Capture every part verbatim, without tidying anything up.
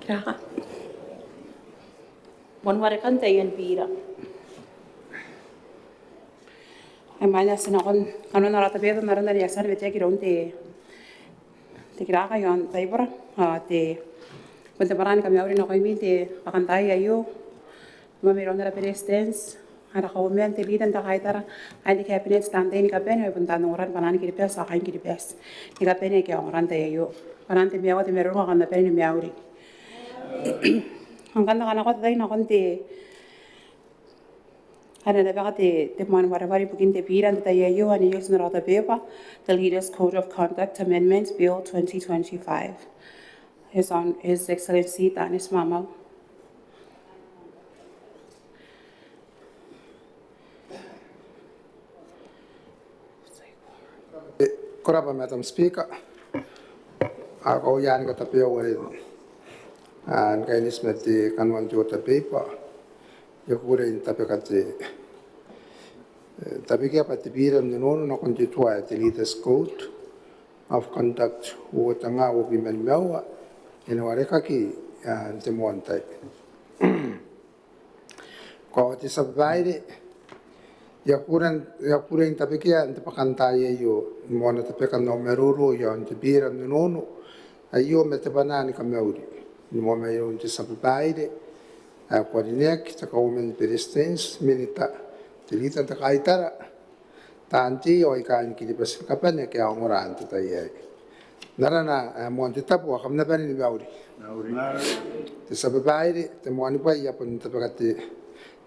Raka. Moan warekan taian bira. Ai mwaina ti nakon kanoan ara tabeua n aron are e a tia ni weteaki iroun te, te kiraka iaon taibora, ao te, bon te bwanaa ni kamauri nakoimi n te bwakantaai aio, mairoun ara Beretitenti, ara Kauoman, te Leader n te Kaitara, ao te Cabinet, taan tei ni kabane, ao bon taan ongora ni bwanaa ni Kiribati, ao kaain Kiribati ni kabane aika a ongora n te tai aio. Bwanaan te maiu ao te marurung aika kam na bane ni mauri. Ao ngkanne ti a kanakoa te tai nakon te, are e na bwaka te, te moan wareware ibukin te bira n te tai aio, anne e oti n ara order paper, the Leaders Code of Conduct Amendment Bill twenty twenty-five. His Hon-, His Excellency Taneti Maamau. Ko rabwa, Madam Speaker. Ao ko a tia ni katabeua ni kaineti ma te kanoan te order paper. I a kukurei n tabeka te, e, tabekia bwa te bira n nono nakon te tua ae te Leaders Code of Conduct uoua tenga uabwi ma nimaua e na warekaki, a, n te moan tai. Ko rabwa te tia babaire, I a kukurei n, I a kukurei n tabekia n te bwakantaai aio, ni moana tabekan au maroro iaon te bira n nono aio ma te bwanaa ni kamauri, ni moa mairoun te tia babaire ae ko karineaki, te Kauoman ni Beretitenti, Minita, te Leader n te Kaitara, taan tei ao kaain Kiribati ni kabane aika a ongora n te tai aei. N arana ae moan te tabo, ao kam na bane ni mauri. Te tia babaire, te moanibwai, I a bon tabeka te,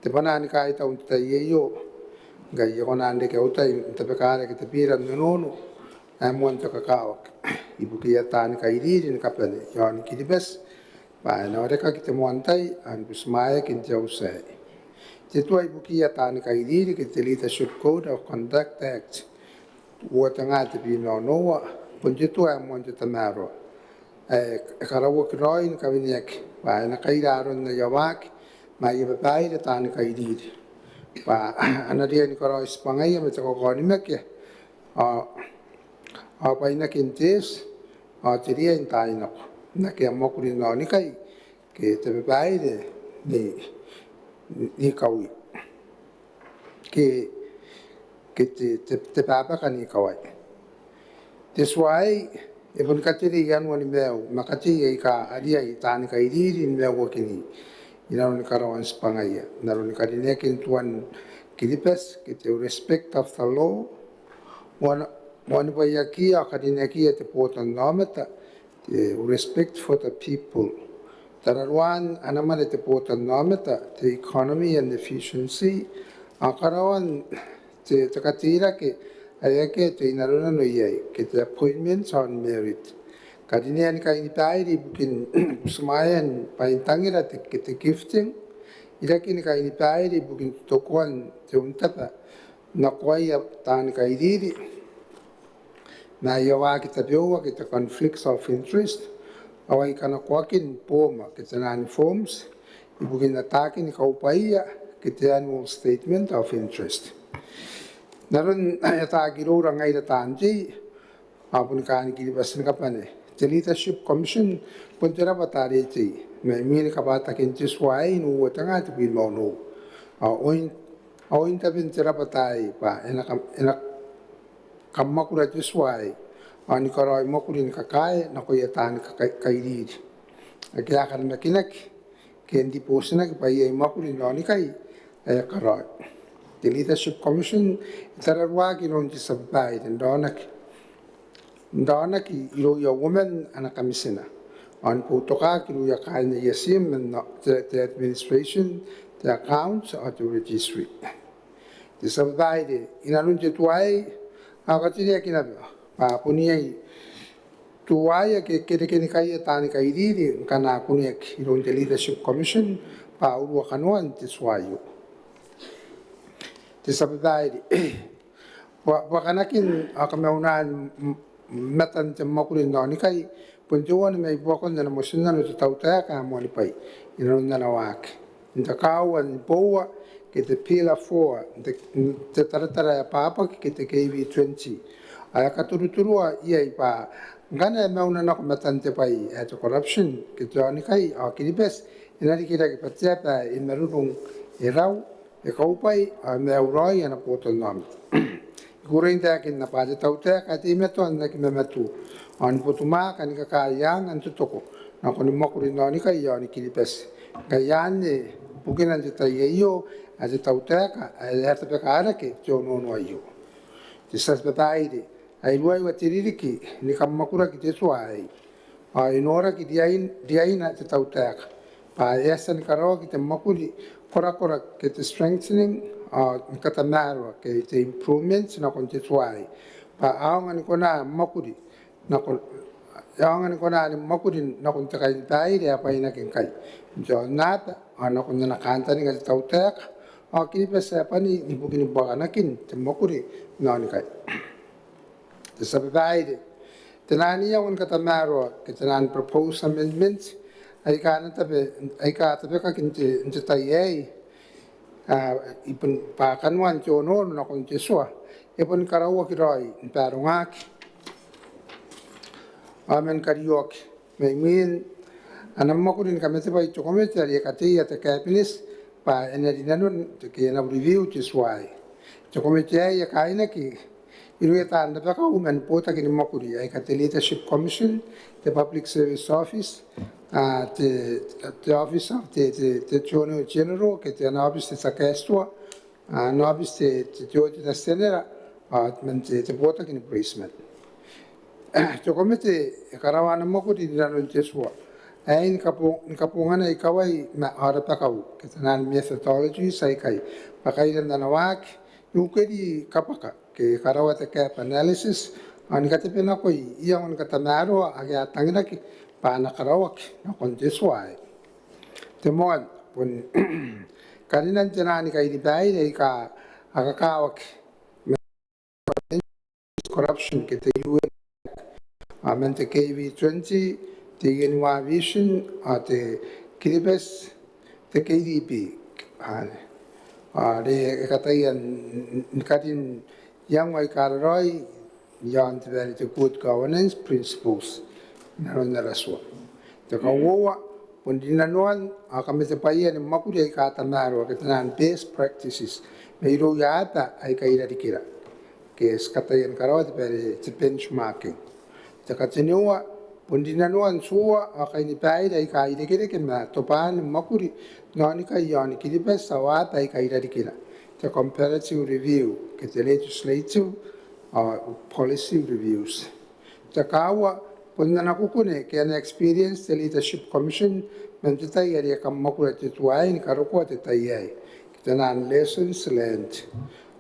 te bwanaa ni kaitau n te tai aio, ngkai I a kona n reke au tai n tabekara riki te bira n nono ae moan te kakawaki ibukia taani kairiri ni kabane iaon Kiribati, bwa e na warekaki te moan tai ao ni butimwaeaki n te auti aei. Te tua ibukia taani kairiri ke te Leadership Code of Conduct Act uoua tenga tebwi ma onoua, bon te tua ae moan te tamaroa ae e karauaki raoi ni kaweneaki bwa e na kaira aron aia waaki ma aia babaire taani kairiri, bwa a na riai ni karaoi tibwangaia ma te kakaonimaki ao, ao bwainakin te eti ao te riai n taai nako n akea mwakuri n aonikai ke te babaire ni, ni kawai ke, ke te, te, te babaka n ikawai. Te tua aei e boni katerei anua ni maiu ma katei aika a riai taani kairiri ni maiuakini inanon karaoan tibwangaia n aron karineakin tuan Kiribati ke te respect of the law, moan, moanibwaiakiia ao karineakiia te botannaomata, te respect for the people. Tararuaan ana mwane te botannaomata, te economy and efficiency, ao karaoan te, te kateirake ae akea te inanonano iai, ke te appointment on merit. Karinean kainibaire ibukin butimwaean bwaintangira te, ke te gifting. Irakin kainibaire ibukin totokoan te untaba nakoia taani kairiri ma aia waaki tabeua ke te conflicts of interest, ao ai kanakoakin booma ke te naan forms ibukin ataakin kaubwaia ke te annual statement of interest. N aron ae ataaki iroura ngaira taan tei ao boni kaain Kiribati ni kabane, te Leadership Commission bon te rabwata are e tei mai imwin kabwatakin te tua aei n uoua tenga tebwi ma onoua. Ao oin, ao oin taben te rabwata aei bwa e na kam, e na kamwakura te tua aei ao ni karaoi mwakuri ni kakae nakoia taani kakai, kairiri ake a karinakinaki ke n ribotinaki bwa iai mwakuri n aonikai ae a karaoi. Te Leadership Commission e tararuaaki iroun te tia babaire n raonaki, n raonaki irouia uoman ana kamitina ao ni boutokaaki irouia kaain aia tiim man te, te administration, te accounts ao te registry. Te tia babaire, inanon te tua aei ao katereaki naba bwa bon iai tuaia ke kerekenikaia taani kairiri ngkana a kuneaki iroun te Leadership Commission bwa a urua kanoan te tua aio. Te tia babaire, bwa, bwakanakin ao kamaunaan m-, matan te mwakuri n aonikai bon teuana mai buakon ana motinnano te tautaeka ae moanibwai inanon ana waaki n te kaaua ni boua ke te Pillar four n te, n te taratara ae bwabwaki ke te K V twenty, ao e katuruturua iai bwa Ngkana e mauna nako matan te bwai ae te corruption ke te aonikai ao Kiribati e na rikirake bwa te aba ae e marurung, e rau, e kaubwai ao e maiu raoi ana botannaomata. I kukurei n taekinna bwa te tautaeka e teimatoa n aki mamatuu ao ni botumwaaka ni kakaei anga n totoko nakoni mwakuri n aonikai i aoni Kiribati. Ngaia anne bukina n te tai aio ae te tautaeka ae e a tabeka rake te onoono aio. Te tia babaire, ai ruaiwa te ririki ni kamwakuraki te tua aei ao e noraki riain, riaina te tautaeka bwa e a tia ni karaoaki te mwakuri korakora ke te strengthening ao ni katamaroa ke te improvement nakon te tua aei bwa a aonga ni kona mwakuri nakon, a aonga ni kona ni mwakuri nakon te kainibaire ae bwainaki ngkai n te aonnaba ao nakon ana kantaninga te tautaeka ao Kiribati ae bwanin ibukini buakanakin te mwakuri n aonikai. Te tia babaire, tenaan iango ni katamaroa ke tenaan proposed amendments aika a na tabe, aika a tabekaki n te, n te tai aei, a, i bon bwa kanoan te onoono nakon te tua e boni karauaki raoi ni barongaki ao man karioaki mai mwin ana mwakuri ni kamatebwai te komete are e kateia te Cabinet bwa e na rinanon te, ke e na review te tua aei. Te komete aei e kaainaki irouia taan rabakau man botaki ni mwakuri aika te Leadership Commission, te Public Service Office, a, te, te Office of te, te, te Attorney General ke te ana obiti te tia kaetua, a, ana obiti te, te, te Auditor General ao man te, te botaki ni bureitiman. Te komete e karaoa ana mwakuri rinanon te tua aei ni kabong, ni kabongana ikawai ma, ao rabakau ke tenaan methodologies aikai bwa kairan ana waaki ni ukeri kabwaka ke karaoa te gap analysis ao ni katebenakoi iango ni katamaroa ake a tangiraki bwa a na karaoaki nakon te tua aei. Te moan, bon karinan tenaan kainibaire aika a kakawaki, corruption ke te U N, a, man te K V twenty, te U N Vision, a, te Kiribati, te K D P, a, a, are e kataia n, n, ni karin iango aika raraoi iaon te bwai are te good governance principles inanon ara tua. Te kauoua, bon rinanoan ao kamatebwaia ni mwakuri aika tamaroa ke tenaan best practices mairouia aba aika i rarikira ke ti kataia ni karaoa te bwai are te benchmarking. Te kateniua, bon rinanoan tua ao kainibaire aika irekereke ma tobwaan mwakuri n aonikai iaoni Kiribati ao aba aika i rarikira, te comparative review ke te legislative ao policy reviews. Te kaaua, bon ana kukune ke ana experience te Leadership Commission man te tai are e kamwakura te tua aei ni karokoa te tai aei ke tenaan lessons learned.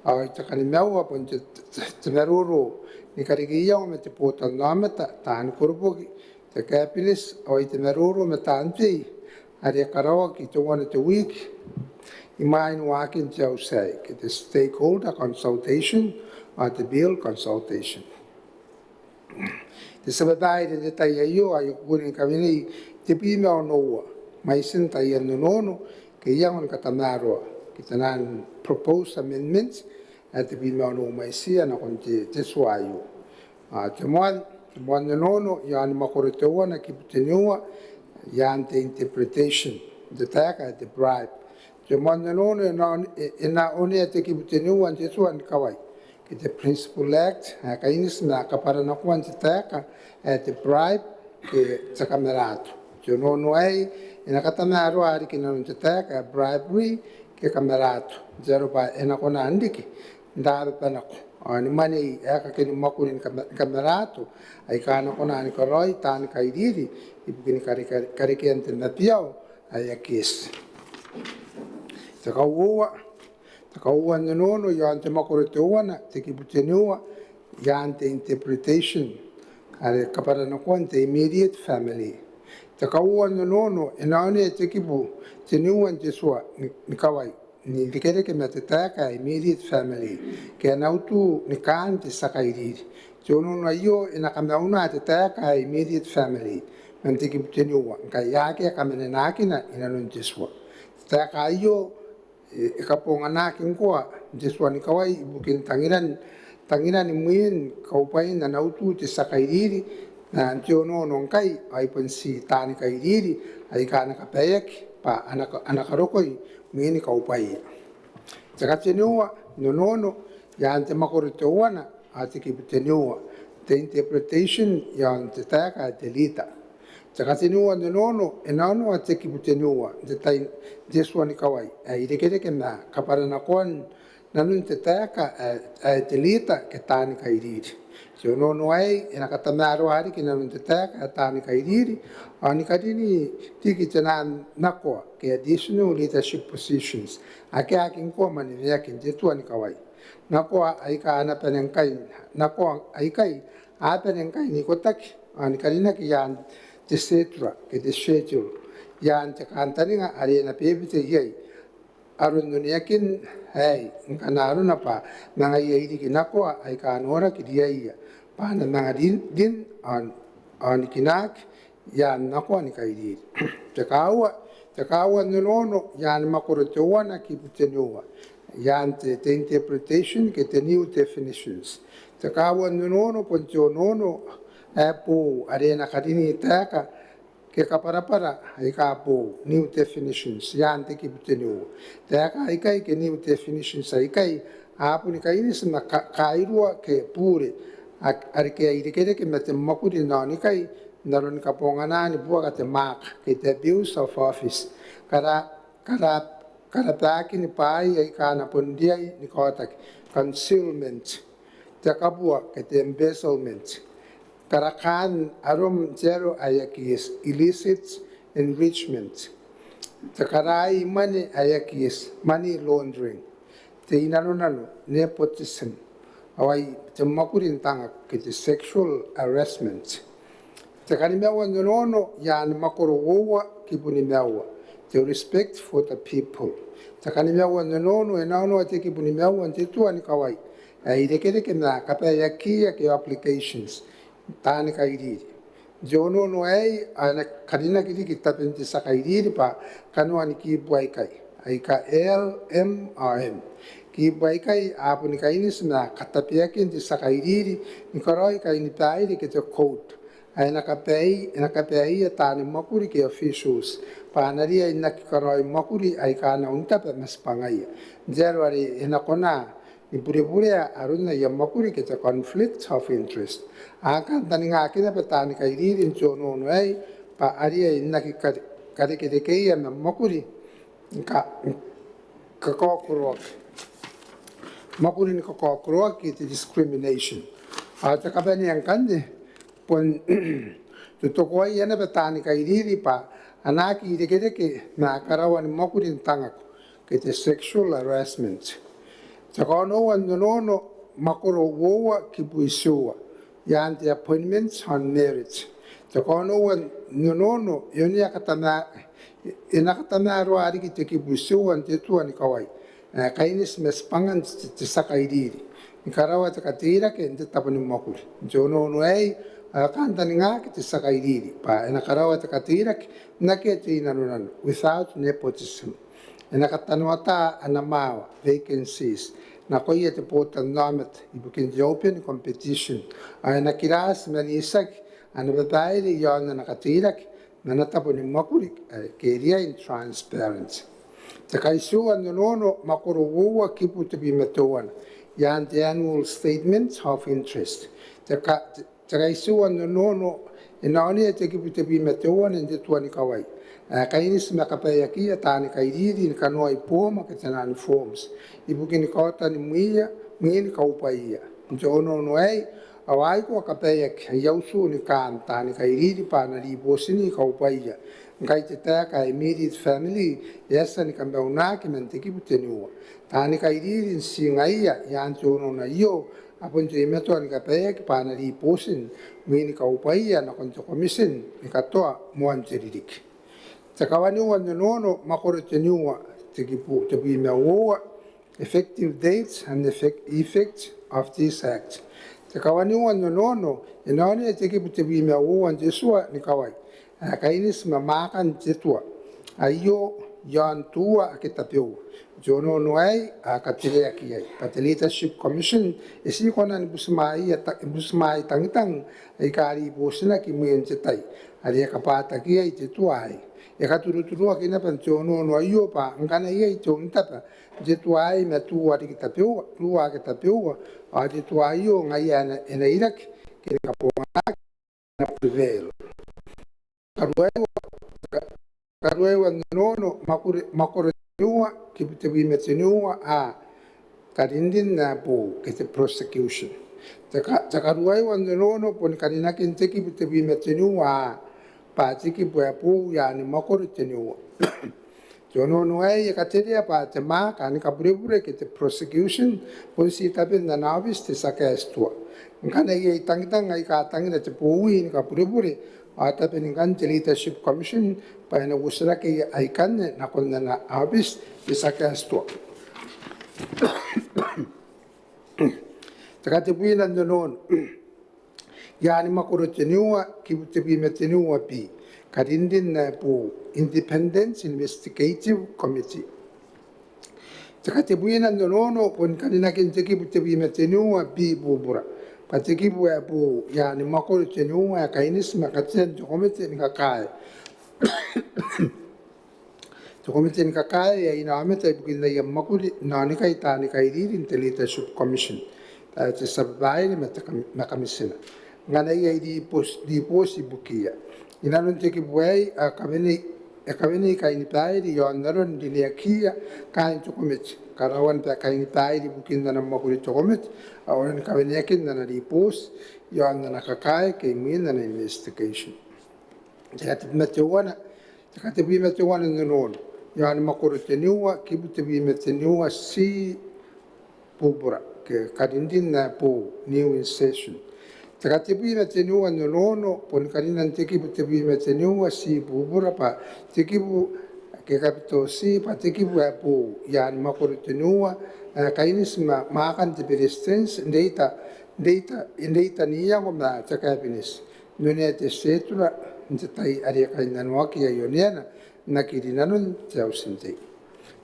Ao te kanimaua, bon te, te, te maroro ni kareke iango ma te botannaomata, taani koroboki, te Cabinet, ao te maroro ma taan tei are karaoaki teuana te wiki imwain waakin te auti aei ke te stakeholder consultation ao te bill consultation. Te tia babaire, n te tai aio ao I kukurei ni kawenei tebwi ma onoua mwaitin taian onoono ke iango ni katamaroa ke tenaan proposed amendments ae tebwi ma onoua mwaitiia nakon te, te tua aio. A, te moan, te moan onoono iaon mwakoro teuana kibu teniua, i aan te interpretation n te taeka ae te bribe. Te moan onoono e na, e, e na onea te kibu teniua n te tua ni kawai ke te Principal Act ae kaineti ma kabwaranakoan te taeka ae te bribe ke te kamaraato. Te onoono aei e na katamaroa riki nanon te taeka ae bribery ke kamaraato n te aro bwa e na kona n riki n rababa nako ao ni mwanei aekaki ni mwakuri ni kama-, ni kamaraato aika a na kona ni karaoi taani kairiri ibukini kare-, kare-, karekean te mabiao ae aki eti. Te kauoua, te kauoua n onoono iaon te mwakoro teuana, te kibu teniua, i aan te interpretation are kabwaranakoan te immediate family. Te kauoua n onoono e na onea te kibu teniua n te tua ni, ni kawai n irekereke ma te taeka ae immediate family ke ana utu ni kaan te tia kairiri. Te onoono aio e na kamauna te taeka ae immediate family man te kibu teniua ngkai akea kamanenakina inanon te tua. Te taeka aio e, e kabonganaki ngkoa n te tua ni kawai ibukin tangiran, tangiran mwin kaubwain ana utu te tia kairiri ma n te onoono ngkai ao ai bon ti taani kairiri aika a na kabaeaki bwa a na ka-, a na karokoi mwin kaubwaia. Te kateniua n onoono i aan te mwakoro teuana ao te kibu teniua, te interpretation i aon te taeka ae te rita. Te kateniua n onoono e naanoa te kibu teniua n te tai n te tua ni kawai ae irekereke ma kabwaranakoan nanon te taeka ae, ae te rita ke taani kairiri. Te onoono aei e na katamaroa riki nanon te taeka ae taani kairiri ao ni karini riki te naan nakoa ke additional leadership positions ake a aki ngkoa mwaneweaki n te tua ni kawai. Nakoa aika a na bane ngkai, nakoa aikai a bane ngkai n ikotaki ao ni karinaki i aan te setura ke te schedule i aan te kantaninga are e na bebete iai aron oneakin aei, ngkana arona bwa manga iai riki nakoa aika noraki riaia bwa a na manga rin, rin ao, ao ni kinaaki i aan nakoa ni kairiri. Te kaaua, te kaaua n onoono i aan mwakoro teuana kibu teniua i aan te, te interpretation ke te new definitions. Te kaaua n onoono bon te onoono ae boou are e na karini taeka ke kabwarabwara aika boou, new definitions, i aan te kibu teniua. Taeka aikai ke new definitions aikai a boni kaineti ma ka-, kairua ke bure a-, are ke a irekereke ma te mwakuri n aonikai n aron kabonganaan buaka te mwaaka ke te abuse of office. Kara-, kara-, karabaakin bwaai aika a na bon riai ni kaotaki, concealment, te kabua ke te embezzlement. Karakaan arom n te aro ae aki eti, illicit enrichment. Te karaai mwane ae aki eti, money laundering. Te inanonano, nepotism. Ao ai te mwakuri n tangako ke te sexual harassment. Te kanimaua n onoono i aan mwakoro uoua kibu nimaua, te respect for the people. Te kanimaua n onoono e naanoa te kibu nimaua n te tua ni kawai ae irekereke ma kabaeakiia ke obligations, taani kairiri. N te onoono aei a na karinaki riki taben te tia kairiri bwa kanoan kibu aikai, aika L, M ao N. Kibu aikai a boni kaineti ma katabeakin te tia kairiri ni karaoi kainibaire ke te code ae e na kabaei, e na kabaeia taani mwakuri ke officials bwa a na riai n aki karaoi mwakuri aika a na untaba ma tibwangaia n te aro are e na kona ni bureburea aron aia mwakuri ke te conflict of interest. A kantaningaaki naba taani kairiri n te onoono aei bwa a riai n aki kare-, karekerekeia ma mwakuri ni ka-, kakaokoroaki. Mwakuri ni kakaokoroaki ke te discrimination. Ao te kabanea ngkanne bon totokoaia naba taani kairiri bwa a na aki irekereke ma karaoan mwakuri n tangako ke te sexual harassment. Te kaonoua n onoono, mwakoro uoua kibu itiua, i aan te appointments on merit. Te kaonoua n onoono e onea katama-, e na katamaroa riki te kibu itiua n te tua ni kawai ae kaineti ma tibwangan te, te tia kairiri ni karaoa te kateirake n te tabo ni mwakuri. N te onoono aei a kantaningaaki te tia kairiri bwa e na karaoa te kateirake n akea te inanonano, without nepotism. E na katanoata ana mwawa, vacancies, nakoia te botannaomata ibukin te open competition. Ao e na kiraati ma n itiaki ana babaire i aon ana kateirake ma ana tabo ni mwakuri ae ke riai n transparent. Te kaitiua n onoono, mwakoro uoua kibu tebwi ma teuana, i aan te annual statement of interest. Te ka-, te, te kaitiua n onoono e na onea te kibu tebwi ma teuana n te tua ni kawai ae kaineti ma kabaeakiia taani kairiri ni kanoai booma ke te naan forms ibukin kaotan mwiia, mwin kaubwaia. N te onoono aei ao a aikoa kabaeaki aia utu ni kaan taani kairiri bwa a na ribotini kaubwaia ngkai te taeka ae immediate family e a tia ni kamaunaki man te kibu teniua. Taani kairiri n tii ngaia i aan te onoono aio a bon teimatoa ni kabaeaki bwa a na ribotin mwin kaubwaia nakon te komitin ni katoa moan te ririki. Te kawaniua n onoono, mwakoro teniua, te kibu tebwi ma uoua, effective dates and effect, effect of this act. Te kawaniua n onoono e na onea te kibu tebwi ma uoua n te tua ni kawai ae kaineti ma mwaakan te tua aio i aon tuua ake tabeua. Te onoono aei a katereaki iai bwa te Leadership Commission e ti kona ni butimwaea ta-, butimwaea tangitang aika ribootinaki imwin te tai are e kabwataki iai te tua aei. E katuruturuaki naba n te onoono aio bwa ngkana iai te ontaba n te tua aei ma tuua riki tabeua, ruua ake tabeua, ao te tua aio ngaia e na, e na iraki ke ni kabonganaki, e na prevail. Karuaiwa, ka-, karuaiwa n onoono, mwakuri, mwakoro teniua, kibu tebwi ma teniua, a, karinrin ae boou, ke te prosecution. Te ka-, te karuaiwa n onoono boni karinakin te kibu tebwi ma teniua, a, bwa te kibu ae boou i aani mwakoro teniua. Te onoono aei e katerea bwa te mwaaka ni kaburebure ke te prosecution bon ti taben ana aobiti te tia kaeti tua. Ngkana iai tangitang aika tangira te bowi ni kaburebure, ao tabeningan te Leadership Commission bwa e na uotinaki aikanne nakon ana aobiti te tia kaeti tua. Te katebwina n onoono, i aani mwakoro teniua, kibu tebwi ma teniua B, karinrin ae boou, Independent Investigative Committee. Te katebwina n onoono boni karinakin te kibu tebwi ma teniua B bubura bwa te kibu ae boou i aani mwakoro teniua ae kaineti ma katean te komete ni kakae. Te komete ni kakae ae inaomata ibukin aia mwakuri n aonikai taani kairiri n te Leadership Commission, ae te tia babaire ma te kam-, ma kamitina. Ngkana iai riboti, riboti ibukiia. Inanon te kibu aei, a kawenei, e kawenei kainibaire i aon aron rineakiia kaain te komete. Karaoan bwa kainibaire ibukin ana mwakuri te komete, ao aron kaweneakin ana riboti i aon ana kakae ke imwin ana investigation. Te katebwi ma teuana, te katebwi ma teuana n onoono, i aani mwakoro teniua, kibu tebwi ma teniua C bubura, ke karinrin ae boou, new insertion. Te katebwi ma teniua n onoono boni karinan te kibu tebwi ma teniua C bubura bwa te kibu, ke capital C, bwa te kibu ae boou i aani mwakoro teniua ae kaineti ma mwaakan te Beretitenti n reita, n reita, n reita n iango ma te Cabinet n onea te schedule n te tai are e kainnanoaki iai oneana n aki rinanon te Auti n Tei.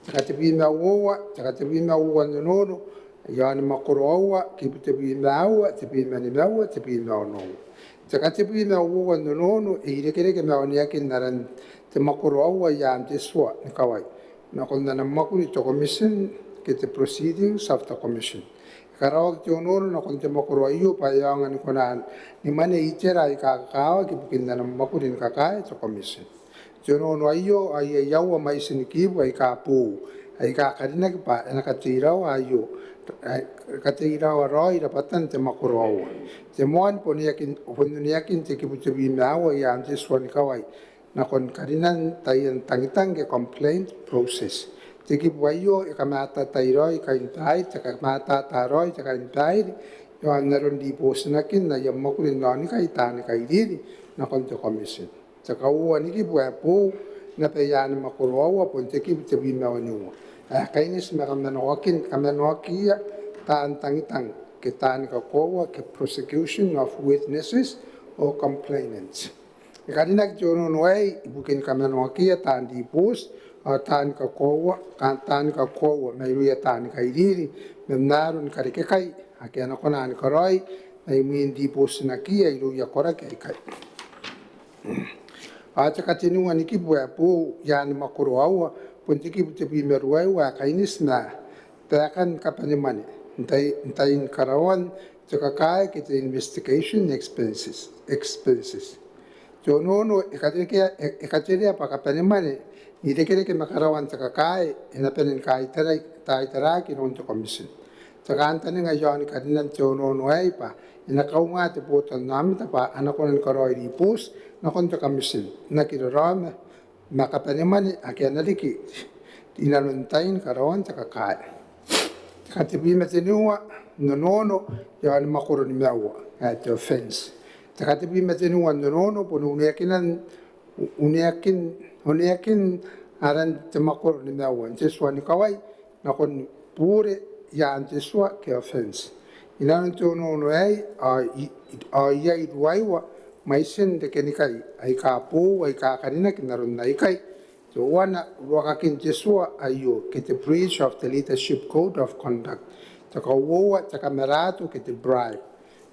Te katebwi ma uoua, te katebwi ma uoua n onoono, i aani mwakoro aua, kibu tebwi ma aua, tebwi ma nimaua, tebwi ma onoua. Te katebwi ma uoua n onoono e irekereke ma oneakin aran te mwakoro aua i aan te tua ni kawai nakon ana mwakuri te Commission ke te proceedings of the Commission. E karaoaki te onoono nakon te mwakoro aio bwa e aonga ni kona ni mwane itera aika kakawaki ibukin ana mwakuri ni kakae te Commission. Te onoono aio, ao iai aua mwaitin kibu aika boou aika karinaki bwa e na kateiraoa aio, e, kateiraoa raoi rabwatan te mwakoro aua. Te moan bon oneakin, bon oneakin te kibu tebwi ma aua i aan te tua ni kawai nakon karinan taian tangitang ke complaint process. Te kibu aio e kamatata raoi kainibaire, te kamatata raoi te kainibaire i aon aron ribootinakin aia mwakuri n aonikai taani kairiri nakon te Commission. Te kauoua ni kibu ae boou naba i aani mwakoro aua bon te kibu tebwi ma waniua ae kaineti ma kamanoakin, kamanoakiia taan tangitang ke taani kakoaua ke prosecution of witnesses or complainants. E karinaki te onoono aei ibukin kamanoakiia taan ribooti ao taani kakoaua, ka-, taani kakoaua mairouia taani kairiri man aron karekekai ake a na kona ni karaoi mai imwin ribootinakiia irouia koraki aikai. Ao te kateniua ni kibu ae boou i aani mwakoro aua bon te kibu tebwi ma ruaiwa ae kaineti ma taekan kabanemwane n tai-, n tain karaoan te kakae ke te investigation expenses, expenses. Te onoono e katerekea, e, e katerea bwa kabanemwane n irekereke ma karaoan te kakae e na bane ni kaitarai-, taitaraaki iroun te Commission. Te kantaninga i aoni karinan te onoono aei bwa e na kaunga te botannaomata bwa a na kona ni karaoi ribooti nakon te Commission n aki raraoma ma kabanemwane ake a na riki inanon tain karaoan te kakae. Te katebwi ma teniua n onoono i aoni mwakoro nimaua ae te offence. Te katebwi ma teniua n onoono bon oneakinan, oneakin, oneakin aran te mwakoro nimaua n te tua ni kawai nakon bure i aan te tua ke offence. Inanon te onoono aei ao i-, i-, ao iai ruaiwa mwaitin rekenikai aika boou aika karinaki n aron aikai. Teuana, uruakakin te tua aio ke te breach of the leadership code of conduct. Te kauoua, te kamarato ke te bribe.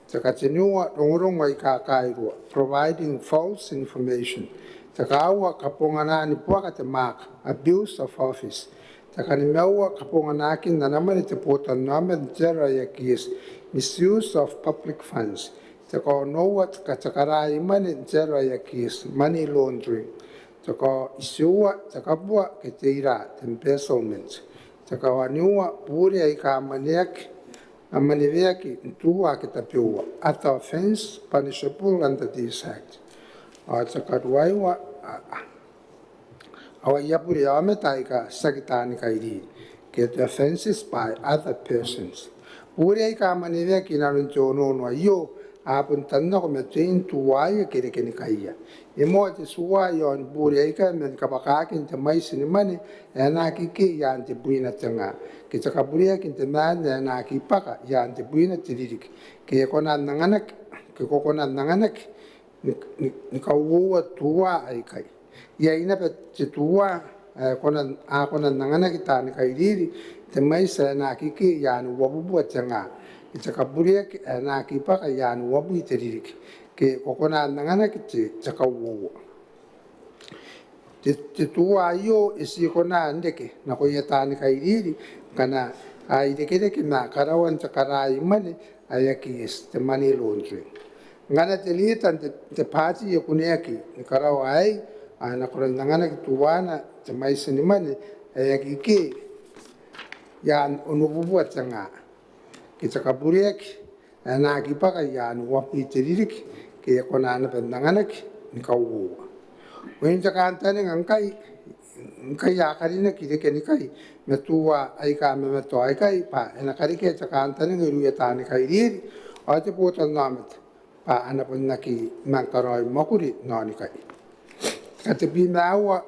Te kateniua, rongorongo aika kairua, providing false information. Te kaaua, kabonganaan buaka te mwaaka, abuse of office. Te kanimaua, kabonganaakin ana mwane te botannaomata n te aro ae aki eti, misuse of public funds. Te kaonoua, te ka-, te karai mwane n te aro ae aki eti, money laundering. Te kaitiua, te kabua ke te ira, te embezzlement. Te kawaniua, bure aika mwaneaki, a mwaneweaki n tua ake tabeua, other offence punishable under this Act. Ao te karuaiwa, a, a, ao aia bure aomata aika tiaki taani kairiri, ke the offences by other persons. Bure aika mwaneweaki inanon te onoono aio, a bon tannako ma tein tuaia ke rekenikaia. E moa te tua iaon bure aikai man kabwakaakin te mwaiti ni mwane ae na aki ike i aan tebwina te nga, ke te kabureaki n te maan ae na aki bwaka i aan tebwina te ririki, ke e kona n anganaki, ke ko kona n anganaki ni, ni, ni kauoua tua aikai. Iai naba te tua ae kona, a kona n anganaki taani kairiri te mwaiti ae na aki ike i aan uabubua te nga, ke te kabureaki ae na aki bwaka i aan uabwi te ririki, ke ko kona n anganaki te, te kauoua. Te, te tua aio e ti kona n reke nakoia taani kairiri ngkana a irekereke ma karaoan te karai mwane ae aki eti, te money laundering. Ngkana te rita n te, te baati e kuneaki ni karaoa aei, ao e na kona n anganaki tuana te mwaiti ni mwane ae aki ike i aan onobubua te nga, ke te kabureaki ae na aki bwaka i aan uabwi te ririki, ke e kona naba n anganaki ni kauoua. Oin te kantaninga ngkai, ngkai a karinaki rekenikai ma tua aika mamatoa aikai, bwa e na karekea te kantaninga irouia taani kairiri ao te botannaomata bwa a na bon aki manga karaoi mwakuri n aonikai. Katebwi ma aua,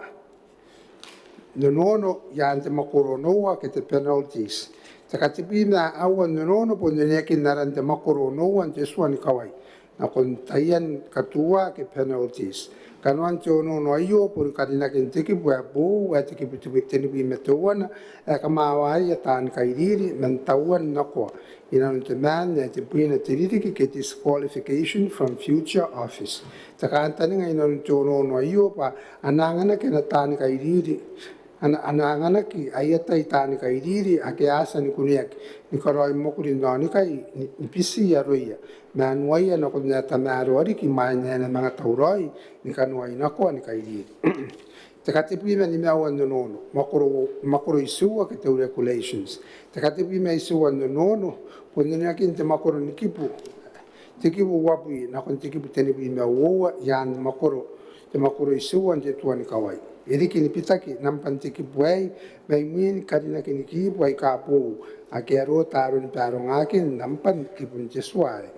nonono i aan te mwakoro onoua ke te penalties. Te katebwi ma aua nonono bon oneakin aran te mwakoro onoua n te tua ni kawai nakon taian katuaa ke penalties. Kanoan te onoono aio bon karinakin te kibu ae boou ae te kibu te, tenibwi ma teuana ae kamwawaia taani kairiri man tauan nakoa inanon te maan ae tebwina te ririki ke disqualification from future office. Te kantaninga inanon te onoono aio bwa a na anganaki ana taani kairiri, a na, a na anganaki aia tai taani kairiri ake a tia ni kuneaki ni karaoi mwakuri n aonikai ni, ni biti aroia ma anuaia nakon ae tamaroa riki imwain ae e na manga tauraoi ni kanoai nakoa ni kairiri. Te katebwi ma nimaua n nonono, mwakoro, mwakoro itiua ke te regulations. Te katebwi ma itiua n nonono bon oneakin te mwakoro ni kibu, te kibu uabwi nakon te kibu tenibwi ma uoua i aan mwakoro, te mwakoro itiua n te tua ni kawai. E riki ni bitaki nambwan te kibu aei mai mwin karinakin kibu aika boou ake a rota aroni baarongakin nambwan kibun te tua aei.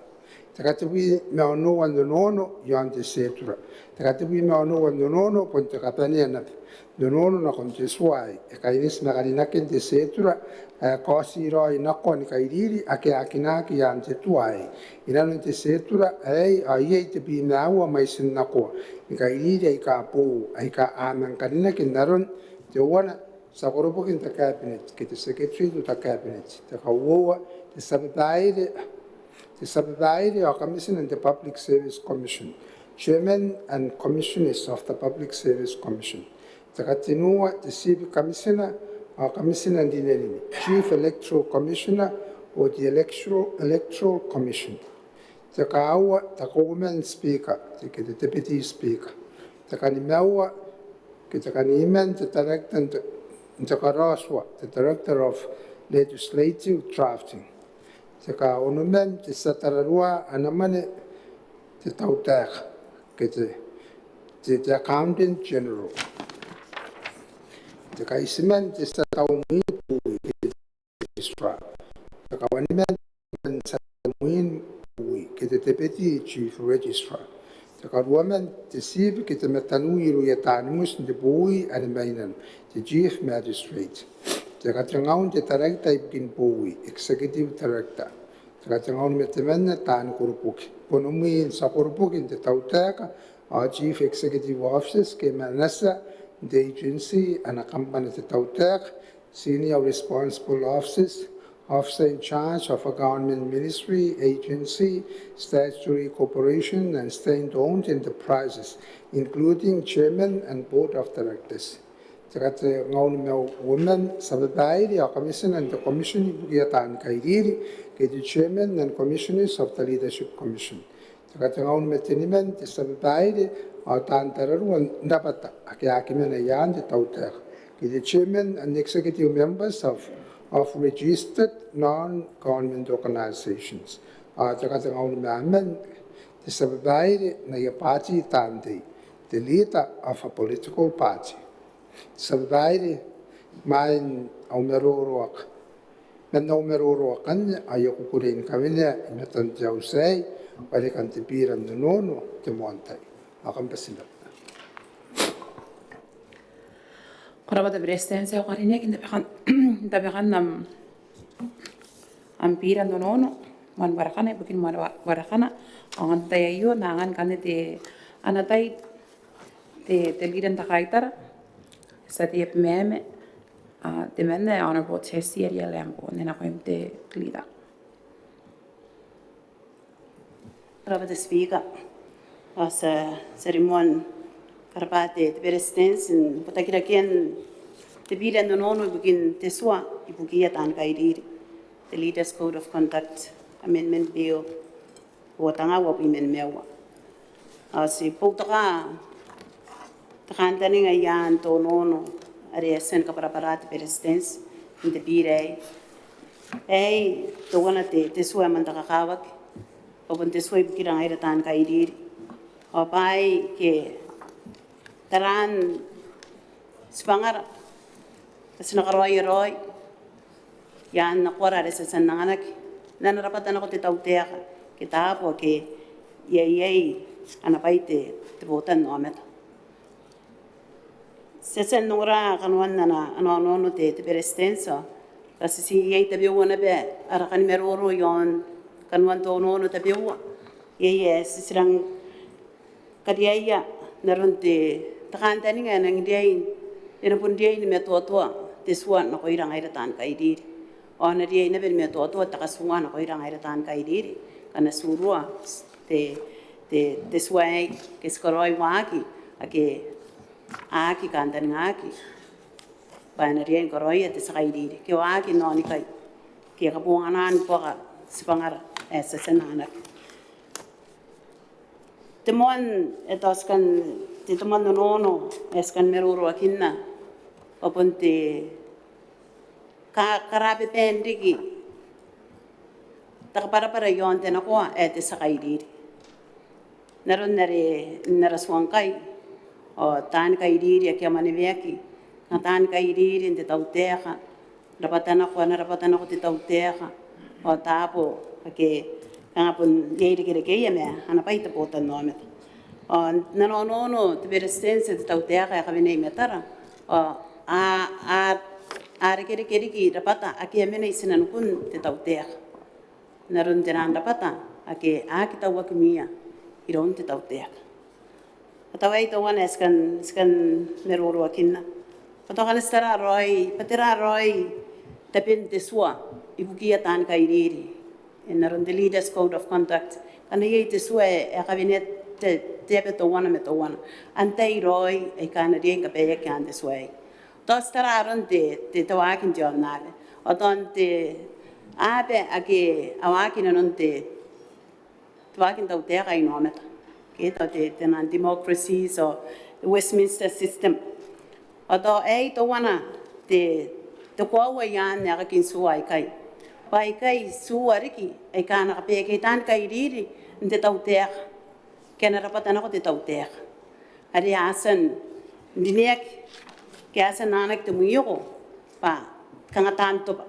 Te katebwi ma onoua n nonono iaon te tietura. Te katebwi ma onoua n nonono bon te kabanea naba n nonono nakon te tua aei. E kaineti ma karinakin te tietura ae kaoti raoi nakoa ni kairiri ake a kinaaki i aan te tua aei. Inanon te tietura aei ao iai tebwi ma aua mwaitin nakoa ni kairiri aika boou aika a manga karinaki n aron teuana, tia koroboki n te cabinet ke te secretary to the cabinet. Te kauoua, te tia babaire, te tia babaire ao kamitina n te Public Service Commission, chairman and commissioners of the Public Service Commission. Te katenua, te chief commissioner ao kamitina n rinerine, chief electoral commissioner or the electoral, electoral commission. Te kaaua, te kauoman speaker ke te deputy speaker. Te kanimaua ke te kaniman, te director n te, n te karaotua, the director of legislative drafting. Te kaonoman, te tia tararua ana mwane, te tautaeka ke te, te, te accountant general. Te kaitiman, te tia taumwin bowi ke te registrar. Te kawaniman, te tia taumwin bowi ke te deputy chief registrar. Te karuaman, te chief ke te mataniwi irouia taan moti n te bowi are mai nano, te chief magistrate. Te katengaun, te tarakita ibukin bowi, executive director. Te katengaun ma temanna, taani koroboki. Bonomwi n tia koroboki n te tautaeka ao chief executive officers ke manatia the agency, ana kambana te tautaeka, senior responsible officers, officer in charge of a government ministry, agency, statutory corporation and state-owned enterprises, including chairman and board of directors. Te katengaun ma uoman, tia babaire ao commissioner n te commission ibukiia taan kairiri, ke te chairman and commissioners of the leadership commission. Te katengaun ma teniman, te tia babaire ao taan tararua n rabwata ake a aki mena i aan te tautaeka, ke te chairman and executive members of, of registered non-government organizations. Ao te katengaun ma aman, te tia babaire n aia party taan tei, the leader of a political party. Tia babaire, imwain au maroro ae man au maroro akanne ao I a kukurei ni kawenea i matan te auti aei warekan te bira n nonono te moan tai. Ao kam bati n rabwa. Ko rabwa te Beretitenti ae karineaki n tabekan, tabekan am, am bira n nonono, moan warekana, ibukin moan wa-, warekana. Ao n te tai aio N na angan ngkanne te, ana tai te, te leader n te kaitara, tia tei ae Beru, ao temanna Honourable Tessie Eria Lambourne, e nakoim te leader. Ko rabwa te Speaker. Ao ti a, ti a rimoa ni karabwa te, te Beretitenti n butakirakeen te bira n nonono ibukin te tua ibukiia taan kairiri, the Leaders Code of Conduct Amendment Bill uoua tenga uabwi ma nimaua. Ao ti boutoka te kantaninga i aan te nonono are e a tia ni kabwarabwara te Beretitenti n te bira aei. Aei teuana te, te tua ae moan te kakawaki, ao bon te tua ibukira ngaira taan kairiri. Ao bwa aei ke taraan tibwangara ae ti na karaoia raoi i aan nakoara are ti a tia n anganaki n ana rabwata nako te tautaeka ke taabo ake iai, iai ana bwai te, te botannaomata. Ti a tia n ongora kanoan ana, ana nonono te, te Beretitenti, ao ti a tia iai tabeua naba ara kani maroro i aon kanoan te nonono tabeua. Iai ae ti a tia n rang kariaia n aron te, te kantaninga ae nang riai, e na bon riai ni matoatoa te tua nakoira ngaira taan kairiri. Ao e na riai naba ni matoatoa te katinea nakoira ngaira taan kairiri ngkana ti urua te, te, te tua aei ke ti karaoi waaki ake a aki kantaningaki bwa e na riai ni karaoia te tia kairiri ke waaki n aonikai ke kabongana ni buaka tibwangara ae ti a tia n anganaki. Te moan, e tao ti kan, te, te moan nonono ae ti kan maroroakinna bwa bon te ka, karababaan riki te kabwarabwara i aon te nakoa ae te tia kairiri. N aron are n ara tua ngkai, ao taan kairiri ake a mwaneweaki, kanga taan kairiri n te tautaeka, rabwata nako, ana rabwata nako te tautaeka, ao taabo ake kanga bon iai irekerekeia ma ana bwai te botannaomata. Ao n ana nonono te Beretitenti ae te tautaeka ae kawenea i matara, ao a, a, a irekereke riki rabwata ake a mena i tinanikun te tautaeka n aron te nang rabwata ake a aki tauaki mwiia iroun te tautaeka. Ao tao aei teuana ae ti kan, ti kan maroroakinna. Ao tao ngkana ti tara raoi, bwa tera raoi taben te tua ibukiia taan kairiri n aron te Leaders Code of Conduct. Ngkana iai te tua ae, ae kawenea te, te aba teuana ma teuana, antai raoi aika a na riai ni kabaeaki i aan te tua aei. Tao ti tara aron te, te, te waaki n te aonnaba. Ao tao n te aba ake a waaki inanon te, te waaki n tautaeka aika inaomata. Ke tao te, te nang democracy, so Westminster system. Ao tao aei teuana te, te koaua i aan aekakin tua aikai. Bwa aikai tua riki aika a na kabaeaki, taan kairiri n te tautaeka ke ana rabwata nako te tautaeka. Are a tia n rineaki ke a tia n anganaki te mwioko bwa kanga taan tobwa.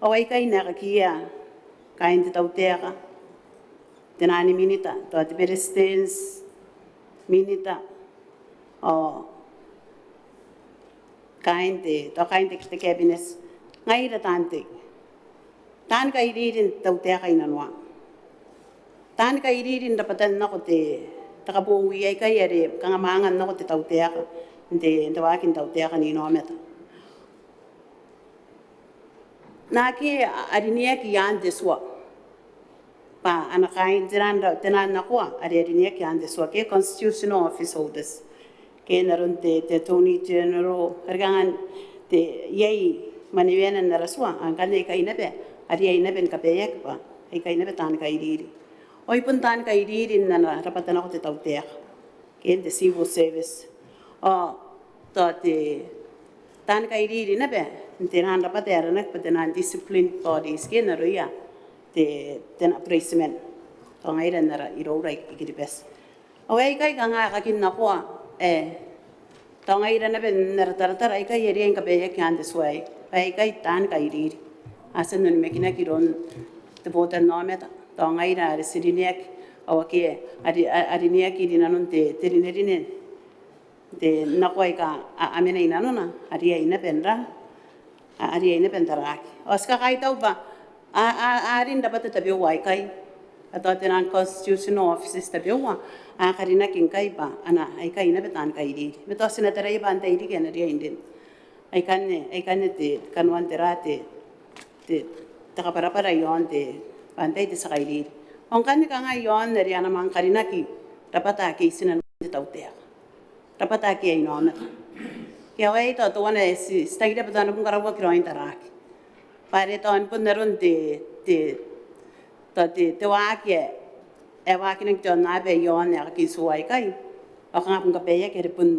Ao aikai n aekakiia kaain te tautaeka, te nang minita, tao te Beretitenti, minita, ao kaain te, tao kaain te, te cabinet, ngaira taan tei, taan kairiri n tautaeka inanoa. Taan kairiri n rabwatan nako te, te kabowi aikai are kanga mwaangan nako te tautaeka, n te, n te waaki n tautaeka n inaomata. Naake a rineaki i aan te tua bwa ana kaain te naan, te naan nakoa are a rineaki i aan te tua ke constitutional office holders ke n aron te, te Attorney General, are kanga te iai mwaneweana n ara tua, ngkanne aikai naba a riai naba ni kabaeaki bwa aikai naba taani kairiri. Ao ai bon taani kairiri n ana rabwata nako te tautaeka ke n te civil service. Ao tao te taani kairiri naba n te naan rabwata ae aranaki bwa te naan discipline bodies ke n aroia te, te naan policemen. Tao ngaira n ara iroura i Kiribati. Ao aikai kanga aekakin nakoa, e, tao ngaira naba n ara taratara aikai a riai ni kabaeaki i aan te tua aei bwa aikai taani kairiri. A tia n onimakinaki iroun te botannaomata, tao ngaira are ti rineaki, ao ake a ri, a, a rineaki rinanon te, te rinerine n te nakoa aika a, a mena i nanona, a riai naba n ra, a, a riai naba n taraaki. Ao ti kakaitau bwa a, a, a rin rabwata tabeua aikai, a tao te naan constitutional offices tabeua a karinaki ngkai bwa a na aikai naba taani kairiri. Ma tao ti na taraia bwa antai riki ae na riai n rin. Aikanne, aikanne te kanoan te ra te, te, te kabwarabwara i aon te, bwa antai te tia kairiri. Ao ngkanne kanga i aon are a na manga karinaki rabwata ake i tinanikun te tautaeka, rabwata ake a inaomata. Ke ao aei tao teuana ae ti, ti tangiria bwa tao a na bon karauaki raoi n taraaki bwa are tao ni bon aron te, te, tao te, te waaki ae, ae waakinaki te aonnaba i aon aekakin tua aikai. Ao kanga bon kabaeaki are bon,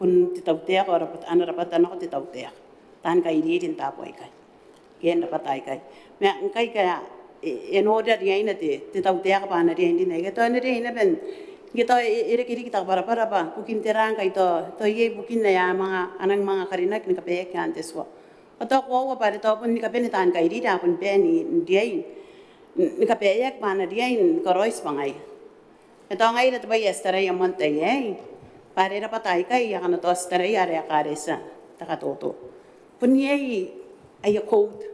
bon te tautaeka, ao rabwata, ana rabwata nako te tautaeka taani kairiri n taabo aikai ke n rabwata aikai. Ma ngkai ka e, e nora riaina te, te tautaeka bwa a na riai n rin aikai, tao e na riai naba n, ngke tao e, e reke riki te kabwarabwara bwa bukin tera ngkai tao, tao iai bukin ae a manga, a nang manga karinaki ni kabaeaki i aan te tua. Ao tao koaua bwa are tao bon ni kabane taani kairiri a bon bae n riai ni kabaeaki bwa a na riai ni karaoi tibwangaia. Ma tao ngaira te bwai ae ti taraia moa n te tai aei bwa are rabwata aikai, akana tao ti taraia ara ekaretia te katoto, bon iai aia code,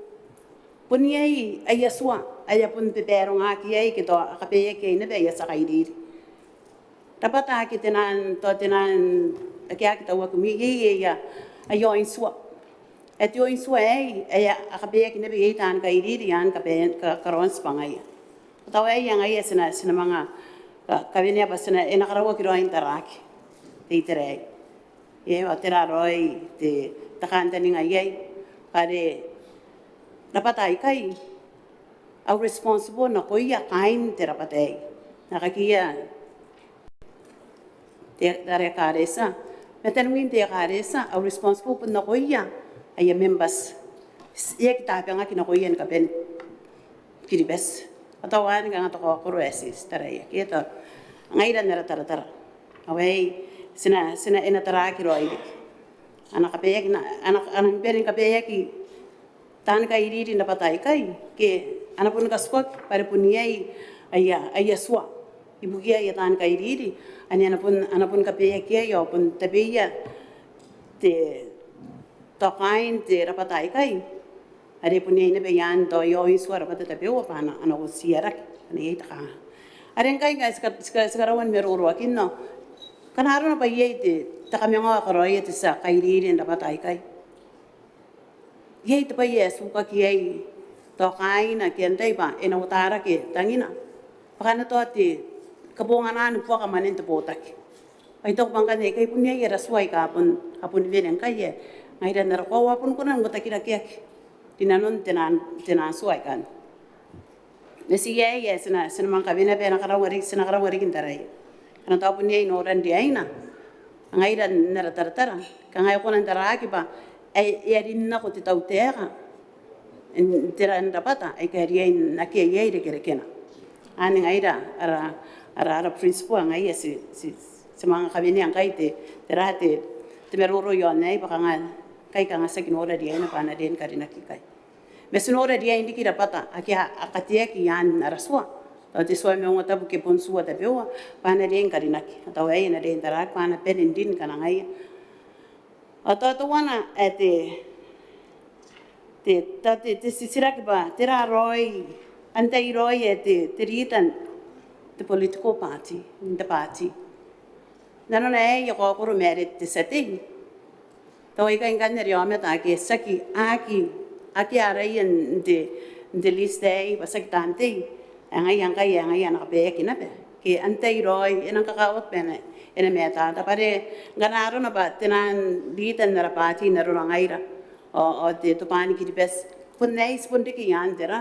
bon iai aia tua ae a bon babarongaaki iai ke tao a kabaeaki iai naba aia tia kairiri. Rabwata ake te naan, tao te naan, ake a aki tauaki mwiia iai aia, aia oin tua. Ae te oin tua aei ae a kabaeaki naba iai taani kairiri i aan kabae, ka, karaoan tibwangaia. Ao tao aei ngaia ti na, ti na manga ka, kawenea bwa ti na, e na karauaki raoi n taraaki te itera aei. Eng, ao tera raoi te, te kantaninga iai bwa are rabwata aikai au responsible nakoia kaain te rabwata aei. N aekakin te, te, are ekaretia, mataniwin te ekaretia, au responsible bon nakoia aia members. E aki tabangaki nakoia ni kabane Kiribati. Ao tao anne kanga te kaokoro ae ti, ti taraia ke tao ngaira n ara taratara. Ao aei ti na, ti na, e na taraaki raoi riki. A na kabaeaki, a na, a nang bane ni kabaeaki taani kairiri n rabwata aikai ke a na bon katukaki bwa are bon iai aia, aia tua ibukiia aia taani kairiri ane a na bon, a na bon kabaeaki iai ao bon tabeia te, tao kaain te rabwata aikai are bon iai naba i aan tao aia oin tua rabwata tabeua bwa a na, a na uotia rake, a na iai te kanganga. Are ngkai ngkai ti ka, ti ka, ti karaua ni maroroakinna ngkana arona bwa iai te, te kamangao ae karaoia te tia kairiri n rabwata aikai. Iai te bwai ae tukaki iai tao kaaina ke antai bwa e na uota rake tangina bwa kanga tao te kabonganaan buaka mwanen te botaki. Ao I taku bwa ngkanne aikai bon iai ara tua aika a bon, a bon wene ngkai ae ngaira n ara koaua a bon kona n uotaki rakeaki rinanon te naan, te naan tua aikanne. Ma ti iai ae ti na, ti na manga kawenea bwa e na karaua riki, ti na karaua riki n taraia. Ngkana tao bon iai noran riaina ngaira n ara taratara, kanga e kona n taraaki bwa ae e a rin nako te tautaeka n te ran rabwata aika a riai n akea iai irekerekena. Anne ngaira ara, ara, ara principle ae ngaia ti, ti, ti manga kawenea ngkai te, tera te, te maroro i aon aei bwa kanga ngkai kanga tiaki nora riaina bwa a na riai ni karinaki ikai. Ma ti nora riain riki rabwata ake a kateaki i aan ara tua. Tao te tua ni maungatabu ke bon tua tabeua bwa a na riai ni karinaki. Ao tao aei e na riai n taraaki bwa a na bane n rin ngkana ngaia. Ao tao teuana ae te, te, tao te, te titiraki bwa tera raoi, antai raoi ae te, te leader n te political party, n te party. Nanona aei e kaokoro ma are te tia tei Tao aikai ngkanne aomata ake tiaki, aki, aki araia n te, n te list aei bwa tiaki taan tei, ae ngaia ngkai ae ngaia a na kabaeaki naba. Ke antai raoi, e nang kakawaki bwa e na, e na matata bwa are ngkana arona bwa te naan leader n ara party n arona ngaira ao, ao te Tobwaan Kiribati, bon aei ti bon riki i aan tera,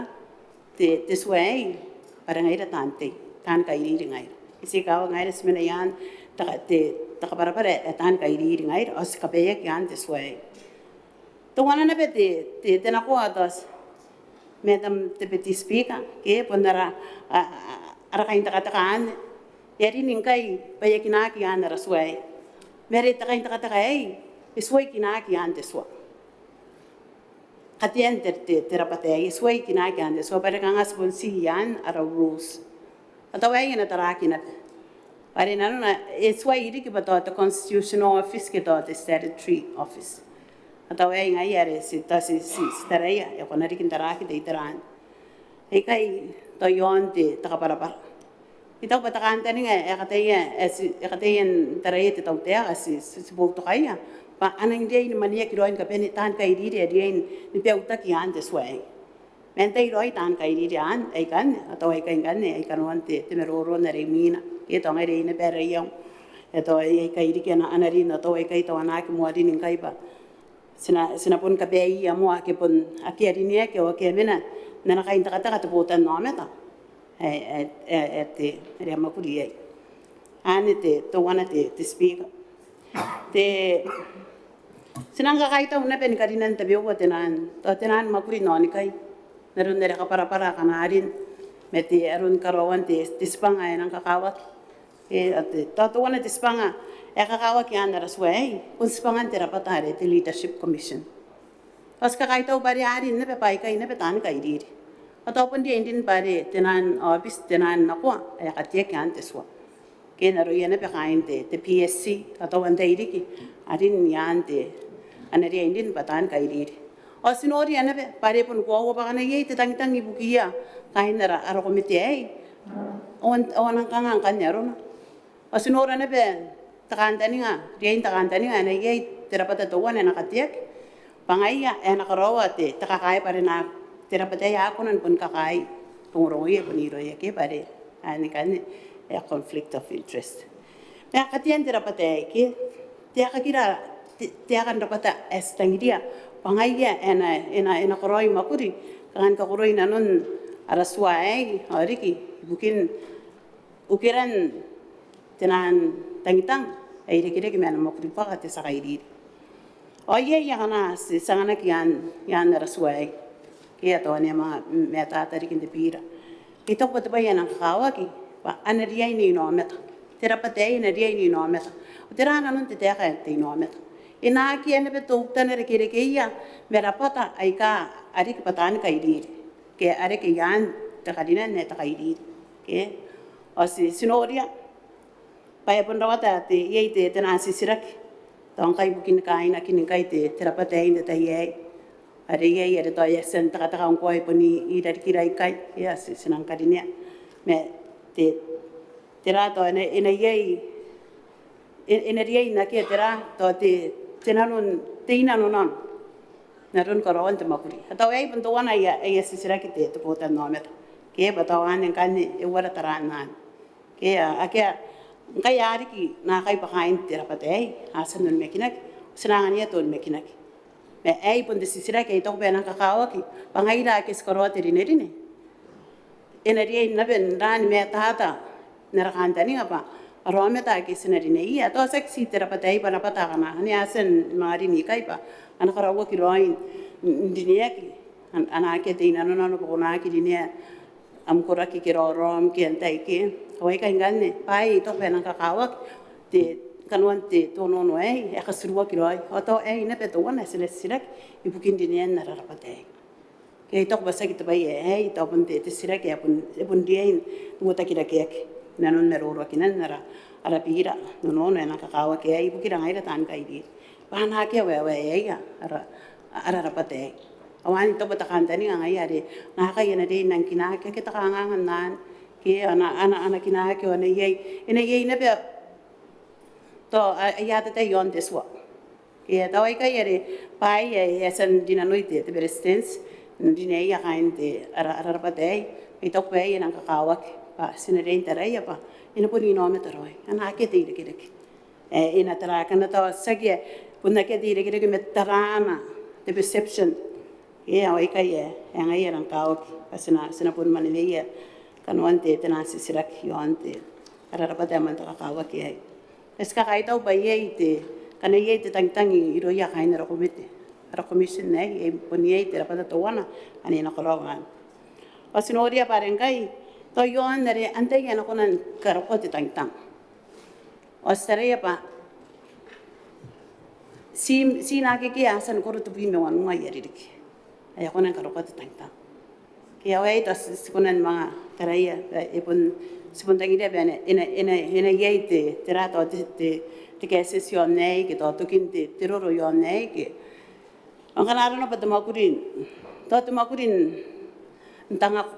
te, te tua aei, bwa are ngaira taan tei, taan kairiri ngaira. Ti kawa ngaira ti mena i aan te ka-, te, te kabwarabwara ae taan kairiri ngaira, ao ti kabaeaki i aan te tua aei. Teuana naba te, te, te nakoa, tao ti, Madam Deputy Speaker, ke bon ara, a, a, ara kaintekateka anne, e a rin ngkai bwa e a kinaaki i aan ara tua aei. Ma are te kaintekateka aei, e tuai kinaaki i aan te tua. Katean te, te, te rabwata aei, e tuai kinaaki i aan te tua, bwa are kanga ti bon tii i aan ara rules. Ao tao aei e na taraaki naba. Bwa are nanona e tuai riki bwa tao te constitutional office ke tao te statutory office. Ao tao aei ngaia are ti, tao ti, ti, ti taraia, e kona riki n taraaki te itera anne. Aikai tao i aon te, te kabwarabwara. I taku bwa te kantaninga ae kataia, ae ti, ae kataia n taraia te tautaeka, ti, ti, ti boutokaia bwa a nang riai ni mwaneaki raoi ni kabane taan kairiri ae riai ni beutaki i aan te tua aei. Ma antai raoi taan kairiri anne, aikanne, ao tao aikai ngkanne, ae kanoan te, te maroro n are imwina. Ke tao ngaira naba are iai, e tao aikai riki a na, a na rin, ao tao aikai tao a na aki moa rin ngkai bwa ti na, ti na bon kabaeia moa ake bon, ake a rineaki ao ake a mena n ana kaintekateka te botannaomata ae, ae, ae, ae te, are a mwakuri iai. Anne te, teuana te, te Speaker. Te, ti nang kakaitau naba ni karinan tabeua te naan, tao te naan mwakuri n aonikai n aron are kabwarabwara akana a rin, ma te aron karaoan te, te tibwanga ae nang kakawaki. E, ao te, tao teuana te tibwanga ae kakawaki i aan ara tua aei, bon tibwangan te rabwata are te Leadership Commission. Ao ti kakaitau bwa are a rin naba bwa aikai naba taan kairiri. Ao tao bon riai n rin bwa are te naan aobiti, te naan nakoa ae kateaki i aan te tua. Ke n aroia naba kaain te, te PSC, ao tao antai riki a rin i aan te, a na riai n rin bwa taan kairiri. Ao ti noria naba bwa are bon koaua bwa akana iai te tangitang ibukiia kaain ara, ara komete aei, ao a, ao a nang kanga ngkanne arona. Ao ti nora naba te kantaninga, riain te kantaninga ae na iai te rabwata teuana ae na kateaki, bwa ngaia ae na karaoa te, te kakaei bwa are na, te rabwata aei a kona ni bon kakaei rongorongoia bon irouia ke bwa are, anne ngkanne ae conflict of interest. Ma katean te rabwata aei ke, te aekakira, te, te aekan rabwata ae ti tangiria bwa ngaia ae na, e na, e na karaoi mwakuri, kanga ni kakoroi nanon ara tua aei, ao riki ibukin ukeran te naan tangitang ae irekereke ma ana mwakuri buaka te tia kairiri. Ao iai akana ti, ti anganaki i aan, i aan ara tua aei. Ke a tao ane a manga matata riki n te bira. I taku bwa te bwai ae nang kakawaki bwa a na riai n inaomata. Te rabwata aei e na riai n inaomata. Ao tera nanon te taeka ae te inaomata? E na akea naba teutana rekerekeia ma rabwata aika a riki bwa taan kairiri ke a reke i aan te karinan ae te kairiri. Ke, ao ti, ti noria bwa e bon rawata te, iai te, te naan titiraki. Tao ngkai ibukin kaainakin ngkai te, te rabwata aei n te tai aei. Are iai, are tao e a tia n tekateka ngkoa e bon i, irarikira ikai, e a ti, ti nang karinea. Ma te, tera tao e na, e na iai, e, e na riai n akea tera tao te, te nanon, te inanonano n aron karaoan te mwakuri. Ao tao aei bon teuana aia, aia titiraki te, te botannaomata. Ke bwa tao anne ngkanne e uara taraan anne. Ke a, akea, ngkai a riki naakai bwa kaain te rabwata aei a tia n onimakinaki, ti na anganira te onimakinaki. Ma aei bon te titiraki ae I taku bwa e nang kakawaki bwa ngaira ake ti karaoa te rinerine, e na riai naba n raa ni matata n ara kantaninga bwa ara aomata ake ti na rineia, tao tiaki ti te rabwata aei bwa rabwata akana ane a tia ni manga rin ikai bwa a na karaoaki raoi n, n rineaki, a na, a na akea te inanonano bwa ko na aki rinea am koraki ke raoraom ke antai ke. Ao aikai ngkanne bwa aei I taku bwa e nang kakawaki te kanoan te, te onoono aei ae katiruaki raoi. Ao tao aei naba teuana ae ti na titiraki ibukin rinean ara rabwata aei. Ke I taku bwa tiaki te bwai aei, tao bon te, te titiraki ae bon, e bon riai n uotakirakeaki inanon maroroakinan ara, ara bira n onoono ae nang kakawaki aei ibukira ngaira taan kairiri. Bwa a na akea waewaeaia ara, ara rabwata aei. Ao anne I taku bwa te kantaninga ngaia are naakai a na riai n nang kinaaki, akea te kanganga n anne. Ke a na, a na, a na kinaaki ao e na iai, e na iai naba tao a, aia atatai i aon te tua. Ke tao aikai are bwaai ae e a tia n rinanoi te, te Beretitenti n rineia kaain te ara, ara rabwata aei, I taku bwa e nang kakawaki bwa ti na riai n taraia bwa e na bon inaomata raoi, a na akea te irekereke. E, e na taraaki, a na tao tiaki ae bon akea te irekereke ma taraana, te perception. Ke ao aikai ae ngaia e rang kakawaki bwa ti na, ti na bon mwaneweia kanoan te, te nang titiraki iaon te ara rabwata ae moan te kakawaki aei. Ti kakaitau bwa iai te, ngkana iai te tangitang irouia kaain ara komete, ara commission aei, e bon iai te rabwata teuana ane e na karaoa anne. Ao ti noria bwa are ngkai tao iaon are antai ae na kona ni karokoa te tangitang. Ao ti taraia bwa ti, ti na akekei a tia ni koro tebwi ma wanua aia ririki ae a kona ni karokoa te tangitang. Ke ao aei tao ti, ti kona ni manga taraia, e, e bon, ti bon tangiria bwa e na, e na, e na, e na iai te, tera tao te, te, te kaetieti iaon aei, ke tao tokin te, te roro iaon aei, ke. Ao ngkana arona bwa te mwakuri, tao te mwakuri n tangako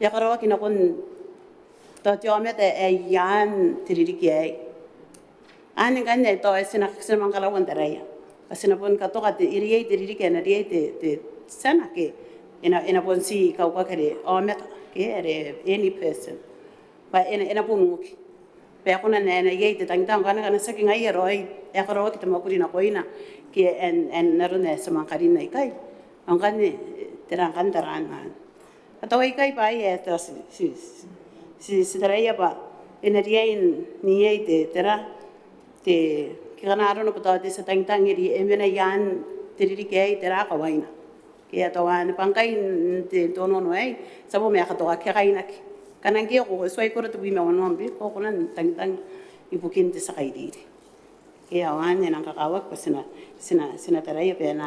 e a karaoaki nakon tao te aomata ae i aan te ririki aei. Anne ngkanne tao ti na, ti na manga karaua n taraia bwa ti na bon katoka te, e riai te ririki ae na riai te, te tia ana ke e na, e na bon ti kaukaki are aomata ke are any person. Bwa e na, e na bon uki bwa e kona n ae na iai te tangitang ngkana, ngkana tiaki ngaia raoi ae karaoaki te mwakuri nakoina ke ae n, ae n aron ae ti a manga karinna ikai. Ao ngkanne, e, tera ngkanne taraan anne. Ao tao aikai bwaai ae tao ti, ti, ti, ti taraia bwa e na riai n iai te, tera, te, ke ngkana arona bwa tao te tia tangitang e ri, e mena i aan te ririki aei, tera kawaina. Ke a tao anne bwa ngkai n te, te onoono aei, ti a bo ma e a katoka ke kainaki. Ngkana ngke ko, ko tuai koro tebwi ma wanua, ko kona n tangitang ibukin te tia kairiri. Ke ao anne e nang kakawaki bwa ti na, ti na, ti na taraia bwa e na,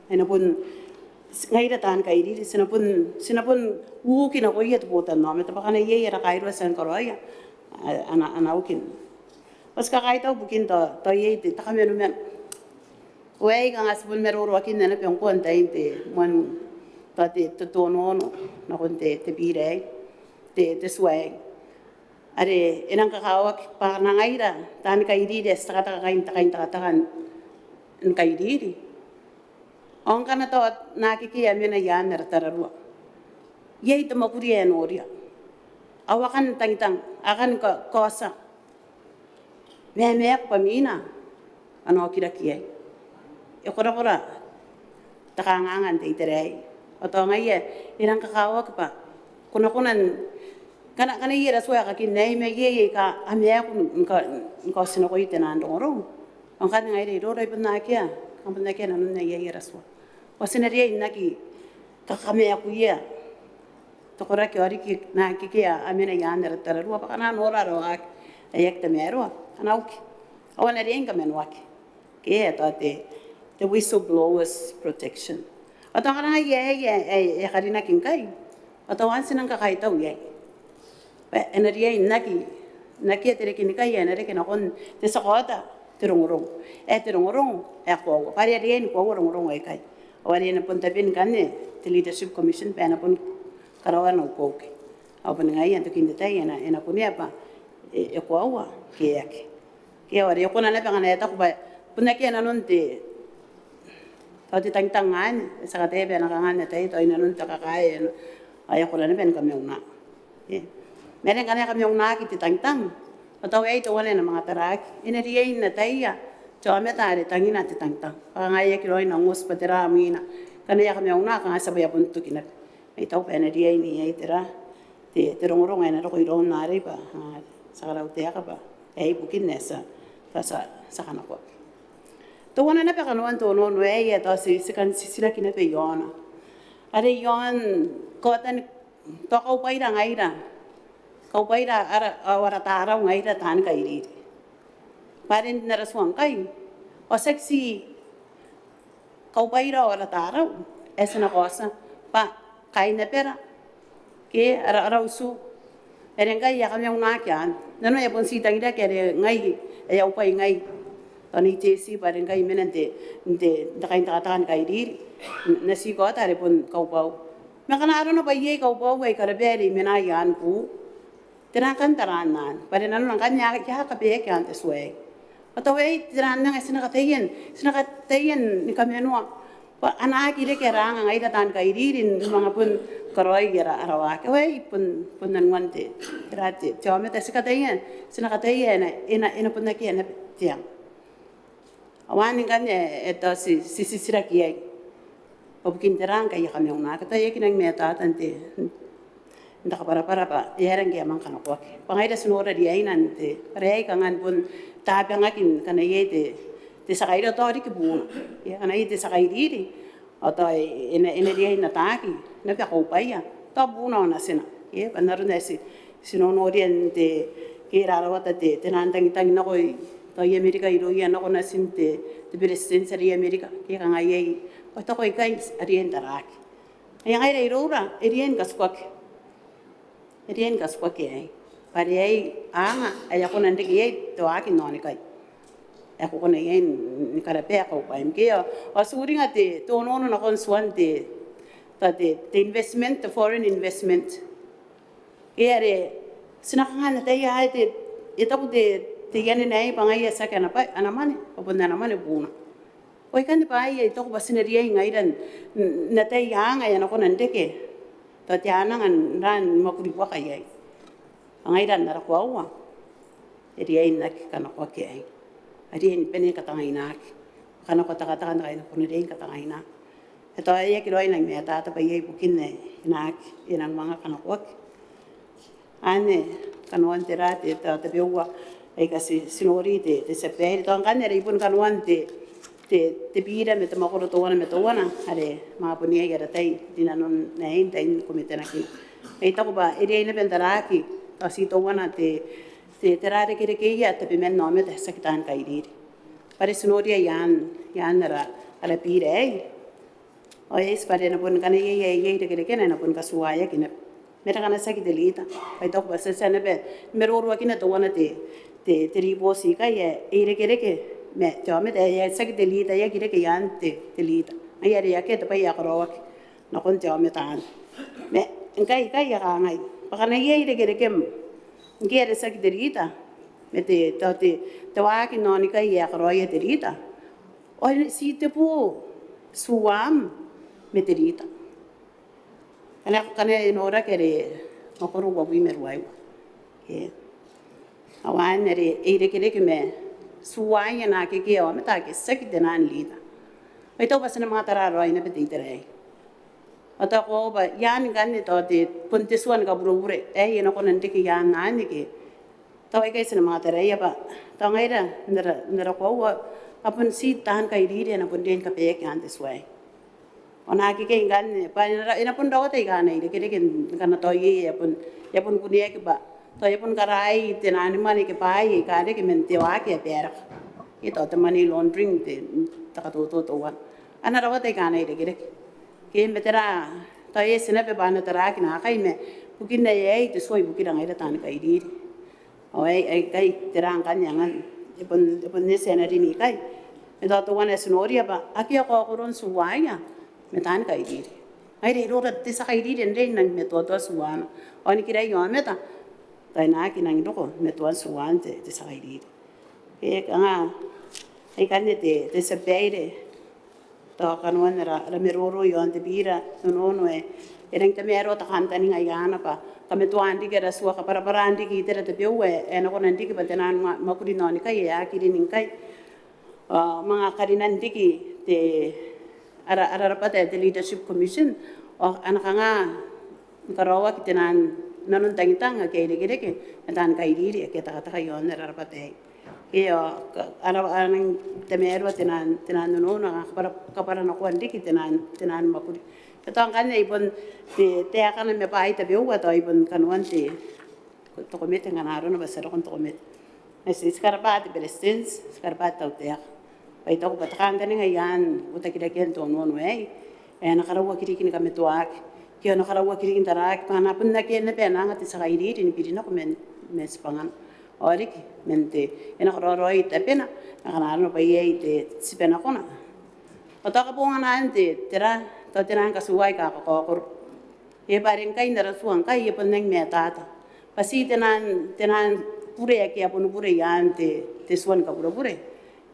e na bon ngaira taan kairiri, ti na bon, ti na bon uki nakoia te botannaomata bwa ngkana iai ara kairua ti a karaoia, a, a na, a na uki. Ao ti kakaitau ibukin tao, tao iai te, te kamenomano. Ao aei kanga ti bon maroroakinna naba ngkoa n tain te moan, tao te, te onoono nakon te, te bira aei, te, te tua aei. Are e nang kakawaki bwa ngkana ngaira taani kairiri ae ti tekateka kaain te kaintekateka ni kairiri. Ao ngkana tao naake a mena i aan ara tararua, iai te mwakuri ae noria. Ao a kan tangitang, a kan ka, kaotia. Mamaaku bwa mwiina ana okiraki aei. E korakora te kanganga n te itera aei. Ao tao ngaia e nang kakawaki bwa ko na kona n, ngkana, ngkana iai ara tua ae kakinna aei, ma iai aika a maaku ni ka, ni kaoti nakoia te nang rongorongo. Ao ngkanne ngaira iroura e bon akea, a bon akea nanon aia, aia ara tua. Ao ti na riai n aki kakamaakuia te koraki ao riki naake a mena i aan ara tararua bwa a kona n nora raoi ae aki tamaroa, a na uki. Ao a na riai ni kamanoaki. Ke tao te, te whistleblowers protection. Ao tao ngkana ngaia ae, ae, ae karinaki ngkai, ao tao anne ti nang kakaitau iai bwa e na riai n aki, n akea te rekenikai ae na reke nakon te tia kaota te rongorongo. Ae te rongorongo ae koaua, bwa are a riai ni koaua rongorongo aikai. Ao are e na bon tabeni ngkanne te Leadership Commission bwa e na bon karaoa ana ukeuke. Ao boni ngaia n tokin te tai e na, e na kunea bwa e, e koaua ke e aki. Ke ao are e kona naba ngkana e taku bwa bon akea nanon te, tao te tangitang anne, ti a kataia bwa e na kanga n ataia tao i nanon te kakae, ao e kona naba ni kamauna. E. Ma are ngkana e kamaunaaki te tangitang, ao tao aei teuana ae na manga taraaki. E na riai n ataia te aomata are tangina te tangitang bwa kanga e aki raoi n oti bwa tera mwiina. Ngkana e a kamauna, kanga ti a bwa e a bon toki naba. Ma I taku bwa e na riai n iai tera, te, te rongorongo ae na roko iroun arei bwa, a, ti a karautaeka bwa aei bukin ae ti a, ti a, ti a kanakoaki. Teuana naba kanoan te onoono aei ae tao ti, ti kan titiraki naba iaona. Are iaon kaotan, tao kaubwaira ngaira, kaubwaira ara, ao ara tarau ngaira taani kairiri. Bwa are n ara tua ngkai, ao tiaki ti kaubwaira ao ara tarau ae ti na kaotia bwa kaain abara ke ara, ara utu. Are ngkai e a kamaunaki anne. Nanona e a bon ti tangiraki are ngai ae au bwai ngai, tao Nei Teti, bwa are ngkai I mena n te, n te, n te kaintekateka ni kairiri, n, n aki kaota are bon kaubwau. Ma ngkana arona bwa iai kaubwau aika raba are I mena i aan buu, tera ngkanne taraan anne? Bwa are nanona ngkanne e a, e a kabaeaki aan te tua aei. Ao tao aei te ran anga ae ti na kataia n, ti na kataia ni kamanoa bwa a na aki reke ara anga ngaira taan kairiri ni manga bon karaoi ara, ara waaki. Ao aei bon, bon nanon te, te ra te, te aomata ae ti kataia, ti na kataia e na, e na, e na bon akea naba te anga. Ao anne ngkanne ae tao ti, ti, ti titiraki iai bwa bukin tera ngkai e kamaunaki. Tao e aki rangi ni matata n te, n te kabwarabwara bwa e aera ngke e a manga kanakoaki. Bwa ngaira ti nora riaina n te, bwa are aei kanga bon tabangaki ngkana iai te, te tia kairiri, tao riki buuna. Ia, ngkana iai te tia kairiri ao tao e na, e na riai n ataaki naba kaubwaia, tao buuna ao natina. Ia, bwa n aron ae ti, ti nonoria n te, ke e rarawata te, te nang tangitang nako i, tao i Amerika irouia nako natin te, te Beretitenti are i Amerika. Ke kanga iai, ao tao ikai a riai n taraaki. Aia, ngaira iroura e riai ni katukaki. E riai ni katukaki aei. Bwa are aei anga ae a kona n reke iai te waaki n aonikai. Ae ko kona iai ni karabaa kaubwaim. Ke ao, ao ti uringa te, te onoono nakon tuan te, tao te, te investment, te foreign investment. Ke are ti na kanga n ataia ae te, e taku te, te iango aei bwa ngaia tiaki ana bwai, ana mwane, bwa bon ana mwane buuna. Ao ikanne bwaai ae I taku bwa ti na riai ngaira n, n ataia anga ae a na kona n reke tao te anga n ran mwakuri buaka iai. Bwa ngaira n ara koaua e riai n aki kanakoaki aei. A riai ni bane ni katangainaki. Kanakoa takataka n takai nako n riai ni katangaina. E tao e aki raoi n nang matata bwa iai bukin ae e na aki, e nang manga kanakoaki. Anne kanoan te ra te, tao tabeua aika ti, ti nori te, te tia babaire. Tao ngkanne are I bon kanoan te, te, te bira ma te mwakoro teuana ma teuana are manga bon iai ara tai rinanon aei n tain kometenakina. Ae I taku bwa e riai naba n taraaki tao ti teuana te, te, tera rekerekeia tabeman aomata ae tiaki taan kairiri. Bwa are ti noria i aan, i aan ara, ara bira aei. Ao e eti bwa are e na bon, ngkana iai, iai, iai irekerekena e na bon katuaeaki naba. Ma are ngkana tiaki te rita, bwa I taku bwa ti a tia naba ni maroroakina teuana te, te, te ribooti ikai ae e irekereke ma te aomata ae tiaki te rita, e aki reke i aan te, te rita. Ngaia are e akea te bwai ae karaoaki nakon te aomata anne. Ma ngkai, ngkai e kangai bwa ngkana iai irekerekem ngke are tiaki te rita ma te, tao te, te waaki n aonikai ae karaoia te rita, ao ti te boo tuam ma te rita. Ngkana, ngkana e noraki are mwakoro uabwi ma ruaiwa. Ke. Ao anne are e irekereke ma tuaia naake akea aomata ake tiaki te nang rita. Ao I taku bwa ti na manga tara raoi naba te itera aei. Ao tao koaua bwa i aan ngkanne tao te, bon te tua ni kaburebure aei e na kona n reke i aan anne ke. Tao aikai ti na manga taraia bwa tao ngaira n ara, n ara koaua a bon ti taan kairiri ae a na bon riai ni kabaeaki i aan te tua aei. Ao naake akea ngkanne bwa e na, e na bon rawata aika a na irekereke ngkana tao iai ae bon, e a bon kuneaki bwa tao e a bon karaoi te nang mwane ke bwaai aika reke man te waaki ae baraka. Ke tao te money laundering, te, te katoto teuana. A na rawata aika a na irekereke. Ke ma tera, tao e eti naba bwa a na taraaki naakai ma bukin ae e, e, te tua ibukira ngaira taan kairiri. Ao ae, aikai tera ngkanne angan, e bon, e bon eti ae na rin ikai. Ma tao teuana ae ti noria bwa akea kaokoron tuaia ma taan kairiri. Ngaira iroura te tia kairiri e na riai n nang matoatoa tuana. Ao nikirai aomata tao e na aki nang roko matoan tuan te, te tia kairiri. Ke kanga aikanne te, te tia babaire. Tao kanoan ara, ara maroro i aon te bira n onoono ae e rangi n tamaroa te kantaninga i aana bwa kamatoaan riki ara tua, kabwarabwaraan riki itera tabeua ae e na kona n riki bwa te nang mwa, mwakuri n aonikai ae aki rin ngkai. Ao manga karinan riki te, ara, ara rabwata ae te Leadership Commission ao a na kanga ni karaoaki te nang, nanon tangitang ake a irekereke ma taan kairiri ake a tekateka i aon ara rabwata aei. Ke ao a rangi n tamaroa te nang, te nang onoono, kabwara, kabwaranakoan riki te nang, te nang mwakuri. Ke tao ngkanne ai bon te, taekana ma bwaai tabeua tao ai bon kanoan te, te komete ngkana arona bwa ti a roko n te komete. Ma ti, ti karabwa te Beretitenti, ti karabwa te tautaeka. Bwa I taku bwa te kantaninga i aan uotakirakean te onoono aei ae a na karauaki riki ni kamatoaki, ke a na karauaki riki n taraaki bwa a na bon akea naba ae na anga te tia kairiri ni biri nako man, man tibwangana. Ao riki man te, e na karaoraoi tabena ngkana arona bwa iai te tibwa nakona. Ao tao kabonganaan te, tera, tao te nang katuaai aika kakaokoro. E bwa are ngkai n ara tua ngkai e bon rangi ni matata bwa ti te nang, te nang bure ake a bon bure i aan te, te tua ni kaburebure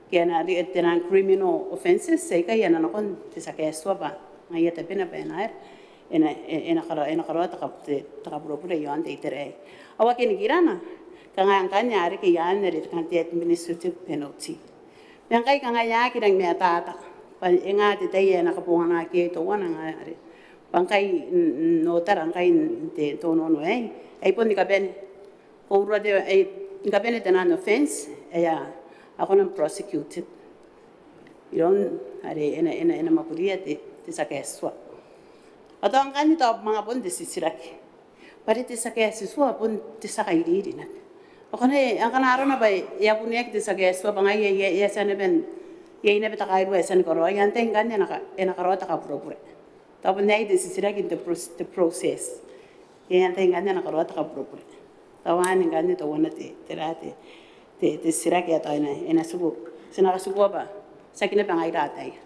ke ana ri-, te nang criminal offences, aikai a na nakon te tia kaetua bwa ngaia tabena bwa e na, e na, e na kara-, e na karaoa te ka-, te, te kaburebure iaon te itera aei. Ao a kinikirana, kanga ngkanne a reke iaan are te kan te administrative penalty. Ma ngkai kanga e aki rangi ni matata bwa e nga te tai ae e na kabonganaki iai teuana nga are bwa ngkai n-, n-, n otara ngkai n te, te onoono aei, ai bon ni kabane. Ko urua te, ai ni kabane te nang offence ae a kona n prosecuted iroun are e na, e na, e na mwakuria te, te tia kaetua. Ao tao ngkanne tao manga bon te titiraki bwa are te tia kaetua bon te tia kairiri naba. Ao ngkana, ngkana arona bwa e a kuneaki te tia kaetua bwa ngaia e a, e a tia naba n, iai naba te kairua ae e a tia ni karaoia, antai ngkanne ae e na ka-, e na karaoa te kaburebure? Tao bon aei te titiraki n te pro-, te process. Iai antai ngkanne ae e na karaoa te kaburebure? Tao anne ngkanne teuana te, tera te, te, te titiraki ae tao e na, e na tiku, ti na katiku bwa tiaki naba ngaira ataia.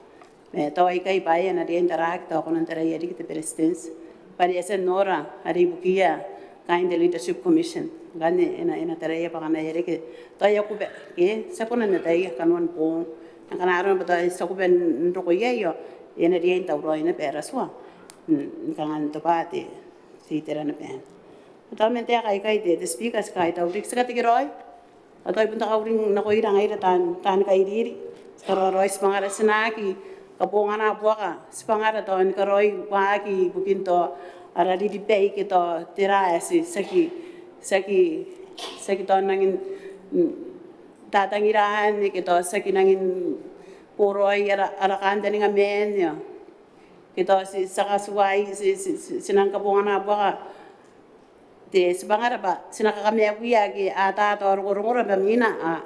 Ma tao aikai bwa e na riai n taraaki, tao ko na taraia riki te Beretitenti bwa are e a tia n nora are ibukiia kaain te Leadership Commission. Ngkanne e na, e na taraia bwa ngkana e a reke tao aia kuba ke ti a kona n ataia kanoan boong. Ngkana arona bwa tao ti a kuba n roko iai ao e na riai n tauraoi naba ara tua n, n kanga n tobwa te, te itera naba anne. Tao man taeka aikai te, te Speaker, ti kaitau riki, ti katekeraoi. Ao tao I bon te kauring nakoira ngaira taan, taan kairiri. Ti karaoraoi, tibwangara ti na aki kabongana buaka, tibwangara tao ni karaoi waaki ibukin tao ara riribai ke tao tera ae ti, ti aki, ti aki, ti aki tao nangi n, mm, tatangira anne ke tao ti aki nangi n boraoi ara, ara kantaninga ma anne ao ke tao ti, ti a katuai, ti, ti, ti, ti nang kabongana buaka. Te tibwangara bwa ti na kakamaakuia ake a ata tao rongorongora bwa mwina a,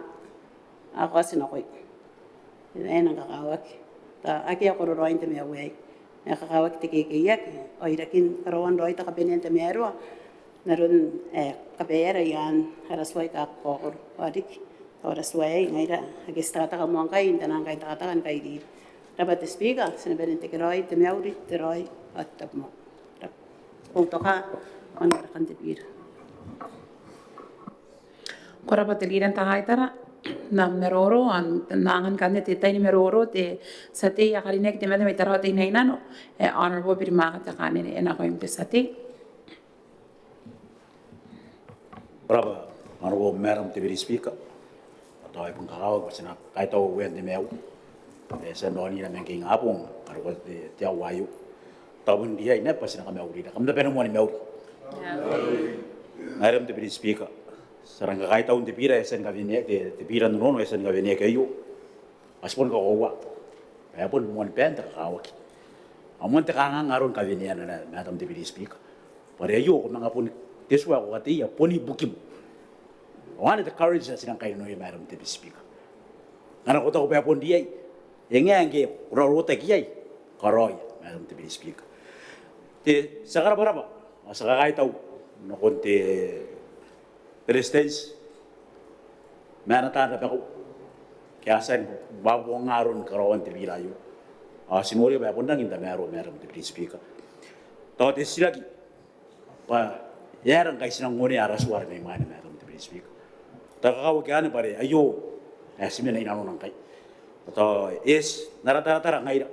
a kaoti nakoia. E nang kakawaki. Tao akea kororaoin te maiu aei. E kakawaki te kekeiaki ao irakin karaoan raoi te kabanea n tamaroa n aron ae kabaeara i aan ara tua aika kakaokoro. Ao riki tao ara tua aei ngaira ake ti tekateka moa ngkai n te nang kain tekateka ni kairiri. Rabwa te Speaker, ti na bane n tekeraoi te mauri, te raoi ao te tabomoa. Rabwa. Boutoka, ao n na warekan te bira. Ko rabwa te Leader n te Kaitara. N na maroro, ao n na angan ngkanne te tai ni maroro te tia tei ae karineaki te mwaane mai Tarawa Teinainano, e Honourable Birimaka Tekanene, e nakoim te tia tei. Ko rabwa, Honourable Madam Deputy Speaker. Ao tao e bon kakawaki bwa ti na kaitau Uean te maiu ae e a tia n raonira man ngke ingabong, karokoa te, te aoa aio. Tao bon riai naba bwa ti na kamaurira. Kam na bane moa ni mauri. Madam Deputy Speaker, ti a rang kakaitau n te bira ae e a tia ni kawenea, te, te bira n onoono ae e a tia ni kaweneaki aio. Ao ti bon kakoaua bwa e a bon moan bane te kakawaki ao moan te kanganga aron kaweneana, Madam Deputy Speaker. Bwa are aio ko manga boni, te tua ae ko kateia boni bukim. Ao anne te courage ae ti nang kainnanoia, Madam Deputy Speaker. Ngkana ko taku bwa e bon riai, e ngae ngke ko na rotaki iai, karaoia, Madam Deputy Speaker. Te, ti a karabwarabwa ao ti a kakaitau nakon te Beretitenti ma ana taan rabakau ake a tia ni bwabwaonga aron karaoan te bira aio. Ao ti noria bwa e bon rangi n tamaroa, Madam Deputy Speaker. Tao te titiraki bwa e aera ngkai ti nang onea ara tua are mai mwaina, Madam Deputy Speaker. Tao e kakawaki anne bwa are aio ae ti mena inanona ngkai. Tao e ti, n ara taratara ngaira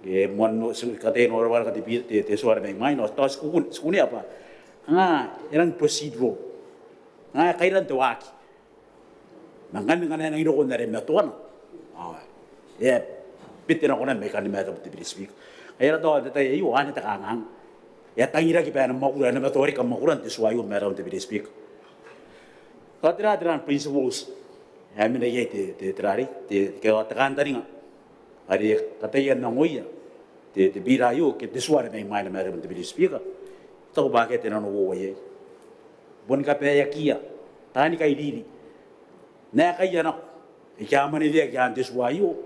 e moan no, ti kataia n noora warekan te bi-, te, te tua are mai mwaina, ao tao ti kun-, ti kunea bwa kanga e rangi n procedural, kanga e kairan te waaki. Ma ngkanne ngkana e nangi roko n are matoana, ao e a bete nakonam aikanne, Madam Deputy Speaker. Ngaia are tao n te tai aio anne te kanganga. E a tangiraki bwa e na mwakuri, e na matoa riki kamwakuran te tua aio, Madam Deputy Speaker. Tao tera, tera principles ae mena iai te, te, tera arei, te, te, te kantaninga are kataia n nangoia te, te bira aio ke te tua are mai mwaina, Madam Deputy Speaker. I taku bwa akea te nanououa iai. Boni kabaeakiia taani kairiri naekaia nako aike a mwaneweaki i aan te tua aio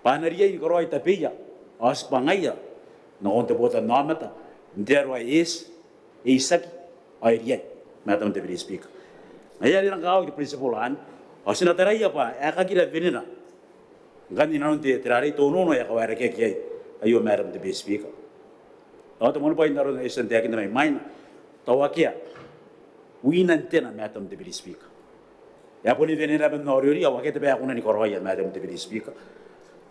bwa a na riai ni karaoi tabeia ao tibwangaia nakon te botannaomata n te aro ae eti, e itiaki ao e riai, Madam Deputy Speaker. Ngaia are e rang kakawaki te principle anne, ao ti na taraia bwa e aekakira wenena ngkanne inanon te, tera arei, te onoono ae e kawaerakeaki iai aio, Madam Deputy Speaker. Ao te moanibwai n aron ae I tia n taekinna mai mwaina, tao akea wina n tena, Madam Deputy Speaker. E a boni bane naba n oreori ao akea te bwai ae kona ni karaoia, Madam Deputy Speaker.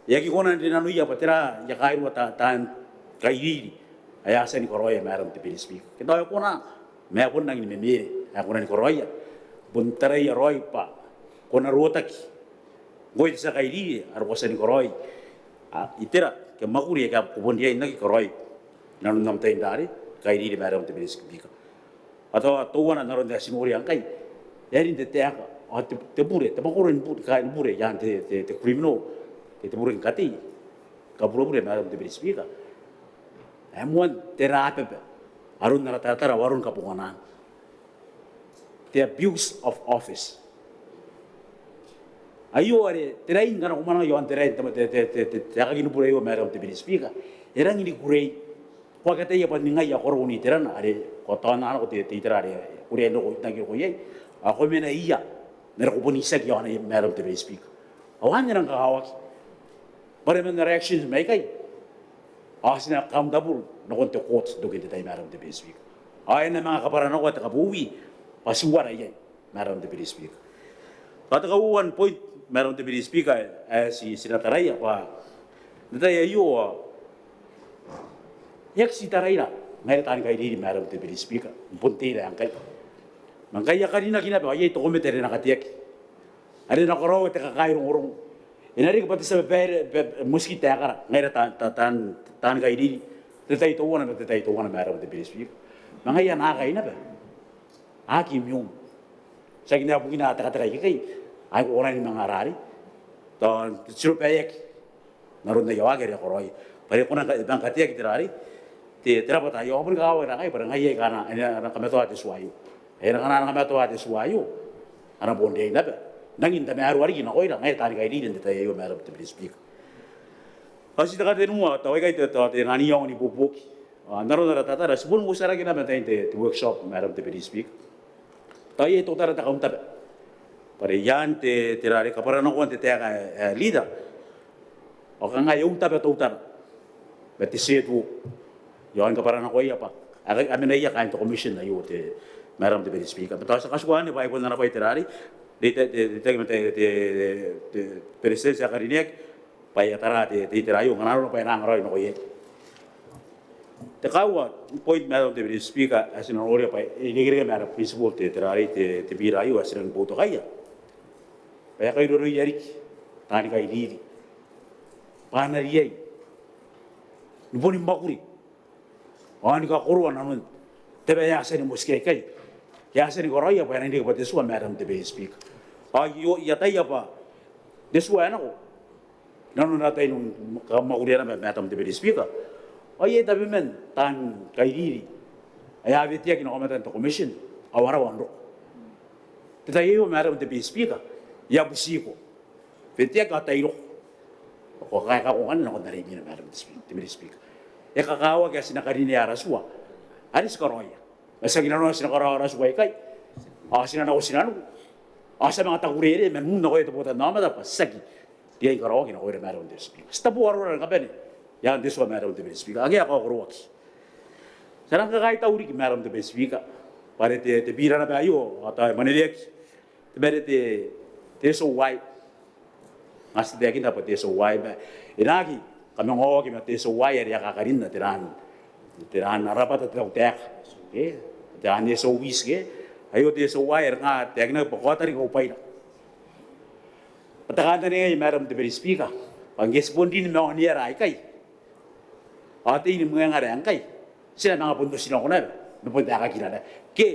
E aki kona n rinanoia bwa tera aia kairua ta-, taan kairiri ae a tia ni karaoia, Madam Deputy Speaker. Ke tao e kona, ma e bon rangi ni memere ae kona ni karaoia. Bon taraia raoi bwa ko na rotaki ngkoe te tia kairiri are ko a tia ni karaoi itera ke mwakuri aika ko bon riai n aki karaoi inanon am tai n rarei kairiri, Madam Deputy Speaker. Ao teuana n aron ae ti noria ngkai, e a rin te taeka ao te, te bure, te mwakoro ni bu-, kaain bure i aan te, te, te criminal, te, te bure ni katei, kaburebure, Madam Deputy Speaker. E moan te rababa aron ara taratara ao aron kabonganaan, te abuse of office. Aio are te rain ngkana ko mwananga i aon te rain, te, te, te aeka ni bure aio, Madam Deputy Speaker, e rangi ni kukurei. Ko aki ataia bwa ningai ae ko roko n iterana are ko taona nako te, te itera are ko riai n roko, n aki roko iai, ao ko mena ia n are ko bon itiaki i aona, Madam Deputy Speaker. Ao anne e nang kakawaki bwa are man ara actions mai ikai ao ti na accountable nakon te court n tokin te tai, Madam Deputy Speaker. Ao e na manga kabwaranakoa te kabowi bwa ti uara iai, Madam Deputy Speaker. Ao te kauoua n point, Madam Deputy Speaker, ae ti, ti na taraia bwa n te tai aio ao e aki ti taraira ngaira taani kairiri, Madam Deputy Speaker, n bon teira ae ngkai. Ma ngkai a karinaki naba ao iai te komete are e na kateaki are e na karaoa te kakae rongorongo. E na riki bwa te tia babaire, ba-, motiki taekara ngaira ta-, ta-, taan, taani kairiri n te tai teuana ma te tai teuana, Madam Deputy Speaker. Ma ngaia naakai naba a aki immune. Tiaki naba bukina a tekateka ikekei, ai ko kona ni manga rarei, tao n tirobaeaki n aron aia waaki are e karaoia bwa are e kona ni ka-, manga kateaki te rarei, te, te rabwata aio. Ao boni kakawaki naba ngkai bwa are ngaia aika a na, a na kamatoa te tua aio. Ae ngkana a na kamatoa te tua aio, a na bon riai naba n rangi n tamaroa riki nakoira ngaira taani kairiri n te tai aio, Madam Deputy Speaker. Ao ti te katenua, tao aikai te, tao te nani aonga n ibuobuoki. Ao n aron ara tataro ti boni uotaraki naba n tain te, te workshop, Madam Deputy Speaker. Tao iai teutana te kauntaba bwa are i aan te, te rarei kabwaranakoan te taeka ae, ae leader, ao kanga e untaba teutana ma te setuo iaon kabwaranakoia bwa a, a mena ia kaain te commission aio, te Madam Deputy Speaker. Ma tao ti a katikua anne bwa ai bon ana bwai te rarei, te, te, te, te, te, te, te Beretitenti ae karineaki, bwa e a tara te, te itera aio ngkana arona bwa e na angaraoi nako iai. Te kauoua n point, Madam Deputy Speaker, ae ti na noria bwa e irekereke ma ana principle te, te rarei, te, te bira aio ae ti rangi ni boutokaia, bwa e a kairoroia riki taani kairiri bwa a na riai ni boni mwakuri ao ni kakoroa nanon te bwai ae a tia ni motikia ikai, ae a tia ni karaoia bwa e rangi n reke bwa te tua, Madam Deputy Speaker. Ao I, I ataia bwa te tua ae nako inanon ara tai ni kamwakuria naba, Madam Deputy Speaker, ao iai tabeman taan kairiri ae a weteaki nako matan te commission ao a rawa n roko. Te tai aio, Madam Deputy Speaker, I a butiko weteaki ao tai roko. Ko a kaeka ngkanne nakon are imwina, Madam Deputy Speaker. E kakawaki ae ti na karinea ara tua are ti karaoia. Ma tiaki nanona ti na karaoa ara tua ikai ao ti na nako tinaniku ao ti a manga takurere man un nakoia te botannaomata bwa tiaki riai ni karaoaki nakoira, Madam Deputy Speaker. Ti taboa arora ni kabane i aan te tua, Madam Deputy Speaker. Akea ae kaokoroaki. Ti a nang kakaitau riki, Madam Deputy Speaker, bwa are te, te bira naba aio ao tao e mwaneweaki te bwai are te, te S O Y. Ngkai ti taekinna bwa te S O Y ma e na aki kamangaoaki ma te S O Y are e a kakarinna, te raan, te raan rabwata te tautaeka, e, te raan S O Ys ke. Aio te S O Y are ngai I taekinna bwa kaota riki kaubwaira. Bwa te kantaninga aei, Madam Deputy Speaker, bwa ngke ti bon rin ma oneara aikai ao tei ni mwengara ae ngkai ti na manga bon otinako naba ma bon taekakira naba ke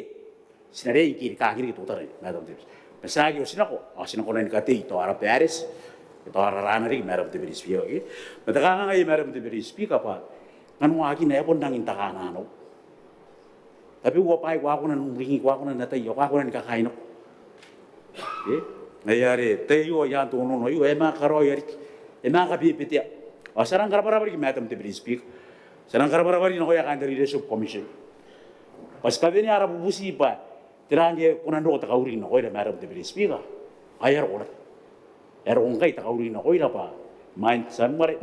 ti na riai ni kerikaaki riki teutana, Madam Deputy Speaker. Ma ti na aki otinako ao ti na kona ni katei tao ara barracks ke tao ara rana riki, Madam Deputy Speaker, ke. Ma te kanganga aei, Madam Deputy Speaker, bwa kanoan waakina e bon rangi n takananau. Tabeua bwaai ko a kona n uringi, ko a kona n ataia, ko a kona ni kakainako. E, ngaia are te tai aio i aan te onoono aio e manga karaoia riki, e manga kabebetea. Ao ti a rang karabwarabwa riki, Madam Deputy Speaker, ti a rang karabwarabwa riki nakoia kaain te Leadership Commission bwa ti kawenea ara bubuti bwa tera ngke e kona n roko te kauring nakoira, Madam Deputy Speaker, ao e a roko naba. E a roko ngkai te kauring nakoira bwa imwain Tianuare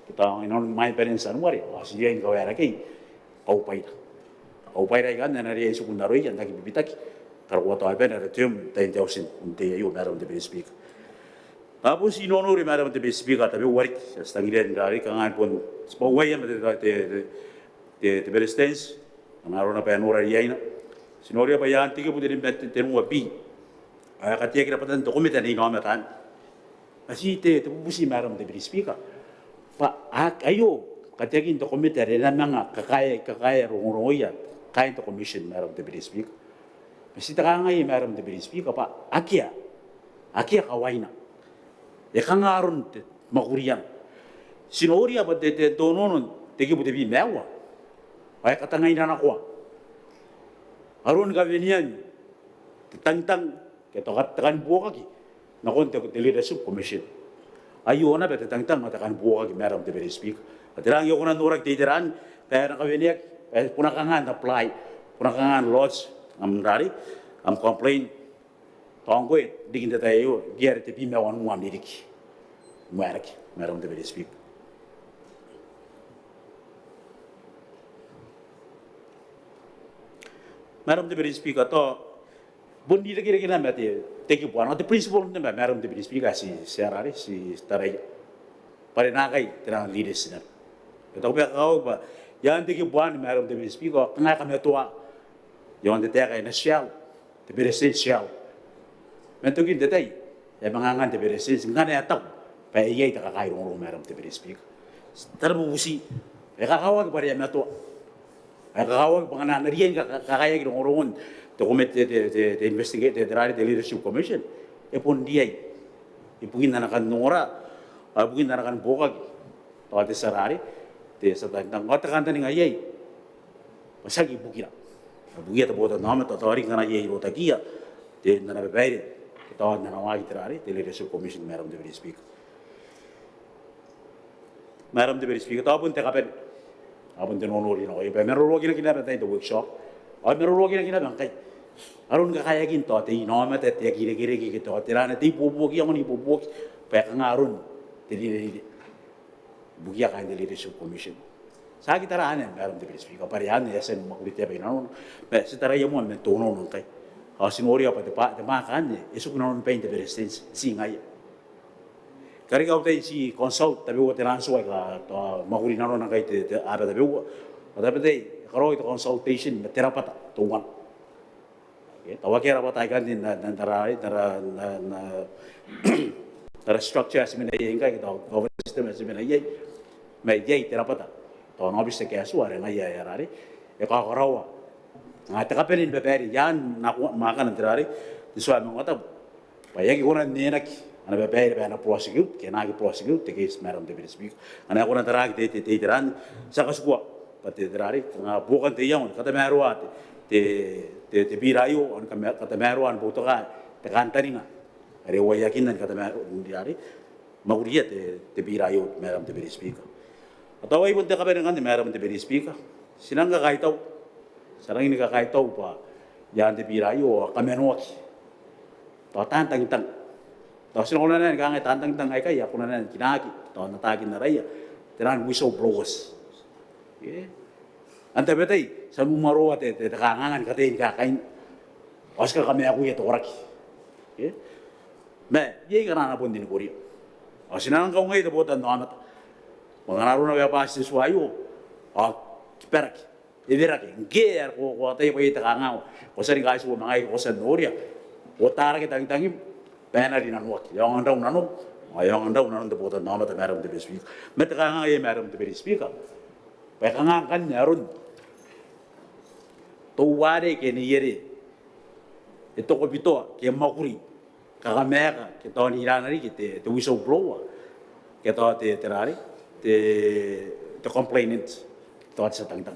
ke tao inanon imwain banen Tianuare ao ti riai ni kawaerakei kaubwaira. Kaubwaira aikanne a na riai n tiku n aroia n aki bibitaki karokoa tao bwa e na reke n te auti n te tai aio, Madam Deputy Speaker. Tao bon ti nonori, Madam Deputy Speaker, tabeua riki ae ti tangiria n rarei kanga bon tibwauaia ma te, te, te, te Beretitenti, kanga arona bwa e nora riaina. Ti noria bwa iaan te kibu tebwi ma tenua B ae kateaki rabwatan te komete ane inaomata anne. Ma ti te, te bubuti, Madam Deputy Speaker, bwa aio kateakin te komete are e na manga kakaea, kakaea rongorongoia kaain te Commission, Madam Deputy Speaker. Ma ti te kangai, Madam Deputy Speaker, bwa akea, akea kawaina. E kanga aron te mwakuriana? Ti noria bwa te, te, te onoono n te kibu tebwi ma aua ao e katangaira nakoa aron kawenean te tangitang ke te ka-, te kanibuokaki nakon te, te Leadership Commission. Aio naba te tangitang ao te kanibuokaki, Madam Deputy Speaker. Ao tera ngke e kona n noraki te itera anne bwa e na kaweneaki, bwa e kona kanga n apply, kona kanga n lodge am rarei, am complaint. Tao ngkoe riki n te tai aio, ngke are tebwi ma wanua am ririki. Moarara, Madam Deputy Speaker. Madam Deputy Speaker, tao bon irekereke naba ma te, te kibu anne, te principle naba, Madam Deputy Speaker, ae ti, ti rarei, ti taraia bwa are naakai te rang leaders naba. E taku bwa e kakawaki bwa iaan te kibu anne, Madam Deputy Speaker, ao kanga e kamatoa iaon te taeka ae e na shall, te Beretitenti shall. Man tokin te tai e a manga angan te Beretitenti ngkana e taku bwa e iai te kakae rongorongo, Madam Deputy Speaker. Tara bubuti, e kakawaki bwa are e a matoa. E kakawaki bwa ngkana a na riai ni ka-, ka-, kakaeaki rongorongon te komete, te, te, te investigate, te, te rarei, te Leadership Commission, e bon riai ibukin ana kan ongora ao ibukin ana kanibuokaki tao te tia rarei, te tia tangitang, ao te kantaninga iai bwa tiaki ibukira, ibukia te botannaomata, tao riki ngkana iai irotakiia te, n ana babaire ke tao n ana waaki te rarei, te Leadership Commission, Madam Deputy Speaker. Madam Deputy Speaker, tao bon te kabane, tao bon te nonori nakoia bwa e maroroakinaki naba n tain te workshop ao e maroroakinaki naba ngkai aron kakaeakin tao te inaomata, te aki irekereke ke tao tera, ana te ibuobuoki, iango n ibuobuoki bwa e kanga aron te rinerine ibukia kaain te Leadership Commission. Ti aki tara anne, Madam Deputy Speaker, bwa are anne e a tia ni mwakuri te aba i nanona. Ma ti taraia moa man te onoono ngkai ao ti noria bwa te ba-, te mwaaka anne e tiku i nanon bain te Beretitenti, ti ngaia. Karekea au tai ti consult tabeua te rang tua aika tao mwakuri i nanona ngkai te, te aba tabeua. Ao tabetai e karaoi te consultation ma te rabwata teuana. Okay, tao akea rabwata aikanne n ara, n ara, n ara, n ara, n ara, n ara structure ae ti mena iai ngkai, ke tao governance system ae ti mena iai. Ma iai te rabwata, tao ana aobiti te KSO are ngaia ae rarei, e kakaraoa, a, te kabanea ni babaire i aan nako mwaakana n te rarei, te tua ae Maungatabu, bwa e aki kona n enaki ana babaire bwa e na prosecute ke e na aki prosecute te case, Madam Deputy Speaker. Ngkana e kona n taraaki te, te, te itera anne, ti a katikua bwa te, te rarei, kanga buokan te iango ni katamaroa te, te, te, te bira aio, ao ni kama-, katamaroa ni boutoka te kantaninga are e uaiakinna ni katamaroa, n rarei, mwakuria te, te bira aio, Madam Deputy Speaker. Ao tao ai bon te kabanea ngkanne, Madam Deputy Speaker, ti nang kakaitau, ti a rangi ni kakaitau bwa i aan te bira aio ao a kamanoaki tao taan tangitang. Tao ti na kona naba ni kangai taan tangitang aikai a kona naba ni kinaaki tao n ataakin araia, te rang whistle blowers. Okay? Ao tabetai ti a numaroa te, te, te kanganga ni katei ni kakaina ao ti kakamaakuia te koraki. Okay? Ma iai karaana bon te nikoria. Ao ti na nang kaungaia te botannaomata bwa ngkana arona bwa e bati te tua aio ao kibaraki, e werake. Ngke are ko, ko ataia bwa iai te kanganga, ko tia ni kaitibo ma ngaia, ko tia n noria, ko tarake tangitangim bwa e na rinanoaki. E aonga n rau nanom ao e aonga n rau nanon te botannaomata, Madam Deputy Speaker. Ma te kanganga iai, Madam Deputy Speaker, bwa e kanga ngkanne aron teuare ke neiere e tokobitoa ke e mwakuri kakamaeka ke tao n irana riki te, te whistleblower ke tao te, te rarei, te, te complainant, tao te tia tangitang.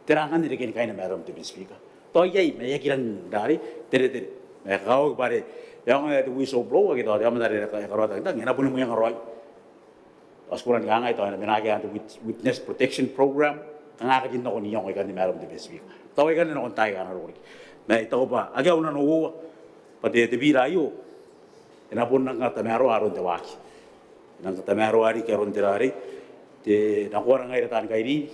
Tera ngkanne reken kaina, Madam Deputy Speaker? Tao iai ma e aki rangi n rarei teretere. Ma e kakawaki bwa are e aonga te whistleblower ke tao te aomata are e karaoa tangitang, e na boni mwenga raoi. Ao ti kona ni kangai tao e na mena akea te wit-, witness protection program, kanga aekakin nakon iango aikanne, Madam Deputy Speaker. Tao aikanne nakon taai aika a na roko riki. Ma I taku bwa akea au nanououa bwa te, te bira aio e na bon nang katamaroa aron te waaki. E nang katamaroa riki aron te rarei, te nakoara ngaira taani kairiri.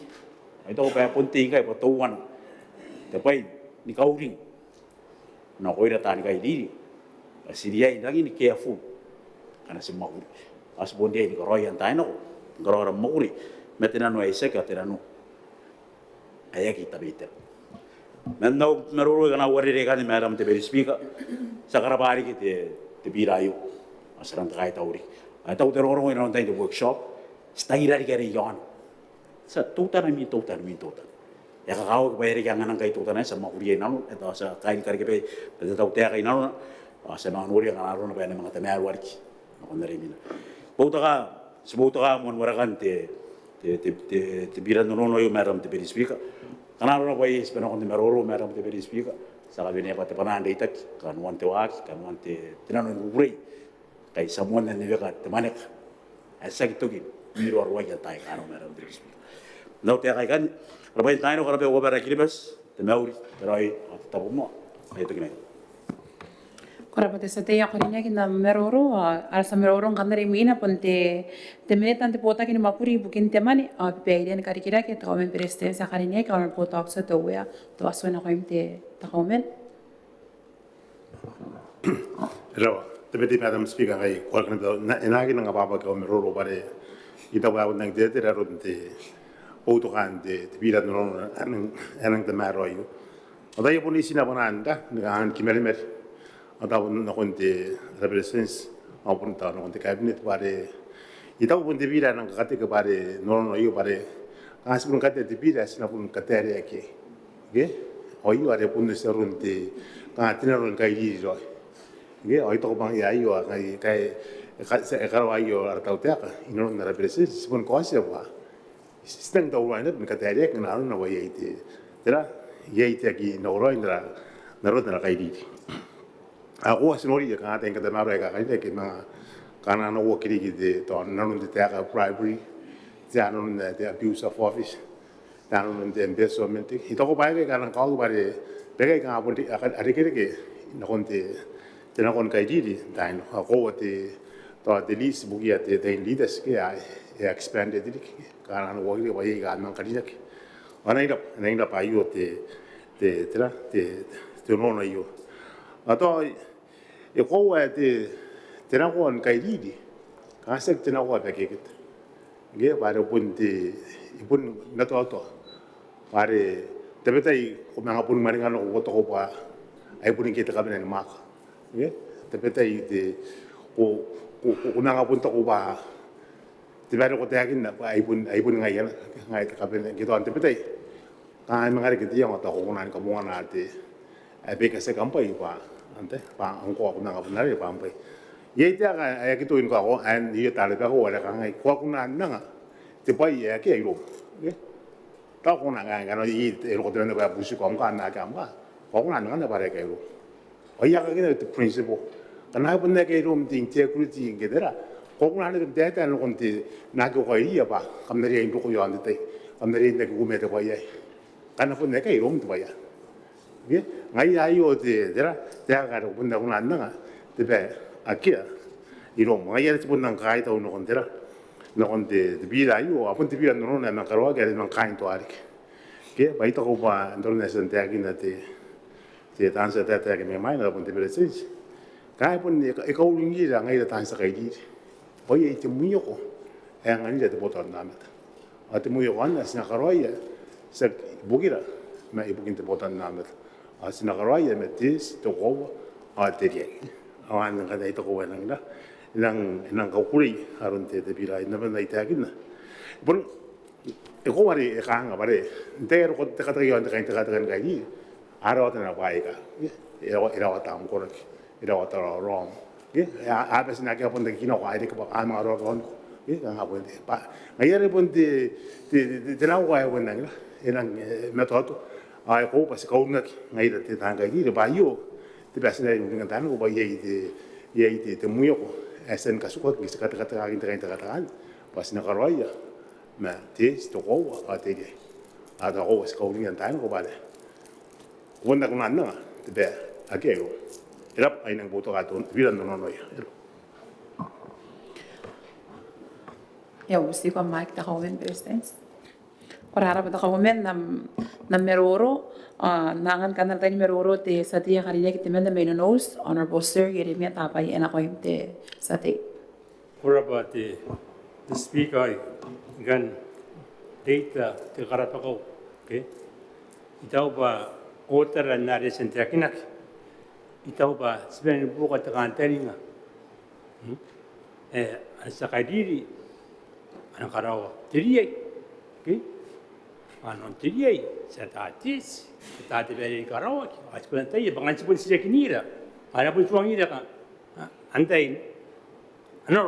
Ao I taku bwa e bon tei ngkai bwa teuana te bwai ni kauring nakoira taani kairiri bwa ti riai n rangi ni careful ngkana ti mwakuri. Ao ti bon riai ni karaoia n taai nako ni karaoa ara mwakuri ma te nano ae itiaki ao te nano ae aki tabeitera. Man au maroro ae I kan uarereke ikanne, Madam Deputy Speaker, ti a karabwa riki te, te bira aio ao ti a rang te kaitau riki. Ao e taku te rongorongo inanon tain te workshop, ti tangira riki are iaona. Ti a teutana imwin teutana imwin teutana. E kakawaki bwa e reke angana ngkai teutana ae ti a mwakuria inanon, ao ti a kaai ni karekea bwa te tautaeka inanona, ao ti a manga noria ngkana arona bwa e na manga tamaroa riki nakon are imwina. Boutokaa, ti boutokaa moan warekan te, te, te, te, te bira n onoono aio, Madam Deputy Speaker. Ngkana arona bwa iai tibwa nakon te maroro, Madam Deputy Speaker, ti a kawenea bwa te bwanaa n reitaki, kanoan te waaki, kanoan te, te nano ni kukurei, kai ti a moanna ni weka te mwaneka ae ti aki toki n iroaroaia n taai aika a nako, Madam Deputy Speaker. N au taeka ikanne, ara bwai n taai nako, ara bwai, uabara Kiribati, te mauri, te raoi ao te tabomoa. Ai toki mai. Ko rabwa te tia tei ae ko karineaki n am maroro. Ao ara tia maroro ngkanne are imwina bon te, te Minita n te Botaki ni Mwakuri ibukin te Mwane ao Bairean Karikirake, te Kauoman ni Beretitenti ae karineaki, Honourable Doctor Teuea Toatu, nakoim te, te Kauoman. Ko rabwa te Deputy Madam Speaker, ngkai ko a kona n, e na aki nang abwabwaki au maroro bwa are I taku bwa e a bon nang teretere aron te boutokaan te, te bira n onoono ae nang, ae nang tamaroa aio. Ao tao e bon itinako bwanaan te, ni kangai ni kimarimari. Ao tao bon nakon te, ara Beretitenti, ao bon tao nakon te Cabinet bwa are I taku bon te bira ae nang kakateke bwa are n onoono aio bwa are kanga ti bon katea te bira ae ti na bon kataereaki iai. Ke? Ao aio are bon oti aron te, kanga te nano ni kairiri raoi. Ke? Ao I taku bwa ngaia aio, a, ngkai, ngkai e ka-, e karaoa aio ara tautaeka inanon ara Beretitenti, ti bon kaotia bwa ti, ti nang tauraoi naba ni kataereaki ngkana arona bwa iai te, tera, iai te aki nakoraoi n ara, n aron ara kairiri. Ao ko a tia n noria kanga tain katamaroa aika a kainnanoaki, manga kanga a na uaki riki te, tao nanon te taeka bribery, te nanon te abuse of office, te nanon te embezzlement. I taku bwa aikai a nang kaoki bwa are, bwa aikai kanga bon ri-, a ka-, a irekereke nakon te, te nako ni kairiri n taai nako. Ao koaua te, tao te list ibukiia te, te leaders ke a, e expanded riki, kanga a na uaki riki bwa iai aika a manga karineaki. Ao e nang raba, e nang raba aio te, te, tera, te, te onoono aio. Ao tao e koaua ae te, te nako ni kairiri kanga tiaki te nako ae bakekete. Ke? Bwa are bon te, e bon matoatoa bwa are tabetai ko manga boni mwaninga nako ko taku bwa ai boni ngke te kabanea ni mwaaka. Ke? Tabetai te, ko, ko, ko, ko manga bon taku bwa te bwai are ko taekinna bwa ai bon, ai boni ngaia, ngaia te kabanea, ke tao n tabetai kanga e manga reke te iango tao ko kona ni kabongana te, ae baika tiaki am bwai bwa, ante, bwa ngkoa ko manga bon arei bwa am bwai. Iai taeka ae aki toki ni kakoaua, ae n iai tarebakau are kangai, ko a kona n anga te bwai ae akea iroum. Ke? Tao ko kona n anga, ngkana iai, e roko te nano bwa e butiko am kaa, n akea am kaa, ko a kona n anga naba are akea iroum. Ao I a kakinna te principle. Ngkana e bon akea iroum te integrity ke tera, ko a kona naba n taetae nakon te, naake ko kairiia bwa kam na riai n roko iaon te tai, kam na riai n aki kumea te bwai aei. Ngkana bon akea iroum te bwai aei. Ke? Ngaia aio te, tera, taeka are ko bon aki kona n anga te bwai ae akea iroum. Ngaia are ti bon nang kaitau nakon tera, nakon te, te bira aio, ao bon te bira n onoono ae manga karaoaki are manga kaintoa riki. Ke? Bwa I taku bwa n aron ae I a tia n taekinna te, te taan tia taetae ake mai mwaina, bon te Beretitenti. Kanga e bon e ka-, e kauringira ngaira taan tia kairiri bwa iai te mwioko ae anganira te botannaomata. Ao te mwioko anne ti na karaoia tiaki ibukira ma ibukin te botannaomata. Ao ti na karaoia ma te eti, te koaua ao te riai. Ao anne ngkanne ae I taku bwa e nang, e nang, e nang kakukurei aron te, te bira aei. N na bon taekinna, bon e koaua are e kanga bwa are n tai are e roko te katakaia, te kaintekateka ni kairiri, a rawata naba aika, e rawa, e rawata am koraki, e rawata raoraom. Ke? A, a bati n akea bon te kinako ae reke bwa a manga raoraoniko. Ke? Kanga bon te, bwa ngaia are bon te, te, te, te nako ae bon nang, e nang, e, matoatoa. Ao e koaua bwa ti kauringaki ngaira te taan kairiri bwa aio te bwai ae ti na riai n uringa n taai nako bwa iai te, iai te, te mwioko ae e tia ni katukaki ngke ti katekatekaki n te kaintekateka anne bwa ti na karaoia ma te eti, te koaua ao te riai. Ao tao koaua ti kauringia n taai nako bwa are ko bon aki kona n anga te bwai ae akea iroum. E raba, ai nang boutokaa te bira n onoono aio. E raba. E a butiko am mic, te Kauoman ni Beretitenti. Ko rabwa te Kauoman n am, n am maroro. Ao N na angan kanoan te maroro te tia tei ae karineaki temanna mai Nonouti, Honourable Sir Ieremia Tabai, e nakoim te tia tei. Ko rabwa te, te Speaker, I kan reita te karabakau. Okay. I taku bwa ko tara n are e tia n taekinaki, I taku bwa ti bane ni buoka te kantaninga. Hmm? E, are ti a kairiri, a na karaoa te riai. Okay? Ao n te riai, ti ata te eti, ti ata te bwai are karaoaki. Ao ti bon ataia bwa ngkana ti bon titirakira, ao a na bon tuangira ka, a, antai, a na,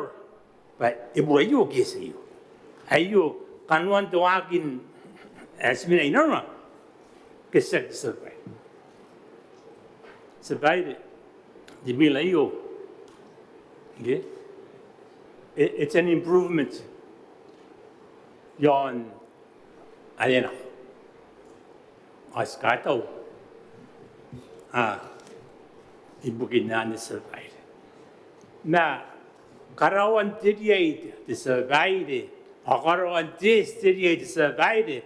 bwa e bure aio ke e tia aio. Aio kanoan te waaki ae ti mena inanona ke tiaki, Tia Babaire? Tia Babaire, te bill aio, okay, e, it's an improvement iaon are nako. Ao ti kaitau, a, ibukin anne, Tia Babaire. Ma karaoan te riai, te Tia Babaire, ao karaoan te eti, te riai, te Tia Babaire,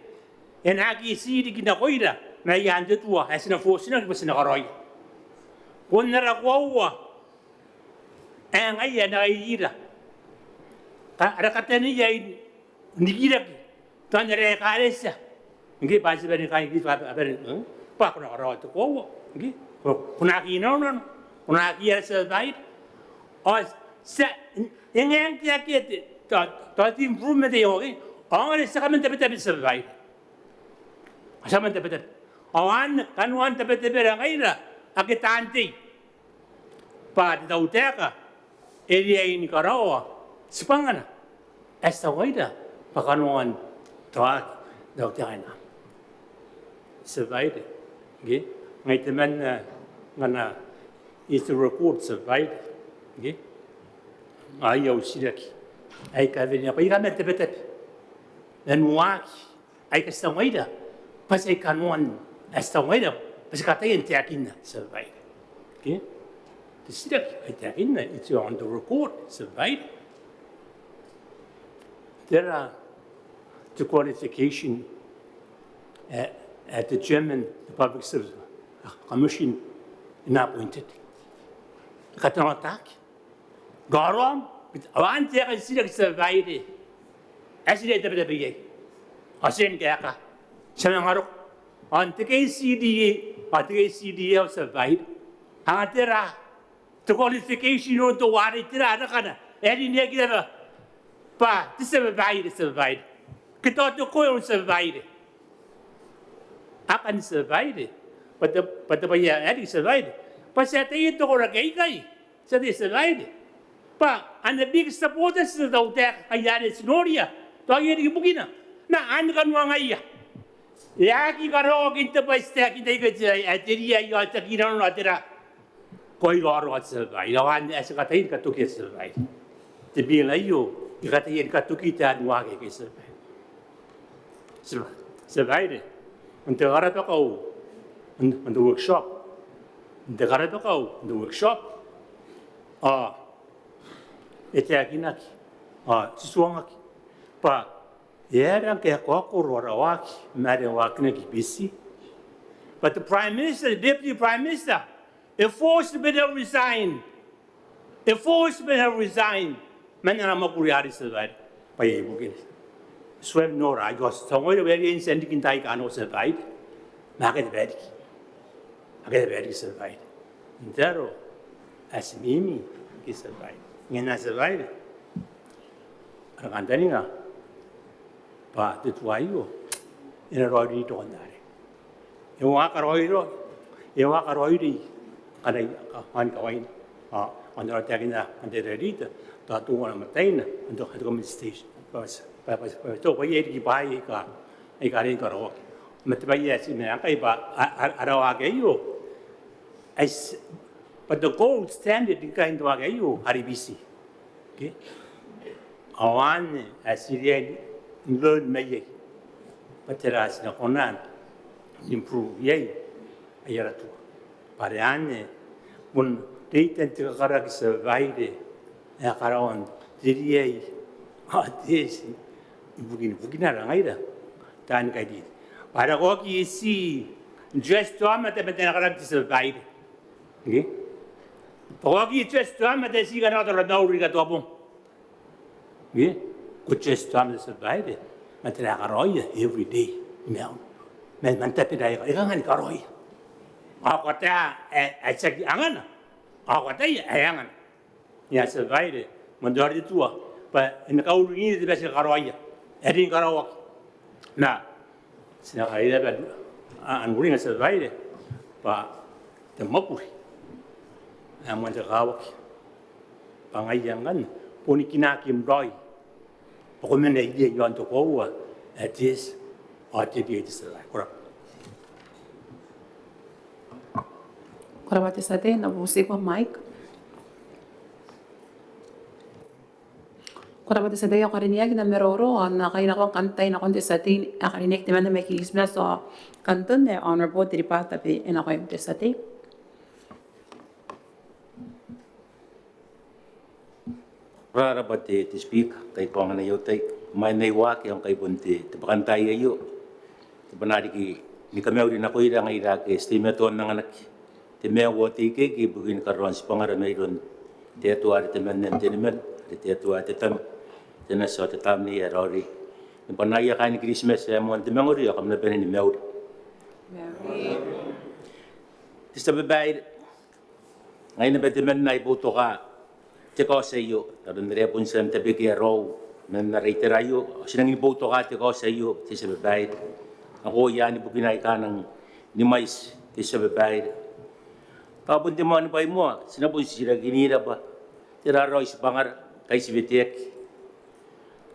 e na aki tii riki nakoira mai aan te tua ae ti na fotinaki bwa ti na karaoia. Bon ara koaua ae ngaia ae na kairira, ka, ara kataneiai n rikirake tao n ara ekaretia. Ngke bwa ti bane ni kairiri bwa, bwa, bwa, bwa ko na karaoa te koaua. Ngke ko, ko na aki inaonano, ko na aki ara, Tia Babaire. Ao ti a, e ngae ngke akea te, tao, tao te improvement aio, okay? Ao ngaia are ti a kaman tabetabe, Tia Babaire. Ti a kaman tabetabe. Ao anne kanoan tabetabera ngaira ake taan tei, bwa te tautaeka e riai ni karaoa tibwangana ae ti taku ngaira bwa kanoan tauaki n tautaeka ae na, Tia Babaire. Okay? Ngai temanna ngkana I a tia n record, Tia Babaire, okay, ao iai au titiraki aika a wene naba, I kaman tabetabe man waaki aika ti taku ngaira bwa ti aki kanoan ae ti taku ngaira bwa ti kataia n taekinna, Tia Babaire. Okay? Te titiraki ae I taekinna, it's on the record, Tia Babaire. Tera te qualification ae, ae te chairman, te Public Service Commission, e na appointed? E katanoataaki. Karaoa, ao anne te aeka n titiraki, Tia Babaire, ae ti riai n tabetabe iai. Ao ti riai ni kaeka, ti a manga roko. Ao n te K C D A, ao te K C D A ao, Tia Babaire, ao tera te qualification iroun teuarei, tera rakana ae rineaki naba bwa te Tia Babaire, Tia Babaire? Ke tao te koeau, Tia Babaire? Akana, Tia Babaire, bwa te, bwa te bwai ae riki, Tia Babaire, bwa ti ataia te koraki aikai, ti ataia, Tia Babaire, bwa a na big supporters te tautaeka, ngaia are ti noria tao iai riki bukina. Ma anne kanoangaia e aki karaoaki n te bwai ae ti taekinna aikai, ae te riai ao te aki inaonano, tera? Ko iraorao, Tia Babaire, ao anne ae ti kataia ni katokia, Tia Babaire. Te bill aio e kataia ni katoki taani waaki aikai, Tia Babaire. Tia Babaire, n te karabakau n te workshop, n te karabakau n te workshop, ao e taekinaki, ao ti tuangaki bwa e aera ngkai e kaokoro ara waaki ma are waakinaki i Fiji? But the Prime Minister, the Deputy Prime Minister, e forced bwa e na resign. E forced bwa e na resign man ana mwakuri arei, Tia Babaire, bwa iai ibukina. Ti a nora aio, ti taku ngaira bwa e riai n tia n riki n taai aika a nako, Tia Babaire, ma akea te bwai ae riki. Akea te bwai ae riki, Tia Babaire. N te aro ae ti mimi, Tia Babaire. Ngaia anne, Tia Babaire, ara kantaninga bwa te tua aio e na raoiroi riki n arei. E waaki raoiroi, e waaki raoiroi ngkana iai kawaina. Ao n ara taekina, n te rerita, tao teuana mataina, n te, n te compensation. Bwa, bwa, bwa, bwa iai riki bwaai aika, aika riai ni karaoaki. Ma te bwai ae ti mena ngkai bwa a, a, ara waaki aio, ae ti, bwa te gold standard ngkai n te waaki aio are i Fiji. Okay? Ao anne ae ti riai n learn mai iai bwa tera ae ti na kona n improve iai aia ara tua. Bwa are anne bon reitan te kakaraki, Tia Babaire, ae karaoan te riai ao te eti ibukin, ibukin ara ngaira Taani kairiri. Bwa e na kaoki ti dress te aomata ma te na karaki te tia babaire. Ngke? Kaoki dress te aomata ti kanakoa te aro mauri katoa bong. Ngke? Ko dress te aomata te tia babaire ma te na karaoia every day. Maiun. Man, man tabe n ae e kanga ni karaoia. Ao ko ataia ae, ae tiaki angana. Ao ko ataia ae angana. Ia tia babaire, moan te aro te tua bwa e na kauringin te bati ni karaoia. Are e na karaoaki. Ma ti na kairaba a, a, an uringa tia babaire bwa te mwakuri ae moan te kakawaki bwa ngaia ngkanne boni kinakim raoi bwa ko mena iai i aon te koaua ae te eti ao te riai te tia babaire. Ko rabwa. Ko rabwa te tia tei. N na bubutiiko Mike. Ko rabwa te tia tei ae karineaki, n na maroro ao n na kainakoa ngkanne te tai nakon te tia tei ae karineaki temanna mai Kiritimati ao Kanton, Honourable Teriba Tabe, e nakoim te tia tei. Ko rabwa te, te Speaker, ngkai ko anganai au tai. Imwain ae I waaki ao ngkai bon te, te bwakantaai aio, te bwanaa riki ni kamauri nakoira ngaira ake ti teimatoa n anganaki te maiu ao te ikeike ibukin karaoan tibwangara mairoun te Atua are temanna n te nimani, are te Atua te Tama, te Nati ao te Tamnei ae Raoiroi. Ni bwanaia kaain Kiritimati ae moan te mangori ao kam na bane ni mauri. Te tia babaire, ngai naba temanna ae I boutoka te kaoti aio, n aron are e bon tia n tabekaki raou man ara itera aio, ao ti rangi ni boutoka te kaoti aio te tia babaire. Ao ko iai ni bukina aika rangi ni mwaiti te tia babaire. Tao bon te moanibwai moa ti na bon titirakinira bwa tera raoi tibwangara ngkai ti weteaki.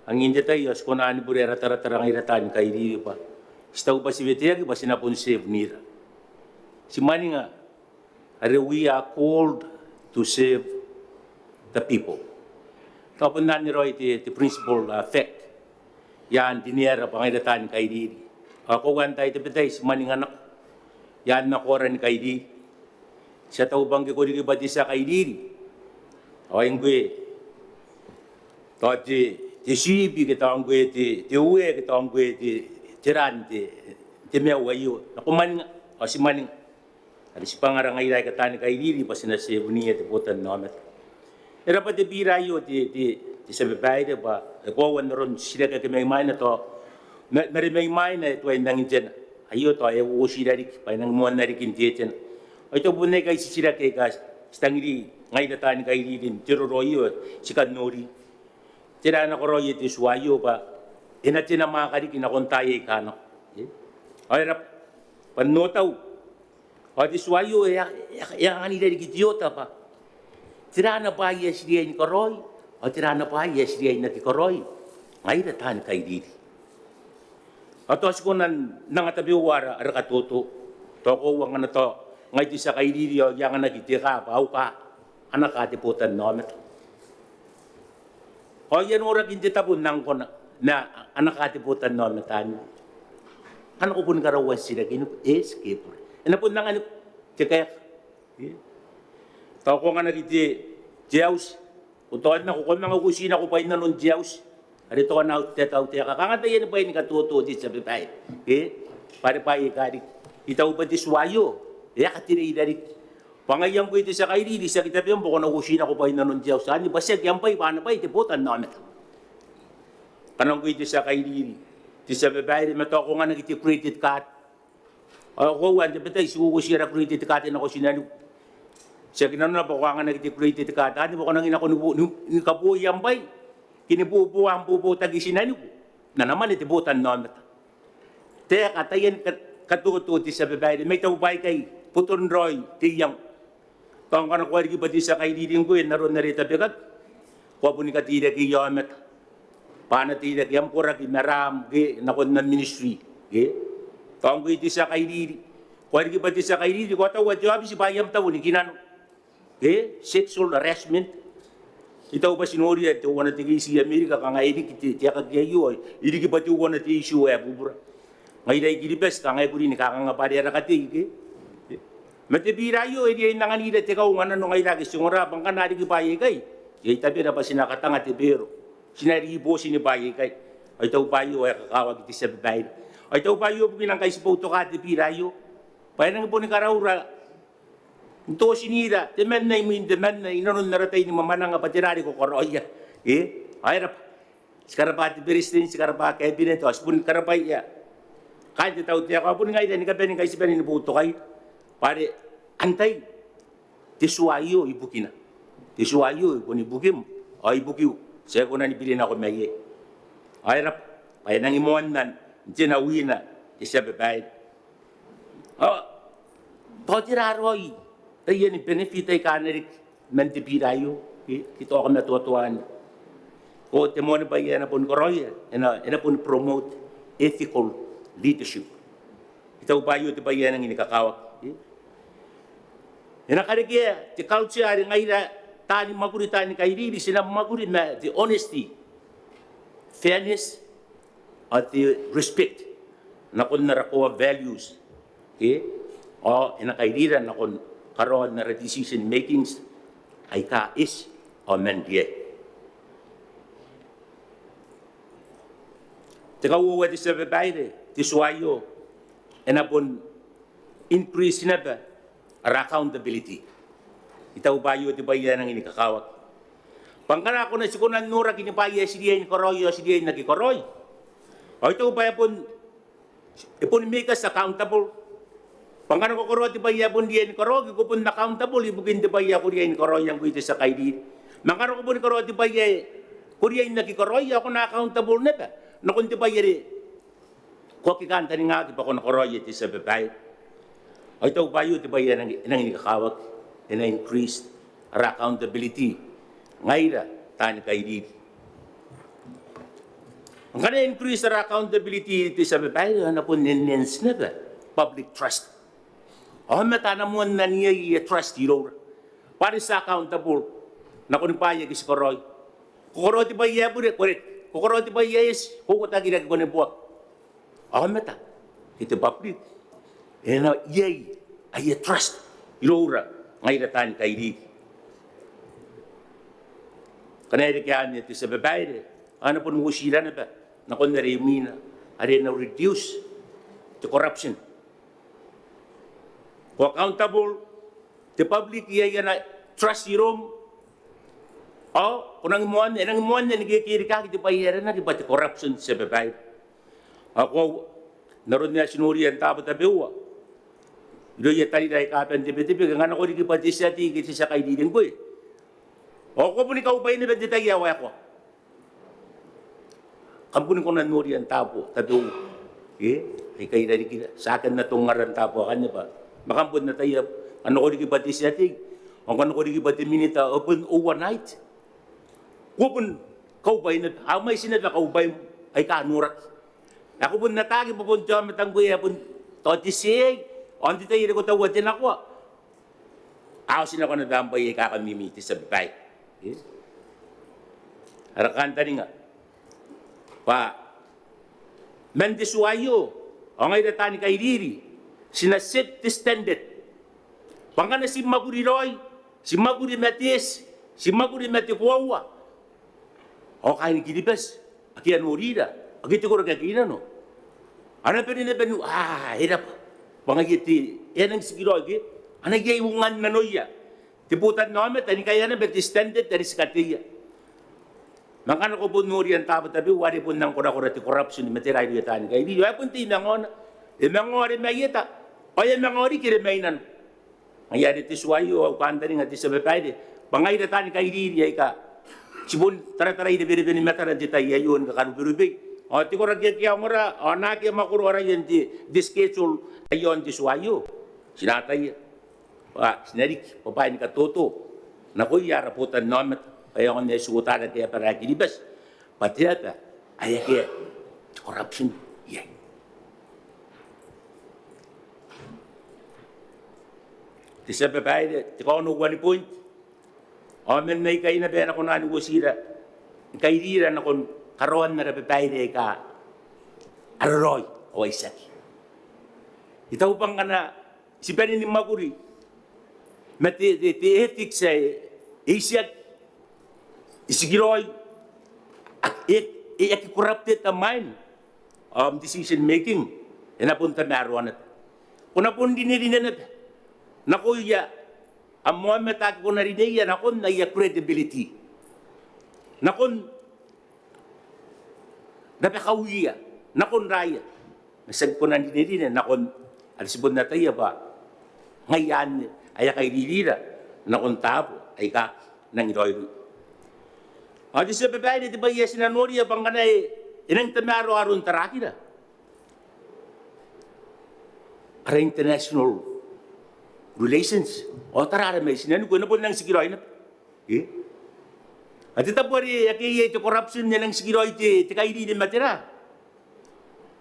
Angin te tai ao ti kona ni bure ara taratara ngaira taani kairiri bwa ti tau bwa ti weteaki bwa ti na bon serve-nira. Ti mwaninga are we are called to serve the people. Tao bon anne raoi te, te principal, uh, fact i aan rineara bwa ngaira taani kairiri. Ao koaua n taai tabetai ti mwaninga nako i aan nakoara ni kairiri. Ti a tau bwa ngke ko riki bwa te tia kairiri ao e ngkoe tao te, te tiibi ke tao ngkoe te, te uee ke tao ngkoe te, te ran te, te maiu aio. Ma ko mwaninga, ao ti mwaninga are tibwangara ngaira aika taani kairiri bwa ti na serve-nia te botannaomata. E rabwa te bira aio te, te, te tia babaire bwa e koaua n aron titiraki ake mai mwaina tao ma, ma are mai mwaina e tuai n rangi n tena. Aio tao e uotira riki bwa e nangi moanna riki n tetena. Ao I taku bon aikai titiraki aika ti tangiri ngaira taani kairiri n te roro aio, ti kan nori. Tera ae na karaoia te tua aio bwa e na tena mwaaka riki nakon taai aika nako? E? Ao e rabwa bwa n otau ao te tua aio e a, e a, e a anganira riki te oota bwa tera ana bwaai ae ti riai ni karaoi ao tera ana bwaai ae ti riai n aki karaoi ngaira taani kairiri. Ao tao ti kona n anga tabeua ara, ara katoto. Tao koaua ngkana tao ngai te tia kairiri ao I anganaki te kaa bwa au kaa, ana kaa te botannaomata. Ao I a noraki n te tabo n angkona ma ana kaa te botannaomata anne. Ngkana ko boni karaua titirakin, e, ti kebure. E na bon anganiko te kaeka. E? Tao ko anganaki te, te auti, ko tao nako, ko manga uoti nako bwain nanon te auti are tao ana auti te tautaeka. Kanga taiani bwai ni katoto te tia babaire. E? Bwa are bwaai aika riki. I taku bwa te tua aio e a katereira riki. Bwa ngaia ngkoe te tia kairiri, tiaki tabem bwa ko na uoti nako bwain nanon te auti anne bwa tiaki am bwai bwa ana bwai te botannaomata. Ngkana ngkoe te tia kairiri, te tia babaire, ma tao ko anganaki te credit card. Ao koaua n tabetai ti uouoti ara credit card nako tinaniku. Tiaki nanona bwa ko anganaki te credit card anne bwa ko nangi nako ni, ni, ni kaboi am bwai ke ni bobo am bobotaki i tinaniku n ana mwane te botannaomata. Taeka taiani ka, katoto te tia babaire, ma I taku bwa aikai boton raoi te iango. Tao ngkana ko a riki bwa te tia kairiri ngkoe n aron are e tabekaki, ko a boni kateirakeia aomata bwa a na teirake am koraki ma raam ke nakon am ministry ke. Tao ngkoe te tia kairiri, ko a riki bwa te tia kairiri, ko a taua te aobiti bwa ai am tabo ni kinano ke, sexual harassment. I taku bwa ti noria teuana te case i Amerika kanga e riki te, te aekaki aio, e riki bwa teuana te issue ae bubura. Ngaira i Kiribati kanga e kuri ni kanganga bwa are ara katei ke. Ma te bira aio e riai n anganira te kaunganano ngaira ake ti ongora bwa ngkana a riki bwaai aikai, iai tabera bwa ti na katanga te bero, ti na ribooti ni bwaai aikai. Ao I taku bwa aio ae kakawaki te tia babaire. Ao I taku bwa aio bukina ngkai ti boutoka te bira aio bwa e nangi boni karaura n totinira temanna imwin temanna inanon ara tai ni mwamwananga bwa tera are ko karaoia. E, ao e rabwa. Ti karabwa te Beretitenti, ti karabwa Cabinet, ao ti boni karabwaia kaain te tautaeka, ao boni ngaira ni kabane ngkai ti bane ni boutokaira bwa are antai te tua aio ibukina. Te tua aio e bon ibukim ao ibukiu, ti aki kona ni biri nako mai iai. Ao e rabwa bwa e nangi moanna n te nawina, te tia babaire. Ao tao tera raoi taiani benefit aika a na riki man te bira aio ke, ke tao kamatoatoani? Ao te moan bwai ae e na boni karaoia, e na, e na boni promote ethical leadership. I taku bwa aio te bwai ae nangi ni kakawaki. E na karekea te culture are ngaira taani mwakuri, taani kairiri, ti na mwakuri ma te honesty, fairness, ao te respect nakon ara core values. Ke, ao e na kairira nakon karaoan ara decision makings aika eti ao man riai. Te kauoua, te tia babaire, te tua aio e na bon increase naba ara accountability. I taku bwa aio te bwai ae nangi ni kakawaki. Bwa ngkana ko na, ti kona n noraki ni bwaai ae ti riai ni karaoi ao ti riai n aki karaoi, ao I taku bwa e bon, e boni make us accountable. Bwa ngkana ko karaoa te bwai ae bon riai ni karaoaki, ko bon accountable ibukin te bwai ae ko riai ni karaoia ngkoe te tia kairiri. Ma ngkana ko boni karaoa te bwai ae ko riai n aki karaoia, ao ko na accountable naba nakon te bwai are ko aki kantaningaki bwa ko na karaoia, te tia babaire. Ao I taku bwa aio te bwai ae nangi, nangi ni kakawaki, e na increase ara accountability ngaira taani kairiri. Ngkana e increase ara accountability, te tia babaire, ao e na bon enhance naba public trust. Aomata a na moanna n iai aia trust iroura bwa are ti accountable nakoni bwaai ake ti karaoi. Ko karaoa te bwai ae bure, ko reke. Ko karaoa te bwai ae eti, ko uotaki rake ko neboaki. Aomata ke te public e na iai aia trust iroura ngaira taani kairiri. Ngkana e reke anne, te tia babaire, ao e na boni uotira naba nakon are imwina, are e na reduce te corruption. Ko accountable, te public iai ana trust iroum, ao ko nangi moan, e nangi moanna ni kekerikaki te bwai ae aranaki bwa te corruption, te tia babaire. Ao koaua, n aron ae ti noria n taabo tabeua irouia tarira aika a bane n tebetebe, ke ngkana ko riki bwa te tia tei ke te tia kairiri ngkoe, ao ko boni kaubwai naba n te tai ae waekoa. Kam boni kona n noria n taabo tabeua, e, aika irarikira, ti aki kan atongara n taabo akanne bwa, ma kam bon ataia, ngkana ko riki bwa te tia tei, ao ngkana ko riki bwa te minita, ao bon overnight ko bon kaubwai naba, a mwaiti naba kaubwaim aika noraki. Ao ko bon ataaki bwa bon te aomata ngkoe ae bon tao te tia, ao n te tai are ko taua te nakoa, ao ti nako naba am bwai aika kamimi, te tia babaire. E? Ara kantaninga bwa man te tua aio, ao ngaira taani kairiri ti na set te standard. Bwa ngkana ti mwakuri raoi, ti mwakuri ma te eti, ti mwakuri ma te koaua, ao kaain Kiribati ake a norira, ake te koraki ake i nano, a na bane naba n, a, e rabwa, bwa ngaia te, e a nangi tikiraoi ke, a na iai ungan nanoia te botannaomata ni kaea naba te standard are ti kateia. Ma ngkana ko bon noria n taabo tabeua, are bon nang korakora te corruption ma tera irouia taani kairiri, ao e bon tei mangaona, e manga are mai eta, ao e manga riki are mai nano. Ngaia are te tua aio, au kantaninga, te tia babaire, bwa ngaira taani kairiri aika ti bon taratara ireberebeni matara n te tai aio ni kakaruberubei, ao te koraki ake a ongora, ao naake a mwakoro araia n te, te schedule aio n te tua aio, ti na ataia bwa ti na riki bwa bwaai ni katoto nakoia ara botannaomata, bwa e aonga n ae ti uotara ke abara ae Kiribati bwa te aba ae akea te corruption iai. Te tia babaire, te kaonoua ni point, ao man aikai naba e na kona ni uotira ni kairira nakon karaoan ara babaire aika a raraoi ao a itiaki. I taku bwa ngkana ti bane ni mwakuri ma te, te, te ethics ae e itiaki, e tikiraoi, e, e aki corrupted am ain, am decision making, e na bon tamaroa naba. Ko na bon rinerine naba nakoia am aomata ake ko na rineia nakon aia credibility, nakon rabakauia, nakon raia. Ma ti aki kona n rinerine nakon are ti bon ataia bwa ngaia anne aia kairirira nakon taabo aika a nangi raoiroi. Ao te tia babaire, te bwai ae ti na noria bwa ngkana e nangi tamaroa aron tarakira, ara international relations, ao tara ara mai tinaniku, e na bon nangi tikiraoi naba. E? Ao te tabo are akea iai te corruption, e nangi tikiraoi te, te kairiri ma tera?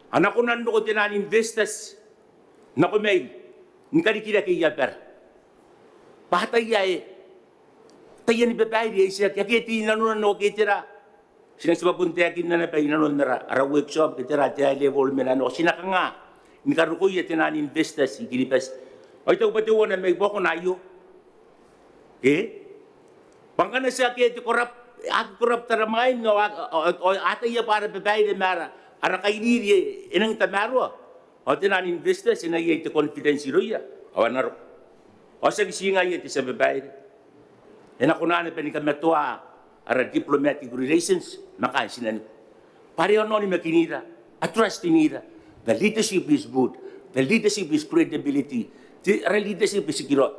A na kona n roko tenaan investors nako mairi ni karikirake aia abara. Bwa ataia ae taiani babaire ae itiaki, akea te inanona ao akea tera. Ti na tibwa bon taekinna naba inanon ara, ara workshop ke tera, te high level men, ao ti na kanga ni karokoia tenaan investors i Kiribati. Ao I taku bwa teuana mai buakona aio. E? Bwa ngkana ti akea te corrupt, aki corrupt ara mwain, ao a, ao, ao a ataia bwa ara babaire ma ara, ara kairiri e nangi tamaroa, ao tenaan investors e na iai te confidence irouia ao a na roko. Ao tiaki ti ngaia, te tia babaire, e na kona naba ni kamatoa ara diplomatic relations ma kaain tinaniku. Bwa are a na onimakinira, a trustinira. The leadership is good. The leadership is credibility. Te, ara leadership e tikiraoi.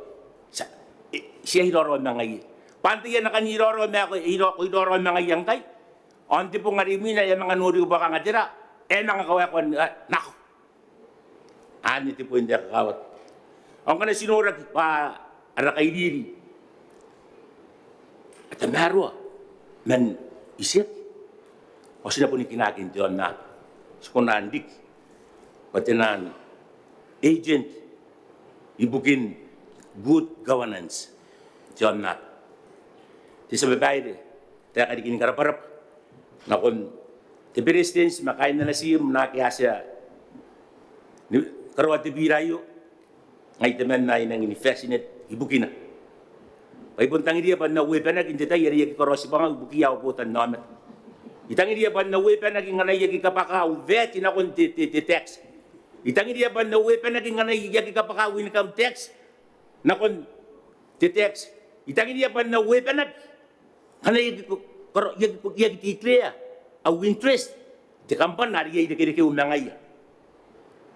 Ti a, e, ti a iraorao ma ngaia. Bwa antai ae na kan iraorao ma, ko iraorao ma ngaia ngkai? Ao n te bong are imwina e a manga noria bwa kanga tera, e a manga kawaekoa n, a, nako. Anne te point ae kakawaki. Ao ngkana ti noraki bwa ara kairiri a tamaroa man itiaki, ao ti na boni kinaki n te aonnaba. Ti kona n riki bwa tenaan agent ibukin good governance n te aonnaba. Te tia babaire, taeka riki ni karabwarabwa nakon te Beretitenti ma kaain ana tiim naake a tia ni karaoa te bira aio. Ngai temanna ae I nangi ni passionate ibukina. Bwa I bon tangiria bwa N na uebanaki n te tai are I aki karaoi tibwangau ibukiia au botannaomata. I tangiria bwa N na uebanaki ngkana I aki kabwaka au VAT nakon te, te, te tax. I tangiria bwa N na uebanaki ngkana I aki kabwaka au income tax nakon te tax. I tangiria bwa N na uebanaki ngkana I aki ko, karo, I aki ko, I aki declare au interest n te kambana are I a irekerekeu ma ngaia.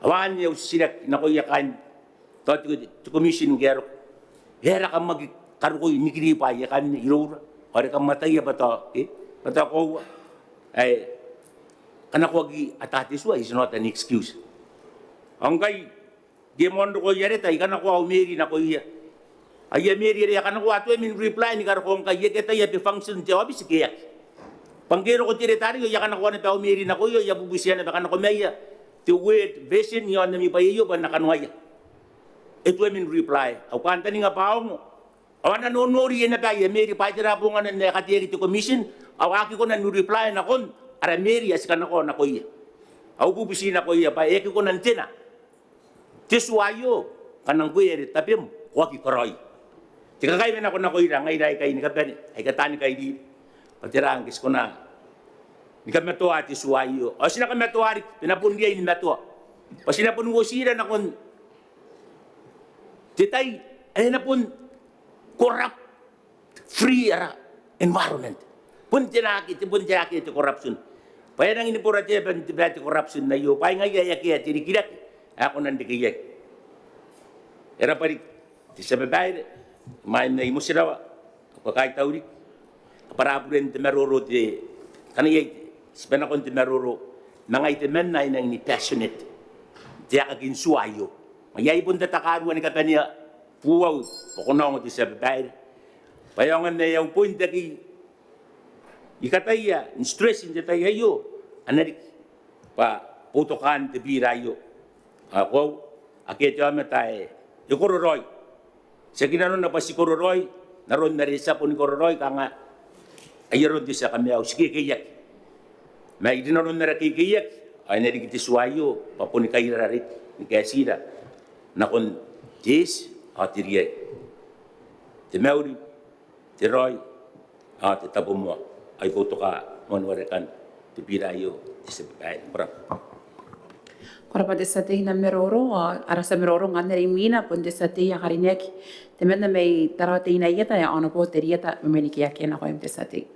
Ao anne au titiraki nakoia kaain tao te, te commission ngke a roko. E aera kam aki karokoi ni kiribwai akanne iroura? Ao are kam ataia bwa tao, e, bwa tao koaua ae kanakoaki ata te tua is not an excuse. Ao ngkai ngke e moan roko aia reta, I kanakoa au meri nakoia. Aia meri are a kanakoa a tuai man reply ni karokoa ngkai e aki ataia bwa e function te aobiti ke e aki. Bwa ngke e roko te reta arei ao I a kanakoa naba au meri nakoia, I a bubutia naba, kanako maia te Word version i aon ami bwai aio bwa N na kanoaia. E tuai man reply. Au kantaninga bwa a ongo. Ao a na nonori naba aia meri bwa e tera bonganan ae e kateaki te commission, ao a aki kona ni reply nakon ara meri ae ti kanakoa nakoia. Au bubuti nakoia bwa e aki kona n tena te tua aio ngkana ngkoe are tabem ko aki karaoi. Te kakaewe nako nakoira ngaira aikai ni kabane aika taani kairiri, bwa tera ngke ti kona ni kamatoa te tua aio. Ao ti na kamatoa riki, bwa e na bon riai ni matoa. Bwa ti na bon uotira nakon te tai ae e na bon corrupt free ara environment. Bon te naake, te, bon te naake te corruption. Bwa e nangi ni bora te aba n te, bwa te corruption aio, bwa ai ngaia ae akea te rikirake ae a kona n reke iai. E rabwa riki te tia babaire, imwain ae I motirawa, au kakaitau riki. Kabwara buren te maroro te, ngkana iai, tibwa nakon te maroro ma ngai temanna ae I nangi ni passionate n te aekakin tua aio. Ma iai bon tatakarua ni kabanea buau bwa ko na ongo te tia babaire. Bwa e aonga n ae au point ake I kataia n stress n te tai aio a na riki bwa boutokaan te bira aio. Ao koaua akea te aomata ae e kororaoi. Tiaki nanona bwa ti kororaoi n aron are ti a boni kororaoi, kanga ai aron te tia kamaiu, ti kekeiaki. Ma i rinanon ara kekeiaki ao e na riki te tua aio bwa boni kairara riki ni kaetira nakon te eti ao te riai, te mauri, te raoi ao te tabomoa. Ao I boutoka moan warekan te bira aio, te tia babaire. Ko rabwa. Ko rabwa te tia tei n am maroro, ao ara tia maroro ngkanne are imwina bon te tia tei ae karineaki temanna mai Tarawa Teinainano, ae Honourable Terieta Mwemwenikeake, nakoim te tia tei.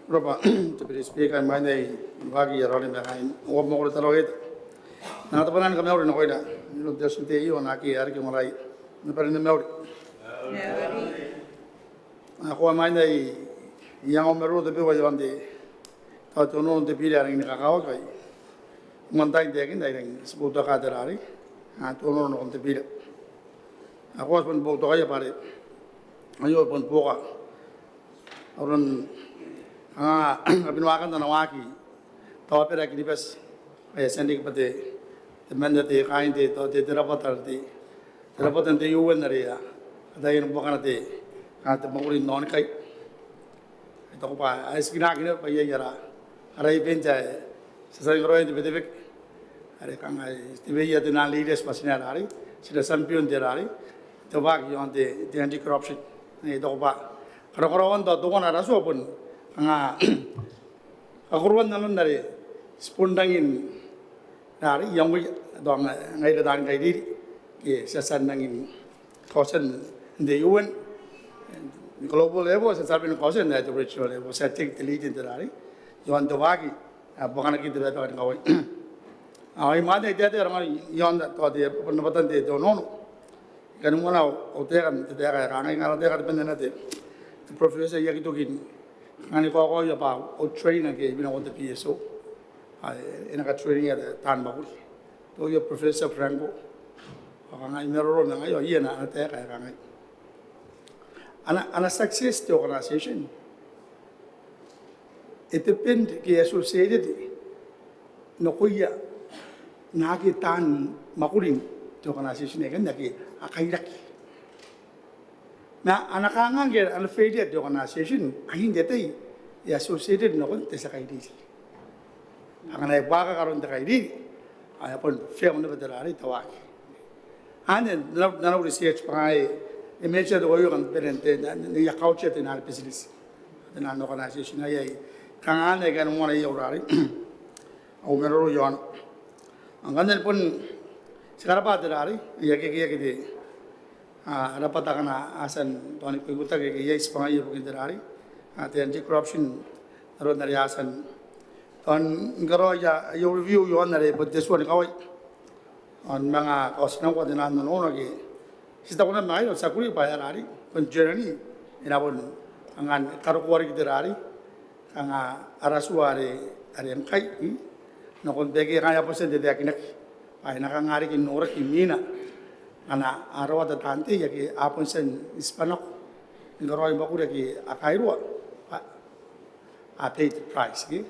Ko rabwa te Deputy Speaker, imwain ae I waaki, I a roroko ma kaain au mwakoro Tarawa Ieta. N na tabwanin kamauri nakoira n te tia tei aio, naake a riki n ongoraea, ni bane ni mauri. Ao imwain ae I a ongo maroro tabeua iaon te tao te onoono n te bira ae rangi ni kakawaki, ao I moan tai n taekinna ae I rangi ni boutokaa te rari, a, te onoono nakon te bira. Ao I a bon boutokaia bwa are aio bon buoka aron, a, abinoakan ana waaki Taobiara Kiribati, ae e a tia n riki bwa te, temanna te kaain te, te, te rabwata, te, te rabwata n te U N are e a, a tia n buakana te, a, te mwakuri n aonikai. I taku bwa a tikirakinna bwa iai ara, ara event ae ti a tia n karaoia n te Betebeke are kanga te way ae ti na leaders bwa ti na rari, ti na champion te rari, te waaki iaon te, te anti-corruption. I taku bwa karokoraoan tao teuana ara tua bon kanga kakoroan nanon are ti bon rangi n rari iangoia, tao ngaira taan kairiri, ke ti a tia n rangi n kaotia n te U N, global level, ti a tia ni kaotia n te regional level, ti a take the lead n te rari iaon te waaki, a, buakanakin te bwai ae kanga kawai. Ao imwain ae I taetae rongorongona iaon tao te, bon rabwatan te, te onoono, I kan moana au taeka n te taeka ae kangai, kanga taeka temanna te, te professor ae I aki toki n, kanga ni kaokaoia bwa au trainer ngke I mena nakon te P S O, ae e na katraininga taan mwakuri, teuaei Professor Franco. Ao kanga I maroro ma ngaia, ao iai ana, ana taeka ae kangai, ana, ana success te organisation e depend ke associated nakoia naake taan mwakuri n te organisation aikai ake a kairaki. Ma ana kanganga ke ana failure te organisation, angin te tai e associated nakon te tia kairiri. Ngkana e buakaka aron te kairiri, ao e a bon fail naba te rari, te waaki. Anne n ana, n ana research bwa ngaia e measure te waaki aio kanga beren te, n, n, n aia culture taian business, taian organisation. Ai, ai kanga anne ae I kan moana aia rari, au maroro iaona. Ao ngkanne bon ti karabwa te rari, I a kekeaki te, a, rabwata akana a tia n tao ni ikotaki ke iai tibwangaia ibukin te rari, a, te anti-corruption, aron are a tia n tao ni karaoa aia review iaon are bon te tua ni kawai ao ni manga kaotinako taian onoono ake ti taku naba ma ngaira, ti a kuri bwa e a rari, bon journey, e na bon kanga karokoa riki te rari, kanga ara tua are, are ngkai, mm, nakon baike kanga e a bon tia n tataekinaki bwa e na kanga riki n noraki imwina ngkana a rawata taan tei ake a bon tia n tibwa nako ni karaoi mwakuri ake a kairua, bwa a pay the price, ke?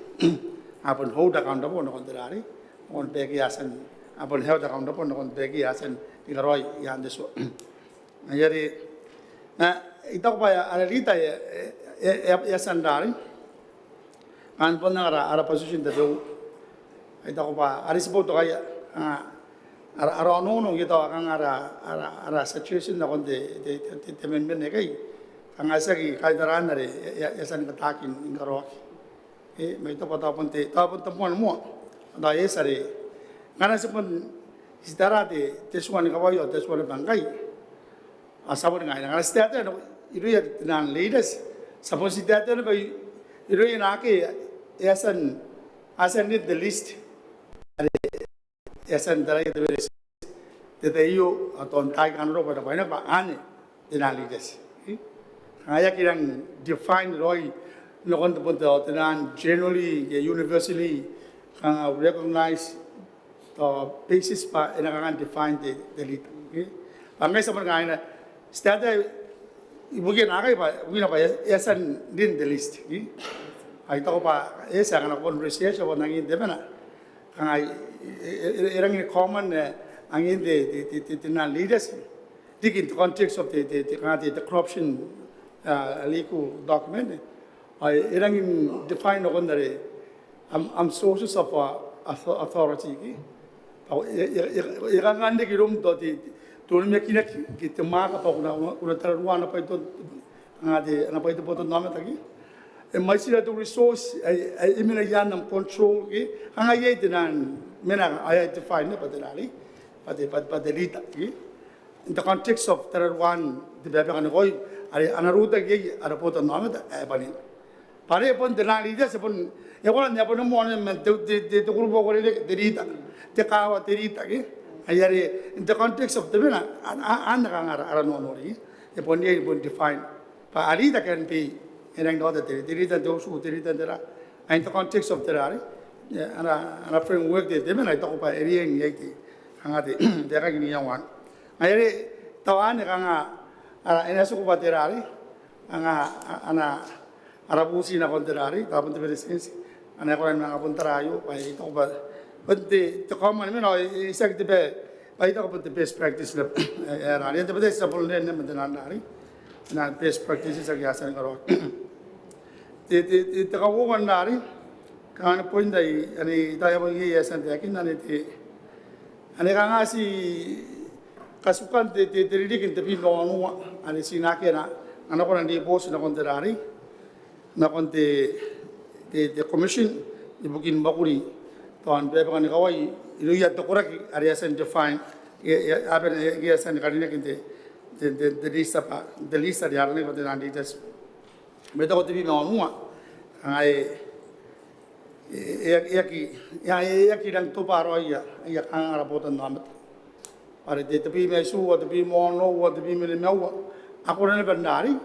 A bon hold accountable nakon te rari, nakon baike a tia n, a bon held accountable nakon baike a tia ni karaoi i aan te tua. Ngaia are, ma I taku bwa ara leader e, e, e, e a tia n rari, kanga bon ara, ara position tabeua. I taku bwa are ti boutokaia, a, ara, ara onoono ke tao kanga ara, ara, ara suggestion nakon te, te, te, te, te amendment aikai, kanga tiaki kaitaraan are e, e, e a tia ni kataaki ni karaoaki. E, ma I taku bwa tao bon te, tao bon te moan moa, tao e tia are ngkana ti bon ti tara te, te tua ni kawai ao te tua ni bwai ngkai, ao ti a bon ngaina ngkana ti taetae nako irouia taian leaders, ti a bon ti taetae naba irouia naake e a tia n, a tia n lead the list. Are e a tia n taraia te Beretitenti n te tai aio, ao tao n taai aika a na roko bwa e na bwainaki bwa anne taian leaders. Kanga e aki rang define raoi nakon te bon tao taian generally ke universally kanga recognized tao basis bwa e na kanga define te, te lead. Bwa ngkai ti a bon kangai ti taetae ibukia naakai bwa, ibukina bwa e a tia n lead the list. Ao I taku bwa e tia ngkana ko bon research bwa n angin te mena, kanga e, e, e, e rangi ni common, e, angin te, te, te, te, taian leaders riki in the context of the, the, the, kanga the, the corruption, uh, legal document. Ao e rangi n define nakon are am, am sources of, uh, author-, authority ke. Ao e, e, e, e kanga n reke iroum tao te, te onimakinaki ke te mwaaka bwa ko na, ko na tararua ana bwai te, ana bwai te botannaomata ke. e mwaitira te resource ae e mena iai n am control ke. Kanga iai te nang mena ae e define bwa te rarei, bwa te, bwa te leader ke. In the context of tararuan te bebeka ni kawai are a na rotaki iai ara botannaomata ae bwanin. Bwa are bon te nang leader, e bon, e kona n, e bon moan man te, te, te, te group of te leader, te kawa te leader ke. Ai are in the context of te mena, a, a, a na kanga ara, ara nonori. E bon iai, e bon define. Bwa a leader can be, e nang nota te, te leader te utu, te leader te ra. In the context of te rarei, ana, ana framework te, te mena, I taku bwa e riai n iai te, kanga te, te kaki ni iangoan. Ai are tao anne kanga, ara, e na tiku bwa te rarei, kanga, a, ana, ara buti nakon te rarei, tao bon te beretitenti, ana e kona ni manga bon tara aio, bwa I taku bwa, bon te, te common mena, e, e tiaki te be, bwa I taku bon te best practice naba, e, e rarei, te best example naba, naba te nang rarei, nang best practice tiaki a tia ni karaoaki. Te, te, te, te kauoua n rarei, kanga ni point ae, anne tao e a bon iai ae e a tia n taekinna, anne te, anne kanga ti katukan te, te, te ririki n tebwi ma onoua, anne ti na aki, a na, a na kona n ribooti nakon te rarei, nakon te, te, te commission, ibukin mwakuri, tao n bebeka ni kawai, irouia te koraki, are e a tia n define, e, e, a bane, e, e a tia ni karinaki n te, te, te, te list bwa, te list are aranaki bwa te nang leaders. Ma I taku tebwi ma onoua, kanga e, e, e, e aki, e, e aki rang tobwa raoi aia, aia kanga ara botannaomata. Bwa are te, tebwi ma itiua, tebwi ma onoua, tebwi ma nimaua, a kona naba n rarei,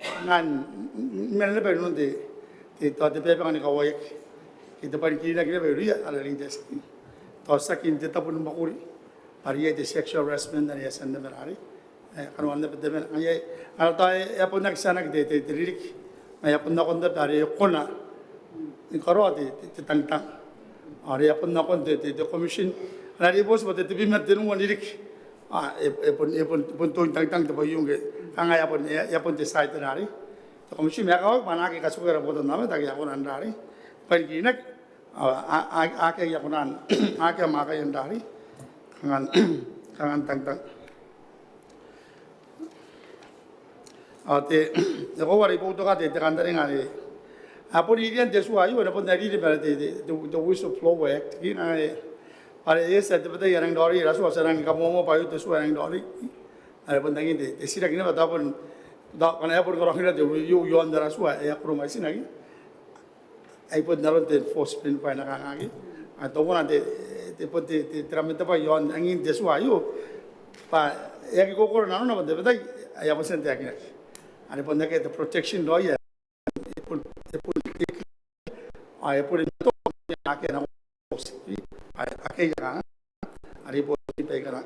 kanga n, n, n mena naba inanon te, te, tao te bebeka ni kawaiaki. Ke te bwai ni kirinaki naba irouia ara leaders. Tao tiaki n te tabo ni mwakuri. Bwa are iai te sexual harassment, anne e a tia naba n rarei. E, kanoan naba te mena, ngaia, ara tao e, e a bon aki tianaki te, te, te ririki. Ma e a bon nakon naba are e kona ni karaoa te, te, te tangitang. Are e a bon nakon te, te, te commission. Ana ribooti bwa te, tebwi ma tenua n ririki. A, e, e bon, e bon, bon toin tangitang te bwai aio ngke. Kanga e a bon, e, e a bon te side n rarei. Te commission, ma e kakawaki bwa a na aki katuka ara botannaomata ake a kona n rarei. Bwa ni kirinaki. A, a, a, ake a kona n, ake a mwaaka n rarei. Kanga n, kanga n tangitang. A, te, te koaua are I boutoka te, te kantaninga are. A bon irian te tua aio, e na bon riri bwa te, te, te, te Whistleblower Act. Ke ngaia, are e tia te bwai ae a nang raoiroi, ara tua ti a nang kamoamoa bwa aio te tua ae a nang raoiroi. Are bon tangin te, te titiraki naba tao bon, tao kanga e bon karaoaki naba te, io, io, n ara tua, e a koro mai tinaki. Ai bon aron te enforcement bwa e na kangaki. A teuana te, te bon te, te, te ramen te bwai iaon angin te tua aio. Bwa e aki kokoro nanona bwa te bwai ae a bon tia n taekinaki. Are bon akea te protection raoi ae e bon, e bon, a e bon e na to, akea nako. A, akea kanga. Are bon baikara,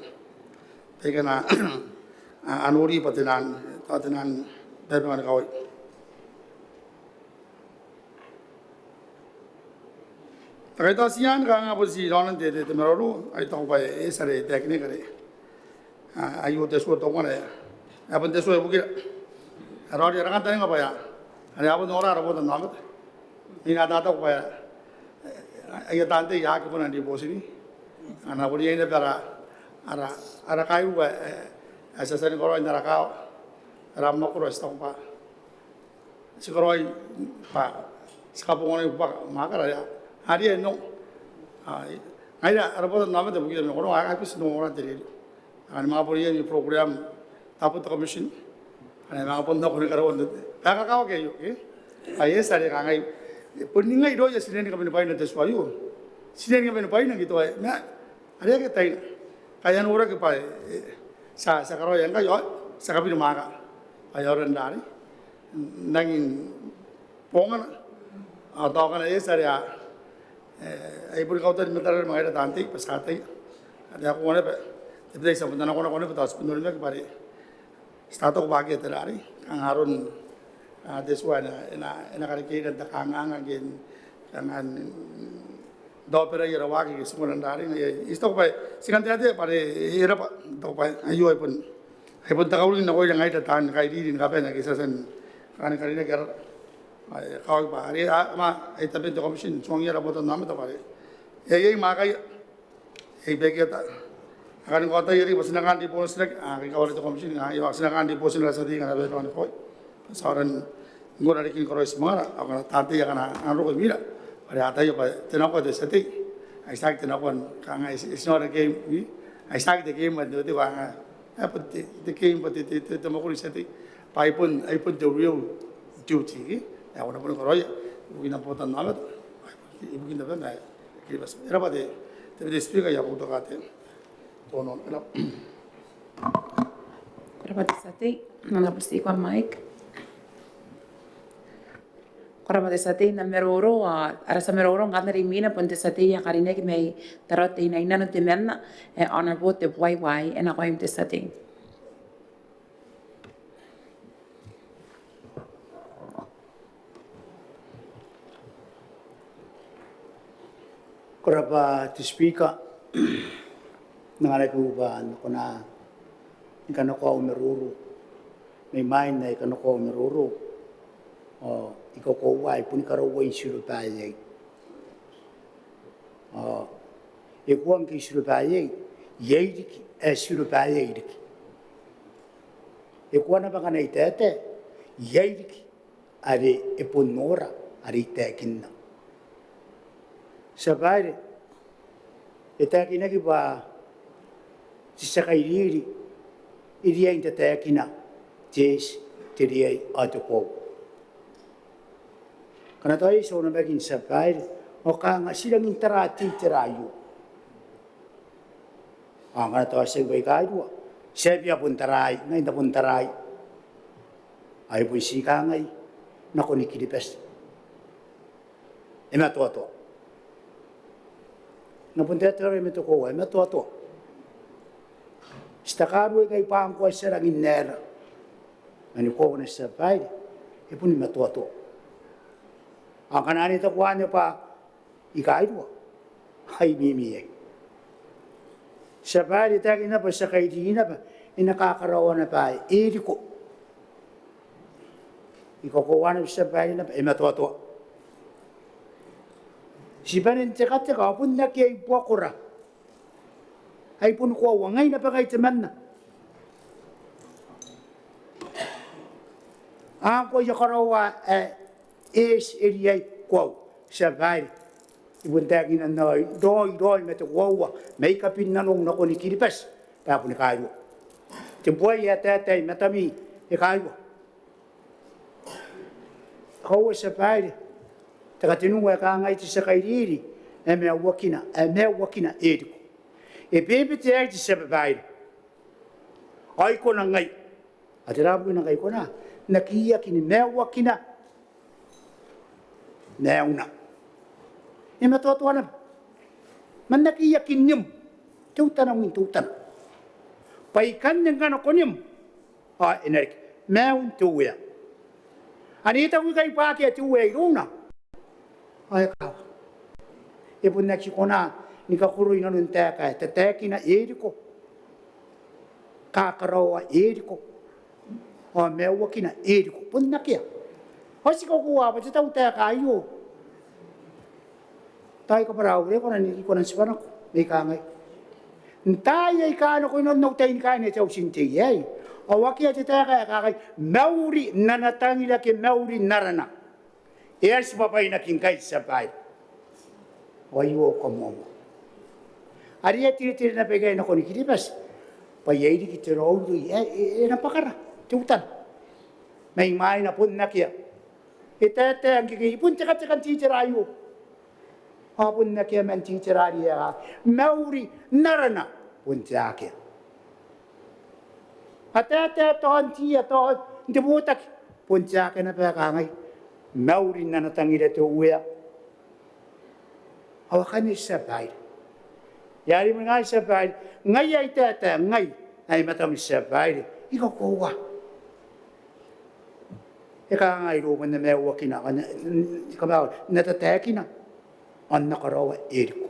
baikara, a, a nori bwa te nang, tao te nang, bebeka ni kawai. Takai tao tian kanga bon ti raonan te, te, te maroro, I taku bwa e, e tia are e taekinaki are. A, aio te tua teuana. E a bon te tua ibukira. A raoiroi ara kantaninga bwa e a. Are a bon nora ara botannaomata. I na tataku bwa e, aia taan tei a aki kona n ribooti. A na bon iai naba ara, ara, ara kairua, e, e a tia tia ni karaoi n ara kaawa. Ara mwakoro ae ti taku bwa ti karaoi bwa ti kabonganai bwa mwaakara are a riai n ongo. A, ngaira ara botannaomata ibukia ma koro a, a aki bati n ongora n te rerio. Ane manga bon iai ni program, tao bon te commission. Ane manga bon nako ni karaoan te, bwa e kakawaki aio, ke? Bwa e tia are kangai, bon ningai irouia ti nang kabane bwaina te tua aio. Ti nang kabane bwaina ngke tao, ma, are akea taina. Kai a noraki bwa, e, ti a, ti a karaoia ngkai, ao, ti a kabane mwaaka. Bwa e aonga n rarei. N angin bongana. Ao tao kanga e tia are a, e, ai bon kautaua ni matara ma ngaira taan tei, bwa ti kataia. Are a kona naba, te bwai ae ti a bon nakonako naba, tao ti bon onimakina bwa are ti taku bwa akea te rarei, kanga aron, a, te tua ae na, e na, e na karekeira n te kanganga ngke, kanga n, n, n taoberaia ara waaki ke ti kona n rarei, ngaia, I taku bwa, ti kan taetae bwa are, e raba, I taku bwa, aio ai bon, ai bon te kauring nakoira ngaira taan kairiri ni kabane ake ti a tia ni, kanga ni karinaki ara, ai, kawai bwa are, a, ma, ai taben te commission, tuangiia ara botannaomata bwa are. E, e, mwaakaia, e, beke ta. A kan kaotai are bwa ti na kan ribootinaki, a, kai kawara te commission, a, e, bwa ti na kan ribootinaki ara tia tei ngkana bebeka ni kawai. Ti a aron, ngkoa riki ni karaoi ti mwaara, ao ngkana taan tei akana a na roko imwira, bwa are a ataia bwa te nakoa te tia tei. Ai tiaki te nakoa n kanga e ti, e ti nora game, ai tiaki te game, te, te, te game bwa te, te, te mwakuri n tia tei. Bwa ai bon, ai bon te real duty, ke? Ae ko na boni karaoia ibukin am botanaomata, ibukin tabena ae Kiribati. E rab'a te, te, te Speaker, I a boutoka te, te onoono. E rab'a. Ko rab'a te tia tei. Honourable Speaker, mic. Ko rab'a te tia tei. N na maroro, a, ara tia maroro ngkanne are imwina bon te tia tei ae karineaki mai Tarawa Teinainano temanna, e, Honourable Tebuai Uaai, e nakoim te tia tei. Ko rab'a te Speaker. N anganaki bwa N na kona ni kanakoa au maroro. Mai mwain ae I kanakoa au maroro, ao I kakoaua ae I boni karaua n tiroba iai. Ao e koaua ngke I tiroba iai, iai riki ae tiroba iai riki. E koaua naba ngkana I taetae, iai riki are e bon nora are I taekinna. Tia Babaire, e taekinaki bwa te tia kairiri e riai n tataekina te eti, te riai ao te koaua. Ngkana tao iai te onimaki, Tia Babaire, ao kanga ti rangi n tara te itera aio. Ao ngkana tao ti aki baikairua, ti a bia bon taraai, ngai N na bon taraai. Ao I bon ti kangai nakoni Kiribati, e matoatoa. N na bon taetae raoi ma te koaua, e matoatoa. Ti takarua ikai bwa ngkoa ti a rangi n aera. Ma ni koaua, Tia Babaire, e boni matoatoa. Ao ngkana ane taku anne bwa I kairua, ai mimi iai. Tia Babaire, e taekinna bwa te tia kairiri naba e na kakaraoa naba ae e riko. I kakoaua naba, Tia Babaire, naba e matoatoa. Ti bane n tekateka ao bon akea ae I buakora. Ai bon koaua, ngai naba ngkai temanna. Ngkoa I a karaoa ae e eti, e riai, koaua. Tia Babaire, I bon taekinna raoi, raoi, raoi ma te koaua, mai kabin nanou nakoni Kiribati, bwa e boni kairua. Te bwai ae taetae i matami e kairua. Koaua, Tia Babaire, te kateniua e kangai, te tia kairiri ae maiuakina, ae maiuakina e riko. E bebete aei te Tia Babaire. Ao I kona ngai, ao tera bukina ngkai I kona n aki aki ni maiuakina maiuna? E matoatoa naba. Ma n aki aki n nim teutana imwin teutana. Bwa ikanne ngkana ko nim, ao e na riki maiun te Uea. Ane e taku ikai bwa akea te Uea irouna, ao e kawa. E bon aki kona ni kakoroi nanon taeka ae tataekina e riko, kakaraoa e riko, ao maiuakina e riko. Bon akea. Ao ti kakoaua bwa te tautaeka aio. Tao I kabwara au urekana, I kona n tibwa nako, ma I kangai, n taai aika nakoinan au tai ni kaain te auti n tei aei, ao akea te taeka ae kangai, mauri n ana tangira ke mauri n arana. E a tibwa bwainaki ngkai, Tia Babaire. Ao aio au kamoamoa. Are e a tiritiri naba ikai nakoni Kiribati bwa iai riki te raoiroi ae e, e na bwakara teutana. Mai mwaina bon akea. E taetae ngkekei, bon tekateka n te itera aio. Ao bon akea man te itera are e a, mauri n arana, bon te akea. A taetae tao n te, tao n te botaki, bon te akea naba ae kangai, mauri n ana tangira te Uea. Ao akanne, Tia Babaire. Ia, are imwin ngai, Tia Babaire, ngai ae I taetae, ngai ae I matami, Tia Babaire, I kakoaua. E kangai, irou bon na maiuakina, ao n na, n na, n na tataekina, ao n na karaoa e riko.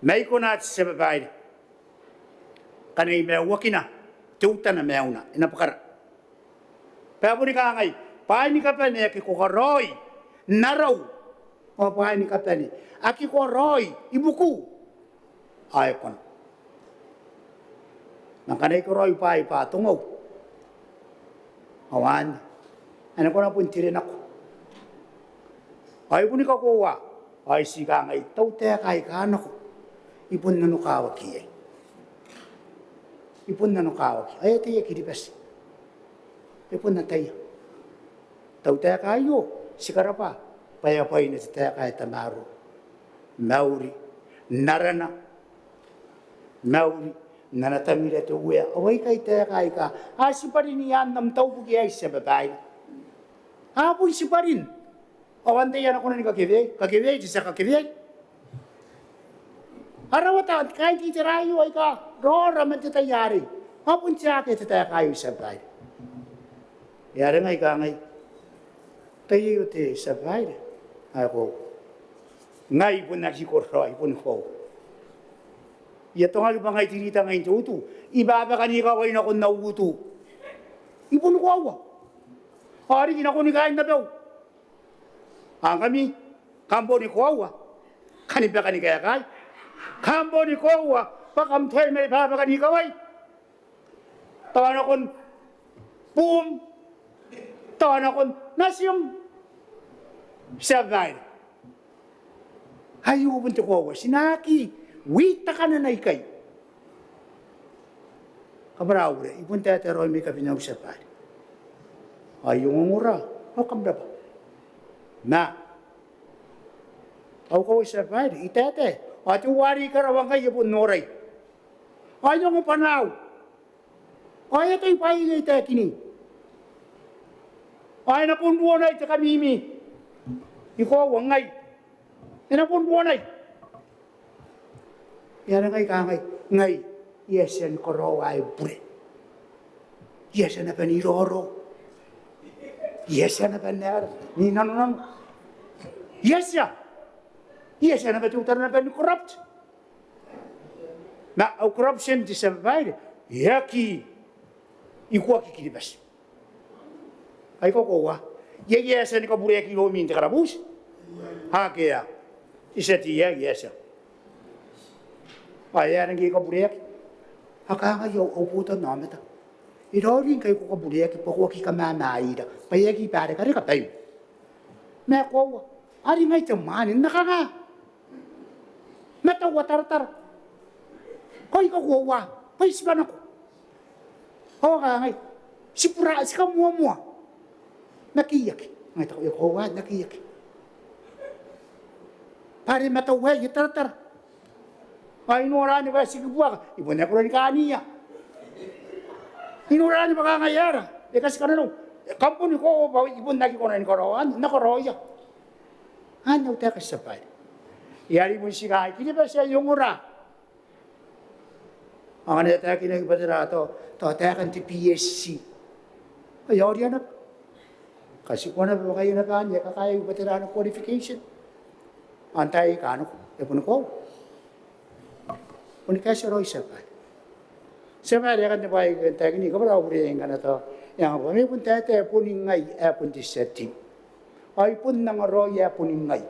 Ma I kona, Tia Babaire, ngkana I maiuakina teutana maiuna, e na bwakara. Bwa e boni kangai, bwaai ni kabane ake ko karaoi n arau, ao bwaai ni kabane ake ko karaoi ibukiu, ao e kona. Ma ngkana I karaoi bwaai bwa tongau, ao anne, Ane ko na bon tire nako. Ao I boni kakoaua, ao I ti kangai, tautaeka aika nako, I bon nanokawaki iai. I bon nanokawaki. Ao e ataia Kiribati, e bon ataia. Tautaeka aio, ti karabwa bwa e a bwaina te taeka ae tamaroa. Mauri n arana, mauri n ana tangira te Uea. Ao aikai taeka aika a tibwa rin i aan am taubuki aei, tia babaire. A bon tibwa rin. Ao antai ae na kona ni kakeweai? Kakeweai te tia kakeweai. A rawata kaain te itera aio aika raora man te tai arei. A bon tiaki te taeka aio, tia babaire. E a rangai kangai, tai aio te tia babaire. Ae koaua, ngai bon aki kororaoi, I boni koaua. I atongaki bwa ngai te rita ngain te utu, I babakanikawai nakon au utu. I boni koaua. Ao riki nakoni kaain abau. Ao ngkami, kam boni koaua, kani baka ni kaekai. Kam boni koaua bwa kam tuai mai babakanikawai. Tao nakon buum, tao nakon nursing home, tia babaire. Aio bon te koaua, ti na aki wita kanana ikai. Kabwara au bure, I bon taetae raoi mai kabinau, tia babaire. Ao I ongongora, ao kam rabwa. Ma au kawai, tia babaire, I taetae, ao teuare I karaua ngai e bon norai. Ao I ongo bwanaau. Ao e a tai bwaai aika I taekinna. Ao e na bon ruonai te kamimi. I koaua ngai, e na bon ruonai. E a rangai kangai, ngai, I a tia ni karaoa ae bure. I a tia naba n iraorao. I a tia naba n aera, ni nanonano. I a tia. I a tia naba teutana naba ni corrupt. Ma au corruption, te tia babaire, e aki ikoaki Kiribati. Ai ko koaua, iai ae e a tia ni kabureaki iroumi n te karabuti? Akea. Te tia tei aei e a tia. Ao e aera ngke e kabureaki? A kangai au, au botannaomata, e raoiroi ngkai ko kabureaki bwa ko aki kamamaira, bwa e aki barekareka baim. Ma e koaua, a ringai te mwaane, n na kanga? Ma tao a taratara. Ao I kakoaua bwa I tibwa nako. Ao a kangai, ti bura, ti kamoamoa. N aki iaki. Ngai taku, e koaua, n aki iaki. Bwa are ma tao ae I a taratara. Ao I nora anne bwa e tikibuaka, I bon aki kona ni kaania. I nora anne bwa kanga e aera, e katikananau. Kam boni koaua bwa I bon aki kona ni karaoa anne, N na karaoia. Anne au taeka, tia babaire. E a ribun tikai Kiribati ae I ongora. Ao ngkana e taekinaki bwa tera tao, tao taekan te B S C, ao e a oria naba. Katikua naba bwa ngaia naba anne e kakaei bwa tera ana qualification. Ao n taai aika nako e boni koaua. Boni kaeti raoi, tia babaire. Tia babaire, aekan te bwai ae I kan taekinna, kabwara au bure ngkana tao e anga bwa ma I bon taetae boni ngai ae bon te tia tei. Ao I bon anga raoi ae boni ngai.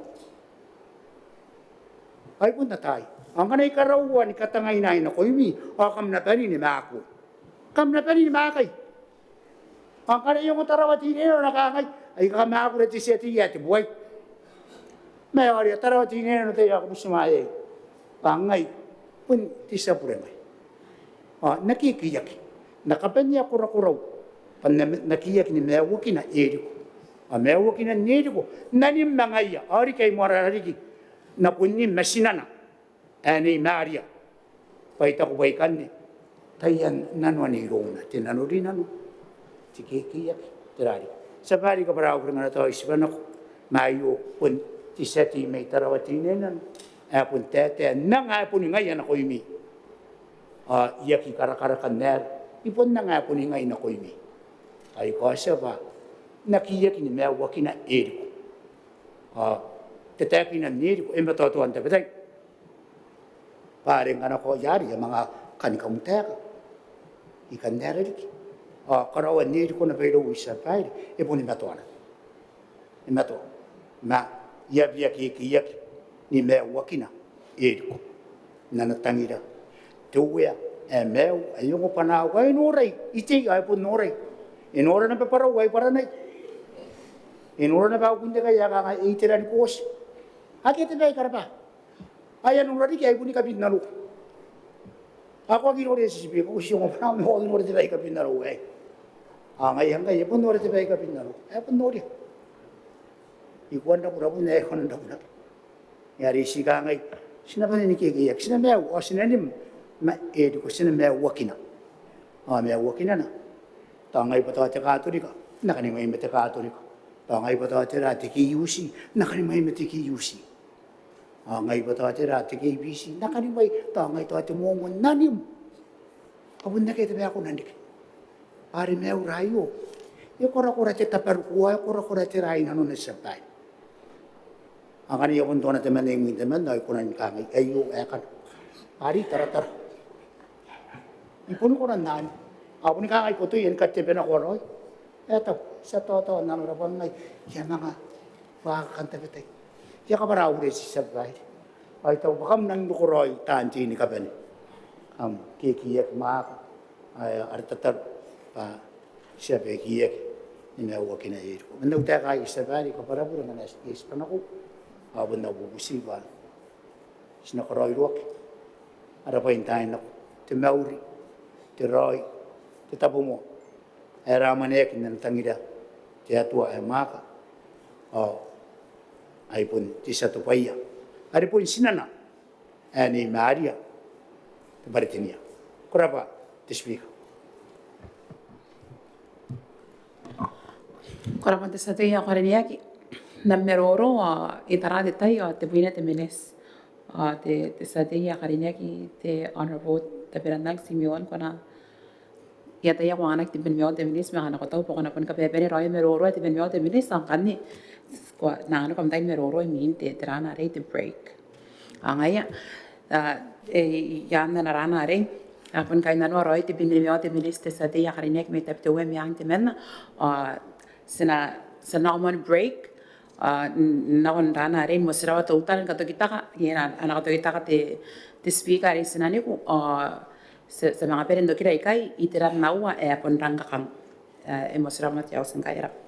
Ao I bon ataai. Ao ngkana I karaua ni katangainai nakoimi, ao kam na bane ni maaku. Kam na bane ni maakai. Ao ngkana I ongo Tarawa Teinainano a na kangai, ai kamakura te tia tei ae te buai. Ma e aoria Tarawa Teinainano te aeka butimwaeai bwa ngai bon te tia bure ngai. Ao n aki keiaki, N na kabanea korakorau bwa N na, N na keiaki ni maiuakina Eriko. Ao maiuakinan Eriko N na nim ma ngaia, ao riki ai moarara riki, N na bon nim ma tinana ae Nei Maria. Bwa I taku bwa ikanne taian nanoana irouna, te nanorinano, te kekeiaki, te rariki. Tia babaire, kabwara au bure ngkana tao I tibwa nako, ma aio bon te tia tei mai Tarawa Teinainano ae bon taetae n anga ae boni ngaia nakoimi. Ao I aki karakaraka n aera, I bon anga ae boni ngai nakoimi. Ao I kaotia bwa N na keiaki ni maiuakina Eriko. Ao te taekinan Eriko e matoatoa n tabetai. Bwa are ngkana ko iari, e a manga kani kamutaeka, I kan aera riki. Ao karaoan Eriko naba iroumi, tia babaire, e boni matoa naba. E matoa. Ma I a bia kekeiaki ni maiuakina Eriko n ana tangira te Uea ae maiu, ae ongo bwanaau, ae norai itei ao e bon norai. E nora naba bwarau ae i bwaranai. E nora naba au kunnikai ae kangai, e itera ni kooti. Akea te bwai ae I karabwa. Ai a nora riki, ai bon kabinnanoa. Ao ko aki nora, te Speaker, ko ti ongo bwa N na aki nora te bwai ae kabinnanoa aei. Ao ngaia ngkai e bon nora te bwai ae kabinnanoa. E bon noria. I kuan rabun ae e kona n rabun naba. Are ti kangai, ti na bane ni kekeiaki, ti na maiu, ao ti na nim, ma e riko ti na maiuakina. Ao maiuakinana, tao ngai bwa tao te Katorika, N na kani mai ma te Katorika. Tao ngai bwa tao tera, te KUC, N na kani mai ma te KUC. Ao ngai bwa tao tera, te KBC, N na kani mai, tao ngai tao te Mormon, N na nim. Ao bon akea te bwai ae ko na riki. Are maiura aio, e korakora te tabaruku, e korakora te raa i nanona, te tia babaire. Ao ngkana e a bon tona temanna imwin temanna, ao I kona ni kangai, aio aekana. Are I taratara. I bon kona n anne. Ao bon kangai, ko tui, e ni katebe nako raoi. E tau, ti a taotao n nanora bwa ngai I a manga waaki kantabetai. I a kabwara au reti, te tia babaire. Ao I taku bwa kam nang roko raoi taan tei ni kabane. Kam kekeiaki, mwaaka. Ai ara tataro bwa ti a bekiaki ni maiuakina ae e riko. Man au taeka aei, te tia babaire, kabwara bure ngkana e eti bwa nako. Ao bon au bubuti bwa ti na karaoiroaki ara bwai n taai nako, te mauri, te raoi, te tabomoa ae e ramanaki n ana tangira te Atua ae mwaaka. Ao ai bon te tia tobwaia are bon tinana ae Nei Maria te Baretenia. Ko rabwa, te Speaker. Ko rabwa te tia tei ae karineaki. N na maroro ao I tara te tai ao tebwina te miniti. Ao te, te tia tei ae karineaki, te Honourable Taberannang Timeon, ko na I ataia ko anganaki tebwina ma aua te miniti ma ngkana ko taku bwa ko na bon kabaebane raoi maroro ae tebwina ma aua te miniti, ao ngkanne ko na anganaki am tai ni maroro imwin te, te raa arei, te break. Ao ngaia, a, e, iaan ana raa arei, a bon kainnanoa raoi tebwina ma aua te miniti te tia tei ae karineaki mai Tabiteuea Meang temanna, ao ti na, ti na nako moa ni break, ao n, n nakon raa arei, motirawa teutana ni katokitaka, iai ana katokitaka te, te Speaker are i tinaniku, ao ti, ti a manga bane n okira ikai, iteran aua ae bon rang kakang. E, e motirawa ma te auti ngkai, e rabwa.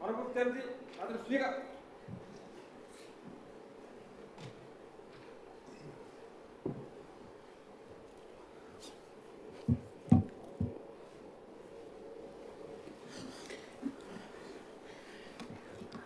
Honourable Deputy, Madam Speaker.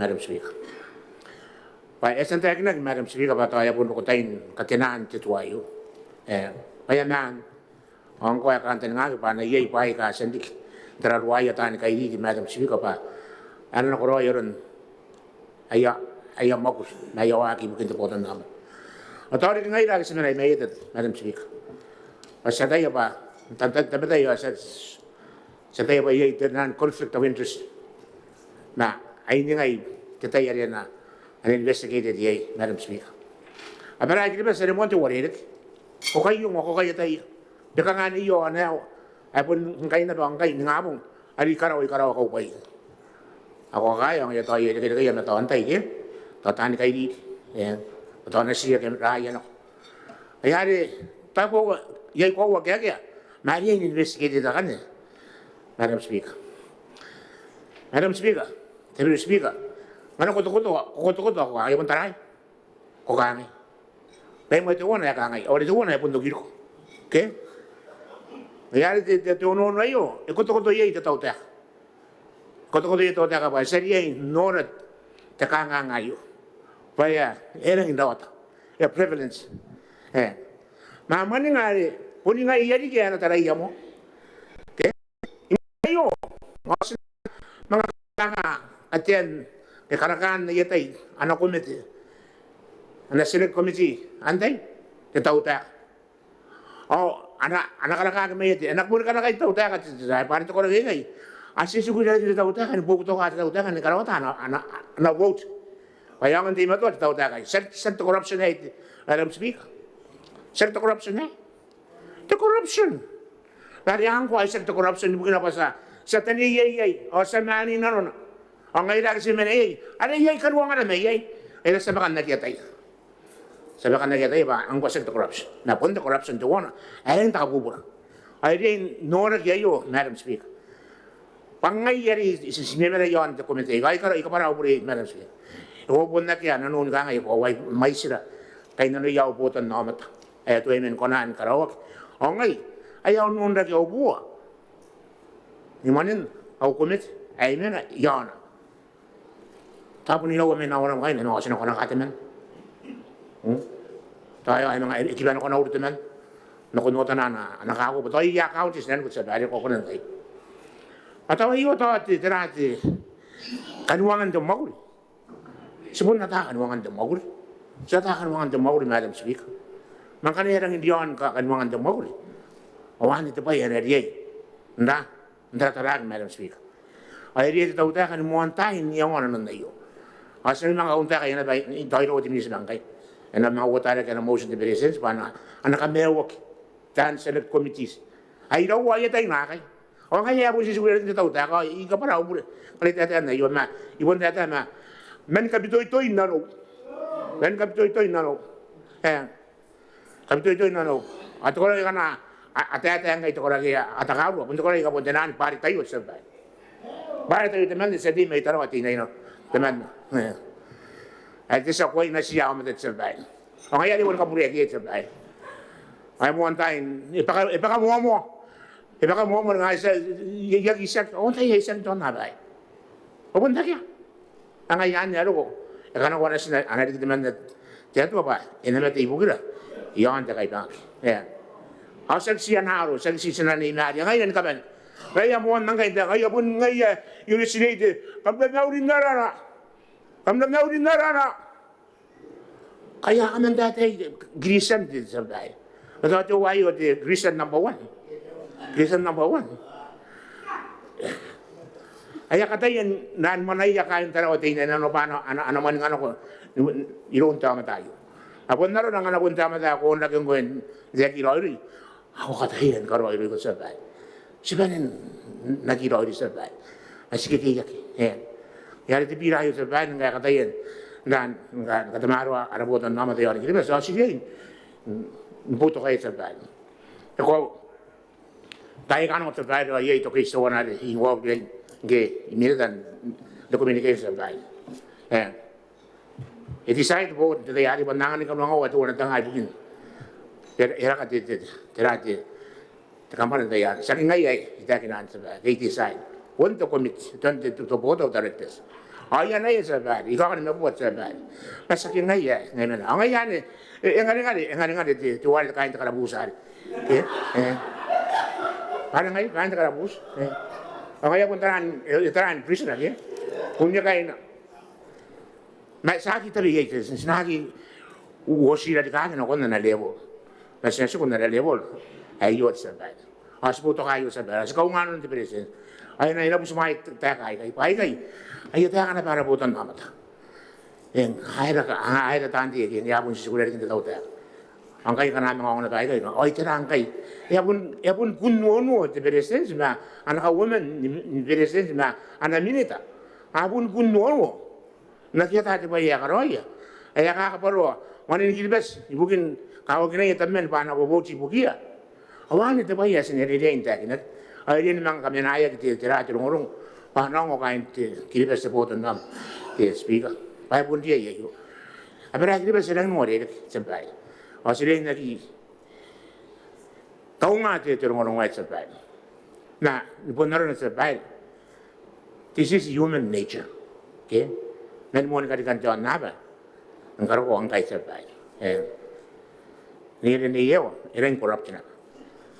Madam Speaker. Bwa e a tia n taekinaki, Madam Speaker, bwa tao e a bon roko tain katenan te tua aio. E, bwa e a maan, ao ngkoa e kantaningaki bwa a na iai bwaai aika a tia n riki n tararuaia taani kairiri, Madam Speaker, bwa a na nakoraoi aron aia, aia mwakuri ma aia waaki ibukin te botannaomata. Ao tao riki ngaira ake ti mena i maieta, Madam Speaker, bwa ti ataia bwa, n taan, taan tabetai ao ti a, ti ataia bwa iai te nano conflict of interest ma ai ningai te tai are a na, a na investigated iai, Madam Speaker. Abara Kiribati are moan te uarereke, ko kai iunga, ko kai ataia. Te kanganga aio ao e na, e bon ngkai naba, ngkai ningabong are i karawa, i karawa kaubwai. Ao ko kakaea ao ngaia tao iai rekerekei ma tao antai ke tao taani kairiri, e, tao natiia ke raaia nako. Ai are tao ko iai koaua kaekaea ma are iai n investigated akanne, Madam Speaker. Madam Speaker, Deputy Speaker, ngkana ko kotokotoa, ko kotokotoa, ko kangai, bon taraia. Ko kangai, bwa e moa teuana ae kangai, ao are teuana ae bon okiriko. Ke? Ngaia are te, te, te onoono aio e kotokoto iai te tautaeka. E kotokoto iai te tautaeka bwa ti a riai n nora te kanganga aio bwa e a, e a rangi n rawata, e a prevalent. E, ma mwaninga are boni ngaia riki ae a na taraia moa. Ke? Aio, ao ti na manga kanga katean ke karakaan aia tai ana komete, ana select committee, antai? Te tautaeka. Ao a na, a na karakaki maiete, e na boni karakai te tautaeka te, te, te, bwa are te koraki aikai a titiku irarikin te tautaeka ni boutokaa te tautaeka ni karawata ana, ana, ana vote. Bwa e aonga n teimatoa te tautaeka aei. Tiaki, tiaki te corruption aei, Madam Speaker. Tiaki te corruption aei. Te corruption. Bwa are ngkoa e tiaki te corruption ibukina bwa ti a, ti a taneiai iai ao ti a maan i nanona. Ao ngaira ake ti mena iai are iai kanuangana mai iai, e na ti a bwakanaki ataia. Ti a bwakanaki ataia bwa ngkoa tiaki te corruption. Ma bon te corruption teuana ae rangi n taka bubura. Ao e riai n noraki aio, Madam Speaker. Bwa ngaia are ti, ti, ti memena i aon te komete aei, ao I kabwara au bure, Madam Speaker. Ao bon akea nanou ni kangai, ao ai mwaitira kainnanoia au botannaomata ae a tuai man kona ni karaoaki. Ao ngai, ai au n onrake au bua ni mwanen au komete ae I mena i aona. Tao bon iraua mai naona ngkai, ma ao ti na kona ni kaa temanna. Hmm? Tao e a manga, e kiba nako ana uri temanna nakon otana ana, ana kako, bwa tao iai account i tinanikun te tia babaire, ko kona ngkai. Ao tao aio tao te, tera te kanuangan te mwakuri. Ti bon ata kanuangan te mwakuri. Ti ata kanuangan te mwakuri, Madam Speaker. Ma ngkana e rangi n riaon ka, kanuangan te mwakuri, ao anne te bwai ae na riai n ra, n tarataraki, Madam Speaker. Ao e riai te tautaeka ni moantaai n iangoa nanon aio. Ao ti na manga kauntaeka iai naba, tao iraua te miniti ma ngkai. E na manga uota rake ana motion te Beretitenti bwa a na, a na kamaiuaki taan select committees ae iraua aia tai naakai. Ao ngaia ae bon titiku irarikin te tautaeka, ao I kabwara au bure ngkana I taetae n aio, ma I bon taetae ma, ma ni kabitoitoi nanou. Ma ni kabitoitoi nanou. E, kabitoitoi nanou. Ao te koraki akana a, a taetae ngkai, te koraki ae a takarua, bon te koraki aika bon tenaan Bwaretaiwa te tia babaire. Bwaretaiwa temanna, te tia tei mai Tarawa Teinainano temanna. E. Ae te tia koai natiia aomata te tia babaire. Ao ngaia are I a boni kabureaki iai te tia babaire. Ao e moantaai, e baka, e baka moamoa. E baka moamoa, ngaia ti a, I aki, I aki, I aki, ao antai ae I aki tona babaire. Ao bon akea. Ao ngaia anne ae roko. E kanakoa natina, ana riki temanna te Atua bwa e na mate ibukira i aon te kaibangaki. E. Ao tiaki ti ana aro, tiaki ti tinana i maria. Ngaia ni kabane. Ngaia moan ngkai, ngaia bon ngaia, e originate. Kam na mauri n arana. Kam na mauri n arana. Kai a kaman taetae Kristian te tia babaire. Ma tao te uaio te Kristian number one. Kristian number one. Ae a kataia n ran mwanaia kaain Tarawa Teinainano bwa a na, a na, a na mwaninga nako iroun te aomata aio. Ao bon arona ngkana bon te aomata ae ko onrake ngkoe n aki raoiroi, ao ko kataia ni karaoiroi, ko tia babaire. Ti bane n aki raoiroi, tia babaire. Ma ti kekeiaki. E. E a reke te bira aio, Tia Babaire, ngkai e kataia n, n, n katamaroa ara botannaomata iaon Kiribati, ao ti riai ni boutokaia, Tia Babaire. E koaua taai aika nako, Tia Babaire, ao iai te case teuana are I involve iai ngke I minita n te communication, Tia Babaire. E, e decide board n te tai arei bwa N na anganaki kanuangaua teuana te nga ibukin te, e raka te, te, te, te, te kambana n te tai arei. Tiaki ngaia ae I taekina anne, Tia Babaire, ke I decide. Bon te committee, bon te, te, te board of directors. Ao iai naba, Tia Babaire, I kaoka ni mabua, Tia Babaire, bwa tiaki ngaia ae, ngaia anne. Ao ngaia anne, e, e ngaringari, e ngaringari te, teuare kaain te karabuuti arei. E, e. Bwa ngaia kaain te karabuuti. E. Ao ngaia bon taraan, e, taraan prisoner, e. Kunea kaina. Ma ti aki tabe iai, ti, ti na aki uotii rarikaki nakon ana level. Ma ti na tiku n ara level ae iai, Tia Babaire. Ao ti boutoka aio, Tia Babaire. Ti kaunga nanon te Beretitenti. Ao e na, e na butimwaea taeka aikai. Bwa aikai, aia taeka naba ara botannaomata. Eng, aera ka, a, aera taan tei ake, e a bon tiku irarikin te tautaeka. Ao ngkai ngkana a manga ongo naba aikai, ao tera ngkai? E a bon, e a bon kun noanoa te Beretitenti ma ana kauoman ni, ni Beretitenti ma ana minita. A bon kun noanoa n aki ata te bwai ae e karaoia. Ae e a kakabwaroa mwanen Kiribati ibukin kawakinai tabeman bwa a na boboti ibukiia. Ao anne te bwai ae ti na riai n taekinaki. Ao e riai ni manga kamenaeaki te, tera, te rongorongo bwa a na ongo kaain te Kiribati te botannaomata, te Speaker. Bwa e bon riai aio. Abara Kiribati e rangi n uarereke, Tia Babaire. Ao ti riai n aki kaunga te, te rongorongo aei, Tia Babaire. Ma ni bon arona, Tia Babaire, this is human nature. Okay? Man moan karikan te aonnaba ni karokoa ngkai, Tia Babaire. E. Nei are nei ewa, e rangi n corrupt naba.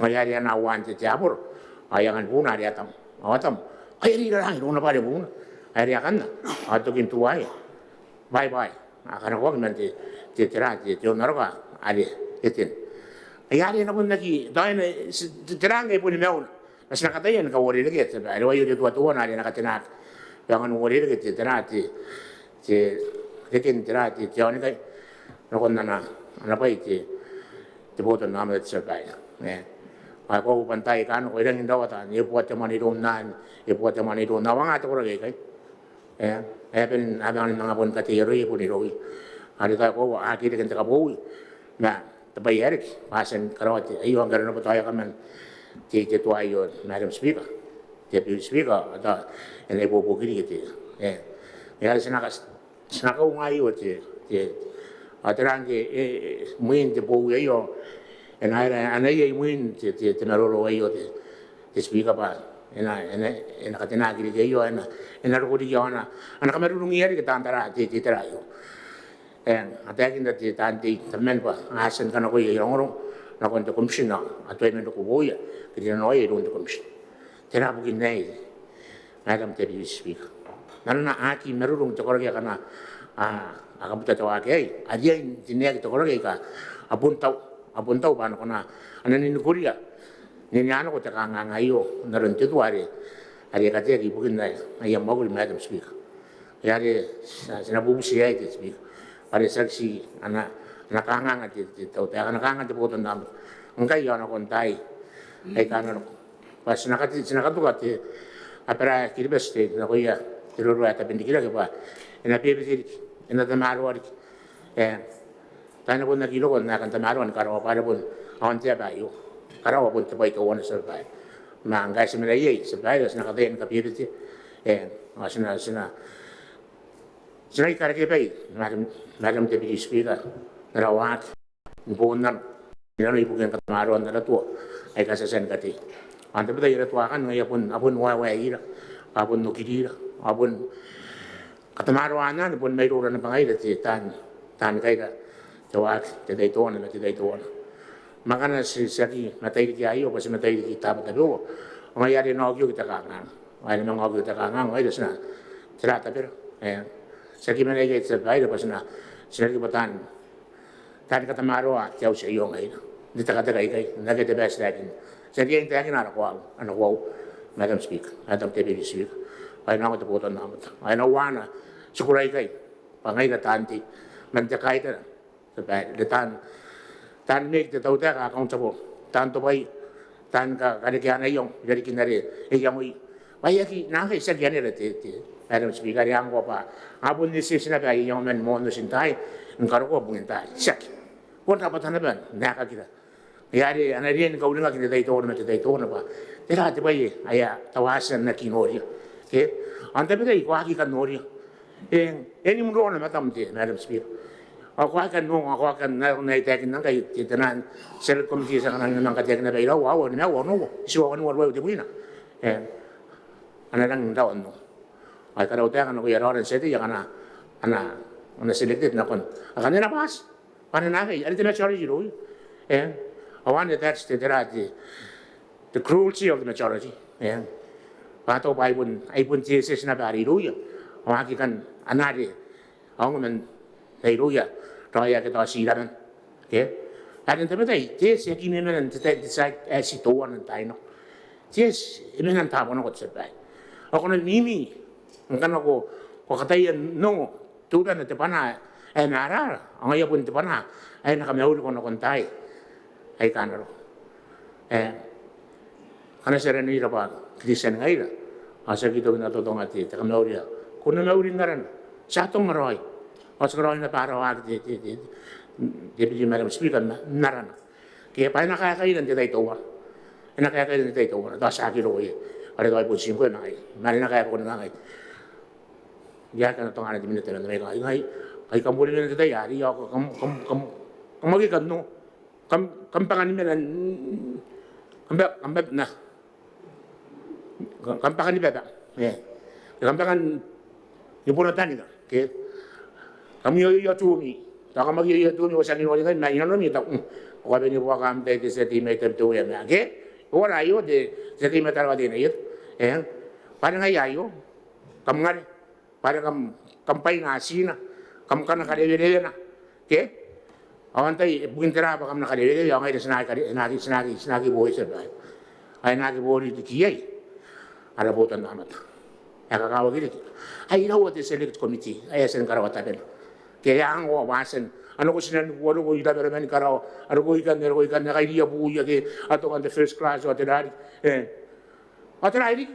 Ngaia are a na uaan te, te aboro, ao e angan buuna are Atam. Ao Atam, ao e a raraang irouna bwa are buuna. Ao are akanna, ao tokin tuai. Bye bye. A kanakoaki man te, te, tera, te, te onnaroka are Eten. Ai are e na bon aki, tao e na, ti, te, tera ngkai boni mauna. Ma ti na kataia ni kauarerekea, Tia Babaire, are aio te tua teuana are e na katenaki. E angan uarereke te, tera, te, te, te, tera, te, te aonikai nakon ana, ana bwai te, te botannaomata, Tia Babaire. E. Ao e koaua bwa n taai aika nako e rangi n rawata, e bua te mwane iroun anne, e bua te mwane iroun anne, ao a nga te koraki aikai. E, e a bane, a bane ni manga bon katei aroia bon irouia. Are tao e koaua a aki reke n te kabowi. Ma te bwai ae riki bwa a tia ni karaoa te, aio ngke arona bwa tao e a kaman te, te tua aio, Madam Speaker. Te Deputy Speaker, tao e na ibuobuoki riki te, e. E are ti na ka, ti na kaunga aio te, te, ao tera ngke, e, e, imwin te bowi aio, e na, e na, e na iai imwin te, te, te maroro aio te, te Speaker bwa e na, e na, e na katenaki riki aio, e na, e na roko riki ao ana, ana kamarurungia riki taan tara te, te tera aio. E, a taekinna te taan tei tabeman bwa a tia ni kanakoa aia rongorongo nakon te commission ao a tuai man roko booia ke rinanoaia iroun te commission. Tera bukin aei, Madam Deputy Speaker? Nanona a aki marurung te koraki akana a, a kabuta te waaki aei, a riai n tineaki te koraki aika a bon tau, a bon tau bwa a na kona, a na ninikoria n ane a nako te kanganga aio n aron te tua are, are e kateaki ibukin aia mwakuri, Madam Speaker. Ai are ti na, ti na bubuti aei te Speaker, are tiaki ti ana, ana kanganga te, te tautaeka, ana kanganga te botannaomata ngkai ao nakon taai aika a na roko. Bwa ti na kati, ti na katuka te abara ae Kiribati te, nakoia te roro ae tabe n rikirake bwa e na bebete riki, e na tamaroa riki. E, tao e na bon aki roko n aekan tamaroa ni karaoa bwa are bon aon te aba aio. Karaoa bon te bwai teuana, Tia Babaire. Ma ngkai ti mena iai, Tia Babaire, ti na kataia ni kabebetea. E, ao ti na, ti na, ti na ikarekebai, Madam, Madam Deputy Speaker, n ara waaki ni boonnano, ni nano ibukin katamaroan ara tua aika ti a tia ni katei. Ao n tabetai ara tua akanne ngaia a bon, a bon waewaeira, a bon okirira, a bon katamaroaan anne bon mairoura naba ngaira te taan, taan kaira te waaki, te tai teuana ma te tai teuana. Ma ngkana ti, ti aki matairiki aio bwa ti matairiki taabo tabeua, ao ngaia are e na okioki te kanganga. Ao e na manga okioki te kanganga ao ngaira ti na, tera, tabera. E, ti aki mena ikai, Tia Babaire, bwa ti na, ti na riki bwa taan, taan katamaroa te auti aio ngaira n te tekateka aikai, n akea te bwai ae ti taekinna. Ti a riai n taekina ara koaua, ana koaua, Madam Speaker, Madam Deputy Speaker. Ao e na ongo te botannaomata ao e na uaana tikura aikai bwa ngaira taan tei man te kaitara, Tia Babaire, are taan, taan make te tautaeka accountable, taan tobwaia, taan ka, karekea ana iango irarikin are e iangoi. Bwa e aki, nang kai tiaki anera te, te, Madam Speaker, are ngkoa bwa a bon eti naba aia iango man moan otintaai ni karokoa bungin taai. Tiaki. Bon rabwata naba n aekakira. Ngaia are a na riai ni kauringaki n te tai teuana ma te tai teuana bwa tera te bwai ae tao a tia n aki noria. Ke? Ao n tabetai ko aki kan noria. Eng, e nim rona matam te Madam Speaker. Ao ko aki kan nong, ao ko aki kan, n aron ae I taekinna ngkai, te, te naan Select Committee e tia n nang, nang kateaki naba iraua, aua, nimaua, onoua, itiua, waniua, ruaiwa tebwina. Eng, a na rangi n rawa n nong. Ao I karautaeka nakoia raora n tia tei akana a na, a na selected nakon akanne a na bati. Bwa a na nako iai, are te majority irouia. Eng, ao anne, that's the, tera te, the cruelty of the majority. Eng, bwa tao bwa ai bon, ai bon te etieti naba are irouia. Ao a aki kan anaria, a ongo man irouia raoi ake tao ti iraman. Ke? Are n tabetai te eti e aki mena n te tai, te tai ae ti teuana n taai nako. Te eti e mena n taabo nako, te tia babaire. Ao ko na mimi ngkana ko, ko kataia n ongo teutana te bwanaa ae marara, ao ngaia bon te bwanaa ae na kamauriko nakon taai aika a na roko. Eng, akana ti aranira bwa Kristian ngaira, ao ti aki toki n totonga te, te kamauri ae ko na mauri n arana. Ti atonga raoi. Ao ti karaoi naba ara waaki te, te, te, te Deputy Madam Speaker, n, n arana. Ke bwa e na kaekaira n te tai teuana. E na kaekaira n te tai teuana. Tao ti aki roko iai. Are tao ai bon tingko ma ngaia. Ma are e na kaeka bwa ko na kangai. I aki kan atonga ana te minita ma n mai kangai, ngai, ngai kam boni mena n te tai arei, ao kam, kam, kam, kam aki kan nong. Kam, kam banga ni mena, kam ba, kam ba, na. Kam, kam banga ni baba. E. Kam banga ni, ni bonotaninga. Ke? Kam ioio i atumi. Tao kam aki ioio i atumi, ao ti aki noria ngai, ma i nanomi tao, mm, ko a bane ni buoka am tai te tia tei mai Tabiteuea ma. Ke? Ao ara aio te, te tia tei mai Tarawa Teinainano. E. Bwa are ngaia aio. Kam ngare. Bwa are kam, kam bwaina atina, kam kan na karewerewe na. Ke? Ao antai, e bukin tera bwa kam na karewerewe, ao ngaira ti na aki kare, ti na aki, ti na aki, ti na aki boi, te tia babaire. Ao e na aki boni riki iai ara botannaomata ae kakawaki riki. Ai iraua te Select Committee ae a tia ni karaoa tabena? Ke a ngkoa bwa a tia n, a nako tinaniku, a roko i Ravaraman ni karaoa, a roko ikanne, a roko ikanne, a kairiia buuia ke a tonga n te first class ao tera riki. E. Ao tera riki?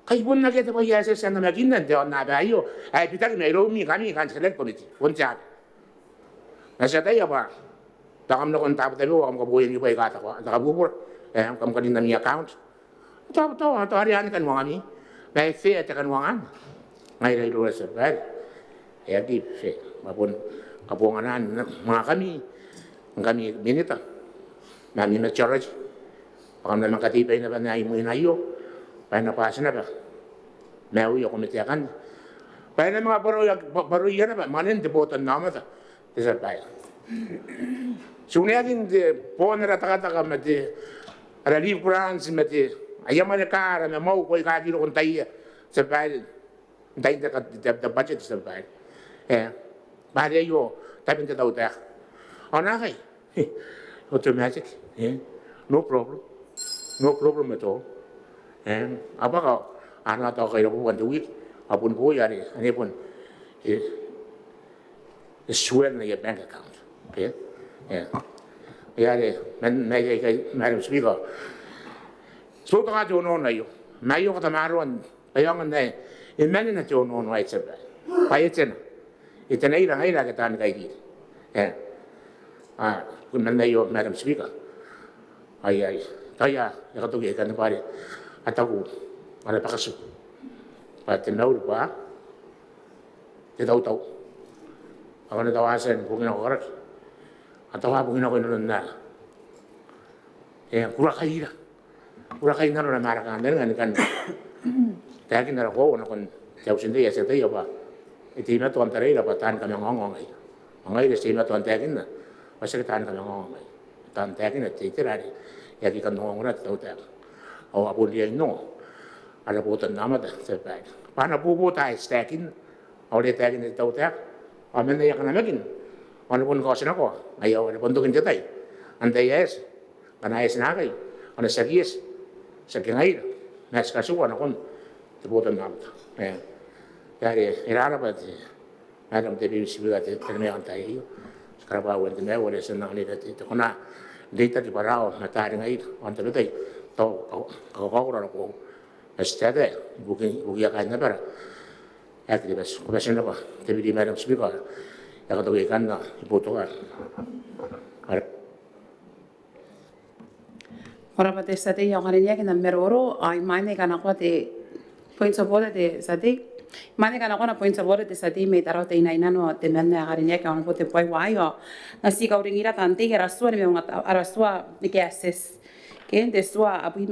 Kai bon akea te bwai ae ti a tia n namakinna n te aonnaba aio ae bitaki mairoumi ngkami kaain te Select Committee. Bon te aba. Ma ti ataia bwa tao kam nako n taabo tabeua ao kam kaboia ni bwai aika a taku, a taku bubura. E, kam karin ami account. Tao, tao, tao are anne kaniwangami. Ma e fair te kaniwanga anne? Ngaira iroura, te tia babaire, e aki fair. Ma bon kabonganaan mwaakami, ngkami minita, ma ami majority, bwa kam na manga katei bwaina naba n ae imwina aio, bwa e na bati naba maiuia komete akanne, bwa e na manga bwaroia, bwa, bwaroia naba mwanen te botannaomata, te tia babaire. Ti uneakin te boon ara takataka ma te, ara leave grants ma te, aia mwane kaara ma mwauku aika aki roko n taia, te tia babaire, n tain te, te, te budget, te tia babaire. E, bwa are aio taben te tautaeka. Ao naakai, automatic, e, no problem. No problem at all. E, a bwaka, a na tao kaira bubuan te wiki, a bon boi are, ane bon, e, e swell n aia bank account. Okay? E. Ngaia are, man, man, Madam Speaker, ti boutokaa te onoono aio. Ma aio katamaroan bwa e aonga n ae e manena te onoono aei, te tia babaire. Bwa e tena. E tenaira ngaira ake taani kairiri. E. A, man aio, Madam Speaker. Ai, ai. Tao e a, e a katoki ikanne bwa are a taku ara bakatibu bwa te mauri bwa te tautau. Ao ngkana tao a tia ni bukinako karaki, a tao a bukinako inanon, e, kurakaira. Ura kainnano ma ara kantaninga ni kan taekin ara koaua nakon te Auti n Reirei ae ti ataia bwa e teimatoa n taraira bwa taani kamangaongao ngaira. Ao ngaira ti teimatoa n taekinna bwa tiaki taani kamangaongao ngaira. Taan taekina te itera are e aki kan ongoongora te tautaeka. Ao a bon riai n ongo ara botannaomata, te tia babaire, bwa a na bobota ae ti taekinna. Ao are taekinna te tautaeka, ao man aia kanamakin ao a na boni kaotinakoa. Ngaia ao a na bon tokin te tai, antai ae eti, ngkana a eti naakai, ao a na tiaki eti, tiaki ngaira, ma ti katuka nakon te botannaomata. E, are e rarabwa te Madam Deputy Speaker, te, te namakan tai aio. Ti karabwa uean te maiu are ti a anganira te, te kona n reitaki bwa raou ma taari ngaira. Ao n tabetai tao ka, ka, kakaurakau ma ti taetae ibukin, ibukiia kaain abara Ae te bati, ko bati n rabwa te Deputy Madam Speaker, e a kataua ikanne, I boutoka. Ko rabwa te tia tei ae karineaki n am maroro. Ao imwain ae I kanakoa te point of order te tia tei, imwain ae I kanakoa ana point of order te tia tei mai Tarawa Teinainano, temanna ae karineaki ao ana boto te buai waai, ao N na ti kauringira taan tei ara tua ni maungatabu, ara tua ni kaetieti. Ke n te tua abwi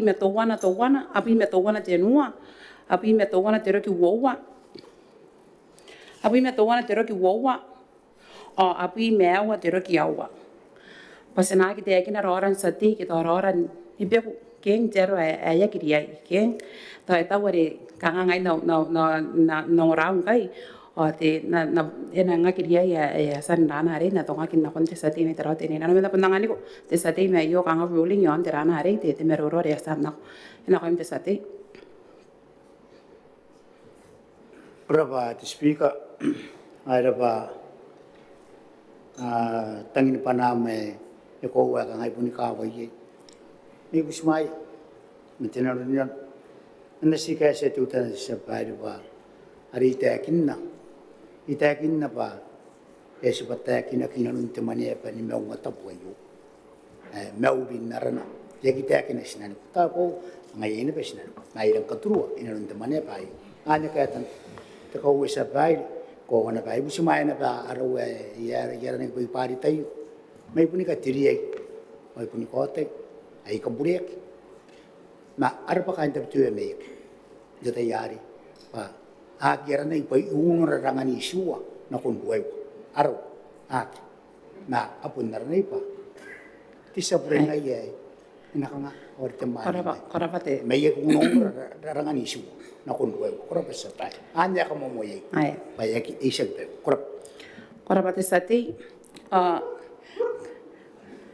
ma teuana teuana, abwi ma teuana tenua, abwi ma teuana te roki uoua, abwi ma teuana te roki uoua, ao abwi ma aua te roki aua. Bwa ti na aki taekina raora n tia tei ke tao raora ni beku, ke n te aro ae e aki riai, ke tao e tau are kanga ngai N na, N na, N na, N na ongora ngkai, ao te, N na, N na, e nang aki riai ae e a tia n rana arei, N na tongaki nakon te tia tei mai Tarawa Teinainano, ma N na bon anganiko te tia tei mai aio kanga ruling iaon te rana arei, te, te maroro are e a tia n nako. E nakoim te tia tei. Ko rabwa te Speaker, ao e rabwa, a, tangin bwanam ae e koaua ae kanga I boni kawai iai. Ni butimwaea ma te nanorinano, N na ti kaetia teutana te tia babaire bwa are I taekinna, I taekinna bwa e a tibwa taekinaki inanon te Mwaneaba ni maungatabu aio. E, maurin arana, e aki taekina tinaniku. Tao ngaia naba tinaniku. Ma I rang katurua inanon te Mwaneaba aio. Anne kaetan te kauoua te tia babaire, koaua naba I butimwaea naba arau ae I a, I aranaki bwa I bwaritaiu. Ma I boni katereai, ma I boni kaotai, ae I kabureaki. Ma a rabwa kaain Tabiteuea Maiaki n te tai arei bwa a aki aranai bwa I unora rangan itiua nakon ruaiwa. Arau, a aki. Ma a bon aranai bwa te tia bureia ae e na kanga, ao are te mwaane. Ko rabwa, ko rabwa te. Ma I aki unora ra-, ra-, rangan itiua nakon ruaiwa. Ko rabwa te tia babaire. Anne ae kamoamoa iai. Ae. Bwa e aki, e itiaki baiu. Ko rabwa. Ko rabwa te tia tei. A,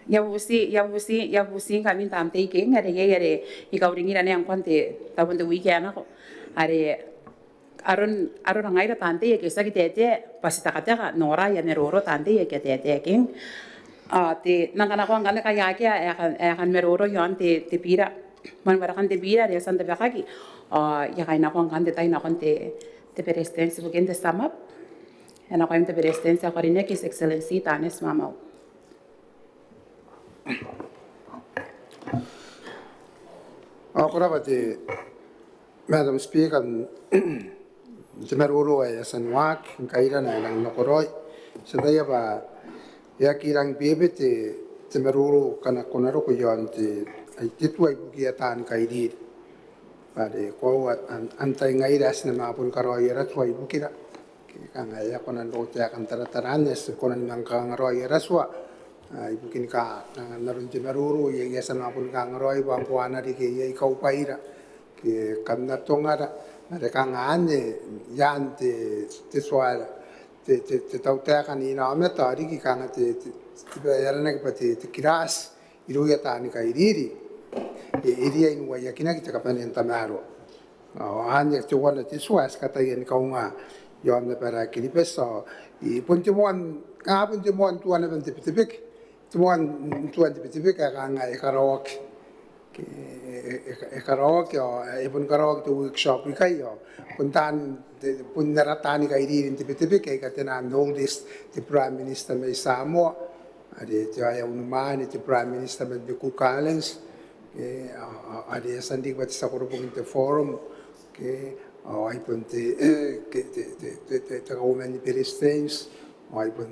I a bubuti, I a bubuti, I a bubuti ngkami n taan tei keng, are iai are I kauringira naba ngkoa n te, tao bon te wiki ae nako. Are aron, arora ngaira taan tei ake ti aki taetae, bwa ti tekateka n ongora aia maroro taan tei ake a taetae keng. A, te, N nang kanakoa ngkanne ngkai akea ae kan, ae kan maroro iaon te, te bira. Man warekan te bira are e a tia n tabekaki. A, I a kainakoa ngkanne te tai nakon te, te Beretitenti ibukin te sum up. E nakoim te Beretitenti ae karineaki, His Excellency Taneti Maamau. Ao ko rabwa te Madam Speaker n te maroro ae e a tia n waaki, ngkai arona e nang nakoraoi. Ti ataia bwa e aki rang bebete te maroro ngkana ko na roko iaon te, ai te tua ibukiia taani kairiri. Bwa are koaua an, antai ngaira ae ti na manga boni karaoi ara tua ibukira. Ke kanga e a kona n roko taekan taratara anne, ti kona ni manga kangaraoi ara tua, a, ibukin kanga n aron te maroro, iai ae ti a manga boni kangaraoi bwa ngkoa a na riki iai kaubwaira ke kam na tongara, are kanga anne i aan te, te tua, te, te, te tautaeka n inaomata, ao riki kanga te, te, te, te, aranaki bwa te, te kirati irouia taani kairiri, e, e riai n uaiakinaki te kabanea n tamaroa. Ao anne teuana te tua ae ti kataia ni kaunga iaon abara ae Kiribati, ao e bon te moan, a bon te moan tua naba n te Betebeke, te moan tua n te Betebeke ae kanga e karaoaki. Ke, e, e, e, e karaoaki, ao e boni karaoaki te workshop ikai, ao bon taan, te, bon ara taani kairiri n te Betebeke aika te nang notice te Prime Minister mai Samoa, are te aea unimwaane te Prime Minister man te Cook Islands, ke, a, a, are e a tia n riki bwa te tia koroboki n te Forum, ke, ao ai bon te, e, ke, te, te, te, te, te Kauoman ni Beretitenti, ao ai bon,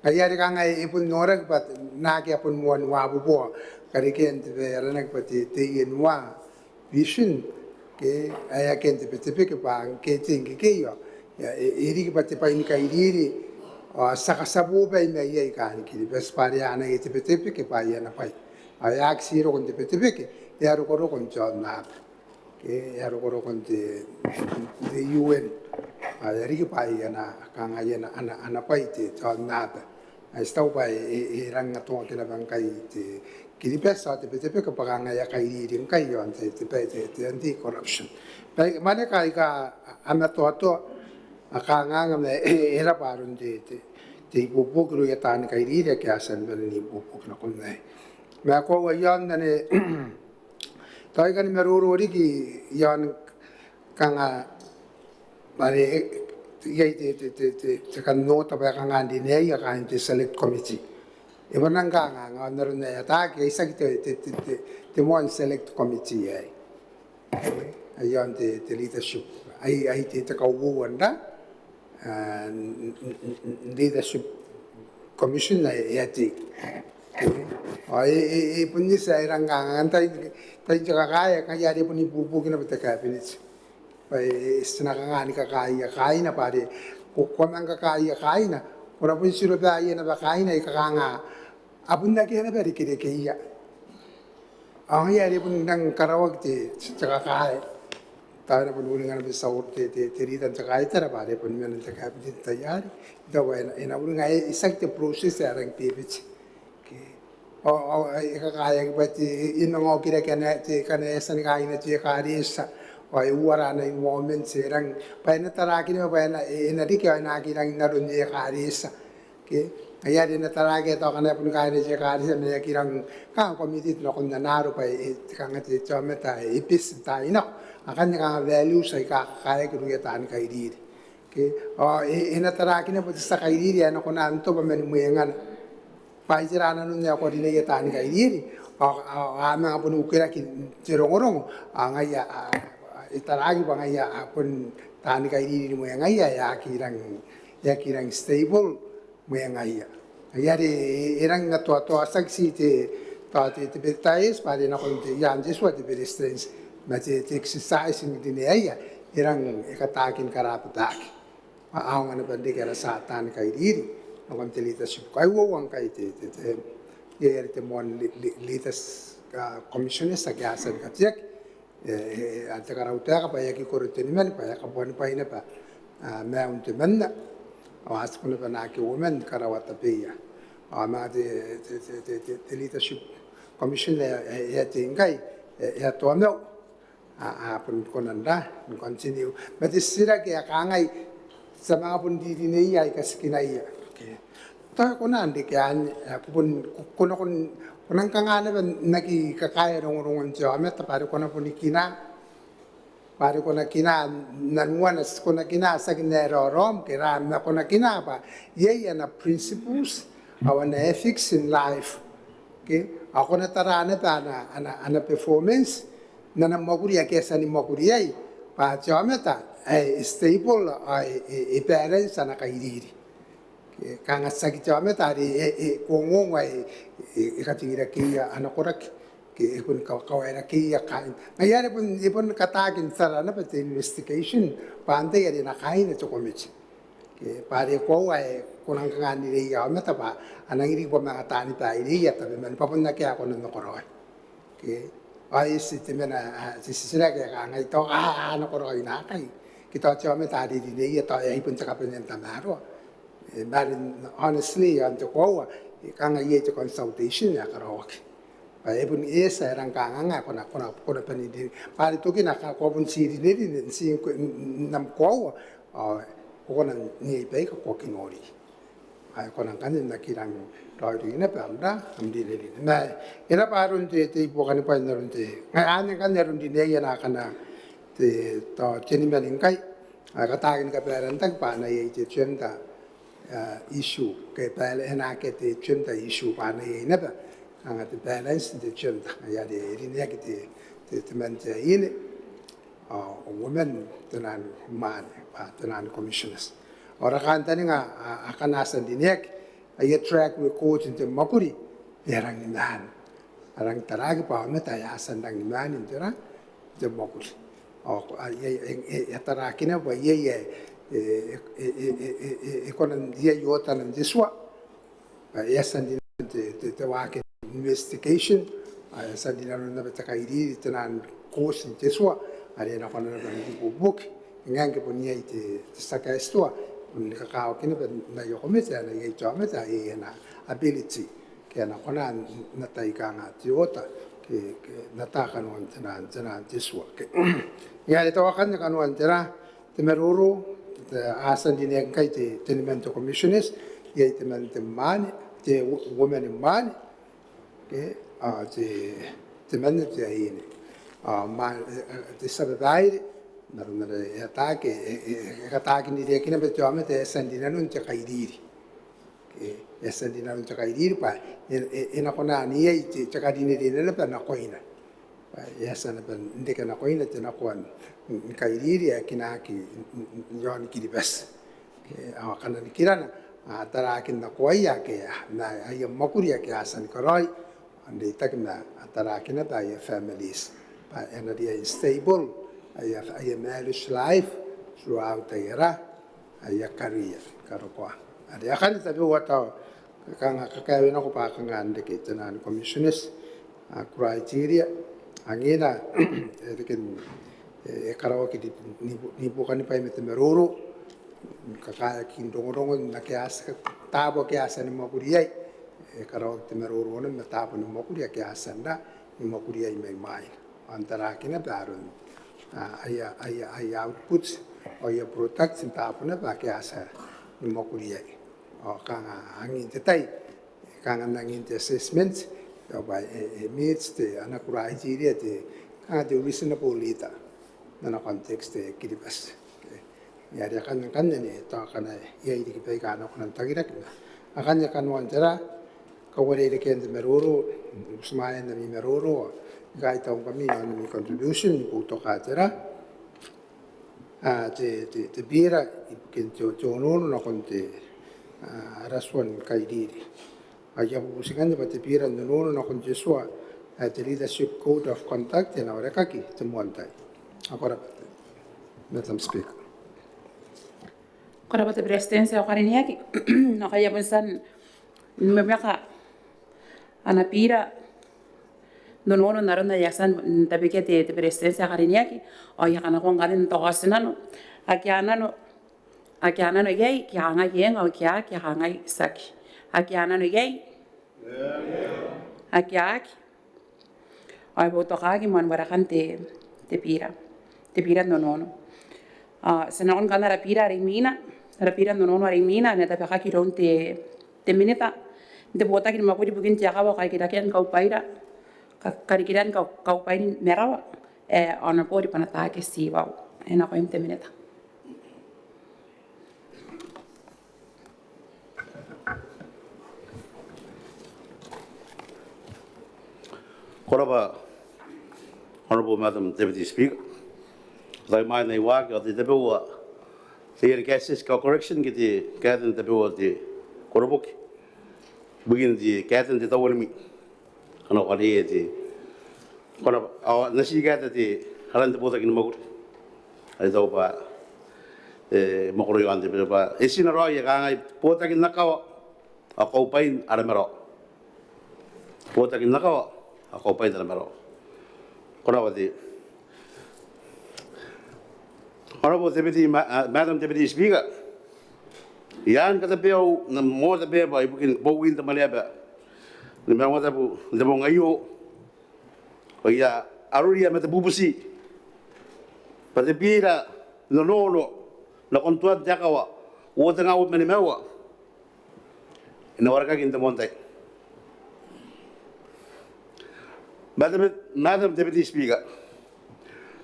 ngaia are kanga e bon noraki bwa naake a bon moan uaboboa karekean te, aranaki bwa te, te ENWA vision, ke, ae akea n te Betebeke bwa ngke te ngkekei, ao e, e, e riki bwa te bwai ni kairiri, ao ti a katiabobai mai iai kaain Kiribati bwa are a anaia te Betebeke bwa aia ana bwai. Ao e aki ti roko n te Betebeke, e a rokoroko n te aonnaba. Ke, e a rokoroko n te, te U N. Ao e a riki bwa aia ana, kanga aia ana, ana, ana bwai te, te aonnaba. Ai ti taku bwa e, e, e rang atongaki naba ngkai te Kiribati ao te Betebeke bwa kanga aia kairiri ngkai iaon te, te, te, te anti-corruption. Bwa, mwaneka aika a matoatoa, a kanganga ma e, e, e rabwa aron te, te, te ibuobuoki irouia taani kairiri ake a tia ni bane n ibuobuoki nakon aei. Ma koaua iaon anne, tao I kani maroro riki iaon kanga bwa are iai te, te, te, te, te kan ota bwa e kanga n rineia kaain te select committee. E bon rang kanga, kanga n aron ae ataaki, ai tiaki te, te, te, te, te moan select committee aei. Ai aon te, te leadership. Ai, ai te, te kauoua n ra, ah, n, n, n, n leadership commission ae, e a tei. Ao e, e, e bon eti ae e rang kanga, n tai, tai te kakae, ngaia are e bon ibuobuoki naba te cabinet. Bwa e, e, ti na kanga ni kakaea kaaina bwa are, ko, ko a manga kakaea kaaina, ko na bon tirobaea naba kaaina aika kanga a bon akea naba rekerekeia. Ao ngaia are e bon rang karaoaki te, te, te kakae. Tao e na bon uringa naba te, te, te, te leader n te kaitara bwa are e bon mena n te cabinet n te tai arei. Tao bwa e na, e na uringa ae, e tiaki te process ae e rang bebete. Okay. Ao, ao, e kakaeaki bwa te, e, e manga okiraki ana, te, akana e a tia ni kaaina te ekaretia. Ao e uara ana enrolment, e rang, bwa e na taraaki naba bwa e na, e, e na riki ao e na aki rangi n aron ekaretia. Okay. Ngaia are e na taraaki ae tao akana e boni kaaina te ekaretia ma e aki rang kanga committed nakon ana aro bwa e, e, te kanga te, te aomata ae e beti n taai nako. Akanne kanga values aika kakaeaki irouia taani kairiri. Okay. Ao e, e na taraaki naba bwa te tia kairiri ae e na kona n toba mani mwengana. Bwa ai tera nanon ae ko rineia taani kairiri, ao, ao, a manga boni ukiraki n te rongorongo, ao ngaia, a, e taraaki bwa ngaia, a, bon taani kairiri ni mwengaia, e aki rang, e aki rang stable mwengaia. Ngaia are e, e rang na toatoa tiaki ti te, tao te, te Beretitenti, bwa are nakon te, i aan te tua te Beretitenti, ma te, te exercise ni rineaia, e rang, e kataaki ni karabataaki. Bwa a aonga naba n reke ara tia taani kairiri nakon te leadership. Kauoua ngkai te, te, te, iai are te moan le, le, leaders, ah, commissioners ake a tia ni kateaki. E, e, e, a te karautaeka bwa e aki koro teniman, bwa e kabuanibwai naba, ah, maiun temanna. Ao a tiku naba naake uoman ni karaoa tabeia. Ao ma te, te, te leadership commission e, e, e a tei ngkai, e, e a toamau. A, a bon kona n ra, n continue. Ma te titiraki ae kangai, ti a manga bon ririneia aika tikinaia. Okay. Tao e kona n reke anne, a, ko bon, ko, ko na, ko na, ko nang kanga naba n aki kakaea rongorongon te aomata, bwa are ko na boni kinaa, bwa are ko na kinaa nanuana, ko na kinaa tiaki n ae raoraom ke ra, ma ko na kinaa bwa iai ana principles, ao ana ethics in life. Okay? Ao ko na tara naba ana, ana, ana performance, n ana mwakuri ake e a tia ni mwakuri iai, bwa te aomata ae e stable, ao e, e, e balance ana kairiri. Okay? Kanga tiaki te aomata are e, e, ko ongoongo ae e, e, e katekerakeia ana koraki, ke e bon ka, kawaerakeia kaain. Ngaia are e bon, e bon kataaki n tara naba te investigation, bwa antai are e na kaaina te komete. Okay, bwa are koaua ae ko nang kanga n rineia aomata bwa a nang riki bwa manga taani baireia tabeman bwa bon akea ae ko na nakoraoi. Okay, ao e eti te mena, a, te titiraki ae kangai tao a, a nakoraoi naakai. Ke tao te aomata are rineia tao e a bon te kabanea n tamaroa. E, ma are honestly, i aan te koaua, e kanga iai te consultation ae karaoaki. Bwa e bon eti ae e rang kanganga, ko na, ko na, ko na bane n rine. Bwa are tokina ngkana ko a bon ti rinerine, ti n, n, n am koaua, ao ko kona n iai baika ko aki nori. Ao ko nang kan aki rang raoiroi naba am ra, am rinerine. Ma e raba aron te, te ibuobuoki bwa n aron te, ngaia anne ngkanne aron rineia naakana te, tao teniman ngkai. Ao e kataaki ni kabaarantaki bwa a na iai te gender, ah, issue, ke bwa e na akea te gender issue bwa a na iai naba, kanga te balance n te gender. Ngaia are e rineaki te, te, teman te aine, ao uoman te naan mwaane, bwa te naan commissioners. Ao ara kantaninga, a, akana a tia n rineaki, aia track record n te mwakuri, e a rangi ni maan. A rangi n taraaki bwa aomata ae a tia n rangi ni maan n te ra, n te mwakuri. Ao, a, e, e, e, e a taraaki naba bwa iai, e, e, e kona n iai otana n te tua. Bwa e a tia n rinanona te, te, te waaki n investigation, ao e a tia n rinanona naba te kairiri, te naan course n te tua, are e na kona naba n ibuobuoki. Ngaia ngke bon iai te, te tia kaeti tua, bon ni kakawaki naba n aia komete, a na iai te aomata ae ana ability, ke a na kona n ata kanga te oota, ke, ke n ata kanoan te naan, te naan te tua. Ke, ngaia are tao akanne kanoan te ra, te maroro, te, a tia n rineaki ngkai te, teniman te commissioners, iai teman te mwaane, te u-, uoman mwaane, ke, ao te, temanna te aine. Ao ma, e, e, te tia babaire, N aron are e ataaki, e, e, e kataaki n reiakinna bwa te aomata e a tia n rinanon te kairiri. E, e a tia n rinanon te kairiri bwa e, e, e na kona n iai te, te karinerine naba nakoina. Bwa e a tia naba n reke nakoina te nakoa ni kairiri ae kinaaki n, n, n, iaon Kiribati. E, ao akana nikirana, a, tarakin nakoaia ake, a, n aia mwakuri ake a tia ni karaoi, ao n reitaki ma tarakin naba aia families bwa e na riai n stable aia, aia marriage life throughout aia, aia career, karokoa. Are akanne tabeua tao kanga kakaewe nako bwa kanga n reke te naan commissioners, a, criteria, angina, e reke n, e, e karaoaki ni, ni, ni buokanibwai ma te maroro, kakaeakin rongorongon ake a tia, taabo ake a tia ni mwakuri iai, e karaoaki te maroro naba ma taabo ni mwakuri ake a tia n ra, ni mwakuri iai mai mwaina. Ao n tarakin naba aron, a, aia, aia, aia output, ao aia product n taabo naba ake a tia ni mwakuri iai. Ao kanga angin te tai, kanga n angin te assessment, ao bwa e, e meet te, ana criteria te, kanga te reasonable leader n ana context te Kiribati. Ia are akanne, akanne ni tao akana iai riki baika a na kona n tangiraki ma akanne kanoan tera, kauarerekean te maroro, butimwaean ami maroro, ngkai tao ngkami, a, ami contribution ni boutoka tera, a, te, te, te bira ibukin te, te onoono nakon te, a, ara tua ni kairiri. Ao I a bubuti ngkanne bwa te bira n onoono nakon te tua, a, te Leadership Code of Conduct e na warekaki te moan tai. Ko rabwa, Madam Speaker. Ko rabwa te Beretitenti ae ko karineaki. Ao ngkai I a bon tia ni mwemweka ana bira n onoono n aron ae e a tia n tabekia te, te Beretitenti ae karineaki, ao I a kanakoa ngkanne n tao kaotinano. Ake a nano, ake a nano iai, ke a kangai eng, ao ake a aki, a kangai tiaki. Ake a nano iai? Ake a aki? Ao e boutokaaki moan warekan te, te bira, te bira n onoono. Ao ti na nakon ngkanne ara bira are imwina, ara bira n onoono are imwina, e na tabekaki iroun te, te Minita n te Botaki ni Mwakuri ibukin te Akawa, Karikirakean Kaubwaira, ka, Karikirakean Kau, Kaubwairin Marawa, e, Honourable Ribanataake Tiwau. E nakoim te Minita. Ko rabwa, Honourable Madam Deputy Speaker. Tao imwain ae I waaki ao te tabeua, te iango ni kaetieti ke correction ke te kaeten tabeua te koroboki ibukin te kaeten te tauanimi. Kanakoa are e te, kanakoa, ao n na ti kaeta te, aran te Botaki ni Mwakuri are tao bwa e mwakoro iaon te bira bwa e tina raoi, e kangai, Botaki n Akawa ao Kaubwain ara Marawa. Botaki n Akawa ao Kaubwain ara Marawa. Ko rabwa te Honourable Deputy, Ma, a, Madam Deputy Speaker, I a katabeau n am moan tabeua ibukin bowin te Mwaneaba ni Maungatabu n te bong aio, ao I a aroia ma te bubuti bwa te bira n onoono nakon tuan te akawa uoa tengaun ma nimaua e na warekaki n te moan tai. Madam, Madam Deputy Speaker,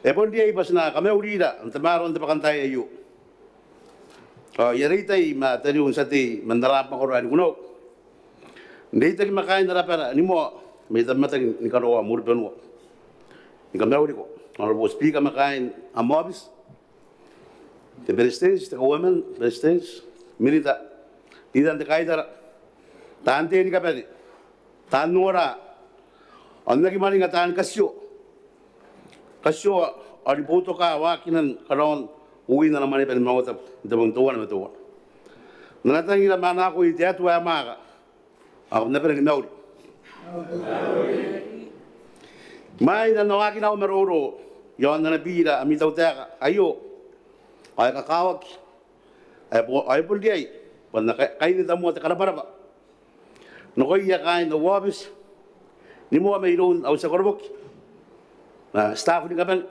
e bon riai bwa ti na kamaurira n tamaroan te bwakantaai aio. Ao I a reitai ma tariu n tia tei man ara mwakoro ae Nikunau, n reitaki ma kaain ara bwara ni moa mai Tamatakin, Nikaroa, Murebanua, ni kamauriko, Honourable Speaker, ma kaain am aobiti, te Beretitenti, te Kauoman ni Beretitenti, Minita, Ritan te Kaitara, taan tei ni kabane, taan ongora, ao n aki mwaninga taan katio, katioa ao ni boutoka waakinan karaoan uin ana Mwaneaba ni Maungatabu n te bong teuana ma teuana. N ana tangira ma ana akoi te Atua ae mwaaka, ao kam na bane ni mauri. Imwain ae N na waakina au maroro iaon ana bira ami tautaeka aio, ao e kakawaki, ao e bo, ao e bon riai bwa N na kai, kaineta moa te karabwarabwa nakoia kaain au aobiti ni moa mairoun au tia koroboki, ma staff ni kabane,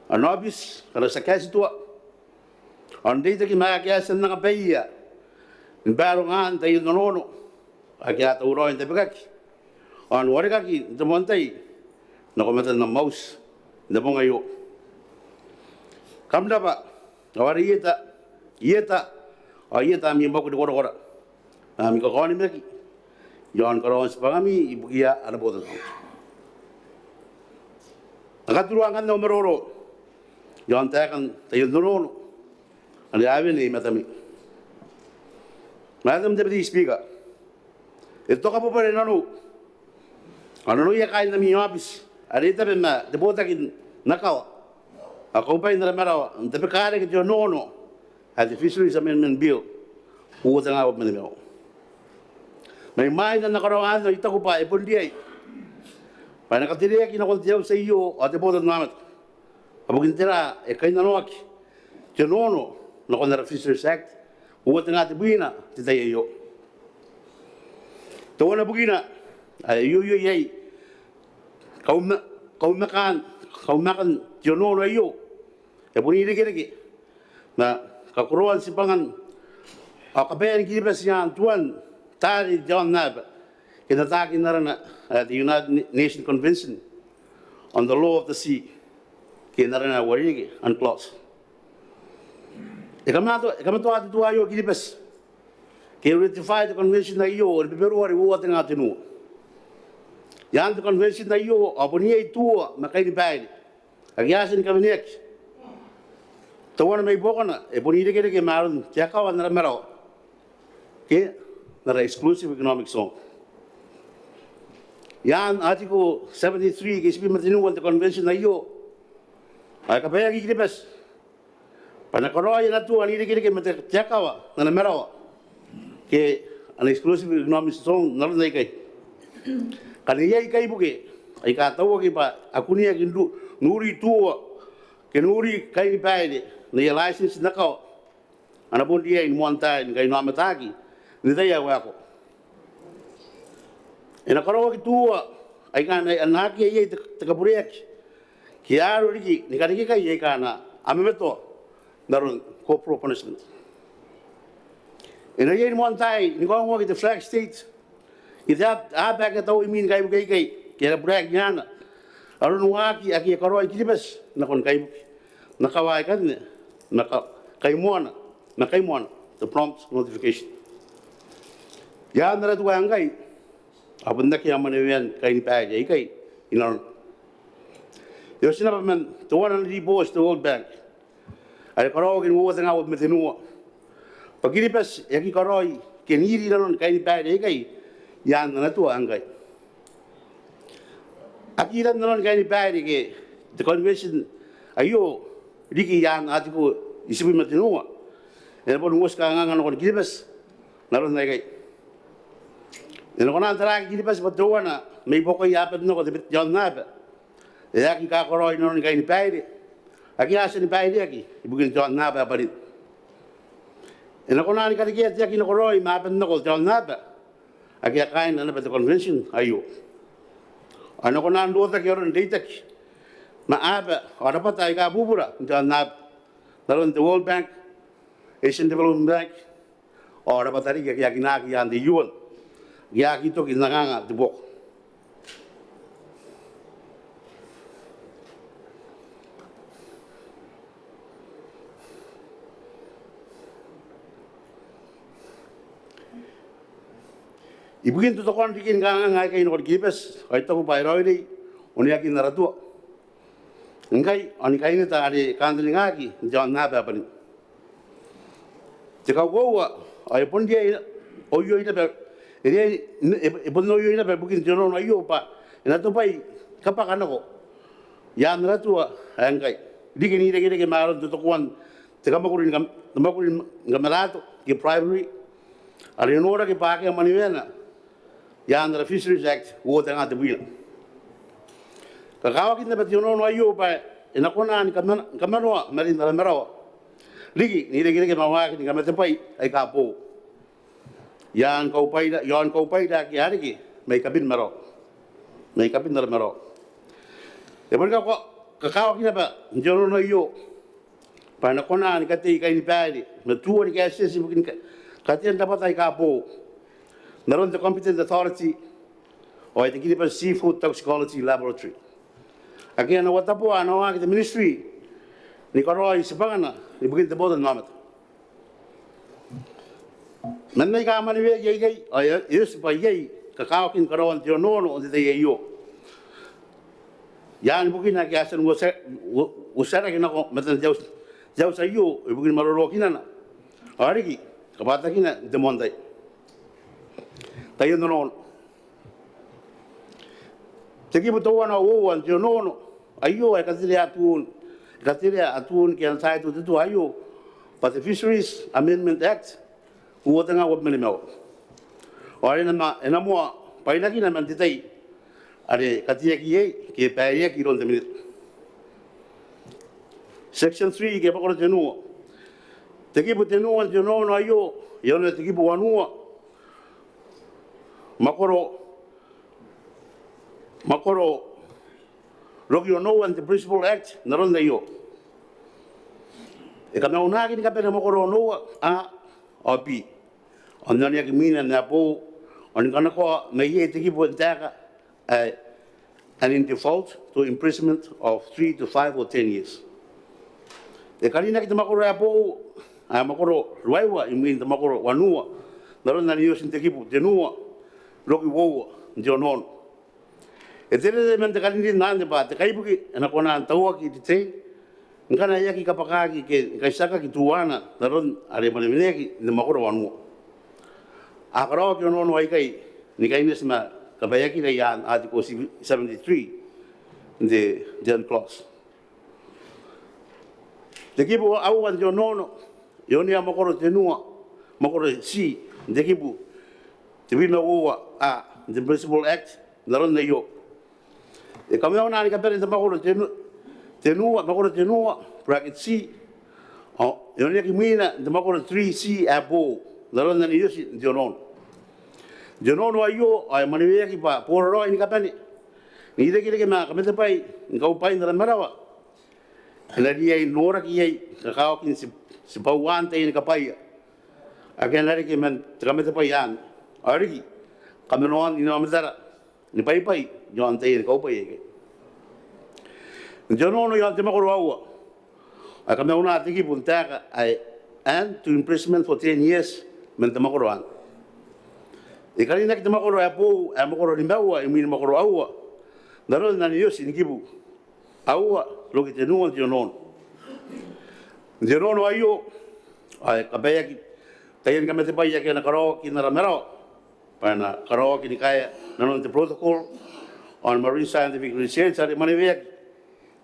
ana aobiti, kara tia kaetitua, ao n reitaki ma ake a tia n anga baia ni barongaan taian onoono ake a tauraoi n tabekaki ao n warekaki n te moan tai nako matan am auti n te bong aio. Kam rabwa, ao are I eta, I eta, ao I eta ami mwakuri korakora, ami kakaonimaki iaon karaoan tibwangami ibukiia ana botannaomata. N na katurua ngkanne au maroro iaon taekan taian nonono are a wene i matami. Madam Deputy Speaker, e tokabobare nanou ao nanoia kaain ami aobiti are e tabe ma te botaki n akawa ao kaubwain ara marawa n tabekareke te onono ae te Fisheries Amendment Bill uoua tenga uabwi ma nimaua. Mai mwain ana karaoa anne ao I taku bwa e bon riai bwa e na katereaki nakon te auti aio ao te botannaomata bwa bukin tera e kainnanoaki te onono nakon ara Fisheries Act uoua tenga tebwina n te tai aio. Teuana bukina ae ioioi iai kauma-, kaumakan, kaumakan te onono aio e bon irekereke ma kakoroan tibwangan ao kabaean Kiribati i aan tuan taari n te aonnaba ke n ataakin arana ae te United Nations Convention on the Law of the Sea, ke n arana ae uarereke UNCLOS. E kamato-, e kamatoa te tua aio Kiribati ke e ratify te convention aio n Beberuare uoua tenga tenua. I aan te convention aio ao bon iai tua ma kainibaire ake a tia ni kaweneaki. Teuana mai buakona e bon irekereke ma aron te akawa n ara marawa ke n ara exclusive economic zone. I aan Article seventy-three ke itibwi ma tenua n te convention aio ao e kabaeaki Kiribati bwa e na karaoi ana tua n irekereke ma te, te akawa n ana marawa ke ana exclusive economic zone n aron aikai. Ngkana iai kaibuke aika tauaki bwa a kuneaki n ru-, n uri tua ke n uri kainibaire n aia license n akawa, a na bon riai ni moan tai ni kainaomataki n te tai ae waekoa. E na karaoaki tua aika a na, a na akea iai te, te kabureaki ke a aru riki ni karekekai aika a na mamatoa n aron corporal punishment. E na riai ni moan tai ni kaongoaki te flag state ke te ab-, aba ake a taua imwin kaibuke aikai ke ara buraeki ana aron waaki ake e karaoi Kiribati nakon kaibuke n akawa aikanne ma ka-, kaimoana, ma kaimoana, the prompt notification. I aan ara tua ae ngkai ao bon akea mwanewean kainibaire aikai i nanona. E oti naba man teuana ana ribooti te World Bank are karaoaki n uoua tenga uabwi ma tenua bwa Kiribati e aki karaoi ke n iri nanon kainibaire aikai i aan ana tua ae ngkai. Aki iran nanon kainibaire ke te convention aio riki i aan Article itibwi ma tenua, e na bon uoti kanganga nakon Kiribati n aron aikai. E na kona n taraaki Kiribati bwa teuana mai buakoia aban nako te, te aonnaba ae aki kakaraoi nanon kainibaire ake a tia ni baireaki ibukin te aonnaba ae bwanin. E na kona ni karekea te aki nakoraoi ma aban nako te aonnaba ake a kaaina naba te convention aio. Ao e na kona n rotaki aron reitaki ma aba ao rabwata aika bubura n te aonnaba n aron te World Bank, Asian Development Bank, ao rabwata riki ake a kinaaki i aan te U N ake a aki toki n anganga te buoka. Ibukin totokoan riki ni kanganga aikai nakon Kiribati ao I taku bwa e raoiroi oneakin ara tua ngkai ao ni kaineta are kantaningaaki n te aonnaba ae bwanin. Te kakoaua ao e bon riai, oioi naba, e riai, e, e bon oioi naba ibukin te onono aio bwa e na tobwai kabwaka nako i aan ara tua ae ngkai riki n irekereke ma aron totokoan te kamwakuri ni kam-, te mwakuri ni kamatata ke bribery are e noraki bwa akea mwaneweana i aan ara Fisheries Act uoua tenga tebwina. Kakawakin naba te onono aio bwa e na kona ni kaman-, kamanoa marin ara marawa riki n irekereke ma waaki ni kamatebwai aika boou i aan kaubwaira, i aan kaubwaira ake a reke mai kabin marawa, mai kabin ara marawa. E boni kaka-, kakawaki naba n te onono aio bwa e na kona ni katei kainibaire ma tua ni kaetieti ibukin ka-, katean rabwata aika boou n aron te competent authority ao ai te Kiribati Seafood Toxicology Laboratory ake ana uataboa ana waaki te ministry ni karaoi tibwangana ibukin te botannaomata. Man aika a mwaneweaki aikai ao e oti bwa iai kakawakin karaoan te onoono n te tai aio. Ian bukina ake a tia n uotia, uo-, uotiaraki nako matan te au-, te auti aio ibukin marorokinana ao riki kabwatakina n te moan tai. Taian onoono. Te kibu teuana ao uoua n te onoono aio ae katerea atun, katerea atun ke ana title te tua aio bwa te Fisheries Amendment Act uoua tenga uabwi ma nimaua. Ao e na ma-, e na moa bwainakina man te tai are e kateaki iai ke e baireaki iroun te Minita. Section three ke mwakoro tenua. Te kibu tenua n te onoono aio e onea te kibu wanua, mwakoro, mwakoro roki onoua n te Principal Act n aron aio. E kamaunaki ni kabane mwakoro onoua A ao B ao n oneaki mwina n ae boou ao ni kanakoa mai iai te kibu n taeka ae, and in default to imprisonment of three to five or ten years. E karinaki te mwakoro ae boou ae mwakoro ruaiwa imwin te mwakoro wanua n aron ane e oti n te kibu tenua roki uoua n te onoono. E terere man te karinrin anne bwa te kaibuke e na kona n tauaki, detain, ngkana e aki kabwakaki ke ni kaitiakaki tuana n aron are mwaneweneaki n te mwakoro wanua. A karaoaki onoono aikai ni kaineti ma kabwaiakira ian Article seventy-three n te, te UNCLOS. Te kibu aua n te onoono e onea mwakoro tenua, mwakoro C n te kibu tebwi ma uoua A n te Principal Act n aron aio. E kamauna ni kabane te mwakoro tenu-, tenua, mwakoro tenua, bracket C, ao e oneaki mwina n te mwakoro three C ae boou n aron ane e oti n te onoono. N te onoono aio ao e mwaneweaki bwa boraraoi ni kabane n irekereke ma kamatebwai ni kaubwain ara marawa e na riai n noraki iai kakawakin ti-, tibwauan taiani kabwaia ake a na reke man te kamatebwai anne ao riki kamanoan inaomatara ni bwaibwai iaon taiani kaubwai aikai. N te onoono iaon te mwakoro aua ao e kamauna te kibu n taeka ae, and to imprisonment for ten years man te mwakoro anne. E karinaki te mwakoro ae boou ae mwakoro nimaua imwin mwakoro aua n aron ane e oti ni kibu aua roki tenua n te onoono. N te onoono aio ao e kabwaiaki taiani kamatebwai ake a na karaoaki n ara marawa bwa e na karaoaki ni kaea nanon te protocol on marine scientific research are mwaneweaki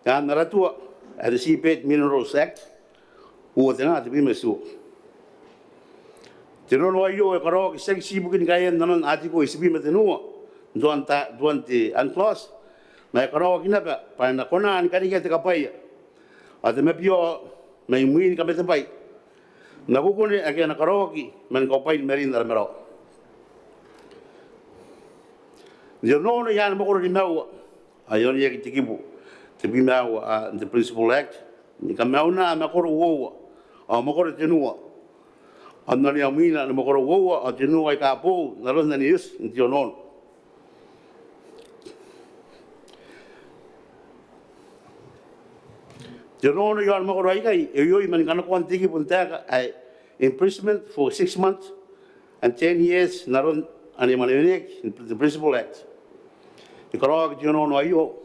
ian ara tua ae te Seabed Minerals Act uoua tenga tebwi ma itiua. Te onoono aio e karaoaki tiaki ti ibukin kaean nanon Article itibwi ma tenua n tuan ta-, tuan te UNCLOS, ma e karaoaki naba bwa e na kona ni karekea te kabwaia ao te mabiao mai mwin kamatebwai n akukune ake a na karaoaki man kaubwain marin ara marawa. N te onoono ian mwakoro nimaua ao e oneaki te kibu tebwi ma aua A n te Principal Act ni kamauna mwakoro uoua ao mwakoro tenua ao n onea mwina ni mwakoro uoua ao tenua aika boou n aron ane e oti n te onoono. Te onoono iaon mwakoro aikai e oioi man kanakoan te kibu n taeka ae imprisonment for six months and ten years n aron ane mwaneweneaki n te Principal Act. E karaoaki te onoono aio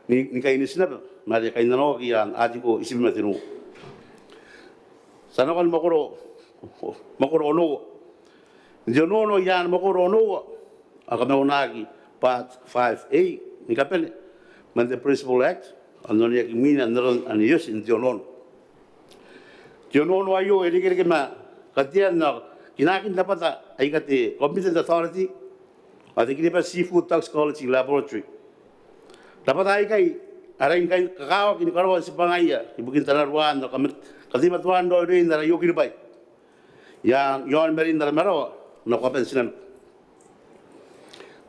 ni, ni kaineti naba ma are kainnanoaki ian Article itibwi ma tenua. Ti a nakon mwakoro, mwakoro onoua. N te onoono ian mwakoro onoua ao e kamaunaki Part five A ni kabane man te Principal Act ao n oneaki mwina n aron ane e oti n te onoono. Te onoono aio e irekereke ma katean ao kinaakin rabwata aika te Competent Authority ao te Kiribati Seafood Toxicology Laboratory. Rabwata aikai a rangi ni kakawaki ni karaoa tibwangaia ibukin tanaruan ao kateimatoan raoiroin ara iokinibwai iaon marin ara marawa nako aban tinaniku.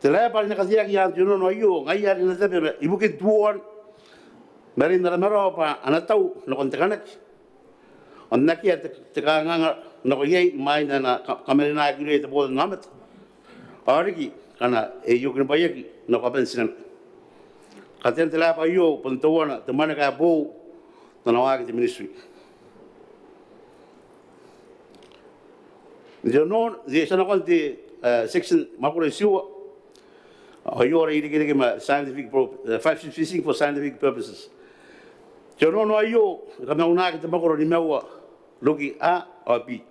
Te raeba are e na kateaki ian te onoono aio ngaia are e na tabe ibukin tuoan marin ara marawa bwa a na tau nakon te kanaki ao n akea te, te kanganga nako iai imwain ae a na ka-, kamarenaaki irouia te botannaomata ao riki ngkana e iokinibwaiaki nako aban tinaniku. Katean te raeba aio bon teuana te mwaneka ae boou tanawaaki te ministry. N te onoono, n te, ti a nakon te, eh, section makoro itiua, aio are irekereke ma scientific pro-, eh, five six fishing for scientific purposes. Te onoono aio e kamaunaki te makoro nimaua, ruki A ao B.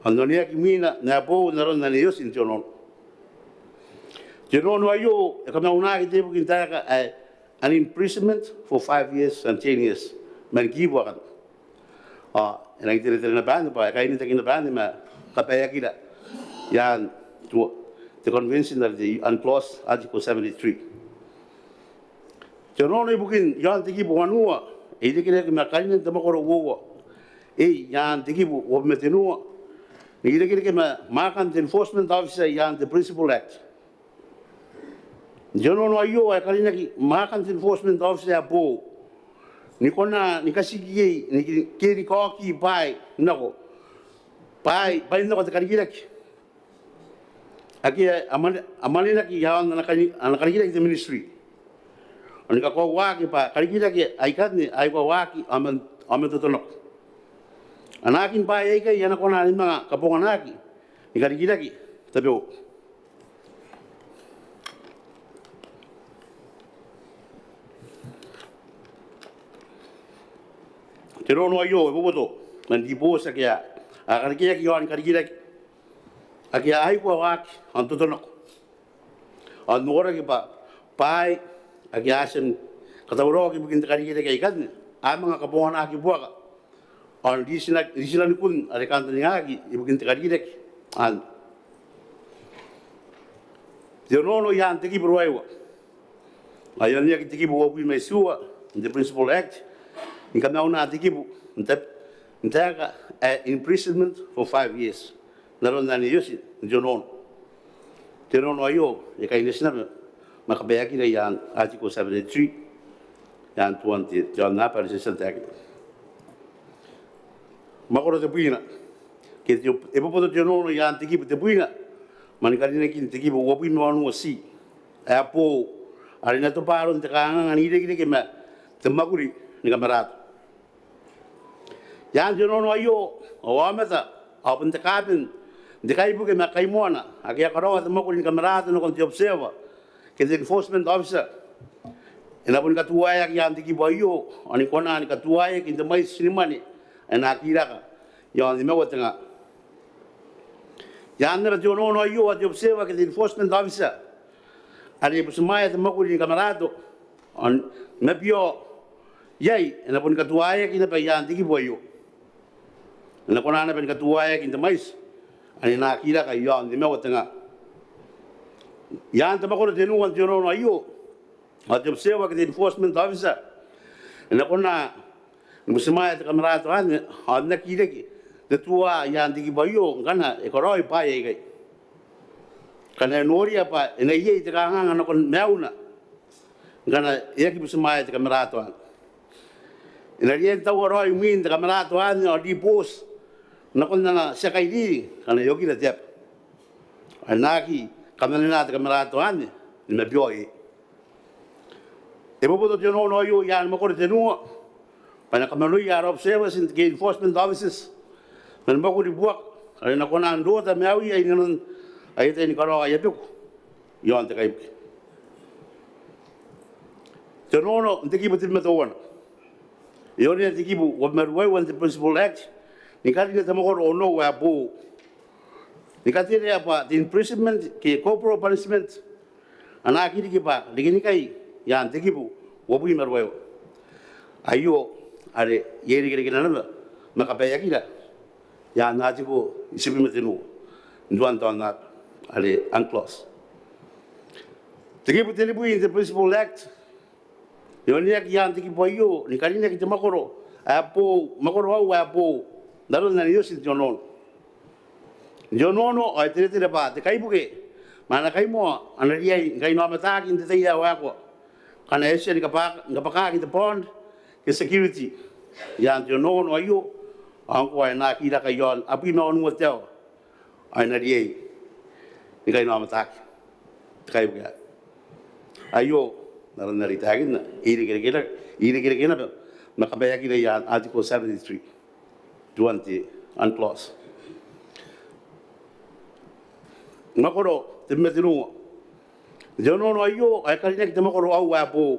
Ao n oneaki mwina n ae boou n aron ane e oti n te onoono. Te onoono aio e kamaunaki te ibukin taeka ae an imprisonment for five years and ten years man kibu akana. Ao e rangi n teretere naba anne bwa e kainetaki naba anne ma kabaeakira i aan tuan te convention are te UNCLOS Article seventy-three. Te onoono ibukin iaon te kibu wanua e irekereke ma karinan te makoro uoua A i aan te kibu uabwi ma tenua, n irekereke ma mwaakan te enforcement officer i aan te Principal Act. Te onoono aio ae karinaki mwaakan te enforcement officer ae boou ni kona ni katikiei ni ki-, ke ni kaoki bwaai nako, bwaai, bwaai nako te karikirake ake a mwane-, a mwanenaki i aon ana kani-, ana karikirake te ministry. Ao ni kakoauaki bwa karikirake aikanne a aikoa waaki ao man, ao man totonako. Anaakin bwaai aikai a na kona ni manga kabonganaki ni karikirake tabeua. Te onoono aio e boboto man ribooti ake a, a karekeaki i aon karikirake ake a aikoa waaki ao n totonako. Ao n noraki bwa bwaai ake a tia ni katauraoaki ibukin te karikirake aikanne a manga kabonganaki buaka ao n ritina-, ritinanikun are kantaningaki ibukin te karikirake anne. Te onoono i aan te kibu ruaiwa ae oneaki n te kibu uabwi ma itiua n te Principal Act ni kamauna te kibu n ta-, n taeka ae imprisonment for five years n aron ane e oti n te onoono. Te onoono aio e kaineti naba ma kabaeakira i aan Article seventy-three i aan tuan te, te aonnaba are ti a tia n taekina. Makoro tebwina, ke te, e boboto te onoono i aan te kibu tebwina man karinakin te kibu uabwi ma wanua C ae boou, are e na tobwa aron te kanganga n irekereke ma te mwakuri ni kamaraato. I aan te onoono aio ao aomata ao bon te kaaben n te kaibuke ma kaimoana ake a karaoa te mwakuri ni kamaraato nakon te Observer ke te Enforcement Officer e na boni katuaeaki i aan te kibu aio ao ni kona ni katuaeaki n te mwaiti ni mwane ae na aki raka i aon nimaua te nga. I aan naba te onoono aio ao te Observer ke te Enforcement Officer are e butimwaea te mwakuri ni kamaraato ao ni mabiao iai e na boni katuaeaki naba i aan te kibu aio. E na kona naba ni katuaeaki n te mwaiti ane na aki raka i aon nimaua te nga. I aan te makoro tenua n te onoono aio ao te Observer ke te Enforcement Officer e na kona ni butimwaea te kamaraato anne ao n aki reke te tua i aan te kibu aio ngkana e karaoi bwaai aikai. Ngkana e noria bwa e na iai te kanganga nakon maiuna ngkana e aki butimwaea te kamaraato anne, e na riai n taua raoi mwin te kamaraato anne ao n ribooti nakon ana tia kairiri ngkana e okira te aba. Ao e na aki kamanena te kamaraato anne ni mabiao iai. E boboto te onoono aio i aan makoro tenua bwa e na kamanoia ara Observers ke Enforcement Officers man mwakuri buaka are e na kona n rota maiuia i nanon aia tai ni karaoa aia beku i aon te kaibuke. Te onoono n te kibu tebwi ma teuana e onea te kibu uabwi ma ruaiwa n te Principal Act ni karina te makoro onoua ae boou ni katerea bwa te imprisonment ke corporal punishment a na aki riki bwa rikinikai i aan te kibu uabwi ma ruaiwa. Aio are e irekereke naba ma kabaeakira i aan Article itibwi ma tenua n tuan te aonnaba are UNCLOS. Te kibu tenibwi n te Principal Act e oneaki i aan te kibu aio ni karinaki te makoro ae boou, makoro aua ae boou n aron ane e oti n te onoono. N te onoono ao e teretere bwa te kaibuke ma ana kaimoa a na riai ni kainaomataaki n te tai ae waekoa ngkana e tia ni kabwa-, ni kabwakaaki te bond ke security i aan te onoono aio ao ngkoa e na aki raka i aon abwi ma onoua te aoa ao e na riai ni kainaomataaki te kaibuke aei. Aio n aron are I taekinna, e irekereke, e irekereke naba ma kabaeakira i aan Article seventy-three, tuan te unclause. Mwakoro tebwi ma tenua. N te onoono aio ao e karinaki te mwakoro aua ae boou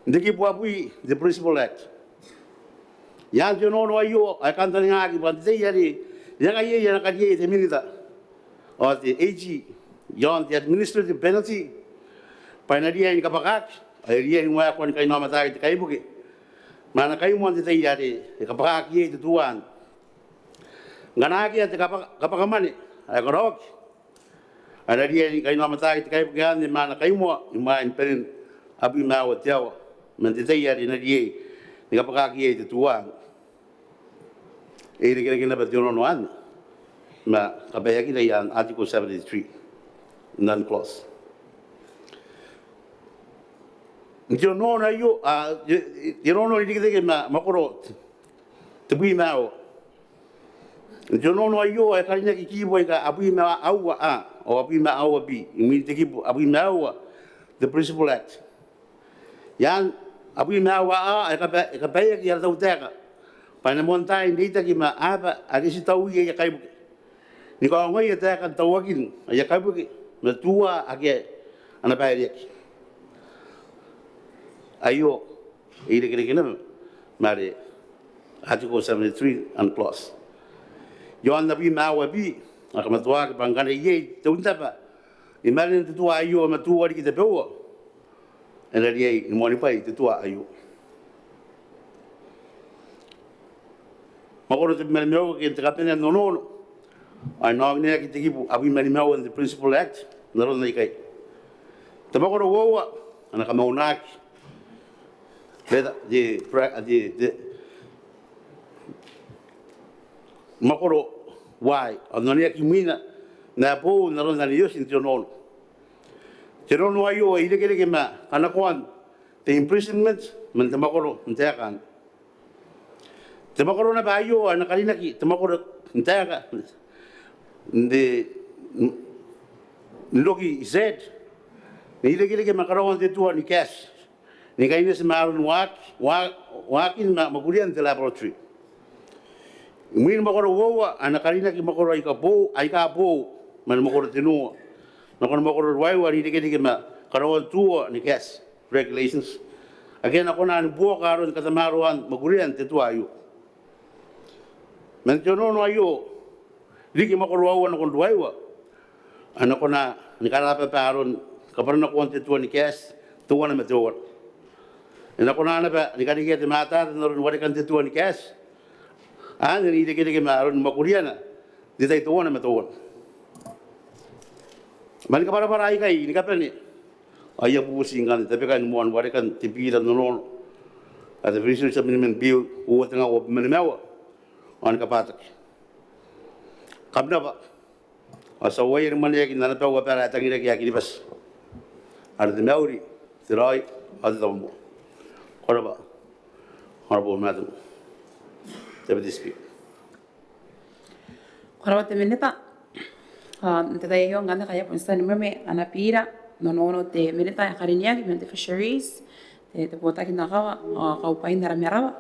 n te kibu abwi n te Principal Act. I aan te onoono aio ao e kantaningaaki bwa n te tai are e angaia ana kariaia te Minita ao te AG i aon te administrative penalty bwa e na riai ni kabwakaaki ao e riai ni waekoa ni kainaomataki te kaibuke ma ana kaimoa n te tai are e kabwakaaki iai te tua anne. Ngkana akea te kabwaka, kabwakamwane ae karaoaki, ao e na riai ni kainaomataki te kaibuke anne ma ana kaimoa imwain banen abwi ma aua te aoa man te tai are e na riai ni kabwakaaki iai te tua anne. E irekereke naba te onoono anne ma kabaeakira i aan Article seventy-three, n unclause. N te onoono aio, a, te, te onoono n irekereke ma mwakoro tebwi ma aua. N te onoono aio ao e karinaki kibu aika abwi ma aua A ao abwi ma aua B imwin te kibu abwi ma aua n te Principal Act. I aan abwi ma aua A ao e kaba, e kabaeaki ara tautaeka bwa e na moantaai n reitaki ma aaba ake ti taui aia kaibuke ni kaongoia taekan tauakin aia kaibuke ma tua ake a na baireaki. Aio e irekereke naba ma are Article seventy-three unclause. I aon abwi ma aua B ao e kamatoaki bwa ngkana iai te untaba imarenan te tua aio ma tua riki tabeua, e na riai ni moanibwai te tua aio. Mwakoro tebwi ma nimaua ke n te kabanea n onoono ao e na ongeaki n te kibu abwi ma nimaua n te Principal Act n aron aikai. Te mwakoro uoua a na kamaunaki. Letter, te, pra, te, te mwakoro Y ao n oneaki imwina n ae boou n aron ane e oti n te onoono. Te onoono aio e irekereke ma kanakoan te imprisonment man te mwakoro n taeka anne. Te mwakoro naba aio ao e na karinaki te mwakoro n taeka n te, n roki Z, n irekereke ma karaoan te tua ni gas ni kaineti ma aron waaki, wa, waakin ma mwakurian te laboratory. Imwin mwakoro uoua ao e na karinaki mwakoro aika boou, aika boou man mwakoro tenua nakon mwakoro ruaiwa n irekereke ma karaoan tua ni gas regulations ake a na kona ni buoka aron katamaroan mwakurian te tua aio. Man te onoono aio riki mwakoro aua nakon ruaiwa ao e na kona ni karababa aron kabwaranakoan te tua ni gas teuana ma teuana. E na kona naba ni karekea te matata n aron warekan te tua ni gas anne n irekereke ma aron mwakuriana n te tai teuana ma teuana. Man kabwarabwara aikai ni kabane ao I a bubuti ngkanne tabekan moan warekan te bira n onoono ae te Fisheries Amendment Bill uoua tenga uabwi ma nimaua ao ni kabwataki. Kam rabwa ao ti a uaia ni mwaneaki n ana bau abara ae tangiraki ae Kiribati are te mauri, te raoi ao te tabomoa. Ko rabwa, Honourable Madam Deputy Speaker. Ko rabwa te Minita. Ao n te tai aio ngkanne ngkai e a bon tia ni mwemwe ana bira n onoono te Minita ae karineaki man te Fisheries, te, te botaki n akawa ao kaubwain ara marawa.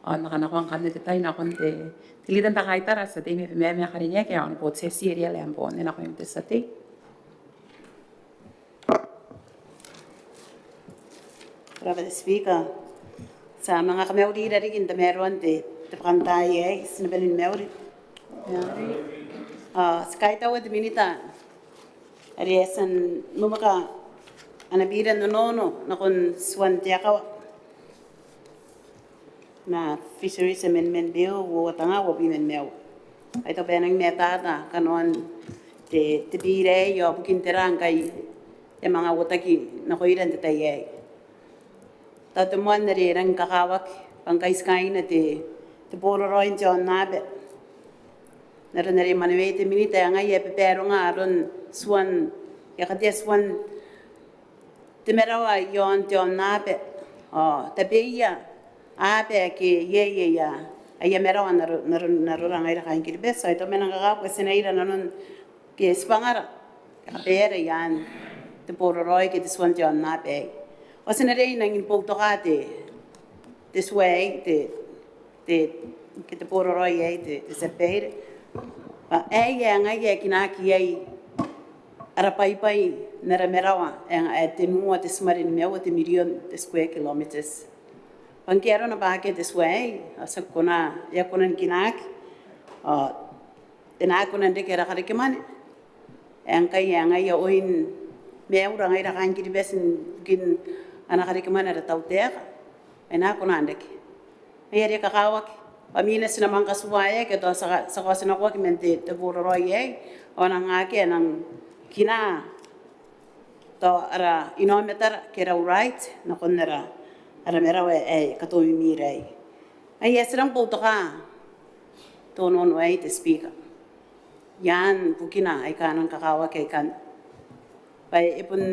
Ao N na kanakoa ngkanne te tai nakon te, te Leader n te Kaitara, tia tei mai Abemama ae karineaki, ao ni botia tia riale am bon. E nakoim te tia tei. Ko rabwa te Speaker. Ti a manga kamaurira riki n tamaroan te, te bwakantaai aei, ti na bane ni mauri. Ao ti kaitaua te Minita are e a tia ni mwemweka ana bira n onoono nakon tuan te akawa ma Fisheries Amendment Bill uoua tenga uabwi ma nimaua. Ai tao bwa e nangi matata kanoan te, te bira aei ao bukin tera ngkai e a manga uotaki nakoira n te tai aei. Tao te moan are e rangi kakawaki bwa ngkai ti kaina te, te boraraoi n te aonnaba n aron are e mwaneweia te Minita ae ngaia e babaronga aron tuan, e a katea tuan te marawa i aon te aonnaba ao tabeia aba ake iai aia, aia marawa n aro, n aro, n arora ngaira kaain Kiribati. Ao I tao ma e nang kakawaki bwa ti na ira nanon ke tibwangara ke kabaeara i aan te boraraoi ke te tuan te aonnaba aei. Ao ti na riai n nangi ni boutoka te, te tua aei, te, te, ke te boraraoi aei, te, te tia babaire. Bwa aei ae ngaia e kinaaki iai ara baibai n ara marawa ae, ae tenua te timare nimaua te mirion te square kilometres. Bwa ngke arona bwa akea te tua aei, ao ti aki kona, e aki kona ni kinaaki, ao e na aki kona n reke ara karekemwane. Ae ngkai ae ngaia oin maiura ngaira kaain Kiribati ibukin ana karekemwane ara tautaeka, e na aki kona n reke. Ngaia are e kakawaki bwa imwina ti na manga katuaaeaki, tao ti a ka, ti a kaotinakoaki man te, te boraraoi aei, ao e nang akea, e nang kinaa tao ara inaomatara ke ara right nakon ara, ara marawa ae e katomimira aei. Ae ti rang boutoka te onoono aei, te Speaker, i aan bukina aika a nang kakawaki aikanne. Bwa e bon,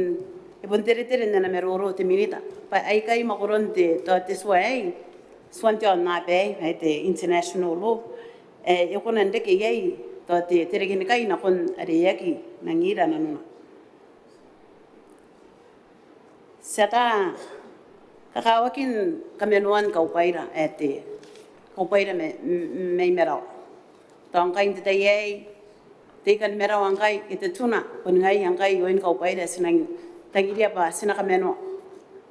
e bon teretere n ana maroro te Minita bwa aikai mwakoron te, tao te tua aei, tuan te aonnaba aei, ae te international law, ae e kona n reke iai tao te, te rekenikai nakon are e aki nangi ira nanona. Ti ata kakawakin kamanoan kaubwaira, ae te kaubwaira mai, m-, mai marawa. Tao ngkai n te tai aei, te ika ni marawa ngkai, e te tuna, bon ngaia ngkai oin kaubwaira ae ti nang tangiria bwa ti na kamanoa.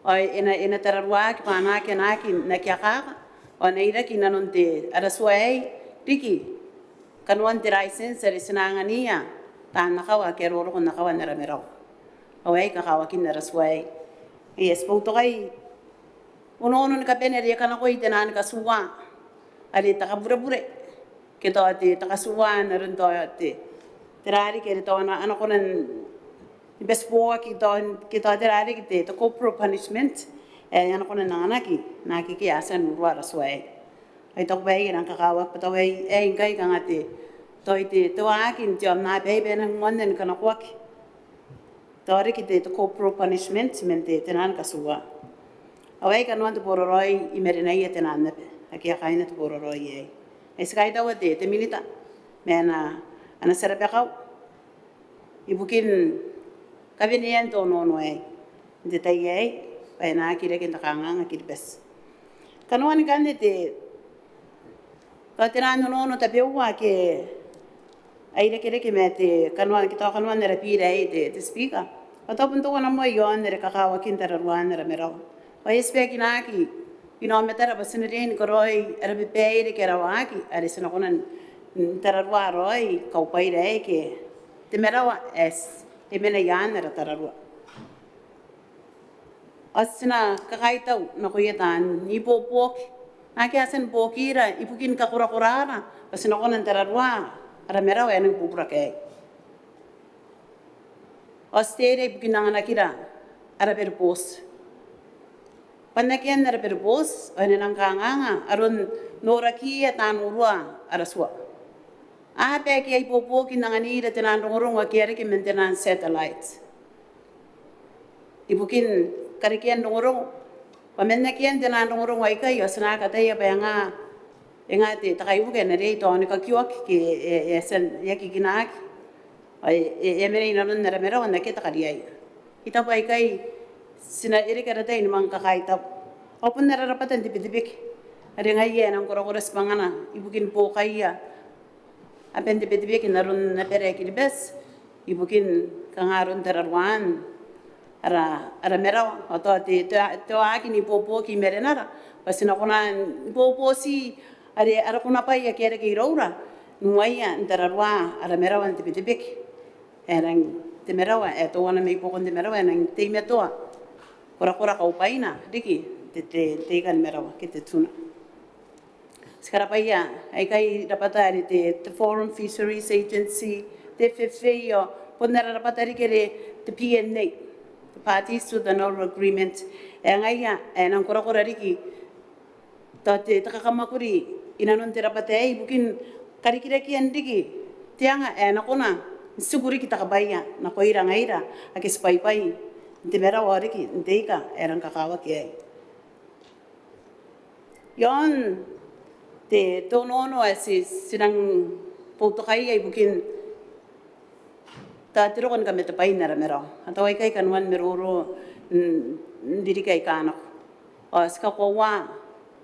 Ao e na, e na tararuaaki bwa a na aki, a na aki n aki akaka, ao a na iraki inanon te, ara tua aei riki kanoan te license are ti na angania taan akawa ake a roroko n akawa n ara marawa. Ao aei kakawakin ara tua aei. Ae ti boutokai onoono ni kabane are e kanakoi te naan katuaa are te kaburebure, ke tao te, te katuaa n aron tao te, te rariki are tao a na, a na kona ni batiboaki tao, ke tao te rariki te, te corporal punishment, ae a na kona n anganaki naakekei a tia n urua ara tua aei. Ao I taku bwa aei e nang kakawaki bwa tao aei, aei ngkai kanga te, tao te, te waaki n te aonnaba aei bwa e nang moanna ni kanakoaki tao riki te, te corporal punishment man te, te naan katuaa. Ao aei kanoan te boraraoi i marenaia tenan naba ake a kaaina te boraraoi aei. Ae ti kaitaua te, te Minita ma ana, ana tia rabakau ibukin kabanean te onoono aei n te tai aei, bwa e na aki reke n te kanganga Kiribati. Kanoan ikanne te, tao te naan onoono tabeua ake a irekereke ma te kanoan, ke tao kanoan ara bira aei, te, te Speaker, bwa tao bon teuana moa i aon are kakawakin tararuaan ara marawa. Bwa e tibwa kinaaki inaomatara bwa ti na riai ni karaoi ara babaire ke ara waaki are ti na kona n, n tararua raoi kaubwaira aei ke te marawa ae e mena i aan ara tararua. Ao ti na kakaitau nakoia taan ibuobuoki naake a tia ni buokira ibukin kakorakoraara bwa ti na kona n tararua ara marawa ae e nang bubura aei. Ao ti teirake ibukin anganakira ara bere booti. Bwa n akean ara bere booti ao e na nang kanganga aron norakiia taan urua ara tua. A baki aia ibuobuoki n anganira te naan rongorongo ake a reke man te naan satellite ibukin karekean rongorongo. Bwa man akean te naan rongorongo aikai ao ti na aki ataia bwa e nga, e nga te, te kaibuke ae na riai tao ni kakioaki ke e, e, e a tia n, e aki kinaaki. Ao e, e, e mena inanon ara marawa n akea te kariaia. I taku bwa aikai ti na, e reke ara tai ni manga kakaitau. Ao bon ara rabwata n te Betebeke are ngaia ae e nang korakora tibwangana ibukin buokaia aban te Betebeke n aron abara ae Kiribati ibukin kanga aron tararuaan ara, ara marawa. Ao tao te, te, te waaki n ibuobuoki i marenara bwa ti na kona n ibuobuoti are ara konabwai ake a reke iroura n uaia n tararua ara marawa n te Betebeke. E rang te marawa ae teuana mai buakon te marawa ae nang teimatoa korakora kaubwaina riki te, te, te ika ni marawa ke te tuna. Ti karabwaia aikai rabwata are te, te Forum Fisheries Agency, te F F A, ao bon ara rabwata riki are te P N A, the Parties to the Nauru Agreement, ae ngaia ae nang korakora riki tao te, te kakamwakuri inanon te rabwata aei ibukin karikirakean riki te anga ae na kona n tiku riki te kabwaia nakoira ngaira ake ti bwaibwai n te marawa ao riki n te ika ae rang kakawaki aei. Iaon te, te onoono ae ti, ti nang boutokaia ibukin tao te roko ni kamatebwain ara marawa. Ao tao aikai kanoan maroro n, n ririki aika nako. Ao ti kakoaua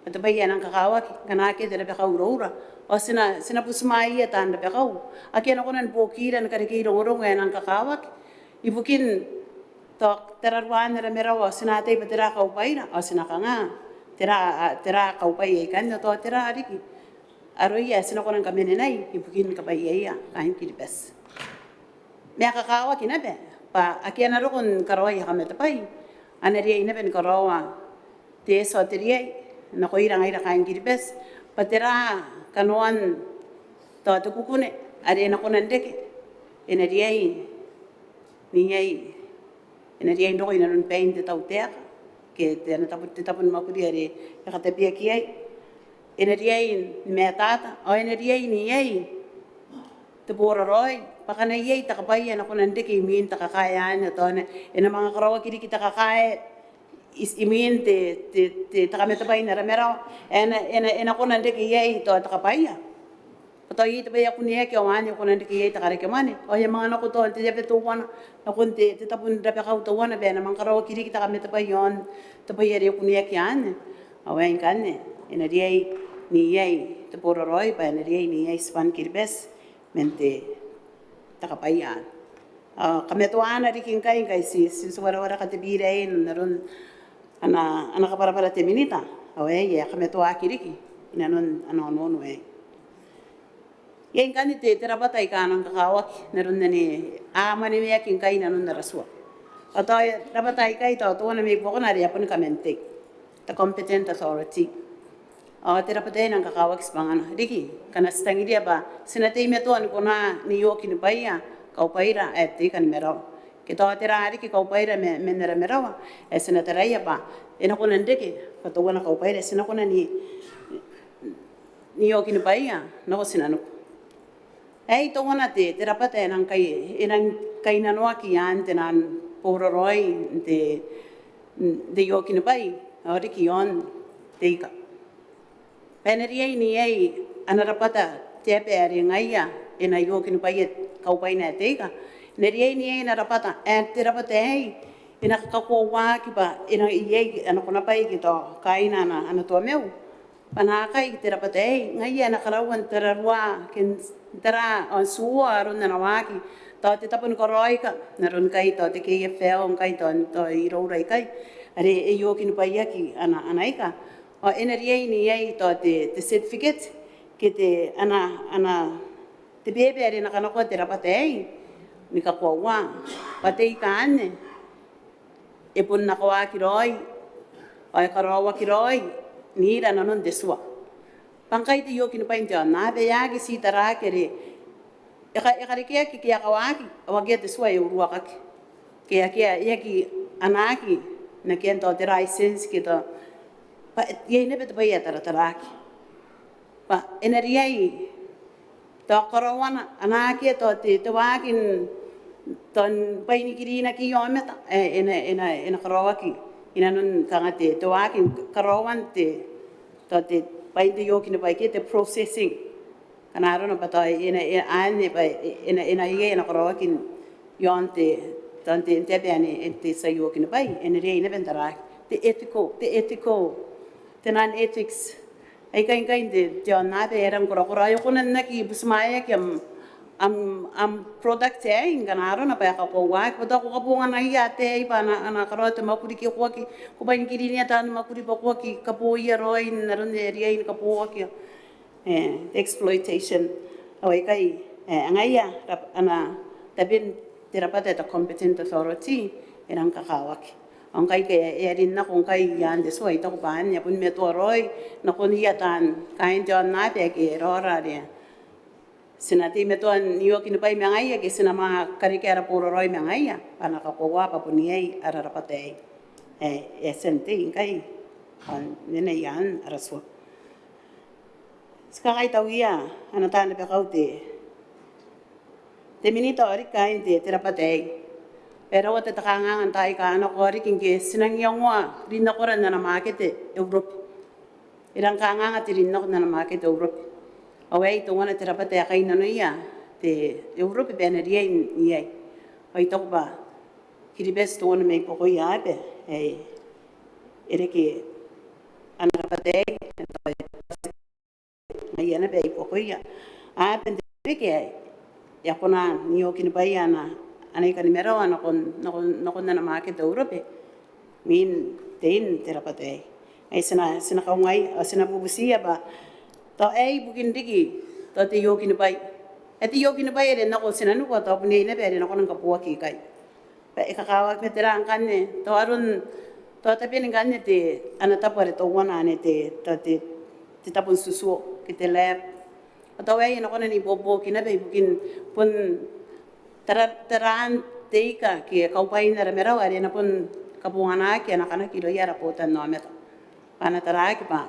Te bwai ae nang kakawaki ngkana akea te rabakau iroura, ao ti na, ti na butimwaeia taan rabakau ake a na kona ni buokira ni karekei rongorongo ae nang kakawaki ibukin tao tararuaan ara marawa, ao ti na ataia bwa tera kaubwaira, ao ti na kanga, tera, tera kaubwai aikanne, tao tera riki aroia ae ti na kona ni kamanenai ibukin kabwaiaia kaain Kiribati. Ma e kakawaki naba bwa ake a na roko ni karaoi aia kamatebwai a na riai naba ni karaoa te eti ao te riai nakoira ngaira kaain Kiribati bwa tera kanoan tao te kukune are e na kona n reke, e na riai n iai, e na riai n roko inanon bain te tautaeka ke te, ana tabo, te tabo ni mwakuri are e katabeaki iai. E na riai ni matata ao e na riai n iai te boraraoi bwa ngkana iai te kabwaia ae na kona n reke imwin te kakae anne, tao e na manga karaoaki riki te kakae i, imwin te, te, te, te kamatebwai n ara marawa ae e na, e na, e na kona n reke iai tao te kabwaia. Tao iai te bwai ae kuneaki ao anne e kona n reke iai te karekemwane ao e a manga nako tao n te aba teuana nakon te, te tabo n rabakau teuana bwa e na manga karaoaki riki te kamatebwai iaon te bwai are kuneaki anne. Ao ae ngkanne e na riai n iai te boraraoi bwa e na riai n iai tibwan Kiribati man te, te kabwaia anne. Ao kamatoana riki ngkai, ngkai ti, ti, ti wareware katebwira aei n aron ana, ana kabwarabwara te Minita. Ao aei e a kamatoaki riki inanon ana onoono aei. Iai ngkanne te, te rabwata aika a nang kakawaki n aron ane a mwaneweaki ngkai inanon ara tua. Ao tao rabwata aikai tao teuana mai buakona are e a boni kaman tei, te competent authority. Ao te rabwata aei e nang kakawaki tibwangana riki ngkana ti tangiria bwa ti na teimatoa ni kona n iokinibwaia kaubwaira ae te ika ni marawa ke tao tera riki kaubwaira ma, man ara marawa ae ti na taraia bwa e na kona n reke bwa teuana kaubwaira ae ti na kona n, n iokinibwaia nako tinaniku. Aei teuana te, te rabwata ae e nang kai, e nang kainnanoaki i aan te naan boraraoi n te, n te iokinibwai ao riki iaon te ika. Bwa e na riai n iai ana rabwata te aba are ngaia e na iokinibwaia kaubwaina ae te ika. E na riai n iai ana rabwata, ae te rabwata aei e na kakoauaki bwa e na iai ana konabwai ke tao kaaina ana, ana toamau. Bwa naakai te rabwata aei ngaia e na karaua n tararua ke n tara ao n tuoa aron ana waaki tao te tabo ni karaoika n aron ngkai tao te K F L ngkai tao, tao iroura ikai are e iokinibwaiaki ana, ana ika. Ao e na riai n iai tao te, te certificate ke te ana, ana te beba are e na kanakoa te rabwata aei ni kakoaua bwa te ika anne e bon nakoaki raoi ao e karaoaki raoi n ira nanon te tua. Bwa ngkai te iokinibwai n te aonnaba e aki tii taraaki are e ka, e karekeaki ke e a kawaaki ao akea te tua ae uruakaki ke akea, e aki anaaki n akean tao te license ke tao, bwa iai naba te bwai ae tarataraaki. Bwa e na riai tao karaoana, anaakia tao te, te waaki n tao bwainikirinnaki aomata ae e na, e na, e na karaoaki inanon kanga te, te waaki n karaoan te, tao te bwai n te iokinibwai ke te processing. Ngkana arona bwa tao e na, e, anne bwa e na, e na iai ana karaoaki iaon te, tao n te, n te aba anne te tia iokinibwai e na riai naba n taraaki te ethical, te ethical, te naan ethics. Aikai ngkai n te, te aonnaba e rang korakora ao e kona n aki butimwaeaki am, am, am product aei ngkana arona bwa e kakoauaki bwa tao ko kabonganaia ataei bwa a na, a na karaoa te mwakuri ke ko aki, ko bwainikirinia taan mwakuri bwa ko aki kaboia raoi n aron ae riai ni kaboaki. E, exploitation. Ao aikai, e, ngaia rab, ana taben te rabwata ae te competent authority e rang kakawaki. Ao ngkai ke e a rin nako ngkai i aan te tua, I taku bwa anne e a boni matoa raoi nakoia taan kaain te aonnaba ake e raora are ti na teimatoa n iokinibwai ma ngaia ke ti na manga karekea ara boraraoi ma ngaia bwa a na kakoaua bwa bon iai ara rabwata aei ae e a tia n tei ngkai ao n nena i aan ara tua. Ti kakaitauia ana taan rabakau te, te Minita ao riki kaain te, te rabwata aei. E rawata te kanganga n taai aika a nako ao riki ngke ti nang iangoa rinnakora n ana mwakete Europe. E rang kanganga te rinnako n ana mwakete Europe. Ao aei teuana te rabwata ae kainnanoia te Europe bwa e na riai n iai. Ao I taku bwa Kiribati teuana mai buakoia aba ae e reke ana rabwata aei, ngaia naba ae I buakoia. Ao bon te bwai ae e a kona n iokinibwaia ana, ana ikanimarawa nakon, nakon, nakon ana mwakete Europe. Imwin tein te rabwata aei. Ae ti na, ti na kaungaia, ao ti na bubutiia bwa tao aei ibukin riki tao te iokinibwai. Ae te iokinibwai are nako tinaniku ao tao bon iai naba are e na kona ni kaboaki ikai. Bwa e kakawaki bwa tera ngkanne, tao aron, tao tabeni ngkanne te, ana tabo are teuana anne te, tao te, te tabo n tutuo, ke te lab. Ao tao aei e na kona n ibuobuoki naba ibukin bon tara, taraan te ika ke kaubwain ara marawa are e na bon kabonganaaki ana kanaki irouia ara botannaomata. Bwa a na taraaki bwa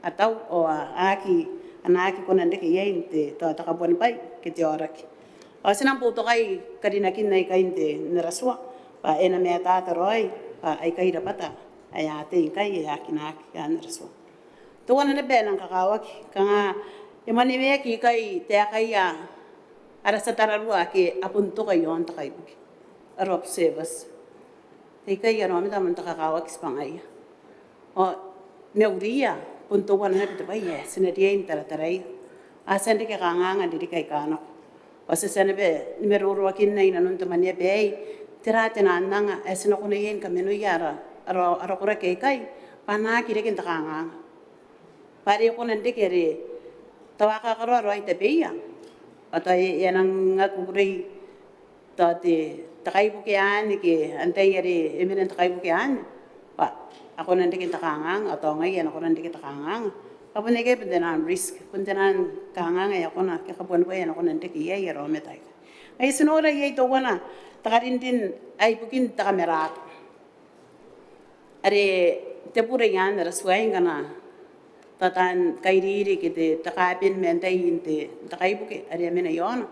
a tau ao a aki, a na aki kona n reke iai n te, tao te kabuanibwai ke te aoraki. Ao ti nang boutokai karinakin aikai n te, n ara tua bwa e na matata raoi bwa aikai rabwata ae a tei ngkai ae a kinaaki i aan ara tua. Teuana naba ae nang kakawaki, kanga e mwaneweaki ikai taekaia ara tia tararua ake a bon toka i aon te kaibuke, ara observers. Aikai ara aomata ae moan te kakawaki tibwangaia. Ao mauriia, bon teuana naba te bwai ae ti na riai n tarataraia. A tia n reke kanganga n ririki aika nako. Ao ti a tia naba ni maroroakinna i nanon te mwaneaba aei, tera te nang anga ae ti na kona iai ni kamanoia ara, ara, ara koraki aikai bwa a na aki reke n te kanganga. Bwa are e kona n reke are tao a kakaraoa raoi tabeia. Ao tao e, e a nang aki kukurei tao te, te kaibuke anne ke antai are e mena n te kaibuke anne. Bwa a kona n reke n te kanganga, ao tao ngaia e na kona n reke n te kanganga. Bwa bon aikai bon te nang risk, bon te nang kanganga ae a kona, ke kabuanibwai ae a na kona n reke iai ara aomata aikai. Ngaia ti nora iai teuana te karinrin ae ibukin te kamerata. Are te bure i aan ara tua aei ngkana tao taan kairiri ke te, te kaaben ma antai n te, te kaibuke are a mena i aona,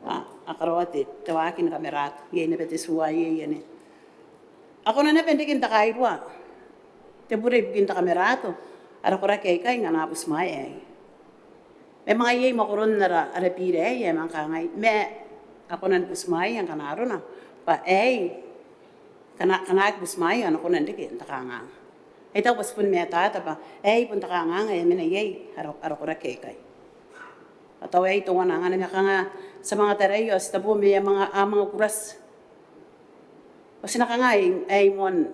a, a karaoa te, te waaki ni kamerata. Iai naba te tua aei anne. A kona naba n reke n te kairua te bure ibukin te kamerato ara koraki aikai ngkana a butimwaea aei. Ma e manga iai mwakoron ara, ara bira aei ae manga kangai, ma a kona ni butimwaeia ngkana arona bwa aei, ngkana, ngkana a aki butimwaeia a na kona n reke n te kanganga. Ai tao bwa ti bon matata bwa aei bon te kanganga ae a mena iai ara, ara koraki aikai. Ao tao aei teuana angana ma kanga ti a manga taraia ao ti taboa ma a manga, a manga kurati. Ao ti na kanga aei, aei moan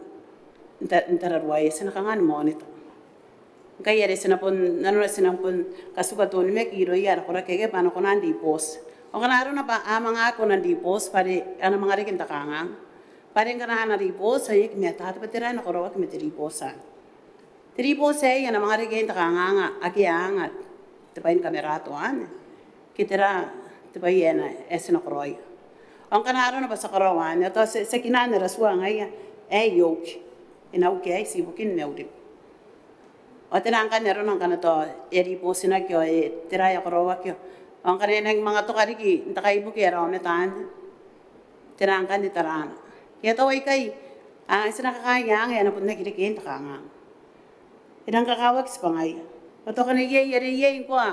n ta, n tararuaia, ti na kanga ni monitor. Ngkai are ti na bon, nanona ti na bon katuka te onimaki irouia ara koraki aikai bwa a na kona n ribooti. Ao ngkana arona bwa a manga aki kona n ribooti bwa are a na manga reke n te kanganga. Bwa are ngkana a na ribooti ao e aki matata bwa tera ae na karaoaki ma te ribooti anne. Te ribooti aei a na manga reke n te kanganga ake a anga te bwai ni kamerato anne. Ke tera te bwai ae na, ae ti na karaoia. Ao ngkana arona bwa ti a karaoa anne, ao tao ti, ti a kinaa n ara tua ngaia aei e uki. E na uki aei ti ibukin mauriko. Ao tera ngkanne arona ngkana tao e a ribootinaki ao e tera ae a karaoaki. Ao ngkana e nangi manga toka riki n te kaibuke ara aomata anne. Tera ngkanne taraana. Ke tao aikai, a, ti na kakaea anga ae a na bon aki reke n te kanganga. E rang kakawaki tibwangaia. Ao tao ngkana iai, are iai ngkoa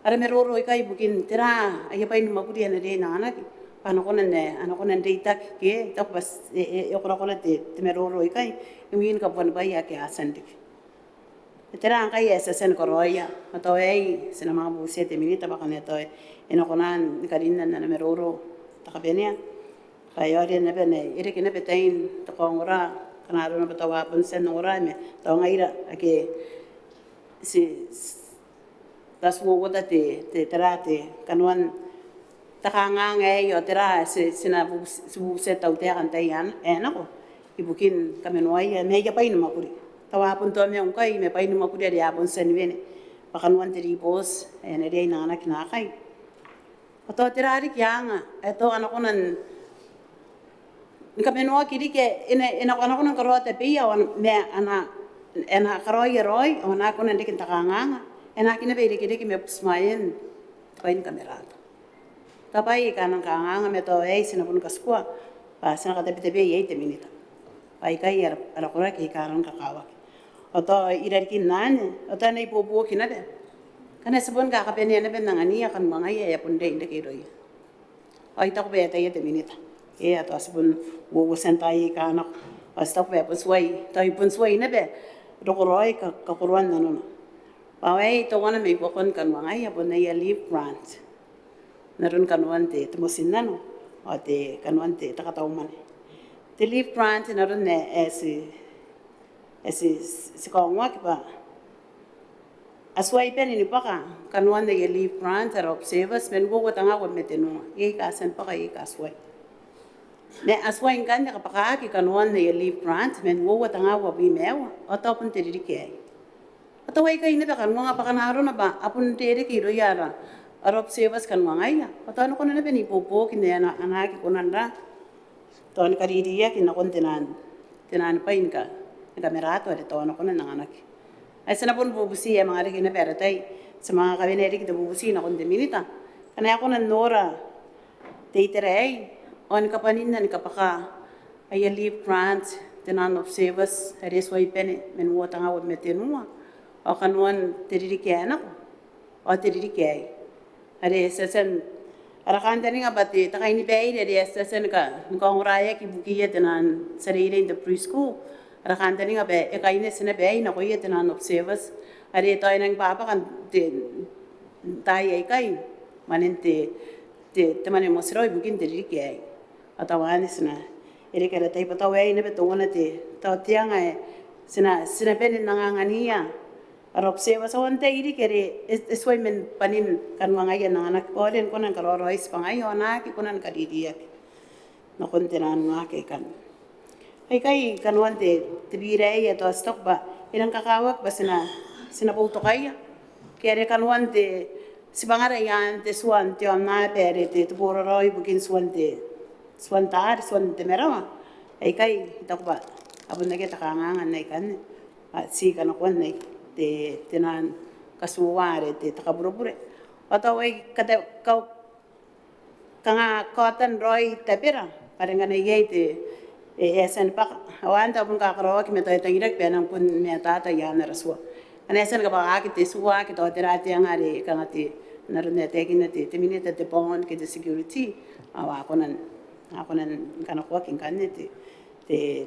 ara maroro ikai ibukin tera aia bwai ni mwakuri ae na riai n anganaki bwa a na kona n, a na kona n reitaki ke, tao bwa e, e, e korakora te, te maroro ikai imwin kabuanibwai ake a tia n riki. Tera ngkai ae ti a tia ni karaoia? Ao tao aei ti na manga butia te minita bwa kanga tao e na kona ni karinna n ana maroro te kabanea. Bwa e aoria naba ae e reke naba tain te kaongora, ngkana arona bwa tao a bon tia n ongora ma tao ngaira ake ti, ti, tao ti uouota te, te, tera te kanoan te kanganga aei ao tera ae ti, ti na bu, ti bubutia te tautaeka n tai ae nako ibukin kamanoaia ma aia bwai ni mwakuri. Tao a bon tao maiu ngkai ma bwai ni mwakuri are a bon tia ni wene bwa kanoan te ribooti ae na riai n anganaki naakai. Ao tao tera riki anga ae tao a na kona n, ni kamanoaki riki, e na, e na, a na kona ni karaoa tabeia ao ma a na, e na karaoia raoi ao a na aki kona n reke n te kanganga, e na aki naba irekereke ma butimwaean te bwai ni kamerato. Tao bwaai aika a nang kanganga ma tao aei ti na boni katikua bwa ti na katabetabea iai te minita bwa aikai ara, ara koraki aika a rang kakawaki. Ao tao irarikin anne ao tao e na ibuobuoki naba ngkana ti boni kakabanea naba n angania kanoangaia ae a bon riai n reke irouia. Ao I taku bwa e ataia te minita. Eng, ao tao ti bon uouotia n taai aika nako ao ti taku bwa e bon tuai, tao e bon tuai naba roko raoi kakoroan nanona. Bwa aei teuana mai buakon kanoangaia bon aia leave grant n aron kanoan te motinnano ao te kanoan te katau mwane. Te leave grant n aron ae ti kaongoaki bwa a tuai bane ni bwaka kanoan aia leave grant ara observers man uoua tengaun ma tenua. Iai aika a tia ni bwaka, iai aika a tuai. Ma a tuai ngkanne kabwakaaki kanoan aia leave grant man uoua tengaun ma uoua ao tao bon te ririki aei. Ao tao aikai naba kanoanga bwa kanga arona bwa a bon rereke irouia ara observers kanoangaia ao tao a na kona naba n ibuobuoki n ae a na aki kona n ra tao ni kaririaki nakon tenaan bwai ni kamarato are tao a na kona n anganaki. Ai ti na bon bubuti ae manga reke naba ara tai ti manga kawenea riki te bubuti nakon te Minita ngkana e kona n nora te itera aei ao ni kabwaninna ni kabwaka aia leave grant tenaan observers are tuai bane man uoua tengaun ma tenua ao kanoan te ririki ae nako ao te ririki aei. Are ti a tia n ara kantaninga bwa te kainibaire are ti a tia ni kaongoraeaki ibukiia tenaan tia reirei n te preschool, ara kantaninga bwa e kaineti naba aei nakoia tenaan observers are tao e nang bwabwaka n taai aikai mwanen te mwane ni motirawa ibukin te ririki aei. Ao tao anne ti na, e reke ara tai bwa tao aei naba teuana te tao te anga ae ti na, ti na bane n angangania ara observers ao antai riki are e tuai man bwanin kanoangaia n anganaki bwa a riai ni kona ni karaoraoi tibwangaia ao a na aki kona ni kaririaki nakon tenaan waaki aikanne. Aikai kanoan te bira aei ae tao ti taku bwa e rang kakawaki bwa ti na boutokaia ke are kanoan te tibwangara i aan te tua n te aonnaba are te boraraoi ibukin tuan te, tuan taari, tuan te marawa. Aikai I taku bwa a bon akea te kanganga n aikanne bwa ti kanakoan ae te tenaan katuua are te kaburebure ao tao ai kata kau kanga kaotan raoi tabera bwa are ngkana iai te e a tia ni bwaka ao anne tao bon kakaraoaki ma tao e tangiraki bwa e nang bon matata i aan ara tua. Ngkana e a tia ni kabwakaaki te tua ake tao tera te anga are kanga te n aron ae taekinna te Minita te bond ke te security ao a kona n, a kona ni kanakoaki ngkanne te, te,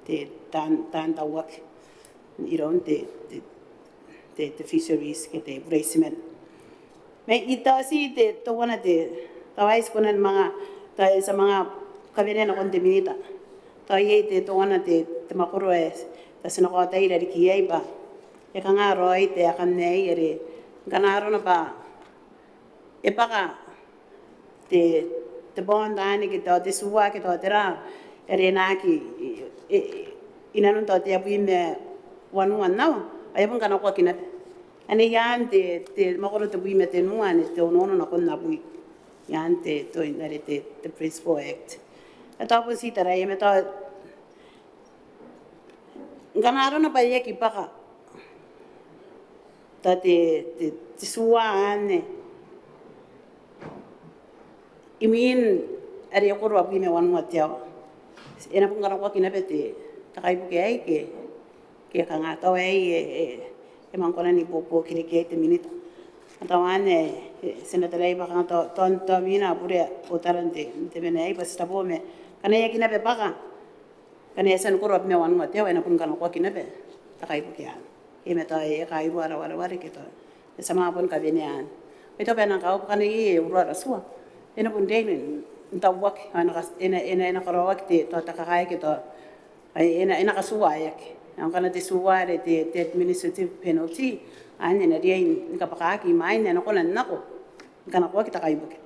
te taan, taan tauaki iroun te, te, te fisheries ke te bureitiman. Ma I taku ti te teuana te tao ae ti kona ni manga tao ti a manga kawenea nakon te Minita tao iai te teuana te mwakoro ae tao ti na kaota i rariki iai bwa e kanga raoi te aekan aei are ngkana arona bwa e bwaka te, te bond anne ke tao te tua ke tao tera are e na aki inanon tao te abwi ma wanua n aoa ao e a bon kanakoaki naba. Anne i aan te, te mwakoro tebwi ma tenua anne te onoono nakon abwi i aan te, te, are te, te Principal Act. Ao tao bon ti taraia ma tao ngkana arona bwa e aki bwaka tao te, te, te tua anne imwin are e koro abwi ma wanua te aoa e na bon kanakoaki naba te kaibuke aei ke, ke kanga tao aei e, e, e manga kona n ibuobuoki riki iai te Minita. Ao tao anne e, ti na taraia bwa kanga tao, tao, tao imwina a bure otaran te, te mena aei bwa ti tabo ma ngkana e aki naba bwaka ngkana e a tia ni koro abwi ma wanua te aoa e na bon kanakoaki naba te kaibuke anne. E ma tao e kairua ara wareware ke tao e a tia manga bon kawenea anne. Ao I taku bwa e nang kakawaki bwa ngkana iai e urua ara tua e na bon riai n tauaki ao e na, e na, e na karaoaki te, tao te kakae ke tao e na, e na katuaaeaki. Ao ngkana te tua are te, te administrative penalty anne e na riai ni kabwakaaki imwain ae e na kona n nako ni kanakoaki te kaibuke.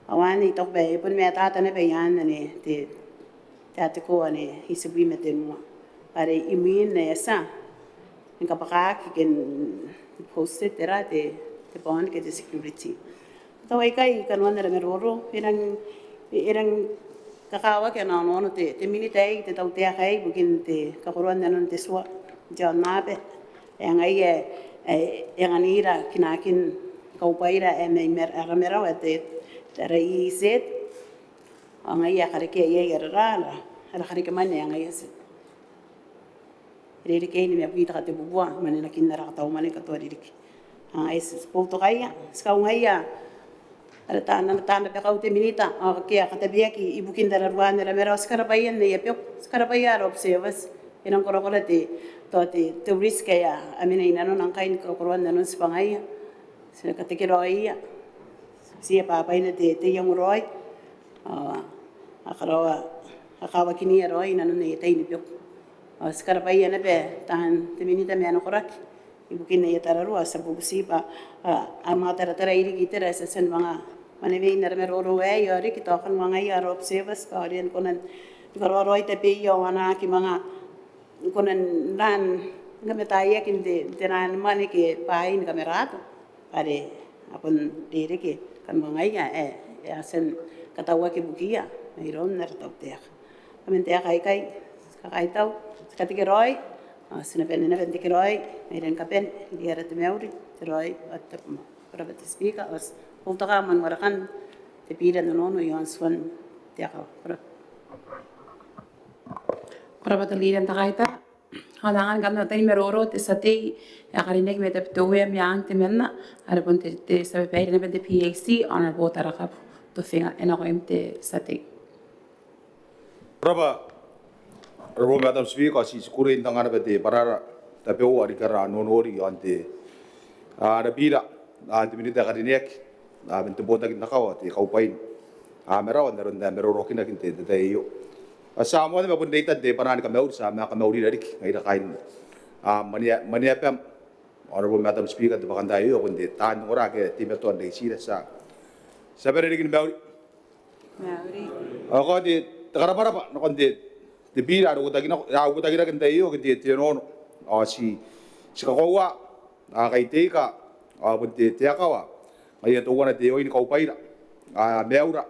Ao anne I taku bwa e bon matata naba i aan anne te, te article anne itibwi ma tenua are imwin ae e a tia ni kabwakaaki ke n post tera te, te bond ke te security. Tao aikai kanoan ara maroro e rang, e rang kakawaki ana onoono te, te Minita aei, te tautaeka aei ibukin te kakoroan nanon te tua n te aonnaba ae ngaia ae e anganira kinaakin kaubwaira ae mai marawa, ara marawa ae te, te ara E E Z. Ao ngaia ae karekea iai ara, ara, ara karekemwane ae ngaia ti, e rereke nimabwi te katebubua mwanenakin ara katau mwane katoa ririki. Ao ngaia ti, ti boutokaia, ti kaungaia ara taan, ara taan rabakau te Minita ao ake a katabeaki ibukin tararuaan ara marawa, ti karabwaia n aia beku, ti karabwaia ara observers. e nang korakora te, tao te, te risk ae a mena i nanona ngkai ni kakoroan nanon tibwangaia. Ti na katekeraoia, ti a bwaina te, te iango raoi ao a karaoa, a kawakinia raoi i nanon aia tai ni beku. Ao ti karabwaia naba taan te Minita ma ana koraki ibukin aia tararua. Ti a bubuti bwa a, a manga taratara riki itera ae ti a tia ni manga mwaneweia n ara maroro aei ao riki tao kanoangaia ara observers bwa a riai ni kona ni karaoa raoi tabeia ao a na aki manga kona n ran ni kamataiaki n te, n te ran mwane ke bwaai ni kamarato are a bon rereke kanoangaia ae, ae a tia ni katauaki ibukiia mairoun ara tautaeka. Kaman taeka aikai, ti kakaitau, ti katekeraoi ao ti na bane naba n tekeraoi mairoun kabane. Iai ara te mauri, te raoi ao te tabomoa. Ko rabwa te Speaker ao ti boutoka moan warekan te bira n onoono iaon tuan te akawa. Ko rabwa. Ko rabwa te Leader n te Kaitara. Ao n angan kanoan te tai ni maroro te tia tei ae karineaki mai Tabiteuea Meang temanna are bon te, te tia babaire naba n te PAC, Honourable Tarakabu Tofinga, e nakoim te tia tei. Ko rabwa Honourable Madam Speaker, ti, ti kukurei n anga naba te bwanara tabeua riki ara nonori iaon te, a, ara bira, a, te Minita ae karineaki a, man te botaki n akawa, te kaubwai n, a, marawa n aron ae maroroakinaki n te, te tai aio. Ao ti a moana ma bon reitan te bwanaa ni kamauri, ti a manga kamaurira riki ngaira kaain, a, Mane-, Maneaba, Honourable Madam Speaker, n te bwakantaai aio, ao bon te taan ongora ake a teimatoa n reitira, ti a, ti a bane riki ni mauri. Mauri. Ao ko te, te karabwarabwa nakon te, te bira are uotakinako, a, uotakinaki n te tai aio ke te, te onoono. Ao ti, ti kakoaua a, kaiteika, a, bon te, te akawa, ngaia teuana te oin kaubwaira, a, maiura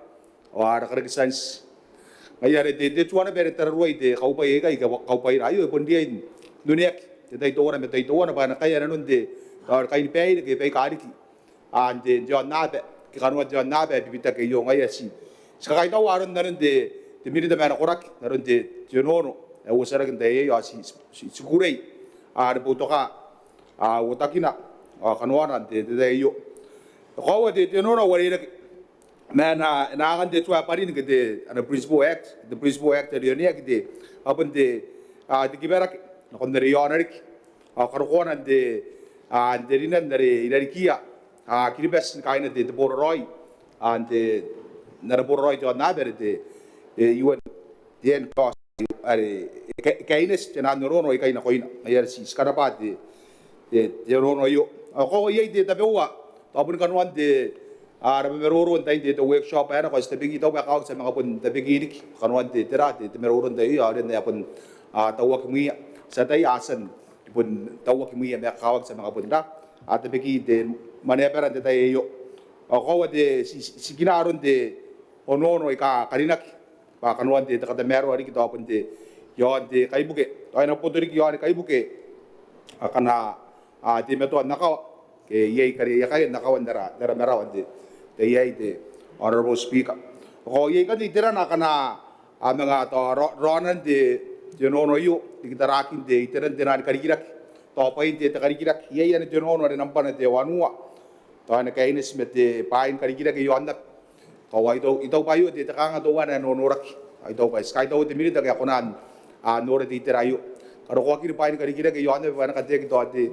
ao ara kareke tianti. Ngaia are te, te tua naba are tararuai te kaubwai aikai, ka-, kaubwaira aio, e bon riai n oneaki n te tai teuana ma te tai teuana bwa a na kaea nanon te, a, kainibaire ke baika riki, a, n te, n te aonnaba ke kanoan te aonnaba ae bibitaki aio. Ngaia ti, ti kakaitaua aron nanon te, te Minita ma ana koraki n aron te, te onoono ae uotaraki n te tai aio, ao ti, ti, ti kukurei, a, ni boutoka, a, uotakina ao kanoana n te, te tai aio. E koaua te, te onoono ae uarereke ma e na, e na angan te tua ae bwarin ke te, ana Principal Act, te Principal Act are oneaki te, a, bon te, a, te kibarake nakon are i aona riki ao karokoana n te, a, n te rinan are i rarikiia, a, Kiribati ni kaaina te, te boraraoi, a, n te, n ara boraraoi te aonnaba are te, e, UN, te UN Clause are e ka-, e kaineti te naan onoono aikai nakoina. Ngaia are ti, ti karabwa te, te, te onoono aio. Ao koaua iai te tabeua tao boni kanoan te, a, ara maroro n tain te, te workshop ae nako, ao ti tabeki, I taku bwa e kakawaki ti a manga bon tabeki riki kanoan te, tera, te, te maroro n te tai aio, a, ao ren ae a bon, a, tauaki mwiia. Ti ataia a tia ni bon tauaki mwiia ma e kakawaki ti a manga bon ra, a, tabeki te mwaneabara n te tai aio. Ao koaua te, ti, ti, ti kina aron te onoono aika karinaki bwa kanoan te, te katamaroa riki tao bon te, iaon te kaibuke, tao e na boboto riki iaoni kaibuke akana, a, teimatoa n akawa ke iai kariaiakaki n akawa n ara, n ara marawa n te, te tai aei, te Honourable Speaker. Ao iai ngkanne iterana akana a manga tao ra-, raona n te, te onoono aio, riki tarakin te, iteran te naan karikirake, tao bwain te, te karikirake. Iai anne te onoono are nambwana te wanua, tao e na kaineti ma te bwai ni karikirake i aonnaba. Ao I taku, I taku bwa aio te, te kanganga teuana ae nonoraki. Ao I taku bwa ti kaitaua te Minita ake a kona n, a, nora te itera aio. Karokoakin bwai ni karikirake i aonnaba bwa e na kateaki tao te,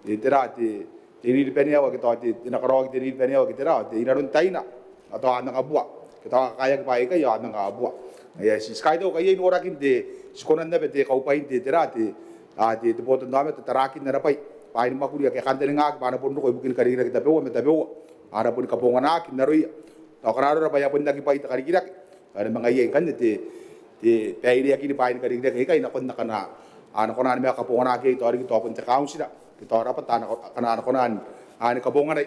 te, tera, te, te riribaneawa ke tao te, te na karaoaki te riribaneawa ke tera, ao te inanon taina ao tao a manga bua. Ke tao a kakaeaki bwaai aikai ao a manga bua. Ngaia ti, ti kaitaua ngkai iai norakin te, ti kona naba te kaubwain te, tera, te, a, te, te botannaomata tarakin ara bwai, bwai ni mwakuri ake a kantaningaaki bwa a na bon roko ibukin karikirake tabeua ma tabeua. A na boni kabonganaki n aroia. Tao kanga arora bwa e a bon aki bwai te karikirake, ao e na manga iai ngkanne te, te baireakin bwai ni karikirake aikai nakon akana a na kona ni manga kabonganaki iai, tao riki tao bon te kauntira ke tao rabwata akana a na kona ni, a, ni kabonganai.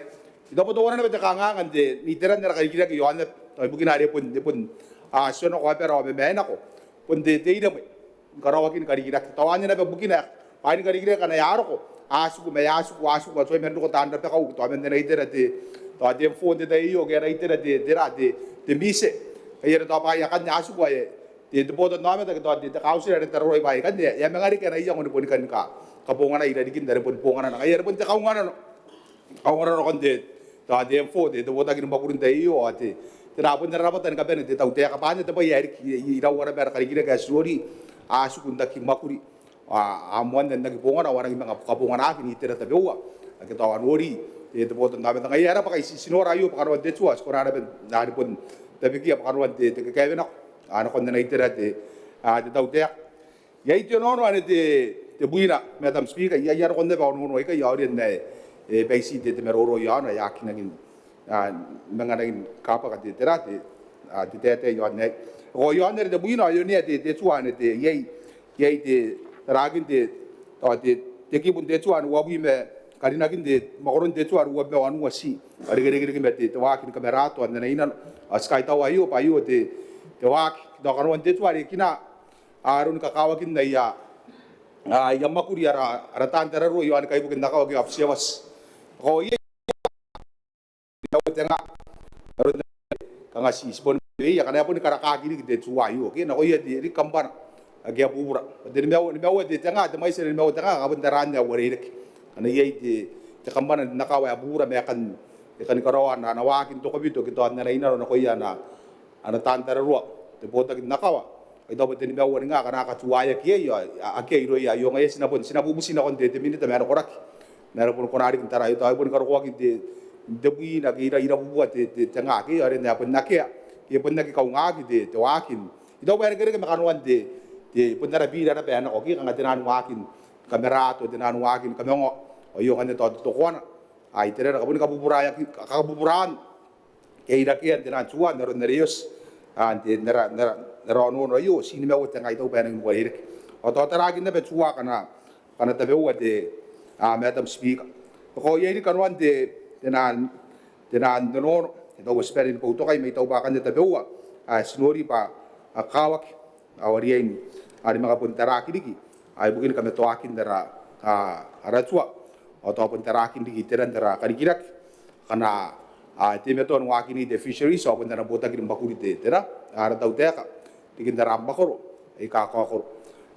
I taku bwa teuana naba te kanganga n te, n iteran ara karikirake i aonnaba, tao ibukina are bon, e bon, a, tionako abara ao mamaenako, bon te, te iramwe ni karaoakin karikirake. Tao anne naba bukina ae bwai ni karikirake ngkana e a roko, a tiku ma e a tiku, a tiku, a tuai man roko taan rabakau, tao man ana itera te, tao te M four n te tai aio, ke ana itera te, tera, te, te MISE. Ngaia are tao bwaai akanne a tiku ae te, te botannaomata ke tao te, te kauntira are tararuai bwaai aikanne e a manga reke ana iango ni boni kani ka, kabonganai i rarikin are boni bonganana. Ngaia are bon te kaunganano, kaunganano nakon te, tao te M four, te, te botaki ni mwakuri n te tai aio, ao te, tera, bon ara rabwata ni kabane, te tautaeka, bwa anne te bwai ae riki i, i, iraua naba ara karikirake ae ti nori, a tiku n aki mwakuri. a moan n aki bongana ao a nangi manga kabonganaaki n itera tabeua ake tao a nori te botannaomata. Ngaia ae raba ngkai ti nora aio bwa kanoan te tua, ti kona naba n are bon tabekia bwa kanoan te kakaewenako nakon ana itera te tautaeka. Iai te onoono anne tebwina, Madam Speaker, iai nakon naba onoono aikai ao rian ae e baiti te maroro iaona ae a aki nangi manga nangi kabwaka te tera te taetae iaon aei. Ao iaon are tebwina ao e onea te tua anne te iai iai te tarakin te tao te kibu n te tua n uabwi ma karinakin te mwakoron te tua n uabwi ma wanua ti a irekereke ma te waaki ni kamarato n ana inano. Ao ti kaitaua aio bwa aio te waaki tao kanoan te tua are e kina aron kakawakin aia mwakuri ara taan tararua iaon kaibuke n akawa ke observers. Ao iai nimaua te nga aron kanga ti bon weweia ngkana e boni karakaki riki te tua aio ke nakoia te riki kambana ake a bubura. Te nimaua te nga, te mwaiti are nimaua te nga a bon taraana ae uarereke ngkana iai te kambana n akawa ae bubura ma e kani karaoa ana waaki n tokobito ke tao n ana inano nakoia ana taan tararua te botaki n akawa. Ao I taku bwa te nimaua ni nga akana a katuaeaki iai ao akea irouia aio. Ngaia ti na bon ti na bubuti nakon te minita ma ana koraki ma e na boni kona riki n taraia tao e boni karokoaki n tebwina ke irabubua te nga ke ao e na bon akea ke e bon aki kaungaaki te waaki. I taku bwa e irekereke ma kanoan te bon ara bira naba ae nako ke kanga te nano ni waaki ni kamarato, te nano ni waaki ni kamaongoa ao aio ngkanne tao te tokoana. Ai tera nako boni kabuburaan ke irakean te nano n tua n aron are e oti n ara onoono aio. Ti nimaua te nga, I taku bwa e nangi uarereke ao tao tarakin naba tua akana tabeua te Madam Speaker. Ao iai riki kanoan te nano n onoono, I taku bwa ti bane ni boutokai ma I taku bwa akanne tabeua ae ti nori bwa a kakawaki ao a riai ni manga bon taraaki riki ibukini kamatoaakin ara tua ao tao bon taraaki riki iteran ara karikirake akana teimatoa ni waaki n te fisheries ao bon ana botaki ni mwakuri te tera ara tautaeka riki n ara mwakoro aika kakaokoro.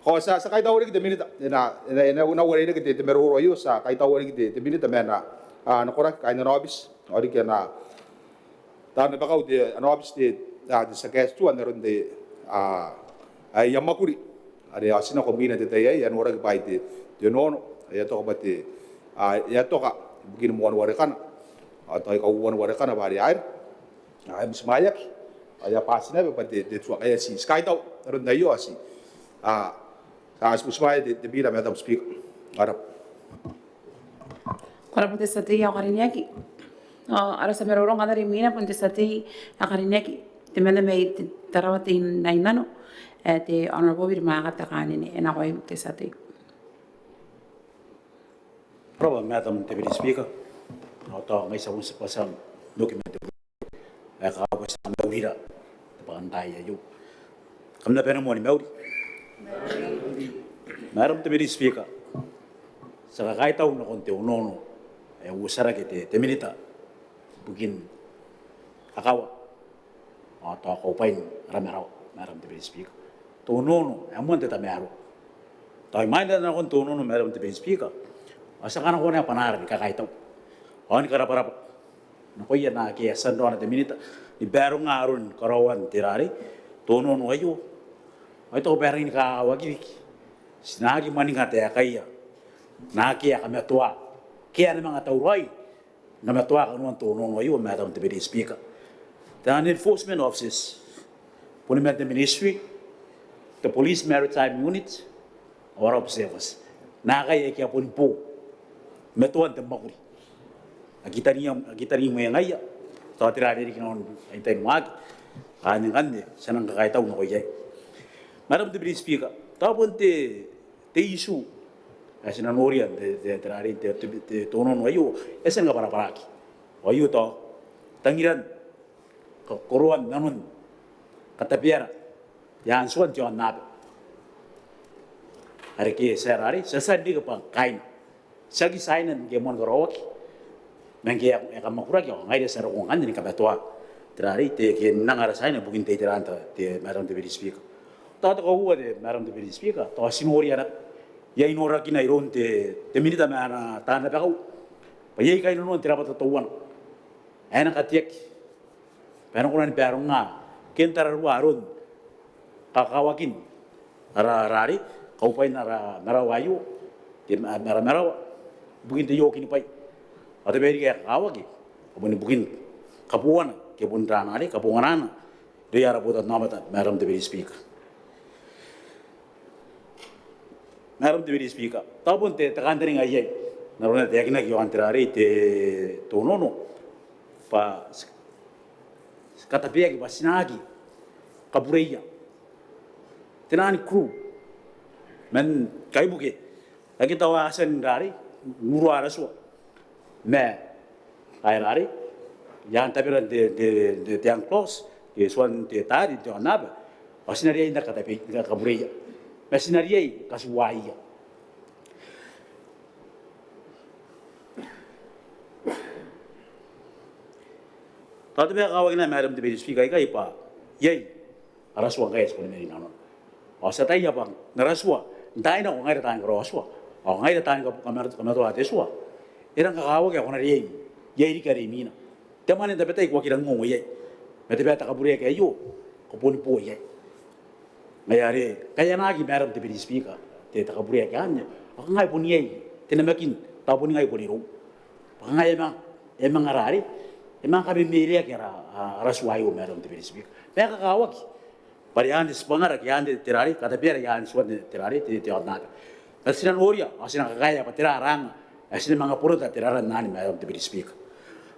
Ao ti a kaitaua riki te minita, e na uarereke te maroro aio, ti a kaitaua riki te minita ma ana koraki kaain ana aobiti ao riki ana taan rabakau te ana aobiti te tia kaeti tua n aron aia mwakuri are a otinako mwiina n te tai aei. E a noraki bwa ai te onoono ae e a toka bwa te e a toka ibukini moan warekana ao tao aika uoua n warekana bwa are a ira ae e butimwaeaki ao e a bati naba bwa te tua. Ngaia ti kaitaua n aron aio ao ti a ti butimwaea te bira Madam Speaker. Ko rabwa. Ko rabwa te tia tei ae karineaki. Ao ara tia maroro ngkanne are imwina bon te tia tei ae karineaki temanna mai Tarawa Teinainano ae te Honourable Birimaka Tekanene, e nakoim te tia tei. Ko rabwa Madam Deputy Speaker. Ao tao ngai ti a bon tibwa tia n oki ma te bure ae kakabwaia ti a mauri ira te bwakantaai aio. Kam na bane moa ni mauri. Madam Deputy Speaker, ti a kakaitau nakon te onoono ae e uotarake te minita ibukin akawa ao tao kaubwain ara marawa, Madam Deputy Speaker. Te onoono ae moan te tamaroa. Tao imwain ae ti a nakon te onoono, Madam Deputy Speaker, ao ti a kanakoa naba bwanaara ni kakaitau ao ni karabwarabwa nakoia naake a tia n raona te minita ni baronga aron karaoan te rarei te onoono aio. Ao I taku bwa e rangi ni kakawaki riki ti na aki mwaninga taekaia naake a kamatoa ke a na manga tauraoi ni kamatoa kanoan te onoono aio, Madam Deputy Speaker. Taian enforcement officers boni man te Ministry, te Police Maritime Unit ao ara observers, naakai aike a boni bo matoan te mwakuri. A kitani, a kitani mwengaia tao te rarei riki nakon ai tai ni waaki. Anne ngkanne ti a nang kakaitau nako iai, Madam Deputy Speaker. Tao bon te te issue ae ti na noria n te rarei te onoono aio e a tia ni kabwarabwaraki. Ao aio tao tangiran kakoroan nanon katabeara te anti wan te aonnaba are ke ti a rarei ti a tia n riki bwa kaaina tiaki tiaina ngke e moan karaoaki ma ngke e a kamwakuraki ao ngaira ti a roko ngkanne ni kamatoa te rarei te ke n anga ara tiaina ibukin te iteran te Madam Deputy Speaker. Tao te kauoua te Madam Deputy Speaker, tao ti noria naba iai norakina iroun te minita ma ana taan rabakau bwa iai kainnanoan te rabwata teuana ae na kateaki bwa e na kona ni baronga ke n tararua aron kakawakin ara rarei kaubwain ara marawa aio, ke ma-, ara marawa, ibukin te iokinibwai. Ao te bae riki ae kakawaki, ao bon ibukin kaboana, ke bon rana are kabonganaana irouia ara botanaomata, Madam Deputy Speaker. Madam Deputy Speaker, tao bon te, te kantaninga iai n aron ae taekinaki iaon te rarei te, te onoono bwa ti katabeaki bwa ti na aki kabureia tenaan crew man kaibuke ake tao a tia n rarei n urua ara tua ma ae rarei i aan taberan te, te, te, te UNCLOS ke tuan te taari n te aonnaba, ao ti na riai n aki katabei, n aki kabureia, ma ti na riai ni katuaia. Tao te bae kakawakina, Madam Deputy Speaker, aikai bwa iai ara tua ngkai ae ti kona ni mena inanona. Ao ti ataia bwa n ara tua n taai nako, ngaira taani karaoa tua ao ngaira taani kab-, kama-, kamatoa te tua, e rang kakawaki ae ko na riai n iai riki are imwina. Te mwane n tabetai ko aki rangi n ongo iai, ma te bae te kabureaki aio ko boni bo iai. Ngaia are ngkai e anaaki, Madam Deputy Speaker, te, te kabureaki anne, ao kanga e bon iai te namakin, tao bon ngai bon irou, bwa kanga e manga, e manga rarei, e manga kamemereaki ara, a, ara tua aio, Madam Deputy Speaker. Ma e kakawaki bwa are i aan te tibwangara ke i aan te, te rarei, katabeara i aan tuan te rarei te, te aonnaba, bwa ti na noria ao ti na kakaea bwa tera ara anga ae ti na manga borota te rarei anne, Madam Deputy Speaker.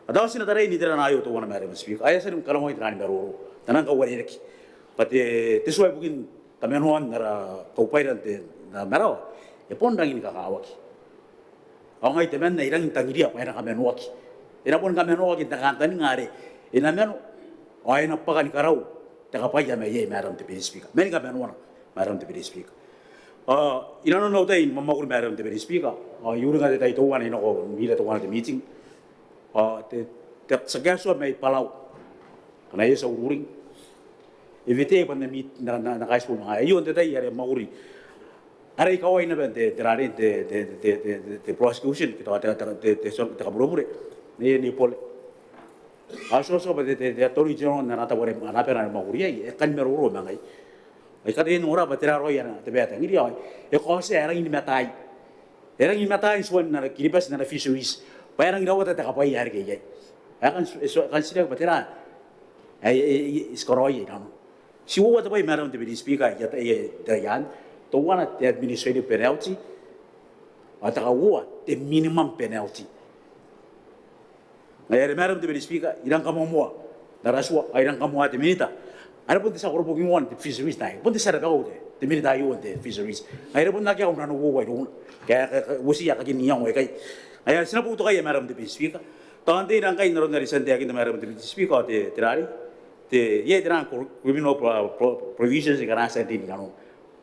Ao tao ti na tarai n iterana aio teuana, Madam Speaker, ae a tia ni karaoi tenaan maroro, tenaan kauarerekei, bwa te, te tua ibukin kamanoan ara kaubwaira n te, n ara marawa e bon rangi ni kakawaki. Ao ngai temanna I rangi n tangiria bwa e na kamanoaki. E na boni kamanoaki n te kantaninga are e na mano ao e na bwaka ni karau te kabwaia mai iai, Madam Deputy Speaker, mani kamanoana, Madam Deputy Speaker. Ao inanon au tai ni mwamwakuri, Madam Deputy Speaker, ao I uringa te tai teuana I nako n ira teuana te meeting, ao te, te, te tia kaetua mai Palau, ngkana e tia ururing, e weteai bwa N na meet, N na, N na, N na kaitibo ma ngaia. Aio n te tai are mwakuri are I kawai naba n te, te rarei n te, te, te prosecution ke tao te, te, te, te, te kaburebure, Nei, Nei Bole. Ao ti tia bwa te, te, te Attorney General n ana tabo are, ana bera are e mwakuri iai, e kan maroro ma ngai. Ao I kataia n nora bwa tera raoi ana, te bae e tangiria, ao e kaotia ae e rangi ni mataai, e rangi ni mataai n tuan ara Kiribati n ana fisheries, bwa e rangi n rawata te kabwaia ae reke iai. Ao e kan, e tia, e kan titiraki bwa tera ae, e, e, e, ti karaoia inanona. Ti uoua te bwai, Madam Deputy Speaker, ae, ae, ae, ae, teuana te administrative penalty, ao te kauoua te minimum penalty. Ngaia are, Madam Deputy Speaker, I rang kamoamoa n ara tua, ao I rang kamoa te minita are bon te tia koroboki n te fisheries n aei, bon te tia rabakau te, te minita aio n te fisheries. Ngaia are bon akea au nanououa irouna, ke, ke, ke uotia kakin iango aikai. Ngaia are ti na boutokaia, Madam Deputy Speaker. Tao n tera ngkai n aron are I tia n taekinna, Madam Deputy Speaker, ao te, te rarei, te, iai tenaan criminal pro-, pro-, provisions aika a na tia n rin inanona.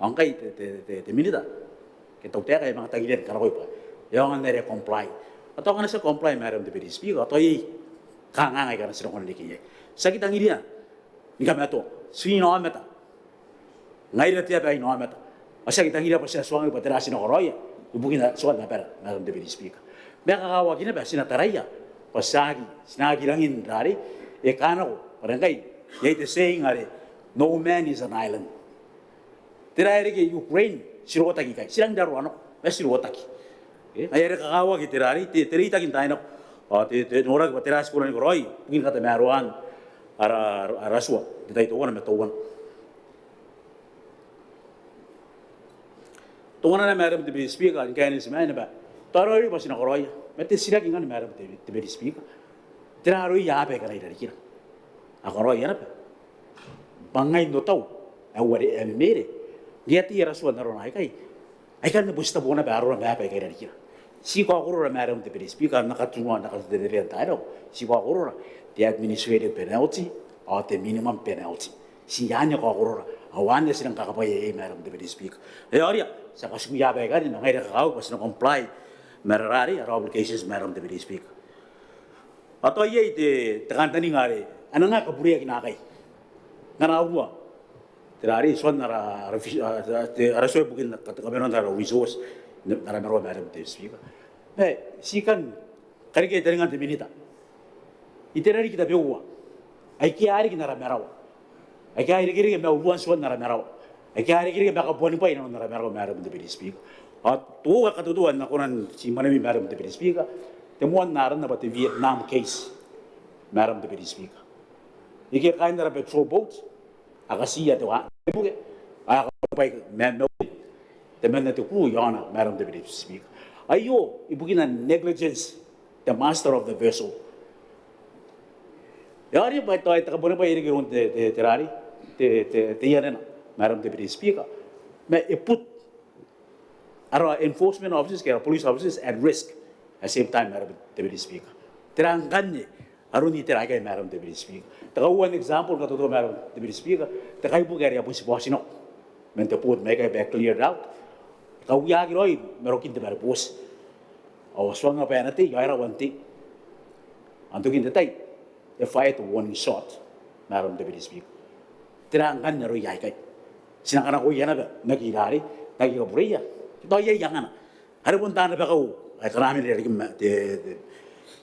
Ao ngkai te, te, te, te minita ke te tautaeka e manga tangiria ni karakoi bwa e aonga n area comply. Ao tao ngkana ti aki comply, Madam Deputy Speaker, ao tao iai kanganga aika ti na kona n reke iai. Ti aki tangiria ni kamatoa, ti inaomata. Ngaira te aba ae inaomata. Ao ti aki tangiria bwa ti na tuangaki bwa tera ae ti na karaoia ibukin tuan abara, Madam Deputy Speaker. Ma e kakawaki naba ae ti na taraia bwa ti aki, ti na aki rangi n rarei, e kanako bwa are ngkai iai te saying are, "No man is an island." Tera ae reke i Ukraine, ti rotaki ikai, ti rangi n raroa nako, ma ti rotaki. E, ngaia are e kakawaki te rarei, te, te reitaki n taai nako, ao te, te noraki bwa tera ae ti kona ni karaoi ibukin katamaroaan ara, ara tua n te tai teuana ma teuana. Teuana naba, Madam Deputy Speaker, ni kaineti ma naba, tao e raoiroi bwa ti na karaoia, ma te titiraki ngkanne, Madam Deputy Speaker, tera aroia aaba aika a na irarikira? A karaoia naba bwa ngai n otau ae uarereke, ae memere, ngke e a tei ara tua n arona aikai, aikanne bon titebo naba arora ma aaba aika a irarikira. Ti kaokorora, Madam Deputy Speaker, n na katunoa, n na katutererea n taai nako, ti kaokorora te administrative penalty ao te minimum penalty. Ti anne kaokorora, ao anne ti rang kakabwaia iai, Madam Deputy Speaker. E aoria, ti a katikui aaba aikanne, ma ngaira e kakawaki bwa ti na comply ma ara rarei, ara obligations, Madam Deputy Speaker. Ao tao iai te, te kantaninga are a na nang kabureaki naakai. Ngkana a urua te rarei, tuan ara, ara fis-, a, te, ara tua ibukin kamanoan ara resource n ara marawa, Madam Deputy Speaker. Ma ti kan karekea taningan te minita. Itera riki tabeua aike a riki n ara marawa, aike a irekereke ma uruan tuan ara marawa, Ake a irekereke ma kabuanibwai inanon ara marawa, Madam Deputy Speaker. Ao te uoua ae katoto ae N na kona n tii mwanewea, Madam Deputy Speaker, te moan aran naba te Vietnam case, Madam Deputy Speaker. Ike kaain ara patrol boat a katiia te wa, te buke, a kabuanibwai ma, ma temanna te crew iaona, Madam Deputy Speaker. Aio ibukina negligence, the master of the vessel. E a oti bwa tao te kabuanibwai e reke iroun te, te, te rari, te, te, te ianena, Madam Deputy Speaker. Ma e put ara enforcement officers ke ara police officers at risk at the same time, Madam Deputy Speaker. Tera ngkanne aroni tera aikai, Madam Deputy Speaker? Te kauoua n example ae katoto, Madam Deputy Speaker, te kaibuke are e a bon tibwa otinako man te boat, ma aikai bwa e cleared out. E kaweaki raoi marokin te mare booti ao a tuangnga bwa e na tei ao e rawa n tei. Ao n tokin te tai e fire te warning shot, Madam Deputy Speaker. Tera ngkanne aroia aikai? Ti na kanakoia naba n aki rari, n aki kabureia? Tao iai angana. Are bon taan rabakau ae karaoan te, te,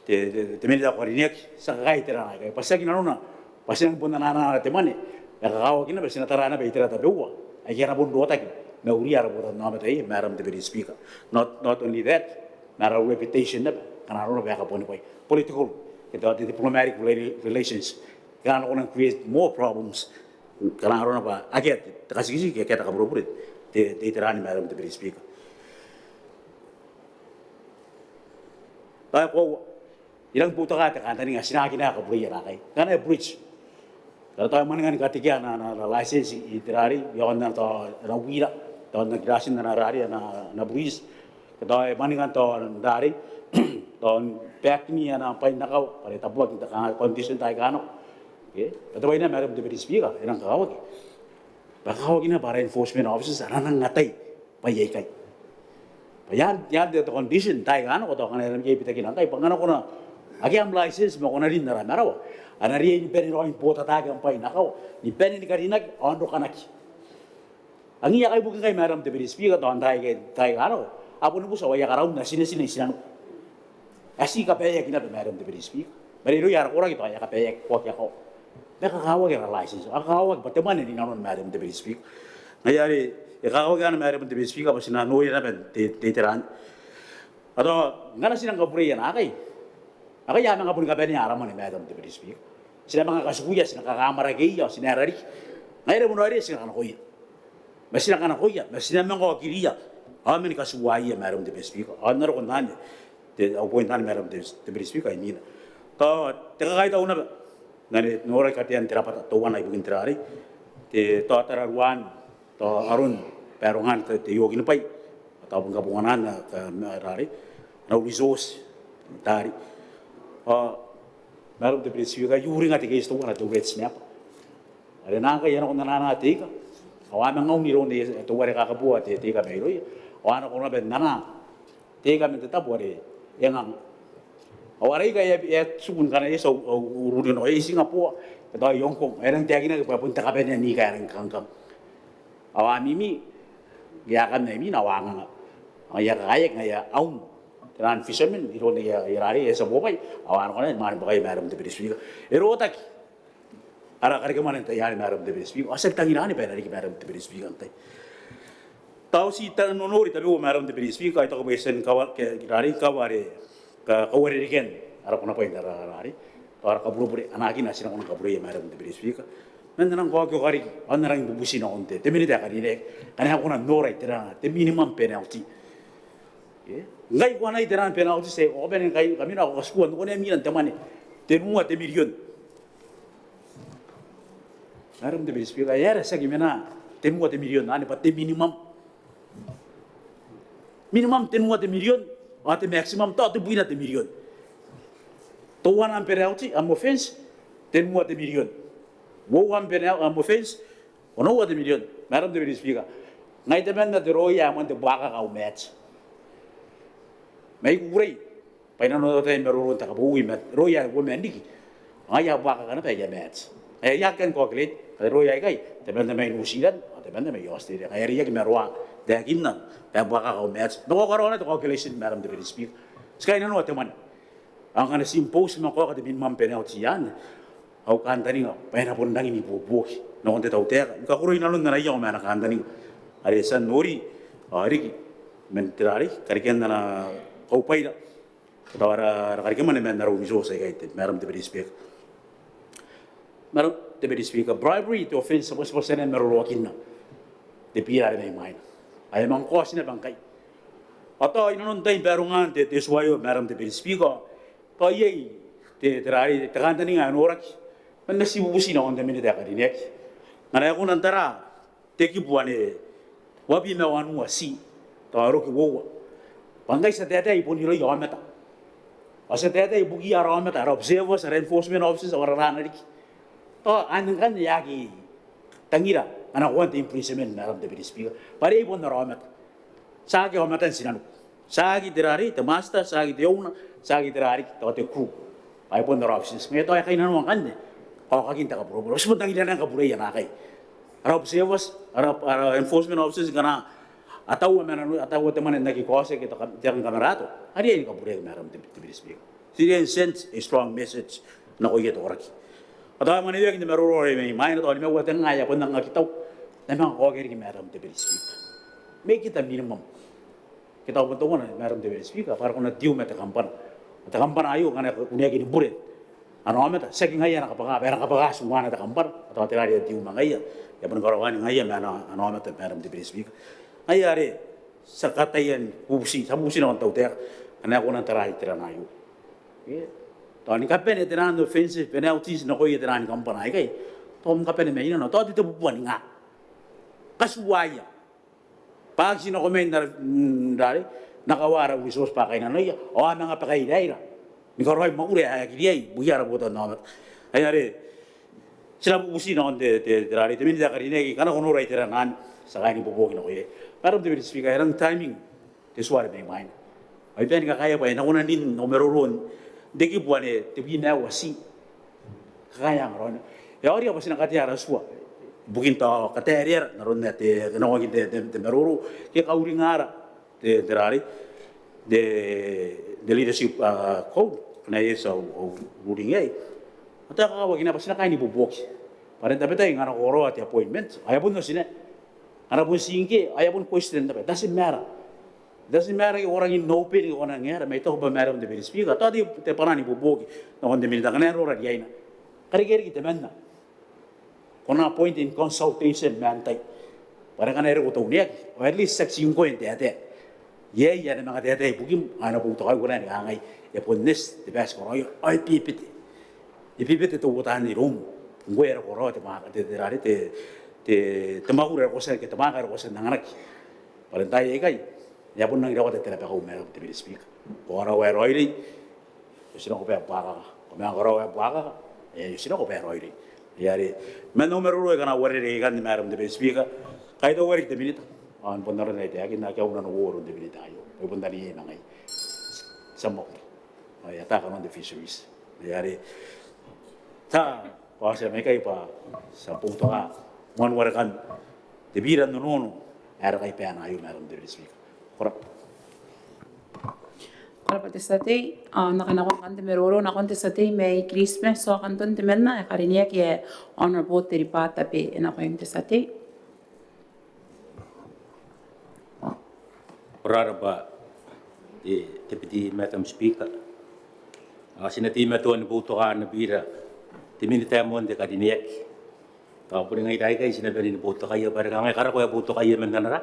te, te, te minita ae karineaki, ti a kakaea te rana aikai bwa tiaki nanona bwa ti nangi bon anaa te mwane, e kakawaki naba, ti na tara naba itera tabeua aike a na bon rotaki ma uria ara botannaomata iai, Madam Deputy Speaker. Not, not only that, ma ara reputation naba, ngkana arona bwa e kabuanibwai, political ke te, te diplomatic rela-, relations, ngkana a na kona n create more problems, ngkana arona bwa akea te katikitiki, akea te kaburebure te, te itera anne, Madam Deputy Speaker. Tao e koaua, I rangi ni boutokaa te kantaninga ae ti na aki nako kabureia nakai. Ngkana e breach, tao e mwaninga ni katekea ana, ana, ana license i te rari, i aon ana, tao ana wira, tao ana kiraatin ana rari, ana, ana breach. Tao e mwaninga tao n rari, tao n back ni ana bwai n akawa, bwa are e tabuaki n te condition taai aika nako. Okay? Tao te bwai anne, Madam Deputy Speaker, e nang kakawaki bwa e kakawaki naba ara enforcement officers a na nang atai bwai aikai. Bwa ian, ian te, te condition taai aika nako, tao ngkana e na iai bitaki ngkai, bwa ngkana ko na akea am license ma ko na rin ara marawa, a na riai ni bane raoi ni botataaki am bwai n akawa, ni bane ni karinaki ao n rokanaki. Angiia kaibuke ngkai, Madam Deputy Speaker, tao n taai aika, taai aika nako a boni buti ao aia karaun ae tinetine i tinaniku ae ti kabaeaki naba, Madam Deputy Speaker. Ma are irouia ara koraki tao a kabaeaki, ko aki akawa. Ma e kakawaki ara license, a kakawaki bwa te mwane rinanon, Madam Deputy Speaker. Ngaia are e kakawaki anne, Madam Deputy Speaker, bwa ti na noria naba n te, te itera anne. Ao tao ngkana ti nang kabureia nakai, ngkai a manga boni kabanea ara mwane, Madam Deputy Speaker. Ti na manga katikuia, ti na kakamwarakeia, ti na aera riki. Ngaia are bon aio are ti na kanakoia. Ma ti na kanakoia, ma ti na manga okiriia ao mani katiuaia, Madam Deputy Speaker. Ao n na roko n anne, te, au point anne, Madam Deputy Speaker, imwina. Tao te kakaitau naba n anne, norai katean te rabwata teuana ibukin te rari, te, tao tararuaan tao aron barongaan te, te iokinibwai, tao bon kabonganaan te, te rari, ana resource, taari. Ao Madam Deputy Speaker, I uringa te case teuana, te red snapper are nang kai a nako n anaa te ika, ao a manga un iroun teuare kakabua te, te ika mairouia, ao a nako naba n anaa te ika man te tabo are e anganga. Ao ara ika e a, e a tiku ngkana e eti au, au ururin nako, e i Singapore ke tao i Hong Kong, e rang taekinaki bwa bon te kabanea n ika ae rang kangkang. Ao a mimi, e a kan nako imwina ao a anganga. Ao e a kakaeaki, ngaia a un taian fishermen iroun aia, aia rari, e a tia bobwai, ao a nako naba ni manga bwakai, Madam Deputy Speaker. E rotaki ara karekemwane n tai anne, Madam Deputy Speaker, ao tiaki tangira anne bwa e na riki, Madam Deputy Speaker, n tai. Tao ti tara n nonori tabeua, Madam Deputy Speaker, ao I taku bwa e tia ni kawa-, ke, rari, kawa are, ka, kauarerekean ara konabwai n ara, ara rari, tao ara kaburebure, anaakina ti na kona ni kabureia, Madam Deputy Speaker. Ma N na nang kaokioka riki ao N na rangi ni bubuti nakon te, te minita ae karineaki ngkana e kona n norai tera te minimum penalty. Ke? Ngkai ko anai tera penalty, ti a, ko bane ngkai, kamina, ko katikua n nako imwina n te mwane tenua te mirion. Madam Deputy Speaker, e aera ti aki mena tenua te mirion anne bwa te minimum? Minimum tenua te mirion, ao te maximum tao tebwina te mirion. Teuana am penalty, am offence, tenua te mirion. Uoua am penal-, am offence, onoua te mirion. Madam Deputy Speaker, ngai temanna te roia ae moan te buakaka au mat. Ma I kukurei bwa I nanotatai n maroro n te kabowi ma roia uoman riki. Ngaia a buakaka naba aia mat. Ngaia I aki kan calculate, bwa te roia aikai temanna mai New Zealand ao temanna mai Australia. Ngaia are I aki maroa n taekinna bwa e buakaka au mat. Ma ko karaoa naba te calculation, Madam Deputy Speaker. Ti kainnanoa te mwane. Ao ngkana ti impose ma ko kaoka te minimum penalty anne, au kantaninga bwa e na bon rangi n ibuobuoki. nakon te tautaeka ni kakukurei nanon ana iango ma ana kantaninga are e tia n nori ao e riki man te rarei karekean ana kaubwaira tao ara karekemwane man ara resource aikai, Madam Deputy Speaker. Madam Deputy Speaker, bribery te offence ae e bati bati n maroroakinna te bira are mai mwaina ae e a manga kaoti naba ngkai. Ao tao inanon tain barongan te tua aio, Madam Deputy Speaker, tao iai te rarei te kantaninga ae noraki man ana tibubuti nakon te Minita ae karineaki ngkana e kona n tara te kibu ane uabwi ma wanua C tao aroki uoua bwa ngkai ti a taetae i bon irouia aomata ao ti a taetae ibukiia ara aomata, ara observers, ara enforcement officers ao ara rana riki. Tao anne ngkanne e aki tangira kanakoan te imprisonment, Madam Deputy Speaker, bwa are e bon ara aomata. Tiaki aomatan tinaniku, tiaki te rarei te master, tiaki te owner, tiaki te rarei tao te crew, bwa e bon ara officers. Ma tao e kainnanoa ngkanne kaokakin te kaburebure, ti bon tangiria naba kabureia naakai ara observers, ara enforcement officers ngkana a taua ma nanoia, a taua te mwane n aki kaoti ke te kankamarato, a riai ni kabureaki, Madam Deputy Speaker. Ti riai n send a strong message nakoia te koraki. Ao tao e mwaneweaki n te maroro are mai mwaina tao nimaua tenga ae a bon nang aki tau, a na manga kaokia riki, Madam Deputy Speaker. Make it a minimum. Ke tao bon teuana, Madam Deputy Speaker, bwa a kona n tiu ma te kambana. Te kambana aio ngkana e kuneaki ni bure ana aomata, tiaki ngaia ae e na kabwaka, bwa e na kabwaka ti ngkoa te kambana, tao te rarei e tiu ma ngaia, e a bon karaoaki ngaia ma ana aomata, Madam Deputy Speaker. Ngaia are ti a kataia ni bubuti, ti a bubuti nakon te tautaeka ngkana e kona n tarai te rana aio. Tao ni kabane te rana n offensive penalties nakoia te rana ni kambana aikai, tao ni kabane mai nano, tao te tebubua ninga. Katuaia bwa ti nako mai n ara, n ara rarei, n akawa ara resource bwa a kainnanoia ao a manga bakairaira ni karaoi mwakuri ae aki riai ibukiia ara botannaomata. Ai are ti na bubuti nakon te, te, te rarei, te Minita ae karineaki, ngkana ko nora iteran anne ti a kaai ni boboki nako iai. Madam Deputy Speaker, e rang timing te tua are mai mwaina. Ao I bane ni kakaea bwa e na kona n rin au maroro n te kibu ane tebwi ma aua C. Kakaea angaraoina. E aoria bwa ti na katea ara tua ibukin tao kataereara n aron ae te, nakoaki n te, te, te maroro ke kauringara te, te rarei, te, te leadership, a, code, ngkana e eti au, au ruling iai. Ao tao e kakawaki naba bwa ti na kaai ni boboki. Bwa are n tabetai ngkana ko karaoa te appointment ao e a bon otinako. Ngkana bon ti ngkoe ao e a bon question naba. Doesn't matter. Doesn't matter ke ko rangi n open ke ko rangi n aera, ma I taku bwa Madam Deputy Speaker, tao te, te bwanaa ni boboki nakon te Minita ngkana e nora riaina. Karekea riki temanna. Ko na appoint in consultation ma antai. Bwa are ngkana e roko te uneaki, ao at least tiaki ti ngkoe n taetae. Iai ae na manga taetae ibukim, ao e na boutokaiko naba ni kangai, e bon eti te bwai ae ti karaoia, ao e bebete. E bebete teuaetan iroum ngkoe ae ko karaoa te mwa-, te, te, te, te, te mwakuri ae ko tia, ke te mwaaka ae ko tia n anganaki. Bwa are n taai aikai e a bon rangi n rawata te rabakau, Madam Deputy Speaker. Ko karaoa ae raoiroi, e otinako bwa e buakaka. Ko manga karaoa ae buakaka, e otinako bwa e raoiroi. Ai are man au maroro aika a na uarereke ikanne, Madam Deputy Speaker, kaitaua riki te Minita. Ao n bon aron ae I taekinna, akea au nano n uoua iroun te Minita aio. Bwa I bon tania iai ma ngaia. Ti a mwakuri. Ao e ataa kanoan te fisheries. Ai are ti a bwa ti a manga ikai bwa ti a boutoka moan warekan te bira n onoono ae e raka i Beru aio, Madam Deputy Speaker. Ko rabwa. Ko rabwa te tia tei. Ao n na kanakoa ngkanne te maroro nakon te tia tei mai Kiritimati, ao kanton temanna ae karineaki ae Honourable Teriba Tabe, e nakoim te tia tei. Ko rabwa te Deputy Madam Speaker. Ao ti na teimatoa ni boutoka ana bira te Minita ae moan te karineaki. Tao boni ngaira aikai ti na bane ni boutokaia bwa are kanga e karako ae boutokaia man ana ra,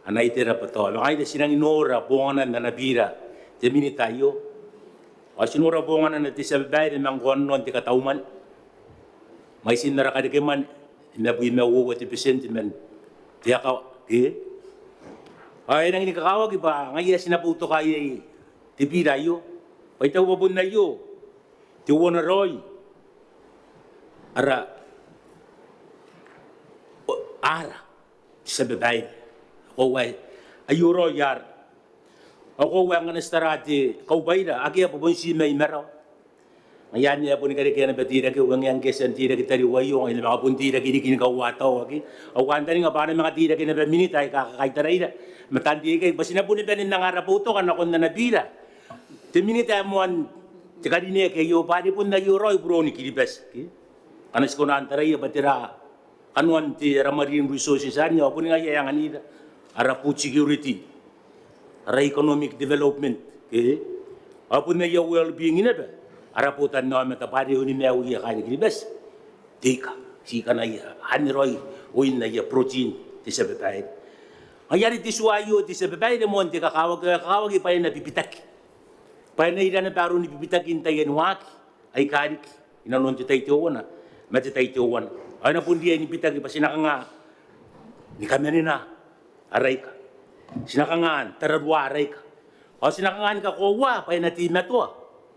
ana itera bwa tao ma ngaira ti rangi n nora bonganan ana bira te Minita aio. Ao ti nora bonganana te tia babaire ma ngkoananoan te katau mwane, mwaitin ara karekemwane, nimabwi ma uoua te betienti man te akawa, ke? Ao e rangi ni kakawaki bwa ngaia ae ti na boutoka iai te bira aio. Bwa I taku bwa bon aio teuana raoi ara, o, ara te tia babaire. Ao koaua aio raoi ara, ao koaua ngkana ti tara te kaubwaira, akea bwa bon ti mai marawa. Ngaia anne ae boni karekea naba te rake, ao ngke e a tia n teirake tariu aio, ngaia e na manga bon teirake riki ni kauataoaki. Au kantaninga bwa a na manga teirake naba Minita aika kakaitaraira ma taan tei aikai bwa ti na boni bane n anga ara boutoka nakon ana bira te Minita ae moan te karineaki aio, bwa are bon aio raoi burooni Kiribati, ke? Ngkana ti kona n taraia bwa tera kanoan te ara marine resources anne, ao boni ngaia ae anganira ara food security, ara economic development, ke? Ao bon aia well-being naba ara botannaomata bwa are onimaiuia kaain Kiribati te ika, ti kanaia anne raoi oin aia protein, te tia babaire. Ngaia are te tua aio, te tia babaire, moan te kakawaki, kakawaki bwa e na bibitaki, bwa e na ira naba aroni bibitakin taian waaki aika riki inanon te tai teuana ma te tai teuana. Ao e na bon riai ni bitaki bwa ti na kanga ni kamanena ara ika, ti na kanga n tararua ara ika, ao ti na kanga ni kakoaua bwa e na teimatoa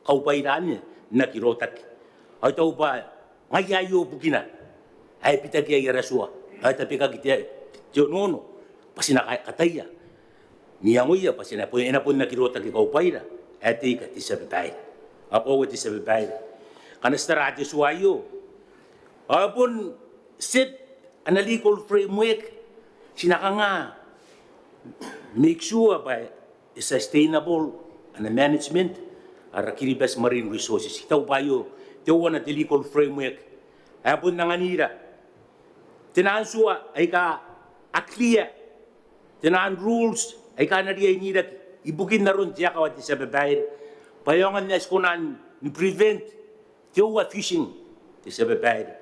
kaubwaira anne n aki rotaki. Ao I taku bwa ngaia aio bukina ae e bitaki iai ara tua, ao e tabekaki te, te onoono bwa ti na ka, kataia n iangoia bwa ti na bon, e na bon aki rotaki kaubwaira ae te ika, te tia babaire. Ao koaua, te tia babaire, ngkana ti tara te tua aio, ao e bon set ana legal framework, ti na kanga make sure bwa e sustainable ana management ara Kiribati marine resources. I taku bwa aio teuana te legal framework ae bon anganira taian tua aika a clear, taian rules aika a na riai n iraki ibukin aron te akawa, te tia babaire, bwa e aonga n ae ti kona ni prevent te overfishing, te tia babaire.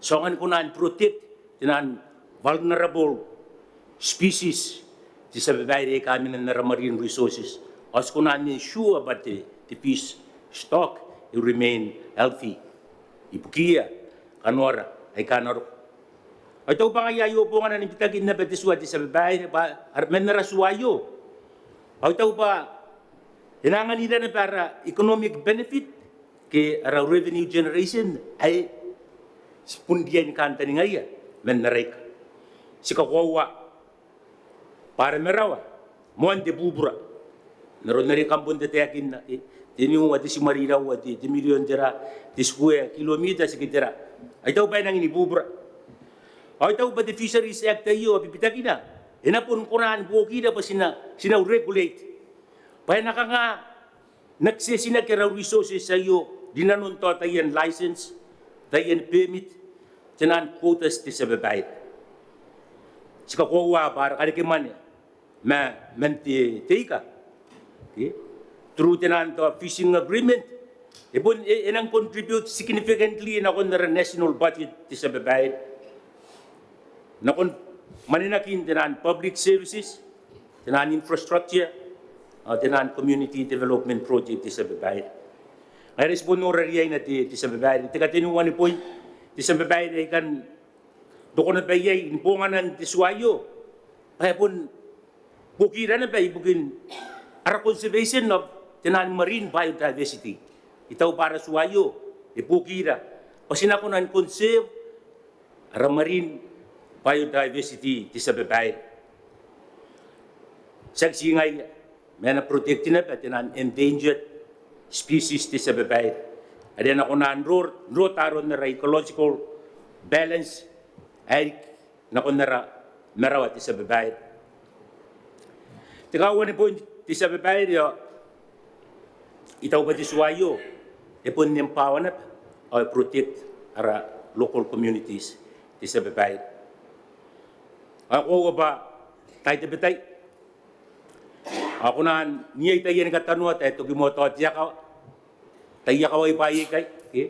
Ti aonga ni kona ni protect taian vulnerable species, te tia babaire, aika mena n ara marine resources. Ao ti kona n ensure bwa te, te fish stock e remain healthy ibukiia kanoara aika a na roko. Ao I taku bwa ngaia aio bongana ni bitaki naba te tua, te tia babaire, bwa ar, man ara tua aio, ao I taku bwa e na anganira naba ara economic benefit ke ara revenue generation ae ti bon riai ni kantaningaia man ara ika. Ti kakoaua bwa ara marawa, moan te bubura, n aron are kam bon tataekinna, e, teniua te timwari iraua te, te mirion tera, te square kilometre ti ki tera. Ao I taku bwa e nangi ni bubura. Ao I taku bwa te Fisheries Act aio, bibitakina, e na bon kona ni buokira bwa ti na, ti na regulate bwa e na kanga n access-naki ara resources aio rinanon tao taian license, taian permit, taian quotas, te tia babaire. Ti kakoaua bwa ara kareke mwane ma, man te, te ika, okay, through taian tao fishing agreement, e bon, e, e nang contribute significantly nakon ara national budget, te tia babaire, nakon mwanenakin taian public services, taian infrastructure, ao taian community development project, te tia babaire. Ngaia are ti bon nora riaina, te, te tia babaire. Te kateniua ni point, te tia babaire, I kan roko naba iai ni bonganan te tua aio, bwa e bon buokira naba ibukin ara conservation of taian marine biodiversity. I taku bwa ara tua aio e buokira bwa ti na kona ni conserve ara marine biodiversity, te tia babaire. Tiaki ti ngaia, ma e na protect naba taian endangered species, te tia babaire, are a na kona n ror, n rota aron ara ecological balance ae riki nakon ara marawa, te tia babaire. Te kauoua ni point, te tia babaire, ao I taku bwa te tua aio e bon empower naba ao e protect ara local communities, te tia babaire. Ao e koaua bwa tai tabetai ao ko na iai taiani katanoata ae toki moa tao te akawa, tai akawai bwaai aikai, ke?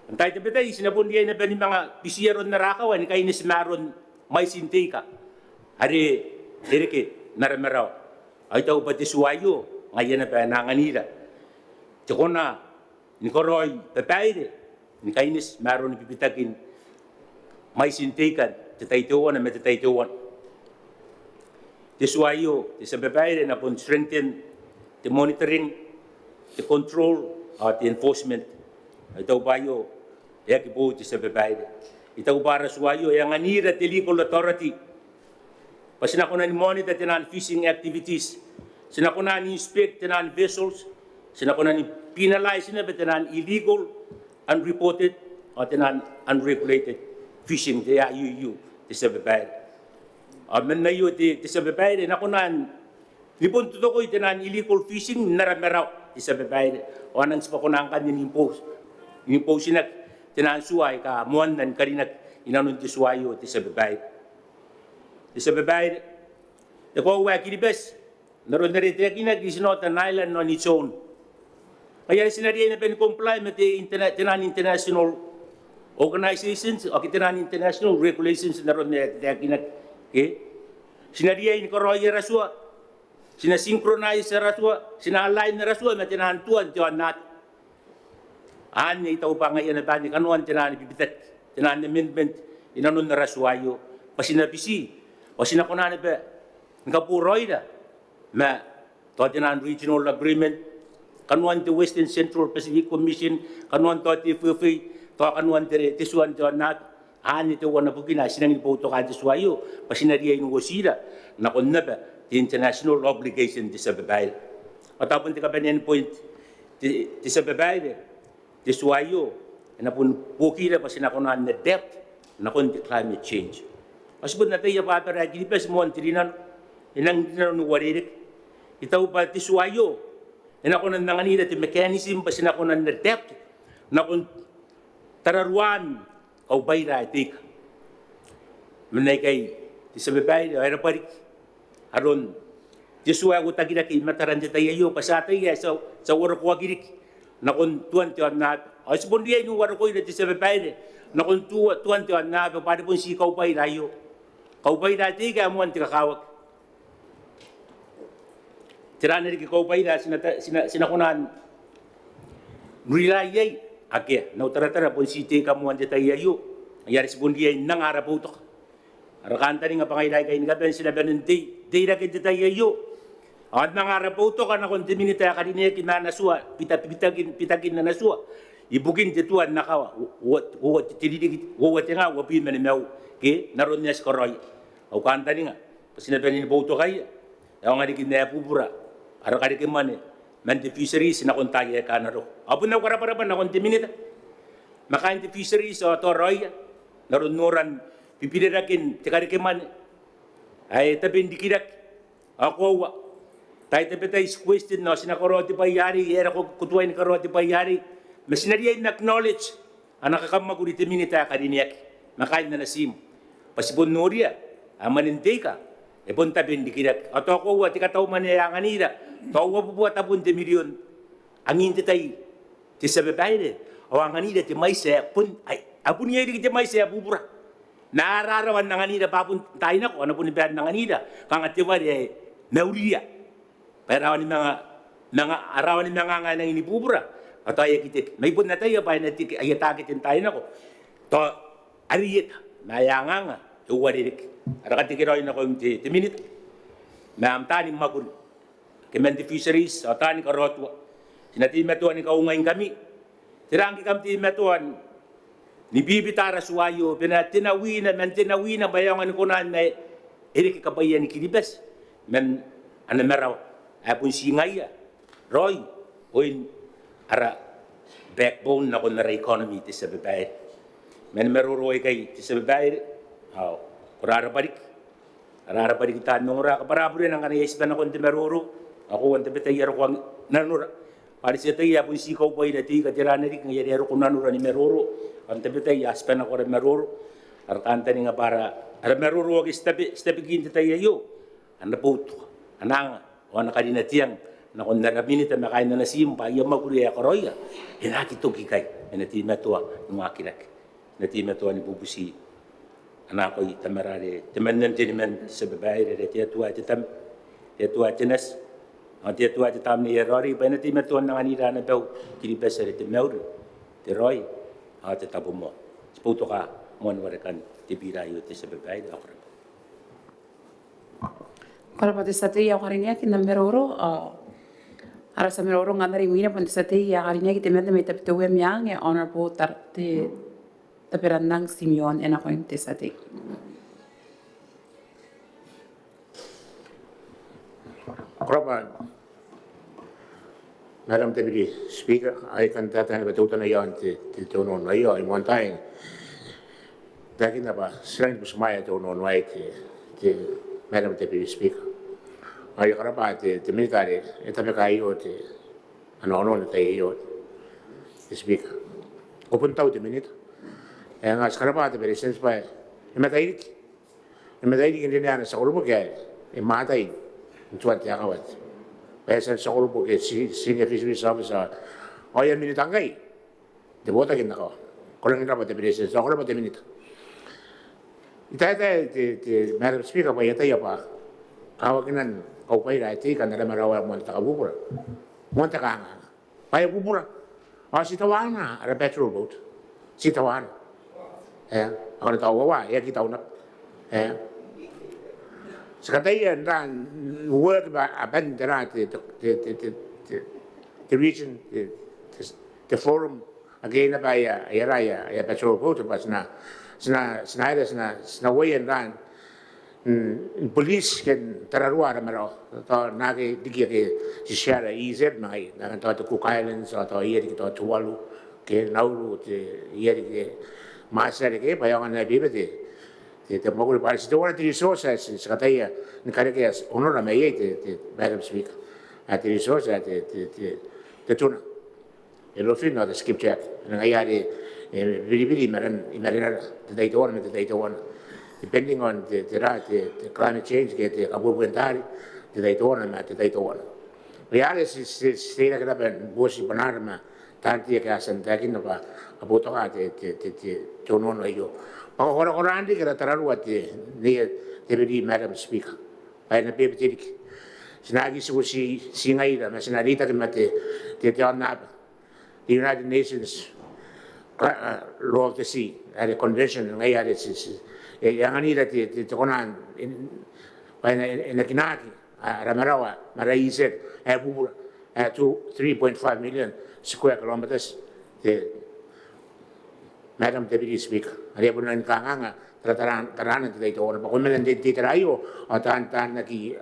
N tai tabetai ti na bon riai naba ni manga biti aron ara akawa ni kaineti ma aron mwaitin te ika are e reke n ara marawa. Ao I taku bwa te tua aio ngaia naba ae na anganira te kona ni karaoi babaire ni kaineti ma aroni bibitakin mwaitin te ika n te tai teuana ma te tai teuana. Te tua aio, te tia babaire, e na bon strengthen te monitoring, te control ao te enforcement. Ao I taku bwa aio e aki boou, te tia babaire. I taku bwa ara tua aio e anganira te legal authority bwa ti na kona ni monitor taian fishing activities, ti na kona ni inspect taian vessels, ti na kona ni penalise naba taian illegal, unreported ao taian unregulated fishing, te I U U, te tia babaire. Ao man aio, te, te tia babaire, e na kona ni bon totokoi taian illegal fishing n ara marawa, te tia babaire, ao a nang tibwa kona ngkanne n impose, n impose-naki taian tua aika moanna ni karinaki inanon te tua aio te tia babaire. Te tia babaire, e koaua ae Kiribati n aron are e taekinaki is not an island on its own. Ngaia are ti na riai naba ni comply ma te interna-, taian international organisations ao taian international regulations n aron are e taekinaki, ke? Ti na riai ni karaoi ara tua, ti na synchronise ara tua, ti na align ara tua ma taian tua n te aonnaba. Anne I taku bwa ngaia naba anne kanoan taian bibitaki, taian amendment inanon ara tua aio, bwa ti na biti ao ti na kona naba ni kaboraoira ma tao taian regional agreement, kanoan te Western Central Pacific Commission, kanoan tao te F F A, tao kanoan te, te tua n te aonnaba. Anne teuana bukina ae ti nangi ni boutoka te tua aio bwa ti na riai n uotira nakon naba te international obligation, te tia babaire. Ao tao bon te kabanean point, te, te tia babaire, te tua aio e na bon buokira bwa ti na kona n adapt nakon te climate change. Ao ti bon ataia bwa abara ae Kiribati moan te rinano e nang rinano ni uarereke. I taku bwa te tua aio e na kona n anganira te mechanism bwa ti na kona n adapt nakon tararuaan kaubwaira ae teika. Man aikai, te tia babaire, ao e rabwa riki aron te tua ae uotakirake i matara n te tai aio bwa ti ataia ae ti a, ti a uarokoaki riki nakon tuan te aonnaba. Ao ti bon riai ni uarokoira, te tia babaire, nakon tua, tuan te aonnaba bwa are bon ti kaubwaira aio. Kaubwaira ae teika ae moan te kakawaki. Tera riki kaubwaira ae ti na ta-, ti na, ti na kona n rely iai? Akea. N au taratara bon ti teika moan te tai aio. Ngaia are ti bon riai n anga ara boutoka. Ara kantaninga bwa ngaira aikai ni kabane ti na bane n tei, teirake n te tai aio. Ao n anga ara boutoka nakon te Minita ae karineaki ma ana tua, bita-, bitakin, bitakin ana tua ibukin te tua n akawa, uoua, uoua, te ririki, uoua te nga uabwi ma nimaua, ke, n aron ae ti karaoia. Au kantaninga bwa ti na bane ni boutokaia, e aonga riki n ae bubura ara karekemwane man te Fisheries nakon taai aika a na roko. Ao bon au karabwarabwa nakon te Minita ma kaain te Fisheries ao tao raoia n aron noran bibireraken te karekemwane ae tabe n rikirake. Ao koaua, tai tabetai ti question ao ti na karaoa te bwai arei, e aera ko, ko tuai ni karaoa te bwai arei, ma ti na riai n acknowledge ana kakamwakuri te Minita ae karineaki ma kaain ana tiim bwa ti bon noria ae mwanen te ika e bon tabe n rikirake. Ao tao koaua te katau mwane ae anganira, tao uabubua tabun te mirion angin te tai, te tia babaire, ao anganira te mwaiti ae bon, ai, a bon iai riki te mwaiti ae bubura. Ma a rarawa n anganira bwa bon taai nako a na boni bae n anganira kanga te ware ae mauriia bwa e rawa ni manga, manga, a rawa ni manga anga ae nangi ni bubura ao tao e aki teke. Ma I bon ataia bwa e na teke, aia takete n taai nako tao are e eta ma aia anganga e uarereke. Ara katekeraoi nakoim te, te Minita ma am taani mwakuri ke man te Fisheries ao taani karaotua, ti na teimatoa ni kaungaingkami. Tera ngke kam teimatoa ni bibita ara tua aio bwa e na tenawina, man tenawina bwa e aonga ni kona n ae e reke kabwaian Kiribati man ana marawa ae bon ti ngaia raoi oin ara backbone nakon ara economy, te tia babaire. Man maroro aikai, te tia babaire, ao ko rarabwa riki. A rarabwa riki taan ongora, kabwara burena ngkana iai tibwa nakon te maroro ao koaua n tabetai ae roko nanora. Bwa are ti ataia ae bon ti kaubwaira te ika, tera riki ngaia are e roko nanora ni maroro. Ao n tabetai ae tibwa nako ara maroro, ara kantaninga bwa ara, ara maroro ake ti tabe, ti tabeki n te tai aio a na boutoka, a na anga ao a na karina te ang nakon ara Minita ma kaain ana tiim bwa aia mwakuri ae e karaoia e na aki toki ikai, e na teimatoa ni waakirake, e na teimatoa ni bubuti ana akoi Tamara are temanna n teniman, te tia babaire, are te Atua ae te Tama, te Atua ae te Nati ao te Atua ae te Tamnei ae Raoiroi, bwa e na teimatoa n anganira ana bau Kiribati are te mauri, te raoi ao te tabomoa. Ti boutoka moani warekan te bira aio, te tia babaire, ao ko rabwa. Ko rabwa te tia tei ae karineaki n am maroro. Ao ara tia maroro ngkanne are imwina bon te tia tei ae karineaki temanna mai Tabiteuea Meang, Honourable Tar-, te Taberannang Timeon, e nakoim te tia tei. Ko rabwa Madam Deputy Speaker, ao I kan taetae naba teutana iaon te, te, te onoono aio, ao I moan tae n taekinna bwa ti rangi ni butimwaea te onoono aei, te, te Madam Deputy Speaker. Ao I karabwa te, te Minita are e tabeka aio te, ana onoono n te tai aio, te Speaker. Ko bon tau te Minita. E nga ti karabwa te Beretitenti bwa e matai riki, e matai riki n rinea ana tia koroboki ae e mwatai n tuan te akawa, bwa e a tia n tia koroboki, senior fisheries officer, ao aia minita ngkai n te botaki n akawa. Ko rangi n rabwa te Beretitenti, ao ko rabwa te minita. I taetae te, te Madam Speaker bwa I ataia bwa kawakinan kaubwaira ae te ika n ara marawa ae moan te kabubura, moan te kanganga, bwa e bubura. Ao ti tawana ara patrol boat, ti tawana. E, ao n taua e aki tauna. E, ti kataia n ra n work bwa aban tera te, te, te region, te, te, te forum ake e na bwa aia, aia ra aia, aia patrol boat bwa ti na, ti na, ti na era, ti na, ti na uaia n ra n police ke n tararua ara marawa, tao naake riki ake ti share E E Z ma ngaia, naake tao te Cook Islands, tao, tao iai riki tao Tuvalu ke Nauru, te, iai riki Marshall ke, bwa e aonga n ae bebete te, te mwakuri bwa ti teuana te resource ae ti, ti kataia ni karekea onora mai iai te, te Madam Speaker, ae te resource ae te, te, te, te tuna, te yellowfin ao te skipjack. Ngaia are e biribiri i marenan, i marenara, te tai teuana ma te tai teuana, depending on te, tera, te, te climate change ke te kabuebue n taari, te tai teuana ma te tai teuana. Ngaia are ti, ti, ti teirake naba ni boti bwanaara ma taan tei ake a tia n taekinna bwa a boutoka te, te, te, te, te onoono aio bwa korakoraan riki ara tararua te, nei, te beri Madam Speaker, bwa e na bebete riki. Ti na aki tiku ti, ti ngaira ma ti na reitaki ma te, te, te aonnaba, te United Nations, a, Law of the Sea, are convention, ngaia are ti, ti, e, e anganira te, te, te kona n, bwa e na, e na kinaaki ara marawa ma ara E E Z ae bubura, ae two, three point five million square kilometres, te Madam Deputy Speaker. Are e a bon rangi ni kanganga tara, tara, taraana n te tai teuana bwa ko mena n te, te itera aio ao taan, taan aki,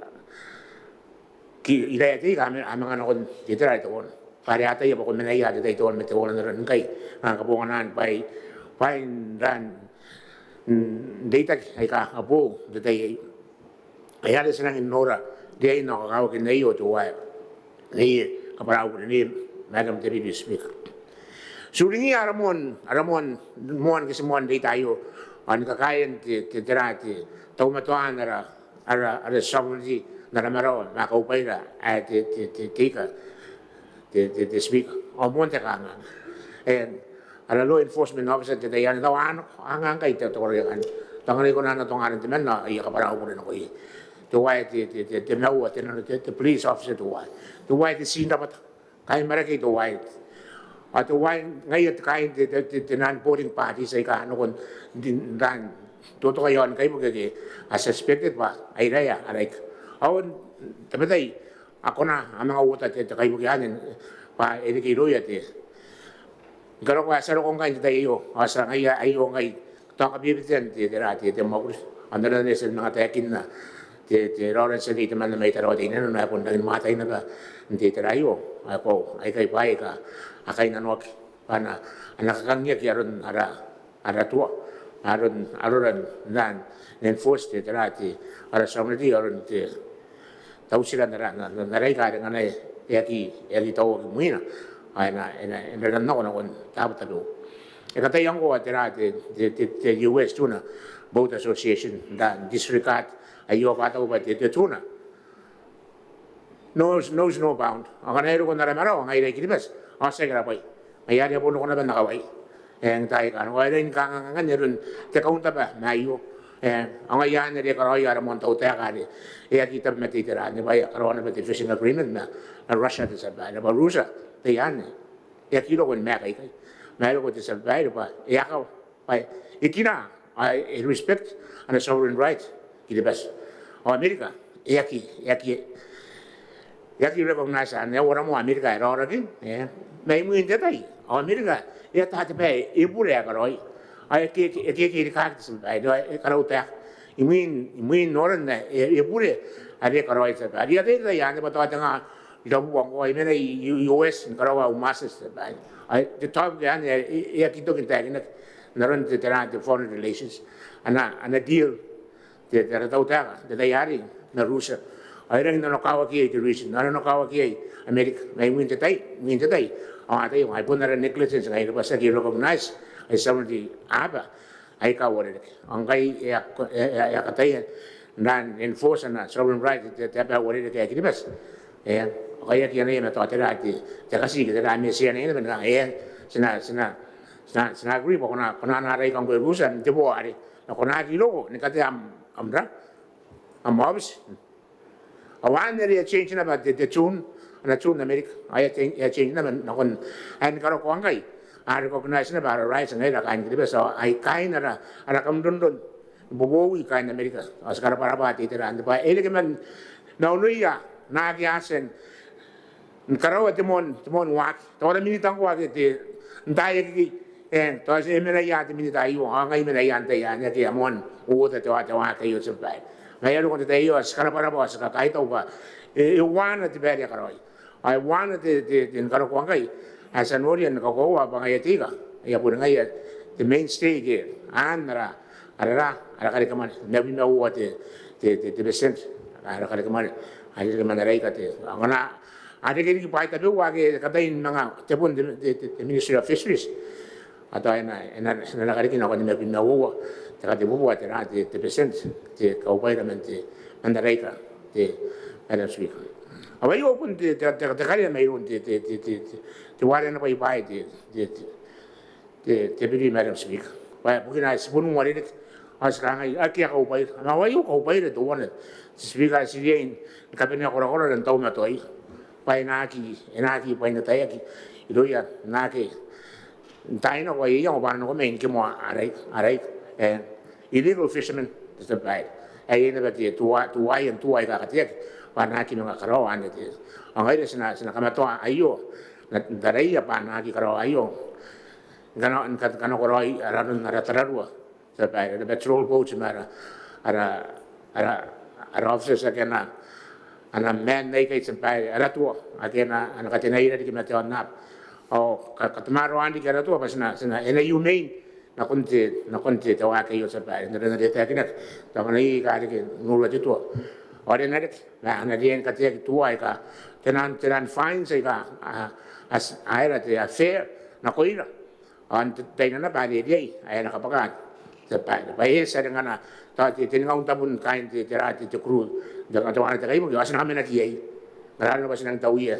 ki, iraia te ika a manga nakon te itera ae teuana. Bwa are a ataia bwa ko mena ia te tai teuana ma teuana n aron ngkai, a, kabonganaan bwai, bwai n ra n reitaki aika a boou n te tai aio. Ngaia are ti rangi n nora riain ao kakawakin aio teuaei, nei kabwarabure, nei Madam Deputy Speaker. Ti uringiia ara moan, ara moan, moan ke ti moan reita aio ao ni kakaean te, te, tera, te taumatoaan ara, ara, ara sovereignty n ara marawa ma kaubwaira ae te, te, te, te ika, te, te, te Speaker, ao moan te kanganga. E, ara law enforcement officer n te tai anne tao a nako, a anga ngkai te, te koraki anne. Tao ngkana I kona n atonga aran temanna ao I a kabwarabure nako iai. Teuaei te, te, te, te maua, te nano, te, te police officer teuaei. Teuaei te tii n rabwata, kaain Marakei teuaei. Ao teuaei ngaia te kaain te, te, te, te non-boarding parties aika a nako n, n, n ra n totoka iaon kaibuke ake a suspected bwa a iraea ara ika. Ao n tabetai a kona, a manga uota te, te kaibuke anne bwa e reke irouia te, ni karokoa ae ti a roko ngkai n te tai aio, ao ti a, ngaia aio ngkai tao kabebetean te, tera, te, te mwakuri. Ao n aron are ti a manga taekinna, te, te raoraon tia tei temanna mai Tarawa Teinainano ae bon rangi ni mwatai naba n te itera aio, ae koaua aikai bwaai aika a kainnanoaki bwa a na, a na kakangiaki aron ara, ara tua, aron, arora n ra n enforce te, tera, te, ara sovereignty, aron te, tautira n ara, n ara, n ara ika are ngkana e aki, e aki tauaki mwina ao e na, e na, e na nako nakon taabo tabeua. E kataia ngkoa, tera, te, te, te, te U S Tuna Boat Association n ra n disregard aio bwa a taku bwa te, te tuna knows, knows no bound. Ao ngkana e roko n ara marawa ngaira I-Kiribati ao tiaki ara bwai. Ngaia are a bon roko naba n akawai. E, n taai aika a nako ao e rangi ni kanganga ngkanne aron te kauntaba ma aio. E, ao ngaia anne are e karaoia ara moan tautaeka are e aki tabe ma te itera anne bwa e a karaoa naba te fishing agreement ma Russia, te tia babaire, bwa Russia te anne e aki roko ni maeka ikai. Ma e roko te tia babaire bwa e akawa, bwa e kina ao e respect ana sovereign right Kiribati. Ao Amerika e aki, e aki, e aki recognize anne. E uara moa Amerika e raoiroi, e, ma imwin te tai ao Amerika e ata te bwai ae e bure ae karaoia. Ao e ke, e ke, e ke rikaaki te tia babaire, e karautaeka imwin, imwin noran ae e, e bure are e karaoia te tia babaire. Are e ataia te tai anne bwa tao tenga irabubua ngkoa e mena i, i, i U S ni karaoa au masters te tia babaire. Ao te topic anne e, e aki toki n taekinaki n aron te, tera, te foreign relations, ana, ana deal te, te, ara tautaeka n te tai arei ma Russia. Ao e rangi n nanokawaki iai te region, ao e nanokawaki iai Amerika. Ma imwin te tai, imwin te tai ao a ataia bwa ai bon ara negligence ngaira bwa ti aki recognize ae sovereignty aaba aika uarereke. Ao ngkai e a, e a, e a kataia n enforce ana sovereign right te, te aba ae uarereke ae Kiribati. E a, ao ngkai e aki anaia ma tao tera te, te katiki, tera ami tia anaia naba, e a, ti na, ti na, ti na, ti na agree bwa ko na, ko na anaia ara ika ngkoe Rutia n te boo arei. Ma ko na aki roko ni katea am, am ra, am aobiti. Ao anne are e a change naba te, te tune, ana tune Amerika. Ao e a change, e a change naba nakon ae ni karokoa ngkai. A recognize naba ara rights ngaira kaain Kiribati, ao ai kaain ara, ara kam ronron ni boboui kaain Amerika. Ao ti karabwarabwa te itera anne bwa e reke man, maunoia naake a tia n karaoa te moan, te moan waaki. Tao ara minita ngkoa ake te, n taai akekei, e, tao e mena ia te minita aio, ao ngai I mena ia n tai anne ake a moan uota te wa, te waaki aio, te tia babaire. Ma e a roko n te tai aio, ao ti karabwarabwa, ao ti kakaitau bwa e, e uaana te baere a karaoia. Ao e uaana te, te, te ni karokoa ngkai ae ti a noria ni kakoaua bwa ngaia te ika, e a boni ngaia te mainstay ke aan ara, ara ra, ara karekemwane, nimabwi ma uoua te, te, te, te percent ara karekemwane are reke man ara ika te, ao ngkana a reke riki bwaai tabeua ake kataia ni manga te bon te, te, te, te Ministry of Fisheries. Ao tao e na, e na, e na raka riki nakon nimabwi ma uoua te katebubua te ra, te, te percent, te kaubwaira man te, man ara ika te, Madam Speaker. Ao aio bon te, te, te, te karea mairoun te, te, te, te, te, te ware ana bwaibwai te, te, te, te, te Deputy Madam Speaker. Bwa bukina ae ti bon uarereke, ao ti kangai akea kaubwaira. Ma aio kaubwaira teuana, te Speaker, ae ti riai ni kabanea korakorara n taumatoaia. Bwa e na aki, e na aki bwainataeaki irouia naake n taai nako ae iango bwa a na nako mai ni kimoa ara ika, ara ika, e, illegal fishermen, te tia babaire. Ae iai naba te tua, tuai, n tuai aika kateaki bwa a na aki manga karaoa anne te. Ao ngaira ti na, ti na kamatoa aio, n taraia bwa a na aki karaoa aio. Ngkana, ngkana, ngkana ko raoi ara, aron ara tararua, te tia babaire, ara patrol boats ma ara, ara, ara, ara officers ake a na, a na man aikai, te tia babaire, ara tua ake a na, a na katenaira riki ma te aonnaba. Ao ka, katamaroan riki ara tua bwa ti na, ti na, e na humane nakon te, nakon te, te waaki aio, te tia babaire. N aron are e taekinaki, tao ngkana iai aika a reke n urua te tua, ao are e na reke, ma a na riai ni kateaki tuua aika, taian, taian fines aika a, a, a, aera te, a fair nakoira. Ao n te, taina naba are e riai ae a na kabwaka, te tia babaire, bwa e eti are ngkana tao te, tengaun tabun kaain te, te ra, te, te crew, te, teuana te kaibuke, ao ti na kamanaki iai. Ngkana arona bwa ti nang tauia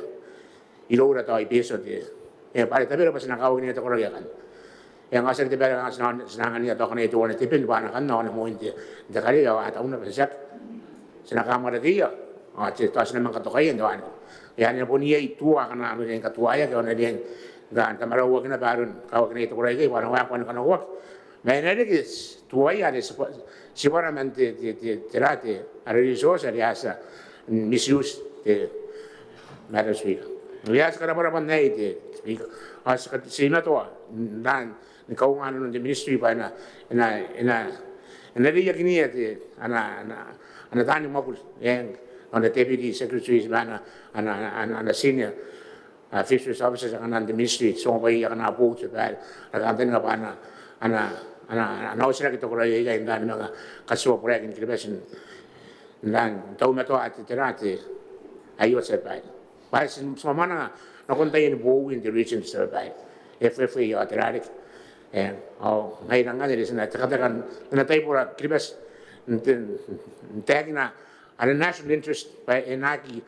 iroura tao i Betio te, e, bwa are tabera bwa ti na kawakinna te koraki akanne. E, ngkai ti aki tabera ngkai ti na, ti na anganiia tao kanoan teuana te bwai bwa a na kanna, ao a na moi n te, n te karea, ao a tau naba, tiaki. Ti na kamwarakeia, ao ti, tao ti na manga katokaia n te wanikiba. E, a na bon iai tuua akana a na riai ni katuaeaki, ao a na riai ni kamarauaki naba aron kawakinai te koraki aikai bwa a na waekoa ni kanakoaki. Ma e na reke tuuaia are tibwa, tibwara man te, te, te, te ra, te, ara resource are a tia n misuse, te, Madam Speaker. Ngaia ti karabwarabwa n aei, te Speaker. Ao ti ka, ti matoa n, n, ni kaunga nanon te Ministry bwa e na, e na, e na, e na reiakinia te, ana, ana, ana taani mwakuri, e, ana Deputy Secretaries ma ana, ana, ana, ana, ana senior, a, fisheries officers akana n te Ministry, ti ongo bwa iai akana boou, te tia babaire, ara kantaninga bwa a na, a na, a na, a na otiraki te koraki aikai n tain manga katiua buraekin Kiribati n, n tain taumatoa te, te ra, te, aio, te tia babaire. Bwa ti, ti mwamwananga nakon taiani bowi n te region, te tia babaire. F F A ao tera riki. E, ao ngaira ngkanne are ti na tekateka n, n taibora Kiribati n te, n taekina ara national interest bwa e na aki,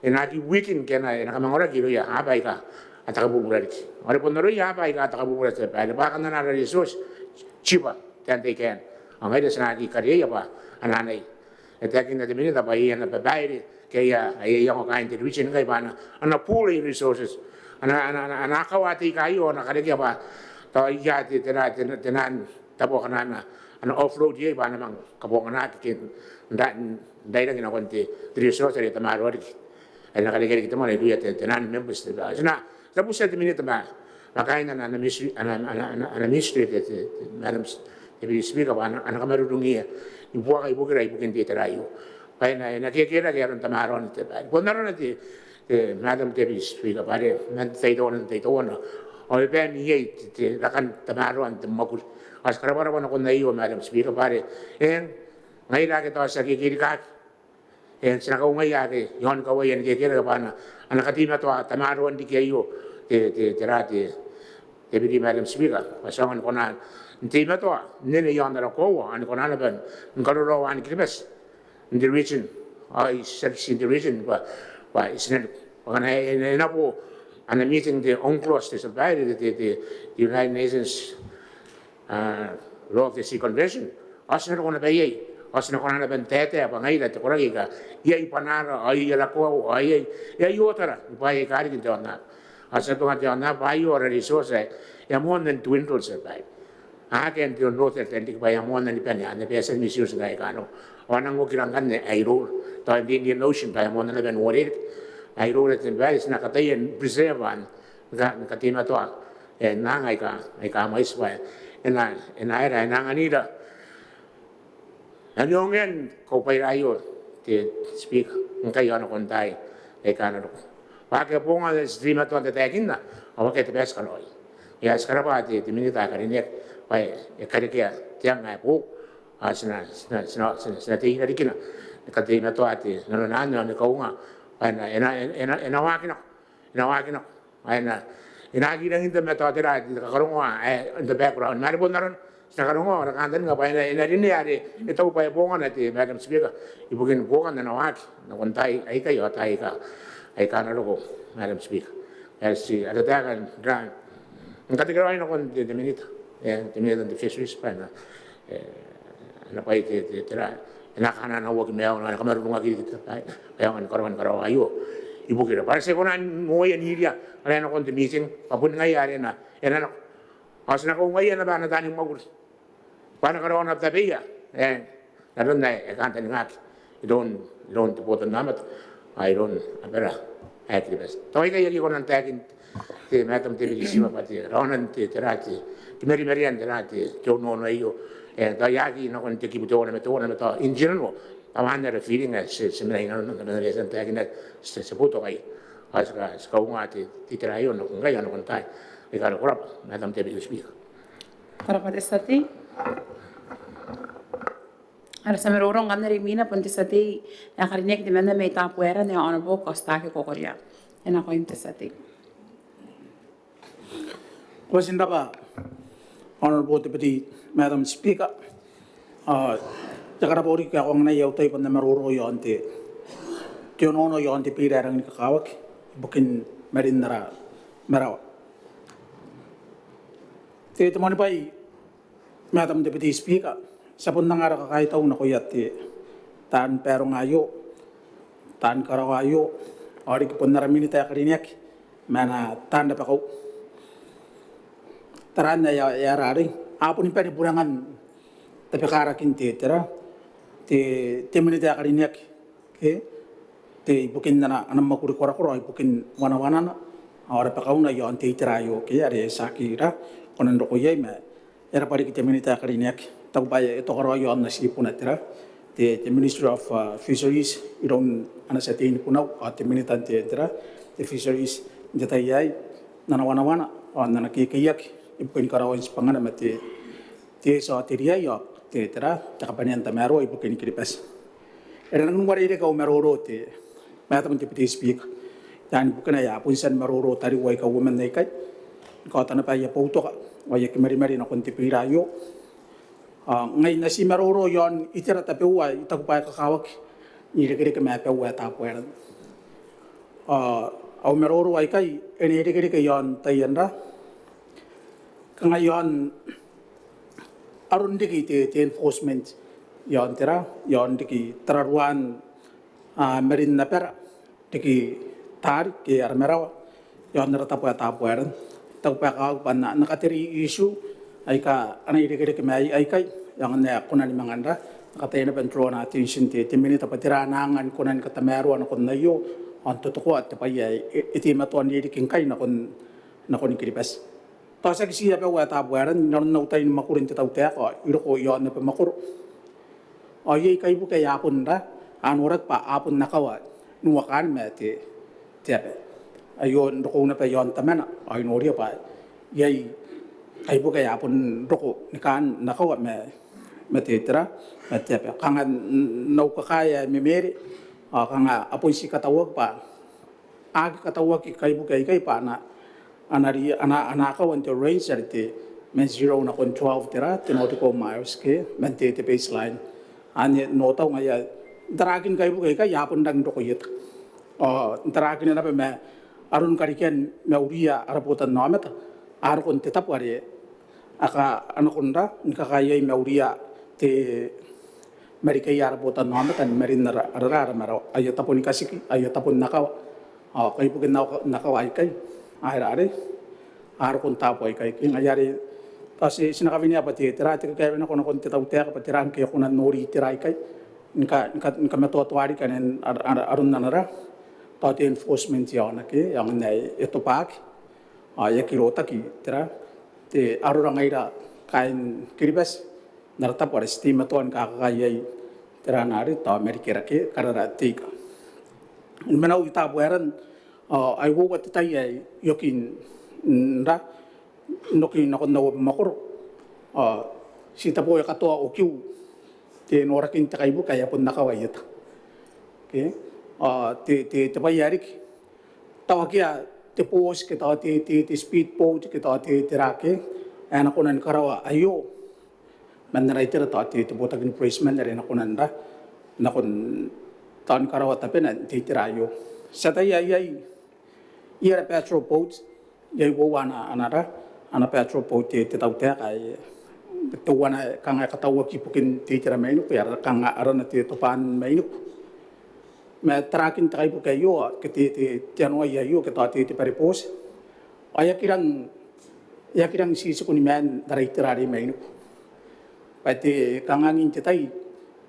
e na aki weaken ke e na, e na kamangoraki irouia aaba aika a takabubura riki. Ao are bon aroia aaba aika a takabubura, te tia babaire, bwa a kan ana ara resource tibwa taian tai akanne. Ao ngaira ti na aki kariaia bwa a na anai. E taekinna te Minita bwa iai ana babaire ke aia, aia iango kaain te region ngkai bwa a na, a na pool aia resources. A na, a na, a na, a na akawa te ika aio, a na karekea bwa tao iai te, tera, te, taian tabo akana a na, a na offload iai bwa a na manga kabonganaki ke n ra, n rairaki nakon te, te resource are e tamaroa riki, are e na karekea riki te mwane irouia te, taian members, te, ti na, ti na butia te Minita ma, ma kaain ana, ana Ministry, ana, ana, ana, ana Ministry, te, te, te, Madam, te Deputy Speaker, bwa a na, a na kamarurungiia ni buoka ibukira ibukin te itera aio. Bwa e na, e na kekerake aron tamaroana, te, bwa bon arona te, te Madam Deputy Speaker, bwa are man te tai teuana n te tai teuana ao e bae n iai te, te rakan tamaroan te mwakuri. Ao ti karabwarabwa nakon aio, Madam Speaker, bwa are eng, ngaira ake tao ti a kekerikaki, e, ti na kaungaia ake i aon kawaia ni kekerake bwa a na, a na kateimatoa tamaroan riki aio, te, te, tera, te, Deputy Madam Speaker, bwa ti aonga ni kona n teimatoa n nene iaon ara koaua ao ni kona naba ni karoroa waani Kiribati n te region, ao i tiaki tii n te region bwa, bwa i tinaniku. Bwa ngkana e, e, e na bo ana meeting te UNCLOS, te United Nations Law of the Sea Convention, ao ti na roko naba iai, ao ti na kona naba n taetae bwa ngaira te koraki aika iai bwanaara ao iai ara koaua ao iai, iai otara ni bwaai aika riki n te aonnaba. Ao ti na tuanga te aonnaba bwa aio ara resource ae e a moanna n dwindle, tia babaire. Akea n te North Atlantic bwa e a moanna ni bane, a na bati ni misuse ngkai aika a nako. Ao a nang okira ngkanne ae iroura, tao n te Indian Ocean bwa e a moanna naba n uarereke. Ae iroura, tia babaire, ti na kataia n preserve, ni kateimatoa, e, n anga aika, aika a mwaiti bwa e na, e na aera, e na anganira N na ongean kaubwaira aio, te Speaker, ngkai ao nakon taai aika a na roko. Bwa akea bonga ae ti teimatoa n tataekinna, ao akea te bwai ae ti karaoi. Ia, ti karabwa te, te Minita ae karineaki bwa e karekea te anga ae boou. Ao ti na, ti na, ti na, ti na, ti na tei irarikina ni kateimatoa te nanona anne ao ni kaunga bwa e na, e na, e na, e na waaki nako, e na waaki nako. Ao e na, e na aki rangi n te mataotera, te kakarongoa ae in the background. Ma are bon arona, ti na karongoa ao ara kantaninga bwa e na, e na rinea are e taku bwa e bongana te Madam Speaker ibukin buokan ana waaki nakon taai aikai ao taai aika, aika a na roko, Madam Speaker. Ae ti a tataeka n ra n katekeraoi nakon te, te Minita, e, te Minita n te Fisheries bwa e na, e, ana bwai te, te, tera, e na kananauaki maiuna, e na kamarurungaki riki te, bwa e aonga ni karaoa, ni karaoa aio ibukira. Bwa are ti kona n uaia n iria are nakon te meeting, bwa bon ngaia are e na, e na nako. Ao ti na kaungaia naba ana taani mwakuri bwa a na karaoa naba tabeia, e, n aron ae e kantaningaki iroun, iroun te botannaomata ao iroun abara ae Kiribati. Tao aikai ae I kona n taekin, te Madam Deputy Speaker, bwa te raona n te, tera, te, te marimarian, tera, te, te onoono aio, e, tao I aki nakon te kibu teuana ma teuana ma tao in general, tao anne ara feeling ae ti, ti mena inanon, mena n taekinna, ti, ti boutokaia. Ao ti ka, ti kaunga te, te itera aio nakon ngkai ao nakon taai aika a roko. Ko rabwa, Madam Deputy Speaker. Ko rabwa te tia tei. Ara tia maroro ngkanne are imwina bon te tia tei ae karineaki temanna mai Tabuaeran, Honourable Kostaki Kokoria. E nakoim te tia tei. Ko bati n rabwa, Honourable Deputy Madam Speaker. Ao I a karabwa riki ae ko anganai au tai bwa N na maroro iaon te, te onoono iaon te biira ae rangi ni kakawaki ibukin marin ara marawa. Te, te moani bwai, Madam Deputy Speaker, ti a bon anga ara kakaitau nakoia te, taan baronga aio, taan karawa aio, ao riki bon ara Minita ae karineaki ma ana taan rabakau. Taraan ae e a, e a rarei, a boni bane burangan tabekarakin te, tera, te, te Minita ae karineaki, ke, te ibukin ana, ana mwakuri korakora, ibukin wanawanana ao rabakauna iaon te itera aio, ke, are e tiaki ra kona n roko iai ma e rabwa riki te Minita ae karineaki. I taku bwa e toka raoi iaon ana tibuna, tera, te, te Ministry of, uh, Fisheries iroun ana tia tei ni Bunau ao te Minita n te, tera, te Fisheries n te tai aei, n ana wanawana ao n ana kekeiaki ibukin karaoan tibwangana ma te, te eti ao te riai ao te, tera, te kabanean tamaroa ibukin Kiribati. E rangi n uarereke au maroro, te Madam Deputy Speaker, ian bukina ae a bon tia ni maroro tariu aika uoman aikai ni kaota naba aia boutoka ao aia kimarimari nakon te biira aio. Ao ngai N na ti maroro iaon itera tabeua ae I taku bwa e kakawaki n irekereke ma abau ae Tabuaeran. Ao au maroro aikai e na irekereke iaon taian ra, kanga iaon aron riki te, te enforcement iaon, tera, iaon riki tararuan, a, marin abara, riki taari ke ara marawa iaon ara tabo ae Tabuaeran. I taku bwa e kakawaki bwa N na, N na katerei issue aika a na irekereke mai aikai, e aonga n ae kona ni manga n ra, N na kataia naba n draw ana attention te, te Minita bwa tera ana anga ni kona ni katamaroa nakon aio ao n totokoa te bwai ae e, e teimatoa n ririki ngkai nakon, nakoni Kiribati. Tao tiaki ti abau ae Tabuaeran, inanon au tai ni mwakuri n te tautaeka ao I roko iaon aba makoro ao iai kaibuke ae a bon ra, a noraki bwa a bon akawa n uakaan ma te, te aba. Aio n rokona naba iaon Tamana ao I noria bwa iai kaibuke ae a bon roko ni kaan n akawa ma, ma te, tera, ma te aba. Kanga n, n au kakae ae memere ao kanga a bon ti katauaki bwa a aki katauaki kaibuke aikai bwa a na, ana ri-, ana, ana akawa n te range are te man zero nakon twelve tera, te nautical miles ke, man te, te baseline. Anne n otau ngaia, n tarakin kaibuke aikai a bon rangi n roko ieta. Ao n tarakin naba ma aron karekean mauriia ara botannaomata, a roko n te tabo are a ka, a nakon ra, ni kakaei mauriia te marikaia ara botannaomata ni marin ara, ara, ara marawa, aia tabo ni katiki, aia tabo n akawa. Ao kaibuke n akawa, n akawa aikai, aera are a roko n taabo aikai. Ke ngaia are tao ti, ti na kawenea bwa te, tera te kakaewenako nakon te tautaeka bwa tera ngke e kona n nori tera aikai ni ka, ni ka, ni kamatoatoa riki aron, ar-, ar-, aron ana ra, tao te enforcement iaona ke, aonga n ae e tobwaaki, ao e aki rotaki tera, te arora ngaira kaain Kiribati n ara tabo are ti teimatoa ni kakakaei iai, tera, ana are tao marikera ke karara te ika. Ni mena i Tabuaeran, ao ai uoua te tai ae I oki n ra, n oki nakon au abamwakoro, ao ti tabo e katoa okiu te norakin te kaibuke ae a bon akawa ieta. Ke? Ao te, te, te bwai ae riki, tao akea te booti ke tao te, te, te speed boat ke tao te, tera ke, ae na kona ni karaoa aio man ara itera tao te, te botaki ni bureitiman are na kona n ra, nakon tao ni karaoa tabena n te itera aio. Ti ataia iai, iai ara patrol boat, iai uoua ana, ana ra, ana patrol boat te, te tautaeka ae teuana kanga e katauaki ibukin te itera mainiku, e ara kanga arana te Tobwaan Mainiku. Ma tarakin te kaibuke aio, ke te, te, te anoai aio, ke tao te, te bware booti, ao e aki rang, e aki rang titiku ni maan n ara itera are i mainiku. Bwa te kangangin te tai,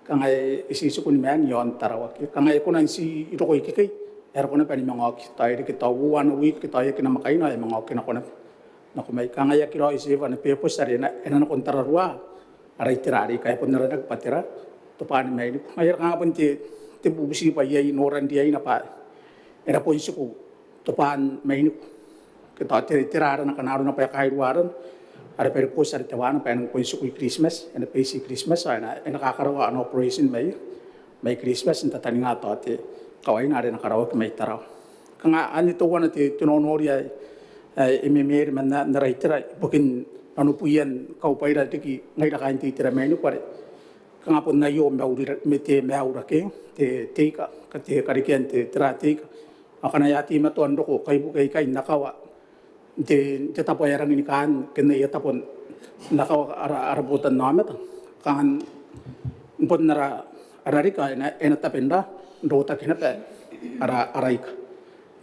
kanga e titiku ni maan iaon Tarawa ke, kanga e kona n ti roko ikekei, e a roko naba ni manga oki. Tao e reke tao uoua ana wiki, tao e aki namwakaina, ao e manga oki nako naba, nako mai. Kanga e aki raoi ti ewa ana beboti are e na, e na nakon tararua ara itera are ika e bon aranaki bwa tera, Tobwaan Mainiku. Ngaia are kanga bon te, te bubuti bwa iai noran riaina bwa e na bon tiku Tobwaan Mainiku. Ke tao te, tera arana, kanga arona bwa e kairua arana, ara bware booti are teuana bwa e nang bon tiku i Kiritimati, e na base i Kiritimati, ao e na, e na kakaraoa ana operation mai, mai Kiritimati n tataninga tao te kawaina are e na karaoaki mai Tarawa. Kanga anne teuana te, te nonori ae, ae e memere man a-, n ara itera ibukin nanobwian kaubwaira riki ngaira kaain te itera mainiku are kanga bon aio maurira, ma te maiura ke, te, te ika, ke te karekean te, tera te ika. Ao ngkana e a teimatoa n roko kaibuke aikai n akawa n te, n te tabo ae rangi ni kaan ke n aia tabo n akawa ara, ara botannaomata, kanga n bon ara, ara rika e na, e na tabe n ra, n rotaki naba ara, ara ika.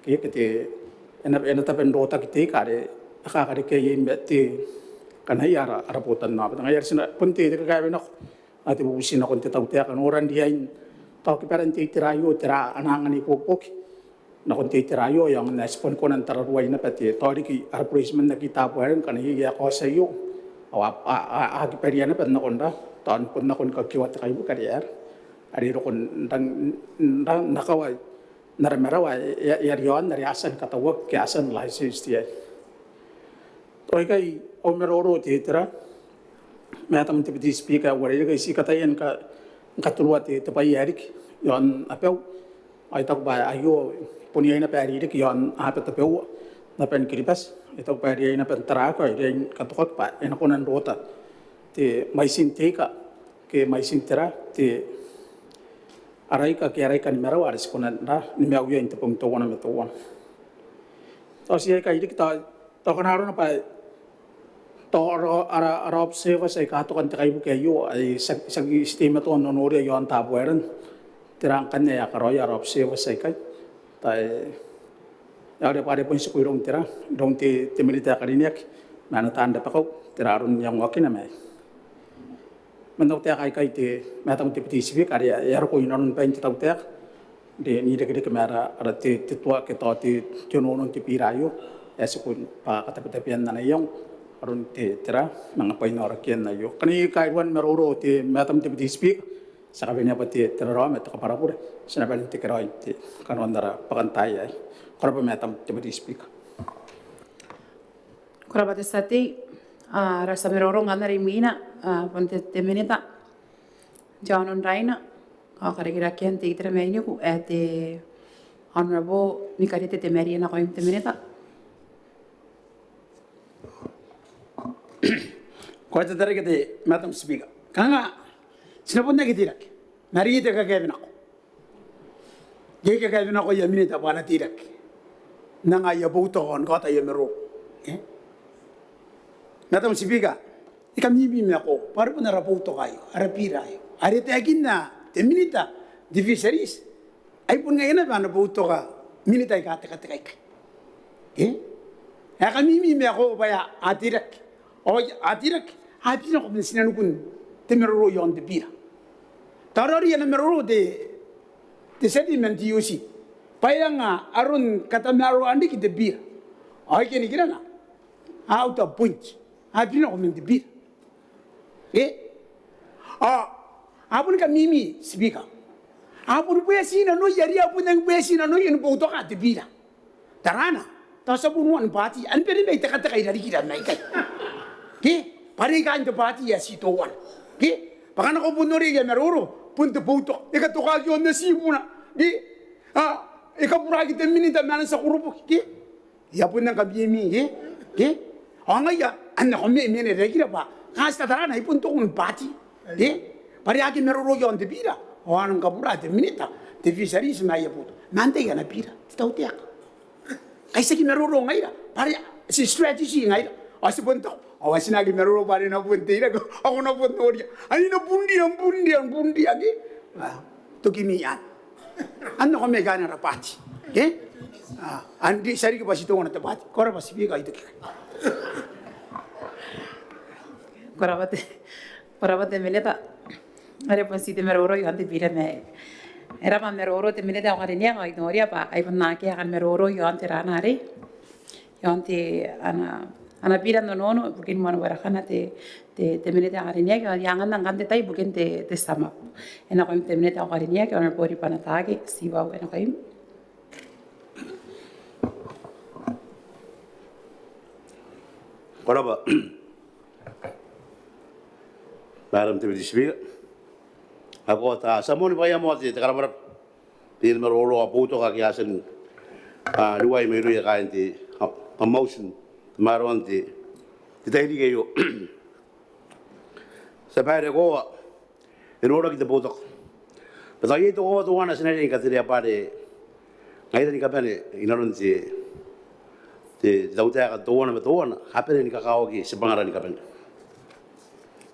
Ke, ke te, e na, e na tabe n rotaki te ika are e kakarekea iai ma te, kanaia ara, ara botannaomata. Ngaia are ti na, bon te, te kakaewenako, a te bubuti nakon te tautaeka, noran riain tao kibaran te itera aio, tera ana angan ibuobuoki nakon te itera aio, e aonga n ae ti bon kona n tararuai naba te, tao riki ara bureitiman aki Tabuaeran ngkana iai ae kaoti aio, ao a, a, a, a kibaria naba nakon ra, tao n bon nakon kakioa te kaibuke are e aera, are e roko n rang, n rang n akawa n ara marawa ae e, e a riaon are a tia ni katauaki ke a tia n license iai. Tao aikai au maroro te, tera, Madam Deputy Speaker, ae uarereke, ti kataia ni ka, ni katurua te, te bwai ae riki iaon abau. Ao I taku bwa aio bon iai naba ae riki iaon aba tabeua n aban Kiribati. I taku bwa e riai naba n taraaki ao e riai ni katokaki bwa e na kona n rota te mwaitin te ika ke mwaitin tera, te ara ika ke ara ika ni marawa are ti kona n ra, ni maiu iai n te bong teuana ma teuana. Tao ti aikai riki tao, tao kanga arona bwa tao ara, ara, ara observers aika a toka n te kaibuke aio, ae ti, ti, ti teimatoa n nonoria iaon Tabuaeran, tera ngkanne ae a karaoia ara observers aikai. Tao e, e a ore bwa are bon tiku iroun tera, iroun te, te minita ae karineaki ma ana taan rabakau, tera aron iangoakina ma man au taeka aikai te Madam Deputy Speaker, are e a roko inanon bain te tautaeka n irekereke ma ara, ara te, te tua ke tao te, te onoono n te bira aio ae tiku bwa katabetabean ana iango aron te, tera, manga bwainaorakian aio. Ngkana iai kairuan maroro te Madam Deputy Speaker, ti a kawenea bwa te, te raraoma, te kabwarabure, ti na bane n tekeraoi n te kanoan ara bwakantaai aei. Ko rabwa Madam Deputy Speaker. Ko rabwa te tia tei. A, ara tia maroro ngkanne are imwina, a, bon te, te minita n te aono n Raina ao karikirakean te itera mainiku ae te Honourable Nikarete Temari, nakoim te minita. Ko a tatarake te Madam Speaker. Kanga ti na bon aki teirake ma are iai te kakaewe nako. Iai kakaewe nako aia Minita bwa a na teirake n anga aia boutoka ao ni kaota aia maroro. Eh? Madam Speaker, I kamimi ma koaua bwa are bon ara boutoka aio, ara bira aio, are taekinna te Minita n te Fisheries, ai bon ngaia naba ana boutoka Minita aika tekateka aikai. Eh? Ae kamimi ma koaua bwa a teirake, ao a teirake, a biri nako man tinanikun te maroro iaon te bira. Tararuaia ana maroro te, te tia tei man te E O C bwa e anga aron katamaroaan riki te bira. Ao aikai nikirana, a out of point, a biri nako man te bira. Eh? Ao a boni kamimi, Speaker. A boni bwati nanoia, are a bon rangi ni bwati nanoia ni boutoka te bira. Tarana, tao ti a bon uaa ni bwaati, a na bane mai tekateka irarikira mai ikai. Ke? Bwa are kaain te bwaati ae ti teuana. Ke? Bwa ngkana ko bon noria aia maroro, bon te boutoka. E katokaki aon ati buna. Ke? A, e kaburaki te Minita ma ana tia koroboki. Ke? E a bon rangi ni kamimi, ke? Ke? Ao ngaia, a na nako mai mena irarikira bwa kanga ti tatarana, ai bon tokoni bwaati. Ke? Bwa are a aki maroroaki aon te bira, ao a nang kabura te Minita n te Fisheries ma aia boutoka. Ma antai ana bira? Te tautaeka. Kai ti aki maroro ngaira, bwa are ti strategy ngaira. Ao ti bon tao, ao ti na aki maroro bwa are e na bon teirake, ao ko na bon noria. Ai na bunria, bunria, bunria, ke? A, toki mai iai. A na nako mai kaain ara bwaati. Eh? A, antai, ti a riki bwa ti teuana te bwaati. Ko rabwa Speaker, I toki ikai. Ko rabwa te, ko rabwa te Minita. Are bon ti te maroro iaon te bira ma e raba maroro te Minita ae karineaki, ao I noria bwa ai bon akea ae kan maroro iaon te rana arei. Iaon te ana, ana bira n onono ibukin moan warekana te, te, te Minita ae karineaki, ao I anganna ngkanne te tai ibukin te, te sum up. E nakoim te Minita ae karineaki, Honourable Ribanataake Tiwau, e nakoim. Ko rabwa Madam Deputy Speaker. Ao ko a tia moa ni bwaia moa te, te karabwarabwa, te maroro ao boutoka ake a tia n, a, riwai mairouia kaain te, a, am auti n tamaroan te, te tairiki aio. Tia Babaire, koaua e noraki te boutoka. Bwa tao iai te koaua teuana ti na riai ni katerea bwa are ngaira ni kabane inanon te, te, te tautaeka teuana ma teuana a bane ni kakawaki tibwangara ni kabane.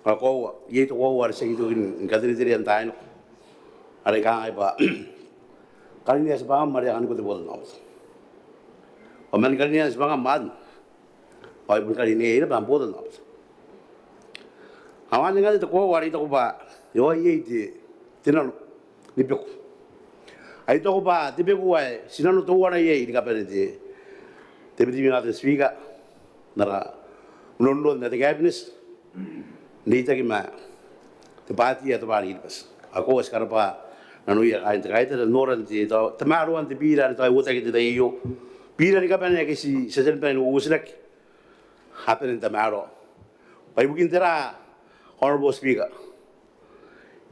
Ao koaua, iai te koaua are ti aki toki ni katereterea n taai nako, are I kangai bwa karinea tibwangam are a kaniko te botannaomata. Ao man karinea tibwangam anne, ao e bon karineai naba am botannaomata. Ao anne ngkanne te koaua are I taku bwa e, ao iai te, te nano ni beku. Ao I taku bwa te beku ae ti nano teuana iai ni kabane te, te Deputy Madam Speaker, n ara unonnon ae te Cabinet n reitaki ma te bwaati ae Tobwaan Kiribati. Ao koaua ti karabwa nanoia kaain te kaitara n noran te, tao, tamaroan te bira are tao e uotaki n te tai aio. Bira ni kabane ake ti, ti a tia ni bane n uotinaki, a bane n tamaroa. Bwa ibukin tera, Honourable Speaker?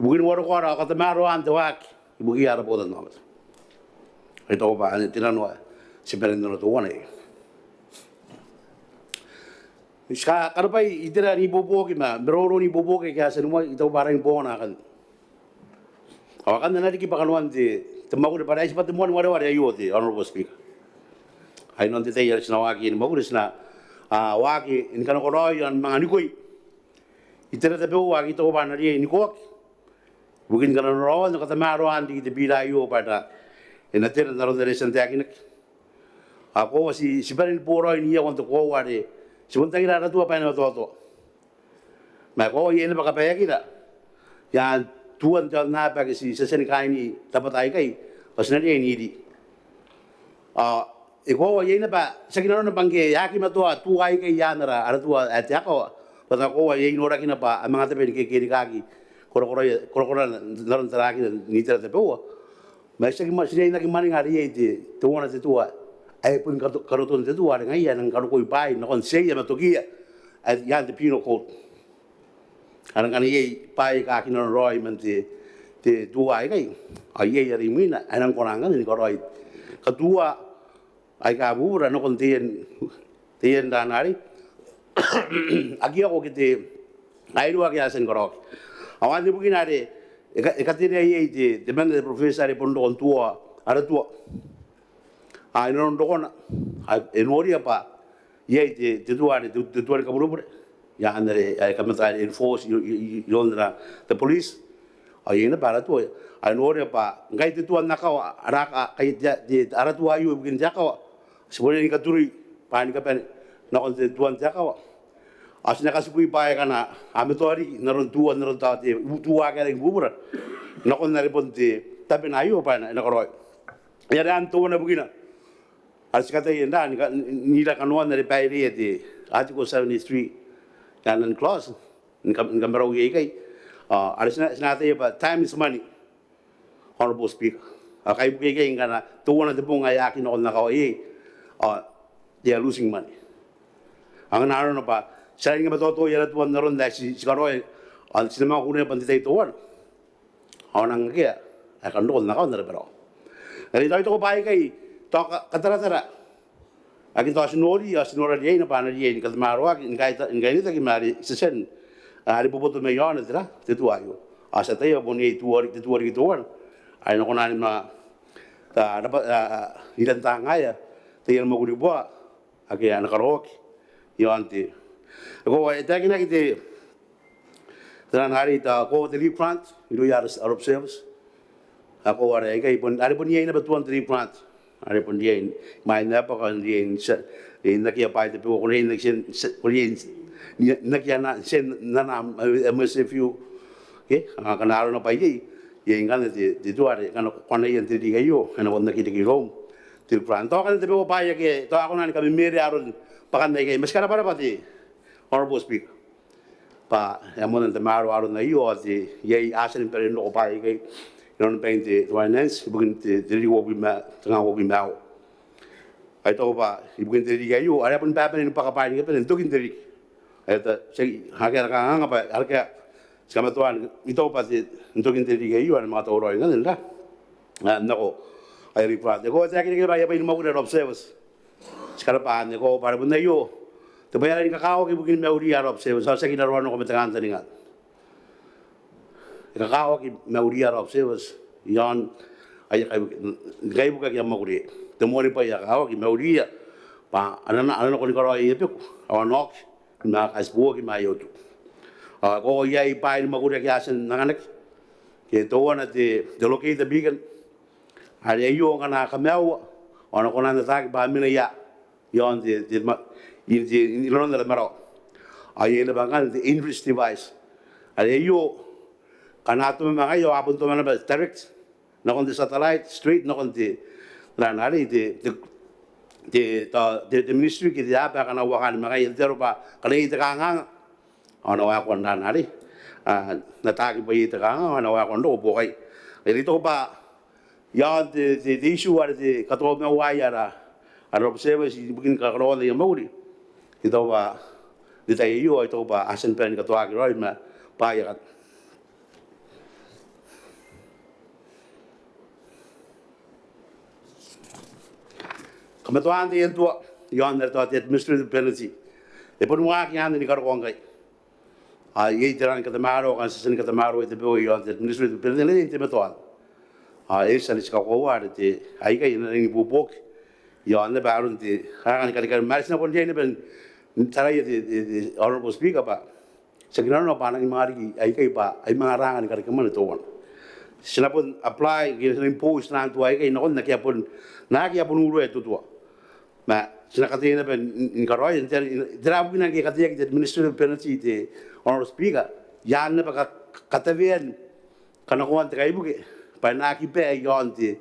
Ibukin warekoara ao katamaroaan te waaki ibukiia ara botannaomata. Ao I taku bwa anne te nano ae ti bane n nano teuana iai. Ti kakarabwai itera n ibuobuoki ma maroro n ibuobuoki ake a tia ni moa, I taku bwa a rangi ni bongana akanne. Ao akanne a na riki bwa kanoan te, te mwakuri bwa are ai tibwa te moan wareware aio te Honourable Speaker. Ai inanon te tai are ti na waaki iai ni mwakuri ti na, a, waaki ni kanakoraoi ao ni manga nikoi itera tabeua ake I taku bwa a na riai n nikoaki ibukin kananoraoan ao katamaroaan riki te bira aio bwa e na, e na tera n aron are e tia n taekinaki. Ao koaua ti, ti bane ni boraoi n iakon te koaua are ti bon tangira ara tua bwa e na matoatoa. Ma e koaua iai naba kabaeakira i aan tuan te aonnaba ake ti, ti a tia ni kaini rabwata aikai ao ti na riai n iri. Ao e koaua iai naba, tiaki nanona bwa ngke e aki matoa tua aikai i aan ara, ara tua ae te akawa, bwa tao koaua iai norakina bwa a manga tabe ni kekerikaki korakoraia, korakorana n aron taraakina n itera tabeua. Ma tiaki ma, ti riai n aki mwaninga are iai te, teuana te tua ae bon kato-, karoton te tua are ngaia ae nang karokoi bwaai nakon tiaia ma tokiia ae i aan te Penal Code. Are ngkana iai bwaai aika aki nanoraoi man te, te tua aikai, ao iai are imwina ae nang kona ngkanne ni karaoi katuaa aika bubura nakon taian, taian rana arei. Aki ako ke te, Aio ake a tia ni karaoaki. Ao anne bukina are e katerea iai te, te man te professor are bon rokon tuoa ara tua. A inanon rokona e noria bwa iai te, te tua are te, te tua ni kaburebure. Ia anne are e kamatoa are enforce iroun te police. Ao iai naba ara tua, a noria bwa ngkai te tua n akawa, ara tua aio ibukin te akawa, ti bon riai ni katurui bwaai ni kabane nakon te tua n te akawa. Ao ti na katikui bwaai akana a matoa riki n aron tua, n aron tao te tua ake a rangi ni bubura nakon are bon te tabena aio bwa e na karaoi. Ia are anne teuana bukina are ti kataia n ra, n ira kanoan are baireia te Article seventy-three, ia ana clause ni kamarauia ikai. Are ti na ataia bwa time is money, Honourable Speaker. Ao kaibuke ikai ngkana teuana te bong ae a aki nako n akawa iai, ao they are losing money. Ao ngkana arona bwa ti a rangi ni kamatoatoa ara tua n aron ae ti karaoi, ao ti na manga kunea bwa n te tai teuana ao a nang akea ae kan roko n akawa n ara marawa. Are I taku bwa aikai tao kataratara ake tao ti nori, ao ti nora riaina bwa a na riai ni katamaroaki, ni kainetaki ma are ti a tia n, are boboto mai aona te ra, te tua aio. Ao ti ataia bwa bon iai te tua riki teuana are e na kona ni manga, ta, raba, a, iran tangaia taian mwakuri bwa ake a na karaoaki iaon te, e koaua e taekinaki te, te ran are tao koaua te leave grant irouia ara observers. Ao koaua are aikai bon, are bon iai naba tuan te leave grant are bon riai n, imwain ae bwaka n riai n tia, riai n akea bwaai tabeua, ko riai n akea, ko riai n akea n tia n ana M S F U. Ke ngkana arona bwa iai, iai ngkanne te, te tua are ngkana ko anaia n te ririki aio e na bon aki reke iroum te leave grant. Tao ngkanne tabeua bwaai ake tao a kona ni kamemerea aron bwakan aikai. Ma ti karabwarabwa te Honourable Speaker bwa e a moan tamaroa aron aio, ao te, iai a tia ni bane n roko bwaai aikai inanon bain te finance ibukin te, te ririki uabwi ma, tenga uabwi ma aua. Ao I taku bwa ibukin te ririki aio are a boni bane ni bwaka bwaai ni kabane n tokin te ririki. Ao ti aki, akea ara kanganga bwa akea, ti kamatoa n, I taku bwa te, n tokin te ririki aio a na manga tauraoi ngkanne n ra, a, nako aia leave grant. E koaua e taekinaki bwa aia bwai ni mwakuri ara observers. Ti karabwa anne, e koaua bwa are bon aio te bwai ae rangi ni kakawaki ibukin mauriia ara observers, ao tiaki n raroa nako ma te kantaninga. E kakawaki mauriia ara observers iaon aia kaibuke, kaibuke ake a mwakuri. Te moan bwai ae kakawaki mauriia bwa a na, a na nako ni karaoi aia beku ao a na oki ma kaitiboaki ma aia utu. Ao e koaua iai bwaai ni mwakuri ake a tia n anganaki, ke teuana te, te locator beacon are aio ngkana a kamaiua ao a na kona n ataaki bwa a mena ia iaon te, te ma, i, te, inanon ara marawa. Ao iai naba ngkanne te inReach device are aio ngkana a toma ma ngaia ao a bon toma naba direct nakon te satellite, straight nakon te, ran arei te, te, te, tao te, te ministry ke te aba akana uakaan ma ngaia, n te aro bwa ngkana iai te kanganga ao a na waekoa n ran arei, a, n ataaki bwa iai te kanganga ao a na waekoa n roko buokai. Are I taku bwa iaon te, te, te issue are te katoa maua ara, ara observers ibukin kakaraoan aia mwakuri, I taku bwa n te tai aio, I taku bwa a tia ni bane ni katoaki raoi ma bwaai aika kamatoaan taian tua iaon are tao te administrative penalty. E boni waaki anne ni karokoa ngkai. Ao iai te ran katamaroa, kanga ti a tia ni katamaroa tabeua iaon te administrative penalty n te matoan. Ao e tia n ti kakoaua are te, aikai a na rangi ni buobuoki iaon naba aron te kanga ni karikari, ma are ti na bon riai naba n taraia te, te, te Honourable Speaker bwa tiaki nanona bwa a nangi manga riki aikai bwa ai manga ranga ni karekemwane teuana. Ti na bon apply ke ti na impose taian tua aikai nakon ake a bon, naake a bon uruae te tua. Ma ti na kataia naba ni karaoia, n tera, n tera bukina ngke e kateaki te administrative penalty te Honourable Speaker, i aan naba ka, katawean kanakoan te kaibuke bwa e na aki bae iaon te,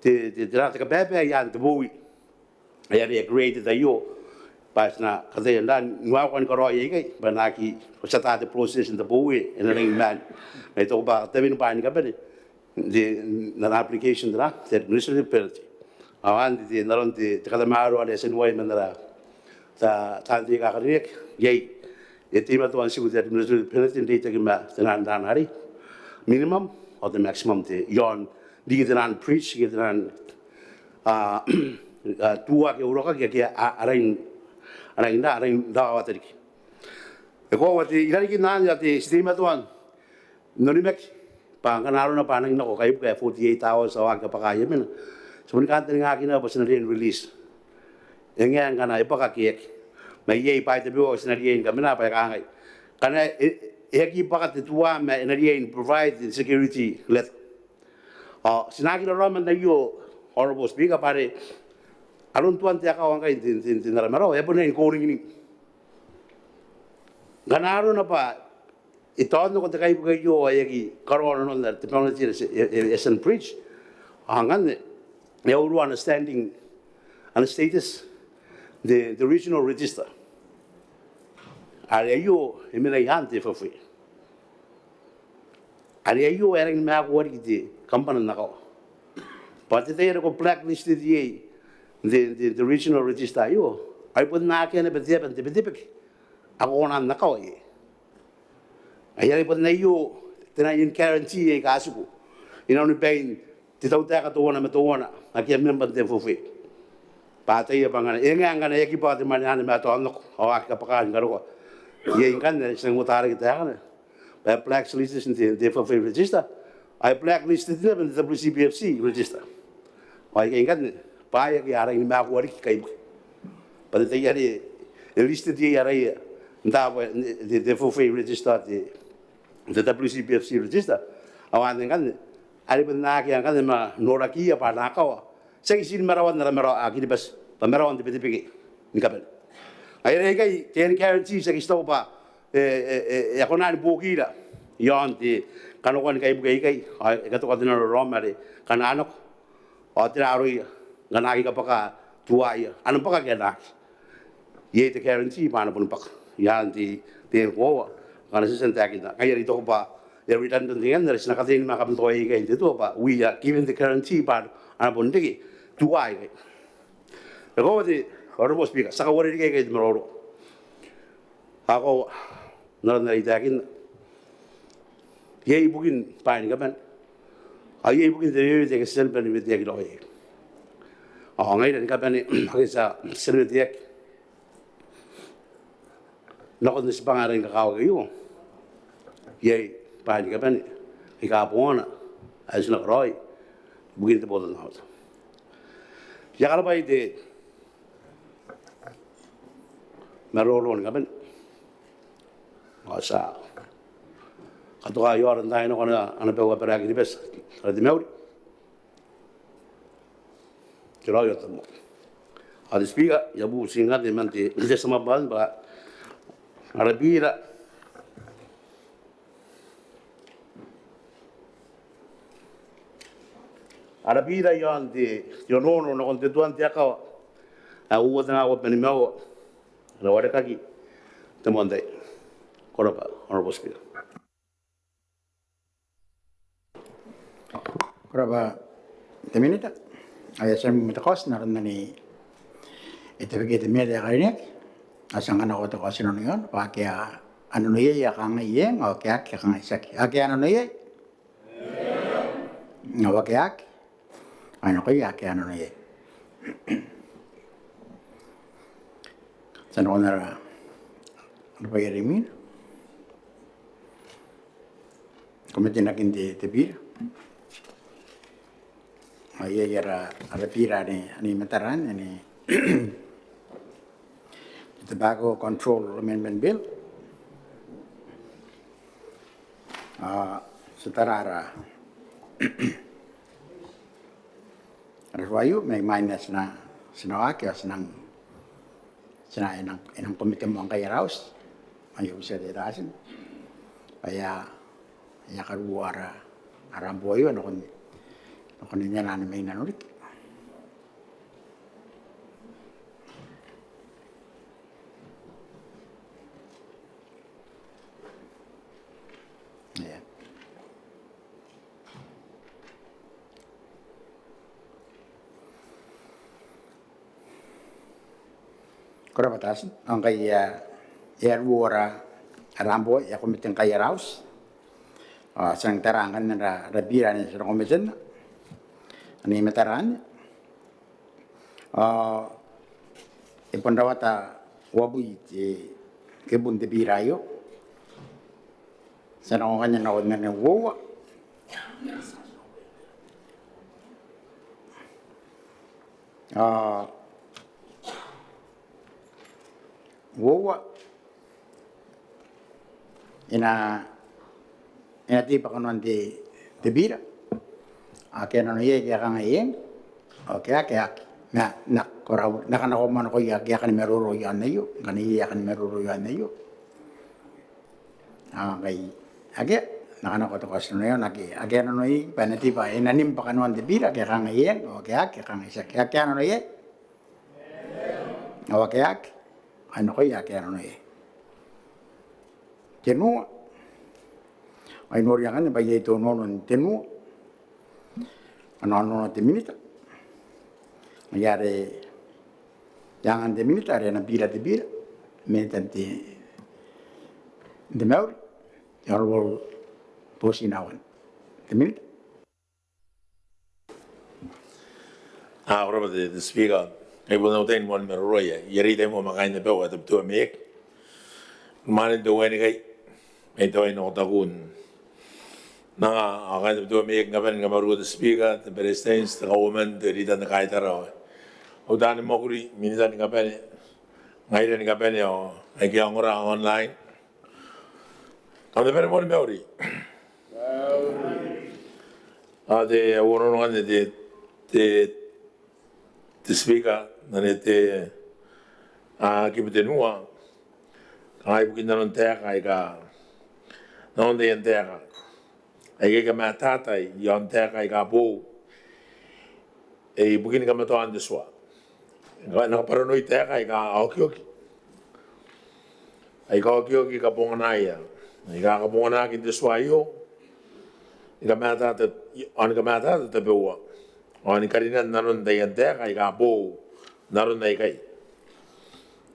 te, te, te, te kabaebae i aan te bowi ae are created aio, bwa ti na kataia n ra ni waekoa ni karaoia ikai bwa e na aki, bwa ti ata te process n te bowi e na rangi ni maan. Ma I taku bwa katawean bwaai ni kabane n te, n ana application te ra, te administrative penalty. Ao anne te, n aron te, te katamaroa are e a tia n uaia man ara, ta, taan tei aika karineaki, iai, e teimatoa n tiku te administrative penalty n reitaki ma te naan ran arei, minimum ao te maximum te, iaon riki te naan breach ke te naan, a, a, tua ake uruaki ake a, a rangi n, a rangi n ra, a rangi n rawawata riki. E koaua te irarikin anne ao te, ti teimatoa n onimaki bwa ngkana arona bwa a nangi nako kaibuke ae forty-eight hours ao a aki kabwaka aia mena, ti boni kantaningaaki naba bwa ti na riai n release. E ngae ngkana e bwaka ke e aki. Ma iai bwaai tabeua ti na riai ni kamena bwa e kangai, ngkana e, e aki bwaka te tua ma e na riai n provide the security letter. Ao ti na aki raraoma n aio, Honourable Speaker, bwa are aron tuan te akawa ngkai n te, te, te, n ara marawa e a bon riai ni koringining. Ngkana arona bwa e taonako te kaibuke aio ao e aki karaoa nanon te penalty e, e, e, e a tia n breach, ao ngkanne e a urua ana standing, ana status n te, te regional register. Are aio e mena i aan te F F A. Are aio e rangi ni maaku riki te kambana n akawa bwa te tai are ko blacklisted iai n te, n te, n te regional register aio, ao e bon akea naba te aba n te Betebeke ae ko kona n akawa iai. Ai are bon aio te naan guarantee ae I katiku inanon bain te tautaeka teuana ma teuana ake a member n te F F A. Bwa a ataia bwa ngkana, e ngae ngkana e aki bwaka te mwane anne ma a taonako ao a aki kabwaka ni karokoa. Iai ngkanne, ti nang uota riki taekana bwa e blacklisted n te, n te F F A register, ao e blacklisted naba n te W C P F C register. Ao aikai ngkanne bwaai ake a rangi ni maaku riki kaibuke. Bwa te tai are e listed iai araia n taabo n te, te F F A register, te, te W C P F C register. Ao anne ngkanne are bon akea ngkanne ma norakiia bwa a na akawa, tiaki tii ni marawan ara marawa ae Kiribati bwa marawan te Betebeke ni kabane. Ngaia are aikai te guarantee tiaki ti taku bwa e, e, e, e a kona ni buokira iaon te kanakoan kaibuke aikai, ao e katoka te nano raraoma are ngkana a nako ao tera aroia, ngkana a aki kabwaka tuaia, a na bwaka ke a na aki. Iai te guarantee bwa a na boni bwaka i aan te, te koaua. Ngkana ti a tia n taekinna, ngaia are I taku bwa e a redundant ngkanne are ti na kataia ni manga kabantokaia ikai n te tua bwa we are given the guarantee bwa a na bon reke tuaia aikai. E koaua te Honourable Speaker, ti a kauarerekea ikai te maroro. Ao koaua n aron are I taekinna, iai ibukin bwaai ni kabane ao iai ibukin te weewete ake ti a tia naba ni weteaki raoi. Ao ngaira ni kabane ake ti a tia ni weteaki nakon tibwanga are kakawaki aio, iai bwaai ni kabane aika boona ae ti na karaoi ibukin te botannaomata. I a karabwa te maroro ni kabane ao ti a katoka aio aron taai nako ana, ana bau abara Kiribati, ara te mauri, te raoi ao te tabomoa. Ao te Speaker, I a bubuti ngkanne man te, te tia mabwai bwa ara bira, ara bira iaon te, te onoono nakon te tuan te akawa ae uoua tenga uabwi ma nimaua, are warekaki te moan tai. Ko rabwa Honourable Speaker. Ko rabwa te Minita. Ao e a tia ni mate kaoti n aron anne, e tabekia te Minita ae karineaki. Ao ti a anganako te kaoti nanoia bwa akea a nano iai a kangai eng, ao akea aki a kangai tiaki. Akea a nano iai? Ao akea aki? Ao nakoia akea a nano iai. Ti a nakon ara, ara bwai are imwina. Komitinakin te, te bira. Ao iai ara, ara bira ane, ane i matara anne, ane Tobacco Control Amendment Bill. Ao ti tara ara, ara ruaiu, mai, mai mwaina ti na, ti na waaki, ao ti nang, ti na, e nang, e nang komete moa ngkai ara auti mai aia utia te tia tei. Ao e a, e a karuoa ara, ara bwai aio nakon, nakon anne mai nano riki. Ia. Ko rabwa Tati, ao ngkai e a, e a ruo ara, ara bwai, e a komete ngkai ara auti. Ao ti nang tara ngkanne ara, ara bira ane ti na kometenna ane i matara anne. Ao e bon rawata uabwi te kebun te bira aio. Ti a nako ngkanne nakon anne uoua. A, uoua. E na, e na tei bwa kanoan te, te bira. Akea nanoia ake a kangai eng. Ao ake a aki. N na, n na kora, n na kanakoa moa nakoia ake a kani maroro iaon aio. Ngkana iai ae kani maroro iaon aio. Ao ngkai akea, n na kanakoa te kaoti nanoia, n na akea, akea nanoia bwa e na tei bwa e na nim bwa kanoan te bira, ake a kangai eng, ao ake a aki, ake a kangai tiaki, akea nanoia. Ao ake a aki, ao nakoia akea nanoia. Tenua. Ao I noria ngkanne bwa iai te onoono n tenua. Ana onoono te minita. Ngaia are e angan te minita are ana bira te bira. Minita n te, n te mauri. Te Honourable Boutu Nawan. Te minita. A, ko rabwa te, te Speaker. Ai bon au tai ni moan maroroia. I a reita moa ma kaain abau ae Tabiteuea Maiaki. Mwanen te wai ni kai. Ai te wai nako taku n anga, ao kaain Tabiteuea Maiaki ni kabane, ni kamarua te Speaker, te Beretitenti, te Kauoman, te Leader n te Kaitara. Au taani mwakuri, minita ni kabane, ngaira ni kabane, ao aike a ongora online. Kam na bane moa ni mauri. Ao te, au onoono ngkanne te, te, te Speaker, n anne te, a, kibu tenua. Kangai ibukin nanon taeka aika, nanon taian taeka aika a matata iaon taeka aika boou. E, ibukin kamatoaan te tua. N na kabwaranoi taeka aika a okioki. Aika a okioki kabonganaia. Aika a kabonganaki n te tua aio. Ni kamatata, ao ni kamatata tabeua. Ao ni karinan nanon taian taeka aika boou n aron aikai.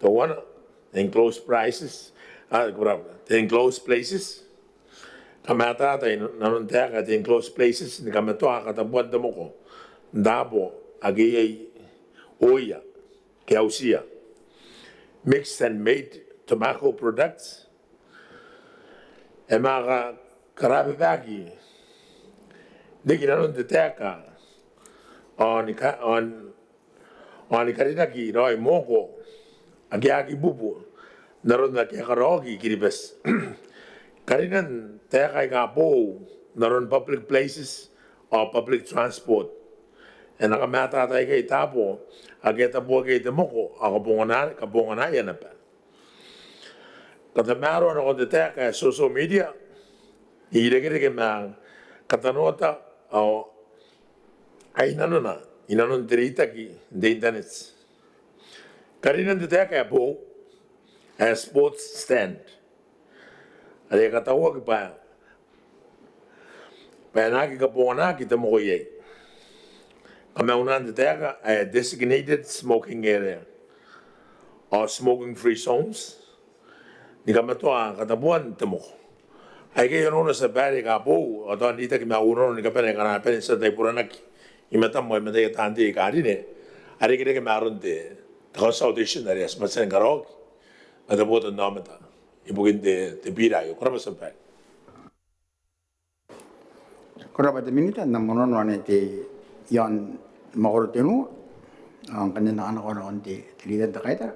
Teuana, enclosed places, a, ko rabwa, te enclosed places. Kamatata inanon taeka ae te enclosed places ni kamatoa katabuan te moko n taabo ake iai ooia ke autia, mixed and made tobacco products. E manga karababaki riki nanon te taeka ao ni ka, ao n ao ni karinaki raoi moko ake a aki bubu n aron ake a karaoaki i Kiribati. Karinan taeka aika boou n aron public places ao public transport. E na kamatata aikai taabo ake a tabuaki iai te moko ao kabongana, kabonganaia naba. Katamaroa nakon te taeka ae social media, irekereke ma katanoata ao ai nanona inanon te reitaki n te internet. Karinan te taeka ae boou ae sports stand, are e katauaki bwa bwa e na aki kabonganaki te moko iai. Kamaunaan te taeka ae designated smoking area ao smoking free zones ni kamatoa katabuan te moko. Aikai onoono tia babaire aika boou ao tao n reitaki ma au onoono ni kabane aika a na bane n tia taiboranaki i matam ao i mataia taan tei aika rine, are irekereke ma aron te, te consultation are a tia ni karaoaki ma te botannaomata ibukin te, te bira aio. Ko rabwa tia babaire. Ko rabwa te minita. N na mononoa anne te iaon mwakoro tenua ao ngkanne n na kanakoa nakon te, te Leader n te Kaitara.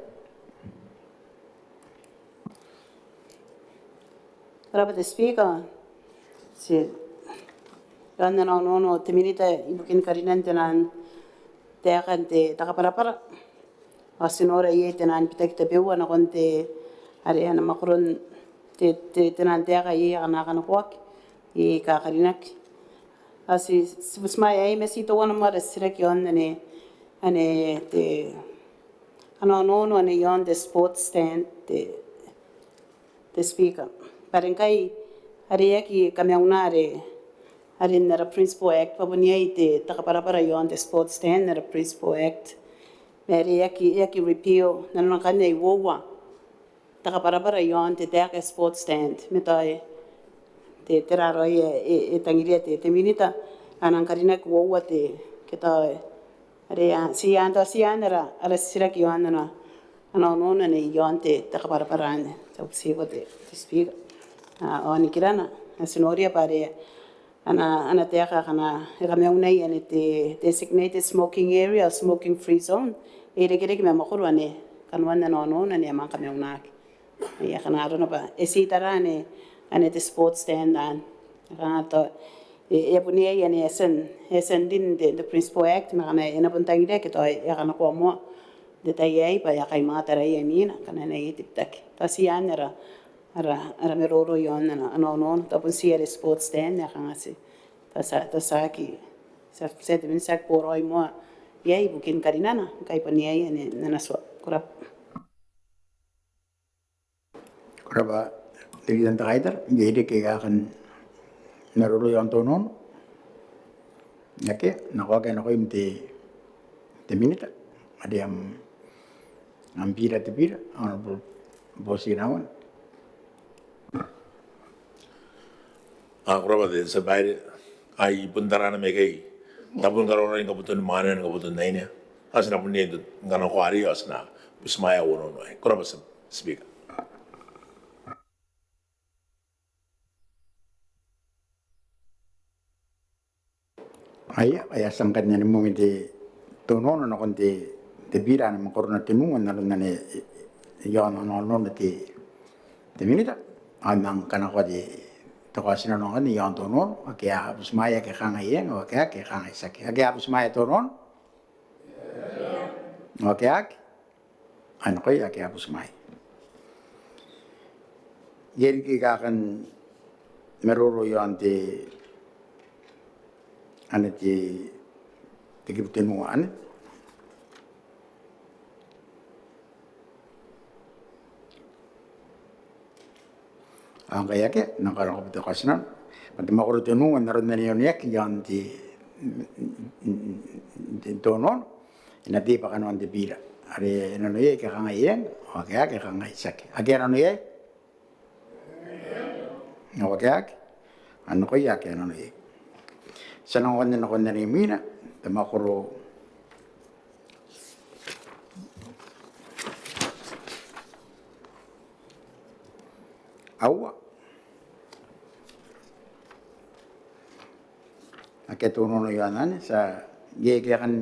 Ko rabwa te Speaker. Ti, iaon ana onoono te minita ibukin karinan te naan taeka n te, te kabwarabwara. Ao ti nora iai te naan bitaki tabeua nakon te, are ana mwakoron te, te, te naan taeka iai akana kanakoaki, iai aika karinaki. Ao ti, ti butimwaea ae e mati teuana moa ara titiraki iaon anne, anne te, ana onoono anne iaon te sports stand, te, te Speaker. Bwa are ngkai are e aki kamauna are, are n ara Principal Act, bwa bon iai te, te kabwarabwara iaon te sports stand n ara Principal Act. Ma are e aki, e aki repeal, nanona ngkanne ai uoua te kabwarabwara iaon te taeka ae sports stand. Ma tao e, te, tera raoi ae e, e tangiria te, te minita, a nang karinaki uoua te, ke tao e, are a, ti anto, ti anera, ara titiraki iaon ana, ana onoono anne iaon te, te kabwarabwara anne. Tao ti ko te, te Speaker. a, ao nikirana, a ti noria bwa are ana, ana taeka akana e kamaunai anne te, te designated smoking area ao smoking free zone, e irekereke ma mwakoro anne kanoan ana onoono anne e a manga kamaunaki. Ai akana arona bwa e ti tara anne, anne te sports stand anne. Akana tao e, e a bon iai anne e a tia n, e a tia n rin n te, te Municipal Act, ma akana e na bon tangiria ke tao e a kanakoa moa n te tai aei bwa e a kai manga taraia imwina, akana e na iai te bitaki. Tao ti anne ara, ara, ara maroro iaon ana, ana onoono, tao bon ti are sports stand, e a kanga ti. Tao ti a, tao ti aki, ti a, ti a, ti aki boraoi moa iai ibukin karinana, ngkai bon iai anne n ana tua. Ko rabwa. Ko rabwa te Leader n te Kaitara, ngke e reke ae kan maroro iaon te onoono. Akea, nako akea nakoim te, te Minita. Are am, am bira te bira, Honourable Boutu Baoraga. A, ko rabwa te Tia Babaire, ai bon tarana mai ikai. Tabun karaurau ni kabuton mwaane, ni kabuton aine. A ti na bon iai n kanakoa arei, a ti na butimwaea au onoono aei. Ko rabwa Speaker. Aia, aia, ti a tia ngkanne ni momi te onoono nakon te, te bira ae mwakoro tenua n aron anne iaon onoono te, te Minita. Ao manga kanakoa te, te kaotinano ngkanne iaon te onoono, ake a butimwaea ke kangai eng, ao ake aki ke kangai tiaki. Ake a butimwaea te onoono? Ao ake aki? Ao nakoia ake a butimwaea. E riki ae kan maroro iaon te, anne te, te kibu tenua anne. Ao ngkai akea, N na kanakoa te kaotinano bwa te mwakoro tenua n aron anne e onneaki iaon te, te, te onoono, e na tei bwa kanoan te bira. Are e nano iai ake a kangai eng, ao ake aki ke kangai tiaki. Ake a nano iai? Ao ake aki? Ao nakoia ake a nano iai. Ti a nako ngkanne nakon anne imwina, te mwakoro aua. Akea te onoono iaon anne, ti a, ngke, ngke a kan,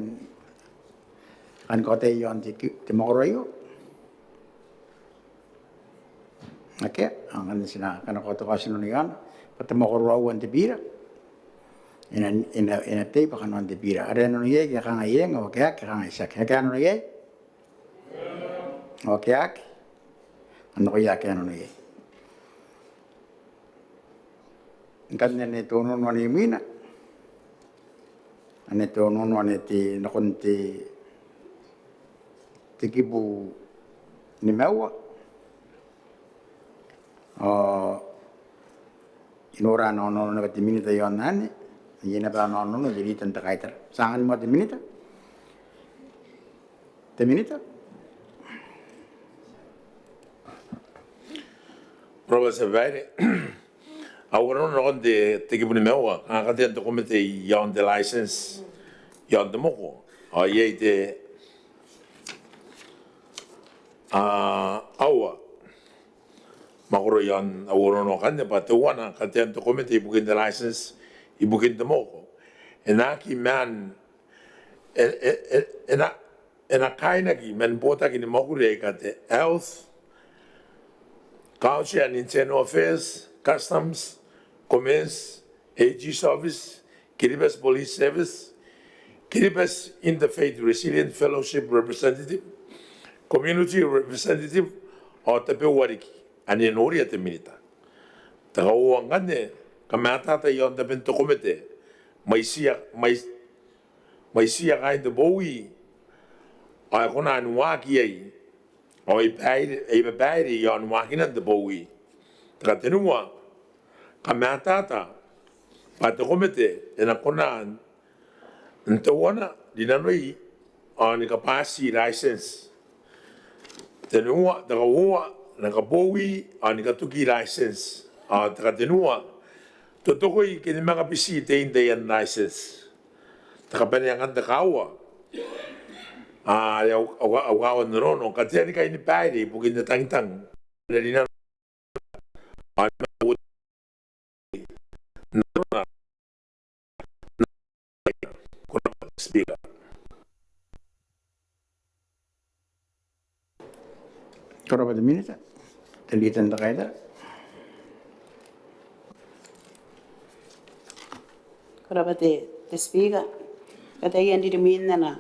kan kaotai iaon te, te mwakoro aio? Akea, ao ngkanne ti na kanakoa te kaotinano iaona bwa te mwakoro aua n te bira e na, e na, e na tei bwa kanoan te bira. Are a nano iai ake a kangai eng, ao ake aki ke kangai tiaki. Ake a nano iai? Ao ake aki? Ao nakoia ake a nano iai. Ngkanne anne te onoono anne imwina. Anne te onoono anne te, nakon te, te kibu nimaua. Ao I nora ana onoono naba te Minita iaon anne, iai naba ana onoono te Leader n te Kaitara. Ti anganna moa te Minita. Te Minita. Ko rabwa te Tia Babaire. Au onoono nakon te, te kibu nimaua, katean te komete iaon te license iaon te moko. Ao iai te, a, aua. Mwakoro iaon au onoono akanne bwa teuana, katean te komete ibukin te license ibukin te moko e na aki maan, e, e, e, e na, e na kainaki man botaki ni mwakuri aika te Health, Culture and Internal Affairs, Customs, Commerce, AG's Office, Kiribati Police Service, Kiribati Interfaith Resilient Fellowship Representative, Community Representative, ao tabeua riki ane e noria te Minita. Te kauoua ngkanne, kamatata iaon taben te komete mwaitiia, mwai-, mwaitiia kaain te bowi ao e kona ni waaki iai ao e babaire, e babaire iaon waakinan te bowi. Te katenua, kamatata bwa te komete e na kona n teuana, rinanoi ao ni kabwati license. Tenua, te kauoua, ni kabowi ao ni katoki license. Ao te katenua, totokoi ke ni manga biti tein taian license. Te kabaneangan te kaawa, a, au, au, au kaawa n onoono, katean kainibaire ibukin te tangitang. N na rinanoi ao ni manga Ko rabwa te Minita. Te Leader n te Kaitara. Ko rabwa te, te Speaker. Kataia n rimwin ana,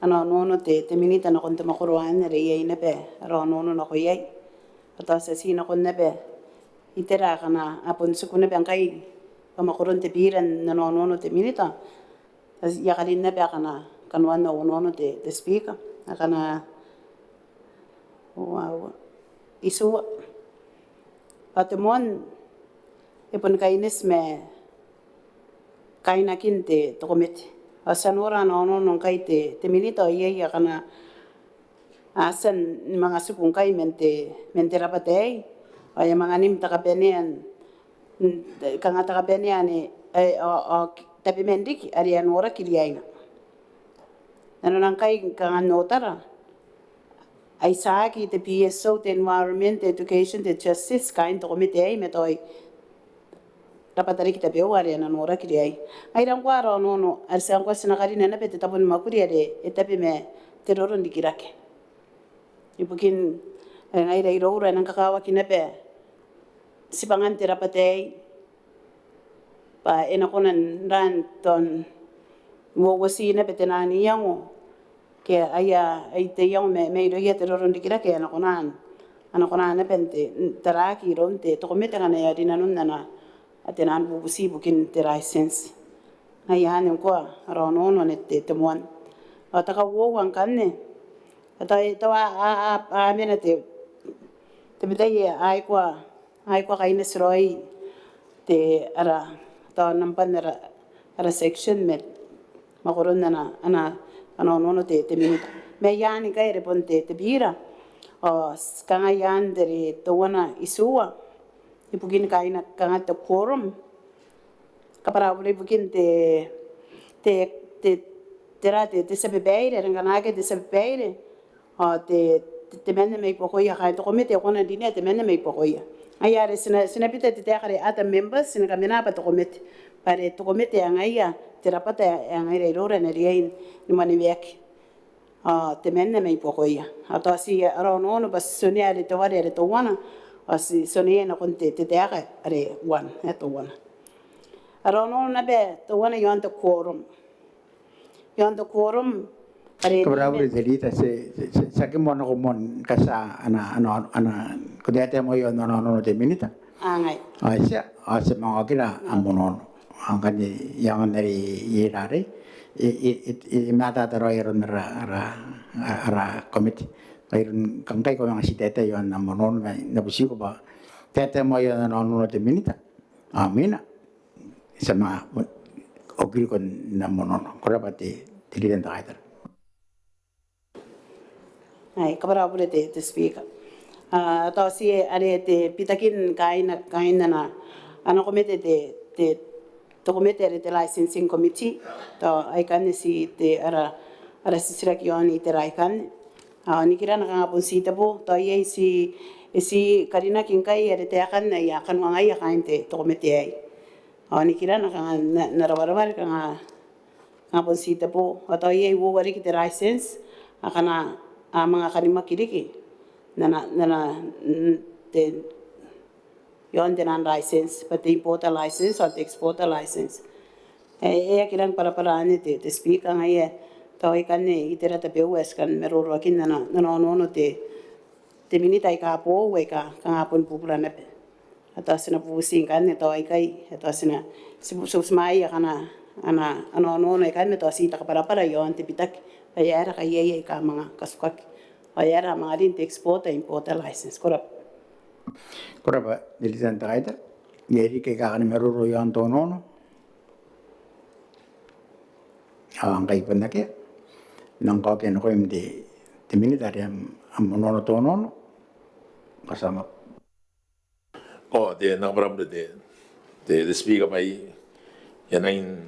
ana onoono te, te Minita nakon te mwakoro anne are iai naba ara onoono nako iai. Ao ti a tii nakon naba itera akana a bon tiku naba ngkai bwa mwakoron te bira n ana onoono te Minita. I a karin naba akana kanoan au onoono te, te Speaker. Akana uoua, itiua. Ao te moan e bon kaineti ma kainakin te, te komete. Ao ti a nora ana onoono ngkai te, te Minita ao iai akana a tia ni manga tiku ngkai man te, man te rabwata aei. Ao e a manga nim te kabanea n, kanga te kabanea anne, e, ao, ao tabeman riki are e a noraki riaina. Nanona ngkai kanga n otara, ai tiaki te P S O, te Environment, te Education, te Justice, kaain te komete aei ma tao rabwata riki tabeua are a na noraki riai. Ngaira ngkoa ara onoono are ti a ngkoa ti na karina naba te tabo ni mwakuri are e tabe ma te roro n rikirake. Ibukin, e, ngaira iroura e nang kakawaki naba tibwangan te rabwata aei bwa e na kona n raan tao n uouoti naba te naan iango ke aia, ai te iango ma, mairouia te roro n rikirake, a na kona n, a na kona naba n te, n taraaki iroun te, te komete ngkana e a rinanon ana, a te naan bubuti ibukin te license. Ngaia anne ngkoa ara onoono anne te, te moan. Ao te kauoua ngkanne, tao, tao a, a, a, a mena te, te bita ae a aikoa, a aikoa kaineti raoi te, ara, tao nambwan ara, ara section ma mwakoron ana, ana, ana onoono te, te Minita. Ma iai ngkai are bon te, te bira. Ao kanga iai te, teuana, itiua. Ibukin kaina, kanga te quorum. Kabwara au bure ibukin te, te, te, tera te, te tia babaire, are ngkana akea te tia babaire ao te, te, temanna mai buakoia, kaain te komete e kona n rinea temanna mai buakoia. Ngaia are ti na, ti na bita te taeka are other members, ti na kamena bwa te komete. Bwa are te komete ae ngaia te rabwata ae ngaira iroura e na riai ni mwaneweaki. Ao temanna mai buakoia. Ao tao ti ara onoono bwa ti onea are teuare are teuana. Ao ti, ti onea nakon te, te taeka are one, e teuana. Ara onoono naba teuana iaon te quorum. Iaon te quorum are, kabwara au bure te Leader, ti, ti, ti, ti aki moa nako moa ni katia ana, ana, ana, ko taetae moa iaon ana onoono te Minita. Ao ngaia. Ao ti a, ao ti a manga okira am onoono. Ao ngkanne I a angan are I, I, I, I, I matata raoi aron ara, ara, ara komete. Ao iroun ngkai ko manga ti taetae iaon am onoono ma N na butiko bwa ko taetae moa iaon ana onoono te Minita. Ao imwina ti a manga okiriko n am onoono. Ko rabwa te, te Leader n te Kaitara. Ai, kabwara au bure te, te Speaker. A, tao ti are te bitakin kaain, kaain ana, ana komete te, te, te komete are te Licensing Committee. Tao aikanne ti te ara, ara titiraki iaon itera aikanne. Ao nikirana kanga bon titebo, tao iai ti, ti karinaki ngkai are taekan aia kanoangaia kaain te, te komete aei. Ao nikirana kanga n, n ara wareware kanga, kanga bon titebo. Ao tao iai uoua riki te license akana a manga kanimwaki riki n ana, n ana, n te, iaon te naan license, bwa te importer license ao te exporter license. E, e aki rang bwarabwara anne te, te Speaker, ngaia tao aikanne itera tabeua ae ti kan maroroakin n ana, n ana onoono te, te Minita aika boou aika kanga bon bubura naba. Ao tao ti na bubuti ngkanne tao aikai, ao tao ti na, ti bu, ti butimwaeia akana, ana, ana onoono aikai ma tao ti kabwarabwara iaon te bitaki bwa e aera ngkai iai aika manga katukaki. Ao e aera a manga rin te exporter, importer license. Ko rabwa. Ko rabwa te Leader n te Kaitara. Iai riki aika a kan maroro iaon te onoono? Ao ngkai bon akea, N nang kaokia nakoim te, te Minita are am, am onoono te onoono. Ko a tia n mwaku. Ao te, N na kabwara au bure te, te, te Speaker bwa I a nang,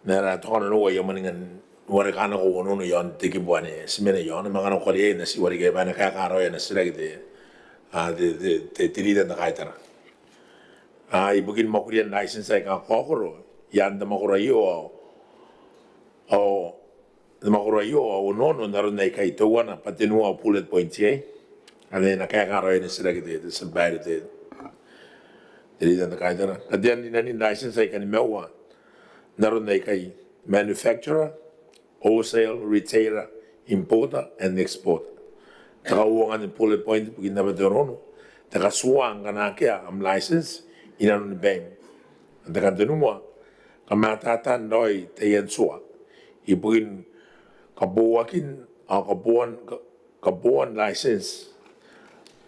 N na tokana noa aia mwaninga n wareka nako au onoono iaon te kibu ane ti mena iaona, ma ngkana ko kariaia N na ti wareka bwa e na kaeka raoi ana titiraki te, a, te, te, te, te Leader n te Kaitara. A, ibukin mwakurian license aika kakaokoro i aan te mwakoro aio ao, ao te mwakoro aio ao onoono n aron aikai, teuana bwa tenua au bullet point iai. Anne e na kaeka raoi ana titiraki te, te tia babaire te, te Leader n te Kaitara. Katean rinanin license aika nimaua n aron aikai: manufacturer, wholesale, retailer, importer and exporter. Te kauoua ni bullet point ibukin naba te onoono: te katuua ngkana akea am license inanoni baim. Te kantenua: kamatatan raoi taian tua ibukin kabooakin ao kaboan, ka-, kaboan license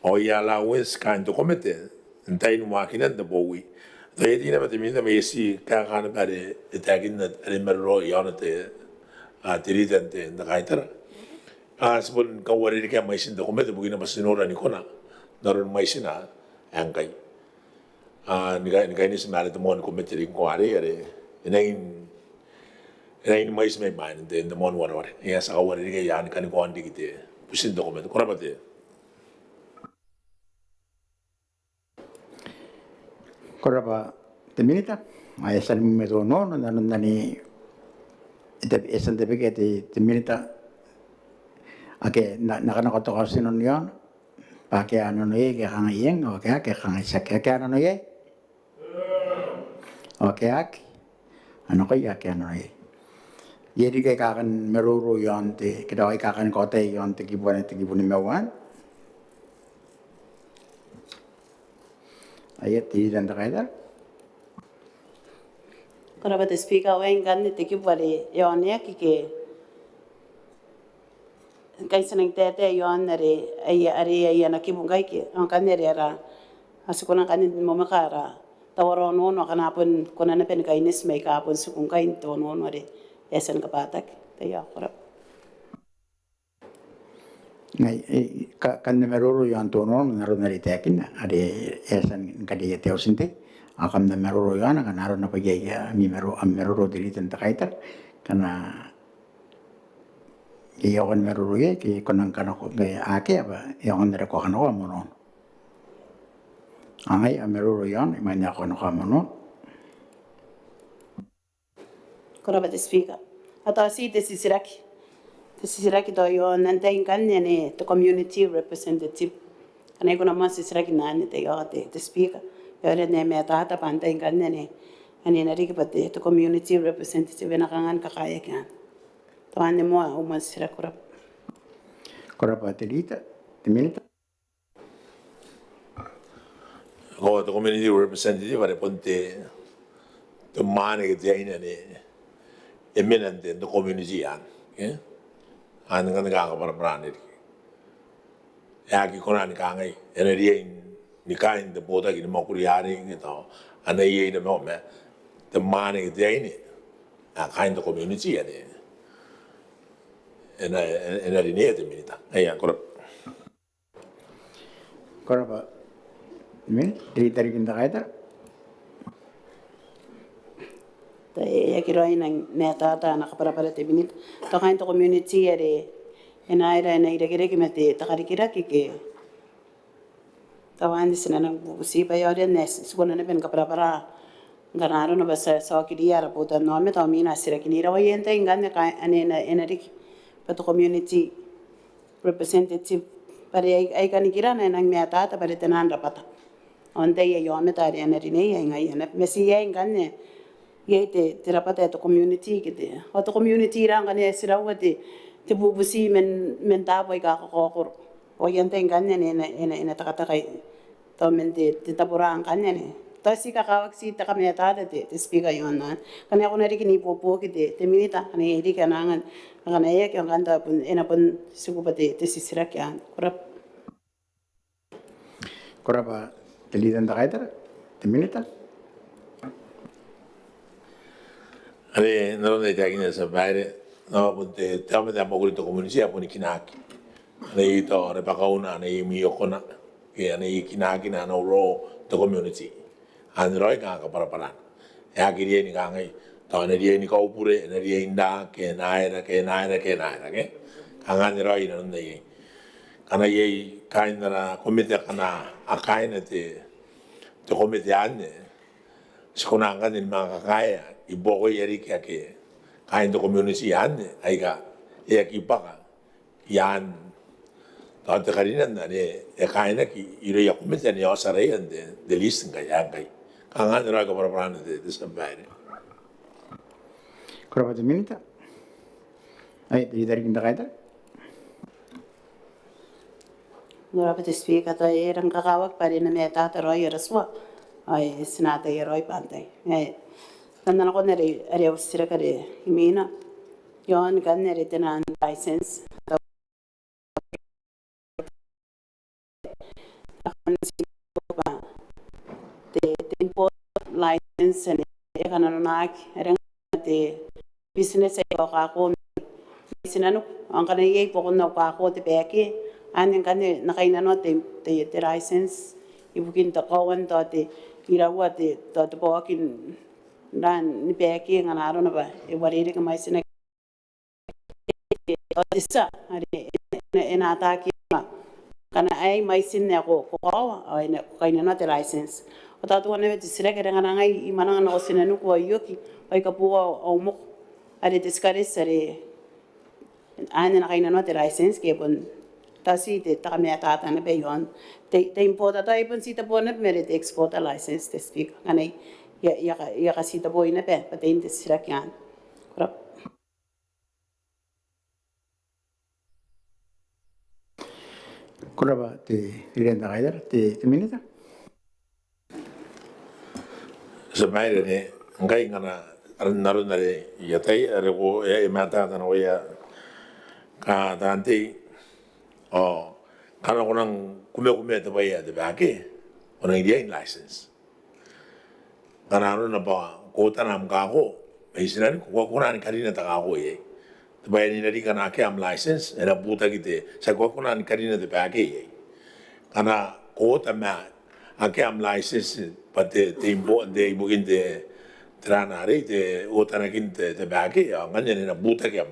ao aia allowance kaain te komete n tain waakinan te bowi. Tao e eti naba te Minita ma e ti kaeka naba are e taekinna are e maroro iaona te, a, te Leader n te, n te Kaitara. A, ti bon kauarerekea mwaitin te komete ibukina bwa ti nora ni kona n aron mwaitina ae ngkai. A, ni kai, ni kaineti ma are te moan komete riki ngkoa arei are e nangi, e nangi ni mwaiti mai mwaina n te, n te moan wareware. Ia, ti a kauarerekea ni kanikoan riki te butin te komete. Ko rabwa te. Ko rabwa te Minita. Ao e a tia ni mwaiti te onoono n aron anne, e tia n tabekia te, te Minita ake a na, na kanakoa te kaotinano iaona bwa akea nano iai, ke kangai eng, ao akea, ke kangai tiaki. Akea nano iai? Ao akea, a nakoia akea nano iai. Iai riki aika kan maroro iaon te, ke tao aika kan kaotia iaon te kibu anne, te kibu nimaua? Aia, te Leader n te Kaitara. Ko rabwa te Speaker, ao ngkanne te kibu are e oneaki ke ngkai ti nang taetae iaon are, aia, are aia ana kibu ngkai ke, ao ngkanne are ara, a ti kona ngkanne ni mwamwaka ara tauara onoono akana bon kona naba ni kaineti ma aika bon tiku ngkai n te onoono are e a tia ni kabwataki. Taiaoka, ko rabwa. Ngai, e, ka, kam na maroro iaon te onoono n aron are e taekinna, are e a tia ni kariaia te auti n tei. Ao kam na maroro iaona ngkana arona bwa iai ami maroro, am maroro te Leader n te Kaitara. Ngkana iai ae ko kan maroro iai, ke ko nang kanakoa, ke akea bwa e aonga n are ko kanakoa am onoono. Ao ngai, a maroro iaona imwain ae ko kanakoa am onoono. Ko rabwa te Speaker. Ao tao ti te titiraki, te titiraki tao iaon antai ngkanne ane te community representative. Ngkana I kona moa n titiraki n anne, taiaoka te, te Speaker. Ao are e na matata bwa antai ngkanne ane, ane e na riki bwa te, te community representative, e na kanga ni kakaeaki anne? Tao anne moa au moan titiraki. Ko rabwa. Ko rabwa te Leader, te Minita. Ko, te community representative are bon te, te mwaane ke te aine ane e mena n te, te community anne, ke? Anne ngkanne kanga kabwarabwara anne riki. E aki kona ni kangai e na riai ni kaain te botaki ni mwakuri arei, ke tao a na iai naba ma te mwaane ke te aine ae kaain te community anne e na, e na rineia te Minita. Aia, ko rabwa. Ko rabwa. Min, te Leader n te Kaitara. Tao e aki raoi nang matata ana kabwarabwara te Minita. Tao kaain te community are e na, are e na irekereke ma te, te karikirake ke? Tao anne ti na nang bubuti bwa e aonga n, ti kona naba ni kabwarabwara ngkana arona bwa ti a, ti a okiriia ara botannaomata ao mwiina a titirakinira. Ao iai antai ngkanne ane e na, e na riki bwa te community representative, bwa are ai, aika nikirana e nang matata bwa are te naan rabwata. Ao antai aia aomata are a na rineia? Ai ngaia naba. Ma ti iai ngkanne, iai te, te rabwata ae te community ke te, ao te community ra ngkanne e tiraua te, te bubuti man, man taabo aika kakaokoro. Ao iai antai ngkanne ane e na, e na, e na tekateka i tao man te, te tabo ra ngkanne ane? Tao ti kakawaki ti te kamatata te, te Speaker iaon anne. Ngkana e kona riki n ibuobuoki te, te Minita ngkana iai riki ana anga, ngkana e aki, ao ngkanne tao bon, e na bon tiku bwa te, te titiraki anne. Ko rabwa. Ko rabwa te Leader n te Kaitara. Te Minita. Are n aron ae I taekinna, te tia babaire, ao bon te, te aomata ae mwakuri n te community ae boni kinaaki. Ane iai tao rabakauna, ane iai mwiokona, ke ane iai kinaakina, ana role n te community. Anne raoi kanga kabwarabwarana. E aki riai ni kangai tao e na riai ni kaubure, e na riai n ra, ke e na aera, ke e na aera, ke e na aera, ke? Kanga anne raoi inanon ae iai. Ngkana iai kaain ara komete akana a kaaina te, te komete anne, ti kona ngkanne ni manga kakaea i buakoia riki ake kaain te community anne aika e aki bwaka iaan tao te karinan anne e kainaki irouia komete anne ao ti a tia n te, te list ngkai, ngkai. Kanga anne raoi kabwarabwarana te, te tia babaire. Ko rabwa te Minita. Ai, te Leader n te Kaitara. Ko rabwa te Speaker, tao e rang kakawaki bwa are e na matata raoi ara tua. Ai, ti na ataia raoi bwa antai. Ai, tao n na nakon are, are au titiraki are imwina. Iaon ngkanne are tenaan license. Te, te import license anne e kananonaki are ngkanne te business ae e kakao mai tinaniku, ao ngkana iai buakon au kakao te bag, anne ngkanne N na kainnanoa te, te, te license ibukin te kaoan tao te, iraua te, tao te bwaoki n raan ni bag ngkana arona bwa e uarereke mwaitina ao te tia are e na, e na ataaki ngkana aei mwaitin ae ko, ko kaoa ao e na, ko kainnanoa te license. Ao tao teuana naba te titiraki are ngkana ngai I mwananga nako tinaniku ao I oki ao I kabooa au moko are te cigarettes are anne N na kainnanoa te license ke bon tao ti te, te kamatata naba iaon te, te importer, tao e bon titeboo naba ma are te exporter license, te Speaker. Ngkana I a, I a ka, I a katitebooi naba bwa tein te titiraki anne. Ko rabwa. Ko rabwa te Leader n te Kaitara, te, te Minita. Tia babaire, ngkai ngkana aron, aron are I ataia are ko, e, e matata nakoia kataan tei ao ngkana ko nang kumekumea te bwai ae te bag, ko nang riai n license. Ngkana arona bwa ko otana am kako mai tinaniku, ko aki kona ni karina te kako iai. Te bwai ae n na riki ngkana akea am license, e na butaki te, ti aki kona ni karina te bag iai. Ngkana ko ota ma akea am license bwa te, te impo, te ibukin te, te raan arei, te otanakin te, te bag, ao ngkanne e na butaki am,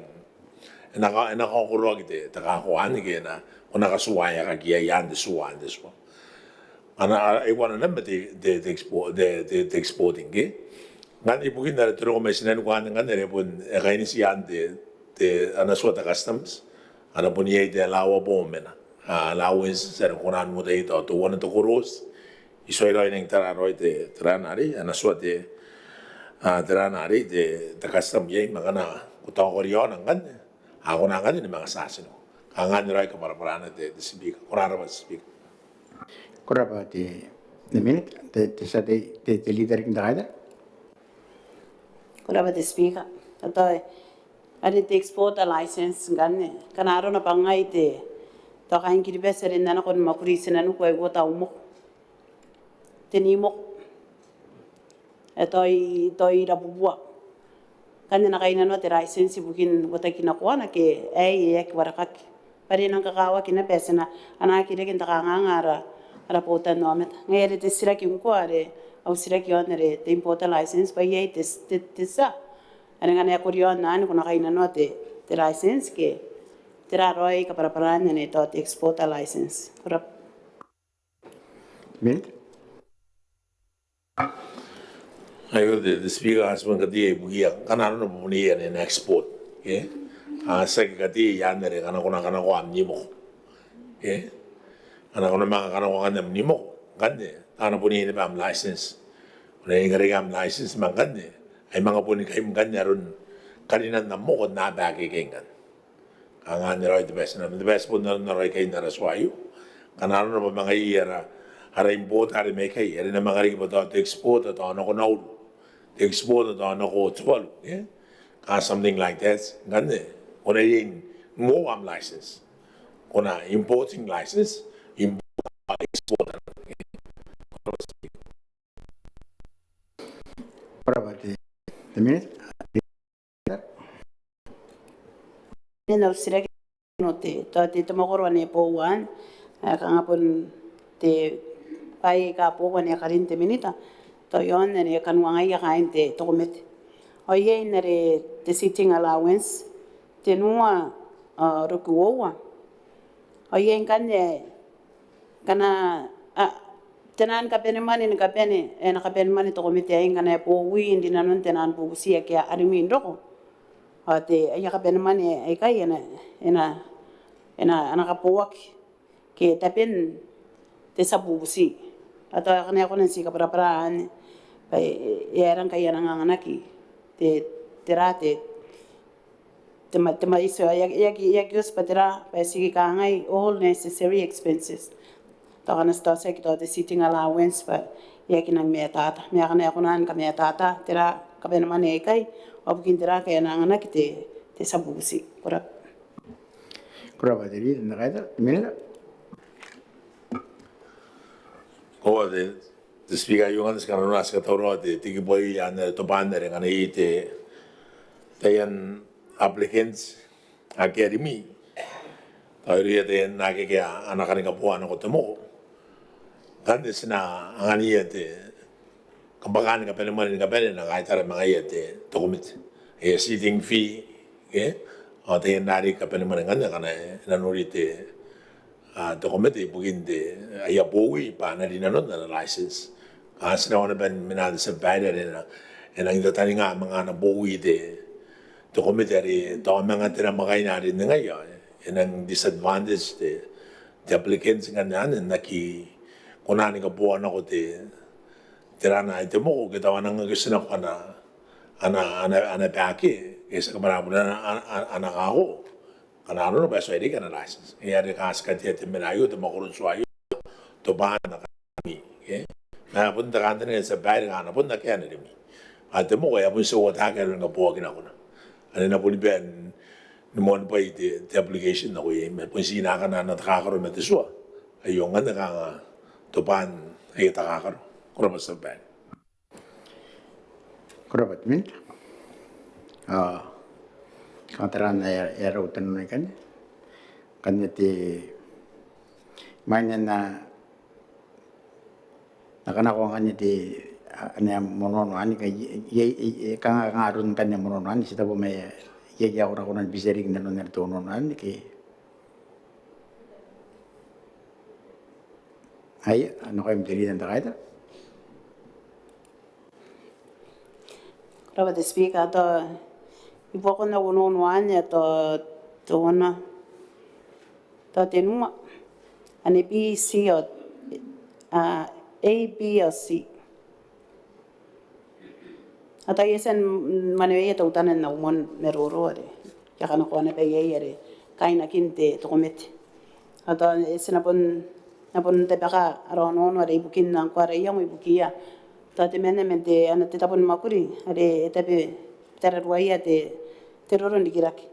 e na ka, e na kaokoroaki te, te kako anne ke e na, ko na katuaeaki iai iaan te tua, iaan te tua. Ana, a, e uana naba te, te, te expo, te, te, te exporting ke. Ngkanne ibukin are te roko mai tinaniku anne ngkanne are bon e kaineti iaan te, te, ana tua te customs. Ana bon iai te allowable ma ana, a, allowance are ko kona n uota iai tao teuana te koros. I tuai raoi n nang tara raoi te, te raan arei, ana tua te, a, te raan arei, te, te customs iai, ma ngkana ko taokariaona ngkanne, a, ko na ngkanne ni manga charge nako. Kanga anne raoi kabwarabwarana te, te Speaker. Ko rabwa te Speaker. Ko rabwa te, te Minita, te, te tia tei, te, te Leader n te Kaitara. Ko rabwa te Speaker. Tao are te exporter license ngkanne, ngkana arona bwa ngai te, tao kaain Kiribati are N na nako ni mwakuri i tinaniku ao I uota au moko, te ni moko ae tao i, tao i rabubua. Ngkanne N na kainnanoa te license ibukin uotaki nakoana ke aei e aki warekaki. Bwa are e nang kakawaki naba, ti na anaaki reke n te kanganga ara, ara botannaomata. Ngaia are te titiraki ngkoa are au titiraki iaon are te importer license, bwa iai te, te, te tia are ngkana e koriaon anne ko na kainnanoa te, te license ke tera raoi kabwarabwaran anne tao te exporter license. Ko rabwa. Minita. Aio te, te Speaker, a tibwa katei ibukia ngkana arona bwa bon iai ae na export, ke? A tiaki katei iaan are ngkana ko na kanakoa am ni moko, ke? Ngkana ko na manga kanakoa ngkanne am ni moko ngkanne, a na bon iai naba am license. Ko na iai ngkanne am license ma ngkanne ai manga boni kaim ngkanne aron karinan am moko n aaba akekei ngkanne. Kanga anne raoi te bwai ae ti na, te bwai ae ti bon na, na raoi kain ara tua aio. Ngkana arona bwa manga iai ara, ara importer are mai ikai are na manga riki bwa tao te exporter tao nako Nauru, te exporter tao nako Tuvalu, e? Ka something like that. Ngkanne ko na iai n uoua am license. Ko na importing license, importer, exporter. Ko rabwa te, te Minita. N na titiraki n te, tao te, te mwakoro anne e boou anne, e, kanga bon te bwai aika boou anne e karin te Minita, tao iaon anne e kanuangaia kaain te, te komete. Ao iai n are te sitting allowance, tenua, a, roki uoua. Ao iai ngkanne ngkana, a, tenaan kabanemwane ni kabane, e, na kabanemwane te komete aei ngkana e bowi n rinanon tenaan bubuti ake a rimwi n roko. Ao te aia kabanemwane aikai e na, e na, e na, a na kabooaki ke taben te tia bubuti. Ao tao akana e kona n ti kabwarabwara anne bwa e, e aera ngkai a na anganaki te, tera te, te ma, te ma iso, e aki, e aki, e aki oti bwa tera, bwa e ti kangai all necessary expenses. Tao akana ti tao tiaki tao te sitting allowance bwa e aki nang matata. Ma akana e kona ni kamatata tera kabanemwane aikai, ao bukin tera ngkai a na anganaki te, te tia bubuti. Ko rabwa. Ko rabwa te Leader, n na kaitara te Minita. Ko rabwa te, te Speaker, aio ngkanne ti kanakoa, ti katauraoa te, te kibu aei, ana tobwaan are ngkana iai te, taian applicants ake a rimwi. Tao irouia taian akekei a na kani kabooa nako te moko. Ngkanne ti na anganiia te kabwakaan kabanemwane ni kabane, a na kaitara ma ngaia te, te komete. E sitting fee, ke? Ao taian rarei kabanemwane ngkanne akana e na nori te, a, te komete ibukin te, aia bowi bwa a na rinanon ana license. A ti na wana bwa e mena te tia babaire are e na, e nang tataninga manga ana bowi te, te komete are tao manga te namwakaina are n ningai ao e nang disadvantage te, te applicants ngkanne anne n aki kona ni kabooa nako te, tera ana, te moko ke tao a nang aki oti nako ana, ana, ana, ana bake, ke ti kabwarabwara ana, ana, ana, ana kako. Ngkana arona bwa e tuai reke ana license. E are kanga ti katea te mena aio, te mwakoro n tua aio, tobwaan ana kami, ke? Ma bon te kantaninga te tia babaire ngkana bon akea ana rimwi. Ao te moko e a bon tia uotaki aron kabooaki nakona. Anne e na boni bae ni moanibwai te, te application nako iai. Ma bon ti na akana ana takakaro ma te tua. Aio ngkanne kanga tobwaan aia takakaro. Ko rabwa te tia babaire. Ko rabwa te Minita. A, kanga tera ana, e a, e a rau te nano ikanne. Ngkanne te, imwain ae N na, N na kanakoa ngkanne te, a, ana monono anne, kai, iai, iai, iai, kanga, kanga aron ngkanne monono anne, ti tabu ma iai, iai, iai ae ko na kona ni bitia riki n nanon are te monono anne, ke Aia, nakoim te Leader n te Kaitara. Ko rabwa te Speaker, tao ibuakon au onoono anne tao teuana, tao tenua. Anne B, C ao, a, A, B ao C. Ao tao I a tia ni maneweia teutana n au moan maroro are I a kanakoa naba iai are kainakin te komete. Ao tao e tia n na bon, n na bon tabeka ara onoono are ibukin ngkoa ara iango ibukiia tao temanna man te, ana te tabo ni mwakuri are e tabe tararuaia te, te roro n rikirake.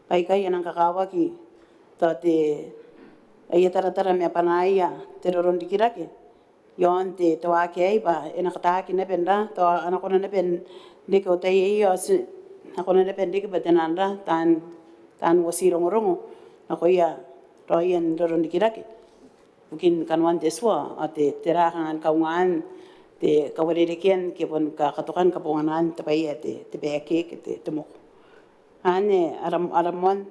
Bwa aikai a nang kakawaki tao te, aia taratara ma bwanaaia te roro n rikirake iaon te, te waaki aei bwa e na kataaki naba n ra, tao a na kona naba n reke otai aio, a ti na kona naba n reke bwa te nang ra, taan, taan uoti rongorongo nakoia raoia n roro n rikirake ibukin kanoan te tua ao te, tera kanga ni kaungaan te kauarerekean ke bon ka, katokan kabonganaan te bwai ae te, te baeke ke te, te moko. Anne ara, ara moan,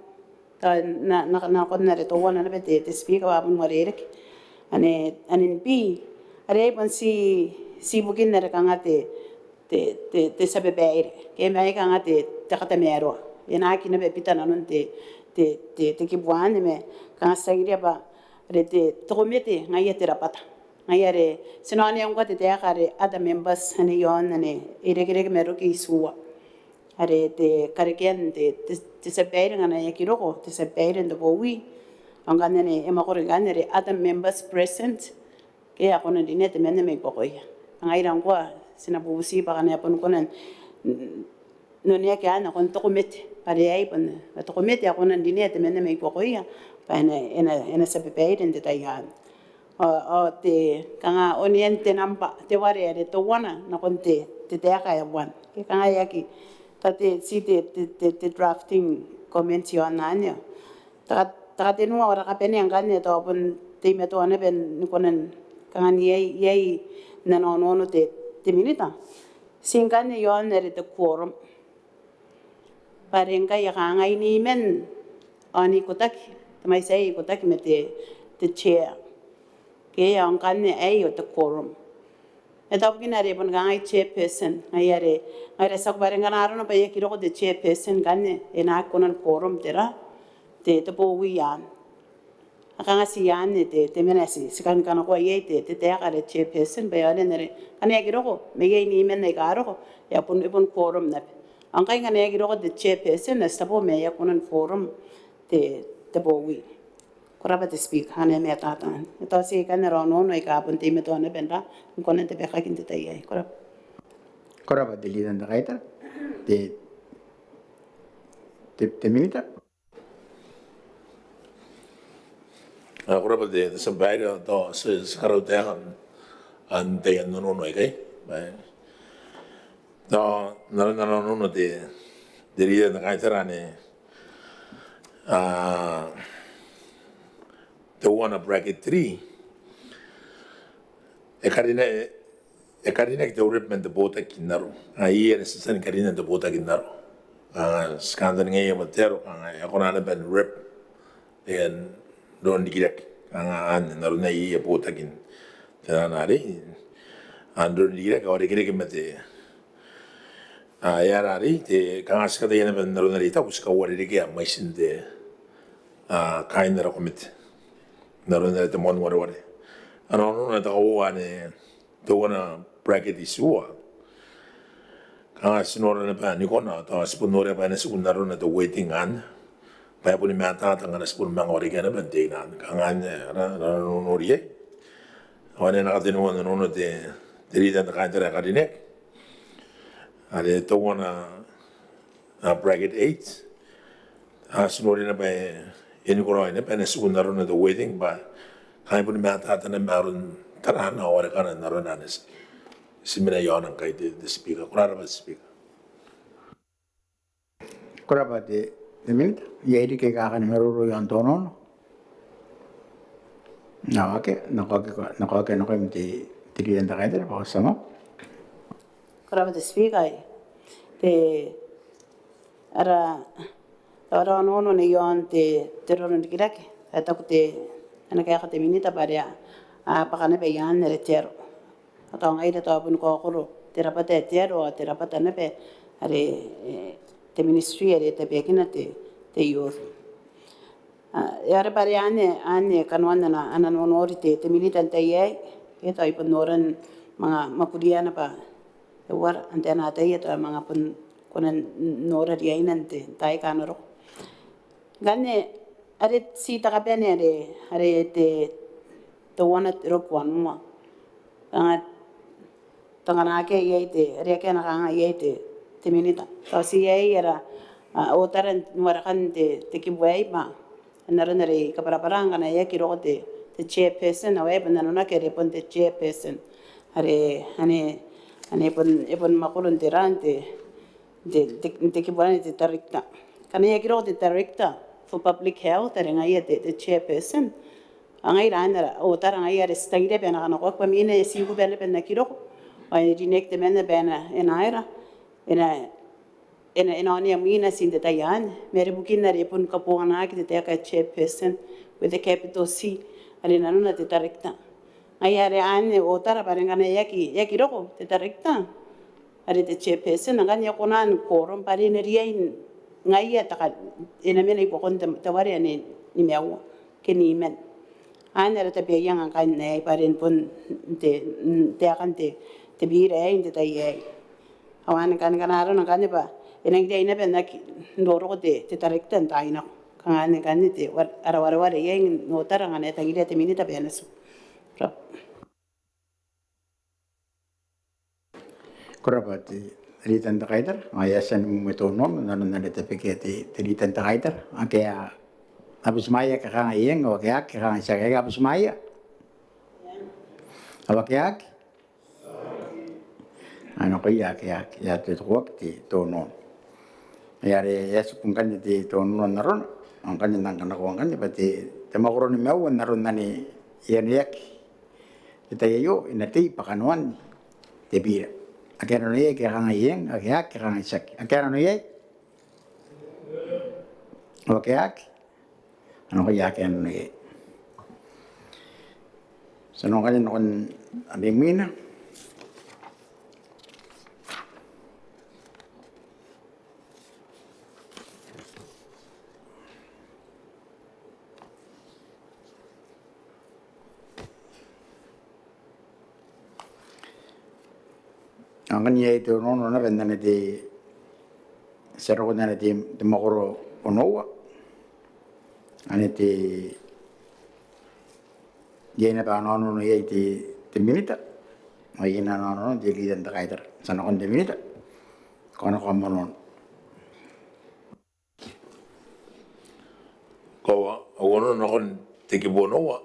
tao n na, n na, n na nakon are teuana naba te, te Speaker bwa a bon uarereke. Anne, anne B, are ai bon ti, ti ibukin are kanga te, te, te, te tia babaire. Ke ma ai kanga te, te katamaroa. E na aki naba bita nanon te, te, te, te kibu anne ma kanga ti tangiria bwa are te, te komete ngaia te rabwata. Ngaia are ti na onea ngkoa te taeka are other members anne iaon anne e irekereke ma roki itiua. Are te karekean te, te, te tia babaire ngkana e aki roko te tia babaire n te bowi. Ao ngkanne anne e mwakoro ikanne are other members present. Ke a kona n rinea temanna mai buakoia. Ngaira ngkoa ti na bubuti bwa akana e bon kona n, n oneaki anne nakon te komete. Bwa are ai bon, bwa te komete a kona n rinea temanna mai buakoia. Bwa e na, e na, e na tia babaire n te tai anne. Ao, ao te, kanga onean te namba, te ware are teuana nakon te, te taeka ae one. Ke kanga e aki, tao te, ti te, te, te, te drafting comment iaon anne. Te ka, te katenua ao ara kabanea ngkanne tao bon teimatoa naba ni kona n, kanga n iai, iai n ana onoono te, te Minita. Ti ngkanne iaon are te quorum. Bwa are ngkai e kangai niman ao n ikotaki, te mwaiti aei e ikotaki ma te, te chair. Ke ao ngkanne aei ao te quorum. e tau bukina are bon kangai chairperson, ngaia are, ngaia are ti a kuba are ngkana arona bwa e aki roko te chairperson ngkanne e na aki kona ni quorum te ra, te, te bowi anne. Ao kanga ti anne te, te mena ti, ti kan kanakoa iai te, te taeka are chairperson bwa e aonga n are ngkana e aki roko, ma iai niiman aika roko, e a bon, e bon quorum naba. Ao ngkai ngkana e aki roko te chairperson, ti a tabe ma e aki kona ni quorum te, te bowi. Ko rabwa te Speaker, anne ma e tata. E tau ti ikanne ara onoono aika bon teimatoa naba n ra, n kona n tabekaki n te tai aei. Ko rabwa. Ko rabwa te Leader n te Kaitara, te, te, te Minita. A, ko rabwa te, te tia babaire, tao ti, ti karaua taekan, n taian onoono aikai. Bwa, tao, n aron, n aron onoono te, te Leader n te Kaitara anne, a, teuana bracket three. E karina, e karinaki te rep man te botaki n aro. Ao iai are ti a tia ni karinan te botaki n aro. Ao ti kantaningaia bwa te aro, ao e a kona naba n rep, e, n roro n rikirake. Ao anne n aron ae iai botaki n te nano arei. Ao n roro n rikirake, ao e irekereke ma te, a, e aera arei, te, kanga ti kataia naba n aron are I taku, ti kauarerekea mwaitin te, a, kaain ara komete. N aron are te moan wareware. Ao n aron are te kauoua anne, teuana bracket itiua. Kanga ti nora naba ni kona, tao ti bon noria bwa e na tiku n arona te wording anne. Bwa e boni matata ngkana ti boni manga warekia naba n te ina anne. Kanga anne, ara, ara nonori iai. Ao anne ana katenua n onoono te, te Leader n te Kaitara ae karineaki. Are teuana, a, bracket eight. A, ti noria naba e, e ni koraoi naba e na tiku n arona te wording bwa kanga e boni matata naba ma aron tarana ao warekana n aron anne. Ti mena iaona ngkai te, te Speaker. Ko rabwa te Speaker. Ko rabwa te, te Minita. Iai riki aika a kan maroro iaon te onoono? Nao akea, nako akea, nako akea nakoim te, te Leader n te Kaitara bwa ko tia n Ko rabwa te Speaker. Te, ara, ara onoono iaon te, te roro n rikirake. E taku te, ana kaeka te Minita bwa are a, a bwaka naba iaan are te aro. Ao tao ngaira tao boni kaokoro te rabwata ae te aro, te rabwata naba are, e, te ministry are tabeakina te, te youth. A, e a raba are anne, anne kanoan ana, ana nonori te, te Minita n tai aei, e tao I bon noran manga mwakuriana bwa e uara, antai ae na ataia tao manga bon kona n nora riaina n te, taai aika a na roko. Ngkanne, are ti te kabanea are, are te, teuana rokuanua. Kanga tangana akea iai te, are akea ana kanga iai te, te Minita. Tao ti iai ara, a, otara n warekan te, te kibu aei bwa n aron are I kabwarabwara ngkana e aki roko te, te chairperson, ao e bon nanonaki are bon te chairperson. Are, ane, ane bon, e bon mwakoro n te ra, n te, te, te, te kibu anne te director. Ngkana e aki roko te director for public health, are ngaia te, te chairperson. Ao ngaia anne ara otara ngaia are ti tangiria bwa e na kanakoaki bwa imwina e tiku bwa e na aki roko. Ao e rineaki temanna bwa e na, e na aera, e na, e na, e na onea mwina tii n te tai anne. Ma are bukin are e bon kabonganaki te taeka ae chairperson with a capital C. Are nanona te director. Ngaia are anne otara bwa are ngkana e aki, e aki roko te director, are te chairperson, ngkana e kona n quorum bwa are e na riai ngaia taka, e na mena i buakon te, te ware anne nimaua ke niman. Anne ara tabeaianga ngkai aei bwa are bon te, te aekan te, te bira aei n te tai aei. Ao anne ngkanne ngkana arona ngkanne bwa e nangi riai naba n aki roroko te, te director n taai nako. Kanga anne ngkanne te, ara wareware iai n otara ngkana e tangiria te Minita bwa e na tiku. Ko rabwa. Ko rabwa te Leader n te Kaitara, ao e a tia ni mwemwe te onoono n aron are e tabekia te, te Leader n te Kaitara. Akea, a butimwaea ake a kangai eng, ao akea ake a kangai tiaki, akea a butimwaea. Ao akea ake. Ao nakoia akea ake, e a totokoaki te, te onoono. Ngaia are e a tiku ngkanne te, te onoono n arona, ao ngkanne N nang kanakoa ngkanne bwa te, te mwakoro nimaua n aron anne e a nanoiaki n te tai aio, e na tei bwa kanoan te bira. Ake a nanoia, ake a kangai eng, ake a, ake a kangai tiaki. Ake a nanoia? Ao ake a, ake a nanoia. Ti a nako ngkanne nakon are imwina. Ngkana iai te onoono naba n anne te, ti a roko n anne te, te mwakoro onoua. Anne te, iai naba onoono iai te, te Minita. Ao iai naba onoono te Leader n te Kaitara. Ti a nakon te Minita. Ko na kona n onoono. Koaua, au onoono nakon te kibu onoua.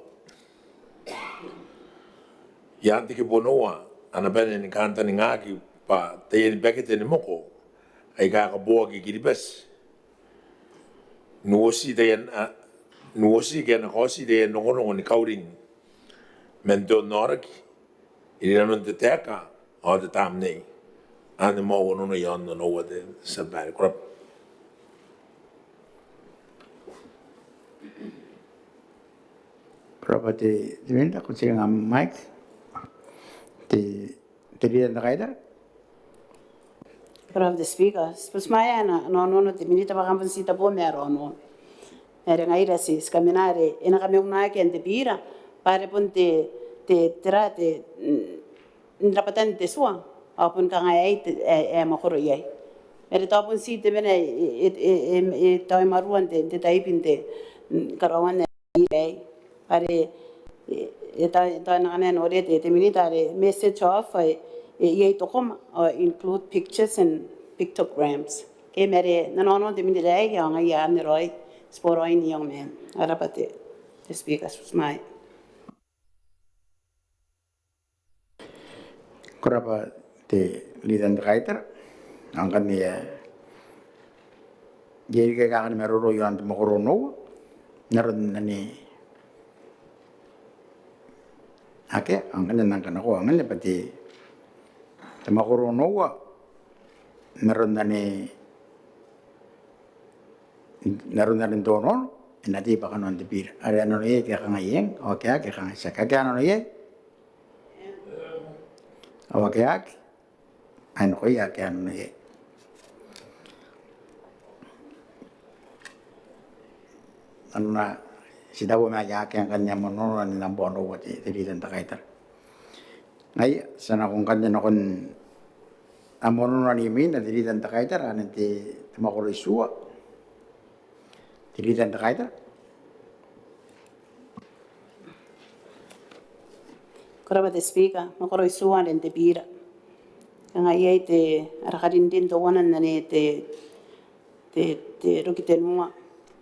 Ian te kibu onoua, a na bane ni kantaningaki bwa taiani bakete ni moko aika kaboaki i Kiribati n uoti taian, a, n uoti ke a na kaoti taian rongorongo ni kauring man te onnaoraki i rinanon te taeka ao te tamnei. Anne moa au onoono iaon onoua, te tia babaire. Ko rabwa. Ko rabwa te, te Minita. Ko tiringa mic. Te, te Leader n te Kaitara. Ko rabwa te Speaker. Ti butimwaea ana onoono te Minita bwa kam bon ti tabo ma ara onoono. Are ngaira ti, ti kamena are e na kameunaki n te bira bwa are bon te, te, tera te, mm, n rabwatan te tua ao bon kanga aei te, ae, ae mwakoro iai. Ma are tao bon ti te mena e, e, e, e, e tao e marua n te, te taibi n te, mm, karaoan aei. Are e, e tao, e tao n akana e noria te, te Minita are message off, e, e iai tokoma ao include pictures and pictograms. Ke ma are n ana onoono te Minita aei ao ngaia anne raoi, ti boraoi n iango ma anne. Ko rabwa te, te Speaker, ti butimwaea. Ko rabwa te Leader n te Kaitara. Ao ngkanne, e, iai riki aika a kan maroro iaon te mwakoro onoua n aron anne? Akea. Ao ngkanne N nang kanakoa ngkanne bwa te, te mwakoro onoua n aron anne, n aron anne n te onoono e na tei bwa kanoan te bira. Are a nano iai ke a kangai eng, ao ake a kangai tiaki. Ake a nano iai? Ao ake a, ai nakoia ake a nano iai. Ao ti tabo ma aia ake ngkanne am onoono anne nambwa onoua te, te Leader n te Kaitara. Ngaia, ti a nako ngkanne nakon am onoono anne imwina te Leader n te Kaitara, anne te, te mwakoro itiua. Te Leader n te Kaitara. Ko rabwa te Speaker. Mwakoro itiua are n te bira. Kanga iai te, ara karinrin teuana n anne te, te, te roki tenua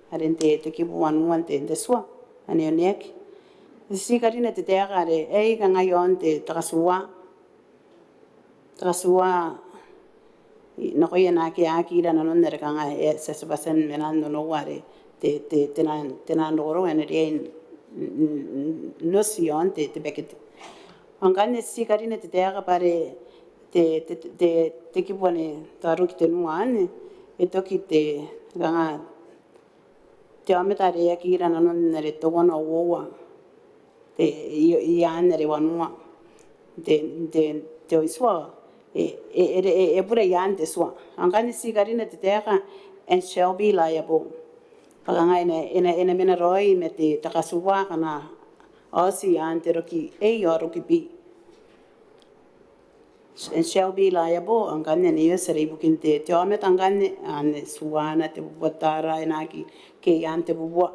are n te, te kibu wanua n te, te tua anne e oneaki. Ti karina te taeka are e kangai iaon te, te katiua. Te katiua nakoia naake a aki ira nanon are kanga e, ti a tibwa tia ni mena n onoua are te, te, te naan, te naan rongorongo ae na riai n, n, n, n oti iaon te, te bakete. Ao ngkanne ti karina te taeka bwa are te, te, te, te, te kibu anne, te roki tenua anne e toki te, kanga te aomata are e aki ira nanon are teuana ao uoua, te, i, i aan are wanua n te, n te, te oitua, e, e, e, e, e bure i aan te tua. Ao ngkanne ti karina te taeka and shall be liable. Bwa kanga e na, e na, e na mena raoi ma te, te katiua akana a oti i aan te roki A ao roki B. And shall be liable, ao ngkanne anne e oti are ibukin te, te aomata ngkanne, anne tuana, te bubua tara, e na aki kei i aan te bubua.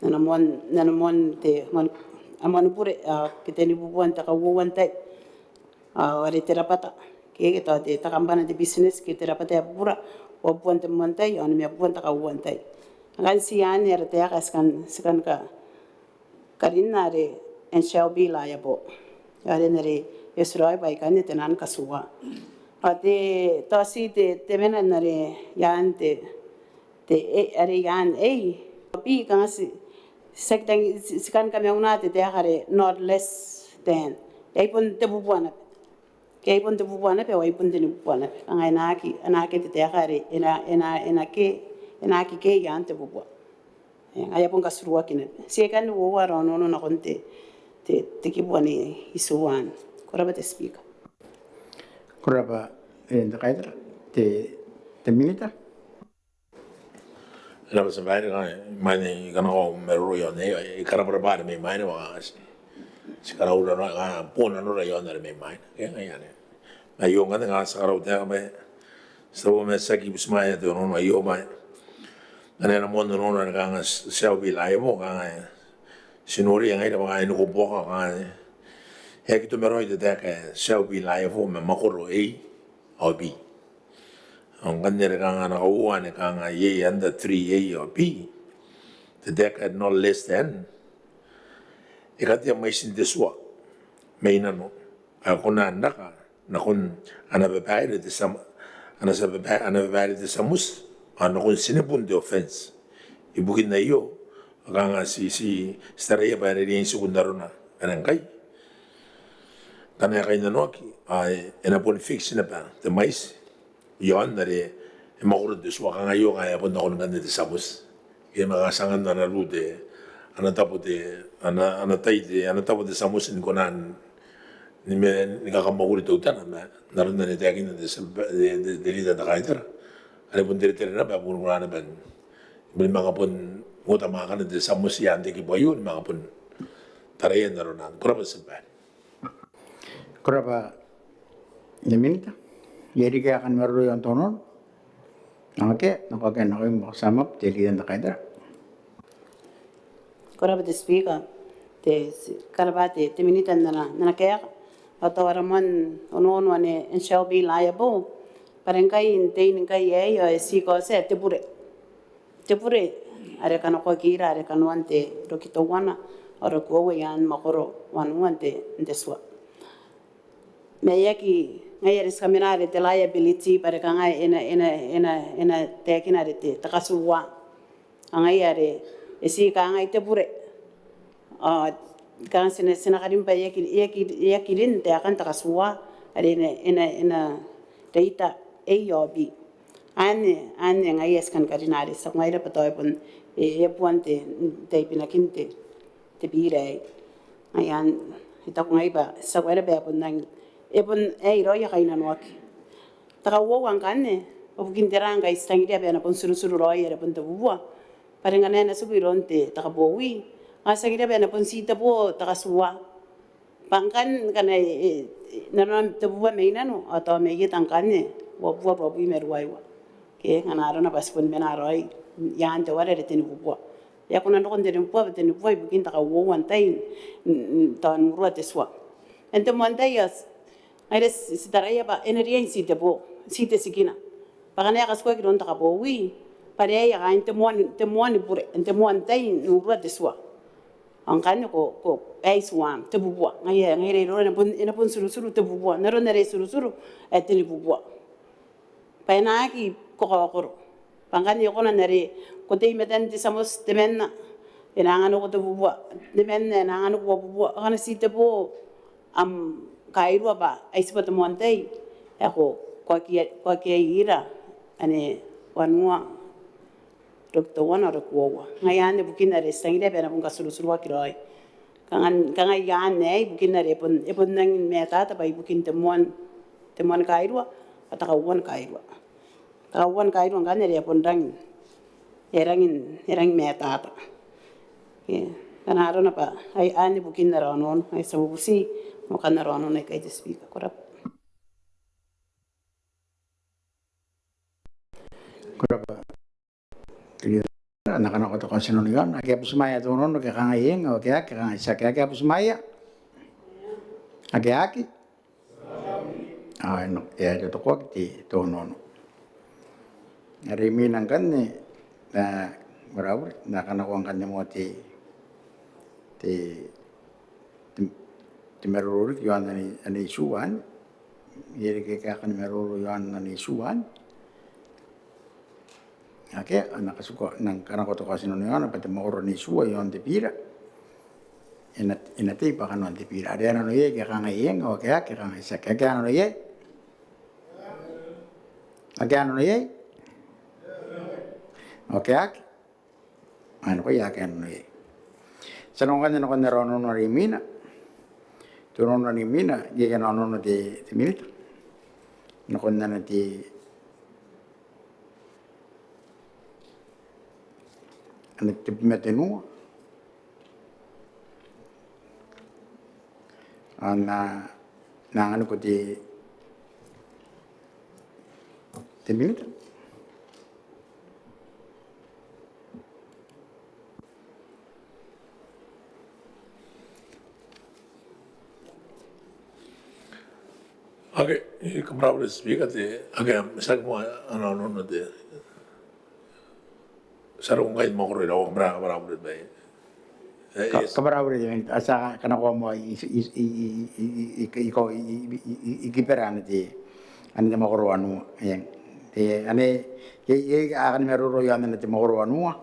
N ana moan, n ana moan te, moan, a moan bure, a, ke tenibubua n te kauoua n tai. A, are te rabwata. Ke, ke tao te, te kambana te business, ke te rabwata ae bubura, uabubua n te moan tai, ao nimabubua n te kauoua n tai. Ngkanne ti anne ara taeka ae ti kan, ti kan ka, karinna are and shall be liable. Are n are e oti raoi bwa ikanne te naan katiua. Ao te, tao ti te, te mena n are i aan te, te, e, are i aan A. B kanga ti, ti aki tangi, ti, ti kan kamauna te taeka are not less than. Iai bon te bubua naba. Ke iai bon te bubua naba, ao iai bon tenibubua naba. Kanga e na aki, e na aki te taeka are, e na, e na, e na ke, e na aki ke i aan te bubua. E, ngaia bon katuruaki naba. Ti ikanne uoua ara onoono nakon te, te, te kibu anne itiua anne. Ko rabwa te Speaker. Ko rabwa, e, te kaitara, te, te Minita. Ko rabwa te tia babaire, kanga imwain ae I kanakoa au maroro iaon aei, I karabwarabwa are mai mwaina, bwa ti, ti karaua naba, kanga bon nanora iaon are mai mwaina. Ke, ngaia anne. Aio ngkanne kanga ti a karaua taeka bwa ti taku ma ti aki butimwaea te onoono aio bwa ane ana moan onoono ane kanga ti a ubi laia bwa kanga ti noria ngaira bwa kanga e nako buaka kanga e aki toma raoi te taeka ae ti a ubi laia bwa ma mwakoro A ao B. Ao ngkanne are kanga ana kauoua ane kanga iai under three A ao B te taeka ae not less than e katea mwaitin te tua mai nano ae kona n raka nakon ana babaire te tia, ana tia baba, ana babaire te tia moti ao nakon tinibun te offence. Ibukin aio ao kanga ti, ti, ti taraia bwa e na riai n tiku n arona are ngkai ngkana e kainnanoaki ao e na boni fix naba te mwaiti iaon are e mwakoro te tua. Kanga aio kanga e a bon nakon ngkanne te tia moti. Ke ma kanga ti angan ana ruu te, ana tabo te, ana, ana tai te, ana tabo te tia moti ni kona ni, ni kakamwakuri teutana ma n aron are e taekinna te, te, te, te rita n te kaitara are bon teretere naba, bon kona naba ni manga bon uota mwaakana te tia moti i aan te kibu aio ni manga bon taraia n arona. Ko rabwa te tia babaire. Ko rabwa te minita. Iai riki ae kan maroro iaon te onoono? Akea, nako akea, nako imwaka, sum up te rita n te kaitara. Ko rabwa te Speaker. Te, ko rabwa te, te minita n ana, n ana kaeka. Ao tao ara moan onoono ane e shall be liable bwa are ngkai n tein ngkai aei ao e tii kaotia te bure. Te bure are kanakoaki ira are kanoan te roki teuana ao roki uoua i aan mwakoro wanua n te, n te tua. Ma e aki, ngaia are ti kamena are te liability bwa are kanga e na, e na, e na, e na taekina are te, te katuua. Ao ngaia are e tii kangai te bure. Ao kanga ti na, ti na karin bwa e aki, e aki, e aki rin taekan te katuua are e na, e na, e na reita A ao B. Anne, anne ngaia ti kan karina are ti taku ngaira bwa tao e bon, e, e bua n te, te taibinakin te, te bira aei. Ngaia anne I taku ngai bwa ti taku ae e bon rangi, e bon aei raoi ae kainnanoaki. Te kauoua ngkanne, bwa bukin tera ngkai ti tangiria bwa e na bon turuturu raoi are bon te bubua. Bwa are ngkana e na tiku iroun te, te kabowi ao ti tangiria bwa e na bon tii te bo te katuua. Bwa ngkanne ngkana e, e, e, nanona te bubua mai nano ao tao mai eta ngkanne uabubua, ruabwi ma ruaiwa. Ke ngkana arona bwa ti bon mena raoi i aan te ware are tenibubua. E a kona n roko n tenibubua, bwa tenibubua ibukin te kauoua n tai n, n, tao n urua te tua. N te moan tai ao ngaira ti, ti taraia bwa e na riai n tii te bo, tii te tikina. Bwa ngkana e a katukaki iroun te kabowi bwa are aei kaain te moan, te moan bure, n te moan tai n urua te tua. Ao ngkanne ko, ko, aei tuam, te bubua. Ngaia, ngaira iroura e na bon, e na bon turuturu te bubua. N aron are e turuturu ae tenibubua. Bwa e na aki kakaokoro. Bwa ngkanne e kona n are ko tei i matan te tia moti temanna, e na anganiko te bubua. Temanna e na anganiko uabubua. Ngkana tii te bo am kairua bwa ai tibwa te moan tai ae ko, ko aki, ko aki iai ira ane wanua, roki teuana, roki uoua. Ngaia anne bukin are ti tangiria bwa e na bon katuruturuaki raoi. Kanga, kanga i aan aei bukin are e bon, e bon rangi ni matata bwa ibukin te moan, te moan kairua ao te kauoua ni kairua. Te kauoua ni kairua ngkanne are e bon rangi, e rangi, e rangi matata. Ke ngkana arona bwa ai anne bukin ara onoono, ai ti a bubuti mokan ara onoono aikai te Speaker. Ko rabwa. Ko rabwa. N na kanakoa te kaotinano iaona. Ake a butimwaea te onoono ke kangai eng, ao ake aki ke kangai tiaki. Ake a butimwaea? Ake aki? Ao e na, e a totokoaki te, te onoono. Are imwina ngkanne, e, ko rabwa, N na kanakoa ngkanne moa te, te, te, te maroro riki iaon anne, anne tua anne. Iai riki ae kan maroro iaon anne tua anne? Akea, N na katuka, N na kanakoa te kaotinano iaona bwa te mwakoro n tua iaon te bira e na, e na tei bwa kanoan te bira. Are a nano iai ke kangai eng, ao ake aki ke kangai tiaki. Ake a nano iai? Ake a nano iai? Ao ake aki? Ao nakoia ake a nano iai. Ti a nako ngkanne nakon ara onoono are imwina. Te onoono are imwina, iai ana onoono te, te Minita nakon ana te, ana tebwi ma tenua. Ao N na, N na anganiko te, Te Minita. Ake, e, kam rabwa te Speaker, te, ake, am, tiaki moa ana, ana, ana, te, ti a roko ngkai te mwakoro ira, kam rabwa, kam rabwa te Speaker. E, yes. Kam rabwa te Minita, a tia kanakoa moa i, i, i kibera ana te, ana te mwakoro wanua. E, te, ane, e, e, a kani maroro iaon ana te mwakoro wanua.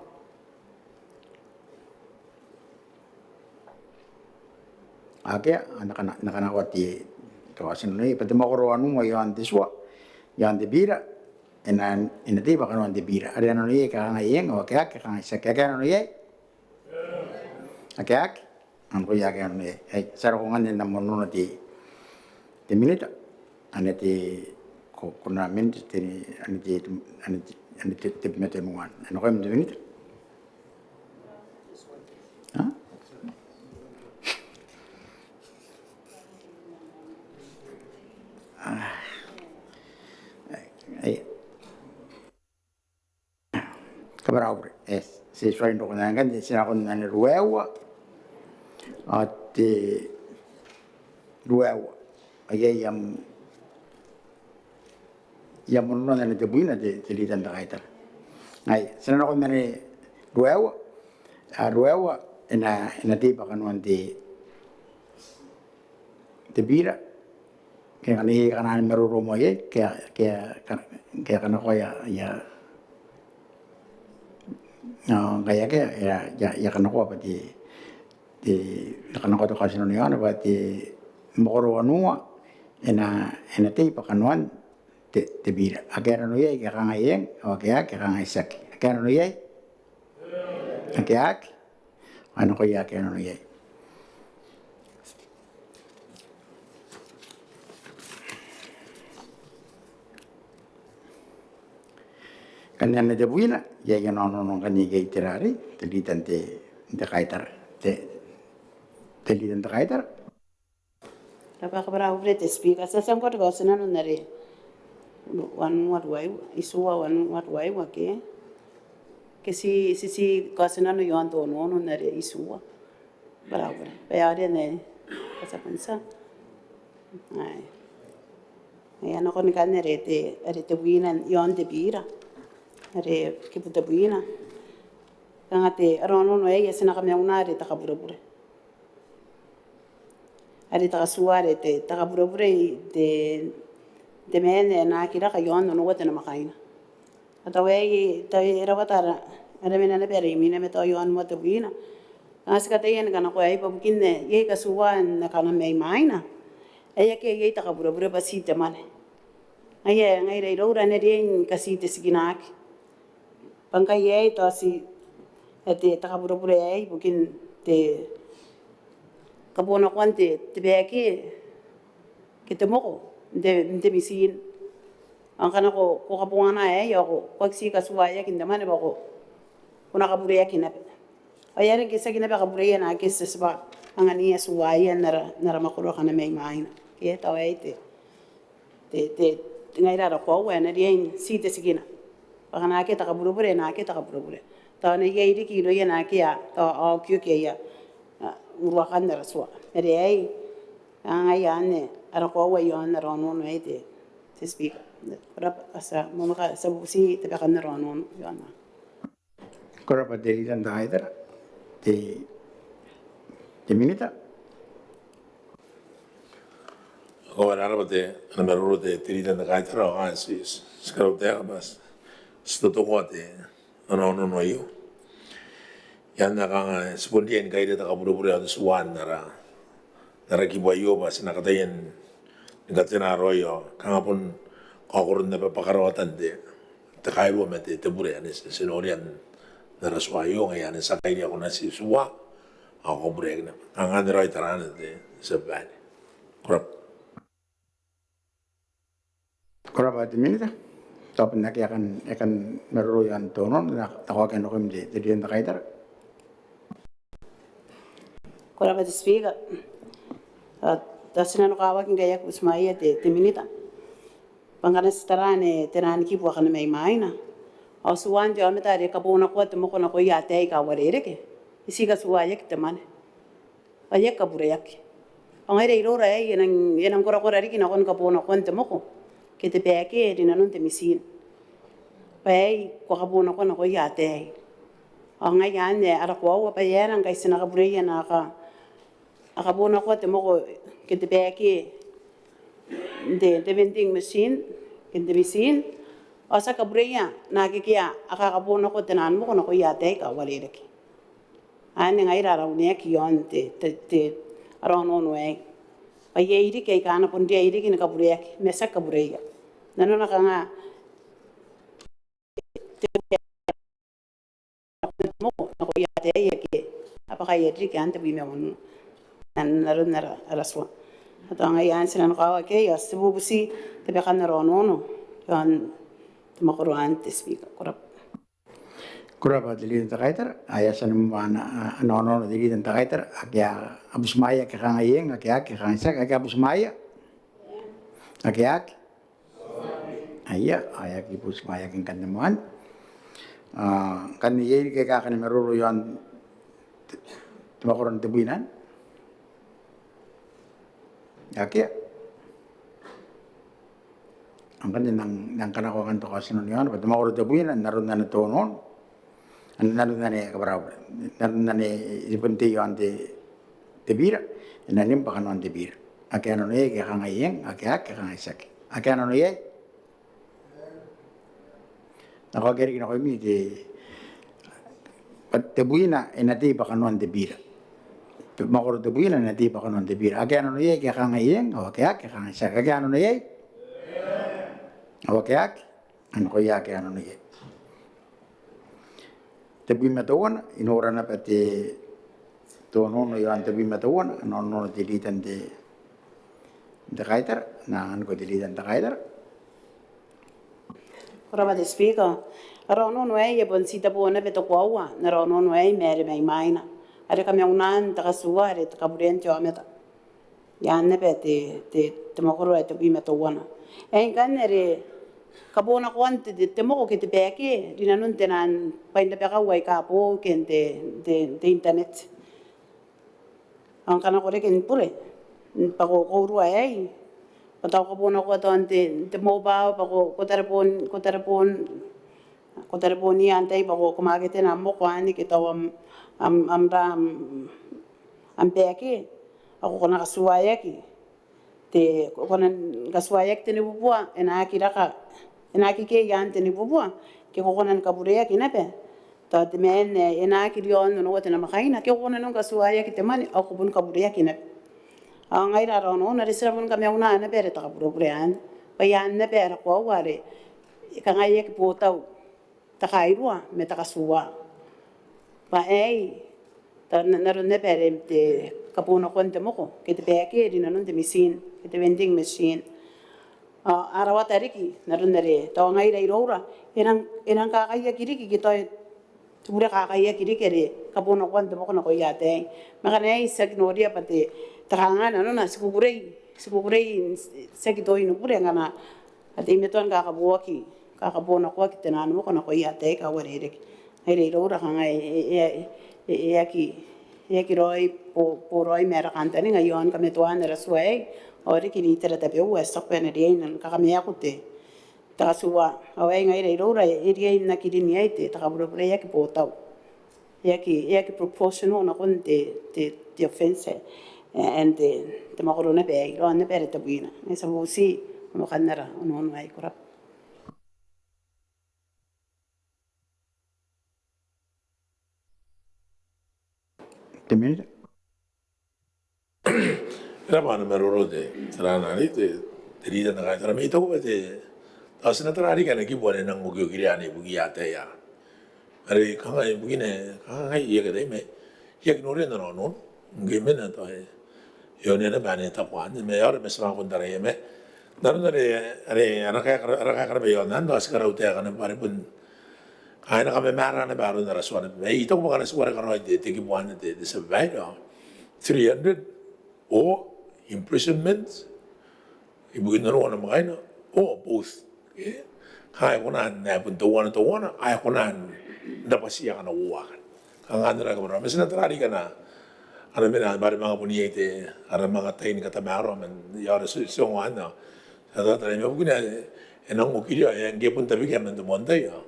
Akea, ana kana, ana kanakoa te, te kaotinano iai bwa te mwakoro wanua iaon te tua, iaon te bira, e na, e na tei bwa kanoan te bira. Are a nano iai ke a kangai eng, ao ake, ake a kangai tiaki. Ake a nano iai? Ake, ake. Ao ngkoe ake a nano iai. Ai, ti a roko ngkanne n ana monono te, te Minita. Ane te, ko, ko na Minita te, ane te, ane te, ane te, te, te, te, nakoim te Minita. Ha? A. Ai, ai. Kam rabwa. Yes. Ti tuai n roko n anne ngkanne, ti nakon anne ruaiwa. Ao te ruaiwa. Ai, ai, am, I a monono n anne tebwina te, te Leader n te Kaitara. Ai, ti na nako n anne ruaiwa, a, ruaiwa, e na, e na tei bwa kanoan te, te bira. Ke ngkana iai ae kan maroro moa iai, ke, ke, ke kanakoa ia, ia. Ao ngkai akea, ia, ia, ia kanakoa bwa te, te, kanakoa te kaotinano iaona bwa te mwakoro wanua, e na, e na tei bwa kanoan te, te bira. Ake a nano iai, ke a kangai eng, ao ake, ake a kangai tiaki. Ake a nano iai? Ake, ake. Ao nakoia ake a nano iai. Ngkanne anne tebwina, iai, iai ana onoono ngkanne iai te rarei, te Leader n te, te Kaitara. Te, te Leader n te Kaitara. Rabwa, kam rabwa te Speaker. Ti a tia ngkoa n roko n ana are wanua ruaiwa, itiua wanua ruaiwa ke. Ke ti, ti, ti kaotinano iaon te onoono n are itiua. Kam rabwa. Bwa e a oti anne, ka ti a bon tia. Ai. Ai, a nako ngkanne are te, are tebwina iaon te bira. Are kibu tebwina. Kanga te, ara onoono aei, ti na kamauna are te kaburebure. Are te katua are te, te kaburebure i te, te mwane ae na aki raka iaon onoua te namwakaina. Ao tao aei, tao e rawata ara, ara mena naba are imwina ma tao iaon moa tebwina. Ao ti kataia ni kanakoa aei bwa bukin ae iai katua n akana mai mwaina ae akea iai te kaburebure bwa ti te mwane. Ngaia, ngaira iroura ane riai ni kati te tikinaki. Bwa ngkai aei tao ti, e, te, te kaburebure aei ibukin te kabonakoan te, te baki ke te moko n te, n te mitin. Ao ngkana ko, ko kabongana aei ao ko, ko aki ti katuaeaki n te mwane bwa ko, ko na kabureaki naba. Ao e aera ngke tiaki naba kabureia naake ti tibwa angania tuaia n ara, n ara mwakoro akana mai mwaina. Ke tao aei te te, te, te ngaira ara koaua ae na riai n ti te tikina. Bwa ngkana akea te kaburebure, e na akea te kaburebure. Tao e na iai riki irouia naake a, tao a okioki aia, a, uruakan ara tua. Are aei, a, ngaia anne ara koaua iaon ara onoono aei te, te Speaker. Ko rabwa, a tia, moa ngkai ti a bubuti tabekan ara onoono iaona. Ko rabwa te Leader n te Kaitara, te, te Minita. Ko rabwa te, ana maroro te, te Leader n te Kaitara, ao ti, ti, ti karautaeka bwa ti, ti totokoa te, ana onoono aio. Iai ae kanga ti bon riai ni kaira te kaburebure ao te tua n ara n ara kibu aio bwa ti na kataia ni katena raoi ao kanga bon kaokoron naba bwa karaoatan te, te kairua ma te, te bure ane ti, ti noria n ara tua aio ngaia ane ti a kairi ae ko na ti tua ao ko bureaki naba. Kanga anne raoi tarana te, te tia babaire. Ko rabwa. Ko rabwa te Minita. Tao bon akea ae kan, ae kan maroro iaon te onoono, na, na kaokia nakoim te, te Leader n te Kaitara. Ko rabwa te Speaker. A, tao ti nanokawaki ngkai e a butimwaea te, te Minita. Bwa ngkana ti tara anne, taian kibu akana mai mwaina, ao tuan te aomata are kabonakoa te moko nakoia ataei aika uarereke, e tii katuaaeaki te mwane ao e aki kabureaki. Ao ngaira iroura aei e nang, e nang korakora riki nakon kabonakoan te moko ke te baeke rinanon te mitiin. Bwa aei ko kabonakoa nakoia ataei. Ao ngaia anne ara koaua bwa e aera ngkai ti na kabureia naaka a kabonakoa te moko ke te baeke n te, te vending machine ke n te mitiin, ao ti a kabureia naake akea a kakabonakoa taian moko nakoia ataei aika uarereke. Anne ngaira ara uneaki iaon te, te, te ara onoono aei. Bwa iai riki aika a na bon riai riki ni kabureaki ma ti aki kabureia. Nanona kanga te moko nakoia ataei ake a bwaka iai riki n te bwi ma wanua n aron ara, ara tua. Ao ngaia anne ti nanokawaki iai, ao ti bubuti te bwakan ara onoono iaon te mwakoro anne, te Speaker. Ko rabwa. Ko rabwa te Leader n te Kaitara. Ao e a tia ni moa ana, ana onoono te Leader n te Kaitara. Akea butimwaea ake kangai eng, ake, ake kangai tiaki, akea butimwaea. Ake, ake. Aia, ao e aki butimwaeaki ngkanne moan. Ao ngkanne iai riki aika a kan maroro iaon te, te mwakoro n tebwina? Akea. Ao ngkanne I nang, nang kanakoa ngkanne te kaotinano iaona bwa te mwakoro tebwina n aron ana onoono, n aron ane kabwarabwara, n aron ane e bon tei iaon te, te bira, e na nim bwa kanoan te bira. Ake a nano iai, ake a kangai eng, ake, ake a kangai tiaki. Ake a nano iai? Nako ake riki nakoimi te, tebwina e na tei bwa kanoan te bira. Te mwakoro tebwina e na tei bwa kanoan te bira. Ake a nano iai, ake a kangai eng, ao ake, ake a kangai tiaki. Ake a nano iai? Ao ake, ake? Ao nakoia ake a nano iai. Tebwi ma teuana, I nora naba te, te onoono iaon tebwi ma teuana, ana onoono te Leader n te, n te Kaitara, N na anganiko te Leader n te Kaitara. Ko rabwa te Speaker. Ara onoono aei e bon titebo naba te koaua n ara onoono aei ma are mai mwaina, are kamaunaan te katuua are te kaburean te aomata. Iaan naba te, te, te mwakoro ae tebwi ma teuana. Aei ngkanne are kabonakoan te, te, te moko ke te baeke rinanon taian bwain rabakau aika boou ke n te, te, te internet. Ao ngkana ko reke ni bure bwa ko, ko urua aei, bwa tao ko kabonakoa tao n te, te mobile, bwa ko, ko tareboon, ko tareboon, ko tarebooniia antai bwa ko, ko maketeia am moko anne ke tao am, am, am ra, am, am baeke, ao ko kona ni katuaaeaki. Te, ko kona ni katuaaeaki tenibubua, e na aki raka, e na aki kei iaan tenibubua, ke ko kona ni kabureaki naba. Tao te maan ae e na aki riaon onoua te namwakaina, ke ko kona n katuaaeaki te mwane, ao ko bon kabureaki naba. Ao ngaira ara onoono are ti na bon kamauna naba are te kaburebure anne. Bwa iaan naba ara koaua are e kangai e aki botau te kairua ma te katuua. Bwa aei, tao n, n aron naba are te kabonakoan te moko ke te baeke rinanon te mitiin, ke te vending machine. Ao a rawata riki n aron are tao ngaira iroura e nang, e nang kakaiaki riki ke tao te bure kakaiaki riki are kabonakoan te moko nakoia ataei. Ma ngkana aei ti aki noria bwa te, te kanga nanona ti kukurei, ti kukurei, ti aki toi ni bure ngkana a teimatoa ni kakaboaki, kakabonakoaki taian moko nakoia ataei aika uarereke. Ngaira iroura kanga e, e, e, e, e aki, e aki raoi bo, boraoi ma ara kantaninga iaon kamatoaan ara tua aei, ao riki n itera tabeua ae ti taku bwa e na riai n kakamaeako te, te katuua. Ao aei ngaira iroura e riai n aki rin iai te, te kaburebure, e aki botau. E aki, e aki proportional nakon te, te, te offence, e, and te, te mwakoro naba aei, raon naba are tebwina. Ngaia ti a bubuti nakoim ara onoono aei. Ko rabwa. Te Minita. E rab'a ana maroro te, te tia tei, te, te Leader n te Kaitara. Ma I taku bwa te, tao ti na tara riki ana kibu ane e nang okiokiria ane ibukiia ataei. Are kangai ibukina, kangai I aki ataia ma I aki noria n ana onoono. Ngke e mena tao e, e onea naba ane e taku anne, ma e aera ma ti a manga bon taraia ma n aron are, are, ara kaeka, ara kaeka naba iaon anne, tao ti karautaeka naba are bon kanga e na kamamara naba aron ara tua naba. Ma I taku bwa ngkana ti wareka raoi te, te kibu anne te, te tia babaire, three hundred or imprisonment ibukin onoua namwakaina, or both. Ke? Kanga e kona n ae bon teuana teuana, ae kona n rabwati akana uoua. Kanga anne ara kabwarabwara. Ma ti na tara riki ana, ana mena bwa are manga bon iai te, ara manga tai ni katamaroa man, ia ara ti, ti ongo anne. Ti na tara, tara ma bukina e, e nang okiria, e ngke bon tabekaki man te Monday, ao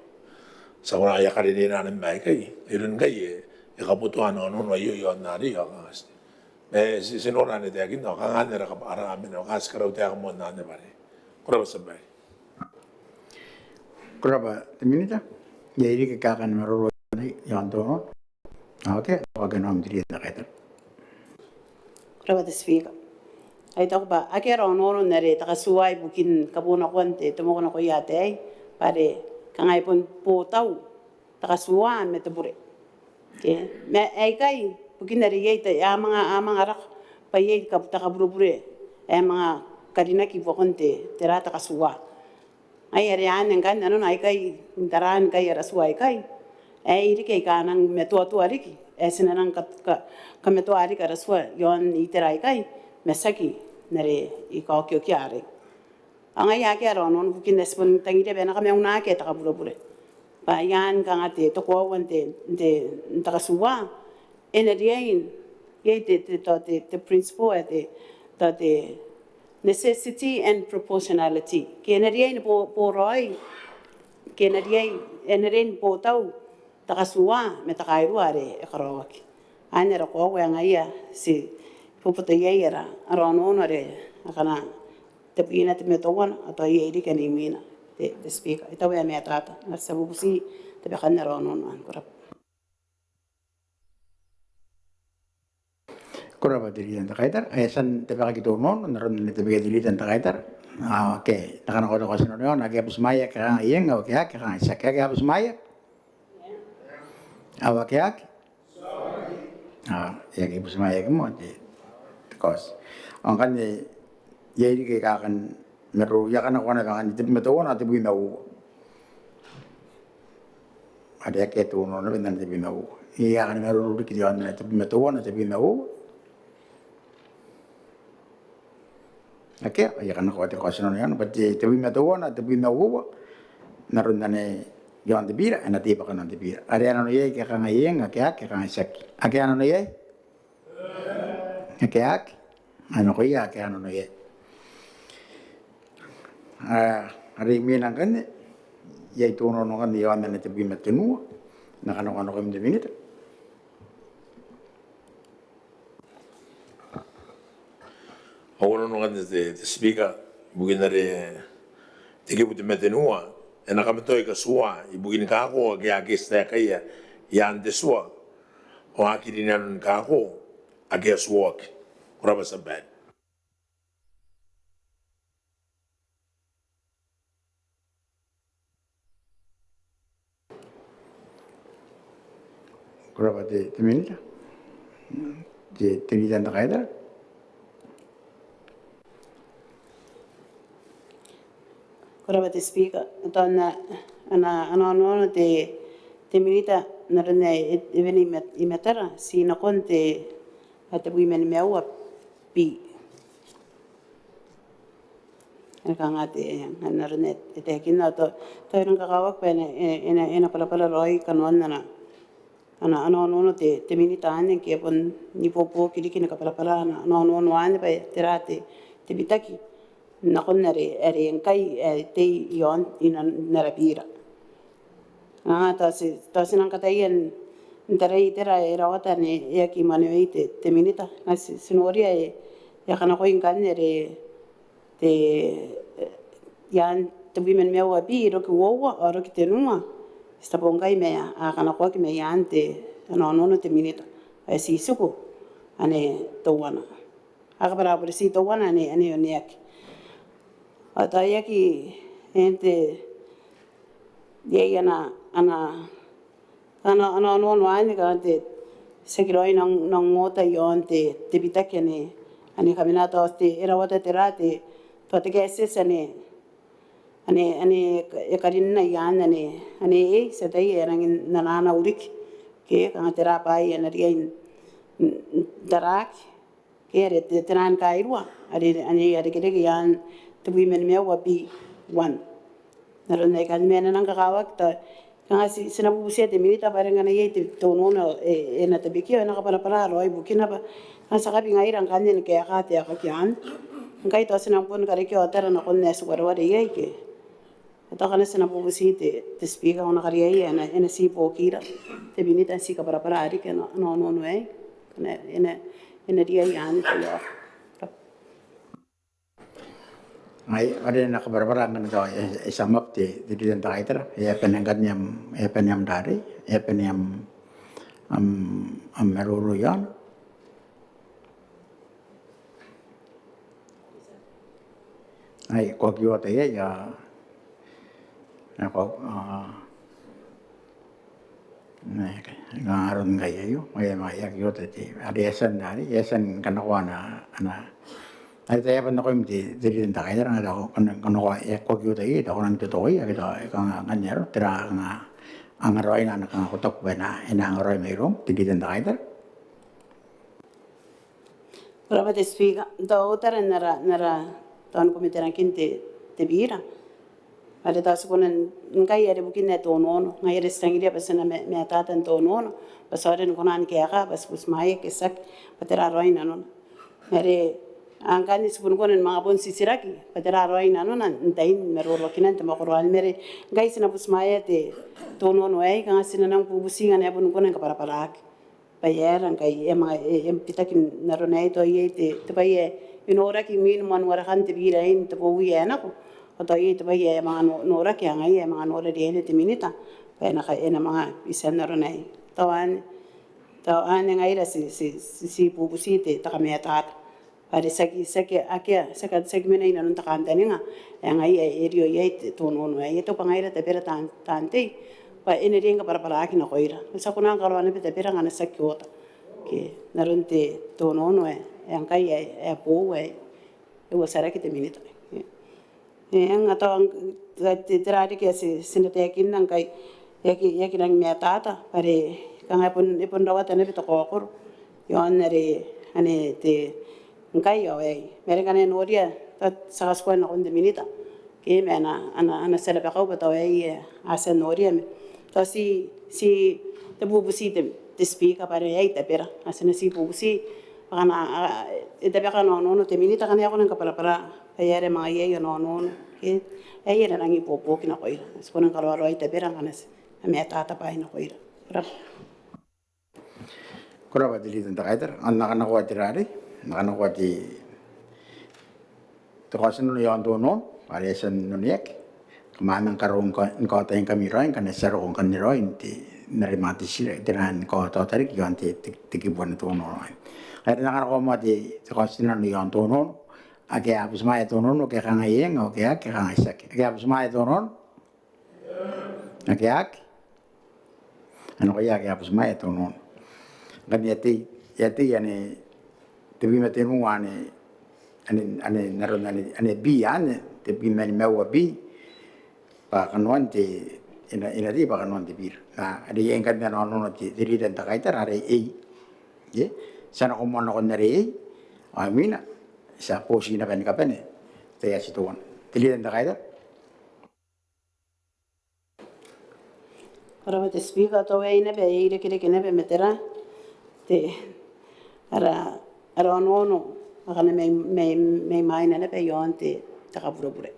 ti a kona, e a karinea naba aikai. Iroun ngkai e, e kabotoa ana onoono aio iaon arei, ao kanga ti, ma ti, ti nora anne taekinna, ao kanga anne ara kab-, ara mena, ao kanga ti karautaeka moa n anne bwa are. Ko rabwa tia babaire. Ko rabwa te Minita. Iai riki kaekaan maroro iaon te onoono? Okay, okay, noam te Leader n te Kaitara. Ko rabwa te Speaker. Ai taku bwa akea ara onoono n are te katuua ibukin kabonakoan te, te moko nakoia ataei, bwa are kanga e bon botau te katuua ma te bure. Ke, ma aikai, bukin are iai te, a manga, a manga raka bwa iai te kab-, te kaburebure ae manga karinaki i buakon te, tera, te katuua. Ai are anne ngkanne nanona aikai, n taraan ngkai ara tua aikai ae e riki aika a nang matoatoa riki, ae ti na nang ka-, ka-, kamatoa riki ara tua iaon itera aikai, ma tiaki n are I kaokiokia arei. Ao ngaia akea ara onoono, bukin ae ti bon tangiria bwa e na kamaunaki te kaburebure. Bwa iaan kanga te, te koaua n te, n te, n te katuua, e na riai, iai te, te, tao te, te principle ae te, tao te necessity and proportionality. Ke e na riai ni bo-, boraoi, ke e na riai, e na riai ni botau te katuua ma te kairua are e karaoaki. Anne ara koaua ae ngaia ti boboto iai ara, ara onoono are akana tebwina ma teuana, ao tao iai riki ae imwina, te, te Speaker. I taku ae e matata, ao ti a bubuti tabekan ara onoono anne. Ko rabwa. Ko rabwa te Leader n te Kaitara. E a tia n tabekaki te onoono n aron anne, tabekia te Leader n te Kaitara. Ah, okay. N na kanakoa te kaotinano iaona, ake a butimwaeaki a kangai eng, ao ake a aki a kangai tiaki. Ake a butimwaeaki? Ao ake a aki? Ah, e aki butimwaeaki moa te, te kaoti. Ao ngkanne iai riki kaekaan maroro, I a kanakoa naba ngkanne tebwi ma teuana, tebwi ma uoua. Are akea te onoono naba n tebwi ma uoua. Iai kaekaan maroro riki iaon tebwi ma teuana, tebwi ma uoua? Akea, I a kanakoa te kaotinano iaona bwa te tebwi ma teuana, tebwi ma uoua n aron anne iaon te bira, e na tei bwa kanoan te bira. Are a nano iai ake a kangai eng, ake a aki a kangai tiaki. Ake a nano iai? Ake a aki? A nakoia ake a nano iai. Ah, are imwina ngkanne, iai te onoono ngkanne iaon anne tebwi ma tenua, n na kanakoa nakoim te Minita. Ao onoono ngkanne te, te Speaker, ibukin are te kibu tebwi ma tenua, e na kamatoai katuua ibukin kako ake a aki taekaia iaan te tua, ao a aki rinanon kako ake a tuoaki. Ko rabwa tia babaire. Ko rabwa te, te Minita. Te, te Leader n te Kaitara. Ko rabwa te Speaker. Tao n na, ana, ana onoono te, te Minita n aron ae e, e wene i mat-, i matara, ti nakon te, a tebwi ma nimaua B. Are kanga te, n aron ae e taekinna, tao, tao e rang kakawaki bwa e na, e na, e na bwarabwara raoi kanoan ana, ana, ana onoono te, te Minita anne, ngke e bon ibuobuoki riki ni kabwarabwara ana, ana onoono anne bwa tera te, te bitaki nakon are, are ngkai, e, tei iaon, inanon ara bira. Ao tao ti, tao ti nang kataia n tarai tera ae e rawata anne e aki mwaneweia te, te Minita. Ao ti, ti noria ae e a kanakoi ngkanne are te, iaan tebwi ma nimaua B, roki uoua, ao roki tenua. Ti tabe ngkai ma a kanakoaki mai iaan te, ana onoono te Minita. Ao ti tiku anne teuana. A kabwarabwara ti teuana anne, anne e oneaki. Ao tao e aki, e, te, iai ana, ana, ana, ana onoono anne kanga te, tiaki raoi n nang, nang ota iaon te, te bitaki anne, anne kamena tao te, e rawata tera te, tao te kaetieti anne, anne, anne e karinna iaan anne, anne e, ti ataia e rangi n anaanau riki. Ke, kanga tera bwaai ae na riai n, n, n taraaki. Ke are te, te naan kairua, are, anne e a rekereke iaan tebwi ma nimaua B. one. N aron aikai ma e na nang kakawaki tao kanga ti, ti na bubutia te Minita bwa are ngkana iai te onoono e, e na tabekia ao e na kabwarabwara raoi ibukina bwa a tia kabi ngaira ngkanne ni kaeka te aekaki anne. Ngkai tao ti nang bon karekea otara nakon ae ti wareware iai ke. Tao ngkana ti na bubuti te, te Speaker ao e na kariaia e na, e na ti buokira te Minita n ti kabwarabwara riki ana, ana onoono aei. E na, e na, e na riai anne te aekaki. Ai, are e na kabwarabwara ngkana tao e, e sum up te, te Leader n te Kaitara, e a bane ngkanne am, e a bane am rarei, e a bane am, am, am maroro iaona. Ai, ko aki ota iai, a, a, ko, a, Neke, nga aron ngkai aio, e, ma e aki ota te, are e a tia n, are e a tia ni kanakoa ana, ana, are tao e a bon nakoim te, te Leader n te Kaitara, nga tao kanakoa, e, ko aki ota iai, tao ko nang totokoia, ake tao, e kanga, ngkanne aron, tera kanga angaraoina, ana kanga ko taku bwa e na, e na angaraoi mairoum te Leader n te Kaitara. Ko rabwa te Speaker, tao otara n ara, n ara, tao ni kometerankin te, te bira. Are tao ti kona ngkai are bukin ae te onoono, ngaia are ti tangiria bwa ti na ma, matata n te onoono, bwa ti aonga ni kona ni kaeka, bwa ti butimwaeaki ke tiaki, bwa tera raoi nanona. Are ngkanne ti bon kona ni manga bon titiraki, bwa tera raoi nanona, n tain maroroakinan te mwakoro anne ma are, ngkai ti na butimwaea te, te onoono aei, kanga ti na nang bubuti ngkana e bon kona ni kabwarabwaraki. Bwa e aera ngkai e manga, e, e bitaki n arona aei tao iai te, te bwai ae e noraki imwin moan warekan te bira aei n te bowi ae nako. Ao tao iai te bwai ae e manga no, noraki ao ngaia e manga nora riaina te Minita. Bwa e na ka, e na manga bitia n arona aei. Tao anne, tao anne ngaira ti, ti, ti, ti bubuti te, te kamatata. Bwa are tiaki, tiaki, akea, tiaki, tiaki mena inanon te kantaninga, ae ngaia e, e rio iai te, te onoono aei, e taku bwa ngaira tabera taan, taan tei, bwa e na riai ni kabwarabwaraki nakoira. Ma ti a kona ni karaoa naba tabera ngkana ti aki ota. Ke, n aron te, te onoono ae, ae ngkai ae, ae boou ae, e uotaraki te Minita. E, e, nga tao, te, te, tera riki ae ti, ti na taekinna ngkai, e aki, e aki rangi ni matata, bwa are, kanga e bon, e bon rawata naba te kaokoro. Iaon are, ane te, ngkai ao aei. Ma are ngkana e noria, tao ti a katikua nakon te Minita. Ke ma ana, ana, ana tia rabakau bwa tao aei, e, a tia n noria ma. Tao ti, ti, te bubuti te, te Speaker bwa are aei tabera. A ti na ti bubuti, bwa ngkana, a, e tabeka ana onoono te Minita ngkana e a kona ni kabwarabwara. Bwa e aera e manga iai ana onoono. Ke, aei e na rangi ni ibuobuoki nakoira. Ti kona ni karaoa raoi tabera ngkana ti a matata bwaai nakoira. Ko rabwa. Ko rabwa te Leader n te Kaitara, ao N na kanakoa te rarei, N na kanakoa te, te kaotinano iaon te onoono, are e a tia n oneaki. Kam a manga karaoi ngkai, ni kaotaingkami raoi, ngkana ti a roko ngkanne raoi, n te, n are manga te titiraki, te ran kaotaota riki iaon te, te, te kibu n te onoono. Are N na kanakoa moa te, te kaotinano iaon te onoono, ake a butimwaea te onoono, ke a kangai eng, ao ake aki, ke a kangai tiaki. Ake a butimwaea te onoono? Ake aki? A nakoia ake a butimwaea te onoono. Ngkanne e a tei, e a tei ane, tebwi ma tenua ane, ane, ane, n aron ane, ane B ane, tebwi ma nimaua B, bwa kanoan te, e na, e na tei bwa kanoan te bira. Ma, are iai ngkanne ana onoono te, te Leader n te Kaitara, are A. Ke? Ti a nako moa nakon are A, ao imwina, ti a boti naba ni kabane, te aiti teuana. Te Leader n te Kaitara. Ko rabwa te Speaker, tao aei naba, e irekereke naba ma tera, te, ara, ara onoono akana mai, mai, mai mwaina naba iaon te, te kaburebure.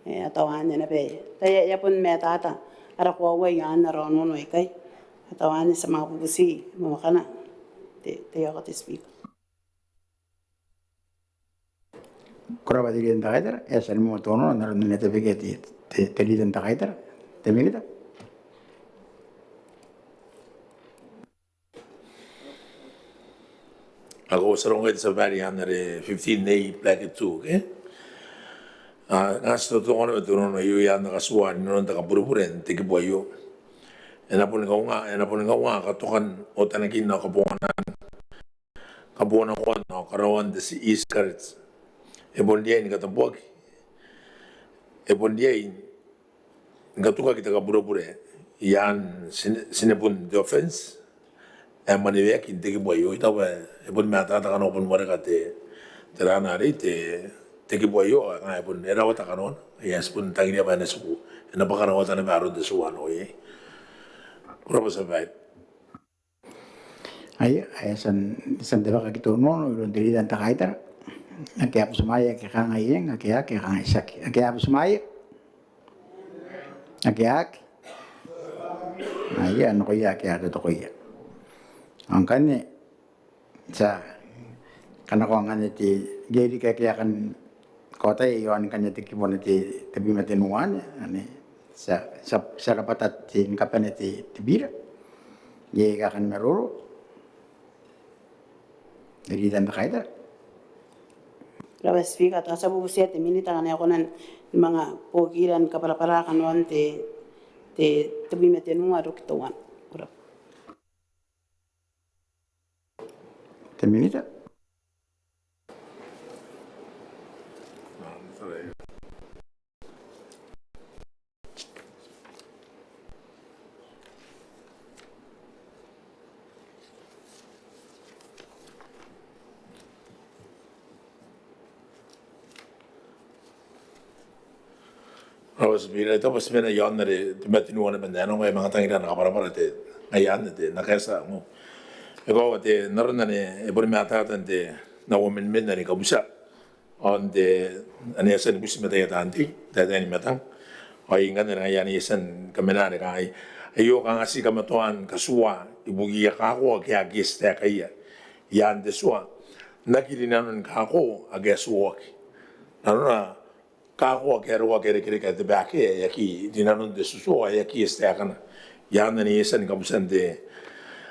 E, a tao anne naba, tao e a, e a bon matata ara koaua iaon ara onoono aikai. A tao anne ti a manga bubuti, ma akana, te, te, ko rabwa te Speaker. Ko rabwa te Leader n te Kaitara, e a tia ni moa te onoono n aron ane e tabekia te, te, te Leader n te Kaitara, te Minita. Ao ko a tia n ongo te tia babaire n are fifteen A bracket two, ke? A, nga ti totongo naba te onoono aio i aan te katua n inanon te kaburebure n te kibu aio. E na boni kaunga, e na boni kaunga katokan otanakin ao kabonganaan kabonganaakoan ao karaoan te e-cigarette. E bon riai ni katabuaki, e bon riai ni katukaki te kaburebure i aan tine, tinebun te offence ae maneweaki n te kibu aio. I taku bwa e bon matata ngkana ko bon wareka te, te ran arei, te, te kibu aio, ao e kangai bon e rawata kanoana, e a bon tangiria bwa e na tiku, e na bwaka rawata naba aron te tua nako iai. Ko rabwa tia babaire. Aia, ae e a tia n, e a tia n tabekaki te onoono iroun te leader n te kaitara. Ake a butimwaea, ake a kangai eng, ake aki, a kangai tiaki. Ake a butimwaea, ake aki. Aia, nakoia ake a totokoia. Ao ngkanne ti a kanakoa ngkanne te, iai riki ake a kan kaotia iaon ngkanne te kibu n te, tebwi ma tenua anne, anne. Ti a, ti a, ti a rabwata te, ni kabane te, te bira. Iai ae kan maroro? Te leader n te kaitara. Ko rabwa Speaker, tao ti a bubutia te minita ngkana e kona ni manga buokira ni kabwarabwara kanoan te, te, tebwi ma tenua ruki teuana. Ko rabwa. Te minita. Ao ti bira, tao bwa ti mena iaon are te matin wana benda nako e manga tangira ana kabwarabwara te, ngaia anne te, n na kaetia ngkoa. E koaua te, n aron anne e boni matata n te, n au amendment are I kabutia. Ao n te, anne e a tia ni buti ma taian taan tei, taian tei ni matang. Ao I ngkanne ngaia anne e a tia ni kamena are kangai. Aio kanga ti kamatoan katuaa ibukiia kako ake a aki estaakaia i aan te tua. N aki rinanon kako ake a tuoaki. Nanona kako ake a roko ake a irekereke ae te baeke, e aki rinanon te tutuo, e aki estaakana. I aan anne e a tia ni kabutia n te,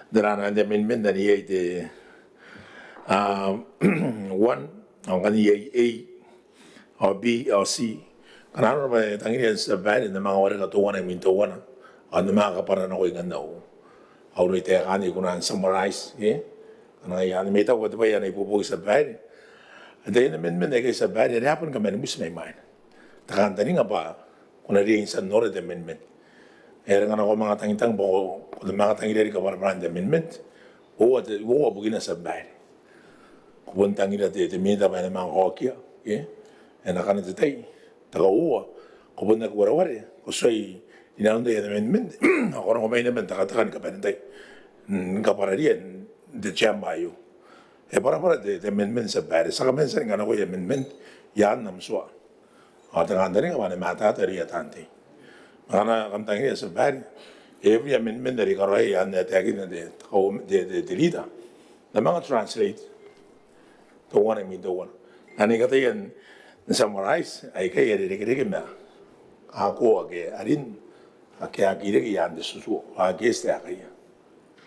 te rana n te amendment anne iai te, a, one, ao ngkanne iai A, ao B, ao C. Ngkana arona bwa e tangiria tia babaire, n na manga wareka teuana imwin teuana. Ao n na manga kabwara nako ngkanne au, au reitaki ae I kona n summarise, e. Ngkana ngaia anne ma I taku bwa te bwai ae na ibuobuoki tia babaire. Ao taian amendment aikai tia babaire, are a bon kaman buti mai mwaina. Te kantaninga bwa ko na riai n tia n nora te amendment. Are ngkana ko manga tangitang bwa ko, ko na manga tangira riki kabwarabwaran te amendment. Uoua te, uoua bukina tia babaire. Ko bon tangira te, te minita bwa e na manga kaokia, e. E na kana te tai. Te kauoua, ko bon aki wareware, ko tuai inanon taian amendment, ao ko nako mai naba n tekateka ni kabane n tai. Ni kabwararia n te chamber aio. E bwarabwara te, te amendment tia babaire, ti a kaman tia ni kanakoa amendment i aan am tua. Ao te kantaninga bwa e na matata irouia taan tei. Ma ngkana kam tangiria tia babaire, every amendment are I karaoia i aan ae taekinna te, te, te, te leader, N na manga translate teuana imwin teuana. Anne I kataia n summarise aikai are irekereke ma kako ake a rin, ake a aki reke i aan te tutuo, ake a estaakaia.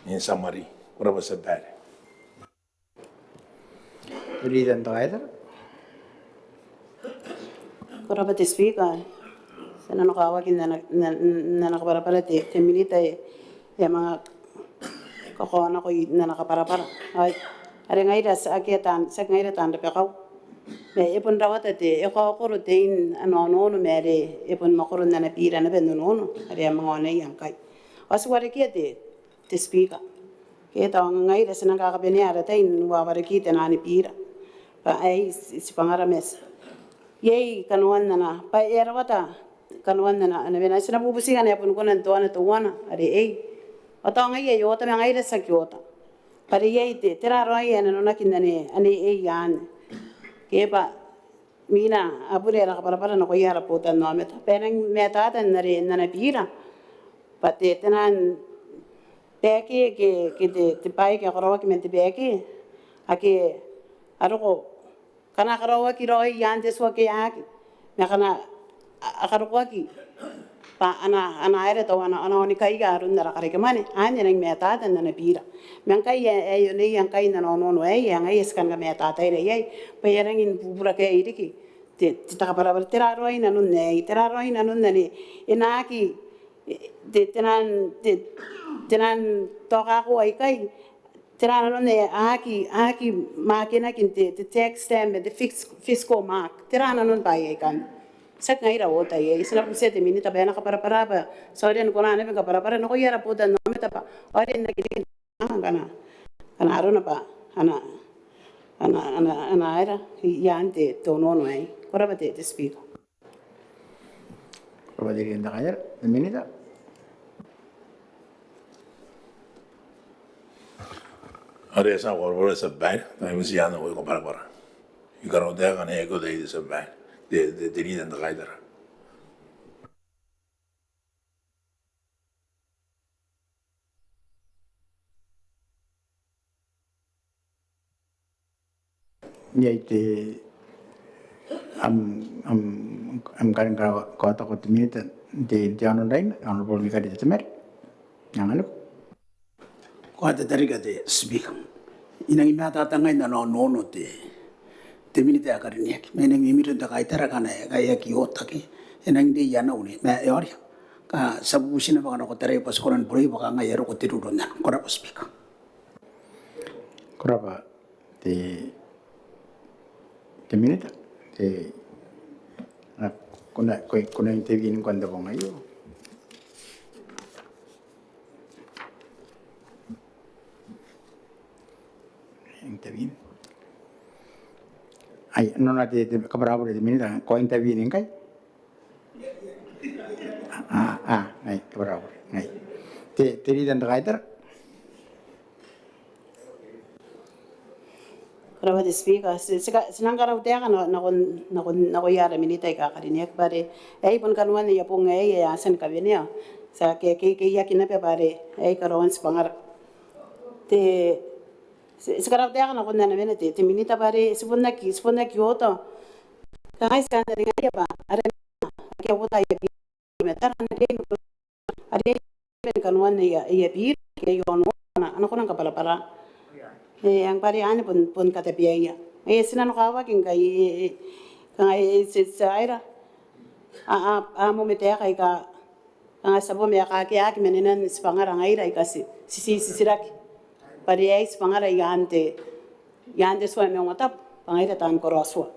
In summary, ko rabwa tia babaire. Te leader n te kaitara. Ko rabwa te Speaker. Ti a nanokawaki n ana, n ana, n ana kabwarabwara te, te minita ae e a manga kakaonako n ana kabwarabwara. Ai, are ngaira ti, akea taan, tiaki ngaira taan rabakau. Ma e bon rawata te, e kaokoro tein ana onoono ma are e bon mwakoro n ana bira naba n onoono are e a manga oneia ngkai. Ao ti warekia te, te Speaker. Ke tao ngaira ti nang kakabanea ara tai n wawareki te naan bira. Bwa aei ti, tibwangara ma ti, iai kanoan ana, bwa e a rawata kanoan ana, ana mena. Ti na bubuti ngkana e a bon kona n toana teuana are A. Ao tao ngaia e oota ma ngaira ti aki oota. Bwa are iai te, tera raoi ae nanonaki n ane, ane A anne. Ke bwa Mina, a bure ara kabwarabwara nakoia ara botannaomata bwa e nang matata n are n ana bira bwa te, te naan baeke ke, ke te, te bwai ae karaoaki man te baeke ake a roko, ngkana a karaoaki raoi i aan te tua ke aki, ma ngkana a, a karokoaki bwa ana, ana aera tao ana, ana onikaia aron ara karekemwane, anne e nang matata n ana bira. Ma ngkai ae, ae e oneia ngkai n ana onoono aei, ae ngaia ti kan kamatataira iai bwa e a rangi ni bubura kaei riki te, te kabwarabwara, tera raoi nanon aei, tera raoi nanon ane e na aki, te, te naan, te, te naan tao kako aikai, tera nanon ae a aki, a aki makenaki n te, te tax stamp, te fis-, fiscal mark, tera nanon bwaai aikanne. Tiaki ngaira oota iai, ti na bubutia te minita bwa e na kabwarabwara bwa ti aonga ni kona naba ni kabwarabwara nakoia ara botannaomata bwa aonga n aki reke ngkana, ngkana arona bwa ana, ana, ana, ana aera i aan te, te onoono aei. Ko rabwa te, te Speaker. Ko rabwa te Leader n te Kaitara. Te Minita. Are e a tia, ko rabwa te Tia Babaire. Ai moti ana ko kabwarabwara. I karaoa te aka n ae ko te Tia Babaire, te, te, te Leader n te Kaitara. Iai te, am, am, am karin kaotako te Minita n te, te aono n Raina, Honourable Mikarite Temari. Anganiko. Ko a tia te rika te Speaker. I nangi mataata ngai n ana onoono te, te Minita ae karineaki. Ma I nangi mimiri n te kaitara ngkana e aki oota ke e nangi riai ana une. Ma e aoria. Ka ti a bubuti naba ngkana ko tarai bwa ti kona ni borei bwa kanga e a roko te ruru n nano. Ko rabwa Speaker. Ko rabwa te, te Minita, te, a, ko na, ko, ko na intervene ngkoa n te bong aio. Intervene. Ai, nanona te, te, kabwarabwara te Minita, ko intervene ngkai? A, a, ai, kabwarabwara. Ai. Te, te Leader n te Kaitara. Ko rabwa te Speaker, ti, ti ka, ti nang karautaeka na, nakon, nakon, nakoia ara Minita aika karineaki bwa are aei bon kanoan aia bong aei ae a tia ni kawenea. Ti a ke, ke, ke, iaki naba bwa are aei karaoan tibwangara. Te, ti, ti karautaeka nakon ana wene te, te Minita bwa are ti bon aki, ti bon aki oota. Kangai ti kantaningaia bwa are ake a oota aia bira, matara ana riai ni, are riai ni kanoan aia, aia bira ke aia onoono, a na, a na kona ni kabwarabwara. E, eng bwa are anne bon, bon katabeaia. E, ti nanokawaki ngkai, e, e, kanga e, ti, ti aera. A, a, a moan te taeka aika, kanga ti a bon mena ake a aki manenan tibwangara ngaira aika ti, ti, ti, titiraki. Bwa are aei tibwangara i aan te, i aan te tua ae Maungatabu, bwa ngaira taan karaotua.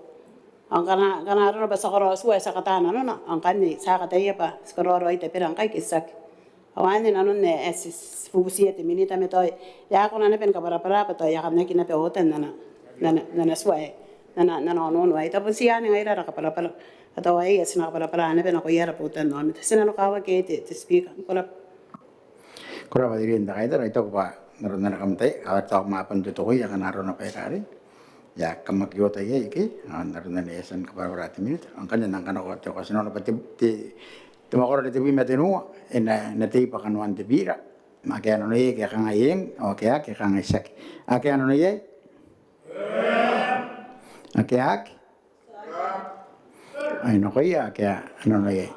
Ao ngkana, ngkana arona bwa ti a karaotua ae ti a kataa nanona, ao ngkanne ti a kataia bwa ti karaoa raoi tabera ngkai ke tiaki. Ao anne nanon ae, ae ti, ti bubutiia te Minita ma tao e a kona naba ni kabwarabwara bwa tao e a kan aki naba oota n ana, n ana, n ana tua aei, n ana, n ana onoono aei. Tao bon ti anne ngaira ara kabwarabwara. Ao tao aei ae ti na kabwarabwara naba nakoia ara botannaomata. Ti nanokawaki te, te Speaker. Ko rabwa. Ko rabwa te Leader n te Kaitara, I taku bwa n aron ana kam tai, ao tao ma bon te tokoi akana arona bwa e kare. E a kam aki oota iai ke, ao n aron anne e a tia ni kabwarabwara te Minita, ao ngkanne N nang kanakoa te kaotinano bwa te, te, te mwakoro are tebwi ma tenua, e na, e na tei bwa kanoan te bira. Ma ake a nano iai ke a kangai eng, ao ake a aki, ake a kangai tiaki. Ake a nano iai? Ake a aki? Ai nakoia ake a nano iai.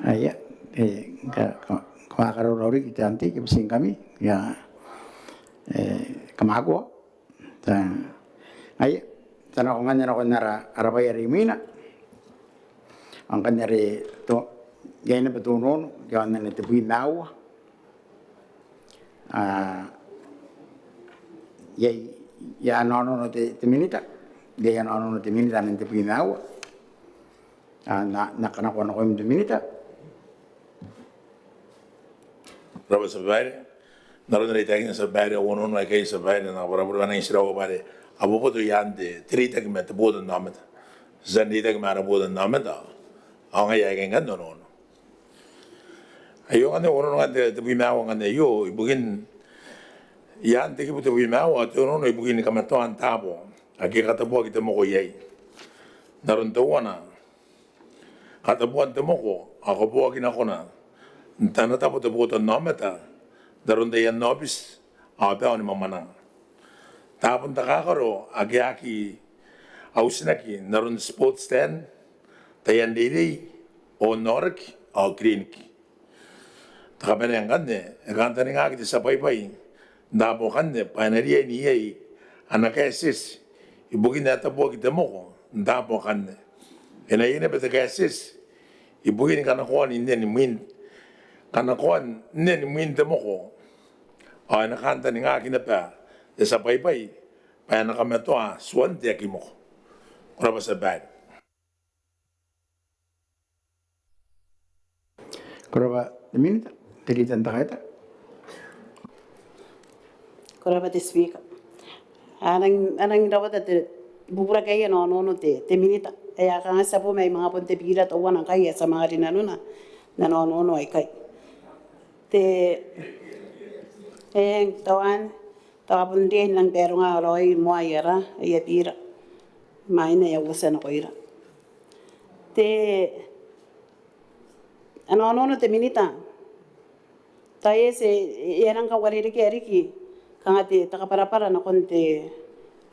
Aia, e, ka, ka, ka, karaurau riki te ante, ke bwa ti ngkami, ia, e, kam a kua. Tao, aia, ti a nako ngkanne nakon ara, ara bwai are imwina. Ao ngkanne are, to, iai naba te onoono, iaon anne tebwi ma aua. A, iai, iai ana onoono te, te Minita, iai ana onoono te Minita n anne tebwi ma aua. A, N na, N na kanakoa nakoim te Minita. Ko rabwa Tia Babaire. N aron are I taekinna Tia Babaire, onoono aikai Tia Babaire, N na kabwarabwara bwa N nang tirau bwa are a boboto i aan te, te reitaki ma te botannaomata. Ti a reitaki ma ara botannaomata. Ao ngaia aikai ngkanne onoono. Aio ngkanne onoono ngkanne te, tebwi ma aua ngkanne aio, ibukin, i aan te kibu tebwi ma aua, te onoono ibukin kamatoaan taabo ake katabuaki te moko iai. N aron teuana, katabuan te moko ao kaboaki nakona n tana tabo te botannaomata n aron taian aobiti ao bao ni mwamwananga. Taabo n takakaro ake a aki autinaki n aron sports stand, taian reirei, onaoraki ao kiriniki. Te kabanea ngkanne, e kantaningaaki te tia baibai n taabo akanne bwa e na riai n iai ana kaetieti ibukin ae tabuaki te moko n taabo akanne. E na iai naba te kaetieti ibukin kanakoan nnen mwin, kanakoan nnen mwin te moko. Ao e na kantaningaaki naba te tia baibai bwa e na kamatoa tuan te aki moko. Ko rabwa Tia Babaire. Ko rabwa te Minita, te Leader n te Kaitara. Ko rabwa te Speaker. A nang, a nang rawata te bubura ke aia onoono te, te minita. Ae a kanga ti a bo mai manga bon te bira teuana ngkai ae ti a manga rinanona n onoono aikai. Te, eng, teuana, tao a bon riai n nang baronga raoi moa aia, aia bira. Imwain ae a uotia nakoira. Te, ana onoono te minita. Tao e, e a nang kauarerekea riki kanga te, te kabwarabwara nakon te,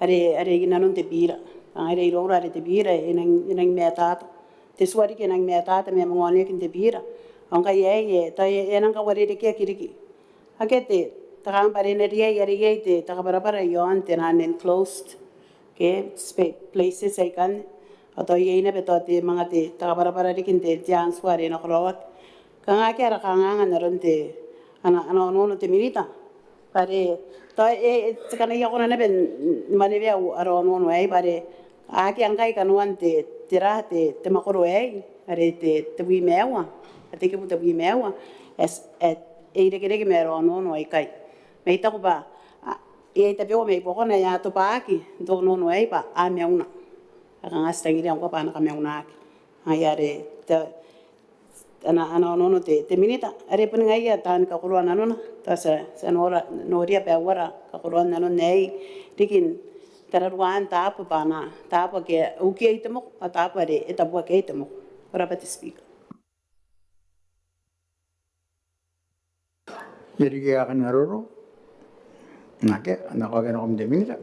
are, are inanon te bira. Kanga are iroura are te bira, e nang, e nang matata. Te tua riki e nang matata ma e manga oneaki n te bira. Ao ngkai aei, e, tao e, e a nang kauarerekeaki riki. Akea te, te kanga bwa are e na riai, are iai te, te kabwarabwara iaon te non-enclosed, ke, spa-, places aikanne. Ao tao iai naba tao te manga te, te kabwarabwara riki n te, te answer are e na karaoaki. Kanga akea ara kanganga n aron te, ana, ana onoono te minita. Bwa are, tao e, e, ti kanaia kona naba n, n, mwaneweia ara onoono aei, bwa are, akea ngkai kanoan te, tera, te, te mwakoro aei, are te, tebwi ma aua, a te kibu tebwi ma aua, e, e, e irekereke ma ara onoono aikai. Ma I taku bwa, a, iai tabeua mai buakona ae a tobwaaki n te onoono aei bwa a mauna. A kanga ti tangiria ngkoa bwa a na kamaunaki. Ai are, te, ana, ana onoono te, te minita, are boni ngaia taani kakoroa nanona, tao ti a, ti a nora, noria bwa e uara kakoroan nanon aei, riki n tararuaan taabo bwa ana, taabo ake a uki iai te moko, ao taabo are e tabuaki iai te moko. Ko rabwa te Speaker. Iai riki ae kan maroro? Akea, nako ake nako te minita.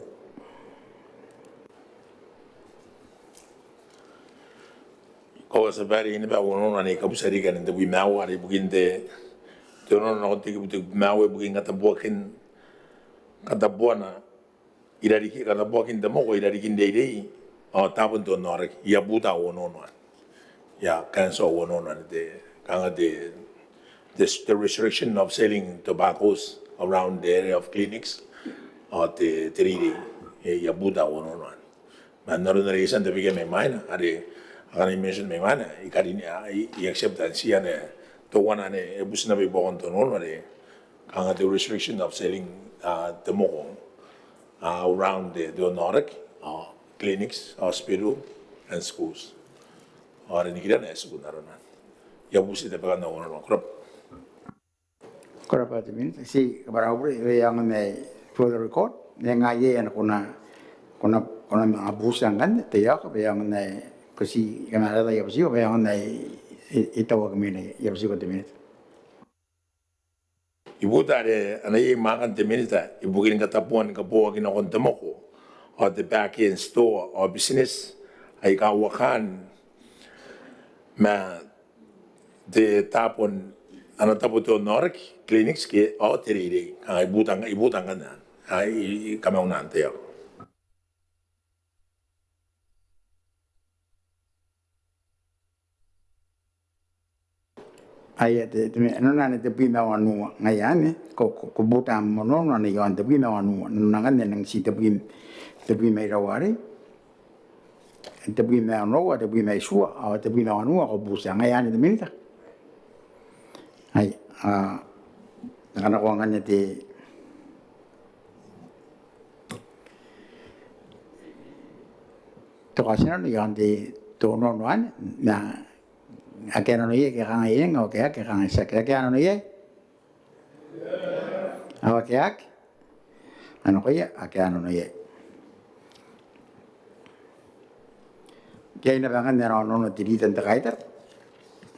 Ko rabwa te Speaker, I a bane n onoono anne, I kabuta riki anne n tebwi ma aua are ibukin te, te onoono nakon te kibu tebwi ma aua ibukin katabuakin, katabuana irarikin, katabuakin te moko irarikin reirei ao taabo n te onnaoraki. I a buta au onoono anne. I a cancel au onoono anne, te, kanga te, the, the restriction of selling tobaccos around the area of clinics ao te, te reirei. E, I a buta au onoono anne. Ma n aron are I a tia n tabekia mai mwaina, are akana I mention mai mwaina, I karin, I, I accept and see anne, teuana anne e buti naba ibuakon te onoono are kanga the restriction of selling, uh, te moko, uh, around the, the onnaoraki, uh, clinics, hospital and schools. Ao are nikirana e tiku n arona. I a bubuti tabekan au onoono. Ko rabwa. Ko rabwa te minita. Ti kabwara au bure, e, iango n ae for the record, e ngae iai ana kona, kona, kona manga bubuti ngkanne, te iango, e iango n ae ko ti kamarata, I a butiko, e iango n ae e, e tauaki mwiina, I a butiko te minita. I buta are ana iai mwaakan te minita ibukin katabuan kaboaki nakon te moko ao te pack-in store ao business aika wakan ma te tabo n, ana tabo te onnaoraki, clinics ke ao te reirei. Ai buta, i buta ngkanne. Ai, i, i kamaunaan te iango. Aia, te, te, nanona anne tebwi ma wanua, ngaia anne, ko, ko, ko buta am onoono anne iaon tebwi ma wanua, nanona ngkanne e nang ti tebwi, tebwi ma iraua arei, tebwi ma onoua, tebwi ma itiua, ao tebwi ma wanua, ko buta, ngaia anne te minita. Ai, a, na kanakoa ngkanne te, te kaotinano iaon te, te onoono anne, na, ake a nano iai ke kangai eng, ao ake, ake kangai tiaki, ake a nano iai. Ao ake, ake a nano iai, ake a nano iai. Iai naba ngkanne ana onoono te Leader n te Kaitara.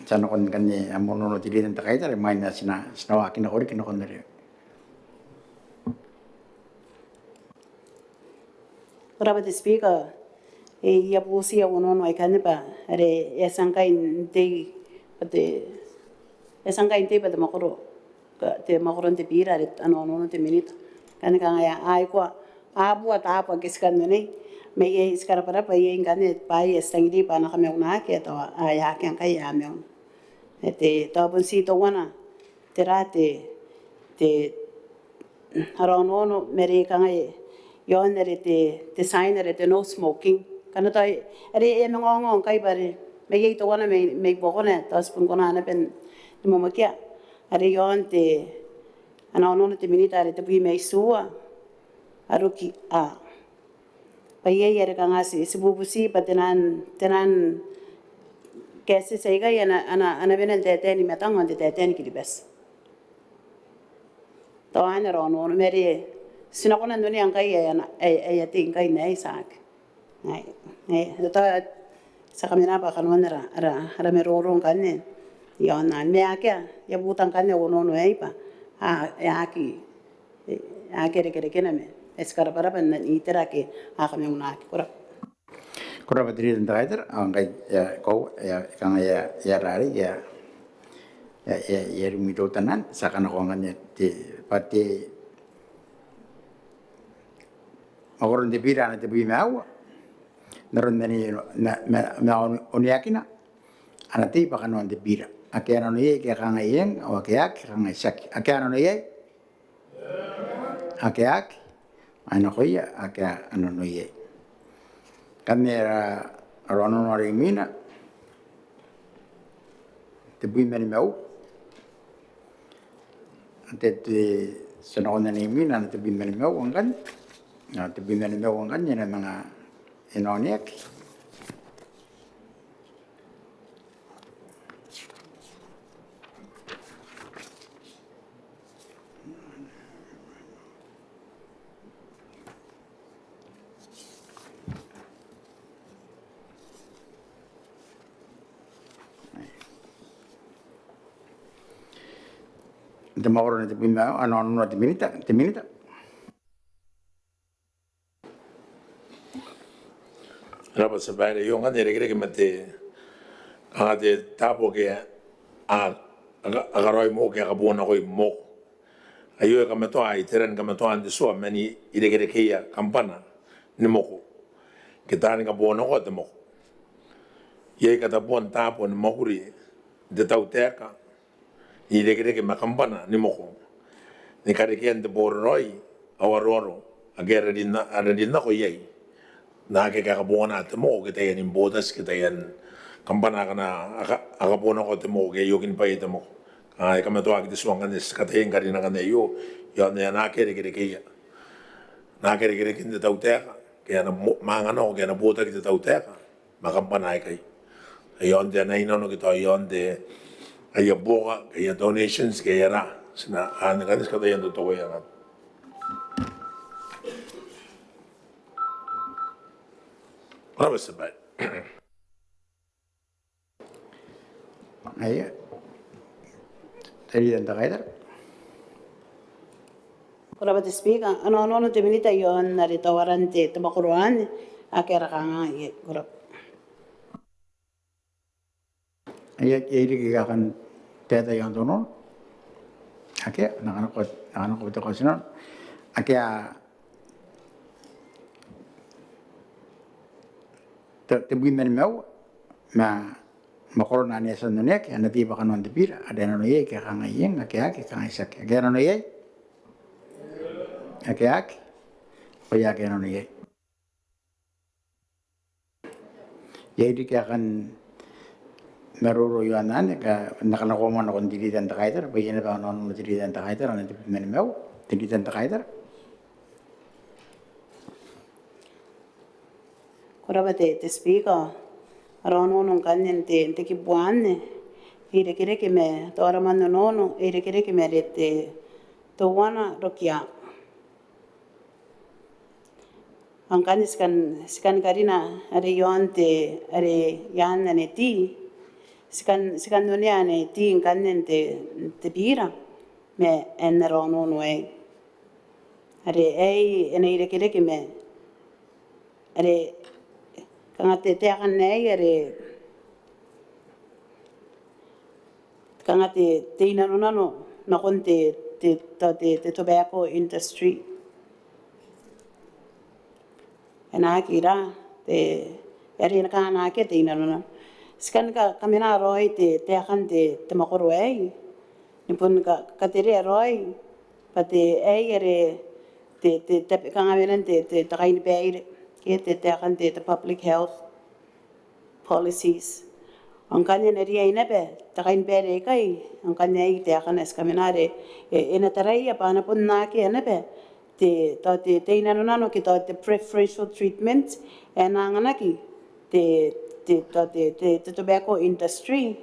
Ti a nakon ngkanne am onoono te Leader n te Kaitara, imwain ae ti na, ti na waaki nako riki nakon are. Ko rabwa te Speaker, e, I a bubuti au onoono aikanne bwa are e a tia ngkai n tei, bwa te, e a tia ngkai n tei bwa te mwakoro, te mwakoron te biira are ana onoono te minita. Ngkanne kanga a, a, aikoa, a bua taabo ake ti kan onei, ma iai, ti karabwarabwa iai ngkanne bwaai ae ti tangiria bwa a na kamaunaki ao a, a, a akea ngkai a mauna. E, te, tao bon ti teuana, tera te, te, ara onoono ma are kanga iaon are te, te sign are te no smoking. Ngkana tao are e a manga ongo ngkai bwa are mai iai teuana mai, mai buakona, tao ti bon kona naba ni mwamwakia. Are iaon te, ana onoono te minita are tebwi ma itiua, aroki a. bwa iai are kanga ti, ti bubuti bwa te naan, te naan kaetieti aikai a na, a na, a na wene n taetae ni matang ao n te taetae ni Kiribati. Tao anne ara onoono ma are ti na kona n onea ngkai ae a na, ae, ae a tei ngkai n aei, tiaki. Ae, ae, tao ti a kamena bwa kanoan ara, ara, ara maroro ngkanne iaon anne. Ma akea, I a buta ngkanne au onoono aei bwa a, e aki, e aki irekerekena ma e ti karabwarabwa n itera ake a kamaunaki. Ko rabwa. Ko rabwa te Leader n te Kaitara. Ao ngkai e a, ko, e a, kanga e a, e a rarei, e a, e a, e a, e a rimwi teutana, ti a kanakoa ngkanne te, bwa te mwakoron te bira ana tebwi ma aua n aron ma, ma, ma, ma oneakina a na tei bwa kanoan te bira. Ake a nano iai ke a kangai eng, ao ake a aki kangai tiaki. Ake a nano iai? Ake a aki? Ai nakoia ake a nano iai. Ngkanne ara, ara onoono are imwina, tebwi ma nimaua. Te, te, ti a nakon anne imwina, ana tebwi ma nimaua ngkanne. Ana tebwi ma nimaua ngkanne e na manga e na oneaki. Te mwakoro n te bwi ma, ana onoono te Minita, te Minita. Ko rabwa te Speaker. Io, ngkanne e irekereke ma te, kanga te taabo ake a, a, a karaoi mwoko ke a kabonakoi mwoko. Aio e kamatoa, iteran kamatoaan te tua man irekerekeia kambana ni mwoko ke taani kabonakoa te mwoko. Iai katabuan taabo ni mwakuri n te tautaeka n irekereke ma kambana ni mwako ni karekean te boraraoi ao aroaro ake a rianako iai naake a kabongana te mwako ke taiani botaki ke taian kambana akana a kabonako te mwako ke a okin bwaai te mwako. Ao e kamatoaki te tua ngkanne ti kataia ni karinakina aio iaon ae naake a irekerekeia, naake a irekereke n te tautaeka ke a na mwananga nako ke a na botaki te tautaeka ma kambana aikai. Iaon te anai nano ke tao iaon te aia buoka ke aia donations ke aia ra, ti na anne ngkanne ti kataia n totokoia ngkanne. Ko rabwa te Speaker. Aia. Te Leader n te Kaitara. Ko rabwa te Speaker, ana onoono te Minita iaon are tawaran te mwakoro anne, ake ara kanga iai. Ko rabwa. Aia, iai riki ae kan taetae iaon te onoono? Akea, N na kanakoa, N na kanakoa te kaotinano. Akea, te, tebwi ma nimaua, ma mwakoron anne e a tia n oneaki, a na tei bwa kanoan te bira, are a nano iai ke a kangai eng, ake a aki kangai tiaki. Ake a nano iai? Ake a aki? Ao ake a nano iai? Iai riki ae kan maroro iaon anne? N na kanakoa moa nakon te Leader n te Kaitara, bwa iai naba ana onoono te Leader n te Kaitara, ana tebwi ma nimaua, te Leader n te Kaitara. Ko rabwa te, te Speaker, ara onoono ngkanne n te, n te kibu anne e irekereke ma, tao ara man onoono e irekereke ma are te, teuana rokia. Ao ngkanne ti kan, ti kan karina are iaon te, are i aan anne te, ti kan, ti kan onea anne te ngkanne n te, te bira ma ae n ara onoono aei. Are aei e na irekereke ma are kanga te, te aekan aei are kanga te, te inanonano nakon te, te, te, te tobacco industry. E na aki ra, te, are e na kanga n akea te inanonano. Ti kan ka, kamena raoi te, te aekan te, te mwakoro aei ni bon ka, katerea raoi bwa te, aei are te, te, te, kanga wenan te, te, te kainibaire ke te, te aekan te, te public health policies. Ao ngkanne e na riai naba te kainibaire aikai, ao ngkanne aei te aekan ae ti kamena are e, e na taraia bwa a na bon akea naba te, tao te, te inanonano ke tao te preferential treatment ae e na anganaki te, te, tao te, te, te tobacco industry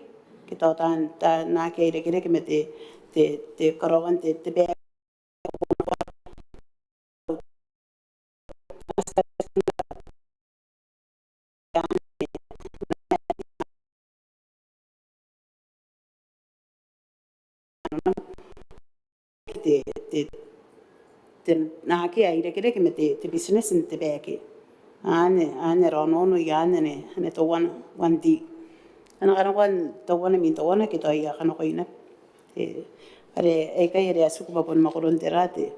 ke tao taan, taan aki irekereke ma te, te, te karaoan te, te bag te, te, te, naake a irekereke ma te, te business n te bag. Anne, anne ara onoono i aan ane, ane teuana, one D. Ana kanakoa teuana, imwin teuana ke tao I a kanakoa naba. E, are, aikai are a tiku bwa bon mwakoron tera te,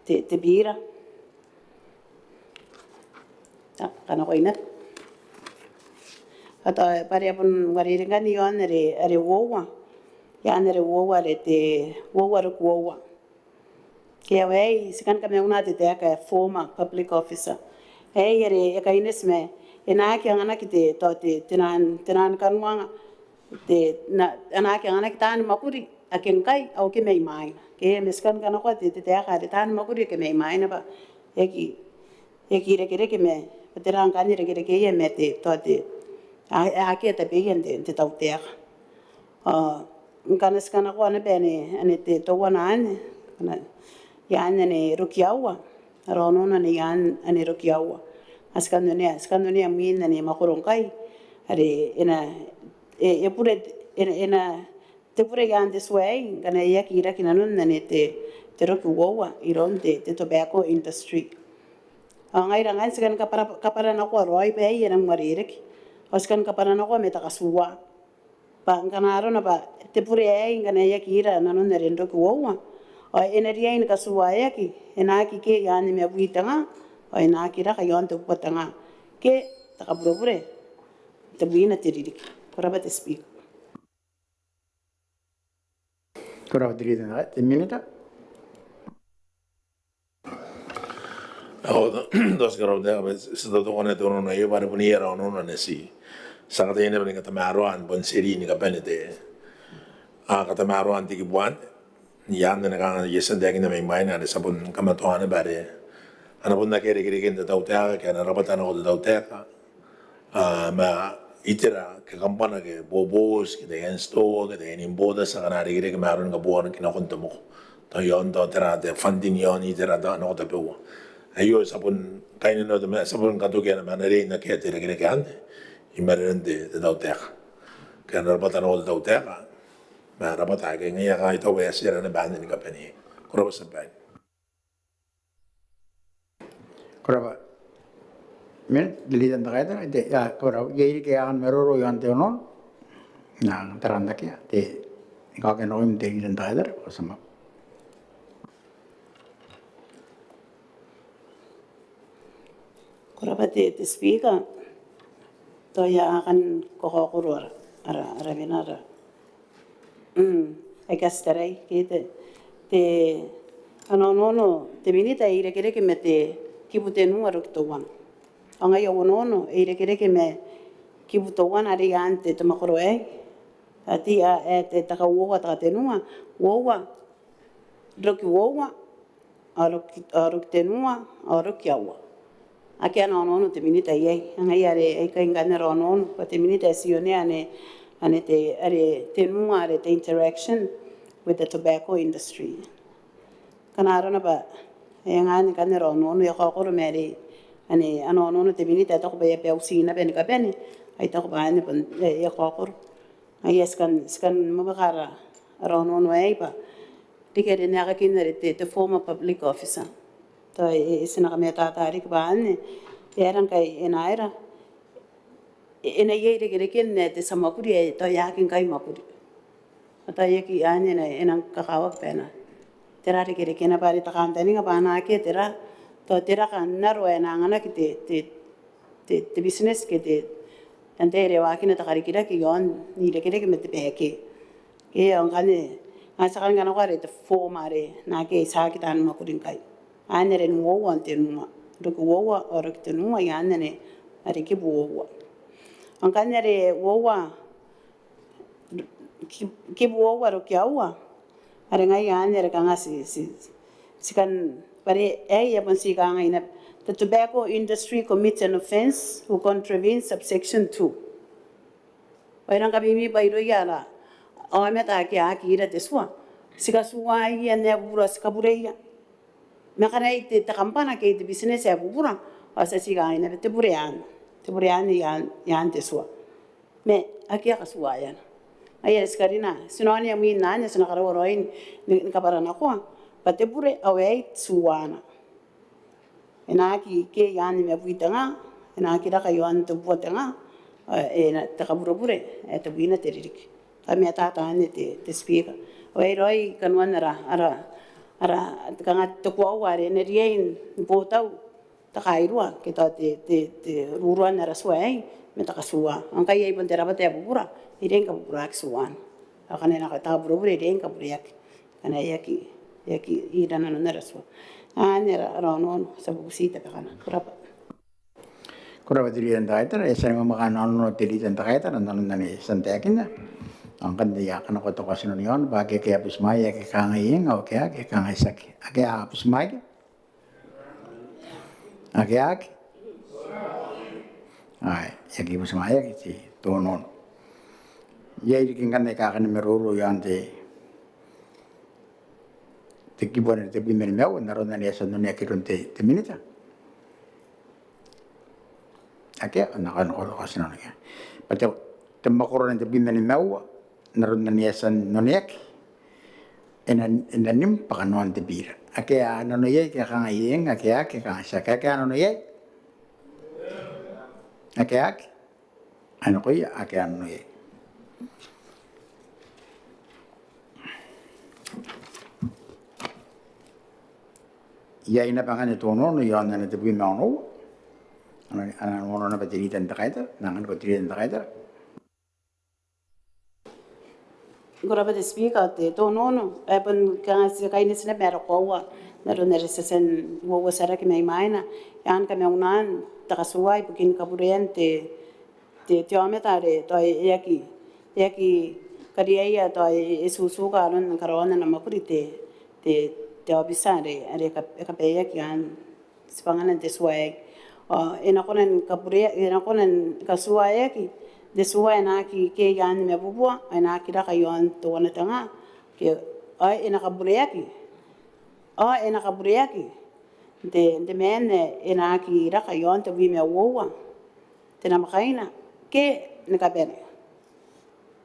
te, te bira. A, kanakoa naba. A tao, bwa are a bon uarereke ngkanne i aon are, are uoua. I aan are uoua are te, uoua roki uoua. Ke aei, ti kan kamauna te taeka ae former public officer. Aei are e kaineti ma e na aki anganaki te, tao te, te naan, te naan kanuanga. Te, na, e na aki anganaki taani mwakuri ake ngkai ao ake mai mwaina. Ke ma ti kan kanakoa te, te taeka are taani mwakuri ake mai mwaina bwa e aki, e aki irekereke ma, bwa tera ngkanne irekerekeia ma te, tao te, a, a, akea tabeia n te, te tautaeka. Ao ngkana ti kanakoa naba ane, ane te, teuana anne, ngkana, i aan ane roki aua, ara onoono ane i aan ane roki aua. A ti kan onea, ti kan onea mwin ane mwakoro ngkai, are e na, e, e bure, e na, e na te bure i aan te tua aei, ngkana e aki iraki nanon ane te, te roki uoua, iroun te, te tobacco industry. Ao ngaira ngkanne ti kan kabwara, kabwara nakoa raoi bwa aei e nang uarereke. Ao ti kan kabwara nakoa ma te katuua. Bwa ngkana arona bwa te bure aei ngkana e aki ira nanon are n roki uoua, ao e na riai ni katuuaeaki, e na aki ke i aan nimabwi te nga, ao e na aki raka i aon te bubua te nga. Ke te kaburebure, tebwina te ririki. Ko rabwa te Speaker. Ko rabwa te Leader, te Minita. Ao tao ti karaua te, ti tataekina te onoono aio bwa are bon iai ara onoono ane ti, ti a kataia naba ni katamaroa ni bon tiri ni kabane te, a katamaroa n te kibu anne. I aan ane kanga I a tia n taekinna mai mwaina are ti a bon kamatoa naba are a na bon akea irekereken te tautaeka ke a na rabwata nako te tautaeka. A, ma itera ke kambana ke bobos ke taian store ke taian importers akana irekereke ma aron kabooaki nakon te moko. Tao i aon tao tera te funding i aon itera tao nako tabeua. Aio ti a bon kainnanoa te ma, ti a bon katokia ma a na riai n akea te irekereke anne i marenan te, te tautaeka. Ke a na rabwata nako te tautaeka ma rabwata ake ngaia kanga I taku bwa e a tia naba anne ni kabane. Ko rabwa tia babaire. Ko rabwa. Minita, te Leader n te Kaitara, te, ia, ko rabwa, iai riki ae kan maroro i aon te onoono? Nang tara n akea, te, I kaoka nakoim te Leader n te Kaitara, ko rabwa. Ko rabwa te, te Speaker, tao I a kan kakaokoro ara, ara, ara, ara Mm, aika ti tarai ke te, te, ana onoono te Minita e irekereke ma te kibu tenua roki teuana. Ao ngaia onoono e irekereke ma kibu teuana are i aan te, te mwakoro aei. A ti a, e, te, te kauoua, te katenua, uoua, roki uoua, ao roki, ao roki tenua, ao roki aua. Akea ana onoono te Minita iai, ngaia are aikai ngkanne ara onoono, bwa te Minita e tionea ane, ane te, are tenua, are te interaction with the tobacco industry. Ngkana arona bwa e nga ngkanne ara onoono, e kaokoro ma are, ane ana onoono te Minita, e taku bwa e a bauti naba ni kabane, ai taku bwa anne bon, e, e kaokoro. Ngaia ti kan, ti kan mwemweka ara, ara onoono aei bwa riki are e na aekakin are te, te former public officer. Tao e, e, ti na kamatata riki bwa anne, e aera ngkai e na aera, e, e na iai irekereken te tia mwakuri ae tao e aki ngkai mwakuri. Ao tao e aki anne e na, e nang kakawaki bwa e na tera irekerekena bwa are te kantaninga bwa a na akea tera, tao tera kan aro ae e na anganaki te, te, te, te business ke te, antai are e waakina te karikirake i aon irekereke ma te baeke. Ke ao ngkanne, a ti a kan kanakoa are te former are naake a tia n aki taani mwakuri ngkai. Anne are n uoua ao n tenua. Roki uoua ao roki tenua, i aan ane are kibu uoua. Ao ngkanne are uoua, ki-, kibu uoua roki aua. Are ngaia anne are kanga ti, ti, ti kan Bwa are aei e a bon ti kangai naba, the tobacco industry commits an offence who contravenes subsection two. Ao e rang kamimi bwa irouia ara aomata ake a aki ira te tua, ti katuaia n ae bubura, ti kabureia. Ma ngkana iai te, te kambana ke te business ae bubura, ao ti a ti kangai naba te bure anne, te bure anne i aan, i aan te tua. Ma akea katuaeana. Ngaia are ti karina, ti na onea mwin anne, ti na karaua raoi ni, ni kabwaranakoa bwa te bure ao aei tuana. E na aki ke i aan nimabwi te nga, e na aki raka i aon tebubua te nga, e, e na te kaburebure ae tebwina te ririki. Kamataata anne te, te Speaker. Ao aei raoi kanoan ara, ara, ara, te kanga te koaua are e na riai ni botau te kairua ke tao te, te, te ruruan ara tua aei ma te katua. Ao ngkai iai bon te rabwata ae bubura, e riai ni kabuburaki tuana. Ao ngkana e na te kaburebure, e riai ni kabureaki ngkana e aki, e aki ira nanon ara tua. Anne ara, ara onoono, ti a bubuti tabekana. Ko rabwa. Ko rabwa te Leader n te Kaitara. E a tia ni mwamwaka ana onoono te Leader n te Kaitara n aron ane e a tia n taekinna. Ao ngkanne I a kanakoa te kaotinano i aon bwa ake, ake a butimwaea ke kangai eng, ao ake, ake kangai tiaki. Ake a butimwaea? Ake aki? Ae, e aki butimwaeaki te onoono. Iai riki ngkanne aika a kani maroro i aon te, te kibu are tebwi ma nimaua n aron ane e a tia n oneaki iroun te, te Minita? Akea, ao N na kanakoa te kaotinano. Bwa te, te mwakoro are tebwi ma nimaua n aron ane e a tia n oneaki, e na, e na nim bwa kanoan te biira. Ake a nano iai ke a kangai eng, ake aki, ake a kangai tiaki. Ake a nano iai? Ake aki? Ai nakoia ake a nano iai. Iai naba ngkanne te onoono i aon ane tebwi ma onoua. Ana, ana onoono naba te Leader n te Kaitara, N na anganiko te Leader n te Kaitara. Ko rabwa te Speaker. Te, te onoono ae bon kanga ti kaineti naba ma ara koaua n aron are ti a tia n uouotiaraki mai mwaina, i aan kamaunaan te katua ibukin kaburean te, te, te aomata are tao e aki, e aki kariaia tao e, e tutuka aron karaoan ana mwakuri te, te, te aobitia are, are e ka, e kabaeaki i aan tibwangana n te tua aei. Ao e na kona ni kaburea, e na kona ni katuaeaki n te tua ae na aki ke i aan nimabubua, ae na aki raka i aon teuana te nga, ke, ao e na kabureaki, ao e na kabureaki n te, n te maan ae e na aki raka i aon tebwi ma uoua te namwakaina ke ni kabane.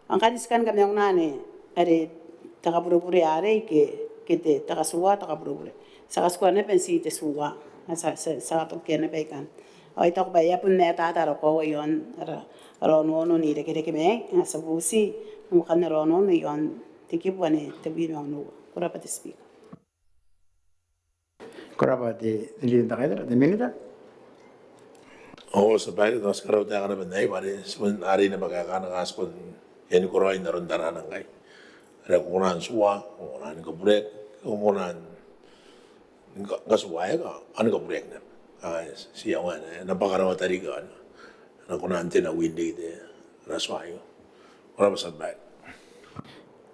Ao ngkanne ti kan kamaunaa anne are te kaburebure arei ke, ke te, te katua te kaburebure. Ti a katikua naba n ti te tua. Ao ti a, ti a, ti a katokia naba ikanne. Ao I taku bwa e a bon matata ara koaua i aon ara, ara onoono n irekereke ma aei. Ao ti a bubuti mwamwakan ara onoono i aon te kibu ane tebwi ma onoua. Ko rabwa te Speaker. Ko rabwa te, te Leader n te Kaitara, te Minita. Ao ti a bae, tao ti karaua taekana bwa n aei, bwa are ti bon arei naba kaekana ngkai ti bon e ni karaoi n aron taraana ngkai. Are ko kona n tua, ko kona ni kabureaki, ko kona ni ka, katuaeaki, ao ni kabureaki naba. Ao ti, ti aonga n, n na bwaka raoi tarika, ao n na kona n tena win riki te, ara tua aio. Ko rabwa, ti a bae.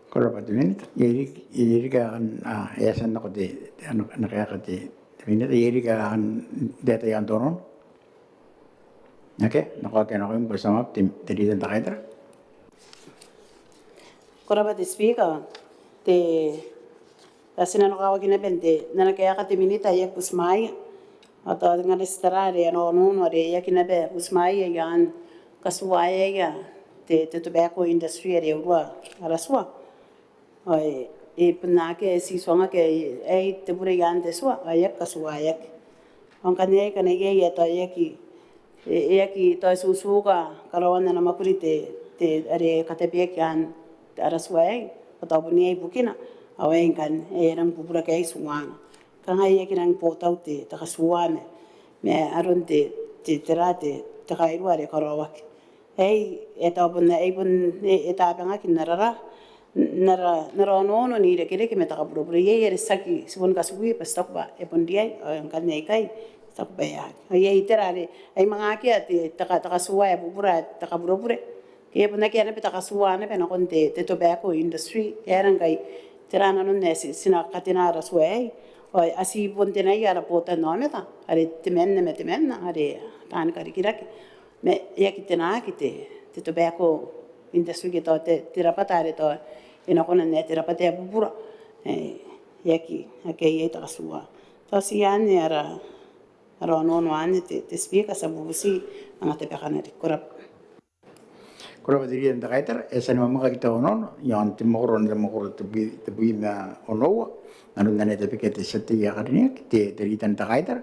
Ko rabwa te Minita. Iai riki, iai riki ae kan, a, e a tia n nako te, te, ana, ana kaeka te, te Minita, iai riki ae kan taetae i aon te onoono? Akea, nakoaki, nakoim bwa ti a map te, te Leader n te Kaitara. Ko rabwa te Speaker. Te, a, ti nanokawaki naba n te, n ana kaeka te Minita ae e aki butimwaea. Ao tao ngkana ti tara are ana onoono are e aki naba butimwaea i aan katuaeaia te, te tobacco industry are e urua ara tua. Ao e, e bon akea, e ti tuangaki ae, ae te bure i aan te tua, ao e aki katuaeaki. Ao ngkanne ae ngkana iai ae tao e aki, e, e aki tao tutuka karaoan ana mwakuri te, te, are e katabeaki i aan ara tua aei, ao tao bon iai bukina, ao ae ngkanne e rang bubura ke e tuanga. Kangai e aki rang botau te, te katua ma, ma aron te, te, tera te, te kairua are karaoaki. Aei, e tao bon, aei bon, e, e tabangaki n ara, n ara, n ara onoono n irekereke ma te kaburebure. Iai are tiaki, ti bon katikui bwa ti taku bwa e bon riai, ao ngkanne aikai ti taku bwa e aki. Ao iai itera are ai manga akea te, te ka, te katua ae bubura te kaburebure. Ke e bon akea naba te katua naba nakon te, te tobacco industry. E aera ngkai, tera nanon ae ti, ti na katena ara tua aei. Ao a ti bon tenaia ara botannaomata are temanna ma temanna are taani karikirake ma e aki tenaaki te, te tobacco industry ke tao te, te rabwata are tao e na kona n ae te rabwata ae bubura. E aki, akea iai te katuua. Tao ti anne ara, ara onoono anne te, te Speaker, ti a bubuti anga tabekana riki. Ko rabwa. Ko rabwa te Leader n te Kaitara. E a tia ni mwamwakaki te onoono iaon te mwakoro, te mwakoro tebwi, tebwi ma onoua, n aron ane e tabekia te tia tei ae karineaki, te, te Leader n te Kaitara.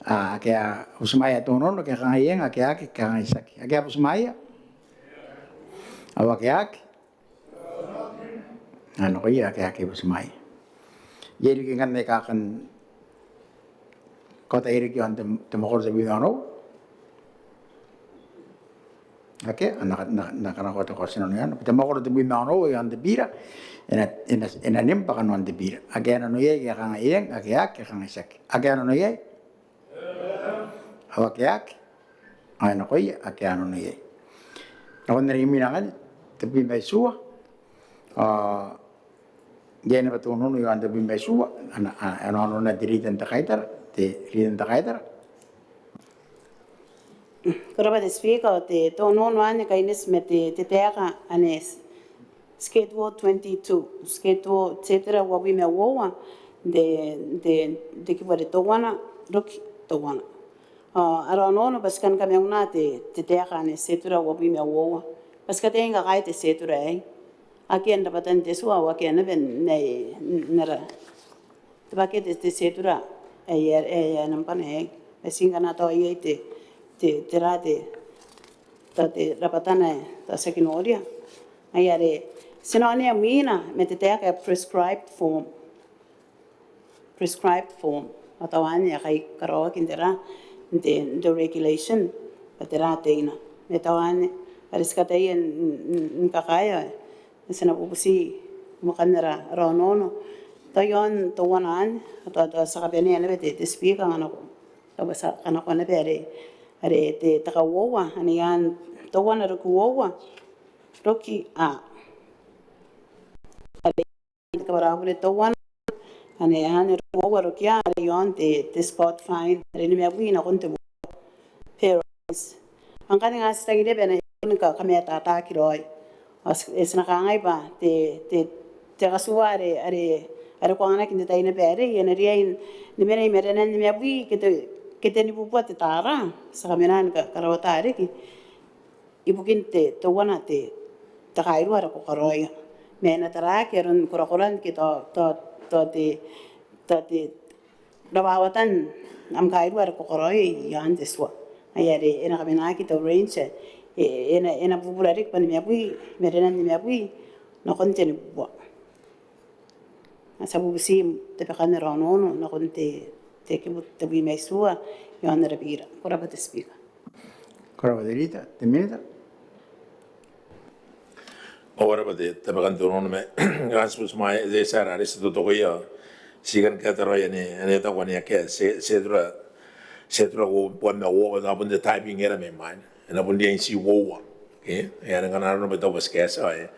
A, ake a butimwaea te onoono ke a kangai eng, ake a aki ke a kangai tiaki. Ake a butimwaea? Ao ake a aki? Ao nakoia ake a aki butimwaea. Iai riki ngkanne aika a kan kaotai riki iaon te, te mwakoro tebwi ma onoua? Akea. Ao N na, N na, N na kanakoa te kaotinano iaon te mwakoro tebwi ma onoua iaon te bira. E na, e na, e na nim bwa kanoan te bira. Ake a nano iai ke a kangai eng, ake a aki ke a kangai tiaki. Ake a nano iai? Ao ake a aki? Ao e nakoia ake a nano iai. Nakon are imwina ngkanne, tebwi ma itiua. Ao iai naba te onoono iaon tebwi ma itiua, ana, a, ana onoono te Leader n te Kaitara, te Leader n te Kaitara. Ko rabwa te Speaker. Te, te onoono anne e kaineti ma te, te taeka ane Schedule twenty-two, Schedule, Schedule uabwi ma uoua, te, te, te kibu are teuana, roki teuana. Ao ara onoono bwa ti kan kamaunaa te, te taeka ane Schedule uabwi ma uoua bwa ti kataia ni kakaea te schedule aei. Akea n rabwatan te tua ao akea naba n ae, n ara, te bwakete te schedule aei, aei, aei nambana aei. Ma ti ngkana tao iai te, te, tera te, tao te rabwatana ae tao ti aki noria. Ai are ti na onea mwina ma te taeka ae prescribed form. Prescribed form. Ao tao anne ae karaoaki n tera, n te, n te regulation, bwa tera teina. Ma tao anne are ti kataia n, n, n kakaea, ti na bubuti mwaakan ara, ara onoono. Tao iaon teuana anne, tao, tao ti a kabanea naba te, te Speaker, ngkana ko, tao bwa ti a kanakoa naba are, are te, te kauoua, ane i aan teuana roki uoua, roki a. Are te kabwarabure teuana, ane, ane roki uoua roki a, are iaon te, te spot fine, are nimabwi nakon te uoua. Fair price. Ngkanne ngkai ti tangiria bwa e na, e na ka, kamataataaki raoi. Ao ti, e, ti na kangai bwa te, te, te katuua are, are, are ko anganaki n te tai naba arei, e na riai ni mena i marenan nimabwi ke te, ke tenibubua te taara. Ti a kamena ni ka, karawata riki ibukin te, teuana te, te kairua are ko karaoia. Ma e na taraaki aron korakoran ke tao, tao, tao te, tao te rawawatan am kairua are ko karaoia i aan te tua. Ai are e na kamenaaki te range, e, e na, e na bubura riki bwa nimabwi, marenan nimabwi nakon tenibubua. Ao ti a bubuti tabekan ara onoono nakon te, te kibu tebwi ma itiua iaon ara bira. Ko rabwa te Speaker. Ko rabwa te Leader, te Minita. Ao ko rabwa te tabekan te onoono ma, ngkai ti butimwaea, te tia are ti totokoia, ti kan kaeta raoi ane, ane e taku ane akea, Schedule, Schedule uabwi ma uoua, tao bon te typing error mai mwaina. E na bon riai n ti uoua. Okay? E, are ngkana arona bwa tao bwa ti kaeta, e,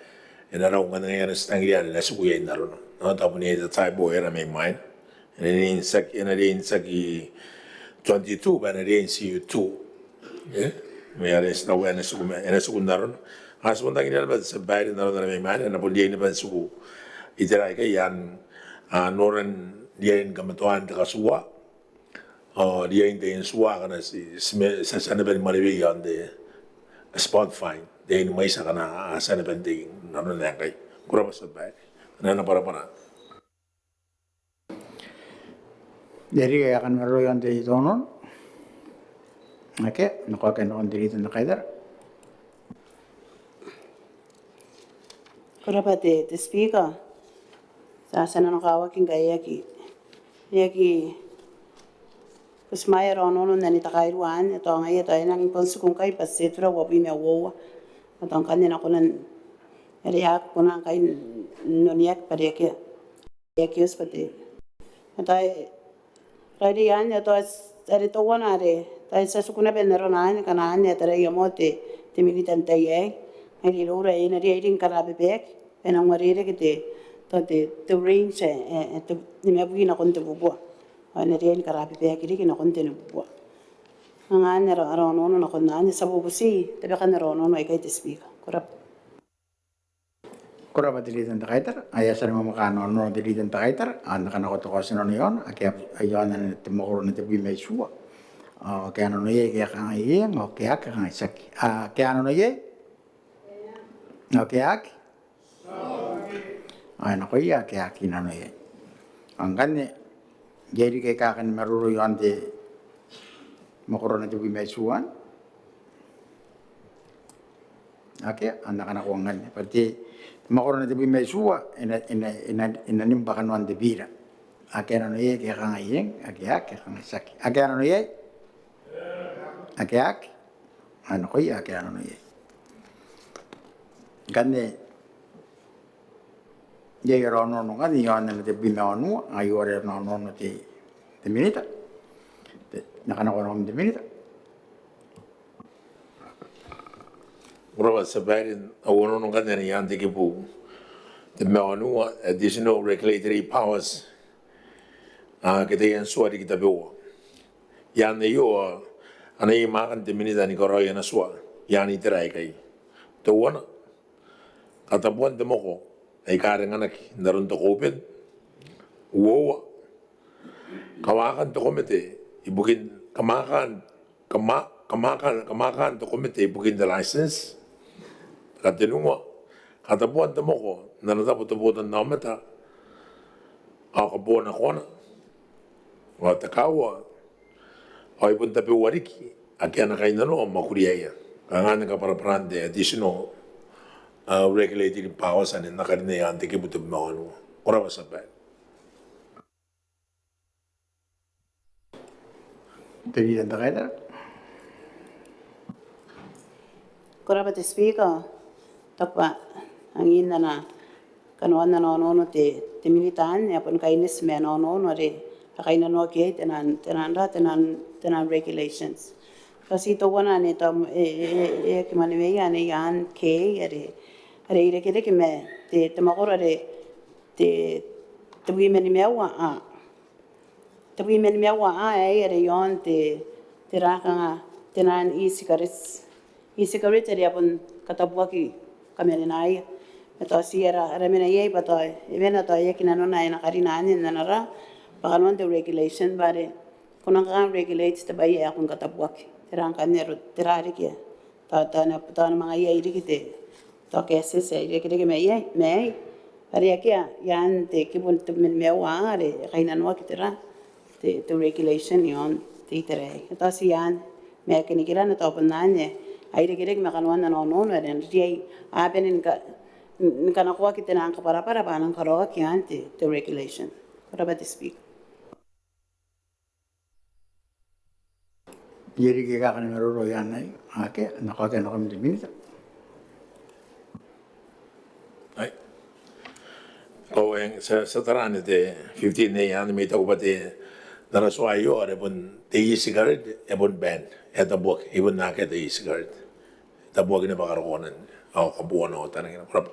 e na rau ngkanne ngaia are ti tangiria are e na tiku iai n arona. Ao tao bon iai te typo error mai mwaina. E na riai n tiaki, e na riai n tiaki twenty-two, bwa e na riai n ti two. Okay? Ma are ti taku e na tiku ma, e na tiku n arona. Ao ti bon tangiria naba te tia babaire n arona are mai mwaina, e na bon riai naba n tiku itera aikai i aan, a, noran riain kamatoaan te katuua. Ao riain te insure akana ti, ti me, ti a tia naba ni mwanewei iaon te spot fine. Riain mwaiti akana a tia naba n tei n arona ngkai. Ko rabwa te tia babaire. Ana, ana bwarabwara. Iai riki ae kan maroro iaon te onoono? Akea, nako ake nakon te Leader n te Kaitara. Ko rabwa te, te Speaker. Ti a tia nanokawaki ngkai e aki, e aki butimwaea ara onoono n ane te kairua anne, tao ngaia tao e nang bon tiku ngkai bwa Schedule uabwi ma uoua. Ao tao ngkanne e na kona n, are a aki kona ngkai n, n oneaki bwa are akea. E aki oti bwa te, ma tao e, rairi anne, tao are teuana are, tao ti a tiku naba n arona anne, ngkana anne e taraia moa te, te Minita n tai aei. Ngaia are iroura e na riai riki ngkana a bebeaki, e nang uarereke te, tao te, te range ae, ae, ae te, nimabwi nakon tebubua. Ao e na riai ni karababaaki riki nakon tenibubua. Ngaia anne ara, ara onoono nakon anne. Ti a bubuti tabekan ara onoono aikai te Speaker. Ko rabwa. Ko rabwa te Leader n te Kaitara. Ai a tia ni mwamwaka ana onoono te Leader n te Kaitara, ao N na kanakoa te kaotinano iaona, ake a, iaona n te mwakoro n te tebwi ma itiua. Ao ake a nano iai, ake a kangai eng, ao ake a aki, a kangai tiaki. Ake a nano iai? Ao ake a aki? Ao e nakoia ake a aki nano iai. Ao ngkanne, iai riki aika kani maroro iaon te mwakoro n te tebwi ma itiua? Akea, ao N na kanakoa ngkanne bwa te mwakoro n te tebwi ma itiua e na, e na, e na, e na nim bwa kanoan te bira. Ake a nano iai, ake a kangai eng, ake a aki, a kangai tiaki. Ake a nano iai? Ake a aki? Ao e nakoia ake a nano iai. Ngkanne, iai ara onoono ngkanne iaon ana tebwi ma wanua, aio are ana onoono te, te Minita. Te, N na kanakoa nakoim te Minita. Ko rabwa te Tia Babaire. Au onoono ngkanne anne i aan te kibu tebwi ma wanua, additional regulatory powers. Ake taian tua riki tabeua. I aan aio, a na iai mwaakan te Minita ni karaoi ana tua i aan itera aikai. Teuana, katabuan te moko aika ringanaki n aron te COVID. Uoua, kamwaakan te komete ibukin, kamwaakan, kamwa-, kamwaakan, kamwaakan te komete ibukin te license. Katenua, katabuan te moko n ana tabo te botannaomata ao kaboanakoana. Ao te kaaua, ao ai bon tabeua riki ake a na kainnanoa mwakuriaia. Kanga anne kabwarabwaran te additional, uh, regulatory powers anne N na karinna i aan te kibu tebwi ma wanua. Ko rabwa te Tia Babaire. Te Leader n te Kaitara. Ko rabwa te Speaker. Tao bwa angin ana kanoan ana onoono te, te Minita anne, e a bon kaineti ma ana onoono are a kainnanoaki iai tenan, tenan ra, tenan, tenan regulations. Tao ti teuana anne tao e, e, e, e aki mwaneweia anne i aan K, are, are irekereke ma te, te mwakoro are te, tebwi ma nimaua a. Tebwi ma nimaua a aei are iaon te, te ra kanga, tenan e-cigarette. E-cigarette are a bon katabuaki kamanenaaia. Ma tao ti ara, ara mena iai bwa tao, e mena tao e aki nanona ae e na karina anne n ana ra, bwa kanoan te regulation bwa are ko nang kanga regulate te bwai ae a kona ni katabuaki. Tera ngkanne aron, tera riki ae tao, tao na, tao na manga iai riki te, tao cases ae irekereke ma iai, ma iai. Are akea i aan te kibu tebwi ma nimaua a are e kainnanoaki te ra, te, te regulation iaon te itera aei. Tao ti i aan, ma e kinikira n tao bon anne ae irekereke ma kanoan ana onoono are e na riai, a bane ni ka, ni kanakoaki te nang kabwarabwara bwa a nang karaoaki i aan te, te regulation. Ko rabwa te Speaker. Iai riki aika kani maroro i aan aei? Akea, N na kaotia nakoim te Minita. Ai. Ko eng, ti a, ti a tara anne te fifteen A anne ma I taku bwa te, n ara tua aio are bon te e-cigarette e bon ban. E tabuaki, e bon akea te e-cigarette. E tabuaki naba karokoana ao kaboanakoana. Ko rabwa.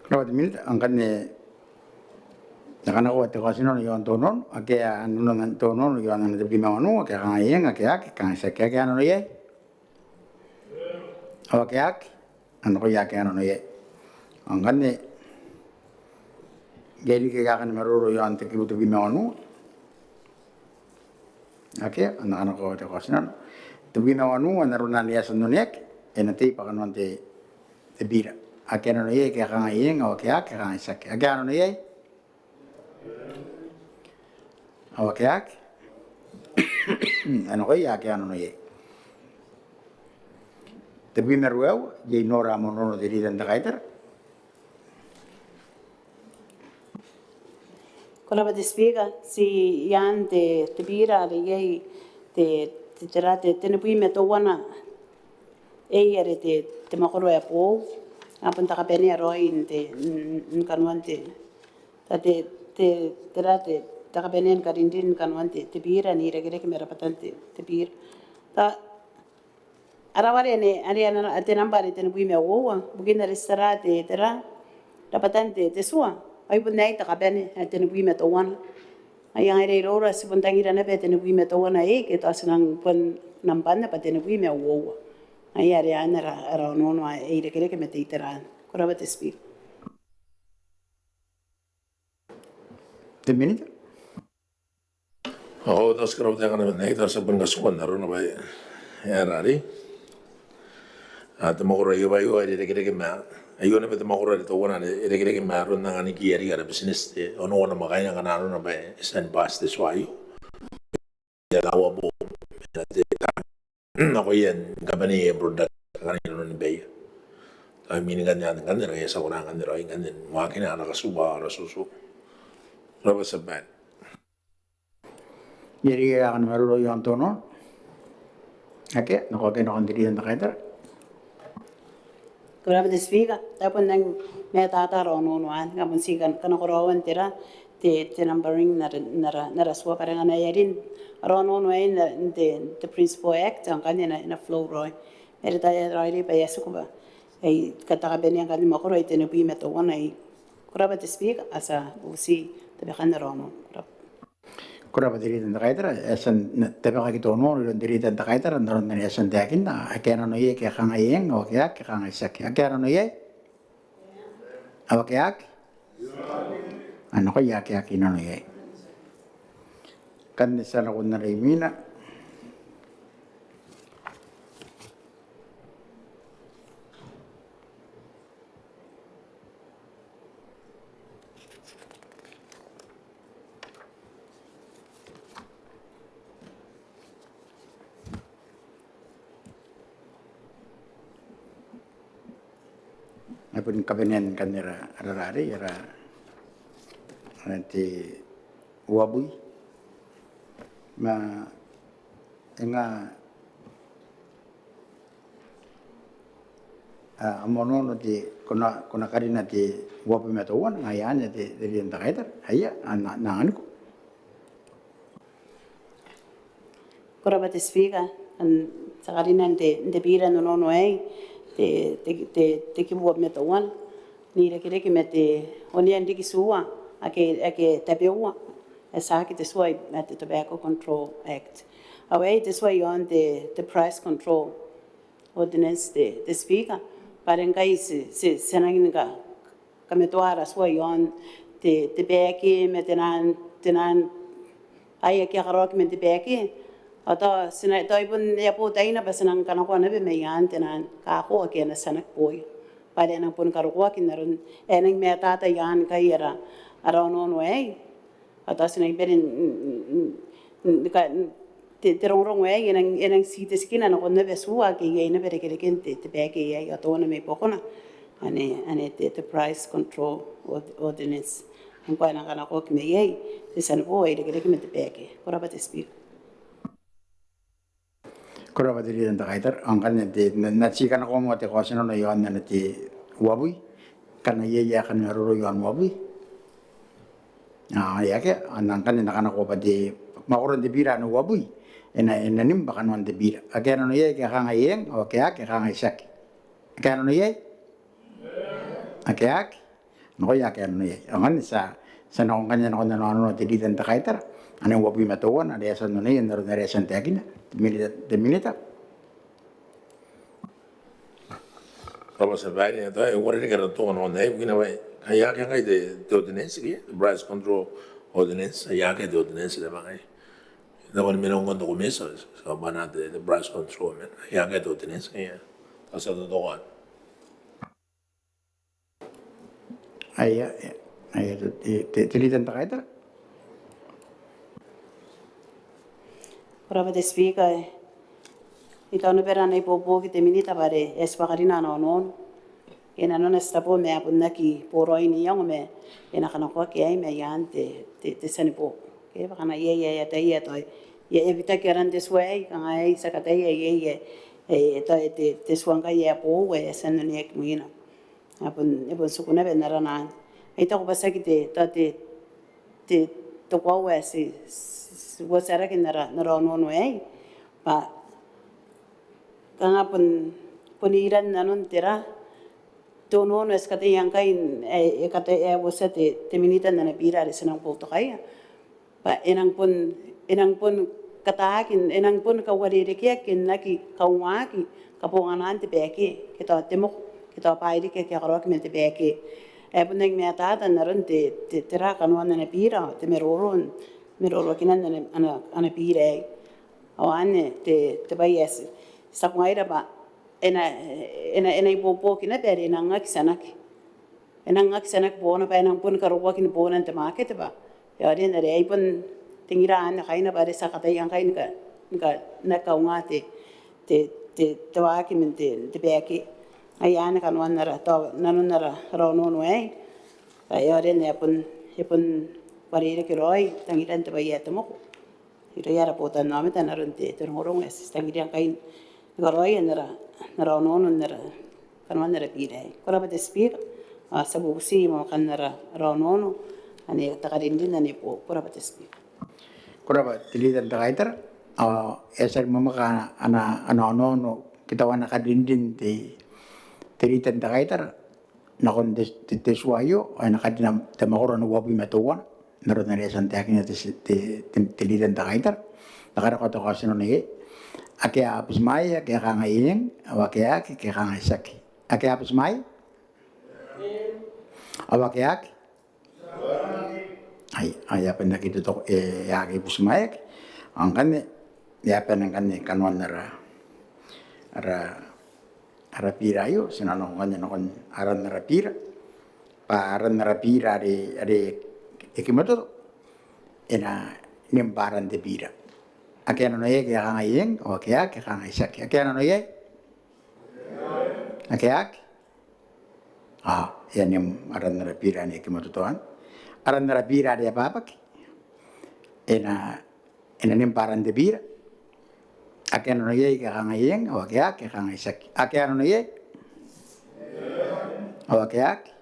Ko rabwa te Minita. Ao ngkanne N na kanakoa te kaotinano iaon te onoono, ake a nano n te onoono iaon ana tebwi ma wanua, ake a kangai eng, ake a aki, kangai tiaki, ake a nano iai. Ao ake a aki, a nakoia ake a nano iai. Ao ngkanne iai riki aika kani maroro iaon te kibu tebwi ma wanua? Akea, N na kanakoa te kaotinano. Tebwi ma wanua, n aron anne e a tia n oneaki, e na tei bwa kanoan te, te bira. Ake a nano iai, ake a kangai eng, ao ake a aki, a kangai tiaki. Ake a nano iai? Ao ake a aki? A nakoia ake a nano iai. Tebwi ma ruaiwa, iai nora am onoono te Leader n te Kaitara. Ko rabwa te Speaker. Ti i aan te, te bira are iai te, te, tera, te, tenibwi ma teuana A are te, te mwakoro ae boou. A bon te kabanea raoi n te, n, n kanoan te, te, te, tera, te, te kabanea ni karinrin n kanoan te, te bira n irekereke ma rabwatan te, te bira. Tao ara ware anne, are ana, te namba are tenibwi ma uoua, bukin are ti tara te, tera, rabwatan te, te tua, ai bon aei te kabane ae tenibwi ma teuana. Ai ngaia are iroura ti bon tangira naba ae tenibwi ma teuana aei, ke tao ti nang bon nambana bwa tenibwi ma uoua. Ai are anne ara, ara onoono ae irekereke ma te itera anne. Ko rabwa te Speaker. Te Minita. Ao tao ti karaua taekana ma n aei, tao ti a bon katikua n arona bwa e a rarei. A, te mwakoro aio bwa aio are irekereke ma, aio naba te mwakoro are teuana are irekereke ma aron anganiki arei ara business, te onoua namwakaina ngkana arona bwa e tia ni bati te tua aio. E a lauabong, e na te nakoia ni kabanea aia product ngkana inanon baia. Tao imwin ngkanne, ngkanne ngkana e a tia kona ngkanne raoi ngkanne ni waakina ana katiba ao ara tutu. Ko rabwa te tia babaire. Iai riki ae kani maroro iaon te onoono? Akea, nako ake nakon te Leader n te Kaitara. Ko rabwa te Speaker, tao bon nang matata ara onoono anne, ngkana bon ti kan, kanakoraoan tera, te, te numbering n ara, n ara, n ara tua bwa are ngkana e a rin ara onoono aei n te, te Principal Act, ao ngkanne e na, e na flow raoi. Are tao e a raoiroi bwa e a tiku bwa ae katakamwane ngkanne mwakoro ae tenibwi ma teuana aei. Ko rabwa te Speaker, ao ti a bubuti tabekan ara onoono. Ko rabwa. Ko rabwa te Leader n te Kaitara, e a tia n tabekaki te onoono iroun te Leader n te Kaitara n aron are e a tia n taekinna. Ake a nano iai ke a kangai eng, ao ake a aki ke a kangai tiaki. Ake a nano iai? Ao ake a aki? A nakoia ake a aki nano iai. Ngkanne ti a nako n ara imwina. Ai bon kabanean ngkanne ara, ara rarei, ara, ara te uabwi. Ma e nga a, am onoono te, ko na, ko na karina te uabwi ma teuana, ngaia anne te, te Leader n te Kaitara, aia, a na, n anganiko. Ko rabwa te Speaker, n, ti a karina n te, n te bira n onoono aei, te, te, te, te kibu uabwi ma teuana, n irekereke ma te onean riki tua, ake, ake tabeua, ae tiaki te tua ae te Tobacco Control Act. Ao aei te tua iaon te, te Price Control Ordinance te, te Speaker, bwa are ngkai ti, ti, ti a nangi ni ka, kamatoa ara tua iaon te, te baeke ma te naan, te naan, ae ake a karaoaki man te baeke. Ao tao ti na, tao ai bon e a bo taina bwa ti nang kanakoa naba mai aan te naan kako ake a na tianaki booia. Bwa are a nang boni karokoaki n aron, e nang matata i aan ngkai ara, ara onoono aei. Ao tao ti nang bane n, n, n, n, ka, n, te, te rongorongo aei e nang, e nang ti te tikina nakon naba tua ake iai naba irekereken te, te baeke aei ao teuana mai buakona. Ane, ane te, te Price Control Ord-, Ordinance. Ngkoa e nang kanakoaki mai iai te tia ni boo ae irekereke ma te baeke. Ko rabwa te Speaker. Ko rabwa te Leader n te Kaitara, ao ngkanne te, n na, n na ti kanakoa moa te kaotinano iaon ana te uabwi, ngkana iai ae kani maroro iaon uabwi. Ao e akea, ao ngkanne n na kanakoa bwa te, mwakoron te bira ae uabwi, e na, e na nim bwa kanoan te bira. Ake a nano iai ke a kangai eng, ao ake a aki ke a kangai tiaki. Ake a nano iai? Ake a aki? Nakoia ake a nano iai. Ao ngkanne ti a, ti a nako ngkanne nakon ana onoono te Leader n te Kaitara. Ane uabwi ma teuana, are e a tia n oneia n aron are e a tia n taekinna. Te Minita, te Minita. Ko rabwa te tia babaire, tao e uarereke ara tonga nakon aei, ibukina bwa e akea ngkai te, te ordinance ke, te Price Control Ordinance, e akea te ordinance naba ngkai. Tao ko na mena ngkoa n te komete, ti a bane n te, te Price Control, e akea te ordinance, e. Tao ti a totokoa. Aia, aia, te, te, te Leader n te Kaitara. Ko rabwa te Speaker, I taonaba n ibuobuoki te Minita bwa are e a tibwa karina ana onoono. E nanona ti tabo ma e a bon aki boraoi n iango ma e na kanakoaki aei mai aan te, te, te tia ni boo. Ke bwa kanga iai ae e ataia tao e a bitaki aran te tua aei, kanga aei ti a kataia iai ae, e, tao te, te tua ngkai ae boou ae e a tia n oneaki mwina. A bon, e bon tiku naba n arana anne. I taku bwa tiaki te, tao te, te, te koaua ae ti, ti, ti uotarake n ara, n ara onoono aei. Bwa kanga bon, bon iran nanon tera, te onoono ae ti kataia ngkai, ae e kataia, ae e uotia te, te Minita n ana bira are ti nang boutokaia bwa e nang bon, e nang bon kataaki, e nang bon kauarerekeaki n aki kaungaki kabonganaan te bage ke tao te moko ke tao bwaai riki ake a karaoaki man te bage. Ae bon rangi ni matata n aron te, te, tera kanoan ana bira, te maroro, maroroakinan ana, ana, ana bira aei. Ao anne te, te bwai ae ti, ti taku ngaira bwa e na, e na, e na ibuobuoki naba are e nang aki tianaki. E nang aki tianaki boona bwa e nang bon karokoaki ni boona n te market bwa e aoraki n are ai bon tengira anne kaina bwa are ti a kataia ngkai ni ka, ni ka, ni kaunga te, te, te, te waaki man te, te bage. Ai anne kanoan ara, tao, nanon ara, ara onoono aei. Bwa e aoraki n ae bon, e bon uarereke raoi tangiran te bwai ae te moko irouia ara botannaomata n aron te, te rongorongo ae ti tangiria ngkai ni karaoia n ara, n ara onoono n ara, kanoan ara bira aei. Ko rabwa te Speaker, ao ti a bubuti mwamwakan ara, ara onoono ane te karinrin ane e buoka. Ko rabwa te Speaker. Ko rabwa te Leader n te Kaitara. Ao e a tia ni mwamwaka ana, ana, ana onoono ke tao ana karinrin te, te Leader n te Kaitara nakon te, te, te tua aio, ao e na karina te mwakoro ae uabwi ma teuana n aron are e a tia n taekinna te, te, te, te Leader n te Kaitara. N na karokoa te kaotinano iai. Ake a butimwaea ke a kangai eng, ao ake a aki ke a kangai tiaki. Ake a butimwaea? Ao ake a aki? Ai, ai, a bane n aki totoko, e, e aki butimwaeaki. Ao ngkanne, e a bane ngkanne kanoan ara, ara, ara bira aio, ti na nako ngkanne nakon aran ara bira. Bwa aran ara bira are, are e kimatoto, e na nim bwa aran te bira. Ake a nano iai ke a kangai eng, ao ake a aki ke a kangai tiaki. Ake a nano iai? Ake a aki? Ao e a nim aran ara bira ane e kimatoto anne. Aran ara bira are e a bwabwaki, e na, e na nim bwa aran te bira. Ake a nano iai ke a kangai eng, ao ake a aki ke a kangai tiaki. Ake a nano iai? Ao ake a aki?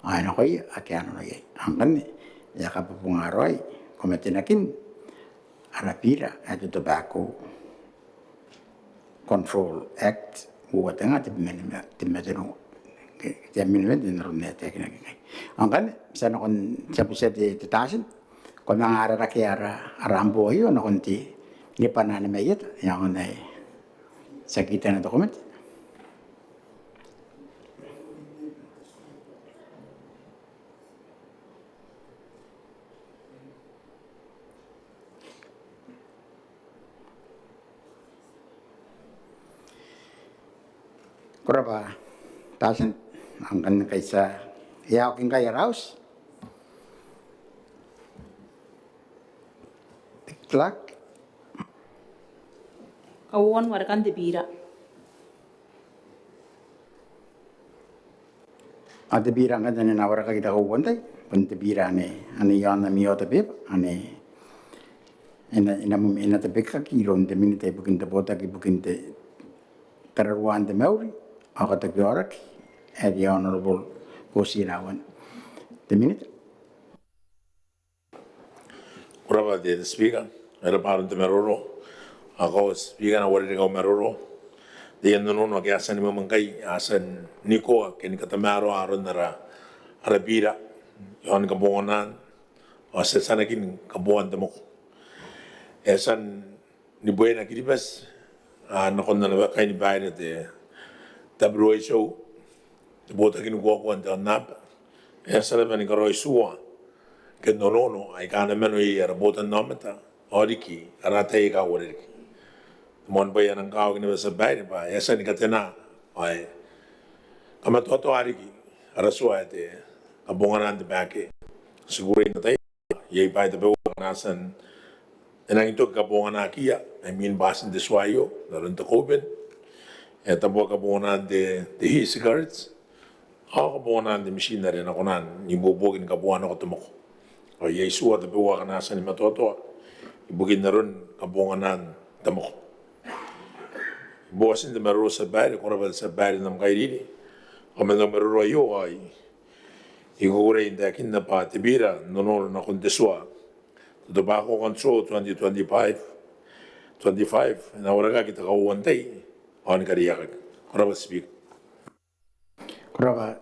Ao e nakoia ake a nano iai. Ao ngkanne, e a kabobonga raoi komete nakin ara bira ae te Tobacco Control Act, uoua tenga tebwi ma tenua, tebwi ma tenua. Te amendment n aron ae e taekinaki ngkai. Ao ngkanne, ti a nakon, ti a butia te, te Tatin, ko manga ararake ara, ara amboo aio nakon te, ni bwanaa ni maieta, e aonga n ae ti a kitana te komete. Ko rabwa Tatin. Ao ngkanne ngkai ti a, e a oki ngkai ara auti. Clerk. Kauoua n warekan te bira. Ao te bira ngkanne ane e na warekaki te kauoua n tai, bon te bira ane, ane i aon ami order paper, ane e na, e na, e na tabekaki iroun te Minita ibukin te botaki ibukin te tararuaan te mauri ao katoki aoraki, ae te Honourable Boutu Tienao. Te Minita. Ko rabwa te, te Speaker, e rabwa aron te maroro. Ao ko Speaker, e na uarereke au maroro. Te aia onoono ake a tia ni mwemwe ngkai, a tia n ikoa ke ni katamaroa aron ara, ara bira iaon kabonganaan ao tiatanakin kaboan te moko. E a tia n ni bwaina Kiribati, a, nakon ana kainibaire te W H O, te botaki ni kuakua n te aonnaba. E a tia naba ni karaoi tua ke n onoono aika a na mano iai ara botannaomata ao riki ara ataei aika uarereke. Te moan bwai ae nang kakawaki naba, tia babaire, bwa e a tia ni katena ao e kamatoatoa riki ara tua ae te kabonganaan te bake. Ti kukurei n ataia iai bwaai tabeua aika a tia n, e nangi toki kabonganakiia, imwin bwatin te tua aio n aron te COVID. E tabeua kabonganaan te, te e-cigarettes ao kabonganaan te mitiin are e na kona n ibuobuoki ni kaboa nako te moko. Ao iai tua tabeua aika a tia ni matoatoa ibukin aron kabonganaan te moko. I bwatin te maroro, tia babaire, ko rabwa tia babaire n am kairiri. Ao man au maroro aio ao I I kukurei n taekinna bwa te bira n onoono nakon te tua, te Tobacco Control twenty twenty-five, twenty-five, e na warekaki te kauoua n tai ao ni kariaiakaki. Ko rabwa Speaker. Ko rabwa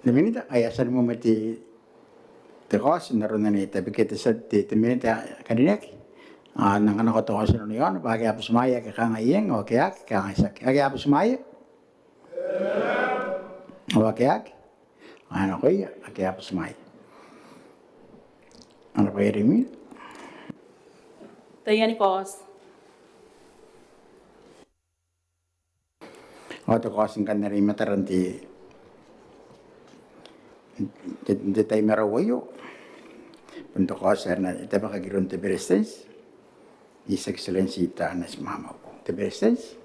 te Minita. Ai a tia ni mwemwe te kaoti n aron anne, tabekia te tia, te Minita ae karineaki. Ao N nang kanakoa te kaoti n aron iaona bwa ake a butimwaea ake kangai eng, ao ake aki kangai tiaki. Ake a butimwaea? Ao ake aki? Ao nakoia ake a butimwaea. Ana bwa e rimi. Taiani kaoti. Ao te kaoti ngkanne are i mataran te, te, te tai marau aio, bon te kaoti ae na tabekaki iroun te Beretitenti, His Excellency Taneti Maamau. Te Beretitenti.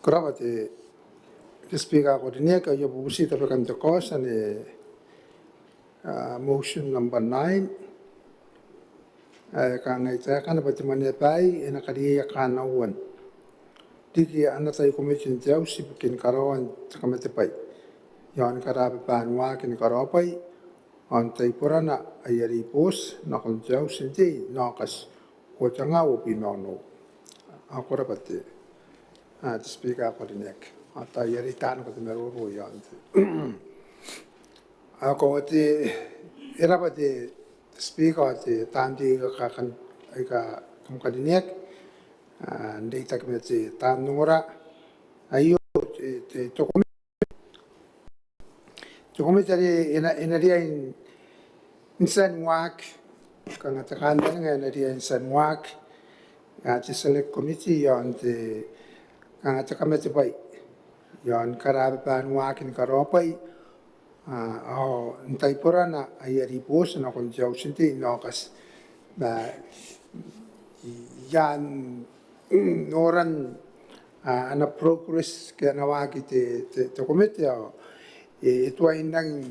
Ko rabwa te, te Speaker ae karineaki, ao I a bubuti tabekan te kaoti anne, a, motion number nine. Ae kangai taekana bwa te Mwaneaba aei e na kariaia kaannaoan riki ana tai komete n te auti ibukin karaoan te kamatebwai iaon karababaan waaki ni karaobwai ao n taiborana aia ribooti nakon te auti n tei n Aokati uoa tenga uabwi ma onoua. Ao ko rabwa te, a, te Speaker ae karineaki. Ao tao I a reita naba te maroro iaon te Ao ko te, e rabwa te Speaker, te taan tei aika kam karineaki, a, n reitaki ma te taan ongora. Aio te, te, te komete, te komete are e na, e na riai n, n tia ni waaki, kanga te kantaninga e na riai n tia ni waaki, a, te Select Committee iaon te, kanga te kamatebwai iaon karababaan waaki ni karaobwai, a, ao n taiborana aia ribooti nakon te auti n tei n Aokati. Ma i aan noran, a, ana progress ke ana waaki te, te, te komete ao e, e tuai n rangi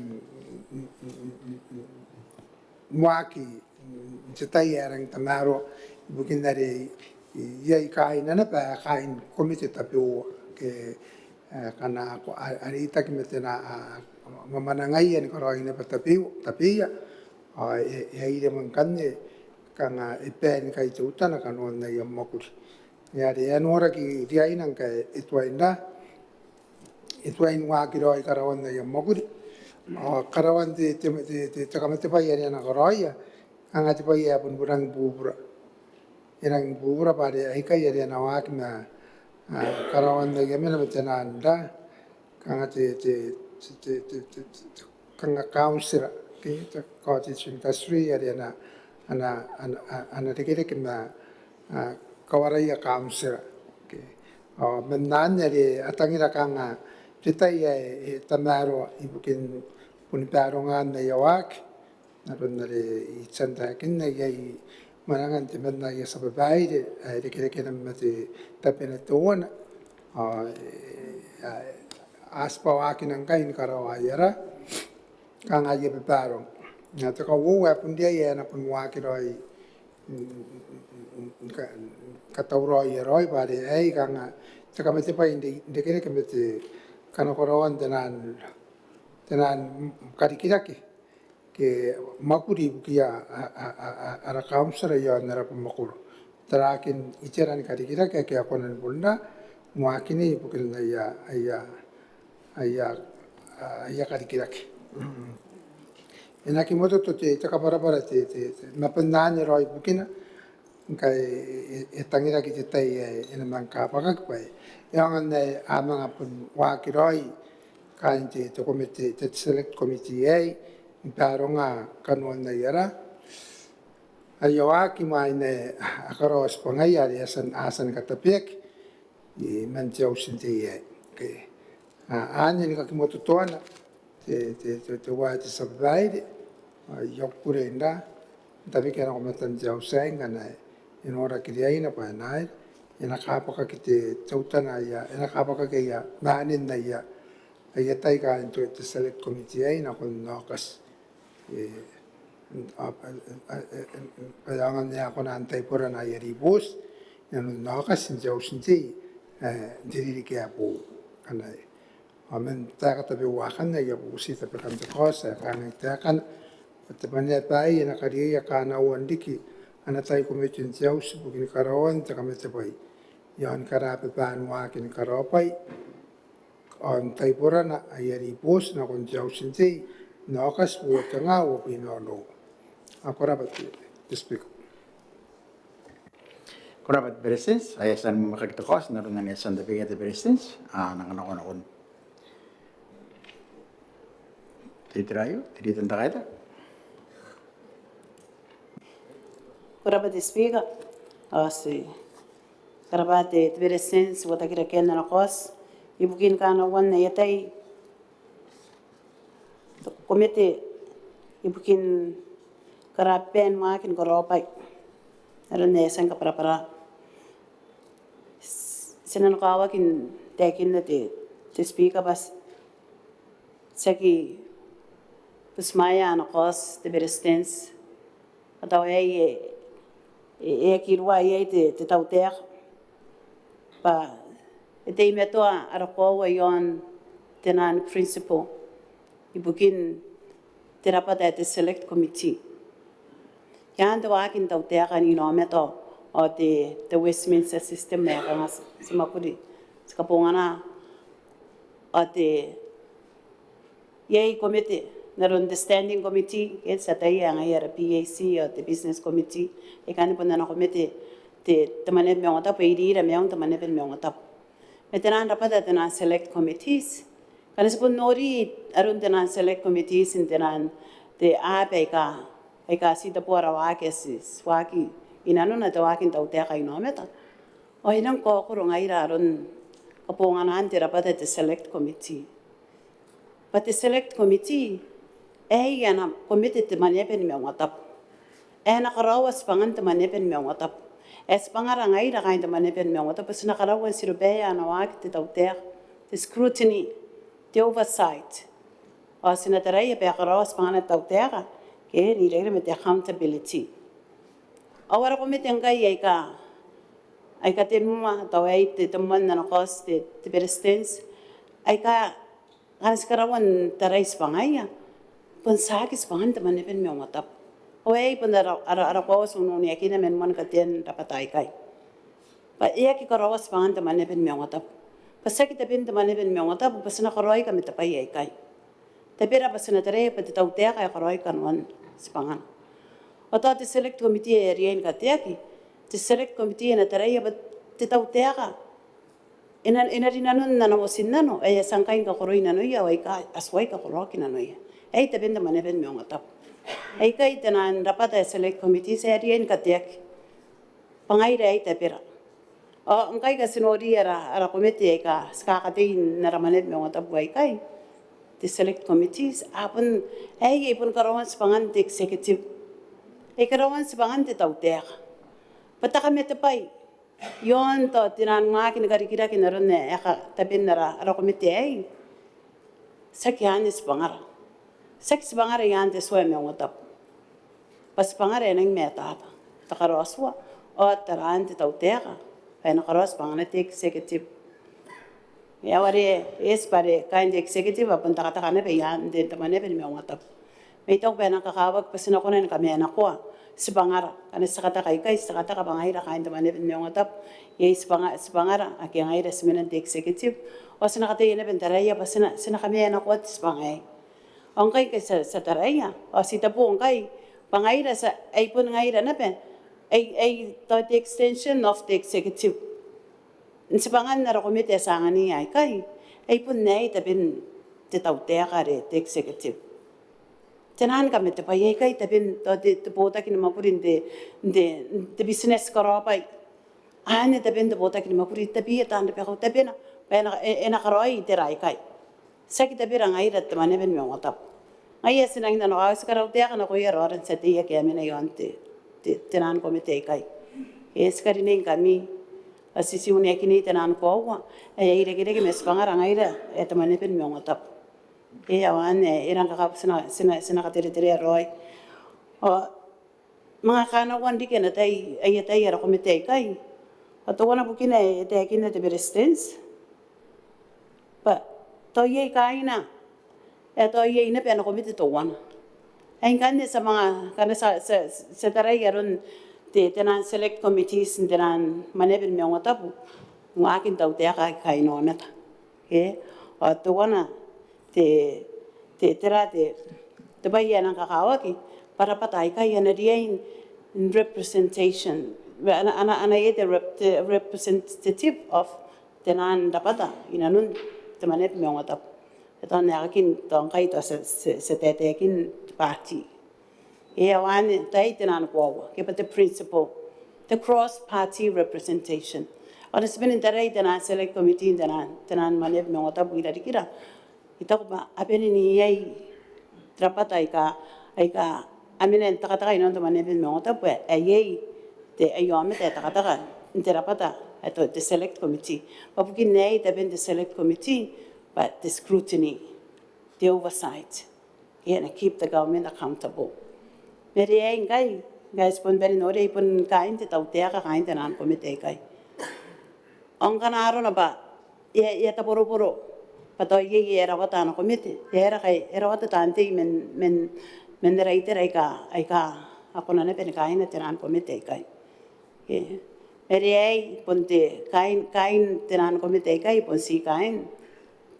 n waaki n te tai ae rangi n tamaroa ibukin are iai kaaina naba ae kaain komete tabeua ke, e, kanga a, a reitaki ma te na, a, mwamwanangaia ni karaoi naba tabeua, tabeia, ao e, e a iremwe ngkanne kanga e bae ni kaiteutana kanoan aia mwakuri. Ngaia are e a noraki riaina ngkae e tuai n ra, e tuai n waaki raoi karaoan aia mwakuri. Ao karaoan te, te, te, te, te kamatebwai are a na karaoia, kanga te bwai ae bon rangi ni bubura. E rangi ni bubura bwa are aikai are a na waaki ma, a, karaoan aia mena ma te naan ra, kanga te, te, kanga kauntira, okay, te cottage industry are a na, a na, a na, a na rekereke ma, a, kawaraia kauntira, okay. Ao man anne are a tangira kanga te tai ae, e, tamaroa ibukin boni barongaan aia waaki, n aron are I tia n taekinna iai mwanangan temanna aia tia babaire ae rekerekena ma te tabena teuana. Ao, e, a, a tibwa waakina ngkai ni karaoa aia ra, kanga aia babaronga. Ao te kauoua ae bon riai ae e na bon waaki raoi, mm, mm, mm, mm, ka, katauraoia raoi bwa are aei kanga te kamatebwai n re, n rekereke ma te kanakoraoan te naan, te naan, mm, karikirake ke mwakuri ibukiia a, a, a, a, ara kauntira iaon ara abamwakoro. Tarakin iteran karikirake ake a kona ni bon ra, n waakinna ibukin aia, aia, aia, a, aia karikirake. Mm. E na kimototo te, te kabwarabwara te, te, te, ma bon anne raoi bukina, ngkai e, e, e tangiraki te tai ae e na manga kabwakaki bwa e aonga n ae a manga bon waaki raoi kaain te, te komete, te select committee aei, ni baronga kanoan aia ra, aia waaki imwain ae a karaoa tibwangaia are a tia n, a tia ni katabeaki, e, man te auti n tei aei. Okay. A, anne ni kakimototoana te, te, te, teuae te tia babaire, ao I a kukurei n ra, n tabekia nako matan te auti aei ngkana e noraki riaina bwa e na, e na kabwakaki te, teutana aia, e na kabwakaki aia, maanen aia, aia tai kaain te, te select committee aei nakon Aokati. E, a, a, a, a, bwa e aonga n ae a kona n taiborana aia ribooti inanon Aokati n te auti n tei, e, n te ririki ae boou. Kanga aei. Ao man taeka tabeua akanne, I a bubuti tabekan te kaoti ae kangai taekana, bwa te Mwaneaba aei e na kariaia kaannaoan riki ana tai komete n te auti ibukin karaoan te kamatebwai iaon karababaan waakin karaobwai ao n taiborana aia ribooti nakon te Auti n Tei n Aokati uoua tenga uabwi ma onoua. Ko rabwa te Speaker. Ko rabwa te Beretitenti. Ae e a tia ni mwakaki te kaoti n aron ane e a tia n tabekia te Beretitenti, a nang nako nakon te itera aio, te Leader n te Kaitara. Ko rabwa te Speaker. Ao ti karabwa te Beretitenti uotakira ke ana kaoti ibukin kanoan aia tai te komete ibukin karababaan waakin karaobwai n aron ae e a tia ni kabwarabwara. Ti nang kawaki n taekinna te Speaker bwa ti aki butimwaea ana kaoti te Beretitenti. Ao tao aei e aki ruo iai te tautaeka bwa e teimatoa ara koaua iaon te naan principle ibukin te rabwata ae te Select Committee. Iaan te waakin tautaeka n inaomata ao te Westminster system ae kanga ti mwakuri ti kabongana ao te iai komete n aron te Standing Committee, e tia n ataia ngaia ara PAC ao te Business Committee, e kani bon ana komete te Mwaneaba ni Maungatabu, e irira maiun te Mwaneaba ni Maungatabu. Ma te naan rabwata te naan Select Committees, kanga ti bon nori aron te naan Select Committees n te naan te aba aika aika ti tebo ara waaki ae ti waaki inanona te waakin tautaeka inaomata. Ao e nang kaokoro ngaira aron kabonganaan te rabwata te Select Committee bwa te Select Committee aei ana komete te Mwaneaba ni Maungatabu ae na karaoa tibwangan te Mwaneaba ni Maungatabu ae tibwangara ngaira kaain te Mwaneaba ni Maungatabu bwa ti na karaoa n tirobaea ana waaki te tautaeka, te scrutiny, te oversight. Ao ti na taraia bwa e karaoa tibwangana te tautaeka ke n irekereke ma te accountability. Ao ara komete ngkai aika aika tenua, tao aei te moan ana kaoti te Beretitenti, aika kanga ti karaua n tarai tibwangaia bon tiaki tibwangan te Mwaneaba ni Maungatabu. Ao aei bon ara koaua ti unuuniakina man moan katean rabwata aikai bwa e aki karaoa tibwangan te Mwaneaba ni Maungatabu bwa tiaki taben te Mwaneaba ni Maungatabu bwa ti na karaoi kamatebwai aikai. Tabera bwa ti na taraia bwa te tautaeka e karaoi kanoan tibwangana. Ao tao te Select Committee ae e riai ni kateaki, te Select Committee e na taraia bwa te tautaeka e na rin nanon ana motinnano ae e a tia ngkai ni kakoroi nanoia ao aika a tuai kakoroaki nanoia. Aei taben te Mwaneaba ni Maungatabu. Aikai te naan rabwata ae Select Committees ae e riai ni kateaki bwa ngaira aei tabera. Ao ngkai ngke ti nori ara komete aika ti kakatei n ara Mwaneaba ni Maungatabu aikai, te Select Committees, a bon aei ai bon karaoan tibwangan te Executive, ai karaoan tibwangan te tautaeka bwa te kamatebwai iaon tao te naan waaki ni karikirake n aron ae e kataben ara komete aei, tiaki anne tibwangara. Tiaki tibwangara i aan te tua ae Maungatabu bwa tibwangara e nang matata, te karaotua ao taraan te tautaeka bwa e na karaoa tibwangana te Executive. E a ware, e eti bwa are kaain te Executive a bon tekateka naba i aan te Mwaneaba ni Maungatabu. Ma I taku bwa e nang kakawaki bwa ti na kona ni kamanakoa tibwangara, ngkana ti tekateka ikai, ti tekateka bwa ngaira kaain te Mwaneaba ni Maungatabu, iai tibwangara ake ngaira ti mena n te Executive. Ao ti na kataia naba n taraia bwa ti na kamanakoa te tibwanga aei. Ao ngkai ngke ti a taraia ao ti tebo ngkai bwa ngaira ti a, ai bon ngaira naba, ai tao te extension of the Executive n tibwangan ara komete ae ti anganiia aikai, ai bon aei taben te tautaeka are te Executive. Te naan kamatebwai aikai taben tao te botaki ni mwakuri n te business karaobwai. Anne taben te botaki ni mwakuri, tabeia taan rabakau, tabena bwa e na karaoi itera aikai. Tiaki tabera ngaira te Mwaneaba ni Maungatabu. Ngaia ti nangi nanokawaki, ti karautaeka nakoia raora n tia tei ake a mena i aon te naan komete aikai. E, ti karinei ngkami ao ti uneakinei te naan koaua ae e irekereke ma tibwangara ngaira ae te Mwaneaba ni Maungatabu. E, ao anne e rang kakawaki ti na katereterea raoi. Ao manga kanoan riki ana tai, aia tai ara komete aikai. Ao teuana bukina ae e taekinna te Beretitenti bwa tao iai kaaina ae tao iai naba ana komete teuana. Ai ngkanne ti a manga, ngkana ti a tarai aron te naan Select Committees n te naan Mwaneaba ni Maungatabu, waakin tautaeka aika inaomata. Ke, ao teuana te, te, tera te, te bwai ae nang kakawaki bwa rabwata aikai a na riai n representation, a na, a na, a na iai te rep-, te representative of tenaan rabwata inanon te Maneaba ni Maungatabu. E tao n aekakin tao ngkai tao ti a, ti a, ti a taetaekin te party. E a wane tai tenaan koaua ke bwa te principle, te cross party representation. Ao ti bane n tarai tenaan select committee n tenaan, tenaan Maneaba ni Maungatabu irarikira. I taku bwa a bane n iai rabwata aika, aika a mena n tekateka inanon te Maneaba ni Maungatabu ae iai te aomata ae tekateka n te rabwata ae te select committee. Bwa bukin aei tabena te select committee bwa te scrutiny, te oversight. E na keep the government accountable. Ma are aei ngkai, ngkai ti bon bane n noria bon kaain te tautaeka, kaain tenaan komete aikai. Ao ngkana arona bwa e a, e a taboroboro bwa tao iai ae rawata ana komete, e a, e a rawata taan tei man, man, man ara itera aika, aika a kona naba ni kaaina tenaan komete aikai. E, ma are aei bon te kaain, kaain tenaan komete aikai bon ti kaain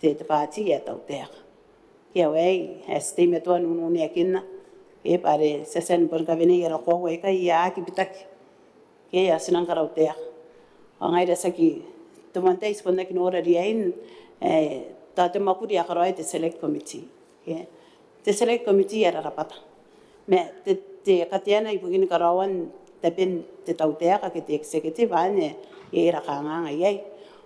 te, te party ae tautaeka. Ke ao aei ae ti teimatoa n ununeakinna, e, bwa are ti a tia ni bon kawenei ara koaua aikai a aki bitaki. Ke ao ti nang karautaeka. Ao ngaira tiaki, te moan tai ti bon aki nora riain, e, tao te mwakuri ae karaoia te select committee. Ke te select committee e a rabwata. Ma te, te kateana ibukin karaoan taben te tautaeka ke te executive anne, e, e a kanganga iai.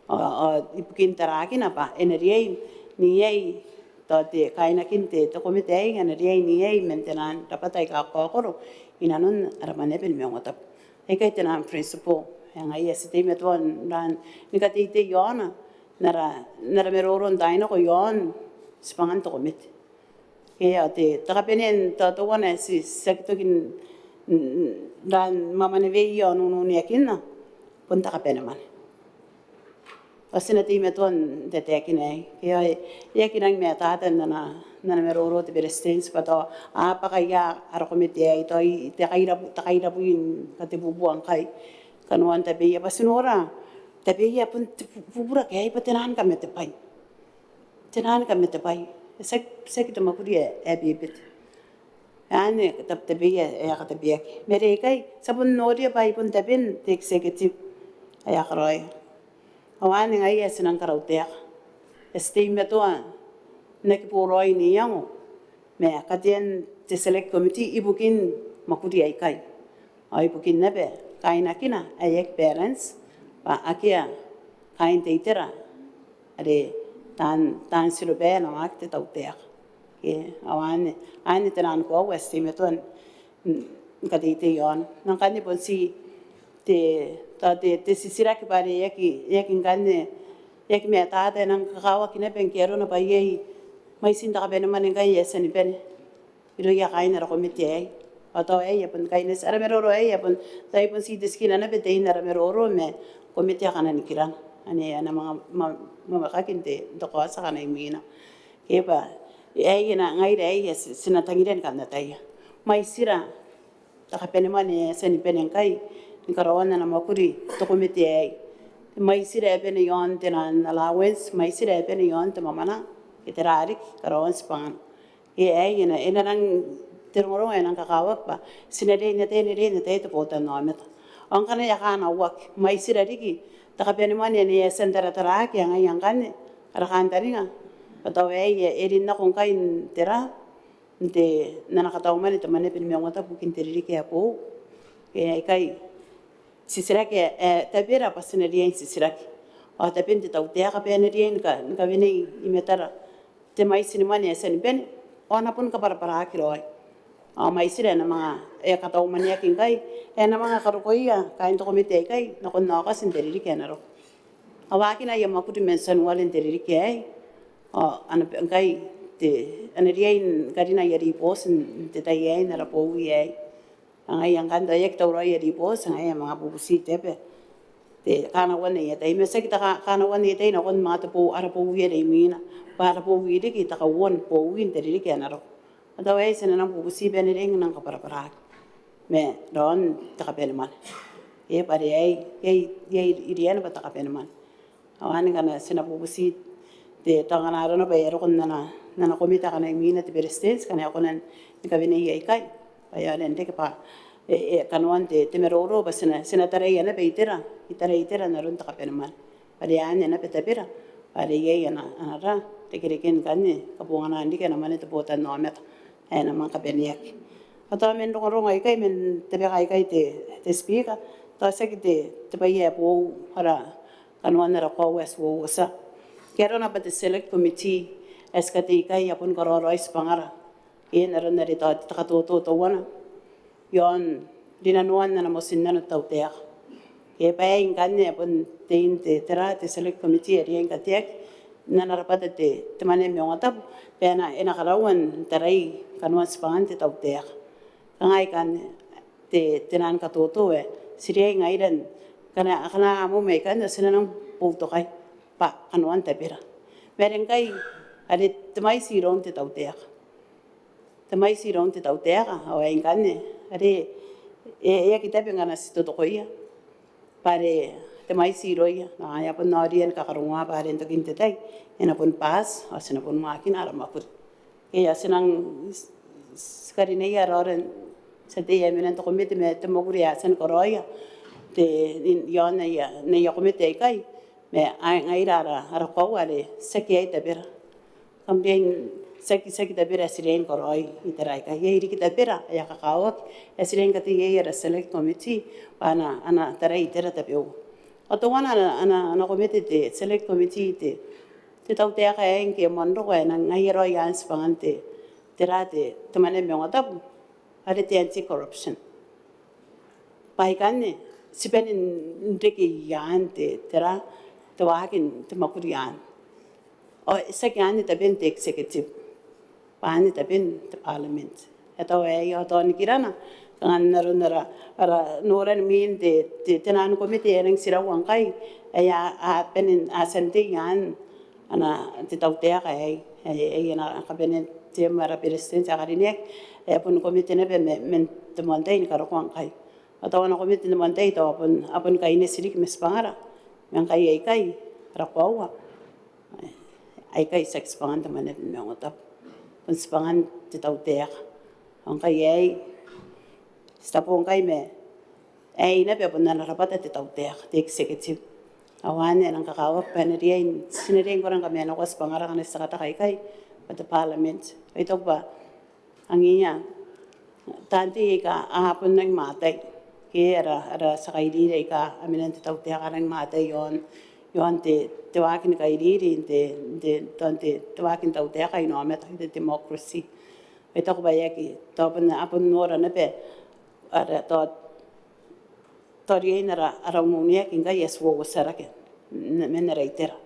Ao, ao ibukin tarakina bwa e na riai n iai tao te kaainakin te, te komete aei a na riai n iai man tenaan rabwata aika kakaokoro inanon ara Maneaba ni Maungatabu. Aikai tenaan principle ae ngaia ti teimatoa n, n kateitei iaona n ara, n ara maroro n taai nako iaon tibwangan te komete. Ke ao te, te kabanea n tao teuana ae ti, ti aki toki n, n, n, n mwamwanewei ao n ununeakinna bon te kabanemwane. Ao ti na teimatoa n tataekina aei. Ke ao e aki rangi matata n ana, n ana maroro te Beretitenti bwa tao a bwaka ia ara komete aei tao i, te kairabwi, te kairabwi ni katebubua ngkai kanoan tabeia bwa ti nora tabeia bon te bu-, bubura ke aei bwa tenaan kamatebwai. Tenaan kamatebwai. E tiaki, tiaki te mwakuri ae, ae bebete. Anne tab-, tabeia ae a katabeaki. Ma are aikai ti a bon noria bwa ai bon taben te executive ae a karaoia. Ao anne ngaia ae ti nang karautaeka. Ae ti teimatoa n aki boraoi n iango ma katean te select committee ibukin mwakuri aikai. Ao ibukin naba kaainakina ae aki balance, bwa akea kaain te itera are taan, taan tirobae ae na waaki te tautaeka. Ke, ao anne, anne tenaan koaua ae ti teimatoa n, n kateitei iaona. Ma ngkanne bon ti te, tao te, te titiraki bwa are e aki, e aki ngkanne, e aki matata, e nang kakawaki naba ngke arona bwa iai mwaitin te kabanemwane ngkai ae e a tia ni bane irouia kaain ara komete aei. Ao tao aei e a bon kaineti, ara maroro aei e a bon, tao e a bon ti te tikina naba tein ara maroro ma komete akana nikirana ane a na manga ma-, ma-, mamakakin te, te kaoti akana imwina. Ke bwa aei e na ngaira aei ae ti, ti na tangiria ni kan ataia. Mwaitira te kabanemwane ae e a tia ni bane ngkai ni karaoan ana mwakuri te komete aei. Mwaitira ae bane iaon tenaan allowance, mwaitira ae bane iaon te mwamwananga ke tera riki karaoan tibwangana. Ke aei e na, e na rang te rongorongo ae nang kakawaki bwa ti na riai n ataia, riai n ataia te botannaomata. Ao ngkana e a kanauaki, mwaitira riki te kabanemwane ane e a tia n tarataraaki, ao ngaia ngkanne ara kantaninga bwa tao aei e rin nako ngkai n tera, n te, n ana katau mwane te Maneaba ni Maungatabu ibukin te ririki ae boou. E, aikai titiraki ae, e, tabera bwa ti na riai n titiraki. Ao taben te tautaeka bwa e na riai ni ka-, ni kawenei i matara te mwaitin mwane ae e a tia ni bane, ao a na bon kabwarabwaraki raoi. Ao mwaitira ae na manga, e, katau mwaneaki ngkai, e, a na manga karokoia kaain te komete aikai nakon Aokati n te ririki ae na roko. A waakina aia mwakuri man Tianuare n te ririki aei, ao a na, ngkai te, a na riai ni karina aia ribooti n te tai aei n ara bowi aei. Ao ngaia ngkanne tao e aki tauraoi aia ribooti, ao ngaia e a manga bubuti te aba, te kanauan aia tai. Ma tiaki te ka-, kanauan aia tai nakon manga te bowi, ara bowi are imwina, bwa ara bowi riki te kauoua ni bowi n te ririki ae na roko. Ao tao aei ti na nang bubuti bwa e na riai n nang kabwarabwaraki ma raon te kabanemwane. E, bwa are aei, aei, aei iriana bwa te kabanemwane. Ao anne ngkana ti na bubuti te tao ngkana arona bwa e a roko n ana, n ana komete akana imwina te Beretitenti, ngkana e a kona ni kaweneia ikai bwa e aonga n reke bwa e, e kanoan te, te maroro bwa ti na, ti na taraia naba itera, i taraia itera n aron te kabanemwane. Bwa are anne naba tabera bwa are iai ana, ana ra rekereken ngkanne kabonganaan riki ana mwane te botannaomata ae na manga kabaneaki. Ao tao man rongorongo aikai, man tabeka aikai te, te Speaker, tao tiaki te, te bwai ae boou ara kanoan ara koaua ae ti uouota. Ke arona bwa te Select Committee ae ti katei ikai a bon karaoraoi tibwangara, ke n aron are tao te katoto teuana iaon rinanoan ana motinnano te tautaeka. Ke bwa aei ngkanne ae bon tein te, tera, te Select Committee ae riai ni kateaki n ana rabwata te, te mwane ni maungatabu bwa e na, e na karaua n tarai kanoan tibwangan te tautaeka. Kanga ikanne te, te naan katoto ae ti riai ngaira n, ngkana, ngkana a moa mai ikanne ao ti na nang boutokai bwa kanoan tabera. Ma are ngkai are te mwaiti iroun te tautaeka. Te mwaiti iroun te tautaeka, ao aei ngkanne are e, e aki tabe ngkana ti totokoia bwa are te mwaiti irouia, ao e a bon noria ni kakarongoa bwa are n tokin te tai e na bon bati ao ti na bon waakina ara mwakuri. Ke a tia n, ti karineia raora n tia tei ae mena n te komete ma te mwakuri ae a tia ni karaoia te, iaon aia, n aia komete aikai. Ma ae ngaira ara, ara koaua are tiaki iai tabera. Kam riai n tiaki, tiaki tabera ae ti riai ni karaoi itera aikai. Iai riki tabera ae a kakawaki ae ti riai ni katei iai ara Select Committee bwa a na, a na tarai itera tabeua. Ao teuana ana, ana, ana komete te Select Committee te, te tautaeka aei ngke e moan roko ae e nang ngaia raoi aan tibwangan te, tera, te, te mwane ni maungatabu are te anti-corruption. Bwa ikanne ti bane n reke i aan te, tera, te waaki n te mwakuri anne. Ao tiaki anne taben te executive, bwa anne taben te Parliament. E tau aei ao tao nikirana kanga n aron ara, ara noran mwin te, te, te naan komete ae e nang tiraua ngkai ae a, a bane n, a tia n tei i aan ana, te tautaeka aei, ae, ae e na kabanea te, ara Beretitenti ae karineaki, ae bon komete naba ma, man te moan tai ni karokoa ngkai. Ao tao ana komete n te moan tai tao a bon, a bon kaineti riki ma tibwangara ma ngkai aikai ara koaua aikai tiaki tibwangan te mwane ni maungatabu, bon tibwangan te tautaeka. Ao ngkai aei ti tabo ngkai ma aei naba bon ana rabwata te tautaeka, te executive. Ao anne ae e nang kakawaki bwa e na riai, ti na riai ngkoa ni kamanokoa tibwangara ngkana ti tekateka ikai bwa te Parliament. Ao I taku bwa angiia taan tei aika a bon rangi ni mwatai, ke ara, ara tia kairiri aika a mena n te tautaeka a rangi ni mwatai iaon, iaon te, te waaki ni kairiri n te, n te, tao n te, te waaki n tautaeka inaomata, te democracy. Ao I taku bwa e aki, tao bon, a bon nora naba ara, tao, tao riain ara, ara ununeaki ngkai ae ti uouotia rake n, man ara itera.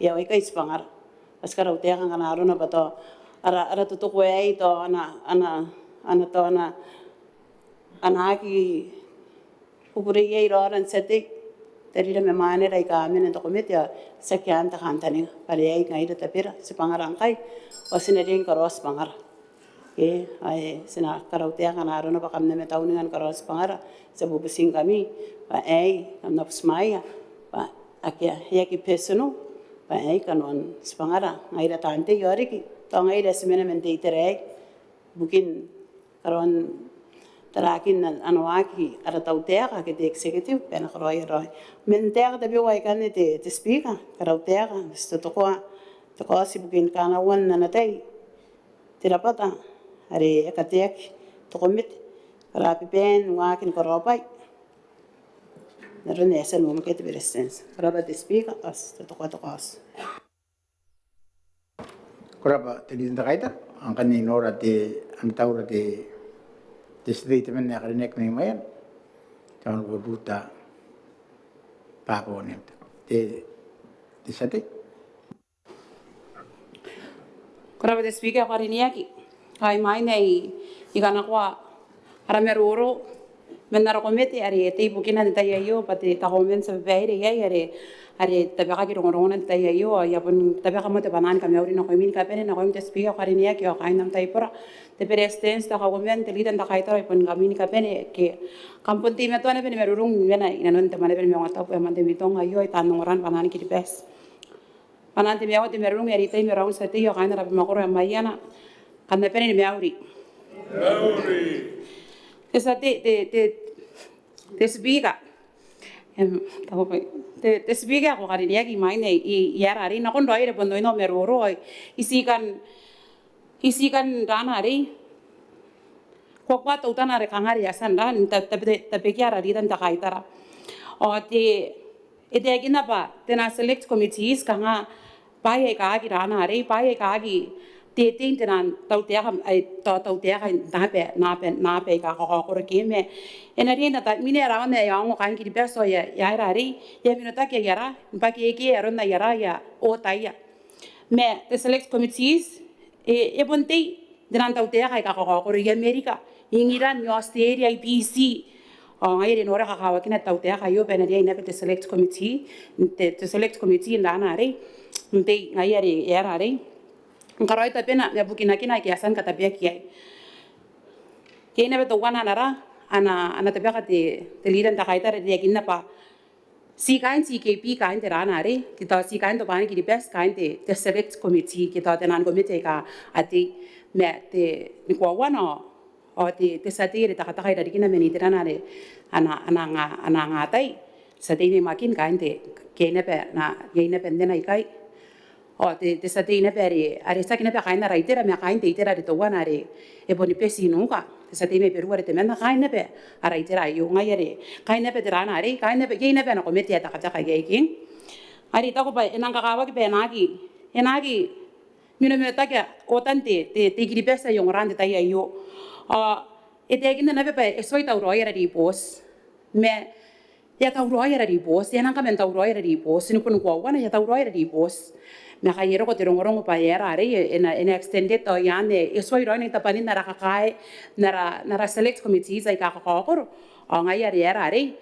Ao aikai tibwangara. Ao ti karautaeka ngkana arona bwa tao ara, ara totoko aei tao a na, a na, a na, tao a na, a na aki kukurei iai raora n tia tei tarira ma mwanera aika a mena n te komete ao tiaki aan te kantaninga. Bwa are aei ngaira tabera, tibwangara ngkai ao ti na riai ni karaoa tibwangara. Ke, ae ti na karautaeka ngkana arona bwa kam na matauninga ni karaoa tibwangara, ti a bubutingkami bwa aei kam na butimwaea bwa akea, e aki personal, bwa aei kanoan tibwangara ngaira taan tei ao riki tao ngaira ae ti mena man te itera aei ibukin karaoan tarakin ana waaki ara tautaeka ke te executive bwa e na karaoia raoi. Man taeka tabeua aikanne te, te Speaker, karautaeka, ti totokoa te kaoti ibukin kanoan ana tai te rabwata are e kateaki te komete, karababaan waaki ni karaobwai n aron ae e tia n uomakea te Beretitenti. Ko rabwa te Speaker, ao ti totokoa te kaoti. Ko rabwa te Leader n te Kaitara. Ao ngkanne I nora te, ana taura te, te statement ae karineaki mai Maiana, te Honourable Ruta Babonemta. Te, te tia tei. Ko rabwa te Speaker ae ko karineaki. Ao imwain ae I kanakoa ara maroro man ara komete are e tei ibukina n te tai aio bwa te, te Kauoman ti a babaire iai are, are tabekaki rongorongona n te tai aio, ao I a bon tabeka moa te bwanaa ni kamauri nakoimi ni kabane, nakoim te Speaker ae ko karineaki ao kaain am taibora, te Beretitenti, te Kauoman, te Leader n te Kaitara, ao I bon kamwi ni kabane ke kam bon teimatoa naba ni marurung ni mena inanon te Mwaneaba ni Maungatabu ae Monday Meeting aio i taan ongora ni bwanaa ni Kiribati. Bwanaan te mauri, te marurung ae riai n te tai ma raou n tia tei ao kaain ara abamwakoro ae Maiana. Kam na bane ni mauri. Mauri. Te tia tei, te, te, te Speaker. Em, tao bwa te, te Speaker ae ko karineaki imwain aei, i, i aera arei, nakon raoi are bon oin au maroro, i, I tii kan, I tii kan raona arei. Ko, ko a teutana are kanga are e a tia n raan, ta, ta, ta, tabekia ara leader n te kaitara. Ao te, e taekinna bwa te naan select committees kanga bwaai aika aki raona arei, bwaai aika aki tetein te naan tautaeka, ai, tao tautaeka n aba, n aba, n aba aika kakaokoro ke ma. E na riai n ata, mine raona ae e a ongo kaain Kiribati ao e a, e a aera arei, e a minotaki aia raa, bwa ke, ke aron aia raa ae otaia. Ma te select committees, e, e bon tei n te naan tautaeka aika kakaokoro i Amerika, i England, i Australia, i Biti. Ao ngaia are e nora kakawakina te tautaeka aio bwa e na riai naba te select committee, te, te select committee n raona arei, n tei ngaia are e aera arei. N karaoi tabena ma bukinakina aike a tia ni katabeaki iai. Iai naba teuana ana raa, ana, ana tabeka te, te leader n te kaitara are e taekinna bwa ti kaain T K P kaain te raona arei, ke tao ti kaain Tobwaan Kiribati kaain te, te select committee, ke tao te naan komete aika a tei. Ma te, ni koauana ao te, te tia tei are takataka i rarikina man iterana are ana, ana nga, ana nga tai. Tia tei mai Makin kaain te, ke iai naba, na, iai naba n nena ikai. Ao te, te tia tei naba are, are tiaki naba kaain ara itera ma kaain te itera are teuana are e boni beti i nuka. Te tia tei mai Beru are temanna kaain naba ara itera aio, ngaia are kaain naba te raona arei, kaain naba, iai naba ana komete ae takataka iai ke. Are I taku bwa e nang kakawaki bwa e na aki, e na aki minominotaki otan te, te, te I-Kiribati ae I ongora n te tai aio. Ao e taekinna naba bwa e tuai tauraoi ara ribooti. Ma e a tauraoi ara ribooti, e a nang kaman tauraoi ara ribooti, ni bon koauana e a tauraoi ara ribooti. Ma ngkai e roko te rongorongo bwa e aera arei, e na, e na extended ao i aan e tuai raoi n tabwanin ara kakae n ara, n ara select committees aika kakaokoro. Ao ngaia are e aera arei,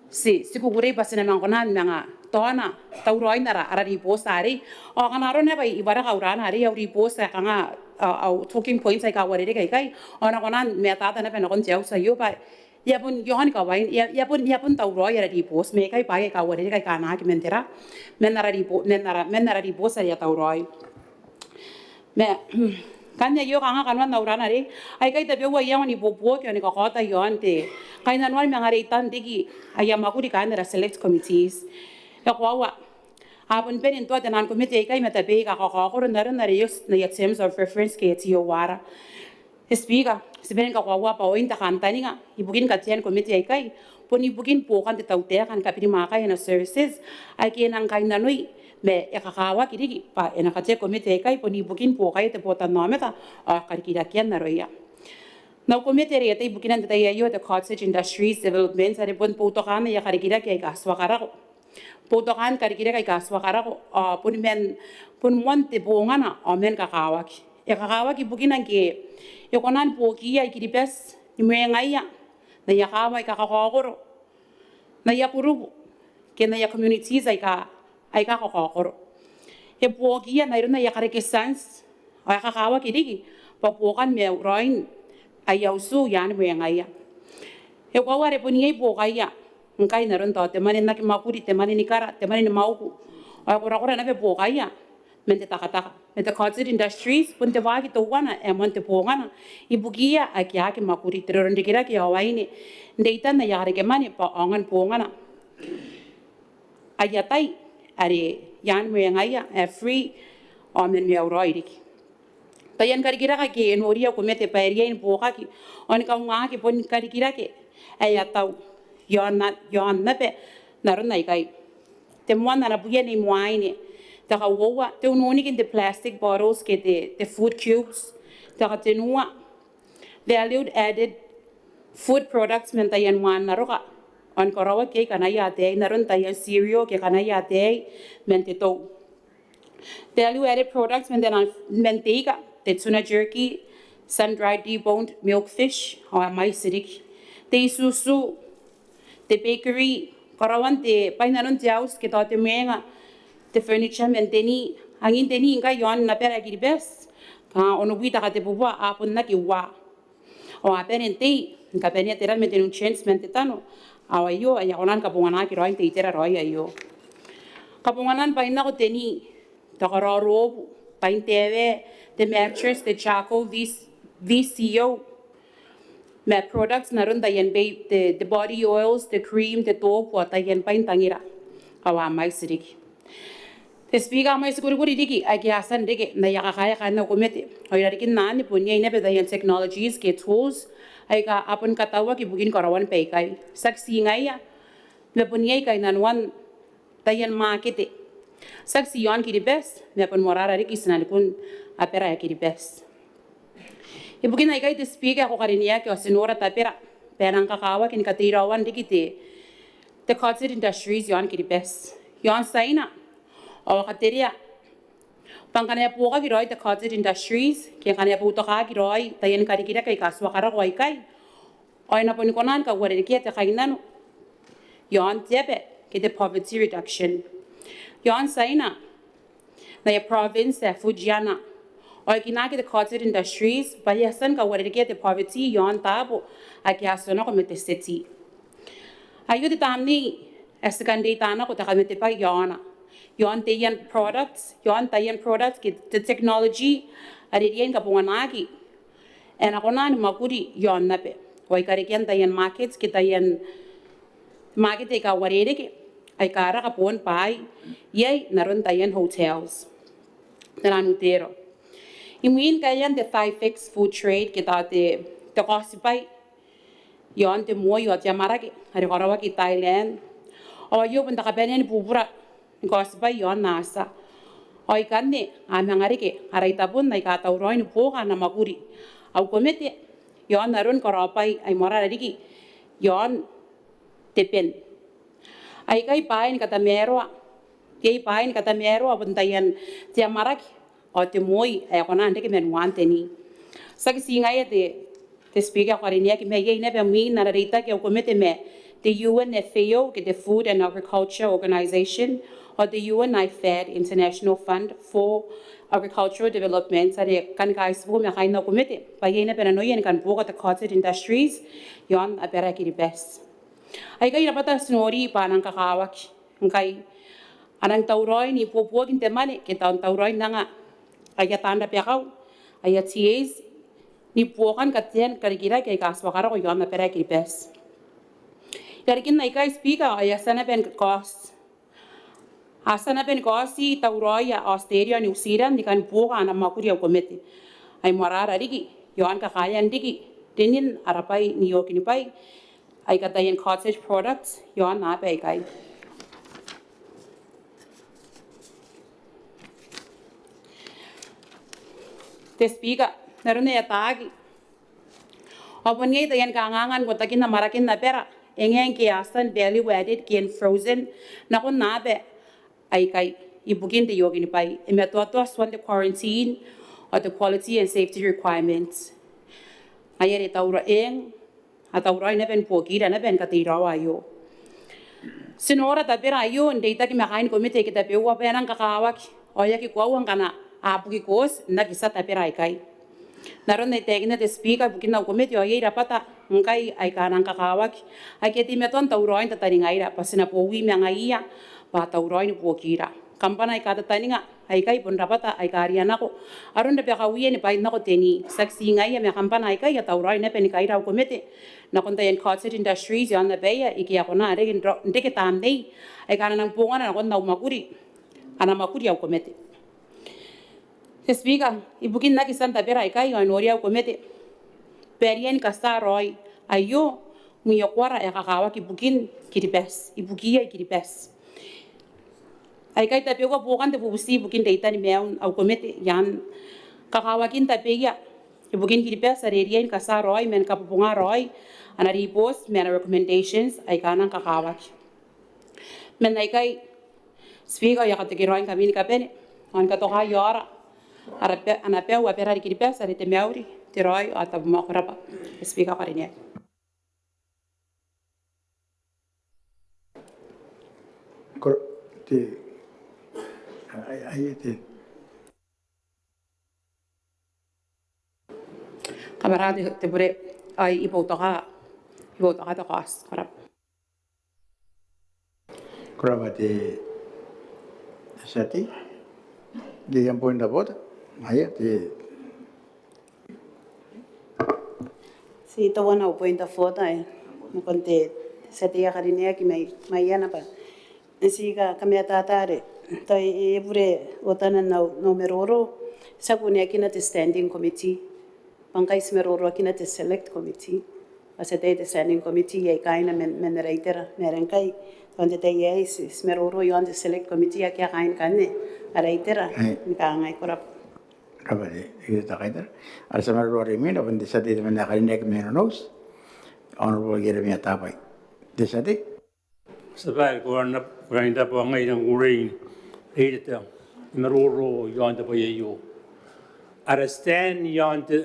ti, ti kukurei bwa ti na manga kona n manga taona tauraoin ara, ara ribooti arei. Ao ngkana arona naba bwa I wareka au raona arei, au ribooti ae kanga, a, au talking points aika uarereke aikai, ao N na kona n matata naba nakon te auti aio bwa e a bon, e a bon kawain, e a, e a bon, e a bon tauraoi ara ribooti, ma ikai bwaai aika uarereke aika a na aki man tera, man ara ribo, man ara, man ara ribooti are e a tauraoi. Ma ngkanne aio kanga kanoan au raona arei, aikai tabeua iango ni buobuoki ao ni kakaota i aon te kainnanoan manga reitan riki aia mwakuri kaain ara select committees. E koaua, a bon bane n toa te naan komete aikai ma tabeia aika kakaokoro n aron are e oti n aia terms of reference ke T O R. Te Speaker, ti bane ni kakoaua bwa oin te kantaninga ibukin katean komete aikai bon ibukin buokan te tautaeka ni kabirimwaakaia ana services aike e nang kainnanoi ma e kakawaki riki bwa e na katea komete aikai bon ibukin buokaia te botannaomata ao karikirakean aroia. N au komete are I atai ibukina n te tai aio, te Cottage Industries Development, are bon boutokaan aia karikirake aika tuakarako. Boutokaan karikirake aika tuakarako, ao bon man, bon moan te bongana ao man kakawaki. E kakawaki ibukina ngke e kona ni buokiia I-Kiribati ni mwengaia n aia kaawa aika kakaokoro, n aia kurubu, ke n aia communities aika, aika kakaokoro. E buokiia n aron aia kareketanti, ao e kakawaki riki bwa buokan maiuraoin aia utu i aan mwengaia. E koaua are bon iai buokaia ngkai n aron tao te mwane n aki mwakuri, te mwane ni kara, te mwane ni mwauku, ao e korakora naba buokaia man te takataka. Ma te Cottage Industries bon te waaki teuana ae moan te bongana ibukiia ake a aki mwakuri, te roronrikirake ao aine, n reitan aia karekemwane bwa aonga ni bongana aia tai are i aan mwengaia ae free ao man maiuraoi riki. Taian karikirake aike e noria au komete bwa e riai ni buokaki ao ni kaungaaki bon karikirake ae a tau i aon, i aon naba n aron aikai. Te moan ana bwia Nei Moaine. Te kauoua, te ununiki n te plastic bottles ke te, te food cubes. Te katenua, valued added food products man taian mwaan aroka ao ni karaoaki iai kanaia ataei n aron taian cereal ke kanaia ataei man te tou. Te value added products man te, man te ika, te tuna jerky, sun-dried deboned milkfish ao a mwaiti riki. Te isusu, te bakery, karaoan te bwai n nanon te auti ke tao te mwenga, te furniture man te ni, angin te ni ngkai i aon abara Kiribati, kanga onobwi te katebubua a bon aki uaa. Ao a bane n tei ni kabanea te ran ma te nutrients man te tano. Ao aio ae a kona ni kabonganaki raoi n te itera raoi aio. Kabonganan bwain nako te ni, te karaorobu, bwain te awa, te mattress, te charcoal, V C O, ma products n aron taian baby, te, te body oils, te cream, te tofu, ao taian bwain tangira. Ao a mwaiti riki. Te Speaker, a mwaiti kurikuri riki aike a tia n reke n aia kakaea kaain au komete. Ao irarikin anne bon iai naba taian technologies ke tools aika a bon katauaki ibukin karaoan baikai. Tiaki ti ngaia, ma bon iai kainnanoan taian makete, tiaki ti iaon Kiribati, ma bon moarara riki i tinanikun abara ae Kiribati. Ibukin aikai, te Speaker, ae ko karineaki, ao ti nora tabera bwa e nang kakawaki ni kateiraoan riki te, te cottage industries iaon Kiribati. Iaon Tiaina, ao a katerea bwa ngkana e buokaki raoi te cottage industries, ke ngkana e boutokaaki raoi taian karikirake aika tuaka roko aikai, ao e na boni kona ni kauarerekea te kainnano iaon te aba ke te poverty reduction. Iaon Tiaina, n aia province ae Fujian, ao e kinaaki te cottage industries bwa e a tia ni kauarerekea te poverty iaon taabo ake a tionako ma te city. Aio te tamnei ae ti kan reita nako te kamatebwai iaona, iaon taian products, iaon taian products ke te technology are riai ni kabonganaki, ae na kona ni mwakuri iaon aba, ao ai karekean taian markets ke taian market aika uarereke aika raka boon bwaai iai n aron taian hotels. Te nano tero. Imwin kaean te Thai Fix food trade ke tao te, te kaotibwai iaon te moi ao te amwarake are karaoaki i Thailand, ao aio bon te kabanea ni bubura ni kaotibwai iaon Asia. Ao ikanne a manga reke ara itabon aika tauraoi ni buoka ana mwakuri au komete iaon aron karaobwai ae moarara riki iaon te ben. Aikai bwaai ni katamaroa, iai bwaai ni katamaroa bon taian te amwarake ao te moi ae kona n reke man uaan te ni. Tiaki ti ngaia, te, te Speaker ae ko karineaki, ma iai naba mwin ara reitaki au komete ma te U N F A O ke te Food and Agriculture Organization, ao te U N I FAD, International Fund for Agricultural Development, are kan kaitibo ma kaain au komete bwa iai naba nanoia ni kan buoka te cottage industries iaon abara ae Kiribati. Aikai rabwata ti nori bwa a nang kakawaki ngkai a nang tauraoi n ibuobuoki n te mwane ke tao n tauraoi n anga aia taan rabakau, aia T As, ni buokan katean karikirake aika tuaka roko iaon abara ae Kiribati. Irarikin aikai, Speaker, ao e a tia naba ni kaoti, a tia naba ni kaoti tauraoia Australia ao New Zealand ni kan buoka ana mwakuri au komete ae moarara riki iaon kakaean riki rinin ara bwai n iokinibwai aika taian cottage products iaon aaba aikai. Te Speaker, n aron ae ataaki, ao bon iai taian kanganga n uotakin amwaraken abara, e ngae ngke a tia n value added ke n frozen nakon aaba aikai ibukin te iokinibwai, e matoatoa tuan te quarantine ao te quality and safety requirements. Ngaia are taura eng, a tauraoi naba ni buokira naba ni kateiraoa aio. Ti nora tabera aio n reitaki ma kaain komete aike tabeua bwa e nang kakawaki, ao e aki koaua ngkana a buki kooti n aki tia tabera aikai. N aron ae I taekinna, te Speaker, ibukin au komete ao iai rabwata ngkai aika a nang kakawaki aike a teimatoa n tauraoi n tataningaira bwa ti na bowi ma ngaiia bwa a tauraoi ni buokira. Kambana aika tataninga aikai bon rabwata aika rianako aron rabakauia ni bwain nako te ni. Tiaki ti ngaia, ma kambana aikai a tauraoi naba ni kaira au komete nakon taian cottage industries iaon abaia ike a kona n reke n ro-, n reke tamnei aika a na nang bongana nakon au mwakuri, ana mwakuri au komete. Te Speaker, ibukin aki tia n tabera aikai ao e noria au komete bwa e riai ni katia raoi aio mwioko ara ae kakawaki ibukin Kiribati, ibukiia i Kiribati. Aikai tabeua buokan te bubuti ibukin reitan maiun au komete ian kakawakin tabeia ibukin Kiribati are e riai ni katia raoi man kabobonga raoi ana ribooti ma ana recommendations aika a nang kakawaki. Man aikai, Speaker, ao I a katekeraoi ngkami ni kabane ao ni katoka iaora ara ba-, ana bau abara are Kiribati are te mauri, te raoi ao te tabomoa. Ko rabwa, Speaker ae ko karineaki. Ko ra-, te, ai, ai, te. Kamara te, te bure, ai, I boutoka, I boutoka te kaoti. Ko rabwa. Ko rabwa te tia tei. Te ian point of order. Aia, te Ti teuana au point of order, e, nakon te tia tei ae karineaki mai, mai Maiana bwa ti ka, kamataata are tao e, e bure otana n au, n au maroro, ti a kuneakina te standing committee. Bwa ngkai ti maroroakina te select committee. Ao ti ataia te standing committee iai kaaina man, man ara itera. Ma are ngkai, tao n te tai aei ti, ti maroro iaon te select committee, akea kaain akanne ara itera. Ni kangai, ko rabwa. Ko rabwa te, te tia kaitara. Ara tia maroro are imwina bon te tia tei temanna ae karineaki mai Nonouti, Honourable Ieremia Tabai. Te tia tei. Tia babaire, ko rabwa, ko rabwa n rabwa. Ngai I nang kukurei n reita te maroro iaon te bwai aio. Ara stand iaon te,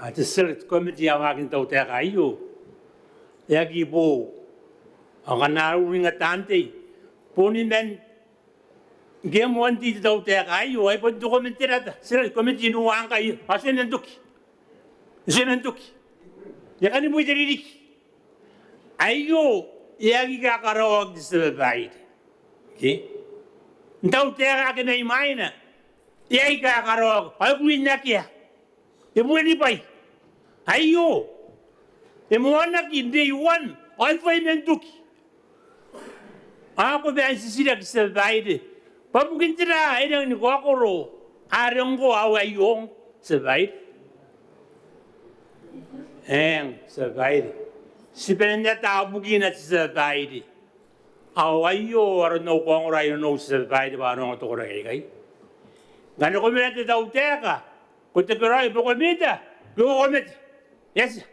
a, te select committee ae waakin te tautaeka aio, e aki boou. Ao ngkana a uringa taan tei, boni man ngke moan te tautaeka aio, ai bon te komete rata, select committee n uangkai, ao ti a nang toki. Ti a nang toki. E kani bwai te ririki. Aio e aki kakaraoaki, tia babaire. Ke? N tautaeka ake mai mwaina, e aki kakaraoaki. Ao e kuinakea. E bure ni bwai. Aio e moanaki n day one, ao e bwai man toki. Ao ko bon titiraki, tia babaire, bwa bukin tera e rangi ni kaokoro are ngkoa ao aio, tia babaire? Eng, tia babaire. Ti bane n ata bukina, tia babaire. Ao aio aron au kaongora i Nonouti, tia babaire, bwa a na ongo te koraki aikai. Ngkana ko mena n te tautaeka, ko tekeraoi bwa ko mita, ko komete. Yes.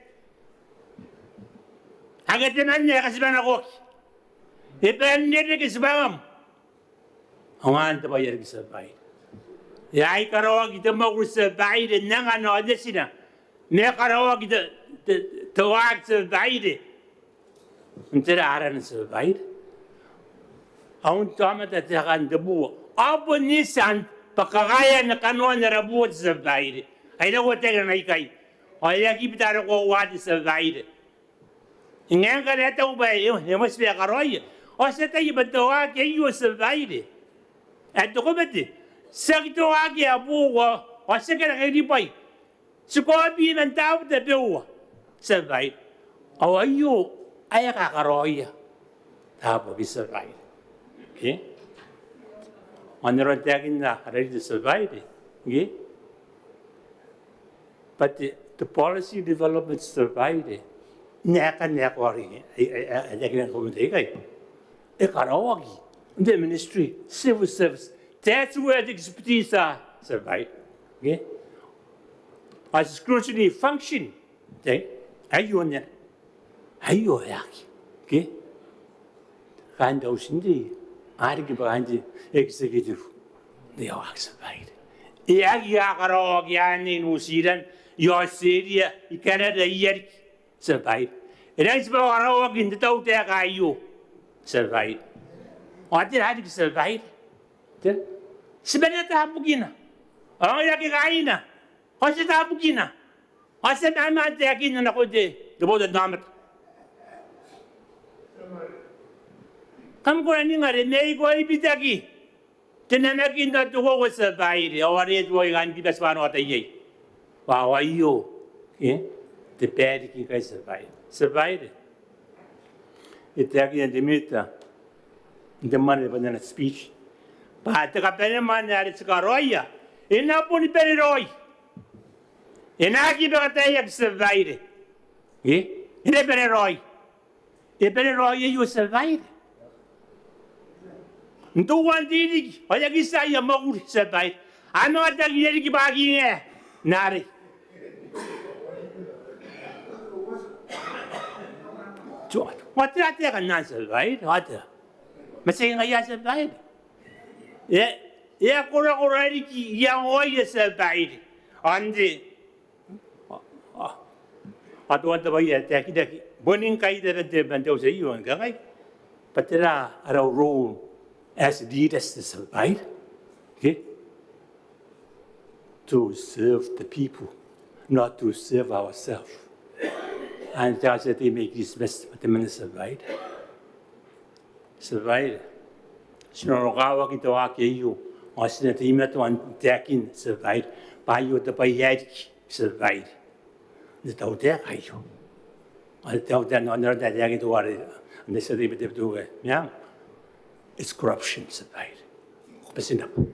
Akea temanna ae katibanakoaki. E bane n reke tibwangam. Ao anne te bwai ae riki, tia babaire. E aki karaoaki te mwakuri, tia babaire, n angana ao n etina. Ma e karaoaki te, te, te waaki, tia babaire, n tera arana, tia babaire? Ao n te aomata taekan te bua. Ao bon itian bwa kakaean kanoan ara bua, tia babaire, ae e rau ataaki n aikai. Ao e aki bita ara koaua, tia babaire. Ngaia ngkana e taku bwa e, e mwaiti bwa e karaoia, ao ti ataia bwa te waaki aio, tia babaire, ae te komete, tiaki te waaki ae boou, ao ti aki raka ni bwai. Ti kaobi man taabo tabeua, tia babaire. Ao aio ae kakaraoia taabo aikai, tia babaire. Ke? Ao n aron taekinna ara leader, tia babaire, ke, bwa te, te policy development, tia babaire, n aekan ae karaoaki, ae, ae, ae, ae taekinaki n te komete aikai, e karaoaki n te Ministry, Civil Service. That's where the expertise are, tia babaire. Ke? As scrutiny function, te, aio anne. Aio e aki. Ke? Kaain te auti n tei a riki bwa kaain te executive. Te waaki, tia babaire. E aki kakaraoaki anne i New Zealand, i Australia, i Canada, i Amerika, tia babaire. E rangi n tibwa karaoaki n te tautaeka aio, tia babaire. Ao tera riki, tia babaire? Tera? Ti bane n ata bukina. Ao ngaira ake kaaina, ao ti ata bukina. Ao ti a maan taekinna nakon te, te botannaomata. Kam kona n ningai are mai iko e bitaki te namakin ao te koaua, tia babaire, ao are e tuai kaain Kiribati bwa a na ota iai. Bwa aio, e, te bwai ae riki ngkai, tia babaire. Tia babaire, e taekinna te Minita n te mwane bwa n ana speech bwa te kabanemwane are ti karaoia e na boni bane raoi. E na aki bakataeaki, tia babaire. E, e na bane raoi. E bane raoi aio, tia babaire. N teuana te ririki ao e aki tia aia mwakuri, tia babaire. A manga tangiria riki bwa aki ngae n arei. Ao tera taekan anne, tia babaire? Ao tera? Ma tiaki ngaia, tia babaire. E, e a korakora riki iangoia, tia babaire. Ao n te, a, a, a teuana te bwai ae taekinaki boni ngkai i tabeman te, man te auti aio, ni kangai bwa tera ara role as leaders, tia babaire? Ke? To serve the people, not to serve ourselves. Anne te tia tei mai Kiritimati ma temanna, tia babaire. Tia babaire, ti nanokawaki te waaki aio Ao ti na teimatoa n taekin, tia babaire, bwa aio te bwai ae riki, tia babaire, n te tautaeka aio. Ao te tautaeka n aron ae taekinna teuare n te tia tei ma te Tia Babaire, meang, it's corruption, tia babaire. Ko bati naba.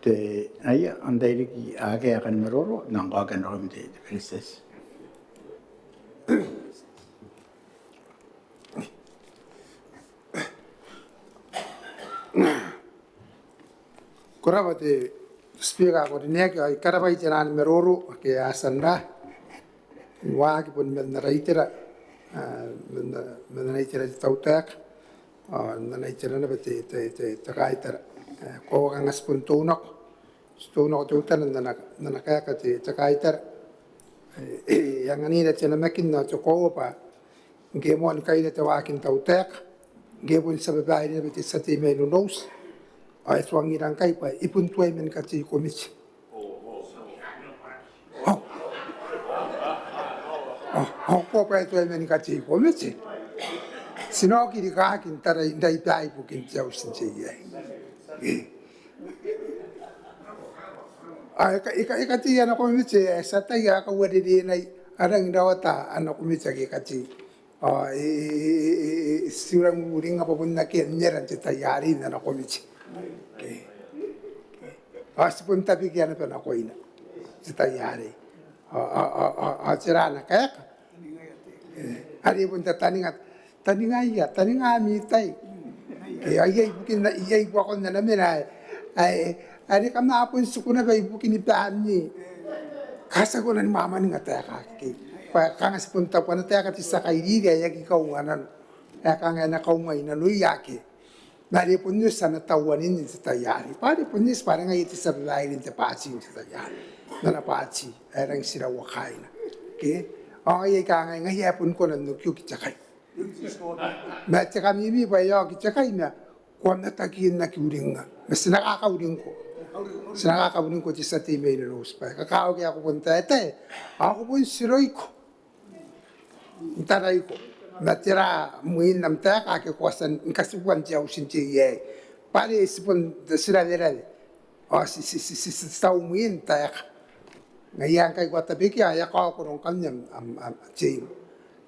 Te, aia, antai riki ake a kan maroro, nang ko a kan roko n te, te Beretitenti. Ko rabwa te Speaker ae ko rineaki, ao I karabwa te tia maroro ake a tia n waaki bon man ara itera, a, man, man ara itera te tautaeka, ao n ana itera naba te, te, te, te kaitara. E, koaua kanga ti bon tou nako, ti tou nako teutana n ana, n ana kaeka te, te kaitara. E, e anganira te namakin ao te koaua bwa ngke e moa ni kaira te waakin tautaeka, ngke e bon tia babaire naba te tia tei mai Nonouti, ao e tuangira ngkai bwa e bon tuai man katei komiti. Ao, ao, ao ko bwa e tuai man katei komiti, ti na oki rikaaki n tarai, n tarai bwai ibukin te auti n tei aei. E. Ao e ka, e ka, e katei ana komiti, e, ti ataia ae kauarerenai, a rangi n rawata ana komiti ake e katei. Ao e, e, e, e, e, ti rangi n uringnga bwa bon akea n era n te tai arei n ana komiti. Ke, ke. Ao ti bon tabekia naba nakoina n te tai arei. Ao, ao, ao, ao, ao tera ana kaeka? E, are bon tataninga, taningaia, taninga ami tai. Ke, ao iai ibukin, iai buakon ana mena ae, ae, are kam a bon tiku naba ibukin baami. Ka ti aki kona ni mwamwaninga taeka ake. Bwa kanga ti bon taku ana taeka te tia kairiri ae aki kaunga nano. Ae kanga e na kaungai nanoia ake. Ma are bon oti ana tauanin n te tai arei. Bwa are bon oti bwa are ngaia te tia babaire n te baati n te tai arei. N ana baati ae rangi n tiraua kaaina. Ke? Ao ngaia ae kangai, ngaia ae bon kona n okioki te kai. Ma te kamimi bwa e a oki te kai ma ko a matakin aki uringnga. Ma ti na kakauringko. Ti na kakauringko te tia tei mai Nonouti bwa e kakawaki ae ko bon taetae, ao ko bon tiroiko n taraiko ma tera mwin am taeka ake ko a tia ni katibuan te auti n tei aei. Bwa are ti bon tirawerare. Ao ti, ti, ti, ti, ti tau mwin taeka. Ngaia ngkai ko a tabekia, e a kaokoro ngkanne am, am, am, teim.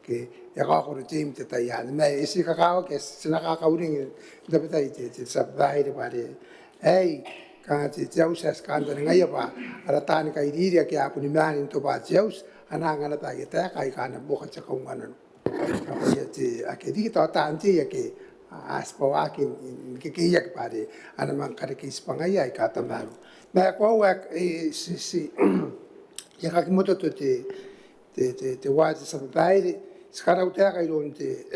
Ke, e a kaokoro teim n te tai anne. Ma e ti kakawaki, ti na kakauring, n tabetai te, te tia babaire bwa are aei, kanga te, te auti ae ti kantaningaia bwa ara taani kairiri ake a bon mena n tobwa te auti, a na anga naba aia taeka aika a na buoka te kaunga nano. Ao ngaia te, ake riki tao taan tei ake a, a tibwa waaki n, n kekeiaki bwa are a na manga karekei tibwangaia aika tamaroa. Ma e koaua, e, ti, ti, e kakimototo te, te, te, te uaa te tia babaire, ti karautaeka iroun te,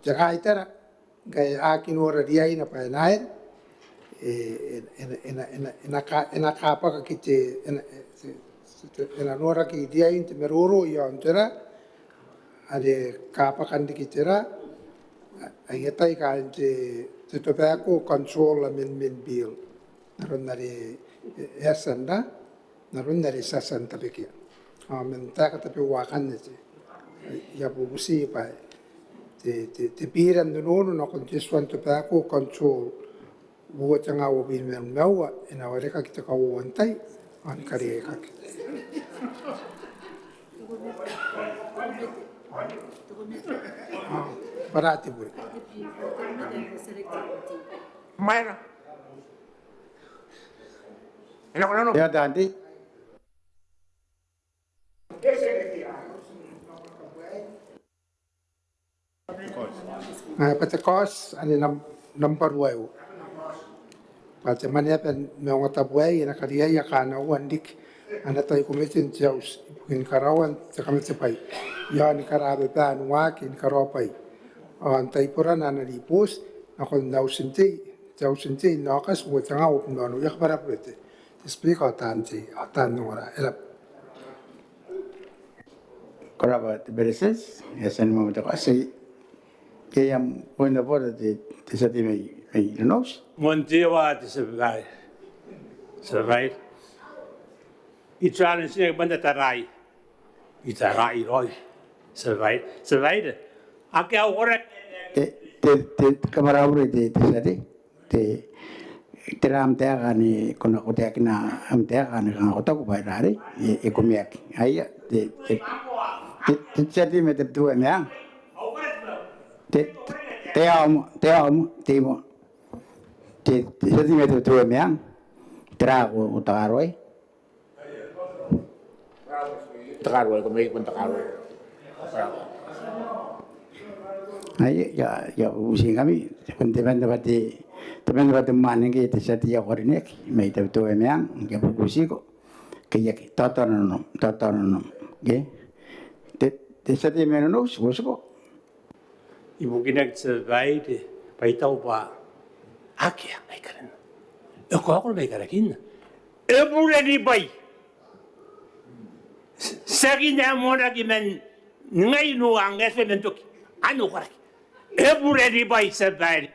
te kaitara, ngkai a aki nora riaina bwa e na aera, e, e, e na, e na, e na, e na ka, e na kabwakaki te, e na, e, te, te, e na noraki riain te maroro iaon tera, are kabwakan riki tera, aia tai kaain te, te Tobacco Control Amendment Bill. N aron are, e, e a tia n ra, n aron are ti a tia n tabekia. Ao man taeka tabeua akanne te, I a bubuti bwa te, te, te biira n nonono nakon te tua n tobacco control uoua tenga uabwi ma nimaua e na warekaki te kauoua n tai ao ni karekaki. Ao bwa ra te bure. Maera. Ia, taan tei. Ae bwa te kaoti anne nam, nambwa ruaiwa. Bwa te Mwaneaba ni Maungatabu aei e na kariaia kaanaua n riki ana tai komete n te auti ibukin karaoan te kamatebwai iaon karababan waaki ni karaobwai ao n taiborana ana ribooti nakon auti n tei, te auti n tei n Aokati uoua tenga uabwi ma onoua. I a kabwara bure te, te Speaker ao taan tei ao taan ongora. E rabwa. Ko rabwa te Beretitenti. E a tia ni mwaiti te kaoti. Ke iai am point of order te, te tia tei mai, mai Nonouti? Moan te wa te tia babaire. Tia babaire. I tuai n titiraki bwa n taraia. I taraia raoi. Survive, survive. Akea au koraki. Te, te, te, kam rabwa te, te tia tei. Te, tera am taeka anne ko na, ko taekina am taeka anne kanga ko taku bwa e rarei, e, e kumeaki. Aia, te, te, te, te tia tei mai Tabiteuea Meang. Te, te, te amo, te amo, te amo. Te, te tia tei mai Tabiteuea Meang. Tera ko, ko takarua? Takarua, ko mei kon takarua. Ai, ia, ia, bubutiingkami, temanna bwa te, temanna bwa te mwane ngke te tia tei ae karineaki mai Tabiteuea Meang, I a bubutiko. Ke I aki, taotaona nanom, taotaona nanom. Ke? Te, te tia tei mai Nonouti, ko tiko. Ibukin ae ti a baire, bwa I taku bwa akea ae karineaki. E kaokoro bwa e karineaki. E bure ni bwai. Tiaki n ae moanaki man ningai nua ngke e tuai man toki. Anne au koraki. E bure ni bwai, ti a baire.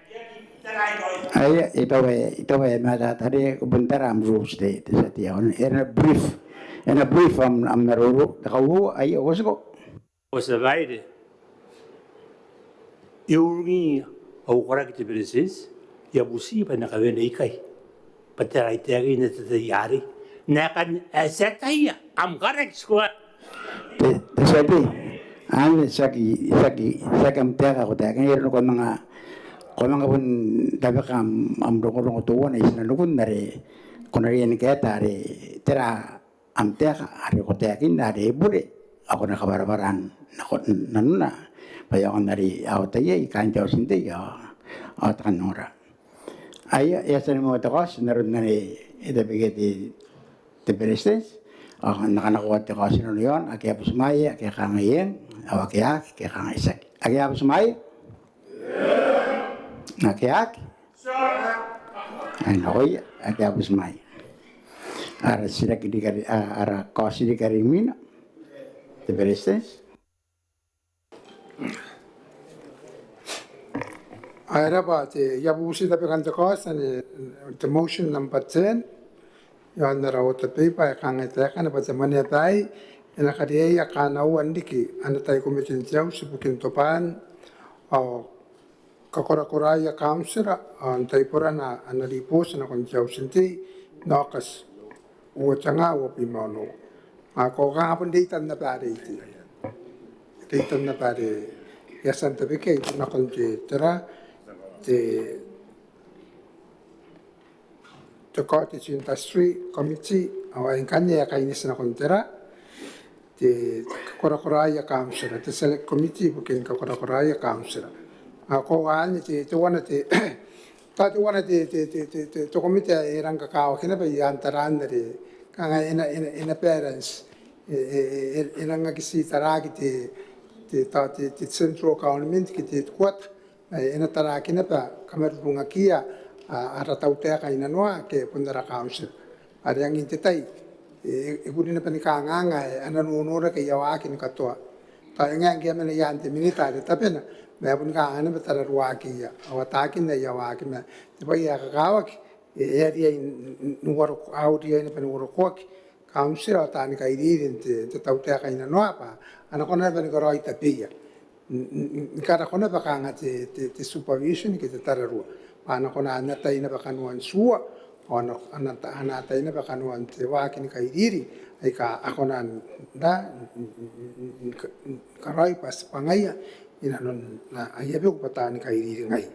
Aia, I taku bwa, I taku bwa e mataata are ko bon tara am rules te, te tia tei ae karineaki. E na brief. E na brief am, am maroro. Te kauoua, aia, ko tiko. Ao ti a baire, e uringi au koraki te Beretitenti, I a bubuti bwa N na kawenea ikai bwa tera ae I taekinna n te tai arei. N na kan, e, ti ataia am koraki. Te, te tia tei, anne tiaki, tiaki, tiaki am taeka ae ko taekinna, e roko manga, ko manga bon tabeka am, am rongorongo teuana i tinanikun are ko na riai ni kaeta are tera am taeka are ko taekinna are e bure, ao ko na kabwarabwara nako, nanona bwa e aonga n are a ota iai kaain te auti n tei ao, ao te kan ongora. Aia, e a tia ni moa te kaoti n aron anne e tabekia te, te Beretitenti, ao N na kanakoa te kaoti i nanona iaon, ake a butimwaea, ake a kangai eng, ao ake a aki, ake a kangai tiaki. Ake a butimwaea? Ake a aki? Ai nakoia, ake a butimwaea. Ara titiraki riki are, a, ara kaoti riki are imwina. Te Beretitenti. Ae raba te, I a bubuti tabekan te kaoti anne, te motion number ten. Iaon ara order paper ae kangai taekana bwa te mwaneaba aei e na kariaia kaanaua n riki ana tai komete n te auti ibukin tobwaan ao kakorakoraia kauntira ao n taiborana ana ribooti nakon te auti n tei n Aokati uoua tenga uabwi ma onoua. Ao ko kanga bon reitan naba are, reitan naba are e a tia n tabekia ibukin nakon te, tera, te te cottage industry committee, ao ngkanne e a kaineti nakon tera, te kakorakoraia kauntira, te select committee ibukin kakorakoraia kauntira. Ao ko anne te, teuana te, tao teuana te, te, te komete ae e rang kakawaki naba i aan taraan are kanga e na, e na, e na balance, e, e, e, e nang aki ti taraaki te, te, tao te, te central government ke te headquarter, e, e na taraaki naba kamarurungakiia, a, ara tautaeka i nanoa ke bon ara kauntira. Are angin te tai, e, e kuri naba ni kanganga, e, ana nonoraki aia waaki ni katoa. Tao e ngae ngke a mena i aan te minita are tabena, ma e boni kanganga naba tararuaakiia, ao ataakin aia waaki ma te bwai ae kakawaki, e, e a riai n, n, n uarok-, a riai naba ni uarokoaki kauntira ao taani kairiri n te, te tautaeka i nanoa bwa a na kona naba ni karaoi tabeia. N, n, n, ni karako naba kanga te, te, te supervision ke te tararua. Bwa a na kona n atai naba kanoan tua, ao a na, a na, a na atai naba kanoan te waaki ni kairiri aika a kona n, n, n, n, n, n, n karaoi bwa tibwangaia i nanon, a, aia beku bwa taani kairiri ngai.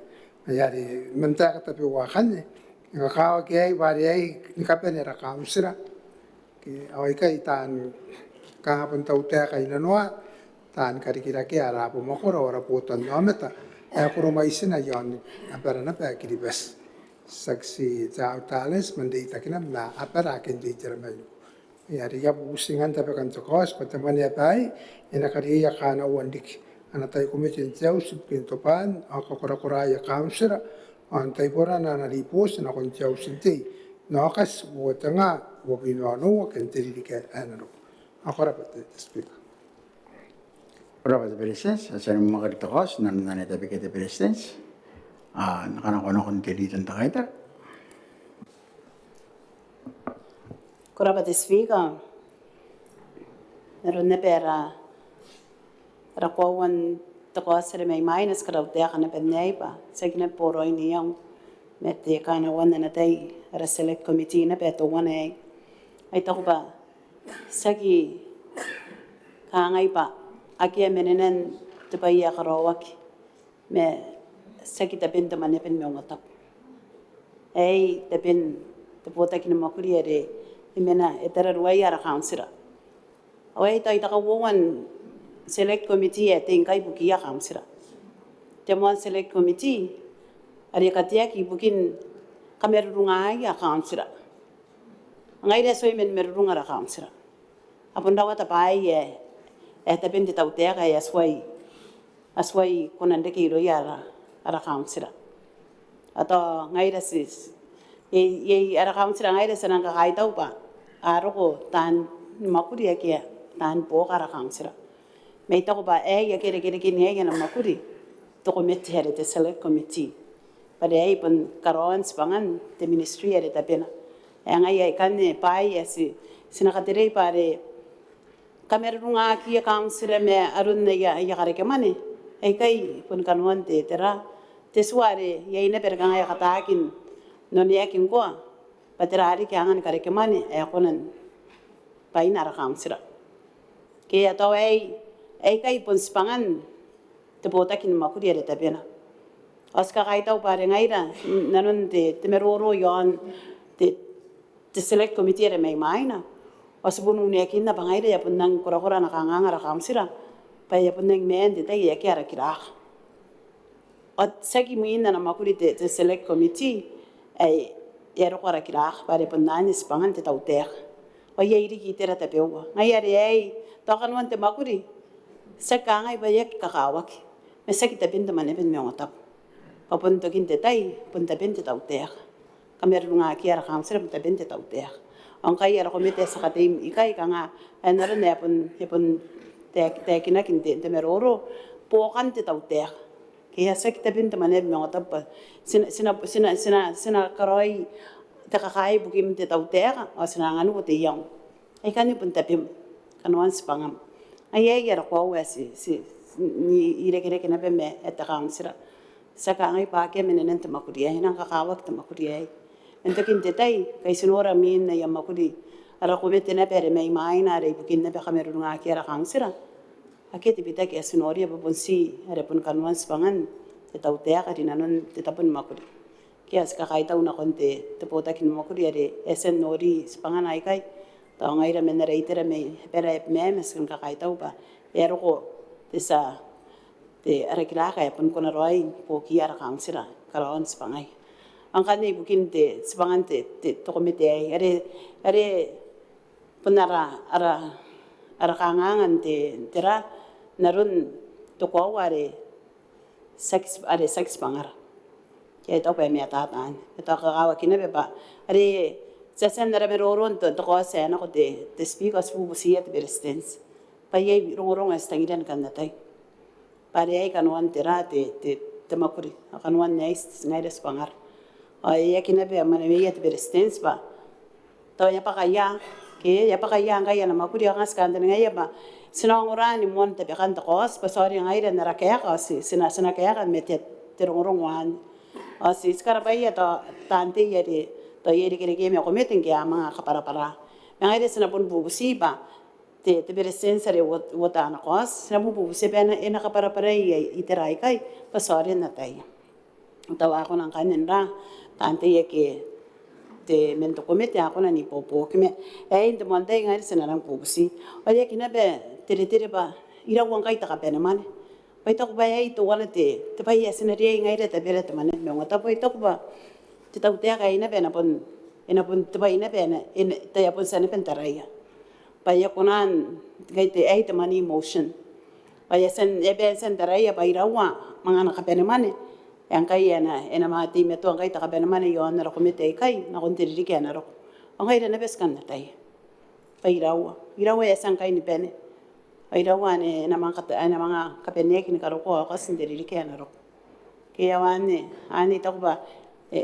Ngaia are man taeka tabeua akanne, e kakawaki aei bwa are aei ni kabane ara kauntira. Ke, ao aikai taan kanga bon tautaeka i nanoa, taan karikirakea ara abamwakoro, ara botannaomata ae koro mwaitina iaon abara naba ae Kiribati. Tiaki ti te autares, man reitaki naba ma abara ake n reitera mainiku. Ngaia are I a bubuti ngan tabekan te kaoti bwa te mwaneaba aei e na kariaia kaanaua n riki ana tai komete n te auti ibukin tobwaan ao kakorakoraia kauntira ao n taiborana ana ribooti nakon te auti n tei n Aokati uoua tenga uabwi ma onoua ke n te ririki ae na roko. Ao ko rabwa te, te Speaker. Ko rabwa te Beretitenti, a tia ni mwakuri te kaoti, n aron anne e tabekia te Beretitenti. A, N na kanakoa nakon te Leader n te Kaitara. Ko rabwa te Speaker. N aron naba ara ara koaua n te kaoti are mai mwaina ti katautaeka naba n aei bwa tiaki naba boraoi n iango ma te kanakoan ana tai ara select committee naba teuana aei. Ai taku bwa tiaki kangai bwa akea manenan te bwai ae karaoaki ma tiaki taben te mwaneaba ni maungatabu. Aei taben te botaki ni mwakuri are e mena e tararuaia ara kauntira. Ao aei tao te kauoua n select committee ae tei ngkai ibukiia kauntira. Te moan select committee are kateaki ibukin kamarurungaia kauntira. Ngaira ti a tia ni marurunga ara kauntira. A bon rawata bwaai ae taben te tautaeka ae a tuai, a tuai kona n reke irouia ara, ara kauntira. Ao tao ngaira ti, iai, iai ara kauntira ngaira ti a nang kakaitau bwa a roko taan mwakuri ake a taan buoka ara kauntira. Ma I taku bwa aei ake a irekereke n iai ana mwakuri te komete are te select committee bwa are aei bon karaoan tibwangan te ministry are tabena. Ae ngaia aikanne bwaai ae ti, ti na katerei bwa are kamarurungakiia kauntira ma aron aia, aia karekemwane. Aikai bon kanoan te, tera, te tua are iai naba are kanga e a kataaki n oneaki ngkoa bwa tera riki angan karekemwane ae kona n bwaina ara kauntira. Ke ao tao aei, aikai bon tibwangan te botaki ni mwakuri are tabena. Ao ti kakaitau bwa are ngaira n nanon te, te maroro iaon te, te select committee are mai mwaina. Ao ti bon uneakinna bwa ngaira e a bon nang korakora ana kanganga ara kauntira bwa e a bon nang maan te tai ae akea ara kiraka. Ao tiaki mwin ana mwakuri te, te select committee ae e a roko ara kiraka bwa are bon anne tibwangan te tautaeka. Ao iai riki itera tabeua. Ngaia are aei tao kanoan te mwakuri tiaki kangai bwa e aki kakawaki ma tiaki taben te mwaneaba ni maungatabu. Bwa bon tokin te tai bon taben te tautaeka. Kamarurungakiia ara kauntira bon taben te tautaeka. Ao ngkai ara komete ae ti a katei ikai kanga ae n aron ae e a bon, e a bon taekinaki n te, te maroro buokan te tautaeka. Ke e a tiaki taben te mwaneaba ni maungatabu bwa ti na, ti na, ti na, ti na, ti na karaoi te kakae ibukim te tautaeka ao ti na anganiko te iango. Aikanne bon tabem, kanoan tibwangam. Aei ara koaua ae ti, ti, ti n irekereke naba ma ae te kauntira. Ti a kangai bwa akea manenan te mwakuri aei, e nang kakawaki te mwakuri aei. N tokin te tai ngkai ti nora mwin aia mwakuri ara komete naba are mai mwaina are ibukin naba kamarurungakiia ara kauntira. Akea te bitaki ae ti noria bwa bon ti are bon kanoan tibwangan te tautaeka rinanon te tabo ni mwakuri. Ke ao ti kakaitau nakon te, te botaki ni mwakuri are e a tia n nori tibwangana aikai. Tao ngaira man ara itera mai abara ae Abemama ti kan kakaitau bwa e a roko te tia, te ara kiraka ae bon kona raoi n buokiia ara kauntira karaoan tibwangaia. Ao ngkanne ibukin te tibwangan te, te, te komete aei are, are bon ara, ara, ara kanganga n te, tera, n aron te koaua are tiaki, are tiaki tibwangara. Ke ae I taku bwa e matata anne. E tao kakawaki naba bwa are ti a tia n ara maroro n te, te kaoti ae nako te, te Speaker, ti bubutiia te Beretitenti bwa iai rongorongo ae ti tangiria ni kan atai. Bwa are aei kanoan tera, te, te, te mwakuri. Ao kanoan aei ti, ngaira tibwangara. Ao e aki naba mwanewea te Beretitenti bwa tao e a bwakaia, ke e a bwakaia ngkai ana mwakuri ao kanga ti kantaningaia bwa ti na ongora ni moan tabekan te kaoti bwa ti aonga ngaira n ara kaeka ao ti, ti na, ti na kaeka ma te, te rongorongo anne. Ao ti, ti karabwaia tao taan tei are tao iai irekereke ma komete ngke a manga kabwarabwara. Ma ngaira ti na bon bubuti bwa te, te Beretitenti are uot, uota ana kaoti, ti na bon bubuti bwa e na, e na kabwarabwarai itera aikai bwa ti aonga n ataia. Tao a kona ngkanne n ra, taan tei ake te, man te komete a kona n ibuobuoki ma aei n te moan tai ngaira ti na nang bubuti. Ao e aki naba teretere bwa iraua ngkai te kabanemwane. Bwa I taku bwa aei teuana te, te bwai ae ti na riai ngaira tabera te mwaneaba ni maungatabu. I taku bwa te tautaeka aei naba e na bon, e na bon te bwai naba ae e na, e na, tao e a bon tia naba n taraia bwa e a kona n, ngkai te, aei te money motion. Bwa e a tia n, e a bon tia n taraia bwa iraua manga ana kabanemwane ae ngkai e na, e na manga teimatoa ngkai te kabanemwane iaon ara komete aikai nakon te ririki ae na roko. Ao ngaira naba ti kan ataia bwa iraua, iraua e a tia ngkai ni bane. Ao iraua ane e na manga kata, e na manga kabaneaki ni karokoa Aokati n te ririki ae na roko. Ke ao anne, anne I taku bwa, e,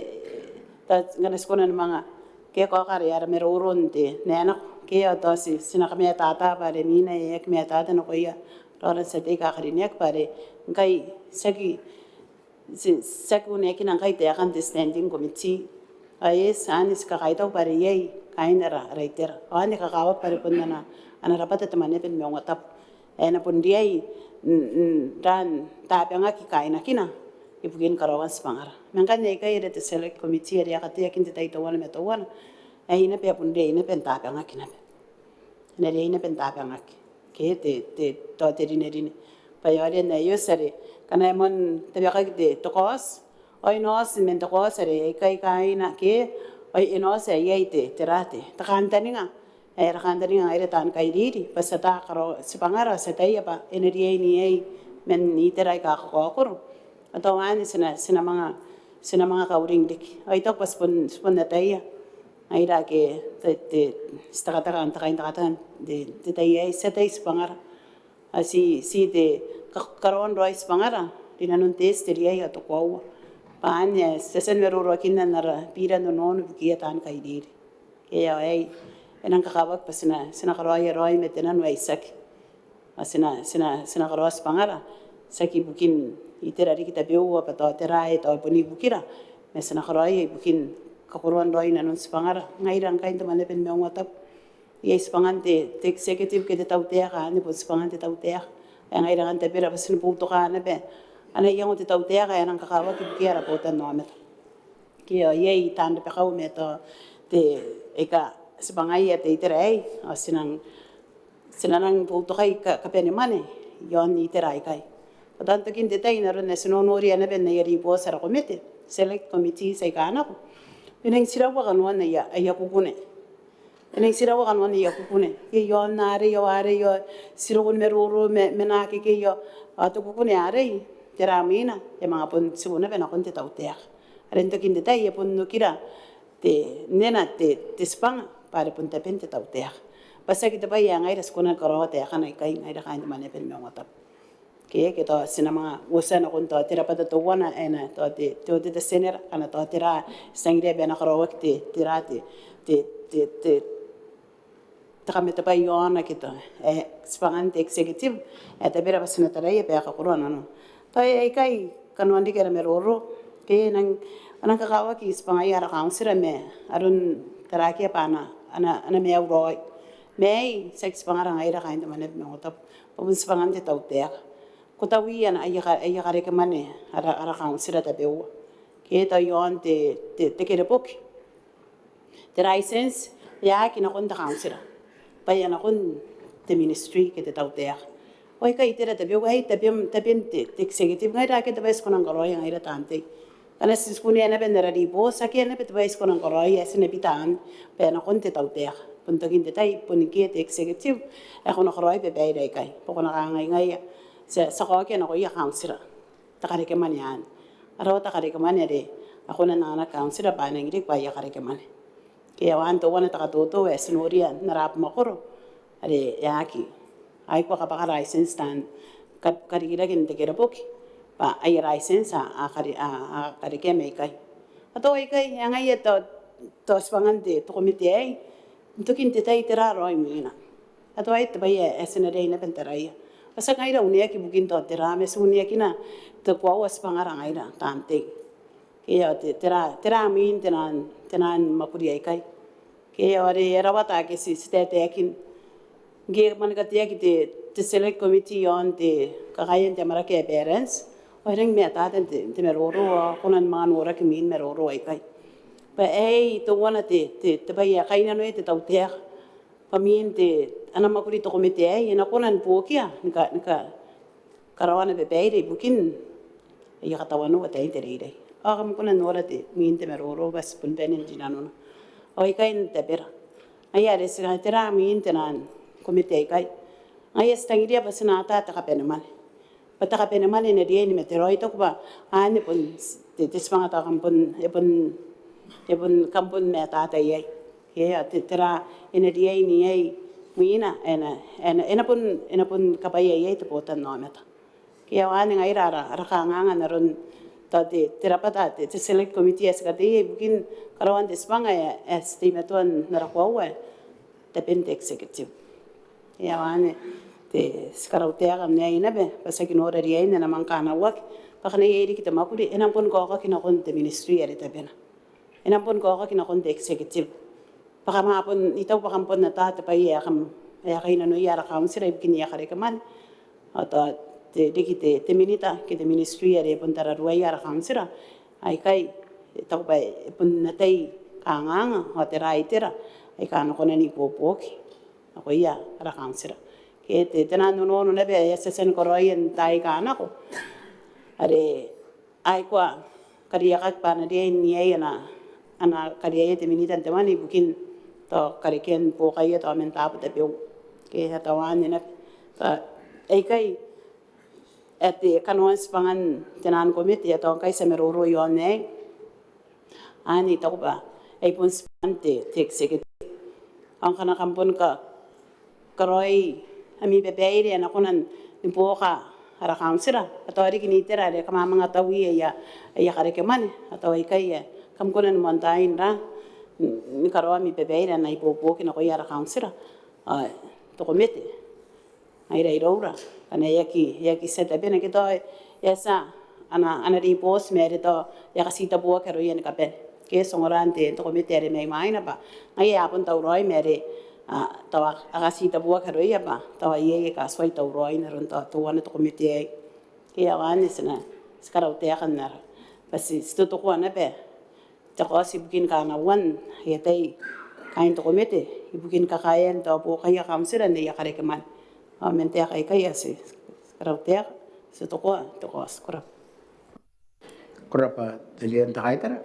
tao ngkana ti kona ni manga, ke kaoka are ara maroro n te, n ae nako, ke ao tao ti, ti na kamatata bwa are mwina e aki matata nakoia raora n tia tei aika a karineaki bwa are ngkai tiaki, ti, tiaki uneakina ngkai taekan te standing committee. Ao e eti anne ti kakaitau bwa are iai kaain ara, ara itera. Ao anne e kakawaki bwa are bon ana, ana rabwata te Mwaneaba ni Maungatabu ae e na bon riai n, n, n tabangaki kaainakina ibukin karaoan tibwangara. Ma ngkanne aikai are te select committee are a kateaki n te tai teuana ma teuana, ae e na bon riai naba n tabangaki naba. E na riai naba n tabangaki. Ke te, te, tao te rinerine. Bwa e aonga n ae e oti are ngkana e moan tabekaki te, te kaoti, ao e na oti man te kaoti are aikai kaaina ke, ao e na oti ae iai te, tera te, te kantaninga. Ae ara kantaninga ngaira taan kairiri bwa ti ata karao tibwangara, ti ataia bwa e na riai n iai man itera aika kakaokoro. Ao tao anne ti na, ti na manga, ti na manga kauring riki. Ao I taku bwa ti bon, ti bon ataia ngaira ake te, te, ti tekateka, te kaintekateka n te, te tai aei, ti ataia tibwangara. Ao ti, ti te ka, karaoan raoi tibwangara rinanon te eti, te riai ao te koaua. Bwa anne ae ti a tia ni maroroakinna n ara bira n onoono ibukiia taan kairiri. Ke ao aei e nang kakawaki bwa ti na, ti na karaoia raoi ma te nano ae itiaki. Ao ti na, ti na, ti na karaoa tibwangara tiaki ibukin itera riki tabeua bwa tao tera ae tao bon ibukira. Ma ti na karaoia ibukin kakoroan raoi nanon tibwangara ngaira ngkai n te Mwaneaba ni Maungatabu. Iai tibwangan te, te executive ke te tautaeka, anne bon tibwangan te tautaeka. Ae ngaira ngkai n tabera bwa ti na boutoka naba ana iango te tautaeka ae e nang kakawaki ibukiia ara botannaomata. Ke ao iai taan rabakau ma tao te, aika tibwangaia te itera aei, ao ti nang, ti na nang boutokai ka, kabanemwane iaon itera aikai. Ao tao n tokin te tai n aron ae ti nonoria naba n aia ribooti ara komete, select committees aika a nako, e nang tiraua kanoan aia, aia kukune. E nang tiraua kanoan aia kukune. Ke iaon arei ao arei ao ti roko ni maroro ma, ma naake ke ao, ao te kukune arei, tera mwina, e manga bon tiku naba nakon te tautaeka. Are n tokin te tai e bon okira te, nena te, te tibwanga bwa are bon taben te tautaeka. Bwa tiaki te bwai ae ngaira ti kona ni karaoa taekana ikai ngaira kaain te Mwaneaba ni Maungatabu. Ke, ke tao ti na manga uotia nakon tao te rabwata teuana ae na tao te, te, te, te senera, ana tao tera, ti tangiria bwa e na karaoaki te, tera te, te, te, te, te kamatebwai iaona ke tao, e, tibwangan te executive ae tabera bwa ti na taraia bwa e kakoroa nanona. Tao aikai kanoan riki ara maroro, ke e nang, a nang kakawaki tibwangaia ara kauntira ma aron tarakiia bwa ana, ana, ana maiu raoi. Ma aei tiaki tibwangara ngaira kaain te Mwaneaba ni Maungatabu, bwa bon tibwangan te tautaeka. Ko taui ana, aia ka, aia karekemwane ara, ara kauntira tabeua. Ke tao iaon te, te, te kereboki, te license, e aki nakon te kauntira bwa e a nakon te ministry ke te tautaeka. Ao aikai itera tabeua ae taben, taben te, te executive, ngaira akea te bwai ae ti kona ni karaoia ngaira taan tei. Ngkana ti kunea naba n ara ribooti, akea naba te bwai ae ti kona ni karaoia, ae ti na bita anne bwa e nakon te tautaeka. Bon tokin te tai bon ngkoe te executive ae ko na karaoi babaire aikai bwa ko na kangai ngaia ti a, ti a kaokia nakoia kauntira te karekemwane anne. Ara ota karekemwane are a kona n anganaki kauntira bwa a nangi riki bwa aia karekemwane. Ke ao anne teuana te katoto ae ti noria n ara abamwakoro are e aki, a aki kabwaka license taan ka, karikirake n te kereboki bwa aia license a, a kare, a, a karekea mai ikai. Ao tao aikai, e ngaia tao, tao tibwangan te, te komete aei n tokin te tai tera raoi mwina. Ao tao aei te bwai ae, ae ti na riai naba n taraia. Bwa tiaki ngaira uneaki ibukin tao tera, ma ti uneakina te koaua tibwangara ngaira taan tei. Ke ao te, tera, tera mwin te naan, te naan mwakuri aikai. Ke ao are e rawata ake ti, ti taetaekin. Ngke e moani kateaki te, te select committee iaon te kakaean te amwarake ae balance, ao e rangi ni matata n te, te maroro, ao a kona ni manga noraki mwin maroro aikai. Bwa aei teuana te, te, te bwai ae kainnanoia te tautaeka. Bwa mwin te, ana mwakuri te komete aei, e na kona ni buokia, ni ka, ni ka, karaoana babaire ibukin aia katauan ataein te reirei. Ao kam kona n nora te, mwin te maroro bwa ti bon bane n rinanona. Ao aikai n tabera. Ngaia are ti, tera mwin te naan komete aikai. Ngaia ti tangiria bwa ti na ata te kabanemwane. Bwa te kabanemwane e na riai ni mate raoi, I taku bwa anne bon te, te tibwanga tao kam bon, e bon, e bon, kam bon matata iai. Ke ao te, tera e na riai n iai mwina, e na, e na, e na bon, e na bon kabwaia iai te botannaomata. Ke ao anne ngaira ara, ara kanganga n aron tao te, te rabwata te, te select committee ae ti kateia ibukin karaoan te tibwanga ae, ae ti teimatoa n ara koaua ae taben te executive. Ke ao anne, Te, ti karautaeka n aei naba bwa ti aki nora riain ae na manga kanauaki bwa ngkana iai riki te mwakuri e na boni kaokaki nakon te ministry are tabena, e na boni kaokaki nakon te executive. Bwa kam a bon, I taku bwa kam bon ata te bwai ae kam, ae kainnanoia ara kauntira ibukin aia karekemwane. Ao tao te, riki te, te minita ke te ministry are e bon tararuaia ara kauntira aikai, I taku bwa e bon atai kanganga ao tera itera aika a na kona n ibuobuoki nakoia ara kauntira. Ke te, te nano nono naba ae ti a tia ni karaoia n taai aika nako are a aki kariaiakaki bwa a na riai n iai ana, ana kariaia te minita n te mwane ibukin tao karekean buokaia tao man taabo tabeua. Ke a tao anne naba. Tao aikai ae te kanoan tibwangan te naan komete ae tao ngkai ti a maroro iaon aei. Anne I taku bwa ai bon tibwangan te, te executive. Ao ngkana kam bon ka, karaoi ami babaire ae na kona ni buoka ara kauntira, a tao riki n itera are kam a manga taui aia, aia karekemwane, a tao aikai ae kam kona ni moantaai n ra, ni karaoi ami babaire ae na ibuobuoki nakoia ara kauntira. Ao te komete ngaira iroura ngkana e aki, e aki tia tabena ke tao e a tia ana, ana ribooti ma are tao e a katitabuaki aroia ni kabane. Ke ti ongora n te, te komete are mai mwaina bwa ngaia a bon tauraoi ma are a, tao a, a katitabuaki aroia bwa tao iai aika a tuai tauraoi n aron tao teuana te komete aei. Ke ao anne ti na, ti karautaeka n ara bwa ti, ti totokoa naba te kaoti ibukin kanauan aia tai kaain te komete ibukin kakaean tao buokaia kauntira n aia karekemwane. Ao man taeka aikai ao ti karautaeka, ti totokoa te kaoti. Ko rabwa. Ko rabwa te leader n te kaitara.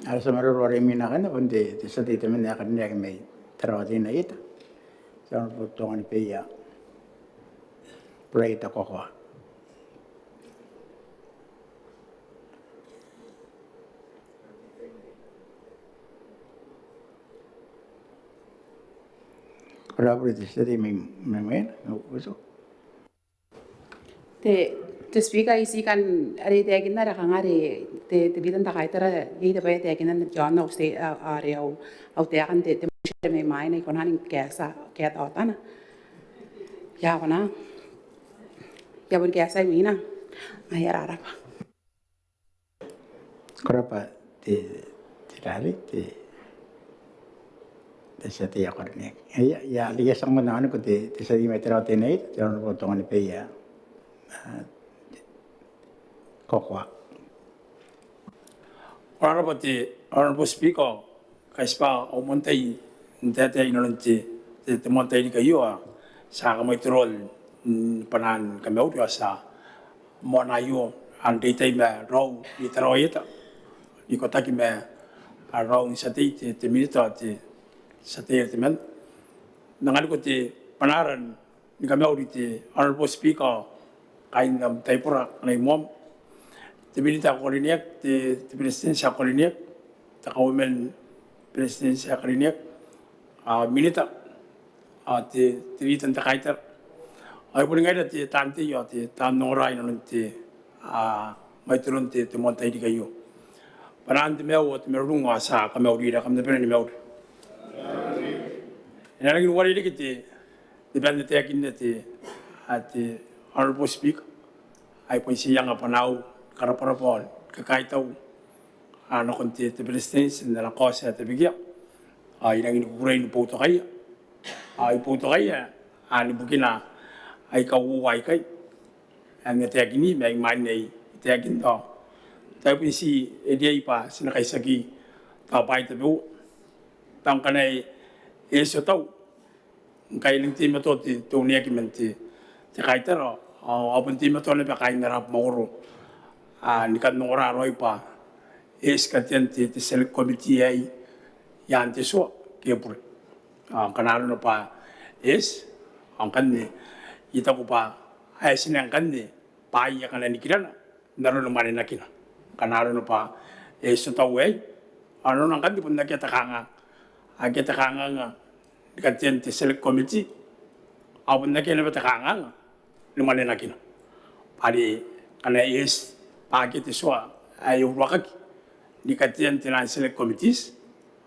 Ara tia maroro are imwina akanne bon te, te tia tei temanna ae karineaki mai Tarawa Teinainano Ieta, te Honourable Tonganibeia Bright Kokoa. Ko rabwa te tia tei mai, mai, mai, mai, mai. Te, te Speaker, I tii kan are taekinna are kanga are te, te leader n te kaitara iai te bwai ae taekinna iaon au, are au, au taekan te, te motion mai mwaina, I kona ni kaeta, kaeta otana. I a kona. I a bon kaeta imwina. Ai ko rabwa. Ko rabwa te, te rari, te, te tia tei ae karineaki. Ia, ia, ia, ti a manga anganiko te, te tia tei mai Tarawa Teinainano Ieta, te Honourable Tonganibeia, a, Kokoa. Ko rabwa te Honourable Speaker, kaitiba au moan tai n taetae inanon te, te, te moan tairiki aio, ao ti a kamaitoro n, mm, bwanaan kamauri, ao ti a moana aio n reitai ma raou ni Tarawa Ieta n ikotaki ma raou n tia tei, te, te minita, te tia tei are temanna. N anganiko te bwanaa ni kamauri te Honourable Speaker, kaain am taibora ngkana I moan, te minita ae ko karineaki, te, te beretitenti ae ko karineaki, te kauoman ni beretitenti ae karineaki, a, minita, a, te, te leader n te kaitara. Ai bon ngaira te taan tei ao te taan ongora inanon te, a, maitiron te, te moan tairiki aio. Bwanaan te maiu ao te marurung ao ti a kamaurira, kam na bane ni mauri. E na rangi n uarereke te, te bwai ae na taekinna te, a, te Honourable Speaker, ai bon ti anga bwanaau ni karabwarabwa ao ni kakaitau, a, nakon te, te beretitenti n ana kaoti ae tabekia. Ao I rangi ni kukurei ni boutokaia, ao I boutokaia, a, ni bukina aika uoua aikai ae N na taekini, ma imwain ae I taekinna ao tao e bon ti riai bwa ti na kaitiaki tao bwaai tabeua. Tao ngkana e eti otau, ngkai e nang teimatoa te, te oneaki man te, te kaitara, ao, ao bon teimatoa naba kaain ara abamwakoro, a, ni kan ongora raoi bwa e eti katean te, te select committee aei i aan te tua ke e bure. Ao ngkana arona bwa e eti, ao ngkanne I taku bwa a eti naba ngkanne bwaai akana nikirana n aroni mwanenakina. Ngkana arona bwa e eti otau aei, ao nanona ngkanne bon akea te kanganga, akea te kanganga ni katean te select committee, ao bon akea naba te kanganga ni mwanenakina. Bwa are ngkana e eti bwa akea te tua ae uruakaki ni katean te naan select committees,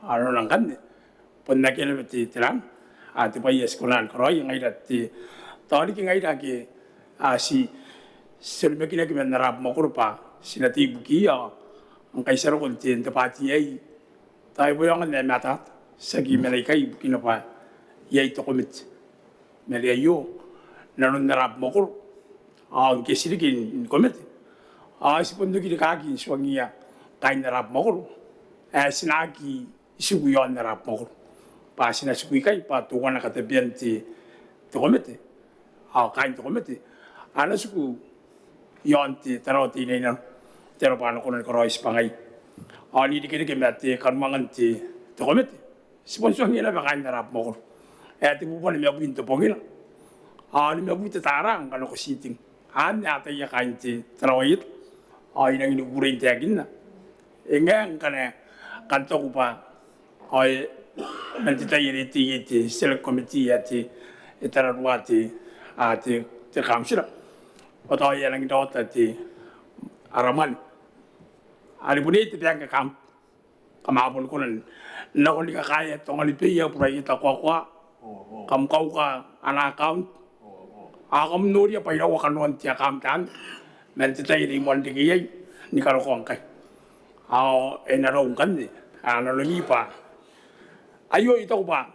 ao nanona ngkanne bon akea naba te, te naan, a, te bwai ae ti kona ni karaoia ngaira te, Tao riki ngaira ake a ti, ti onimakinaki man ara abamwakoro bwa ti na tei ibukiia, ao ngkai ti a roko n te, n te bwaati aei, tao e boi aonga n ae mataata, tiaki mena ikai ibukina bwa iai te komete. Ma are aio nanon ara abamwakoro, ao ngke ti riki ni komete, ao ti bon rikirake n tuangiia kaain ara abamwakoro ae ti na aki tiku iaon ara abamwakoro, bwa ti na tiku ikai bwa teuana katabean te, te komete, ao kaain te komete a na tiku iaon te Tarawa Teinainano, n te aro bwa a na kona ni karaoi tibwangaia. Ao n irekereke ma te kanuangan te, te komete, ti bon tuangiia naba kaain ara abamwakoro ae te bubua nimabwi n te bongina, ao nimabwi te tara ngkana ko tiiting. Anne a ataia kaain te Tarawa Ieta, ao I rangi ni kukurei n taekinna. E ngae ngkana kam taku bwa ao e, man te tai are e tei iai te select committee ae te, e tararua te, a, te, te kauntira, ao tao e a nangi rawata te, ara mwane are bon iai te bank account, kam a boni kona n nako ni kakaea Tonganibeia, Buraieta, Koakoa, kam kauka ana account, ao kam noria bwa iraua kanoan te account anne man te tai are I moan reke iai ni karokoa ngkai. Ao e na rau ngkanne, a, nanomi bwa aio I taku bwa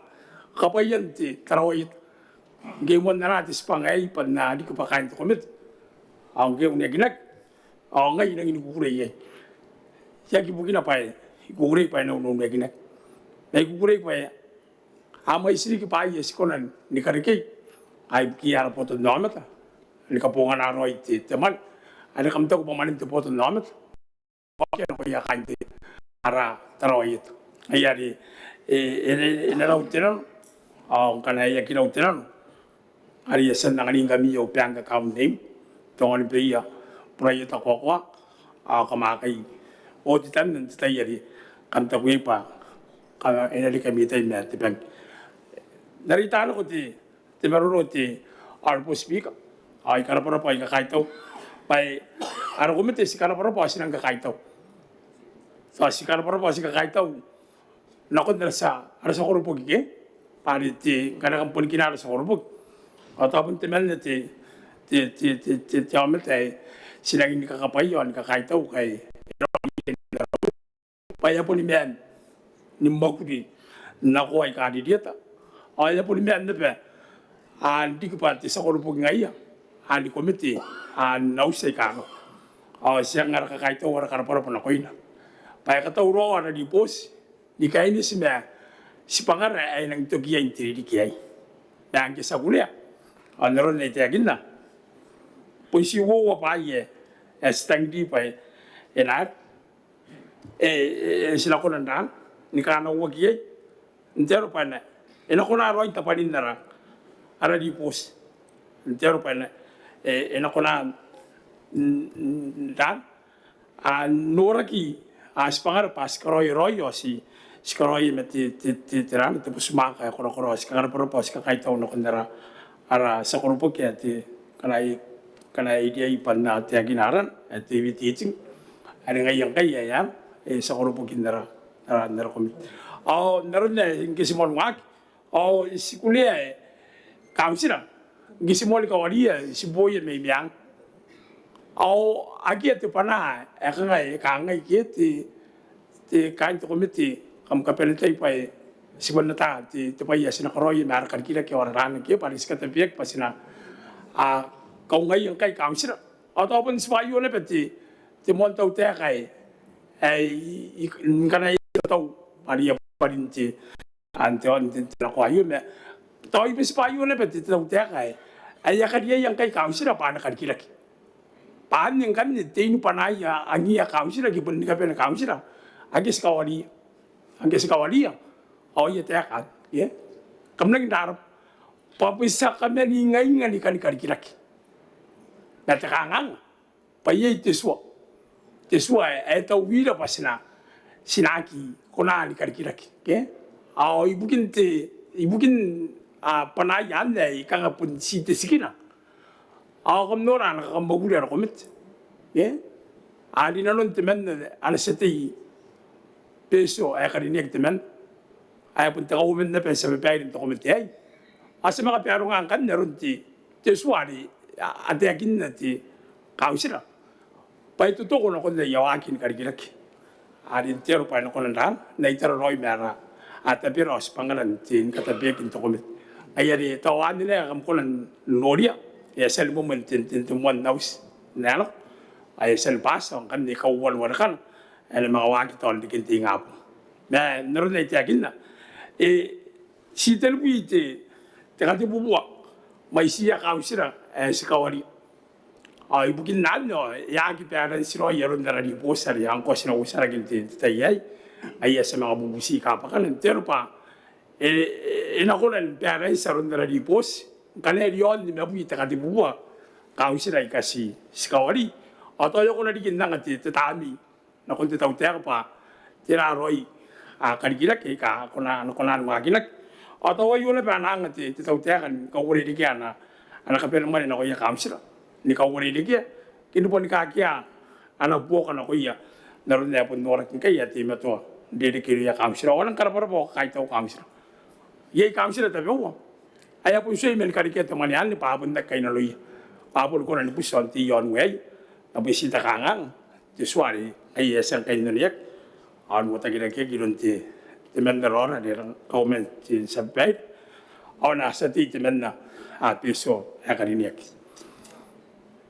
kabwaian te Tarawa Ieta. Ngke I moan anaa te tibwanga aei bwa N na riki bwa kaain te komete, ao ngke e uneakinaki, ao ngai I rangi ni kukurei iai. Tiaki ibukina bwa I kukurei bwa e na uneakinaki, ma I kukurei bwa a mwaiti riki bwaai ae ti kona ni karekei, a, ibukiia ara botannaomata ni kabongana raoi te, te mwane are kam taku bwa mwanen te botannaomata, ao akea nakoia kaain te, ara Tarawa Ieta. Ngaia are e, e, e na rau te nano, ao ngkana e aki rau te nano, are I a tia n anganingkami au bank account name, Tonganibeia, Buraieta, Koakoa, ao kam a kai otitanna n te tai are kam taku iai bwa kam, e na reke ami tai ma te bank. N na reita nako te, te maroro te Honourable Speaker, ao I karabwarabwa, I kakaitau bwa e, ara komete ti karabwarabwa ao ti nang kakaitau. Tao ti karabwarabwa ao ti kakaitau nakon ara tia, ara tia koroboki ke, bwa are te, ngkana kam bon kinaa ara tia koroboki, ao tao bon temanna te, te, te aomata ae ti rangi ni kakabwaia ao ni kakaitau ngkai bwa e a boni maan ni mwakuri n nakoa aika ririeta, ao e a boni maan naba n riki bwa te tia koroboki ngaia, ni komete n auti aika nako. Ao ti anga ara kakaitau, ara karabwarabwa nakoina bwa e katauraoa ara ribooti ni kaineti ma tibwangara ae e nang toki iai n te ririki aei. Ma ngke ti a kunea, ao n aron ae I taekinna, bon ti uoua bwaai ae ti tangiri bwa e na, e, e, e, ti na kona n raan ni kanauaki iai, n te aro bwa e na, e na kona raoi tabwanin ara, ara ribooti, n te aro bwa e na, e, e na kona n, n, n raan, a, noraki, a, tibwangara bwa ti karaoia raoi ao ti, ti karaoia ma te, te, te, te raan, te botumwaaka ae korakora, ao ti karabwarabwa ao ti kakaitau nakon ara, ara tia koroboki ae te, ngkana I, ngkana I riai bwa N na taekina arana, ae David Iting, are ngaia ngkai ae e a, e, tia koroboki n ara, ara, n ara komete. Ao n aron ae ngke ti moan waaki, ao ti kunea ae kauntira ngke ti moan kawariia ti booia mai meang. Ao akea te bwanaa ae kanga e kangai ke te, te kaain te komete, kam kabanetai bwa e, ti bon ataa te, te bwai ae ti na karaoia ma ara karikirake ao ara raan ake bwa are ti katabeaki bwa ti na, a, kaungaia ngkai kauntira. Ao tao bon tibwa aio naba te, te moan tautaeka ae, ae I, I, ngkana I a tau bwa are I a bwarin te, n te, n te, n te nakoa aio, ma tao I bon tibwa aio naba te, te tautaeka ae, ae e a kariaia ngkai kauntira bwa a na karikirake. Bwa anne ngkanne te ini bwanaia angiia kauntira ke bon ni kabane kauntira ake ti kawariia. Ngke ti kawariia ao I a taeka, e, kam rangi n rabwa, bwa bon ti a kamaningainga ni kani karikirake. Ma te kanganga bwa iai te tua, te tua ae, ae tauira bwa ti na, ti na aki kona ni karikirake, e. Ao ibukin te, ibukin, a, bwanaia anne ae I kanga bon ti te tikina, ao kam nora ana kakamwakuri ara komete, e. A rinanon temanna ana tia tei Betio ae karineaki temanna, ae bon te kauoman naba n tia babaire n te komete aei. Ao ti a manga baronga ngkanne aron te, te tua are a taekinna te kauntira bwa e totoko nakon aia waaki ni karikirake are n te aro bwa e na kona n raa n aitara raoi ma ara tabera ao tibwangara n te ni katabeaki n te komete. Ai are tao anne ae kam kona n noria, e a tia ni moa n te moan auti n ae nako, ai e a tia ni bati ao ngkanne e kauoua ni warekana ae e na manga waaki tao n reken te ingabong. Ma n aron ae I taekinna, e ti tenibwi te katebubua mwaitiia kauntira ae ti kawaria. Ao ibukin anne ao e a aki baranti raoi aron ara ribooti are ngkoa ti na uotarake n te tai aei. Ai e a tia manga bubuti kabwakana n te aro bwa e na kona ni baranti aron ara ribooti ngkana e riaon nimabwi te katebubua kauntira aika ti kawari. Ao tao e a kona riki n anga te taamnei nakon te tautaeka bwa tera raoi karikirake aika a kona ni waakinaki. Ao tao aio naba ana anga te tautaeka ni kauarerekea ana kabanemwane nakoia kauntira, ni kauarerekea ke ni boni kakea ana buoka nakoia n aron ae bon noraki ngkai a teimatoa n rereke irouia kauntira. Ao a nang karabwarabwa ao kakaitau kauntira. Iai kauntira tabeua ae a bon tuai man karekea te mwane anne bwa a bon aki kainnanoia, bwa a boni kona ni buti aon te aono aei. N na bon ti te kanganga te tua are ae e a tia ni kainnanoaki ao n uotakirakeaki iroun te temanna raora are rang kauoman te tia babaire ao n a tia tei temanna ae Betio ae karineaki.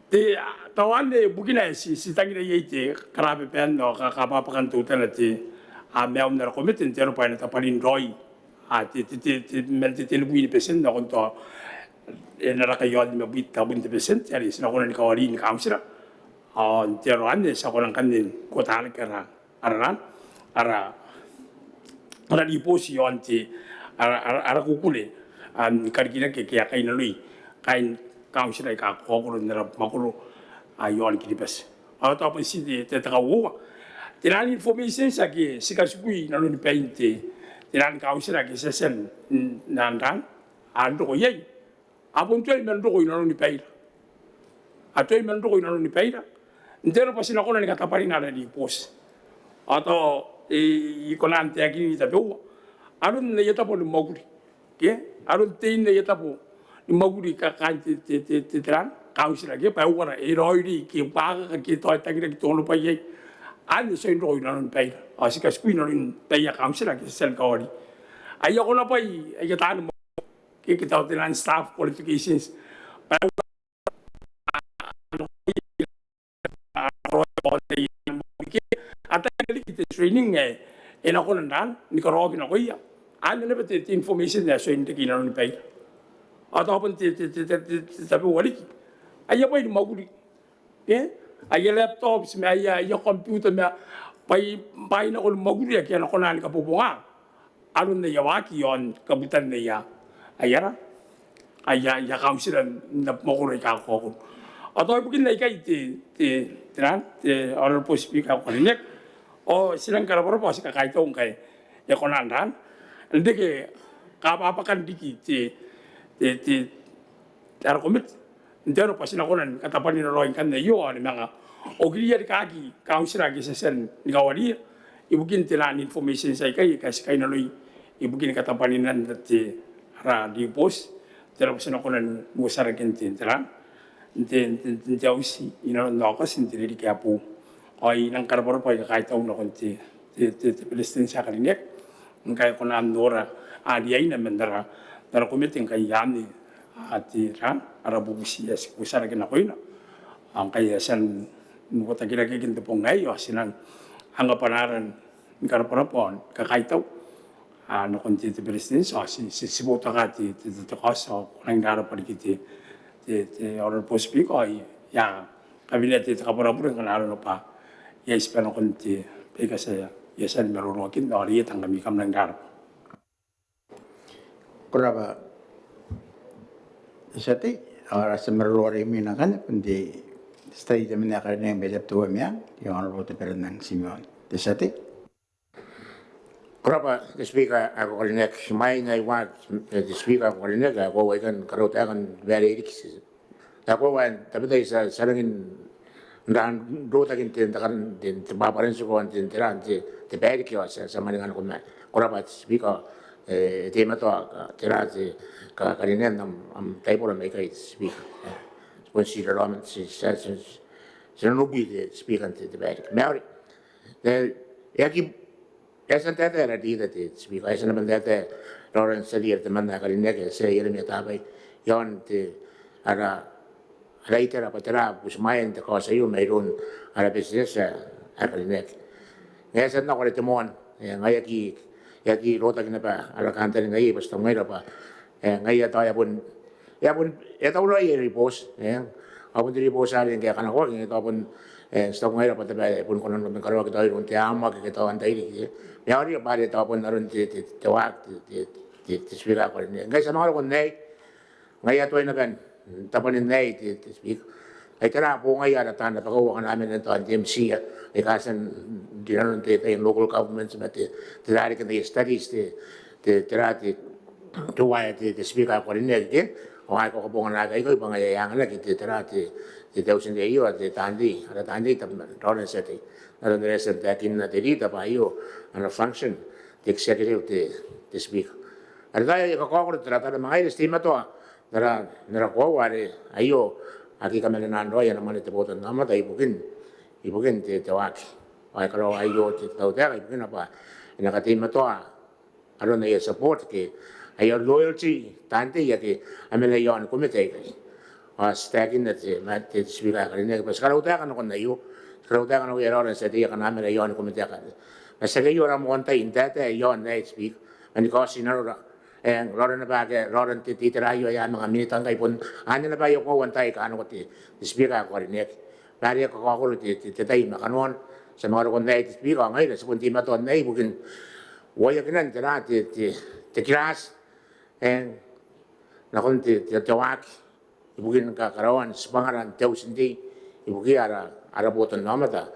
Te tao anne bukina ae ti tangira iai te karababaan ao kabwabwakan teutana te maiun ara komete n te aro bwa e na tabwanin raoi te man te tenibwi ni betienti nakon tao e na raka iaon nimabwi tabun te betienti are ti na kona ni kawari ni kauntira. Ao n te aro anne ti a kona ngkanne n uotarake ara ara ran ara ara ribooti iaon te ara kukune ni karikirake ake a kainnanoi kaain kauntira aika kakaokoro n ara mwakoro iaon Kiribati. Ao tao bon ti te kauoua, te ran information ake ti katikui nanoni bain te ran kauntira ake ti a tia n ran a roko iai a bon tuai man roko inanoni baira. A tuai man roko inanoni baira n te aro bwa ti na kona ni katabwarina ara ribooti. Ao tao I kona n taekin tabeua aron aia tabo ni mwakuri ke aron tein aia tabo ni mwakuri kaain te te te te ran kauntira ke bwa e uara e raoiroi ke buakaka ke tao e tangiraki te onobwai iai. Anne ti tuai n roko inanoni baira ao ti katikui nanoni baia kauntira ake ti a tia ni kawari aia konabwai aia taani mwakuri ke ke tao te ran staff qualifications bwa e a taekinna riki te training ae e na kona n ran ni karaoaki nakoia. Anne naba te information ae ti tuai n reke inanoni baira. Ao tao bon te te te te tabeua riki aia bwai ni mwakuri ke aia laptops ma aia computer ma bwai bwai nako ni mwakuri ake a na kona ni kabobonga aron aia waaki iaon kabutan aia aia ra aia aia kauntira n abamwakoro aika kakaokoro. Ao tao ibukin aikai te te te ran te Honourable Speaker ae ko karineaki ao ti nang karabwarabwa ao ti kakaitau ngkai e kona n ran n reke kabwabwakan riki te te te ara komete n te aro bwa ti na kona ni katabwarina raoi ngkanne aio ao ni manga okiriia rikaaki kauntira ake ti a tia ni kawariia ibukin te ran information aikai aika ti kainnanoi ibukin katabwarinan te ara ribooti n te aro bwa ti na kona n uotarake n te ran n te n te n te auti inanon Aokati n te ririki ae boou. Ao I nang karabwarabwa ao I kakaitau nakon te te te Beretitenti ae karineaki ngkai e kona n nora riaina man ara ara komete ngkai anne a te ran ara bubuti ae ti uotarake nakoina. Ao ngkai e a tia n uotakirakeaki n te bong aei ao ti nang anga bwanaara ni karabwarabwa ao ni kakaitau nakon te te Beretitenti ao ti ti boutokaa te te te kaoti ao ko nang rabwa riki te te te Honourable Speaker ao I a kawenea te te kabwarabure ngkana arona bwa iai tibwa nakon te baika ti a tia ni maroroakinna ao reitakangkami kam nang rabwa. Ko rabwa te tia tei ao ara tia maroro are imwina ngkanne bon te tia tei temanna ae karineaki mai Tabiteuea Meang, te Honourable Teberanang Timeon. Te tia tei. Ko rabwa te Speaker ae ko karineaki. Imwain ae I waaki te Speaker ae ko karineaki ao e koaua I kan karautaeka ni baere riki. Ao e koaua ae tabetai ti a ti a rangi n ran rotakin te te bwabwaran tiko n te te ran te te bae riki ao ti a ti a mwaninga nako ma ko rabwa te Speaker. e teimatoa tera te kakarinean am taibora mai ikai te Speaker. Bon ti raraoma ti ti ti nanobwi te Speaker n te babaire. Ma e aki e a tia n taetae ara leader te Speaker, e a tia naba n taetae Lawrence Seti are temanna ae karineaki, e a tia Ieremia Tabai iaon te ara ara itera bwa tera butimwaean te kaoti aio mairoun ara Beretitenti ae karineaki. Ngaia e a tia n nako are te moan, e, ngaia e aki e aki rotaki naba ara kantaninga iai bwa ti taku ngaira bwa, e, ngaia tao e a bon e a bon e a tauraoi aia ribooti, e, ao bon te ribooti arei ngke e kanakoaki ngke tao bon, e, ti taku ngaira bwa te babaire e bon kona n karaoaki tao iroun te amwaki ke tao antai riki, e, ma e a oria bwa are tao bon aron te te te waaki te te te Speaker ae karineaki. Ngkai ti a manga roko n aei, ngaia tuai naba n tabwanin aei te te Speaker. Ai tera bongaia ara taan rabakau akana a mena n tao n te MCIA aika a tia n rinanon te tai n local government ma te te rarikina aia studies te te tera te te waea te te Speaker ae karineaki ke ao a aki kabonganaaki aikai bwa ngaia e anganaki te tera te te auti n tei aio, te taan tei, ara taan tei tabeman Lawrence Seti n aron are e a tia n taekinna te leader bwa aio ana function te executive te te Speaker. Are tao e kakaokoro te taratara ma ngaira ti teimatoa n ara n ara koaua are aio aki kamanenaan raoi ana mwane te botannaomata ibukin ibukin te te waaki. Ao e karaoa aio te tautaeka ibukina bwa e na kateimatoa aron aia support ke aia loyalty taan tei ake a mena iaon komete aikai. Ao ti taekinna te ma te Speaker ae karineaki bwa ti karau taeka nakon aio, ti karau taeka nakoia Lawrence Seti akana a mena iaon komete akanne. Ma tiaki aio ara moan tai n taetae iaon aei Speaker, ma ni kaoti nanora, e, raora naba ake raora n te te itera aio ae a manga minita ngkai bon anne naba aia koaua n taai aika a nako te te Speaker ae karineaki. Ma are e kakaokoro te te te tai ma kanoana ti a manga roko n aei te Speaker ao ngaira ti bon teimatoa n aei ibukin uaiakinan tera te te te kirati, e, nakon te te te waaki ibukin kakaraoan tibwangara n te auti n tei ibukia ara ara botannaomata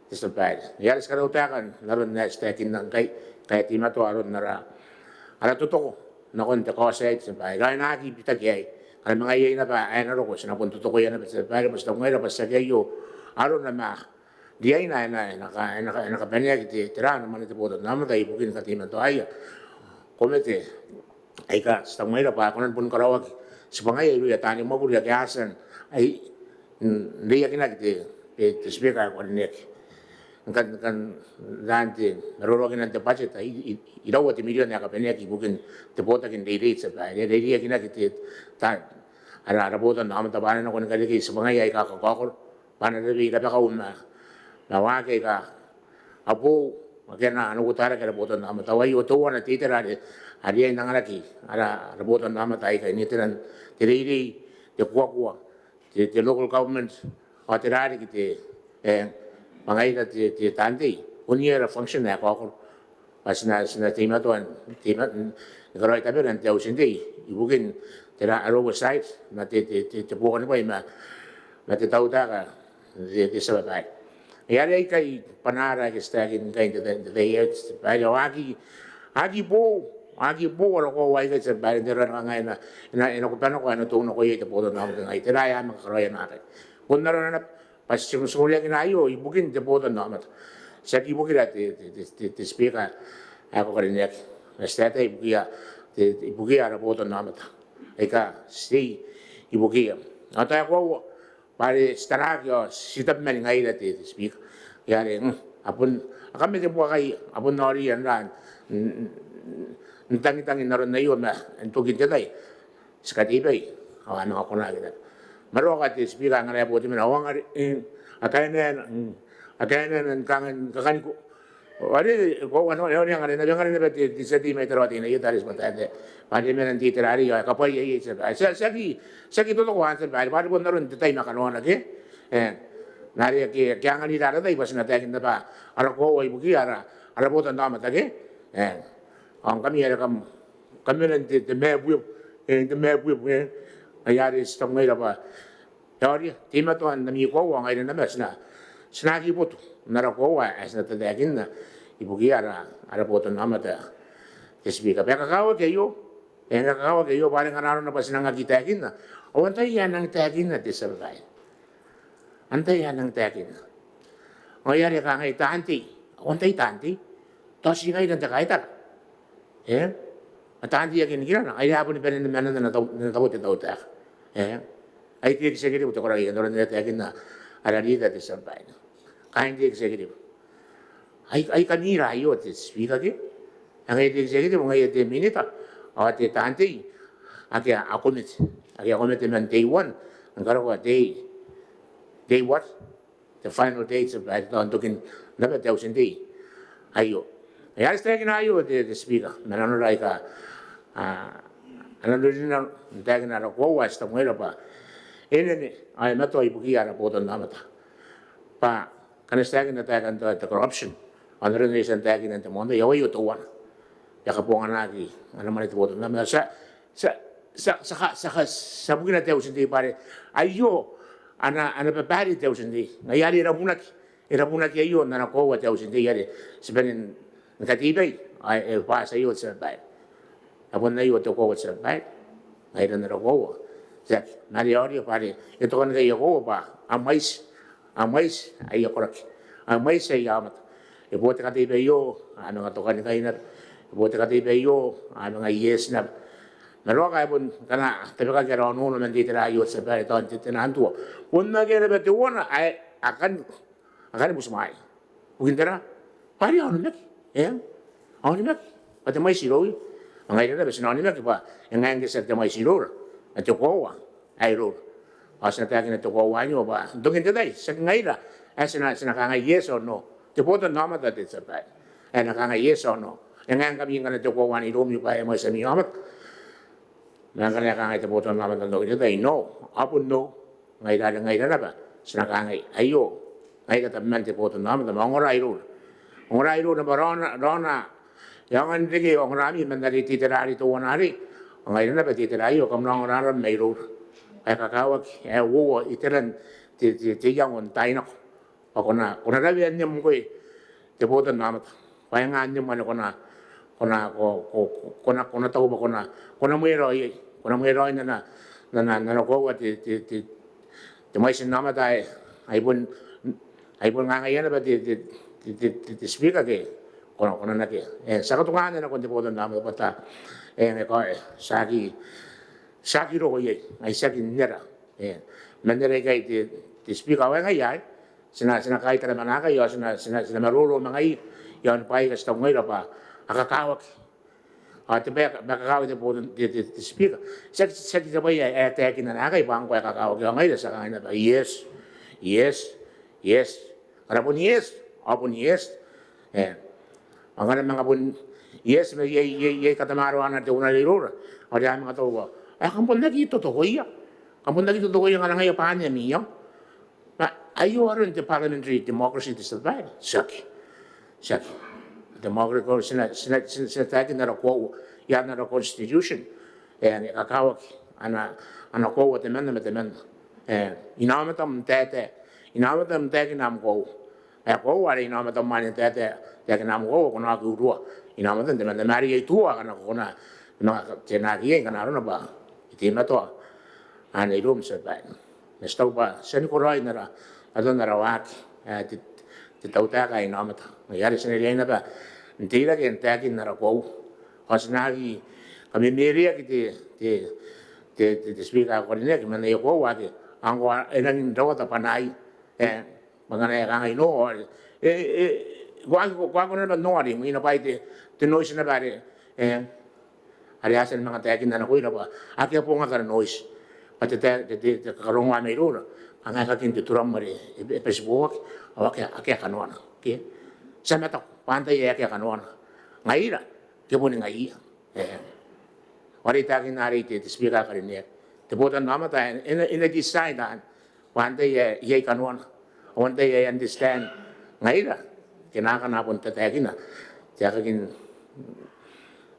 te tia babaire. Ngaia are ti karau taeka n aron ae ti taekinna ngkai, ngkai e teimatoa aron ara ara totoko nakon te kaoti aei te tia babaire. Ao e na aki bitaki aei, ngkana manga iai naba ae na roko ti na bon totokoia naba te tia babaire bwa ti taku ngaira bwa tiaki aio arona ma riaina ae na e na ka e na ka e na kabaneaki te tera ana mwane te botannaomata ibukin kateimatoaia komete aika ti taku ngaira bwa a kona ni bon karaoaki tibwangaia irouia taani mwakuri ake a tia n ai n reiakinaki te te te Speaker ae karineaki. Ngkan ngkan raan te maroroakinan te budget ai i iraua te mirion ae kabaneaki ibukin te botaki n reirei te tia babaire are e reiakinaki te ta ara ara botannaomata bwa a na nako ni karekei tibwangaia aika kakaokoro bwa a na rawei rabakau ma ma waaki aika a boou ake a na uotarake ara botannaomata. Ao aio teuana te itera are a riai n anganaki ara ara botannaomata aikai n iteran te reirei, te kuakua, te te local government ao tera riki te e ma ngaira te te taan tei bon iai ara function ae kaokoro bwa ti na ti na teimatoa n teimatoa ni karaoi tabera n te auti n tei ibukin tera ara oversight ma te te te buokanibwai ma ma te tautaeka n te te tia babaire. Ngaia are aikai bwanaara ake ti taekin ngkai n te tai aei te tia babaire ao a aki a aki boou a aki boou ara koaua aikai te tia babaire n te aro ae na kanga e na e na kubanako ae na tou nako iai te botannaomata ngkai tera ae a manga karaoia naakai. Bon arona naba bwa ti tingitirakina aio ibukin te botannaomata, tiaki ibukira te te te te Speaker ae ko karineaki ma ti taetae ibukia te ibukia ara botannaomata aika ti tei ibukiia. Ao tao e koaua bwa are ti taraaki ao ti tabeman ngaira te te Speaker. Ngaia are a bon a kaman te buakai a bon noria n ra n tangitangin aron aio ma n tokin te tai ti katei bai ao a manga konaki naba. Ma raoka te Speaker ngkana e a bo te mena ao ngkana e a kaenaena a kaenaena ni kangai ni kakaniko. Are e koaua n ae e onea ngkana e na bia ngkana naba te tia tei mai Tarawa Teinainano are ti bwa taetae bwa are e mena n te itera arei ao e kabwaia iai te tia babaire. Ti aki ti aki totoko n te tia babaire bwa are bon aron te tai ma kanoana ke e na are ake ake anganira ara tai bwa ti na taekin naba ara koaua ibukia ara ara botannaomata ke e ao ngkami are kam kam mena n te te mabuebu e n te mabuebu e. Ngaia are ti taku ngaira bwa e aoria teimatoan ami koaua ao ngaira naba ti na ti na aki botu n ara koaua ae ti na tataekinna ibukia ara ara botannaomata te Speaker. Bwa e kakawaki aio e kakawaki aio bwa are ngkana arona bwa ti nang aki taekinna ao antai ae nang taekinna te tia babaire? Antai ae nang taekinna? Ao ngaia are e kangai taan tei ao antai taan tei? Tao ti ngaira n te kaitara e Ma taan tei ake nikirana, ai a boni bane ni mananga n ana tabo te tautaeka. Ai te executive te koraki, n aron are e taekinna ara leader te tia babaire, kaain te executive. Ai, ai kamira aio te Speaker ke? Ngaia te executive, ngaia te minita, ao te taan tei ake a commit, ake a commit man day one ni karokoa day, day what? Te final day, te, n tokin naba te Auti n Tei aio. Ai are ti taekina aio te, te Speaker, ma nanora aika a na ririnna n taekina ara koaua ae ti taku ngaira bwa e nene ao e matoa ibukiia ara botannaomata. Bwa ngkana ti taekina taekan te, te corruption, ao n aron are I tia n taekina n te moan tai, ao aio teuana ae e kabonganaki ana mwane te botannaomata. Ti a, ti a, ti a, ti a, ti a, ti a bukina te Auti n Tei bwa are aio ana, ana babaire te Auti n Tei. Ngaia are e rabunaki, e rabunaki aio n ana koaua te Auti n Tei are ti bane ni katei bwai, ao e bwati aio te tia babaire. Ao bon aio te koaua te tia babaire. Ngaira n ara koaua. Tiaki, ma are e aoria bwa are e tokanikai aia koaua bwa a mwaiti, a mwaiti aia koraki, a mwaiti aia aomata. E bo te katei bwai aio a manga tokanikai naba, e bo te katei bwai aio a manga ieti naba. Ma raoka ae bon ngkana tabekaki ara onoono man te itera aio te tia babaire, tao n te, te naan tua, bon akea naba teuana ae a kan, a kani butimwaea. Bukin tera? Bwa are a onimaki, e? A onimaki bwa te mwaiti irouia. Ao ngaira naba ti na onimaki bwa e ngae ngke tiaki te mwaiti iroura, ma te koaua ae iroura. Ao ti na taekina te koaua anne bwa n tokin te tai tiaki ngaira ae ti na, ti na kangai yes or no. Te botannaomata te tia babaire ae na kangai yes or no. E ngae ngkami ngkana te koaua anne iroumi bwa e mwaiti ami aomata? Ma ngkana e kangai te botannaomata n tokin te tai no, ao bon no. Ngaira are ngaira naba ti na kangai aio, ngaira tabeman te botannaomata, ma ongora iroura. Ongora iroura bwa raona, raona e aonga n reke ongorami man are te itera are teuana arei. Ao ngaira naba te itera aio kam na ongora aram mairoura. Ae kakawaki, ae uoua iteran te, te, te iango n taai nako. Ao ko na, ko na rawea annem ngkoe te botannaomata. Bwa e nga annem ane ko na, ko na, ko, ko, ko na, ko na taku bwa ko na, ko na mweraoi iai, ko na mweraoi n ana, n ana, n ana koaua te, te, te, te mwaiti n aomata ae, ai bon, ai bon ngangaia naba te, te, te, te, te, te Speaker ke ko na, ko na nakea. E, ti a katuka anne nakon te botannaomata bwa ta, e, ngaia ae ti aki, ti aki roko iai, ai ti aki nera. E, ma nera ikai te, te Speaker, ao e ngaia ae ti na, ti na kaitara ma naakai, ao ti na, ti na, ti na maroro ma ngaia i aon bwaai aika ti taku ngaira bwa a kakawaki. Ao te bwai ae kakawaki te botan, te, te, te Speaker, tiaki, tiaki te bwai ae, ae taekina naakai bwa ngkoa e kakawaki, ao ngaira ti a kangai naba yes, yes, yes. Ngkana bon yes, ao bon yes. E, ao ngkana manga bon yes ma iai, iai, iai katamaroana te unimwaane iroura, ao are a manga taku bwa ae kam bon aki totokoia, kam bon aki totokoia ngkana ngaia bwa anne ami iango. Ma aio aron te parliamentary democracy te tia babaire? Tiaki. Tiaki. Democracy, ti na, ti na, ti na, ti na taekin ara koaua i aan ara constitution. E, ane e kakawaki ana, ana koaua temanna ma temanna. E, inaomatam n taetae, inaomatam n taekina am koaua. Ae koaua are inaomatam anne n taetae, taekina am koaua, ko na aki urua inaomatam temanna. Ma are iai tua akana ko kona n tenaki iai ngkana arona bwa e teimatoa anne iroum te tia babaire. Ma ti taku bwa ti a nikoroa n ara, aton ara waaki, e, te, te tautaeka ae inaomata. Ngaia are ti na riai naba n teirake n taekin ara koaua. Ao ti na aki kamemereaki te, te, te, te, te Speaker ae ko karineaki man aia koaua ake ngkoa e rangi n rawata bwanaaia. E, bwa ngkana e kangai no, ao e, e, ko aki, ko aki kona naba n noria, imwina bwa ai te, te noise naba are, e, are a tia ni manga taekinna nakoira bwa akea bongaki ara noise. Bwa te, te, te, te kakarongoa mairoura, kanga aekakin te turam are e, e bati boaki, ao akea, akea kanoana. Ke? Ti a mataku bwa antai ae akea kanoana? Ngaira, ke boni ngaiia? E. Ao are I taekinna arei te, te Speaker ae karineaki, te botannaomata e na, e na decide anne bwa antai ae iai kanoana, ao antai ae understand. Ngaira, ke naakana bon tataekina te aekakin,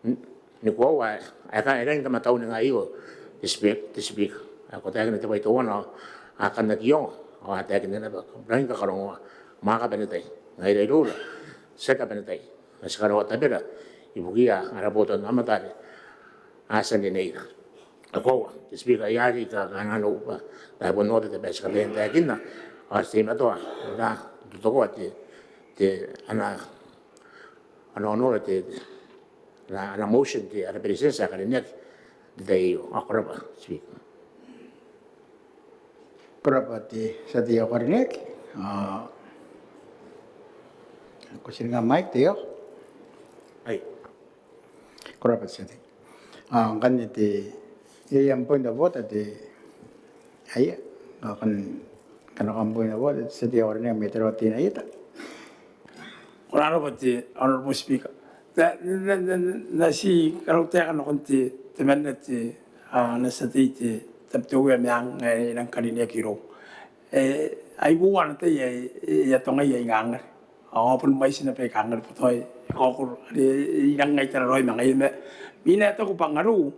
n-, ni koaua ae, ae e rangi ni kamatauninga aio, te Speak-, te Speaker. Ae ko taekina te bwai teuana, ao a kan aki ongo, ao a taekinna naba, rangi ni kakarongoa, mwaaka bane tai. Ngaira iroura, ti aki bane tai. Ma ti karaoa tabera ibukiia ara botannaomata are a tia n rineira. Ao koaua, te Speaker, I aki kanakoa bwa tao e bon ota te bwai ae ti kataia n taekinna, ao ti teimatoa n totokoa te, te, ana, ana onora te, te, ana, ana motion te, ara Beretitenti ae karineaki n te tai aio. Ao ko rabwa Speaker. Ko rabwa te tia tei ae karineaki. Ao ko tiringa mic te io. Ai. Ko rabwa te tia tei. Ao ngkanne te, iai am point of order te, aia, ngkana, ngkana kam point of order te tia tei ae karineaki mai Tarawa Teinainano. Ko rabwa te Honourable Speaker. N na, n na, n na, n na ti karautaeka nakon te, temanna te, ana tia tei te Tabiteuea Meang ae e nang karineaki irou. E, ai uoua ana tai ae e atongai aia ingangare. Ao a bon mwaiti naba aia ingangare bwa tao e kaokoro are e nang ai tara raoi ma ngaia ma, ma I na taku bwa ngarou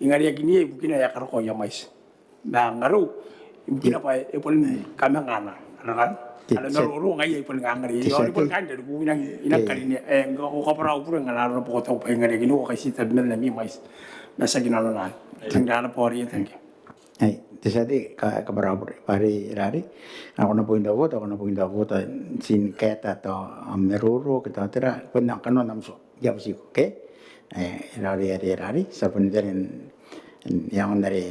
I ngareakinia ibukina ae e a karokoa aia mwaiti. Ma ngarou ibukina bwa e bon kamanga ana, ana, ana maroro ngaia I bon ingangare. Ao I bon kan tariu I nang, I nang karineaki. E, ngkana ko kabwara au bure ngkana arona bwa ko taku bwa I ngareakinia ao ko kaitiita temanna ami mwaiti. Ma tiaki nanona. Thank you. Ai, te tia tei, ka, kabwara au bure. Bwa are, are, a kona point of order, a kona point of order, ti kaeta tao am maroro ke tao tera, bon nang kanoan am tua. I a butiko, okay? E, are, are, are, are, ti a bon bane n, n iango are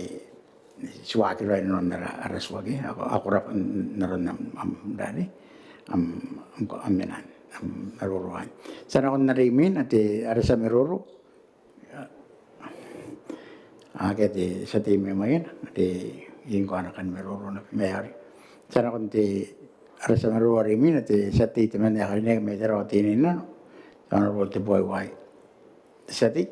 ti waaki raoi n aron ara, ara tua, okay? Ao, ao ko rabwa n aron am, am, are, am, am, am mena, am maroro anne. Ti a nakon are imwina, te, ara tia maroro. Akea te tia tei mai Maiana, te ingkoa ana kan maroro naba mai aori. Ti a nakon te ara tia maroro are imwina, te tia tei temanna ae karineaki mai Tarawa Teinainano, te Honourable Tebuai Uaai. Te tia tei.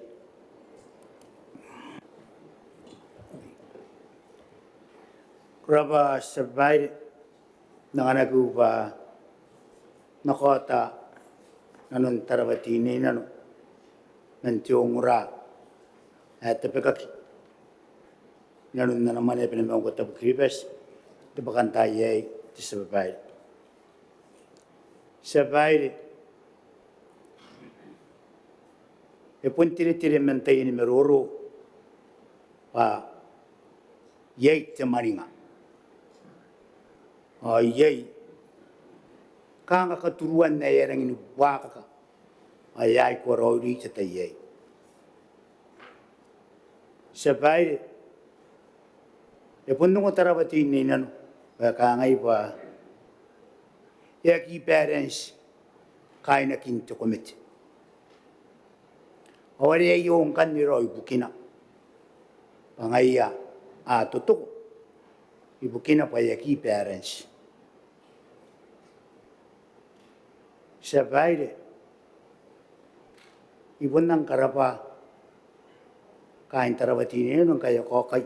Ko rabwa tia babaire. N anganaki bwa N na kaota nanon Tarawa Teinainano man te ongora ae tabekaki inanon ana mwane Abanemauka Tabu Kiribati n te bwakantaai aei, te tia babaire. Tia babaire, e bon teretere man taian maroro bwa iai te mwaninga ao iai kanga katuruan ae a rangi ni buakaka ao e a aki korakora te tai aei. Tia babaire, e bon ongo Tarawa Teinainano bwa e kangai bwa e aki balance kaainakin te komete. Ao are aio ngkanne raoi bukina bwa ngaia a totoko ibukina bwa e aki balance. Tia babaire, I bon nang karabwa kaain Tarawa Teinainano ngkai a kaokai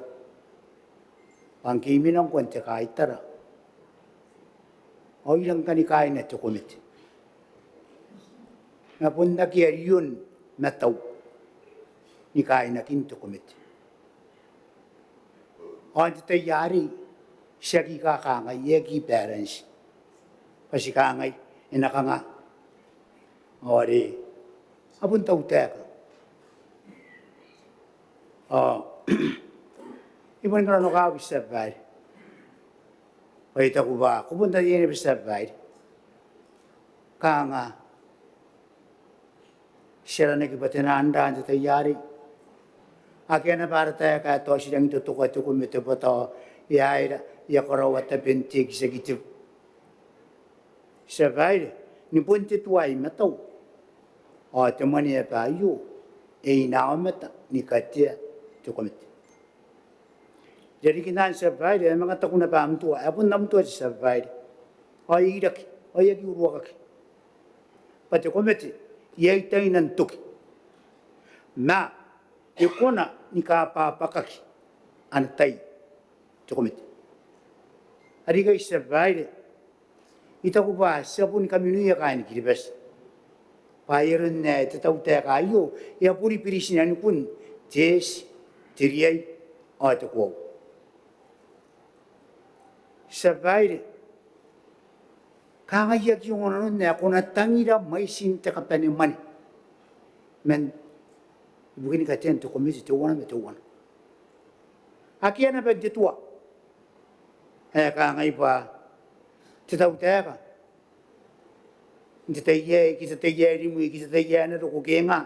bwa ngke I mena ngkoa n te kaitara ao I rang kani kaaina te komete ma bon akea rion matau ni kaainakin te komete. Ao n te tai arei ti aki kakangai e aki balance bwa ti kangai e na kanga. Ao are a bon tautaeka. Ao I bon karaunaki, tia babaire, bwa I taku bwa ko bon ataia naba, tia babaire, kanga ti aranaki bwa te naan ra n te tai arei. Akea naba ara taeka ae tao ti rangi n totokoa te komete bwa tao e aera e a karaoa taben te executive. Tia babaire, ni bon te tua i matau ao te mwaneaba aio e inaomata ni katea te komete. I rarikin anne, tia babaire, ae manga taku naba am tua ae bon am tua, tia babaire, ao e iraki ao e aki uruakaki bwa te komete iai taina n toki ma e kona ni kabwabwakaki ana tai te komete. Are ngkai, tia babaire, I taku bwa ti a boni kaminoia kaain Kiribati bwa ai aron ae te tautaeka aio e a boni biri tinanikun te eti, te riai ao te koaua. Tia babaire, kanga I aki ongo nanon ae ko na tangira mwaitin te kabanemwane man ibukin katean te komete teuana ma teuana. Akea naba n te tua ae kangai bwa te tautaeka n te tai aei ke te tai ae rimwi ke te tai ae na roko ke nga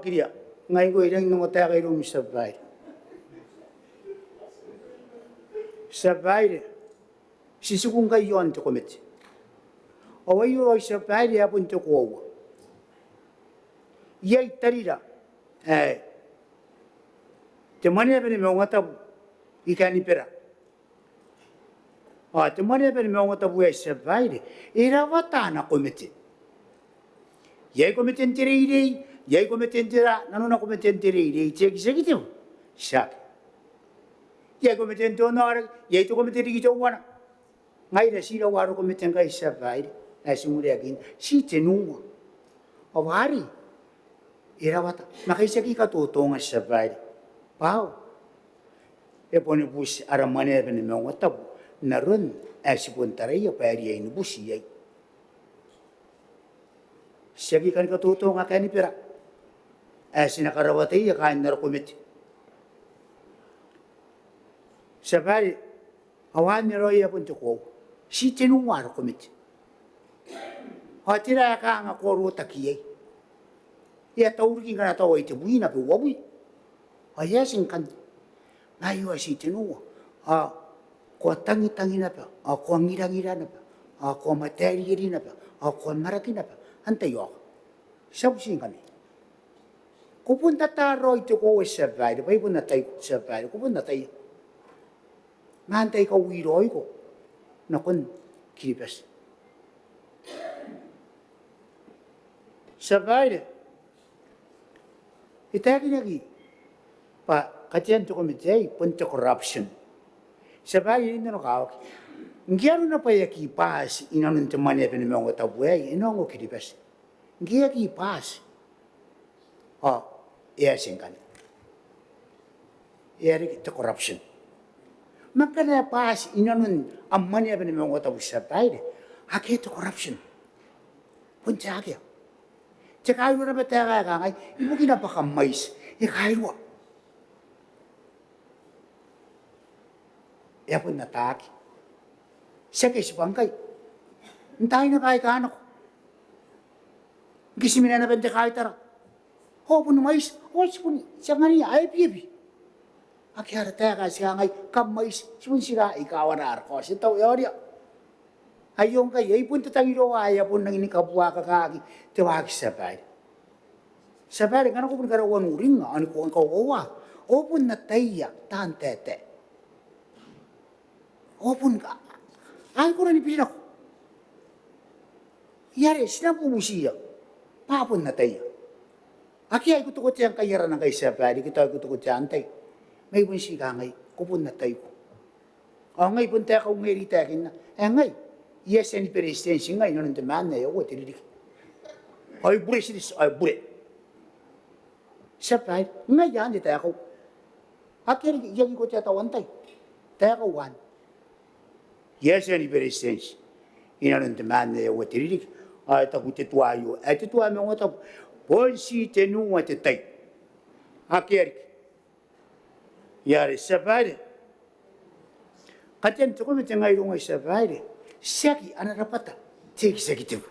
kawakiria, ngai ngkoe I rangi n ongotaeka iroum, Tia Babaire. Tia Babaire, ti tiku ngkai iaon te komete. Ao aio raoi, Tia Babaire, ae bon te koaua. Iai tarira ae te Mwaneaba ni Maungatabu i Kaenibera. Ao te Mwaneaba ni Maungatabu aei, Tia Babaire, e rawata ana komete. Iai kometen te reirei, iai kometen te ra, nanona kometen te reirei, te executive, tiaki. Iai kometen te onaoraki, iai te komete riki teuana. Ngaira ti iraua ara komete ngkai, Tia Babaire, ae ti uringa, ti tenua. Ao arei, e rawata, ma ngkai ti aki katotonga, Tia Babaire, bwa e boni buti ara Mwaneaba ni Maungatabu n aron ae ti bon taraia bwa e riai ni buti iai. Ti aki kani katotonga Kaenibera ae ti na karawataia kaain ara komete, Tia Babaire. Ao anne raoi ae bon te koaua. Ti tenua ara komete. Ao tera ae kanga ko a rotaki iai? E a tau riki ngkana tao ai tebwi naba, uabwi. Ao e a eti ngkanne. Ma aio ae ti tenua, ao ko a tangitang naba, ao ko a ngirangira naba, ao ko a mataerieri naba, ao ko a maraki naba. Antai ao? Ti a buti ngkanne. Ko bon ata raoi te koaua, Tia Babaire, bwa I bon ataiko, Tia Babaire, ko bon ataia. Ma antai ae I kauiraoiko nakon Kiribati, Tia Babaire? E taekinaki bwa katean te komete aei bon te corruption. Tia Babaire, e nanokawaki. Ngke arona bwa e aki bwaati inanon te Mwaneaba ni Maungatabu aei, e na ongo Kiribati. Ngke e aki bwaati, ao e a eti ngkanne. E a reke te corruption. Ma ngkana e bwaati inanon am Mwaneaba ni Maungatabu, Tia Babaire, akea te corruption. Bon te akea. Te kairua naba taeka ae kangai, ibukina bwa kam mwaiti. E kairua. E a bon ataaki. Tiaki tibwa ngkai, n taai naba aika nako, ngke ti mena naba n te kaitara, ao bon mwaiti, ao ti bon tia ngania ae biebi. Akea ara taeka ae ti kangai, kam mwaiti, ti bon tira, e kawana ara kaoti, e tau, e oria. Aio ngkai, ai bon te tangiroa ae a bon rangi ni kabuakakaki te waaki, Tia Babaire. Tia Babaire, ngkana ko bon karaua n uringnga, ao ni ko kakoaua, ao bon ataia taan taetae. Ao bon ka, ai ko rang ni biri nako. Iai are ti na bubutiia bwa a bon ataia. Akea ae ko tokotea ngkai arana ngkai, Tia Babaire, ke tao ae ko tokotea antai. Ma I bon ti kangai, ko bon ataiko. Ao ngai bon taekau ngke I riki taekinna ae ngai I a tia ni beretitenti ngai inanon te maan ae aua te ririki. Ao I bure, ti riti, ao I bure. Tia Babaire, ngai anne taekau. Akea riki, I aki kotea tao antai. Taekau anne. I a tia ni beretitenti inanon te maan ae aua te ririki. Ao e taku te tua aio, ae te tua ae Maungatabu, Bon ti tenua te tai. Akea riki. Ia are tia babaire, katean te komete ngai irouna tia babaire, tiaki ana rabwata te executive.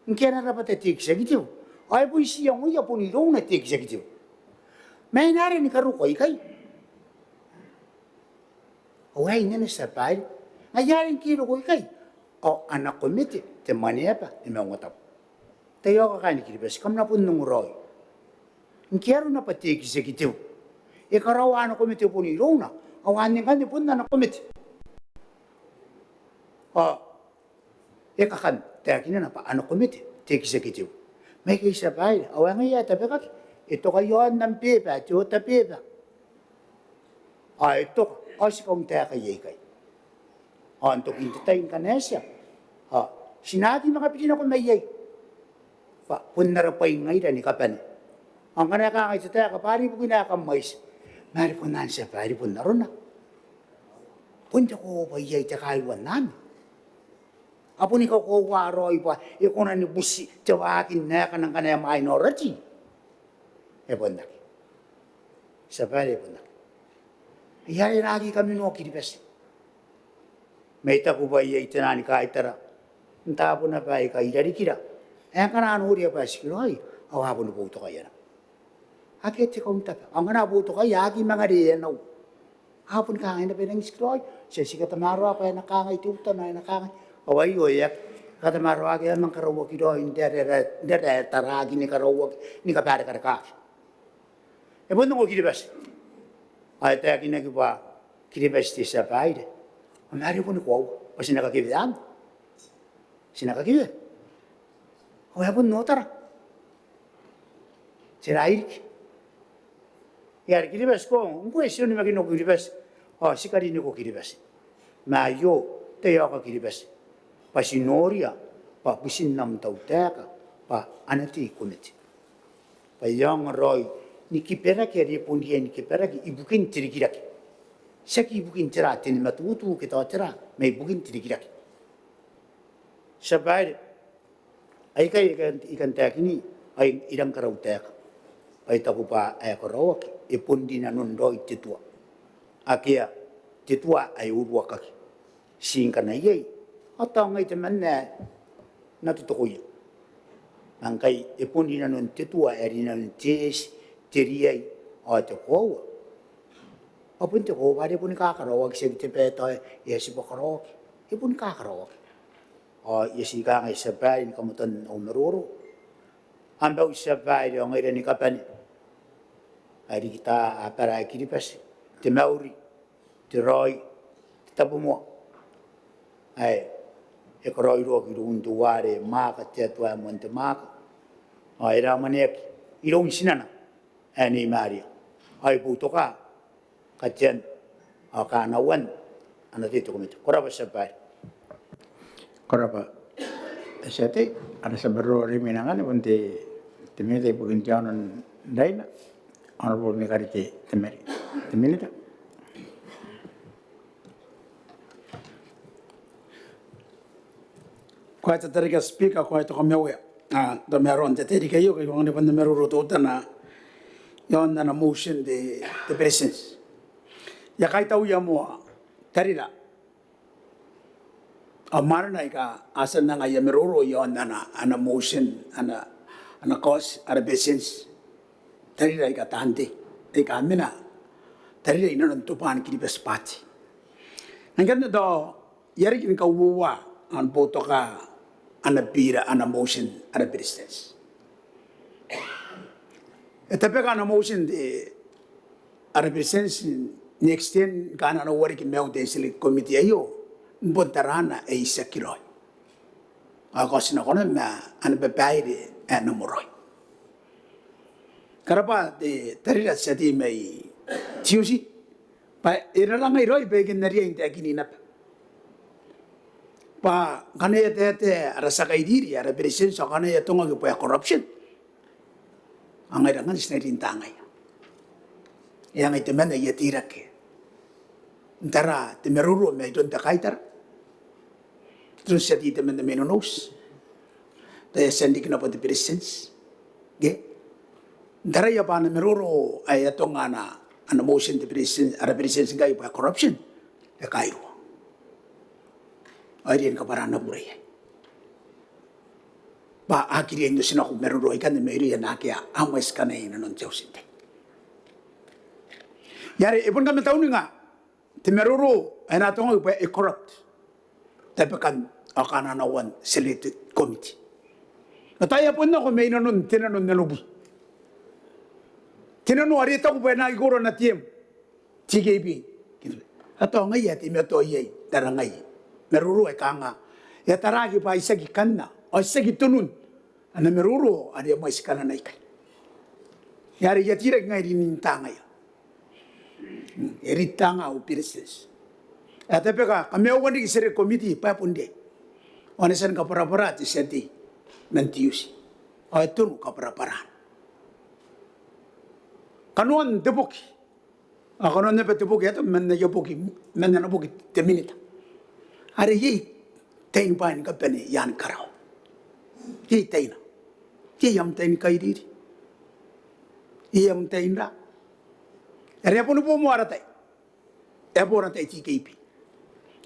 Ngke ana rabwata te executive, ao e bon ti iangoia bon irouna te executive. Ma e na aera ni karoko ikai? Ao aei naba tia babaire, ngaia are ngke e roko ikai ao ana komete te Mwaneaba ni Maungatabu. Taiaoka kaain Kiribati, kam na bon ongo raoi. Ngke e aera naba te executive, e karaoa ana komete bon irouna, ao anne ngkanne bon ana komete. Ao e kakantaekinaki naba ana komete te executive. Ma ikai tia babaire, ao ngaia e tabekaki, e toka iaon am beba, te order paper. Ao e toka, ao ti kauntaeka iai ikai. Ao n tokin te tai ngkana e tia, ao ti na aki manga biri nako mai iai. Bwa bon ara bwai ngaira ni kabane. Ao ngkana e kangai te taeka bwa are ibukina ae kam mwaiti. Ma are bon anne tia babaire, bon arona. Bon te koaua bwa iai te kaiuan anne. A boni kakoaua raoi bwa e kona ni buti te waakin aekana ngkana e minority. E bon aki. Tia babaire, e bon aki. Ai are e na aki kaminoa Kiribati. Ma I taku bwa iai te naan kaitara n taabo naba aika irarikira ae ngkana a noria bwa e tikiraoi ao a boni boutokaia naba. Akea te kauntaba. Ao ngkana a boutokaia a aki manga reanau. A boni kangai naba e nangi tikiraoi. Ti a tii katamaroa bwa e na kangai teutana, e na kangai. Ao aio e aki. E katamaroaki, e a manga karauaki raoi n te, te, te, te, te, taraaki ni karauaki, ni kabarekarekaki. E bon ongo Kiribati. Ao e taekinaki bwa Kiribati te tia babaire. Ao ma are boni koaua bwa ti na kakewe anne. Ti na kakewe. Ao e a bon otara. Tera ae riki? Ia are Kiribati ko, ngkoe ti onimakinako Kiribati. Ao ti karineko Kiribati. Ma aio, taiaoka Kiribati. Bwa ti noria bwa butin am tautaeka bwa a na tei komete. Bwa e aonga raoi ni kiberaki are e bon riai ni kiberaki ibukin te rikirake. Tiaki ibukin tera, te nimatutu ke tao tera, ma ibukin te rikirake. Tia babaire, aikai I kan, I kan taekin, ai I rang karautaeka. Bwa I taku bwa ae karaoaki e bon rinanon raoi te tua. Akea te tua ae uruakaki. Ti ngkana iai ao tao ngai temanna ae N na totokoia. Ma ngkai e bon rinanon te tua ae rinanon te eti, te riai ao te koaua. Ao bon te koaua are e boni kakaraoaki, tiaki te bwai tao e a tibwa karaoaki. E boni kakaraoaki. Ao I a tii kangai tia babaire ni kamotan au maroro. Am bauti tia babaire ao ngaira ni kabane ae riki taan abara ae Kiribati, te mauri, te raoi, te tabomoa ae e karaoiroaki iroun teuare mwaaka te Atua ae moan te mwaaka. Ao e ramwaneaki iroun tinana ae Nei Maria. Ao e boutoka katean ao kanauan ana tei te komete. Ko rabwa tia babaire. Ko rabwa te tia tei. Ara tia maroro are imwina ngkanne bon te, te minita ibukin te aono n Raina, Honourable Mikarite Temari. Te minita. Ko a tia te Speaker, ko a tia te Kauoman, a, tamaroan te tairiki aio, kai ko anganai bwa N na maroro teutana iaon ana motion te, te Beretitenti. I a kaitauia moa tarira ao mwanena aika a tia n anga aia maroro iaon ana, ana motion, ana, ana kaoti ara Beretitenti. Tarira aika taan tei aika a mena, tarira inanon Tobwaan Kiribati Party. Ngkanne tao I a riki ni kauoua ao ni boutoka ana bira, ana motion ara Beretitenti. E tabeka ana motion te, ara Beretitenti n extend kaain ana wareki maiun te Select Committee aio ni bon taraana ae itiaki raoi. Ao e kaotinakoa ma ana babaire ae Namoraoi. Ko rabwa te, tarira te tia tei mai Tiuti. Bwa e rara ngai raoi baiken na riai n taekini naba bwa ngkana e a taetae ara tia kairiri, ara Beretitenti, ao ngkana e atongaki bwa e corruption, ao ngaira ngkanne ti na riai n tangaia. E a ngai temanna ae I a teirake n tara te maroro mairoun te kaitara, iroun te tia tei temanna mai Nonouti. Tao e a tia n riki naba te Beretitenti, ke? N taraia bwa ana maroro ae e atonga ana, ana motion te Beretitenti, ara Beretitenti ngkai bwa corruption, e kairua. Ao e riai ni kabwara ana bure iai bwa a aki riai n otinako maroro aikanne mairouia naake a mwaiti kanai inanon te auti n tai. Ngaia are e boni kamatauninga te maroro ae e na atongaki bwa e corrupt tabekan ao kanakoan te Select Committee. Ngkai tao e a bon nako mai nanon te nano n nanobwi. Te nano are e taku bwa e na aki koro ana term T K P. Ao tao ngaia ae teimatoa iai n tarangai maroro ae kanga e a taraaki bwa e tiaki kanna ao e tiaki tonun ana maroro are e a mwaiti kanana ikai. Ngaia are I a teirake ngai rin tangaia, e rin tanga au Beretitenti ae tabeka kamaiuan riki te Select Committee bwa e bon riai ao e na tia ni kabwarabwara te tia tei man te auti ao e tonu kabwarabwarana. Kanoan te boki, ao kanoan naba te boki ae tabu man aia boki, man ana boki te Minita, are iai tain bwaai ni kabane i aan karawa. Iai taina. Iai am tai ni kairiri, iai am tai n raa. Are e a boni bo moa ara tai, e a bo ara tai T K P.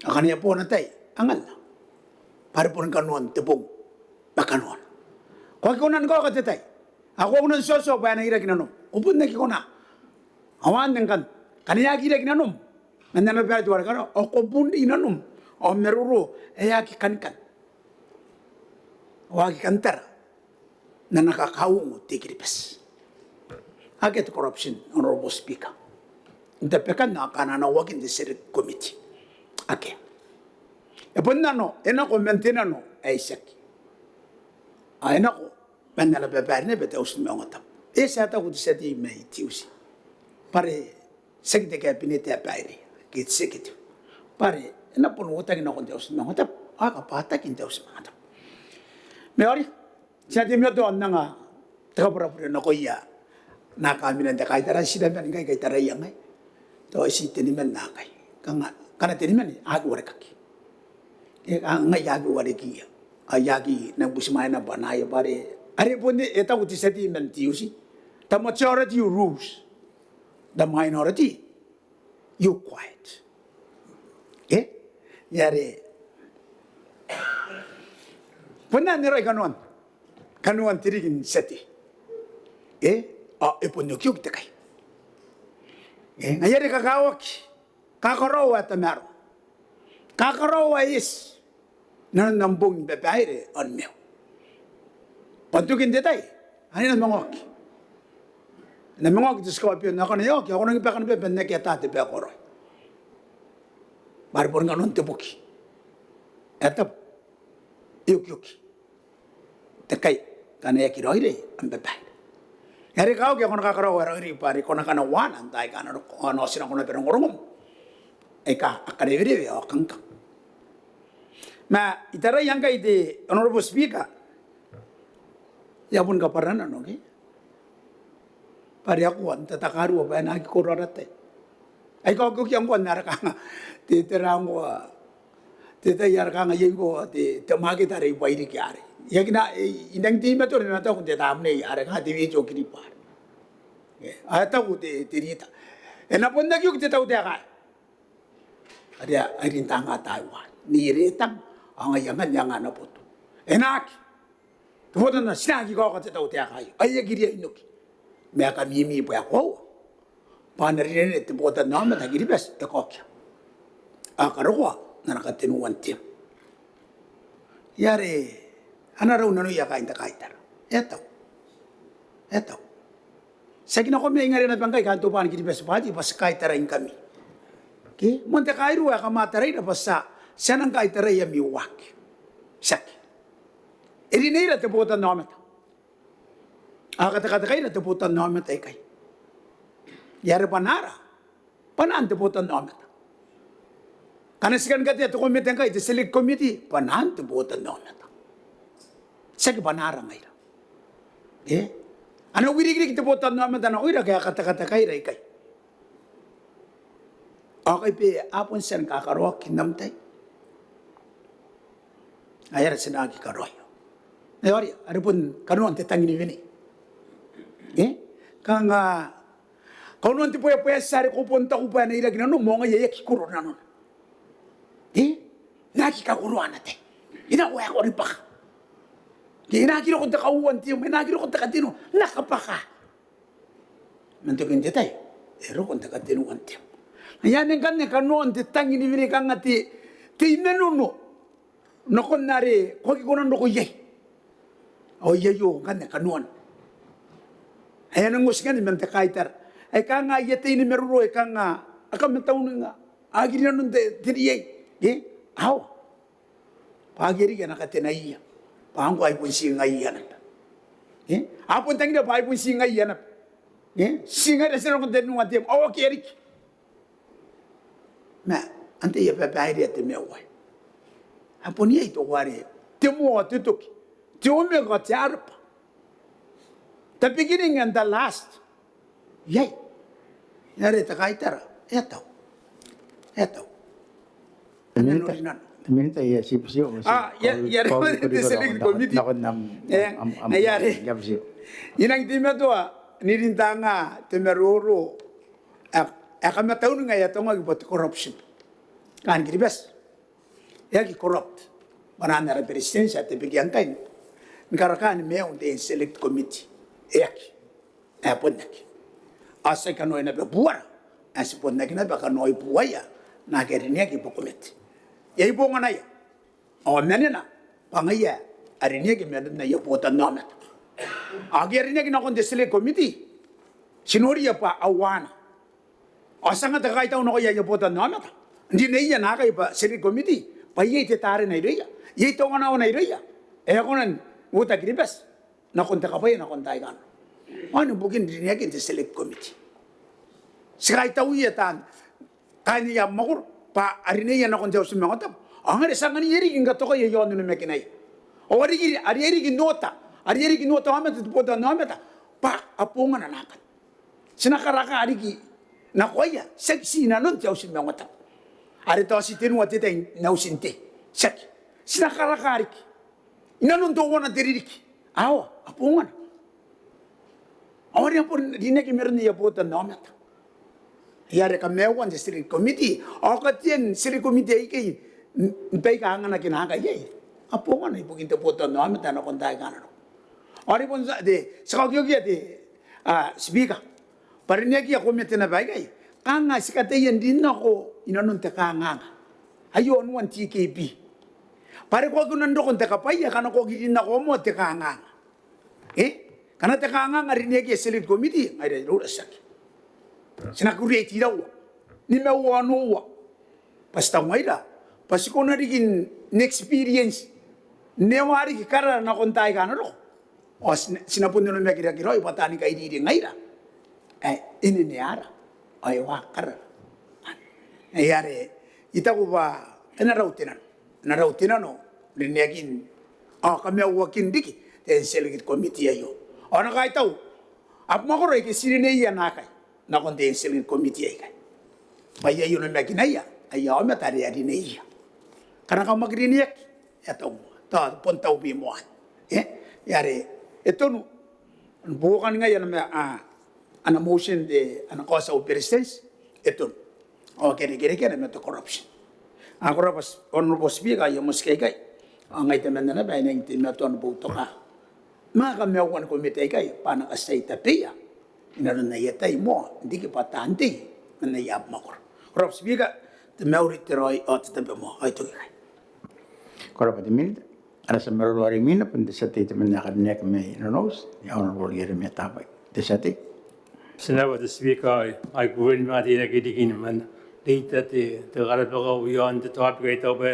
Ao ngkana e a bo ana tai, anganna bwa are boni kanoan te bong ma kanoana. Ko aki kona ni kaoka te tai, ao ko aki kona n tuatua bwa e na iraki nanom. Ko bon aki kona. Ao anne ngkanne, ngkana e aki iraki nanom man ana bwai teuare karawa, ao ko bon ri nanom ao maroro ae aki kanikan ao aki kan tara n ana kakauongo te I-Kiribati. Akea te corruption, Honourable Speaker, n tabekan ao kanakoan te Select Committee. Akea. E bon nano, e nako man te nano ae itiaki ao e nako man ana babaire naba te Auti ni Maungatabu. E a tia n taku te tia tei mai Tiuti bwa are tiaki te Cabinet ae baireia ke te Executive, bwa are e na bon uotaki nakon te Auti ni Maungatabu ao e kabwataki n te Auti ni Maungatabu. Ma e aonga, ti a teimatoa n anga te kabwarabure nakoia naake a mena n te kaitara, ti na mena ngkai kaitaraia ngai. Tao ti teniman naakai. Kanga ngkana teniman a aki warekaki, e, a, ngai a aki warekia. Ao I aki nang butimwaea naba naaia bwa are, are bon e taku te tia tei man Tiuti, the majority rules, the minority you quiet. E? Ngaia are bon anne raoi kanoan, kanoan te riki n tia tei. E? Ao e bon okioki te kai. E? Ngaia are kakawaki, kakaraoa ae tamaroa, kakaraoa ae eti nanon am bong ni babaire ao ni maiu. Bwa n tokin te tai ane e na manga oki, e na manga oki te scorpion, ao ngkana e oki ao ko nangi baka naba bwa N na aki ata te bae kaoroai. Bwa are boni kanoan te boki ae tabu, e okioki te kai ngkana e aki raoiroi am babaire. Ngaia are kakawaki ao ko na kakaraoa ae raoiroi bwa are ko na kanakoa n taai aika a na roko, ao n otinako naba rongorongom aika a karewerewe ao kangkang. Ma I taraia ngkai te Honourable Speaker, e a bon kabwara nano ke, bwa are e a koa n tatakarua bwa e na aki koro ara tai. Ai kaokiokia ngkoa n ara kanga te, te rangkoa, te tai are kanga iai ngkoa te, te market are i Bairiki are I aki na, e, I nang teimatoa n na taku n te tamnei are kanga te Weeti Okiribwa are. E, ae taku te, te rita, e na bon aki oki te tautaeka aei are, are e rin tanga Taiwan. N ire e tang, ao ngaia ngkanne anga ana boto. E na aki. Te botannaomata, ti na aki kaoka te tautaeka aio. Ao e aki riai n oki. Ma e kamimi bwa e koaua bwa a na rinerine te botannaomata Kiribati e kaokia, a karokoa n ana katenua n term. Ngaia are a na rau nanoia kaain te kaitara. E tau. E tau. Tiaki nako mai ngaira naba ngkai kaain Tobwaan Kiribati Party bwa ti kaitarai ngkami. Ke? Moan te kairua ae kam a taraira bwa ti a, ti a nang kaitarai ami waaki. Tiaki. E rineira te botannaomata, a katekatekaira te botannaomata ikai. Ngaia are bwanaara, bwanaan te botannaomata. Ngkana ti kan katea te komete ngkai, te Select Committee, bwanaan te botannaomata. Tiaki bwanaara ngaira. E? A na wirikiriki te botannaomata nakoira ake a katekatekaira ikai. Ao ngkai bwa a bon tia ni kakaraoaki n am tai, ai ara ti na aki karaoia. Ngaia are, are bon kanoan te tang ni wene. E? Kanga, kauoman te bwebwe ae ti are ko bon taku bwa e na iraki nanom ao ngaia e aki koro nanona. E? E na aki kakoroa ana tai. E na waekoa ribwaka. E na aki roko n te kauoua n term, e na aki roko n te kateniua, e na kabwaka. Man tokin te tai, e roko n te kateniua n term. Ngaia anne ngkanne kanoan te tang ni wene kanga te, te imanono nakon are ko aki kona n roko iai. Ao iai aio ngkanne kanoana. Ae a nang oti ngkanne man te kaitara ae kanga aia tai ni maroro ae kanga a kamataununga, a aki rinanon te, te riai. E? Ao bwa akea riki ana katenaiia, bwa ngkoa ai bon ti ngaiia naba. E? A bon tangiria bwa ai bon ti ngaiia naba. E? Ti ngaira ti na roko n te tenua n term, ao akea riki. Ma antai ae babairea te maiu aei? A bon iai teuare te moa, te toki, te omega, te araba, te beginning and the last. Iai. Ngaia are te kaitara e a tau. E a tau. Te minita, te minita, ia, ti, ti, ti, ah, ia, ia, te select committee. Nakon am, am, am, ia, are. Ia, ti. I nang teimatoa n rin tanga te maroro ae, ae kamataununga ae atongaki bwa te corruption. Kaain Kiribati e aki corrupt. Bwa n ara beretitenti ae te beki ngkai ni karakaan maiun te select committee. E aki. E a bon aki. Ao ti aki kanoai naba buara, ae ti bon aki naba kanoai buaia naake a rineaki bwa komete. Iai bonganaia ao manena bwa ngaia a rineaki man aia botannaomata. Ao ake a rineaki nakon te select committee, ti noria bwa a uaana. Ao ti anga te kaitau nakoia aia botannaomata n rineia naakai bwa select committee, bwa iai te tarena irouia, iai te onganaona irouia ae a kona n uota Kiribati nakon te kabwaia nakon taai aika a na roko. Ao n ibukin rineakin te select committee, ti kaitauia taan, taan aia mwakoro bwa a rineia nakon te auti ni maungatabu. Ao ngaia are ti anganiia riki ni katokaia i aon onimakinaia. Ao a riki, a riai riki n oota, a riai riki n oota aomata, te botannaomata, bwa a bongana naakai. Ti na karaka riki nakoia, tiaki ti inanon te auti ni maungatabu are tao ti tenua te tai n auti n tei. Tiaki. Ti na karaka riki inanon teuana te ririki. Ao a bongana. Ao are a bon rineaki maroon aia botannaomata. Ngaia are kamaiuan te select committee. Ao katean select committee aikai n, n baika a anganaki naakai iai, a bongana ibukin te botannaomata nakon taai aika a na roko. Ao are bon ti, te, ti kaokiokia te, a, Speaker, bwa rineakiia komete naba aikai, kanga ti kataia n rin nako inanon te kanganga. Aio onuan T K P. Bwa are ko aki kona n roko n te kabwaia ngkana ko aki rin nako moa te kanganga. E? Ngkana te kanganga rineakiia select committee, ngaira iroura tiaki. Ti na create iraua, nimaua, onoua. Bwa ti taku ngaira bwa ti kona riki n experience, n ewa riki karara nakon taai aika a na roko. Ao ti na, ti na bon onimakiraki raoi bwa taani kairiri ngaira ae e neneara ao e ewa karara. Ngaia are I taku bwa e na rau te nano, e na rau te nano rineakin ao kamaiuakin riki te select committee aio. Ao N na kaitau abamwakoro aike ti rineia naakai nakon te select committee aikai bwa iai onimakinaia aia aomata are a rineia. Ngkana kam aki rineaki, e a tau moa, tao bon taubi moa. E? Ngaia are e tonu ni buokaningaia ana ma, a, ana motion te, ana kaoti au Beretitenti, e tonu. Ao ake a irekereke ma te corruption. A, ko rabwa Honourable Speaker, aia motikai aikai. Ao ngai temanna naba ae I nang teimatoa ni boutoka manga kamaiuan komete aikai bwa a na katiai tabeia inanon aia tai moa n riki bwa taan tei man aia abamwakoro. Ko rabwa Speaker, te mauri, te raoi ao te tabomoa. Ao I toki ikai. Ko rabwa te Minita. Ara tia maroro are imwina bon te tia tei temanna ae karineaki mai Nonouti, te Honourable Ieremia Tabai. Te tia tei. Ti na rabwa te Speaker, ao I kukurei ni manga teirake riki ni manga reita te, te karabakau iaon te topic ae I taku bwa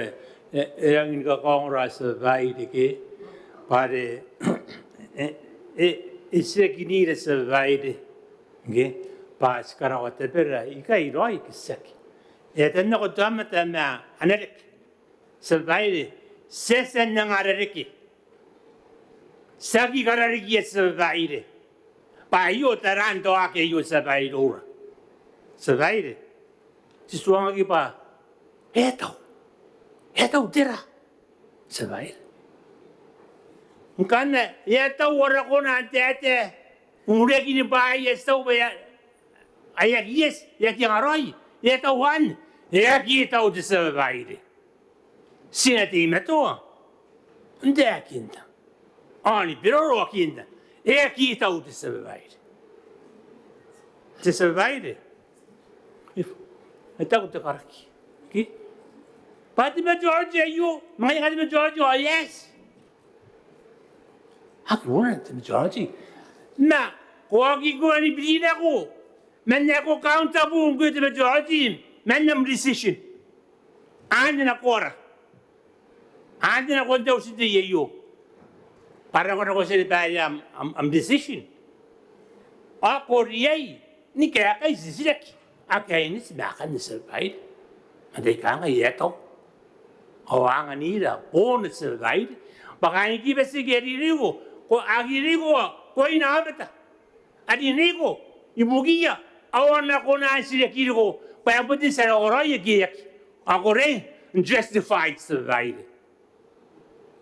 e, e rangi ni kakaongora, tia babaire, ke, bwa are e, e, e tiaki n ira, tia babaire, ke, bwa ti karaoa tabera ikai raoi ke tiaki. E a tia n nako te aomata ma ana reke, tia babaire, ti a tia n anga ara reke. Ti aki kararekia, tia babaire, bwa aio taraan te waaki aio, tia babaire, iroura. Tia babaire, ti tuangaki bwa e a tau, e a tau tera, tia babaire. Ngkana e a tau ara kona n taetae, urekini bwaai ae ti tau bwa e aki eti, e aki angaraoi, e a tau anne, e aki tau te tia babaire. Ti na teimatoa n taekinna ao ni beroroakinna, e aki tau te tia babaire. Te tia babaire, e taku te karaki ke, bwa te majority aio, ma ngaia te majority ao e eti. Aki kona te majority. Ma ko aki kona ni birinako man ae ko accountable ngkoe te majority man am decision. Anne nakoara, anne nakon te auti n tei aio, bwa a rangi n nako tia ni bae am, am, am decision. Ao ko riai ni kaekai titiraki ake a initi ma akanne, tia babaire. Ma tai kangai, e a tau. Ao a anganira boona, tia babaire, bwa kaain Kiribati ake a ririko, ko aki ririko, ko inaomata. A ririko ibukiia, ao a na kona n titirakiriko bwa e bon te tia raoiroi ake e aki. Ao ko riai n justify, tia babaire.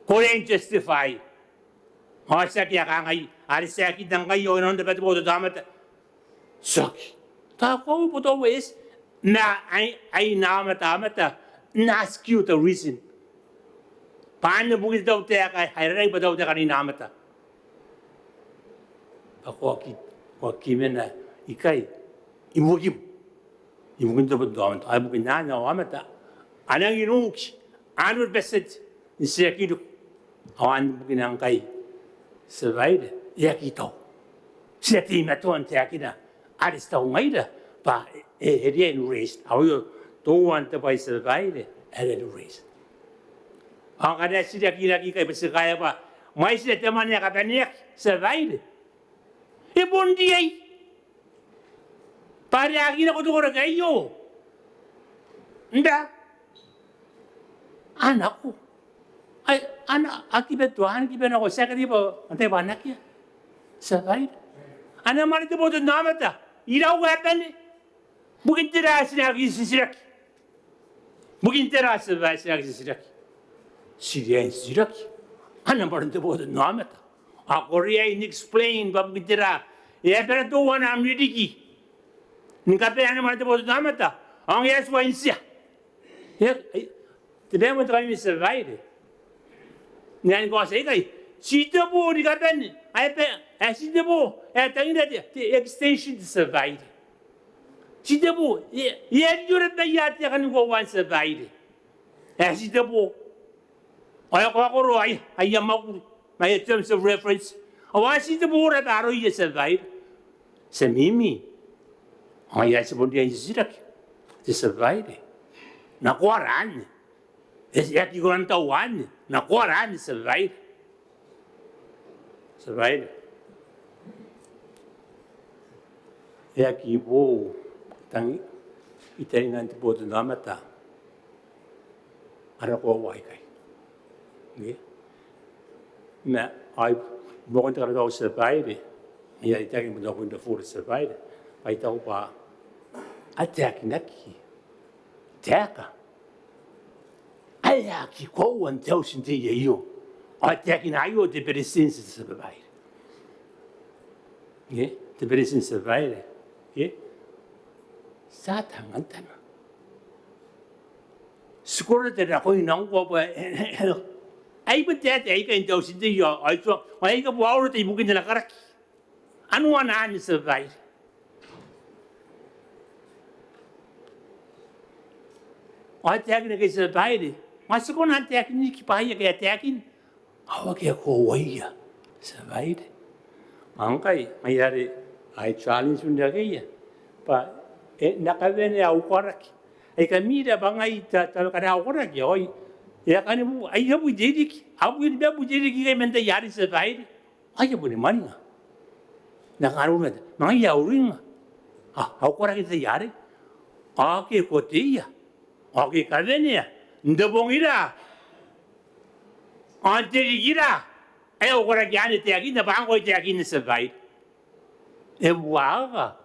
Ko riai n justify. Ao tiaki a kangai, are ti aki tangiria inanon te bwai te botannaomata. Tiaki. Tao ko a bon tau, e eti. Ma ai, ai inaomata, aomata, n ask you the reason. Bwa anne bukin te tautaeka ae e rarai bwa tautaeka n inaomata. Bwa ko aki, ko aki mena ikai ibukim, ibukin te botannaomata, ao ibukin anne aomata a nangi nuki, a na bati n titirakiriko. Ao anne bukina ngkai, tia babaire, e aki tau. Ti na teimatoa n taekina are ti tau ngaira bwa e, e riai n raise. Ao aio teuana te bwai, tia babaire, ae riai n raise. Ao ngkana e titirakinaki ikai bwa ti kaea bwa mwaitira te mwane ae kabaneaki, tia babaire, e bon riai bwa are a aki nako te koraki aio. Nda a nako. Ai, a na, a kiba tuan, kiba nako, tiaki riai bwa antai bwa a na akea, tia babaire. Ana mwane te botannaomata, irau ae bane. Bukin tera ti na aki titiraki? Bukin tera, tia babaire, ti na aki titiraki? Ti riai n titiraki. Ana mwane te botannaomata. Ao ko riai n explain bwa bukin tera e a bane teuana am ririki ni kabae ana mwane te botannaomata. Ao ngke e a tuai n tia, e, e, te bae moan te kamimi, tia babaire. N ae ni kaotia ikai, titebo ni kabane ae, ae titebo ae tangira te, te extension, tia babaire. Titebo, e, e a rioraba aia taeka ni koaua, tia babaire. Ae titebo. Ao e a kaokoro aia, aia mwakuri ma aia terms of reference. Ao a titebo raba aroia, tia babaire. Ti a mimi. Ao ngaia ae ti bon riai n titiraki, tia babaire. Nakoara anne? E, e aki kona n tau anne? Nakoara anne, tia babaire? Tia babaire, e aki boou tang i taningan te botannaomata ara koaua aikai. Ke? Ma ai buakon te karaki, tia babaire, I a taekinna bwa tao bon te fora, tia babaire, bwa I taku bwa a taekinaki taeka ae aki koaua n te auti n tei aio. Ao e taekina aio te Beretitenti, tia babaire. Ke? Te Beretitenti, tia babaire. Ke? Ti a tangantana. Ti koro te nakoina ngkoa bwa ai bon taetae aikai n te auti n tei aio, ao I tuanga, ao aika bwa aorota ibukin ana karaki. Anuana anne, tia babaire. Ao e taekinaki, tia babaire, ma ti kona n taekin riki bwaai ake a taekin ao akea koauaia, tia babaire. Ao ngkai, ngaia are I challenge unrakeia bwa e na kawenea au koraki. Ai kamira bwa ngai ta, ta, kara au koraki, ao e a kani bu, ai a bui te riki, a bui, a bui te riki ikai man tai arei, tia babaire. Ai a boni mwaninga. N na kanga uringa, ma ngaia au uringa. A, au koraki n tai arei ao ake koteia, ao ake kawenea n te bong ira ao n te riki ira. Ae au koraki anne e taekinna, bwa ngkoa e taekinna, tia babaire. E buakaka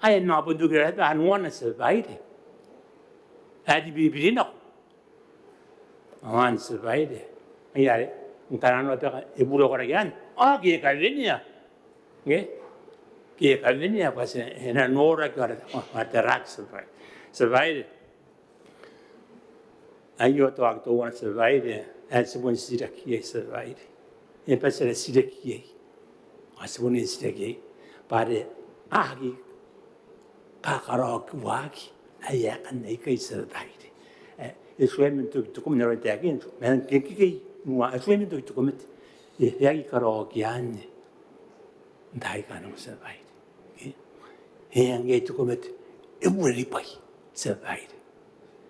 ae e manga bon toki raba anuana, tia babaire, ae te biribiri nako. Ao anne, tia babaire, ngaia are ngkana a nako bwa e bure koraki anne, ao ke e kawenea. Ke e kawenea bwa ti na noraki ara, ara taraaki, Tia Babaire. Tia Babaire, aio te waaki teuana, Tia Babaire, ae ti bon titiraki iai, Tia Babaire. E bati ara titiraki iai. Ao ti bon titiraki iai bwa are a aki kakaraoaki waaki ae aekan aikai, Tia Babaire. E tuai man toki te komete n aron taekan, ma ngkekei, e tuai man toki te komete, e aki karaoaki anne n taai aika nako, Tia Babaire. E, e ngae te komete e bure ribwai, Tia Babaire.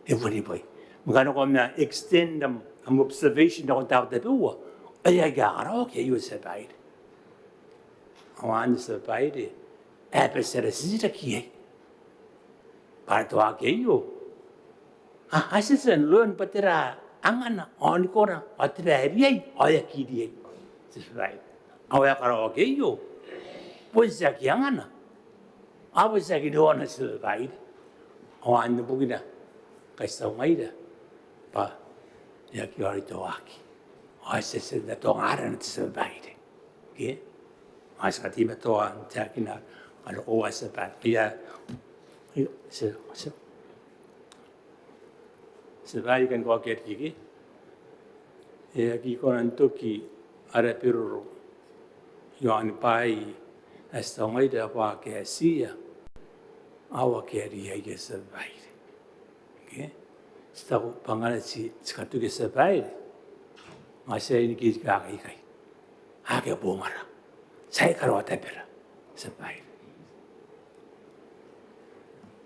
E bure ribwai. Ma ngkana ko na extend am, am observation nakon taabo tabeua, e aki kakaraoaki aio, Tia Babaire. Ao anne, Tia Babaire, ae bati ara titiraki iai bwa ara waaki aio, a, a tia n learn bwa tera angana ao nikona ao tera ae riai ao e aki riai, Tia Babaire. Ao ae karaoaki aio bon tiaki angana ao bon tiaki nikona, Tia Babaire. Ao anne bukina ngkai ti taku ngaira bwa e aki aoraki te waaki ao ti a tia n atonga arana, Tia Babaire. Ke? Ao ti kateimatoa n taekina ara koaua, Tia Babaire. Ia, ia, Tia, Tia, Tia Babaire, I kan kaokia riki. E aki kona n toki ara beroro iaon bwaai ae ti taku ngaira bwa ake a tia ao ake a riai, Tia Babaire. Ke? Ti taku bwa ngkana ti, ti katokia, Tia Babaire, ma ti a inikirikaki ikai. Akea bongara. Ti a karaoa tabera, Tia Babaire.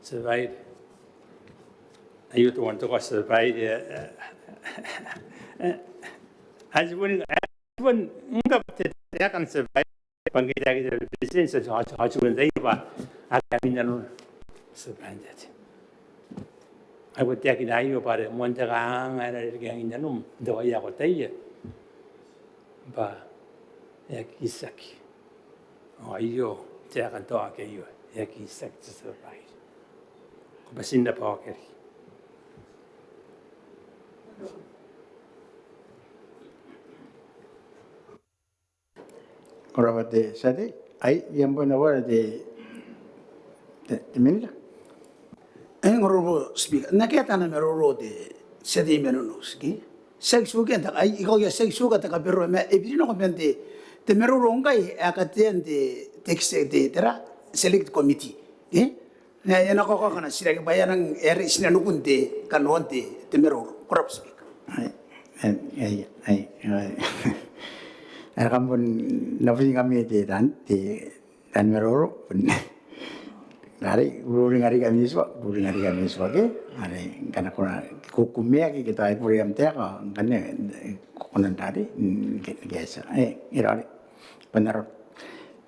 Tia Babaire, aio teuana te kaoti, Tia Babaire, ae, ae, ae, ae ti bon, ae ti bon ngkana te, te taeka, Tia Babaire, bwa ngke I taekina te Beretitenti, ao ti, ao ti, ao ti bon ataia bwa akea ami nanon, Tia Babaire. Ai bon taekina aio bwa are moan te kanganga ae na rereke angin nanom n te waaki ae ko ataia bwa e aki tiaki. Ao aio taekan te waaki aio, e aki tiaki, Tia Babaire. Ko bati n rabwa, kaokia riki. Ko rabwa te tia tei. Ai iai bon ana wara te, te, te Minita. Eng, Honourable Speaker, N na kaeta ana maroro te tia tei mai Nonouti. Tiaki tuka n te, ai, I kaokia tiaki tuka te kabarua ma e biri nako man te, te maroro ngkai ae katean te, te, te, tera, Select Committee. Ke? N na, e na kaoka ana titiraki bwa e a nang, e a rei tinanikun te kanoan te, te maroro. Ko rabwa Speaker. Ai, ai, ai, ai. Are kam bon na bwingami te taan, te taan maroro. Are ururinga riki ami tua, ururinga riki ami tua ke. Are ngkana ko na, ko, ko kumeaki ke tao e bure am taeka, ngkanne ko na tari, mm, ke, ke tia. E, e rare. Bon arona.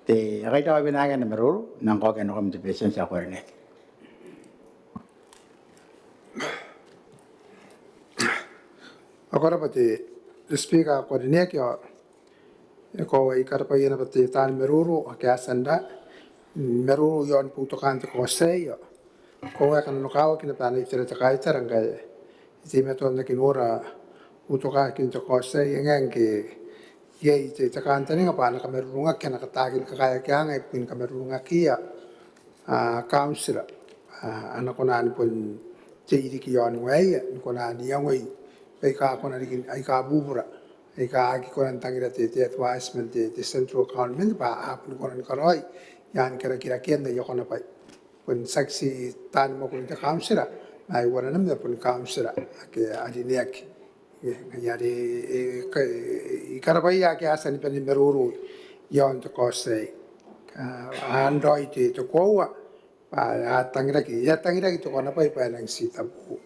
Te, a kaitaua binaaki ana maroro, N nang kaokia nakoim te Beretitenti ae ko karineaki. Ao ko rabwa te, te Speaker ae ko karineaki, ao e koaua I karabwaia naba te taan maroro ake a tia n maroro iaon boutokaan te kaoti aei, ao e koaua e kananokawaki naba ana itera te kaitara ngkai e teimatoa n aki nora boutokakin te kaoti aei, e ngae ngke iai te, te kantaninga bwa a na kamarurungaki, a na kataaki ni kakaeaki aanga ibukin kamarurungakiia, a, kauntira, a, a na kona ni bon tei riki iaon waeia, ni kona n iangoi baika a kona riki, aika bubura, aika aki kona n tangira te, te advisement te, te central government bwa a bon kona ni karaoi i aan karikirakean aia konabwai. Bon tiaki ti taani mwakuri n te kauntira, ma e uara naba ma bon kauntira ake a rineaki. E, ngaia are, e, e, I karabwaia ake a tia ni bane ni maroro iaon te kaoti aei. A, a raoi te, te koaua bwa a tangiraki, e a tangiraki te konabwai bwa e nang titebo.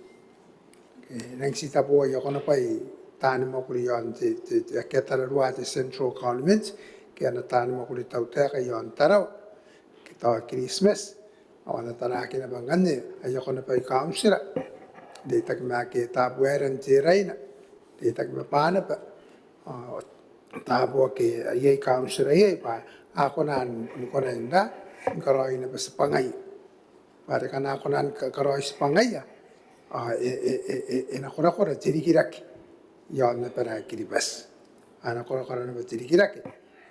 E nang titebo aia konabwai taani mwakuri iaon te, te, te, ake a tararua te central government ke ana taani mwakuri tautaeka iaon Tarawa ke tao Kiritimati. Ao a na taraaki naba ngkanne aia konabwai kauntira, n reitaki ma ake Tabuaeran, Teraina, n reitaki ma Banaba, ao taabo ake iai kauntira iai bwa a kona ni kona n ra, ni karaoi naba tibwangaia. Bwa are ngkana a kona ni ka-, karaoi tibwangaia, ao e, e, e, e, e na korakora te rikirake iaon abara ae Kiribati. a na korakora naba te rikirake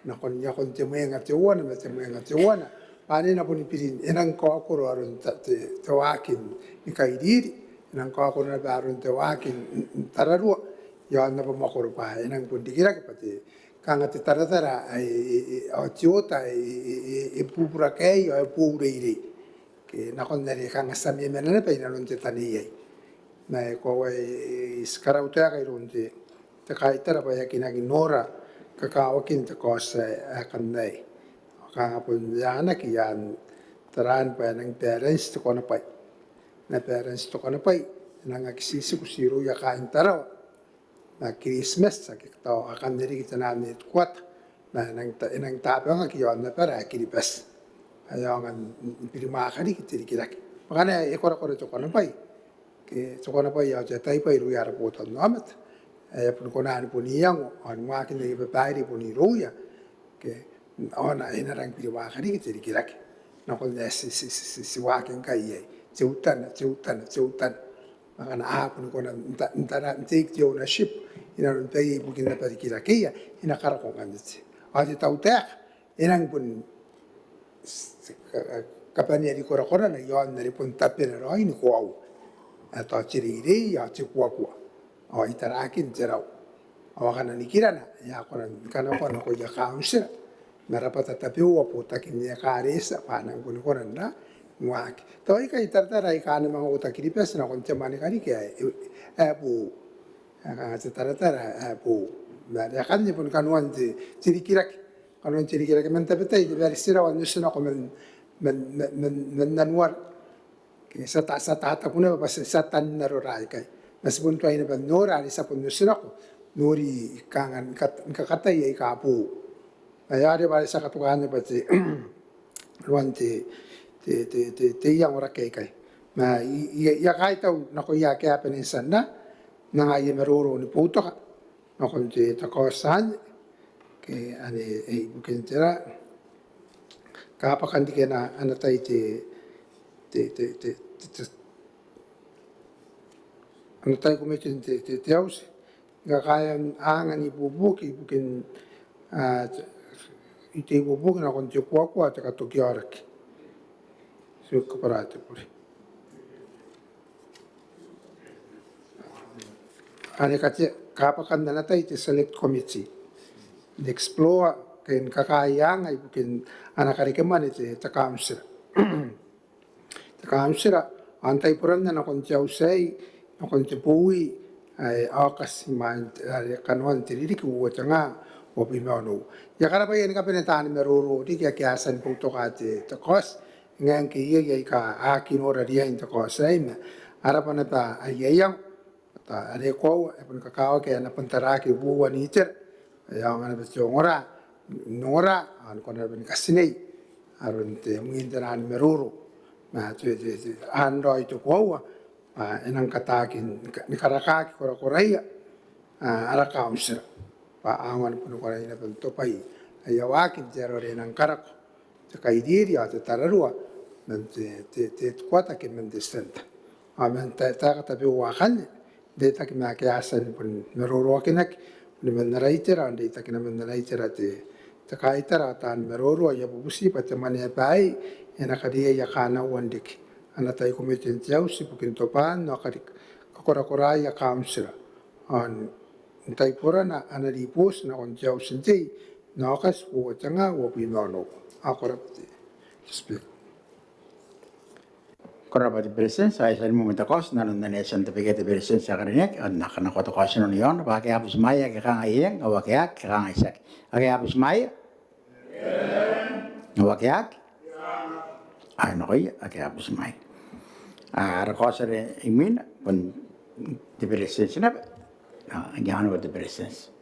nakon, nakon te mwenga teuana ma te mwenga teuana. Bwa anne e na boni biri n, e nang kaokoro aron te, te, te waaki ni kairiri, e nang kaokoro naba aron te waaki n, n, n tararua iaon abamwakoro bwa e nang bon rikirake bwa te, kanga te taratara ae, e, e, e, ao te oota ae, e, e, e, e bubura kaei ao e boureirei. Ke nakon are kanga ti a memena naba inanon te taneiai. Ma e koaua ae, e, ti karautaeka iroun te, te kaitara bwa e aki rangi n nora kakawakin te kaoti ae, ae kangai. Kanga bon e anaaki i aan taraan bwa e nang balance te konabwai. E na balance te konabwai, e nang aki titiku ti irouia kaain Tarawa. Ma Kiritimati ake tao akanne riki te naan headquarter, ma e nang ta, e nang tabangaki iaon abara ae Kiribati. Ae aonga n, n, n birimwaaka riki te rikirake. Ma ngkana e korakora te konabwai, ke te konabwai ao te ataibwai irouia ara botannaomata, ae a boni kona ni bon iango ao ni waaki n aia babaire bon irouia, ke ao e na, e na rangi ni birimwaaka riki te rikirake nakon ae ti, ti, ti, ti, ti waaki ngkai iai. Teutana, teutana, teutana. Ma ngkana a boni kona n ta, n tara, n take the ownership inanon baia ibukin naba rikirakeia, e na karako ngkanne te, ao te tautaeka e nang bon kabanea riki korakorana iaon are bon tabena raoi ni koaua. Ae tao te reirei ao te kuakua ao itarakin te rau. Ao akana nikirana e a kona ni kanakoa nakoia kauntira ma rabwata tabeua botaki n ekaretia bwa a nang boni kona n waaki. Tao aikai taratara aika a na manga uota Kiribati nakon te mwane kariki ae, e, e boou. Ae kanga te taratara ae boou. Ma are akanne boni kanoan te, te rikirake. Kanoan te rikirake man tabetai te bwai are ti rawa n otinako man, man, man, man, man nanuara. Ke ti a ta, ti a tataku naba bwa ti a, ti a tan arora aikai. Ma ti bon tuai naba n nora are ti a bon otinako, nori kanga ni kat, ni kakatai aika boou. Ma are bwa are ti a katuka naba te, ruan te, te, te, te, te iango rake aikai. Ma i, i, i a kaitau nakoia ake a bane n tia n anga aia maroro ni boutoka nakon te, te kaoti anne, ke anne, e, ibukin tera, kabwakan riki ana, ana tai te, te, te, te, te, te, ana tai komitin te, te, te auti ni kakaea aanga n ibuobuoki ibukin, a, te, ite ibuobuoki nakon te kuakua, te katoki aoraki. Ti kabwara te bure. Are katea, kabwakan ana tai te select committee n explore ke ni kakaea aanga ibukin ana karekemwane te, te kauntira. Te kauntira, ao n taiboranna nakon te auti aei, nakon te bowi ae Aokati imwain are kanoan te ririki uoua te ngaa uabwi ma onoua. I a karabwaia ni kabane taani maroro riki ake a tia ni boutoka te, te kaoti, e ngae ngke iai aika a aki nora riain te kaoti aei ma a rabwa naba aia iango. Are e koaua, e boni kakawaki ae a na bon taraaki uoua n itera. Ae aonga naba te ongora n ongora ao ni kona naba ni katinei aron te mwin te naan maroro. Ma te, te, te, an raoi te koaua bwa e nang kataaki ni ka, ni karakaaki korakoraia, a, ara kauntira bwa a aonga ni boni koraia naba n tobwai aia waaki n te aro are e nang karako te kairiri ao te tararua man te, te, te headquarter ke man te centre. Ao man te, taeka tabeua akanne, n reitaki ma ake a tia ni bon maroroakinaki, boni man ara itera, n reitaki naba man ara itera te, te kaitara ao taani maroro. I a bubuti bwa te mwaneaba aei e na kariaia kaanaua n reke ana tai komitin te auti ibukin tobwaan ao kari, kakorakoraia kauntira. Ao n taiborana ana ribooti nakon te auti n tei n Aokati uoua te ngaa uabwi ma onoua. Ao ko rabwa te, te Speaker. Ko rabwa te Beretitenti. Ao e a tia ni moan te kaoti n aron anne. E a tia n tabekia te Beretitenti ae karineaki ao N na kanakoa te kaoti inanon iaona. Bwa ake a butimwaea ke kangai eng, ao ake aki ke kangai tiaki. Ake a butimwaea? Ao ake aki? Ao e nakoia ake a butimwaea. Ao ara kaoti are imwina bon te Beretitenti naba. Ao e a nako te Beretitenti.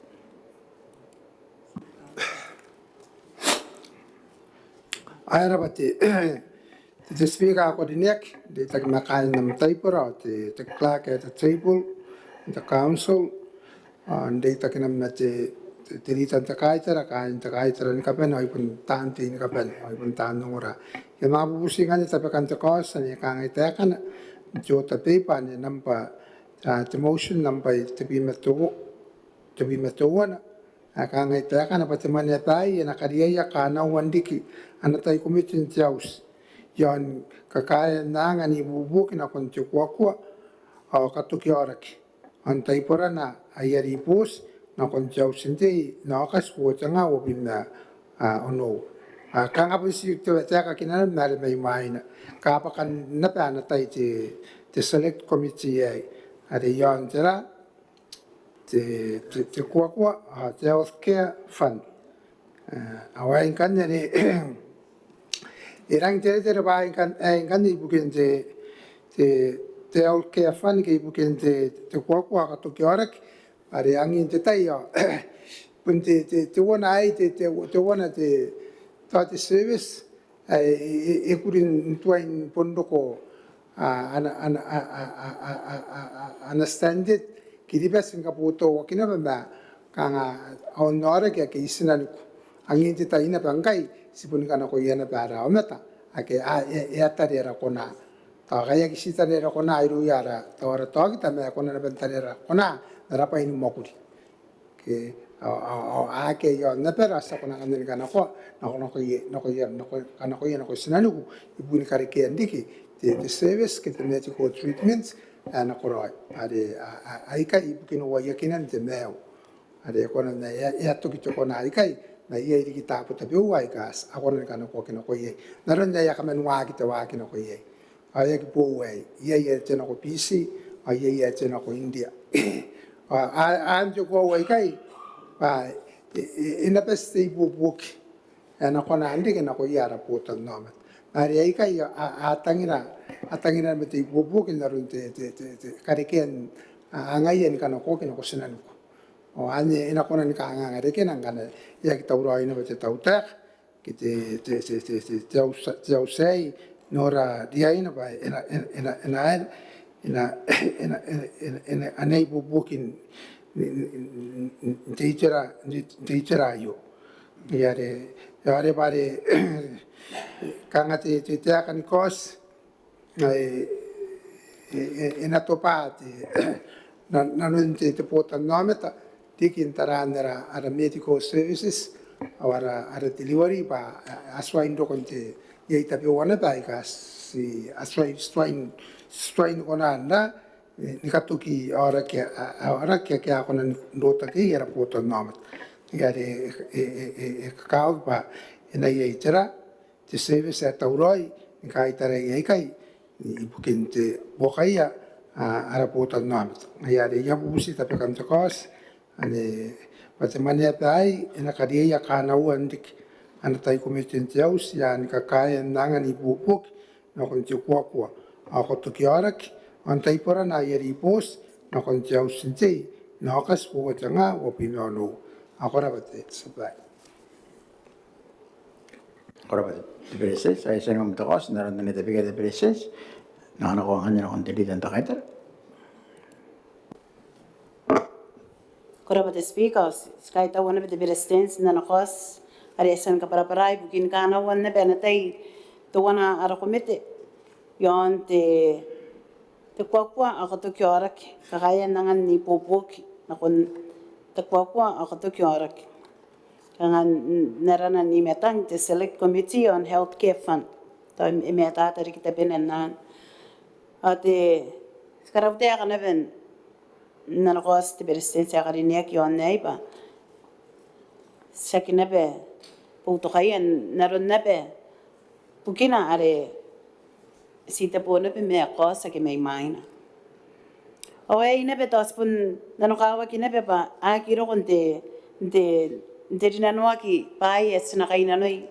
Ao e rabwa te, te, te Speaker ae ko rineaki, n reitaki ma kaain am taibora ao te, te clerk at the table, te council, ao n reitaki naba ma te, te, te rita n te kaitara, kaain te kaitara ni kabane ao ai bon taan tei ni kabane ao ai bon taan ongora. I a manga bubuti ngkanne tabekan te kaoti anne, e kangai taekana, n te order paper anne, namba, a, te motion namba tebwi ma teuana, tebwi ma teuana, Ae kangai taekana bwa te mwaneaba aei e na kariaia kaanauan riki ana tai komete n te auti iaon kakaean anga n ibuobuoki nakon te kuakua ao katoki aoraki ao n taiborana aia ribooti nakon te auti n tei n Aokati uoua tenga uabwi ma onoua. Kanga bon ti te taeka kinana ma are mai mwaina kabwakan naba ana tai te select committee aei are iaon tera te kuakua ao te health care fund. Ao ae ngkanne e rangi n teretere bwa ae ngkanne ibukin te health care fund ke ibukin te kuakua ao katoki aoraki are angin te tai ao bon te teuana aei te teuana te tao te service ae e kuri n tuai n bon roko ana standard Kiribati ni kabotoaki naba ma kanga aon aoraki ake i tinaniku. Angin te tai naba ngkai ti boni kanakoia naba ara aomata ake e a tare ara kona tao kai aki ti tare ara kona irouia ara tao ara taokita ma e kona naba n tare ara kona n ara bwai ni mwakuri. Ao akea iaon abara ti a kona ngkanne ni kanakoa kanakoia nako tinaniku ibukin karekean riki te service ke te medical treatment ae nakoraoi are aikai ibukin uaiakinan te maiu are e kona n ae e a toki te kona aikai ma iai riki taabo tabeua aika a kona ni kanakoaki nako iai n aron ae a kamanuaki te waaki nako iai. Ao e aki boou aei, iai ae te nako Biti ao iai ae te nako India. Ao a n te koaua ikai bwa e na bati te ibuobuoki ae na kona n reke nakoia ara botannaomata. Ma are aikai a tangira ma te ibuobuoki n aron te karekean angaia ni kanakoaki nako tinaniku. Ao anne e na kona ni kanganga rekena ngkana e aki tauraoi naba te tautaeka ke te auti aei n nora riaina bwa e na ibuobuoki n te itera aio. Are bwa are kanga te taeka ni kaoti e na tobwa te nanon te botannaomata riki n taraan ara medical services ao ara delivery bwa a tuai n roko n te iai tabeua naba aika ti a tuai n kona n ra ni katoki aoraki ake a kona n rotaki iai ara botannaomata. Are e kakawaki bwa e na iai tera te service ae tauraoi ni kaitarai aikai ibukin te buokaia ara botannaomata. Ngaia are I a bubuti tabekan te kaoti anne bwa te mwaneaba aei e na kariaia kaanauan riki ana tai komete n te auti ae ni kakaean anga n ibuobuoki nakon te kuakua ao katoki aoraki ao n taiborana aia ribooti nakon te auti n tei n Aokati uoua tenga uabwi ma onoua. Ao ko rabwa te tia babaire. Ko rabwa te Beretitenti. Ao e a tia n roko am te kaoti n aron anne tabekia te Beretitenti. N na kanakoa ngkanne nakon te Leader n te Kaitara. Ko rabwa te Speaker. Ti kaitaua naba te Beretitenti n ana kaoti are e a tia ni kabwarabwara ibukin kaanauan naba ana tai teuana ara komete iaon te kuakua ao katoki aoraki, kakaean anga n ibuobuoki nakon te kuakua ao katoki aoraki. Kanga n arana ni matang te Select Committee on Healthcare Fund. Tao e matata riki tabena n anne. Ao te, ti karautaeka naba n ana kaoti te Beretitenti ae karineaki iaon aei bwa ti aki naba boutokaia n aron naba bukina are ti tebo naba ma kaoti ake mai mwaina. Ao aei naba tao ti bon nanokawaki naba bwa a aki roko n te, n te, n te rinanoaki bwaai ae ti na kainnanoi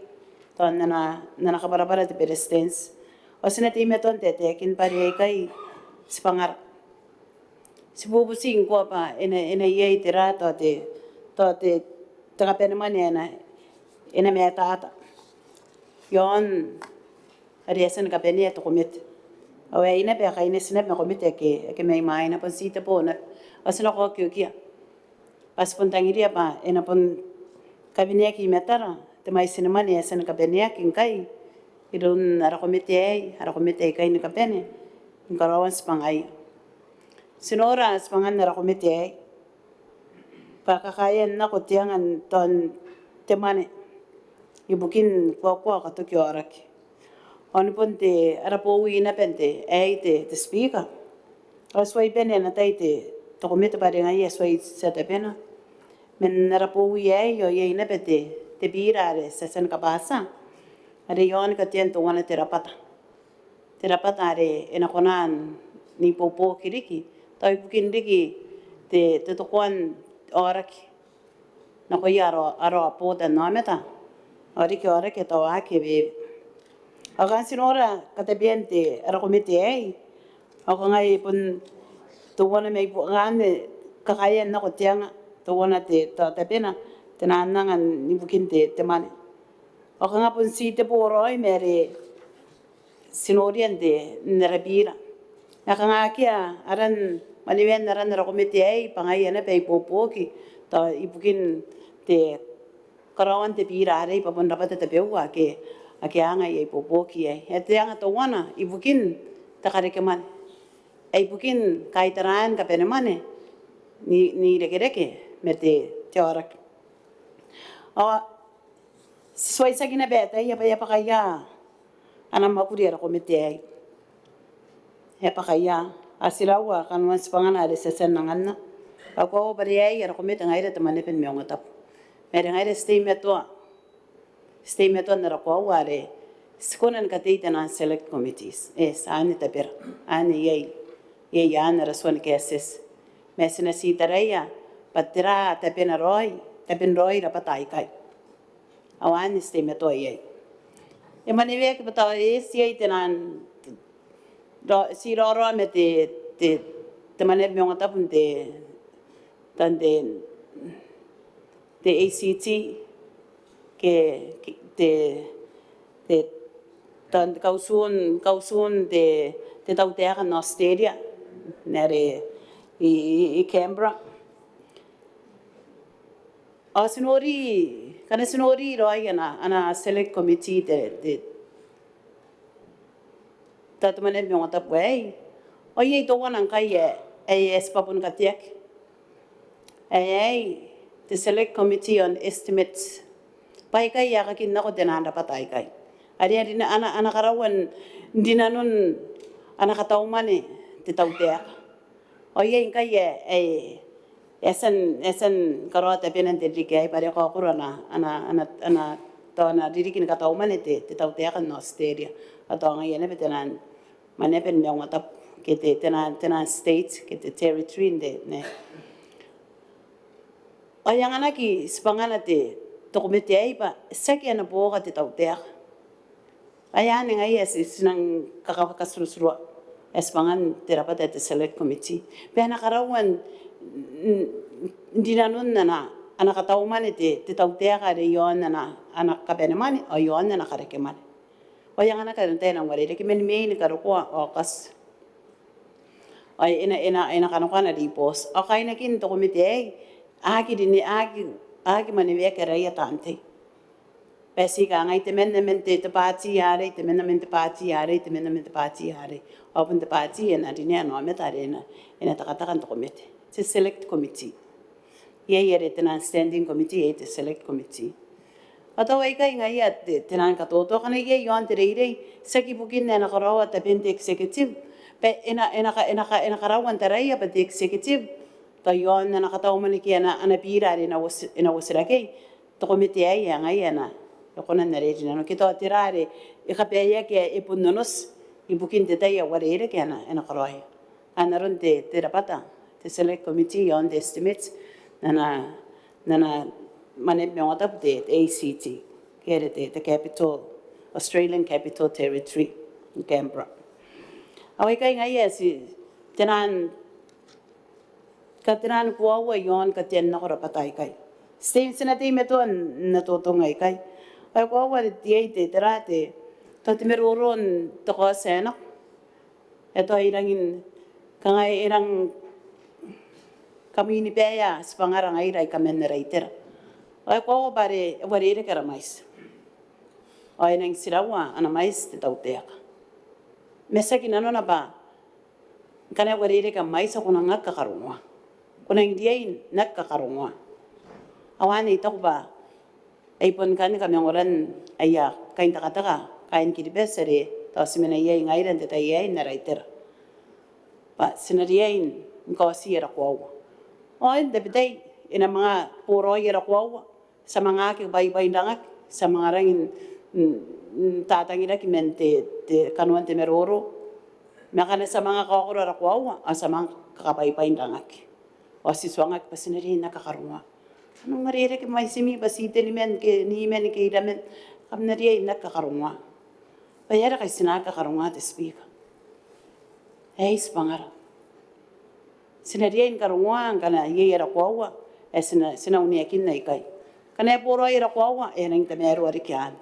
tao n ana, n ana kabwarabwara te Beretitenti. Ao ti na teimatoa n taetaekin bwa are aikai tibwangara. Ti bubuti ngkoa bwa e na, e na iai tera tao te, tao te, te kabanemwane ae e na, e na matata iaon are e a tia ni kabanea te komete. Ao aei naba e kaineti naba ma komete ake, ake mai mwaina, bon ti tebo naba. Ao ti na kaokiokia bwa ti bon tangiria bwa e na bon kabineaki i matara te mwaiti ni mwane ae e a tia ni kabaneaki ngkai iroun ara komete aei, ara komete aikai ni kabane, ni karaoan tibwangaia. Ti nora tibwangan ara komete aei bwa kakaean nako te anga n tao te mwane ibukin kuakua ao katoki aoraki. Ao ni bon te ara bowi naba n te aei te, te Speaker. Ao e tuai bane ana tai te, te komete bwa are ngaia e tuai tia tabena man ara bowi aei, ao iai naba te, te bira are ti a tia ni kabwatia are iaon katean teuana te rabwata. Te rabwata are e na kona n ibuobuoki riki tao ibukin riki te, te totokoan aoraki nakoia ara, ara border n aomata ao riki aoraki tao ake bebe. Ao kanga ti nora katabean te ara komete aei ao kanga e bon teuana mai buakon kakaean nako te anga teuana te, tao tabena te nang anga ibukin te, te mwane. Ao kanga bon ti te bo raoi ma are ti noria n te, n ara bira. Ma kanga akea aran, manewean aran ara komete aei bwa ngaia naba ae ibuobuoki tao ibukin te karaoan te bira arei bwa bon rabwata tabeua ake, ake a anga ae ibuobuoki iai. E te anga teuana ibukin te karekemwane ae ibukin kaitaraan kabanemwane n, n irekereke ma te, te aoraki. Ao ti tuai tiaki naba ataia bwa e a bwaka ia ana mwakuri ara komete aei. E a bwaka ia, ao ti raua kanoan tibwangana are ti a tia n anganna. Ao koaua bwa are aei ara komete ngaira te Maneaba ni Maungatabu ma are ngaira ti teimatoa, ti teimatoa n ara koaua are ti kona ni katei te nang select committees. Yes, anne tabera, anne iai, iai anne ara tua ni kaetieti. Ma ti na ti taraia bwa tera tabena raoi, taben raoi rabwata aikai. Ao anne ti teimatoa iai. E maneweaki bwa tao e eti iai te nang, ti raoiroi ma te, te, te Maneaba ni Maungatabu n te, tao n te, te A C T ke, ke te, te, tao n te kautun, kautun te, te tautaeka n Australia n are i, i, i Canberra. Ao ti nori, ngkana ti nori raoi ana, ana select committee te, te, tao te Maneaba ni Maungatabu aei. Ao iai teuana ngkai ae, ae, ae tibwa boni kateaki. Ae, aei te Select Committee on Estimates. Bwa aikai a kakin nako te nang rabwata aikai. Are, are ana, ana karaua n rinanon ana kataumwane te tautaeka. Ao iai ngkai ae, ae, e a tia n, e a tia ni karaoa tabena n te ririki aei bwa are e kaokoro ana, ana, ana, ana, tao ana ririki ni kataumwane te, te tautaeka n Australia. Ao tao ngaia naba te nang Maneaba ni Maungatabu ke te, te nang, te nang state ke te territory n te, ne. Ao e anganaki tibwangana te, te komete aei bwa tiaki ana buoka te tautaeka. Ao anne ngaia ae ti, ti nang kaka, katuruturua ae tibwangan te rabwata ae te Select Committee bwa e na karaua n, n, n rinanon ana, ana kataumwane te, te tautaeka are iaon ana, ana kabanemwane ao iaon ana karekemwane. Ao e anganaki ana tai ae nang uarereke man May ni karokoa Aokati. Ao e na, e na, e na kanakoa ana ribooti. Ao kainakin te komete aei a aki rine, a aki, a aki maneweaki araia taan tei. Bwa ti kangai temanna man te, te baati arei, temanna man te baati arei, temanna man te baati arei. Ao bon te baati e na rinea ana aomata are e na, e na tekateka n te komete. Te Select Committee. Iai are te nang Standing Committee, iai te Select Committee. Ao tao aikai ngaia te, te nang katoto, ngkana iai iaon te reirei, tiaki ibukin ae e na karaoa taben te Executive. Bwa e na, e na ka, e na ka, e na karaua n taraia bwa te Executive tao iaon ana kataumwane ke ana, ana bira are e na uoti, e na uotirakei. Te komete aei ae ngaia e na, e kona n arei rinano ke tao tera are e kabaeaki ae e bon onoti ibukin te tai ae uarereke ae e na, e na karaoia. Ao n aron te, te rabwata, te Select Committee on the Estimates n ana, n ana Maneaba ni Maungatabu te, te A C T ke are te, te capital, Australian Capital Territory, Canberra. Ao aikai ngaia ae ti, te nang, ka te nang koaua iaon katean nako rabwata aikai. Ti, ti na teimatoa n, n totonga aikai. Ao e koaua are te, iai te, tera te, tao te maroro n te kaoti ae nako. E tao e rangi n, kanga e rang kamwinibaea tibwangara ngaira aika man ara itera. Ao e koaua bwa are e uarereke ara mwaiti. Ao e nangi tiraua ana mwaiti te tautaeka. Ma tiaki nanona bwa ngkana e uarereke am mwaiti ao ko nang aki kakarongoa. Ko nang riai n aki kakarongoa. Ao anne I taku bwa ai bon kani kamangoran aia kaintekateka kaain Kiribati are tao ti mena iai ngaira n te tai aei n ara itera. Bwa ti na riai ni kaoti ara koaua. Ao n tabetai e na manga boraoi ara koaua, ti a manga aki baibairangaki, ti a manga rangi n, n, n tatangiraki man te, te kanoan te maroro. Ma ngkana ti a manga kaokoro ara koaua ao ti a manga kakabaibairangaki. Ao ti tuangaki bwa ti na riai n aki kakarongoa. Kam na uarereke mwaitimi bwa ti teniman ke niman ke iraman, kam na riai n aki kakarongoa. Bwa e aera ngkai ti na aki kakarongoa te Speaker? Aei tibwangara. Ti na riai ni karongoa ngkana iai ara koaua ae ti na, ti na uneakinna ikai. Ngkana e boraoi ara koaua e a rangi n tamaroa riki anne.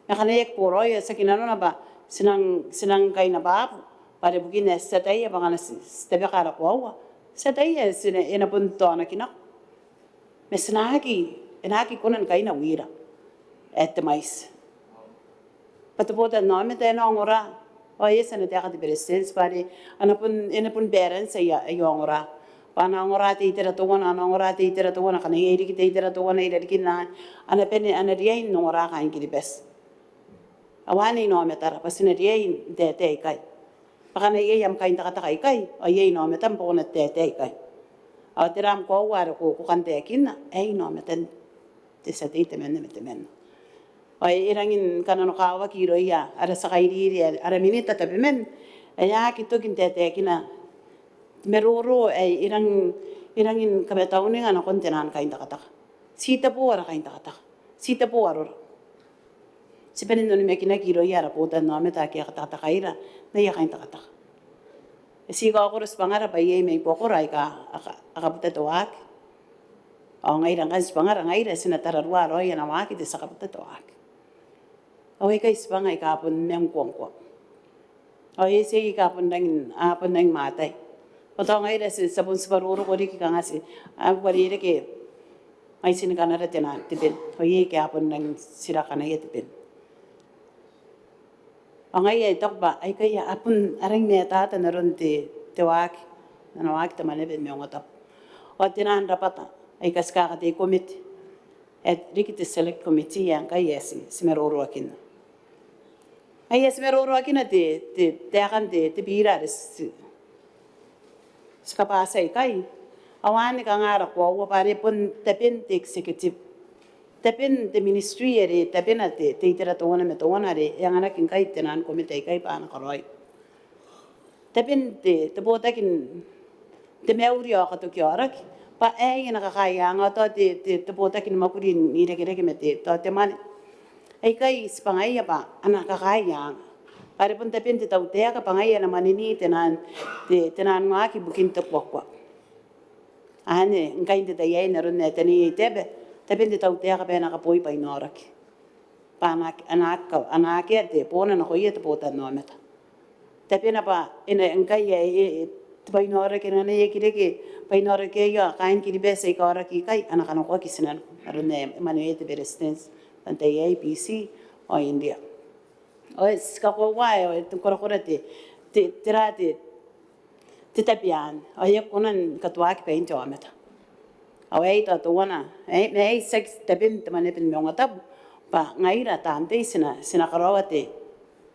Ma ngkana e aki boraoi ao tiaki nanona bwa ti nang, ti nang kainabwabu bwa are bukin ae ti ataia bwa ngkana ti, ti tabeka ara koaua, ti ataia ae ti na, e na bon taonaki nako. Ma ti na aki, e na aki kona ni kainawira ae te mwaiti. Bwa te botannaomata e na ongora, ao e eti ana taeka te Beretitenti bwa are a na bon, e na bon balance aia, aia ongora. Bwa a na ongora te itera teuana, a na ongora te itera teuana, ngkana iai riki te itera teuana irarikin anne, a na bane, a na riai n ongora kaain Kiribati. Ao anne inaomatara bwa ti na riai n taetae ikai. Bwa ngkana iai am kaintekateka ikai ao iai inaomatam bwa ko na taetae ikai. Ao tera am koaua are ko, ko kan taekinna? Aei inaomatan te tia tei temanna ma temanna. Ao e rangi ni kananokawaki irouia ara tia kairiri, ara minita tabeman ae a aki toki n taetaekina te maroro ae e rangi, e rangi ni kamatauninga nakon tenaan kaintekateka. Ti tabo ara kaintekateka, ti tabo arora. Ti bane n onimakinaki irouia ara botannaomata ake a katekatekaira n aia kaintekateka. E ti kaokoro tibwangara bwa iai mai buakora aika a ka, a kabuta te waaki. Ao ngaira ngkanne tibwangara ngaira ti na tararua raoi ana waaki te tia kabuta te waaki. Ao aikai tibwanga aika a bon manga kuangkoa. Ao e eti aika a bon rangi, a bon rangi ni mwatai. Bwa tao ngaira ti, ti a bon tibwa roroko riki kanga ti a uarereke mwaitin kanara tenaan te ben. Ao iai aika a bon rangi n tirakanaia te ben. Ao ngaia I taku bwa aikai a bon a rangi ni matata n aron te, te waaki, ana waaki te Mwaneaba ni Maungatabu. Ao tenaan rabwata aika ti kakatei komete ae riki te Select Committee ae ngkai ae ti, ti maroroakinna. Ae ti maroroakinna te, te, taekan te, te bira are ti, ti kabwatia ikai. Ao anne kanga ara koaua bwa are bon taben te executive, taben te ministry are tabena te, te itera teuana ma teuana are e anganaki ngkai tenaan komete aikai bwa a na karaoi. Taben te, te botaki n te mauri ao katoki aoraki bwa aei e na kakaeanga, ao tao te, te, te botaki ni mwakuri n irekereke ma te, tao te mwane. Aikai tibwangaia bwa a na kakaeanga. Bwa are bon taben te tautaeka bwa ngaia e na mwaneni tenaan, te, tenaan waaki ibukin te kuakua. Anne ngkai n te tai aei n aron ae e taneiai te aba, taben te tautaeka bwa e na kaboi bwainaoraki. Bwa a na, a na, a na akea te boona nakoia te botannaomata. Tabena bwa e na ngkai ae, e, e, te bwainaoraki, e na, e na aki reke bwainaoraki aio, kaain Kiribati aika aoraki ikai a na kanakoaki i tinaniku n aron ae e mwaneweia te Beretitenti n te tai aei, Biti ao India. Ao ti kakoaua ae, e, te korakora te, te, tera te, te tabe anne, ao e aki kona ni katuaki bwain te aomata. Ao aei tao teuana, aei, ma aei tiaki taben te Mwaneaba ni Maungatabu bwa ngaira taan tei ti na, ti na karaoa te,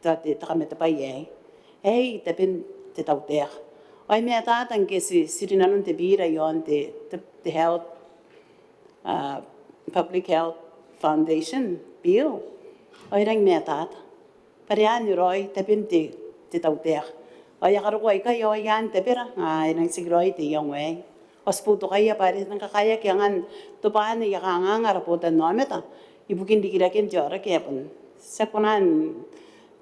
tao te, te kamatebwai aei. Aei taben te tautaeka. Ao e matata ngke ti, ti rinanon te bira iaon te, te, te health, a, Public Health Foundation Bill. Ao e rangi ni matata. Bwa are anne raoi taben te, te tautaeka. Ao e a karokoa ikai ao ai anne tabera, a, e rangi n tikiraoi te iango aei. Ao ti boutokaia bwa are e nang kakaeaki angan tobwaan aia kanganga ara botannaomata ibukin rikiraken te aoraki ae bon ti aki kona n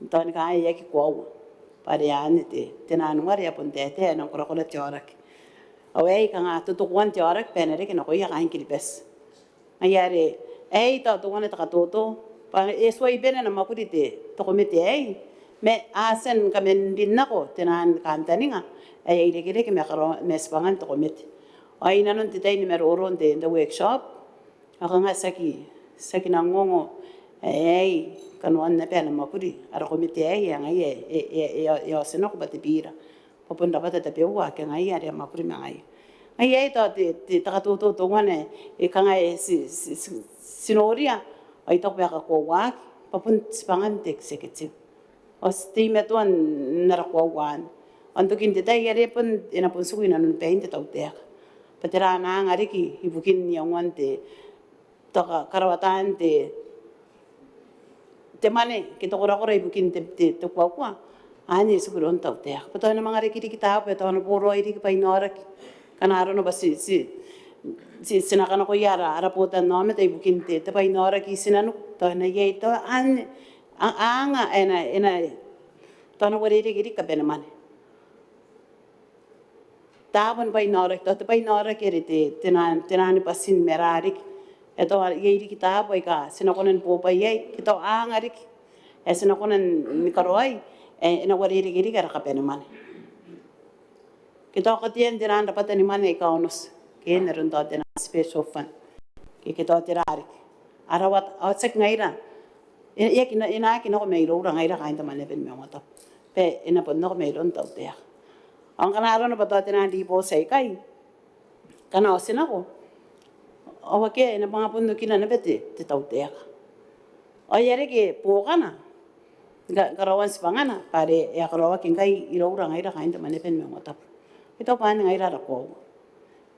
tao ni kangai e aki koaua. Bwa are anne te, tenaan ware ae bon taetae ae e nang korakora te aoraki. Ao aei kanga totokoan te aoraki bwa e na reke nakoia kaain Kiribati. Ngaia are aei tao teuana te katoto bwa e tuai bane ana mwakuri te, te komete aei, ma a tia ni kaman rin nako tenaan kantaninga ae a irekereke ma karaoan, ma tibwangan te komete. Ao inanon te tai ni maroro n te, te workshop ao kanga tiaki, tiaki nang ongo ae aei kanoan naba ana mwakuri ara komete aei, ae ngaia e, e, e, e, e otinako bwa te bira. Bwa bon rabwata tabeua ake ngaia are a mwakuri ma ngaia. Ngaia ae tao te, te, te katoto teuana e kanga e ti, ti, ti, ti noria, ao I taku bwa e kakoauaki, bwa bon tibwangan te executive. Ao ti teimatoa n ara koaua anne. Ao n tokin te tai are bon, e na bon tiku i nanon bain te tautaeka. Bwa tera ana anga riki ibukin iangoan te, tao ka, karaoatan te, te mwane ke te korakora ibukin te, te, te kuakua. Anne e tiku iroun te tautaeka. Bwa tao e na manga reke riki taabo, bwa tao e na boraoi riki bwain aoraki. Ngkana arona bwa ti, ti, ti, ti na kanakoia ara, ara botannaomata ibukin te, te bwain aoraki i tinaniku. Tao e na iai, tao anne, a, a anga, e na, e na, tao e na uarereke riki kabanemwane. Taabo ni bwain aoraki, tao te bwain aoraki are te, te naan, te naan bwatin mera riki. E tao iai riki taabo aika ti na kona ni bobwai iai, ke tao a anga riki ae ti na kona ni karaoi, e, e na uarereke riki ara kabanemwane. Ke tao katean te naan rabwata ni mwane aika onoti, ke n aron tao te naan special fund, ke, ke tao tera riki. A rawata, ao tiaki ngaira, e, e aki na, e na aki nako mairoura ngaira kaain te Mwaneaba ni Maungatabu, bwa e na bon nako mairoun te tautaeka. Ao ngkana arona bwa tao te naan ribooti aikai, ngkana a otinako, ao akea, e na manga bon okina naba te, te tautaeka. Ao e a reke buokana, ngka, karaoan tibwangana, bwa are e a karaoaki ngkai iroura ngaira kaain te Mwaneaba ni Maungatabu. I taku bwa anne ngaira ara koaua.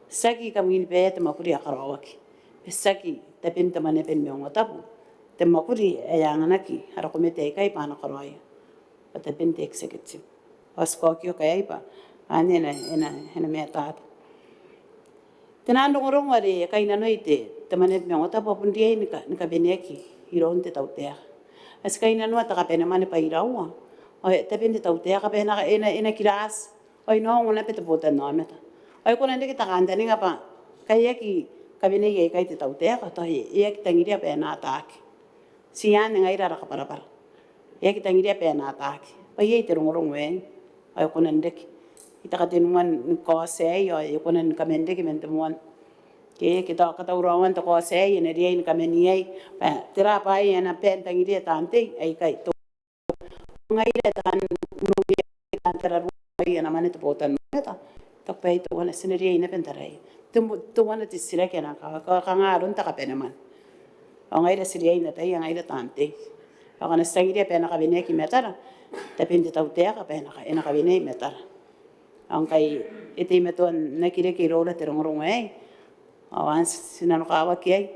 Tiaki kamwin bae te mwakuri ae karaoaki. Tiaki taben te Mwaneaba ni Maungatabu te mwakuri ae anganaki ara komete aikai bwa a na karaoia. Bwa taben te executive. Ao ti kaokioka iai bwa anne e na, e na, e na mataata. Te naan rongorongo are e kainnanoi te, te Mwaneaba ni Maungatabu a bon riai ni ka, ni kaweneaki iroun te tautaeka. A ti kainnanoa te kabanemwane bwa iraua. Ao taben te tautaeka bwa e na, e na, e na kirati. Ao e na ongo naba te botannaomata. Ao e kona n reke te kantaninga bwa ngkai e aki kawenei aikai te tautaeka, tao e, e aki tangiria bwa e na ataaki. Ti anne ngaira ara kabwarabwara. E aki tangiria bwa e na ataaki. Bwa iai te rongorongo aei. Ao e kona n reke. I taka te nuan ni kaoti aei, ao e kona ni kaman reke man te moan. Ke, ke tao katauraoan te kaoti aei, e na riai ni kaman iai. Bwa tera bwaai ae na bae n tangiria taan tei aikai. Ngaira taan nongi taan tararua ae a na mwane te botannaomata. I taku bwa teuana ti na riai naba n taraia. Te, teuana te titiraki ae na ka, ka, kanga aron te kabanemwane. Ao ngaira ti riai n ataia ngaira taan tei. Ao ngkana ti tangiria bwa e na kaweneaki i matara, taben te tautaeka bwa e na ka, e na kawenea i matara. Ao ngkai e teimatoa n aki reke iroura te rongorongo aei. Ao anne ti nanokawaki iai,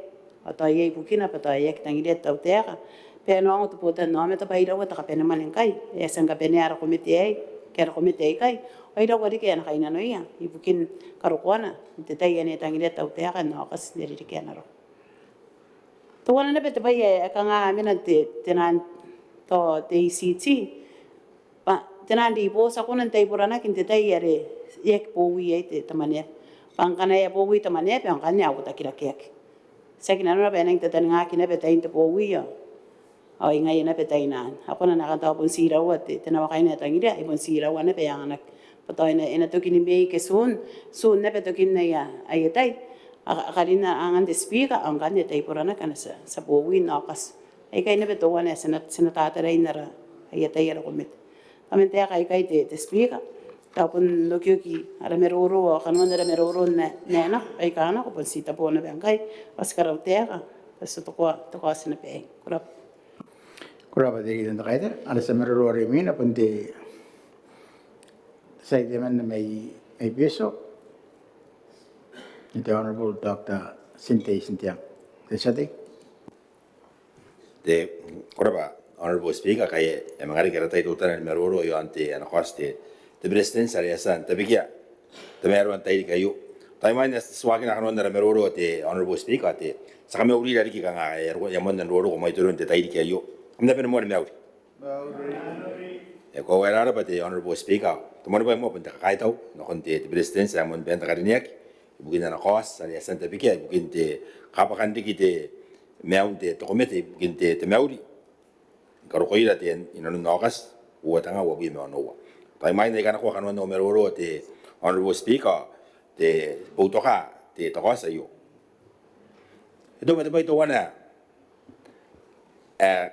ao tao iai bukina bwa tao e aki tangiria te tautaeka bwa e na ongo te botannaomata bwa iraua te kabanemwane ngkai ae e a tia ni kabanea ara komete aei, ke ara komete aikai, ao iraua riki ae e na kainnanoia ibukin karokoana n te tai ane e tangiria te tautaeka n Aokati n te ririki ae na roko. Teuana naba te bwai ae kanga a mena n te, te naan, tao te E C T, bwa te naan ribooti a kona n taiboranaki n te tai are e aki bowi iai te, te Mwaneaba. Bwa ngkana e a bowi te Mwaneaba, ao ngkanne a uotakirakeaki. Tiaki nanona bwa e nang tataningaki naba tain te bowi ao, ao ngaia naba tain anne. A kona n akanne tao bon ti iraua te, te nawakaina ae tangiria, ai bon ti iraua naba ae anganaki. Bwa tao e na, e na toki ni Mei ke Tun, Tun naba tokin aia, aia tai. A, a karinna angan te Speaker, ao ngkanne e taiboranaki ana tia, tia bowi n Aokati. Aikai naba teuana ae ti na, ti na tatarai n ara, aia tai ara komete. Kaman taeka aikai te, te Speaker, tao bon okioki ara maroro, ao kanoan ara maroro n ae, n ae nako, aika nako, bon ti tabo naba ngkai, ao ti karautaeka, bwa ti tokoa, tokoa ti na bae. Ko rabwa. Ko rabwa te Leader n te Kaitara, ara tia maroro are imwina bon te tia tei temanna mai, mai Betio, te Honourable Doctor Tintei Tintiang. Te tia tei. Te, ko rabwa, Honourable Speaker, ngkai e a manga reke ara tai teutana ni maroro iaon te, ana kaoti te, te Beretitenti are e a tia n tabekia tamaroan te tairiki aio. Tao imwain ae ti a tia n waakina kanoan ara maroro te Honourable Speaker, te, ti a kamaurira riki kanga, e, e a moan roroko maitoron te tairiki aio. Kam na bane moa ni mauri. E koaua e raraba te Honourable Speaker, te moan bwai moa bon te kakaitau nakon te, te Beretitenti ae moan bain te karineaki ibukin ana kaoti are e a tia n tabekia ibukin te kabwakan riki te maiun te, te komete ibukin te, te mauri ni karokoira te, inanon Aokati uoua te ngaa uabwi ma onoua. Tao imwain ae I kanakoa kanoan au maroro te Honourable Speaker, te boutoka te, te kaoti aio. E toma te bwai teuana ae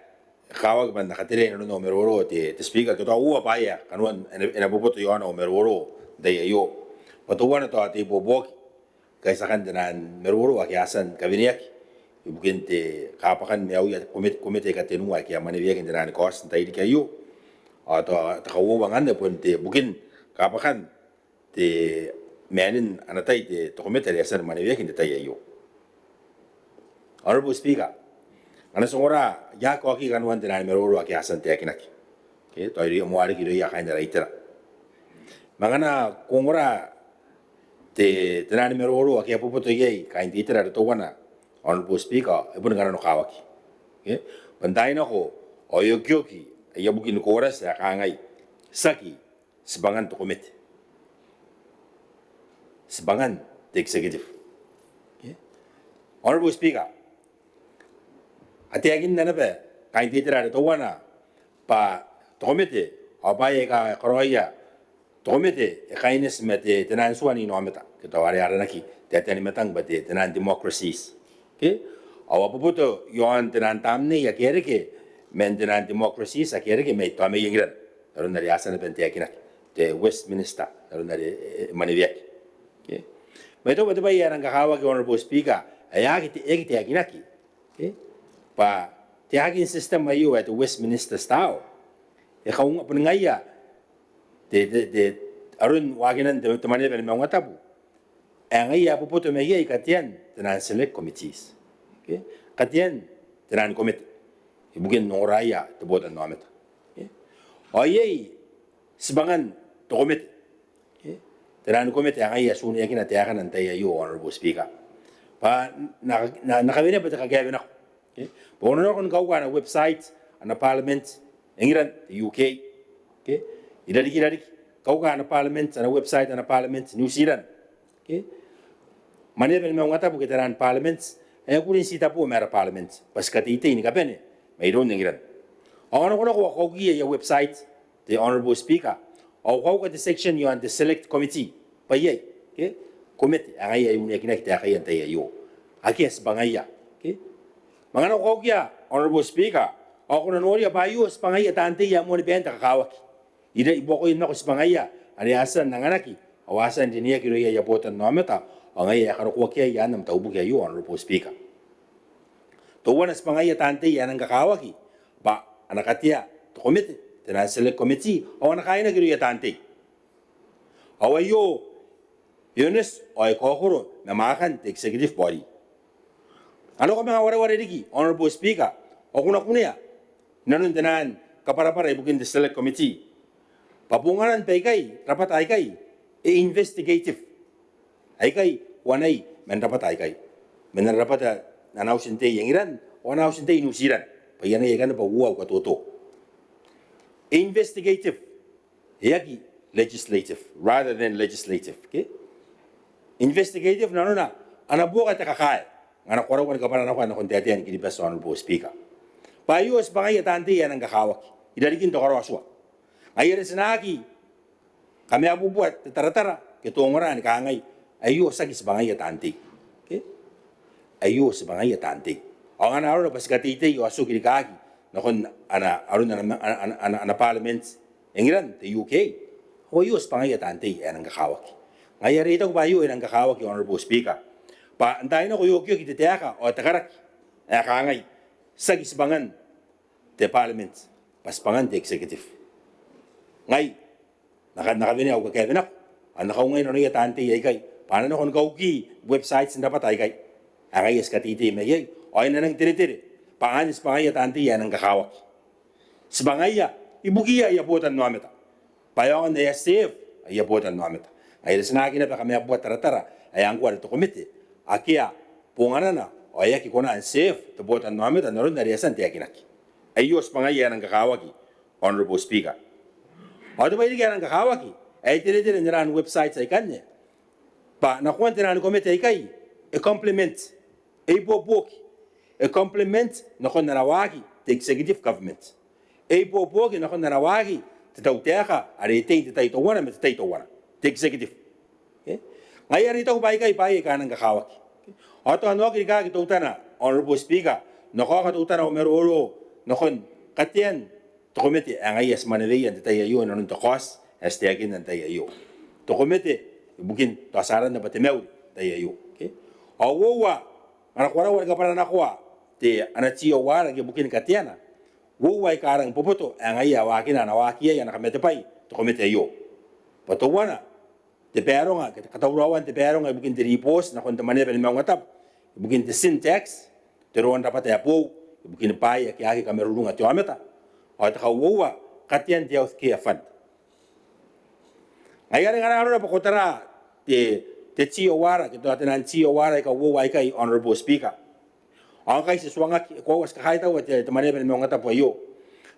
kakawaki bwa N na katerea inanon au maroro te, te Speaker, ke tao uoua bwaai ae kanoan e na, e na boboto iaon au maroro n te tai aio. Bwa teuana tao te ibuobuoki kaitiakan te naan maroro ake a tia ni kaweneaki ibukin te kabwakan maiuia komete, komete aika tenua ake a mwaneweaki n te naan kaoti n te tairiki aio. Ao te, te kauoua ngkanne bon te bukin kabwakan te, maanin ana tai te, te komete are e a tia ni mwaneweaki n te tai aio. Honourable Speaker, ngkana ti ongora, I aki oki kanoan te naan maroro ake a tia n taekinaki. Ke, tao irouia moa riki irouia kaain ara itera. Ma ngkana ko ongora te, te naan maroro ake a boboto iai kaain te itera are teuana, Honourable Speaker, e boni kananokawaki. Ke, bwa n taai nako ao e okioki aia bukin chorus ae kangai: Tiaki tibwangan te komete, tibwangan te executive. Ke, Honourable Speaker, a taekinna naba kaain te itera are teuana bwa te komete, ao bwaai aika karaoia te komete e kaineti ma te, te naan tua n inaomata, ke tao are aranaki n taetae ni matang bwa te, te naan democracies. Ke, ao a boboto iaon te naan tamnei ake a reke man te naan democracies ake a reke mai, tao mai England, n aron are a tia naba n taekinaki, te Westminster, n aron are e, e mwaneweaki. Ke, ma I taku bwa te bwai ae rang kakawaki, Honourable Speaker, ae aki te, aki taekinaki, ke, bwa te akin system aio ae te Westminster Style e kaunga, boni ngaia te, te, te aron waakinan te, te Mwaneaba ni Maungatabu ae ngaia e boboto mai iai katean te naan select committees. Ke, katean te naan komete ibukin ongoraia te botannaomata. Ke, ao iai tibwangan te komete. Ke, te naan komete ae ngaia e tuneakina taekana n te tai aio, Honourable Speaker. Bwa N na, N na, N na kawenea bwa te kakaewe nako. Ke, bwa ko na nako ni kauka ana website ana Parliament England, te U K. Ke, irariki, irariki, kauka ana Parliament, ana website ana Parliament New Zealand. Ke, Mwaneaba ni Maungatabu ke te naan Parliament ae e kuri n titebo ma ara Parliament bwa ti kateitei ni kabane mairoun England. Ao ngkana ko nako ao ko kauki aia website, te Honourable Speaker, ao ko kauka te section iaon te select committee bwa iai, ke, komete ae ngaia e uneakinaki taekaia n te tai aio. Akea tibwangaia. Ke, ma ngkana ko kaukia, Honourable Speaker, ao ko na noria bwa aio tibwangaia taan tei ae moan bain te kakawaki. Ira, ibuakoia nako tibwangaia are a tia n anganaki ao a tia n rineaki irouia aia botannaomata, ao ngaia e a karokoaki iai ana mataubuki aio, Honourable Speaker. Teuana tibwangaia taan tei ae e nang kakawaki bwa a na katea te komete, te naan select committee, ao a na kaainaki irouia taan tei. Ao aio e onoti ao e kaokoro ma mwaakan te executive body. A nako manga wareware riki, Honourable Speaker, ao ko na kunea nanon te naan kabwarabwara ibukin te select committee bwa bonganan baikai, rabwata aikai, e investigative. Aikai uanai man rabwata aikai, man ana rabwata ana auti n tei England ao ana auti n tei New Zealand, bwa iai aikanne bwa uoua au katoto. E investigative, e aki legislative, rather than legislative. Ke, investigative nanona a na buoka te kakae ngkana ko karaua ni kabwara nako nakon taetae ni Kiribati, Honourable Speaker, bwa aio tibwangaia taan tei ae e nang kakawaki irarikin te karaotua. Ngaia are ti na aki kamabubua te taratara ke te ongora ni kangai aio tiaki tibwangaia taan tei. Ke, aio tibwangaia taan tei. Ao ngkana arona bwa ti kateitei ao ti oki rikaaki nakon ana, aron ana, ana, ana, ana Parliament England, te U K, ao aio tibwangaia taan tei ae e nang kakawaki. Ngaia are I taku bwa aio e nang kakawaki, Honourable Speaker, bwa n taai nako e okioki te taeka ao te karaki ae kangai tiaki tibwangan te Parliament bwa tibwangan te executive. Ngai N na ka, N na kawenea au kakaewe nako ao N na kaungai nanoia taan tei aikai bwa a na nako ni kauki websites n rabwata aikai ae ngaia ti kateitei mai iai, ao I na nang teretere bwa anne tibwangaia taan tei ae e nang kakawaki. Tibwangaia ibukiia aia botannaomata bwa e aonga n aia serve aia botannaomata. Ngaia are ti na aki naba kamabubua taratara ae ngkoa are te komete, akea bonganana ao e aki kona n serve te botannaomata n aron are e a tia n taekinaki. Aio tibwangaia ae e nang kakawaki, Honourable Speaker. Ao te bwai riki ae e nang kakawaki ae e teretere n aran websites aikanne bwa nakoan te naan komete aikai e complement, e ibuobuoki, e complement nakon ana waaki te executive government. E ibuobuoki nakon ana waaki te tautaeka are e tei n te tai teuana ma te tai teuana, te executive. Ke? Ngaia are I taku bwa aikai bwaai aika a nang kakawaki. Ao tao N na oki rikaaki teutana, Honourable Speaker, N na kaoka teutana au maroro nakon katean te komete ae ngaia ti mwaneweia n te tai aio inanon te kaoti ae ti taekinna n te tai aio. Te komete ibukin, tao ti aranna bwa te mauri n te tai aio. Ao uoua, ngkana ko karaua ni kabwaranakoa te ana T O R ke ibukin kateana, uoua aika rangi boboto ae ngaia e waakina ana waaki iai ana kamatebwai te komete aio. Bwa teuana, te baronga, katauraoan te baronga ibukin te ribooti nakon te Mwaneaba ni Maungatabu ibukin te sin tax, te roronrabwata ae boou ibukin bwaai ake a aki kamarurunga te aomata. Ao te kauoua, katean te health care fund. Ngaia are ngkana arona bwa ko tara te, te T O R, ke teuana te naan T O R aika uoua aikai, Honourable Speaker. Ao ngkai ti tuangaki, e koaua ti kakaitau te, te Mwaneaba ni Maungatabu aio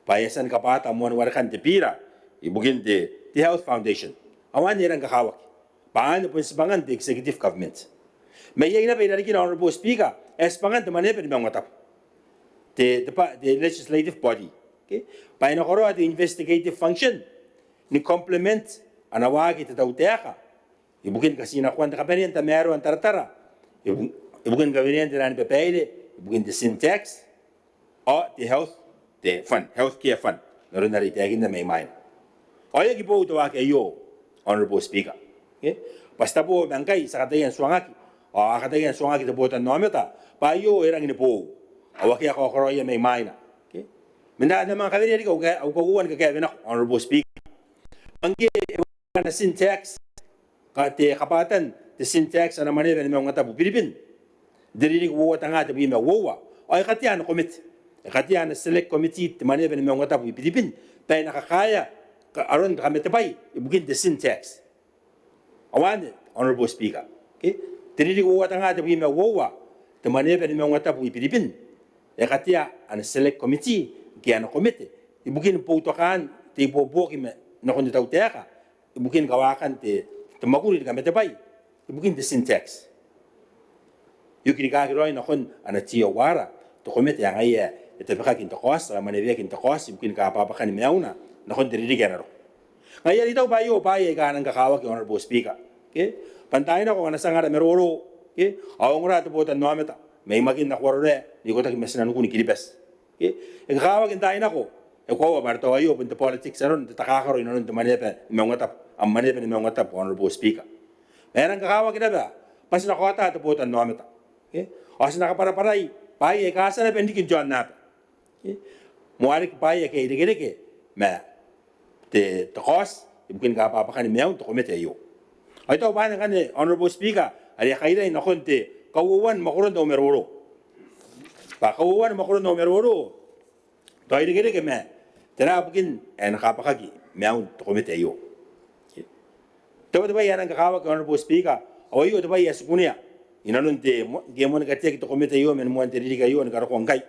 bwa e a tia ni kabwata moani warekan te bira ibukin te, te Health Foundation. Ao anne e rang kakawaki bwa anne bon tibwangan te executive government. Ma iai naba irarikina, Honourable Speaker, ae tibwangan te Mwaneaba ni Maungatabu, te, te, te legislative body. Okay? Bwa e na karaoa te investigative function ni complement ana waaki te tautaeka ibukin katinakoan te kabanean tamaroan taratara, ibu-, ibukin kabanean te naan babaire ibukin te sin tax, ao te health, te fund, health care fund, n aron are I taekinna mai mwaina. Ao e aki boou te waaki aio, Honourable Speaker. Okay? Bwa ti tabo ma ngkai ti a kataia n tuangaki, ao a kataia n tuangaki te botannaomata bwa aio e rangi ni boou, ao akea kaokoroia mai mwaina. Okay? Ma N na manga kawenea riki au ka-, au kauoua ni kakaewe nako, Honourable Speaker. Ngke e ana sin tax, ka-, te kabwatan te sin tax ana Mwaneaba ni Maungatabu i Biribin n te ririki uoua tenga tebwi ma uoua, ao e katea ana komete, e katea ana select committee te Mwaneaba ni Maungatabu i Biribin bwa e na kakaea ka-, aron te kamatebwai ibukin te sin tax. Ao anne, Honourable Speaker, okay? Te ririki uoua tenga tebwi ma uoua, te Mwaneaba ni Maungatabu i Biribin e katea ana select committee ke ana komete ibukin boutokaan te ibuobuoki ma nakon te tautaeka ibukin kawaakan te, te mwakuri ni kamatebwai ibukin te sin tax. E uki rikaaki raoi nakon ana T O R te komete ae ngaia e tabekaki n te kaoti, ao e mwaneweaki n te kaoti ibukin kabwabwakan maiuna nakon te ririki ae na roko. Ngaia are I taku bwa aio bwaai aika a nang kakawaki, Honourable Speaker. Okay? Bwa n taai nako ngkana ti anga ara maroro, okay, ao ongora te botannaomata mai Makin nako Arorae n ikotaki ma tinanikun Kiribati. Okay? E kakawaki n taai nako, e koaua bwa are tao aio bon te politics aron te takakaro inanon te Mwaneaba ni Maungatabu, am Mwaneaba ni Maungatabu, Honourable Speaker. Ma e nang kakawaki naba bwa ti na kaota te botannaomata. Okay? Ao ti na kabwarabwarai bwaai aika a tia naba n riki n te aonnaba. Okay? Moa riki bwaai ake a irekereke ma te, te kaoti ibukin kabwabwakan maiun te komete aio. Ao I taku bwa anne ngkanne, Honourable Speaker, are a kairai nakon te kauoua ni mwakoron au maroro. Bwa kauoua ni mwakoron au maroro, tao e irekereke ma tera bukin ae na kabwakaki maiun te komete aio. Okay? Tao te bwai ae nang kakawaki, Honourable Speaker, ao aio te bwai ae ti kunea inanon te mo-, ngke e moan kateaki te komete aio man moan te ririki aio ni karokoa ngkai.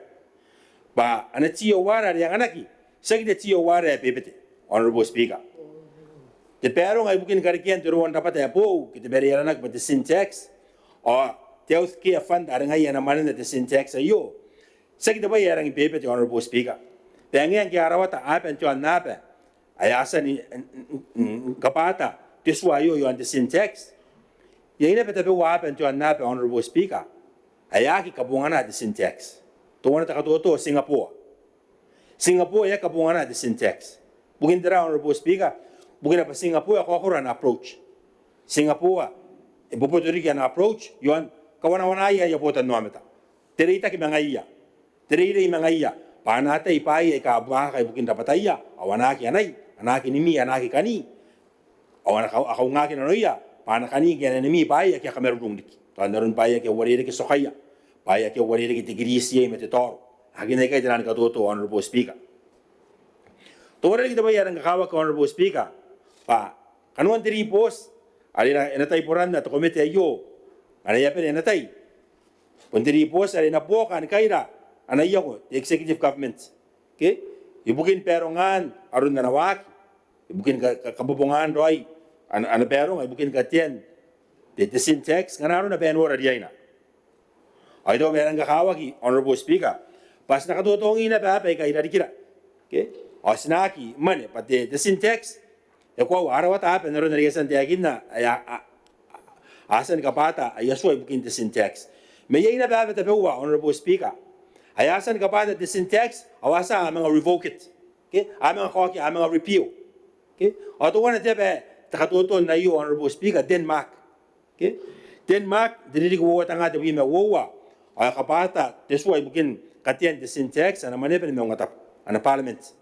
Bwa ana T O R are e anganaki, tiaki te T O R ae bebete, Honourable Speaker. Te baronga ibukin karekean te roronrabwata ae boou, ke te bwai are aranaki bwa te sin tax, ao te health care fund are ngaia ana mwanena te sin tax aio, tiaki te bwai ae rangi bebete, Honourable Speaker. Bwa e ngae ngke a rawata aaba n te aonnaba ae a tia ni, n, n, n, kabwata te tua aio iaon te sin tax, iai naba tabeua aaba n te aonnaba, Honourable Speaker, ae aki kabongana te sin tax. Teuana te katoto, Singapore. Singapore e aki kabongana te sin tax. Bukin tera, Honourable Speaker? Bukina bwa Singapore e kaokoro ana approach. Singapore e boboto riki ana approach iaon kawanawanaia aia botannaomata. Te reitaki ma ngaiia, te reirei ma ngaiia, bwa a na atai bwaai aika buakaka ibukin rabwataia, ao a na aki anai, a na aki nimi, a na aki kani, ao a na kau-, a kaungaaki nanoia bwa a na kani ke a na nimi bwaai ake a kamarurung riki. Tao n aron bwaai ake a uarereke tiokaia, bwaai ake a uarereke te kiriti iai ma te taoro. Akea aikai te naan katoto, Honourable Speaker. Teuana riki te bwai ae rang kakawaki, Honourable Speaker, bwa kanoan te ribooti are e na, e na taiboranna te komete aio ngkana e a bane ana tai, bon te ribooti are e na buoka ni kaira ana iango te executive government. Okay? Ibukin barongaan aron ana waaki, ibukin ka-, ka-, kabobongaan raoi ana, ana baronga ibukin katean te, te sin tax, ngkana arona bwa e nora riaina. Ao I taku bwa e rang kakawaki, Honourable Speaker, bwa ti na katotongi naba aaba aika i rarikira. Okay? Ao ti na aki mwane bwa te, te sin tax e koaua a rawata aaba n aron are I a tia n taekinna ae a, a, a tia ni kabwata aia tua ibukin te sin tax. Ma iai naba aaba tabeua, Honourable Speaker, ae a tia ni kabwata te sin tax ao a tia, a manga revoke it. Okay? A manga kaokia, a manga repeal. Okay? Ao teuana te aba ae te katoto n aio, Honourable Speaker, Denmark. Okay? Denmark, te ririki uoua tenga tebwi ma uoua, ao e kabwata te tua ibukin katean te Sentex ana mwaneaba ni maungatabu, ana parliament.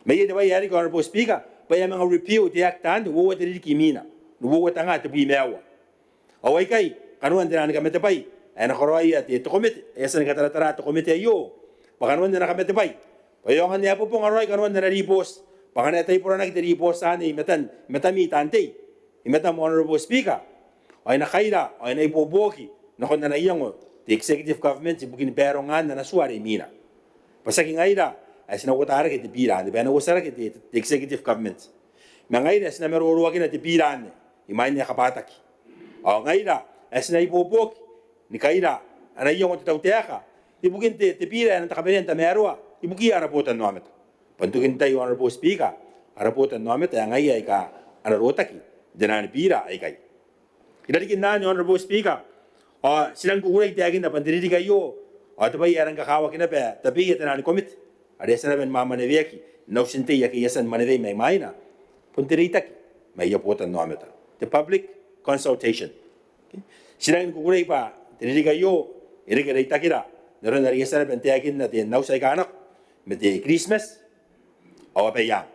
Ma iai te bwai ae riki, Honourable Speaker, bwa e a manga review te act anne uoua te ririki imwina, n uoua tenga tebwi ma aua. Ao aikai kanoan te naan kamatebwai ae e na karaoia te komete, e a tia ni kataratara te komete aio bwa kanoan ana kamatebwai bwa e aonga n ae bobonga raoi kanoan ana ribooti, bwa ngkana e taiboranaki te ribooti anne i matan, i matami taan tei, i matam Honourable Speaker, ao e na kaira ao e na ibuobuoki nakon ana iango te executive government ibukin barongaan ana tua are imwina. Bwa tiaki ngaira ae ti na uota rake te bira anne, bwa e na uota rake te, te executive government. Ma ngaira ae ti na maroroakina te bira anne imwain ae e kabwataki. Ao ngaira ae ti na ibuobuoki ni kaira ana iango te tautaeka ibukin te, te bira ae e nang kabanea n tamaroa ibukiia ara botannaomata. Bwa n tokin tai, Honourable Speaker, ara botannaomata ae ngaia aika a na rotaki n te naan bira aikai. Irarikin anne, Honourable Speaker, ao ti nang kukurei n taekinna bwa n te ririki aio, ao te bwai ae rang kakawaki naba tabeia te naan komete are e a tia naba ni mwamwaneweaki n autin tei ake e a tia ni mwanewei mai mwaina, bon te reitaki ma aia botannaomata, te public consultation. Ti rangi ni kukurei bwa n te ririki aio e reke reitakira n aron are e a tia naba n taekinna te auti aika nako ma te Christmas ao Abaiang.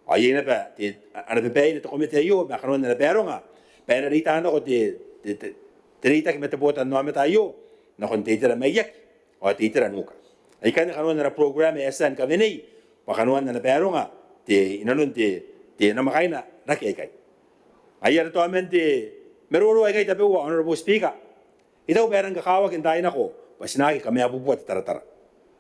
Ao iai naba te, ana babaire te komete aio ma kanoan ana baronga bwa e na reita nako te, te, te, te reitaki ma te botannaomata aio nakon te itera maiaki ao te itera nuka. Aikanne kanoan ana program ae e a tia ni kawenei bwa kanoan ana baronga te, inanon te, te namwakaina rake aikai. Ai ara tao man te maroro aikai tabeua, Honourable Speaker, I taku bwa e rang kakawaki n taai nako bwa ti na aki kamabubua te taratara.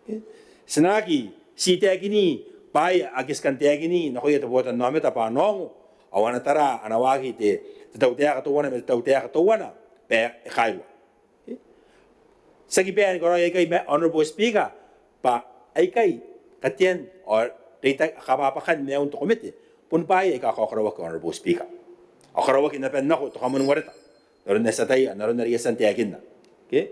Ti na aki ti taekini bwaai ake ti kan taekini nakoia te botannaomata bwa a na ongo ao a na tara ana waaki te, te tautaeka teuana ma te tautaeka teuana bwa e kairua. Tiaki bwa e na karaoia aikai ma, Honourable Speaker, bwa aikai katean ao reita, kabwabwakan maiun te komete bon bwaai aika a karaoaki, Honourable Speaker. A karaoaki naba nako te Commonwealth n aron ae ti ataia, n aron are I a tia n taekinna. Ke?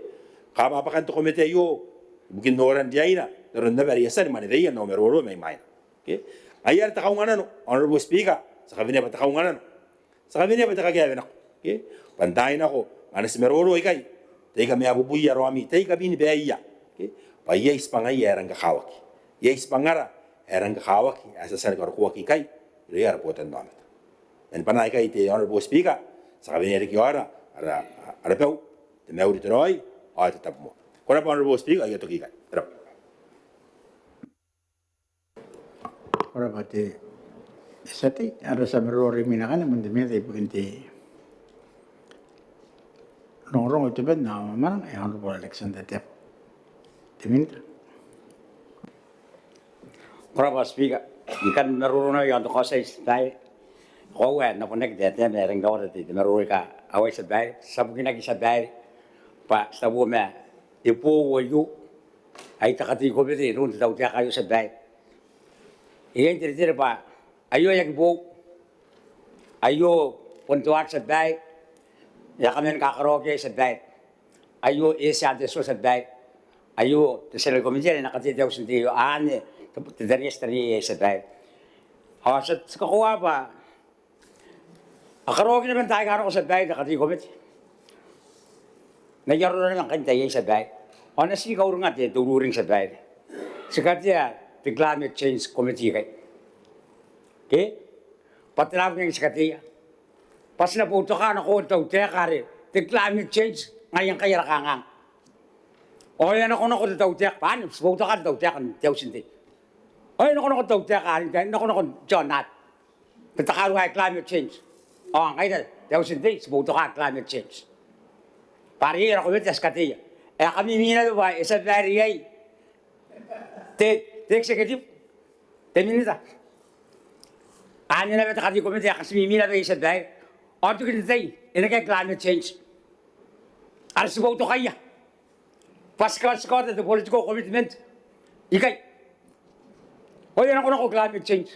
Kabwabwakan te komete aio ibukin noran riaina n aron naba are I a tia ni mwaneweia n au maroro mai mwaina. Ke? Ngaia are te kaunganano, Honourable Speaker, ti a kawenea bwa te kaunganano. Ti a kawenea bwa te kakaewe nako. Ke? Bwa n taai nako ngkana ti maroro ikai, tai kamabubuia raomi, tai kabinibaaia. Ke? Bwa iai tibwangaia ae rang kakawaki. Iai tibwangara ae rang kakawaki ae ti a tia ni karokoaki ikai irouia ara botannaomata. Man bwanaa aikai te Honourable Speaker, ti a kawenea riki aora ara, ara bau, te mauri, te raoi ao te tabomoa. Ko rabwa Honourable Speaker, aia toki ikai. Ko rabwa. Ko rabwa te tia tei. Ara tia maroro are imwina ngkanne bon te minita ibukin te rongorongo, te bwai n aomata, e Honourable Alexander Teabo. Te minita. Ko rabwa Speaker. I kan maroro naba iaon te kaotioti, Tia Babaire. Koaua ae N na bon aki taetae ma e rangi n rawata te, te maroro aika a wae, Tia Babaire. Ti a bukinaki, Tia Babaire, bwa ti tabu ma e boou aio ae te katei komete iroun te tautaeka aio, Tia Babaire. Iai n teretere bwa aio e aki boou. Aio bon te waaki, Tia Babaire. E a kaman kakaraoaki iai, Tia Babaire. Aio e tia n te tua, Tia Babaire. Aio te tia ni komete are e na katea te auti n tei aio, anne te, te tanieti taniei, Tia Babaire. Ao ti a, ti kakoaua bwa a karaoaki naba n taai aika nako, Tia Babaire, te katei komete. N ai arona naba ngkai n tai aei, Tia Babaire. Ao N na ti kauringa te, te ururing, Tia Babaire. Ti katea te Climate Change Committee ikai. Ke? Bwa tera ngkai ti kateia? Bwa ti na boutoka nako te tautaeka are te climate change ngaia ngkai ara kanganga. Ao e a nakonako te tautaeka, bwa anne ti boutoka te tautaeka n te auti n tei. Ao e nakonako te tautaeka are, e nakonako iaon ana te takarua ae climate change. Ao ngaira te auti n tei ti boutoka climate change. Bwa are iai ara komete ae ti kateia. E a kamimi naba bwa e, Tia Babaire, iai te, te executive, te minita. Anne naba te katei komete ae katimimi naba iai, Tia Babaire. Ao n tokin te tai e na kaea climate change are ti boutokaia. Bwa ti ka, ti kaota te political commitment ikai. Ao e a nakonako climate change.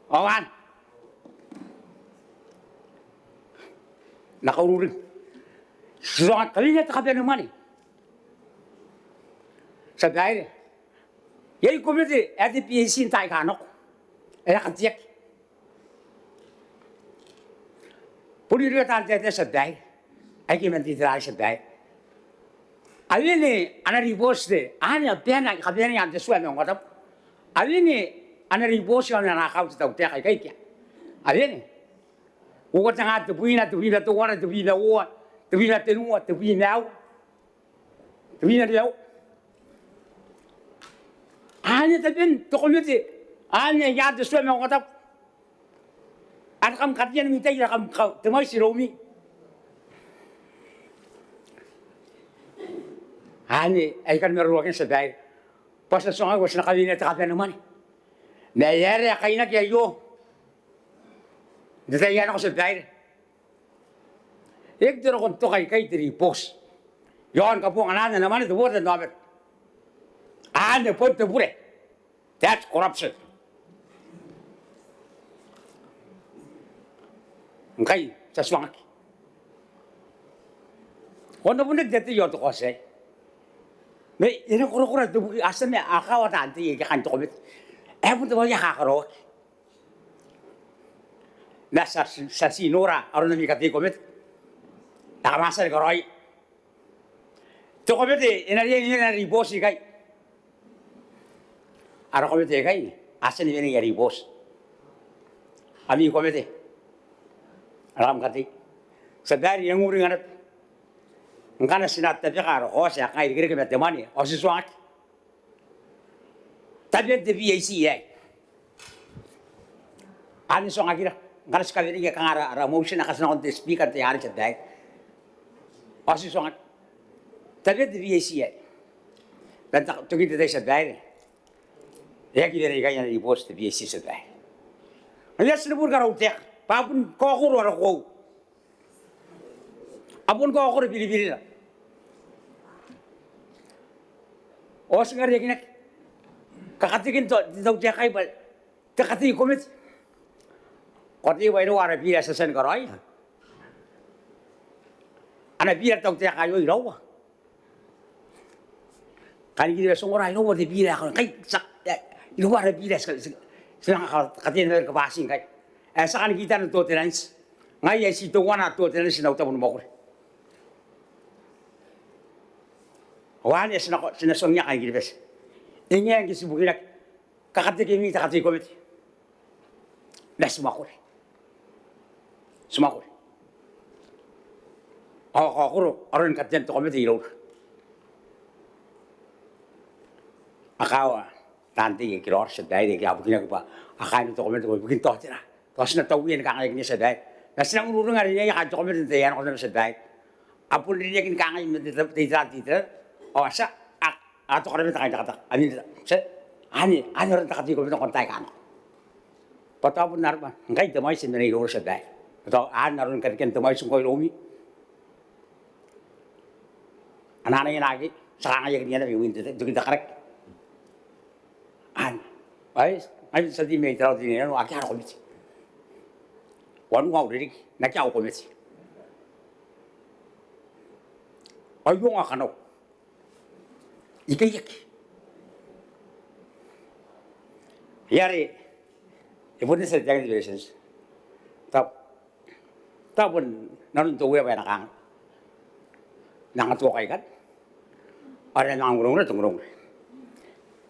Ao anne. N na kaururing. Ti tuanga kawenea te kabanemwane, Tia Babaire. Iai komete ae te PAC n taai aika nako ae a kateaki. Bon irouia taan taetae, tia babaire, aike man te itera aei, tia babaire. A wene ana ribooti te, anne a bane, kabanea n te tua ae Maungatabu. A wene ana ribooti ao ana account te tautaeka ikai, ikea. A wene. Uoua te nga, tebwi ma, tebwi ma teuana, tebwi ma uoua, tebwi ma tenua, tebwi ma aua, tebwi ma nimaua. Anne taben te komete, anne ae i aan te tua ae Maungatabu. Are kam kateia n mitai, are kam ka-, te mwaiti iroumi. Anne ae I kan maroroakina, tia babaire, bwa ti na tuangaki bwa ti na kawenea te kabanemwane. Ma e aera ae kainaki aio n te tai ae nako, tia babaire? E aki te roko n toka ikai te ribooti iaon kabonganaan ana mwane te botannaomata. Anne bon te bure. That's corruption. Ngkai ti a tuangaki, ao N na bon reke te tei ao te kaoti aei. Ma e na korakora te buki, a tia ma a kawa taan tei aika kaain te komete. E bon te bwai ae kakaraoaki. Ma ti a, ti a tii nora aron ami katei komete. N na kamwatia ni karaoia. Te komete e na riai ni wene ana ribooti ikai. Ara komete aikai a tia ni wene aia ribooti. Ami komete, ara kam katei, tia babaire, I a uringa naba. Ngkana ti na tabeka ara kaoti ae kangai irekereke ma te mwane ao ti tuangaki, tabean te B A C aei. Anne ti tuangakira ngkana ti kaweneia kanga ara, ara motion ae kati nakon te Speaker n te tai arei, tia babaire. Ao ti tuangaki, tabean te B A C aei. Ma n tokin te tai, tia babaire, e aki wene ikai ana ribooti te B A C, tia babaire. Ngaia ti na boni karautaeka bwa a boni kaokoro ara koaua. A boni kaokoro biribirira. Ao ti ngareakinaki kakatekin te, te tautaeka bwa te katei komete. Ko ataia bwa iraua ara bira ae ti a tia ni karaoia? Ana bira te tautaeka aio iraua? Kaain Kiribati, ongora, iraua te bira ae kanga ngkai, ti a, e, iraua ara bira ae ti a, ti a, ti a manga ka-, kateia ni kabwatii ngkai. E, ti a kani kitana te ordinance. Ngaia ae ti teuana te ordinance n au tabo ni mwakuri. Ao anne ae ti na, ti na tuangiia kaain Kiribati. E ngae ngke ti bukinaki kakatekemi te katei komete. Ma ti mwakuri. Ti mwakuri. Ao a kaokoro aroni katean te komete iroura. A kawa taan tei aika raoraora, tia babaire, aika a bukinaki bwa a kaain te komete bwa ibukin tao tera. Tao ti na tauia ni kangaia ikai, tia babaire. Ma ti nang ururinga rineia kaain te komete n te tai ae nako, tia babaire. A bon rineaki ni kangai ma te, te, te itera, te itera. Ao a tia, a, a toka naba te kaintekateka. A mena, tia. Anne, anne aron te katei komete nakon taai aika nako. Bwa tao bon arona ngkai te mwaiti e mena iroura, tia babaire. Bwa tao anne aron katean te mwaiti ngkoa iroumi. Anaa naba naake ti a kangai ikai n te, n tokin te karaki. Anne. Ai, ai, ti a ti mai tarawa ti nano, akea ara komete. Wanua au ririki n akea au komete. Ai ongo akanau. Ikekei. Ngaia are e bon tia te angi te Beretitenti. Tao, tao bon nanon te Uea bwa e na kanga, n anga tuokai ikanne. Ao e na manga ngurengurea te ngurengureaki.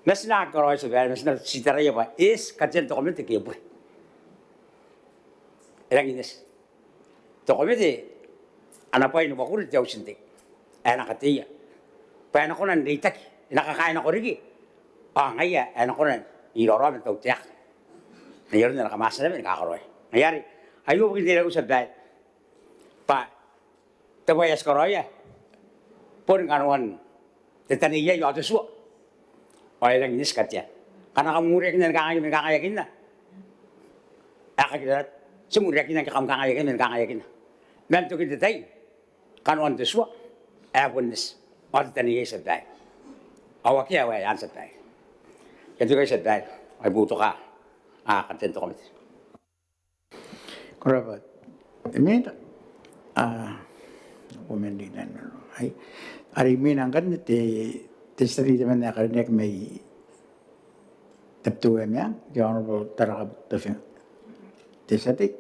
Ma ti na aki karaoia, tia babaire, ma ti na ti taraia bwa e eti katean te komete ke e bure. E rangi n eti. Te komete ana bwai ni mwakuri te auti n tei ae e na kateia bwa e na kona n reitaki, e na kakae nako riki. Ao ngaia ae e na kona n iraorao ma te tautaeka n ai aron ana kamwatira ma ni kakaraoia. Ngaia are aio bukin te irarikin, tia babaire, bwa te bwai ae ti karaoia boni kanoan te taneiai ao te tua. Ao e rangi n eti kateana. Ngkana kam uringakinna ni kangaiakinna, e aki rara. Ti uringakinna ngke kam kangaiakinna ni kangaiakinna. Ma n tokin te tai, kanoan te tua ae bon eti ao te taneiai, tia babaire. Ao akea ae waean, tia babaire. Ia, tukai, tia babaire, ai boutoka katean te komete. Ko rabwa te Minita. A, ko mena n rinanona. Ai, are imwina ngkanne te, te tia tei temanna ae karineaki mai Tabiteuea Meang, te Honourable Taraka Butofinga. Te tia tei.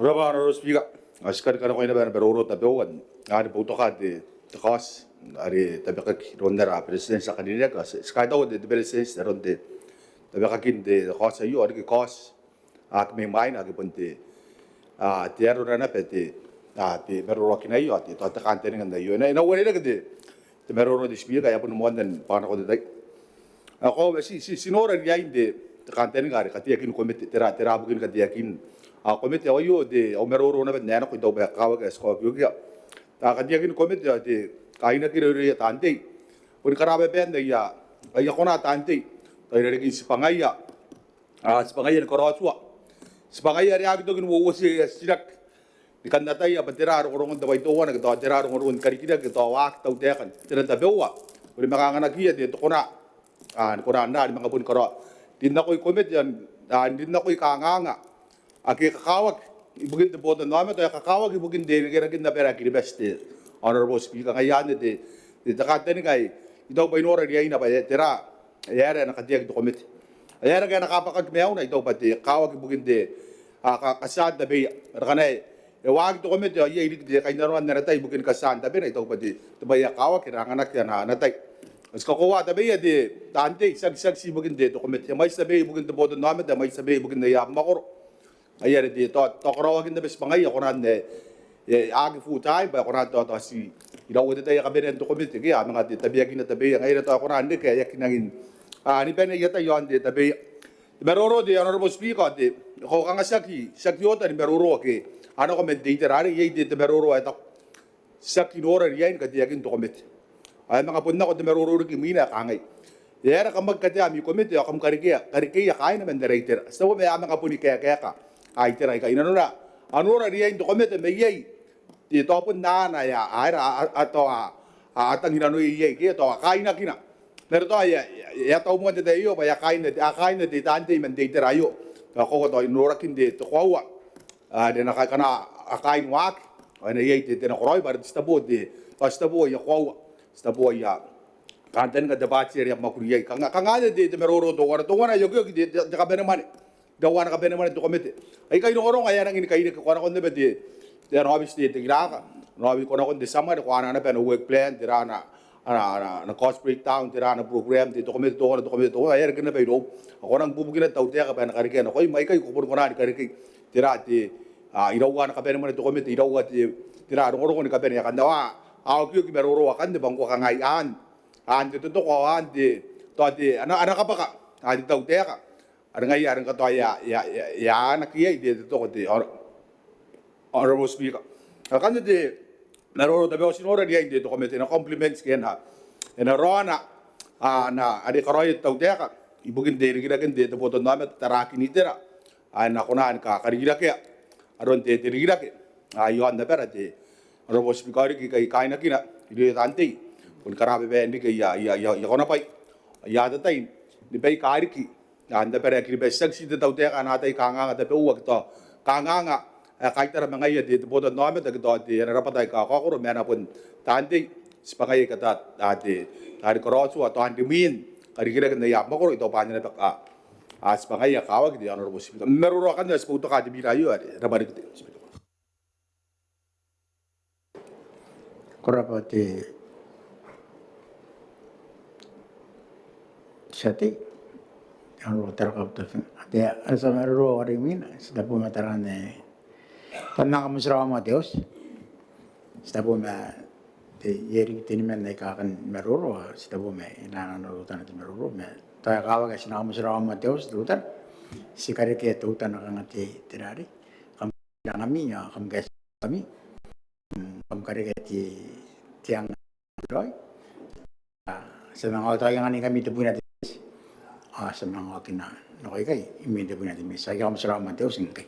Ko rabwa Honourable Speaker, ao ti kani kanakoa naba ara maroro tabeua n aron boutokaan te, te kaoti are tabekaki iroun ara Beretitenti ae karineaki, ao ti, ti kaitaua te, te Beretitenti n aron te tabekakin te kaoti aio, ao riki kaoti ake mai mwaina ake bon te, a, te aro naba te, a, te maroroakina aio, ao te, tao te kantaninga aio. E na, e na uarereke te, te maroro te Speaker, e a boni moanna ni bwakanako te tai. Ao koaua ti, ti, ti nora riain te, te kantaninga are kateakin komete, tera, tera bukin kateakin, a, komete, ao aio te, au maroro naba n ae nako, I taku bwa e kakawaki ae ti kaokiokia. Tao kateakin komete ao te kainakira irouia taan tei, boni karababaan aia, aia kona taan tei, tao irarikin tibwangaia, a, tibwangaia ni karaotua, tibwangaia are a aki toki n uouoti aia titiraki ni kan ataia bwa tera rongorongon te bwai teuana ke tao tera rongorongon karikirake ke tao waaki tautaeka n te ran tabeua, boni manga anganakiia te, te kona, a, ni kona n raa ni manga boni karaoa, rin nakoi komete, a, rin nakoi kanganga ake kakawaki ibukin te botannaomata, ao e kakawaki ibukin te, te rikiraken abara ae Kiribati, te Honourable Speaker. Ngaia anne te, te, te kantaninga ae I taku bwa I nora riaina bwa e, tera, e aera e na kateaki te komete, e aera ngkai e na kabwakaki maiuna. I taku bwa te kakawaki ibukin te, a, ka, katiaan tabeia. Are ngkana e waaki te komete ao iai riki te kainnanoan ana tai ibukin katiaan tabena, I taku bwa te, te bwai ae kakawaki e na anganaki ana, ana tai. Ao ti kakoaua tabeia te, taan tei, tiaki, tiaki ti ibukin te, te komete. E mwaiti tabeia ibukin te botannaomata, e mwaiti tabeia ibukin aia abamwakoro. Ngaia are te, tao, tao karaoakin naba tibwangaia, e kona n, e, e aki full time, bwa e kona tao, tao ti iraua te tai ae kabanean te komete ke a manga te tabeakina tabeia. Ngaia are tao e kona n reke ae e aki nangi, a, ni bane aia tai iaon te tabeia. Te maroro te Honourable Speaker, te, ko kanga tiaki, tiaki oota ni maroro ake a nako man te itera arei. Iai te, te maroro ae taku ti aki nora riain kateakin te komete. Ao e a manga bon nako te maroro riki imwina ae kangai: E aera kam aki katea ami komete ao kam karekea, karekeia kaaina man ara itera? Ti taua ma e a manga boni kaekaeka, a, itera aikai. Nanona a nora riain te komete ma iai te, tao bon aana ae a, a, aera, a, a, tao a, a, a tangi nanoia iai ke tao a kaainakina. Ma are tao e a, e a, e a taumwan te tai aio bwa e a kaaina te, a kaaina te, taan tei man te itera aio. Tao koaua tao i norakin te, te koaua are a na kaeka, a kaain waaki, ao e na iai te, te nakoraoi bwa are ti tabo te, ao ti tabo aia koaua, ti tabo aia kantaninga te bwaati are a mwakuri iai. Kanga, kanga anne te, te maroro teuana, teuana ae okioki te, te, te kabanemwane, iraua ana kabanemwane te komete. Aikai rongorongo ae a nangi ni kairake. Ko a nakon naba te, te ana aobiti te, te kiraka, ana aobiti, ko a nakon te tia mwane, ko a anaa naba ana work plan, tera ana, ana, ana, ana cost breakdown, tera ana program te, te komete teuana, te komete teuana, ao e a reke naba irou. Ao ko a nangi bubukina te tautaeka bwa e na karekea nakoim. Aikai ko boni kona ni karekei tera te, a, iraua ana kabanemwane te komete, iraua te, tera rongorongo ni kabane akanne. Ao a, a okioki maroro akanne bwa ngkoa kangai, aan, aan te totoko, ao aan te, tao te, ana, ana kabwaka, a, te tautaeka. Are ngaia are ngkai tao e a, e a, e a, e a anaaki iai te, te totoko te, Hon-, Honourable Speaker. Akanne te maroro tabeua. Ti nora riain te, te komete, e na complement ke e na, e na raona, a, ana, are karaoia te tautaeka ibukin te rikiraken te, te botannaomata, tarakin itera, a, e na kona ni ka, karikirakea aron te, te rikirake, a, iaon abara te, Honourable Speaker, ao riki kai, kaainakina irouia taan tei, boni karababain riki aia, aia, aia, aia konabwai, aia atatai ni baika riki, a, n abara ae Kiribati. Tiaki ti te tautaeka ae na atai kanganga tabeua ke tao kanganga ae kaitara ma ngaia te, te botannaomata ke tao te, ana rabwata aika kakaokoro, ma a na bon taan tei, tibwangaia aika taan, a, te, taani karaotua, taan rimwin karikiraken aia abamwakoro. I taku bwa anne naba, a, a, tibwangaia ae kakawaki te, Honourable Speaker. Maroro akanne, ti boutoka te bira aio, are e rabwa riki te Speaker. Ko rabwa te tia tei, Honourable Taraka Butafinga. Te, ara tia maroro are imwina, ti tabo ma taraan, e, tao manga motirawa moa te auti. Ti tabo ma te, iai riki teniman aika a kan maroro, ao ti tabo ma e na, na, na rotana te maroro, ma tao e kakawaki ae ti na motirawa moa te auti, teutana. Ti karekea teutana kanga te, te rarei. Kam rangami, ao kam kaeti ngkami. Mm, kam karekea te, te anga raoi. A, ti a manga otaia ngkanne ngkami tebwina te miniti. A, ti a manga okinna nakoikai imwin tebwina te miniti. Aikai, kam motirawa moa te auti ngkai.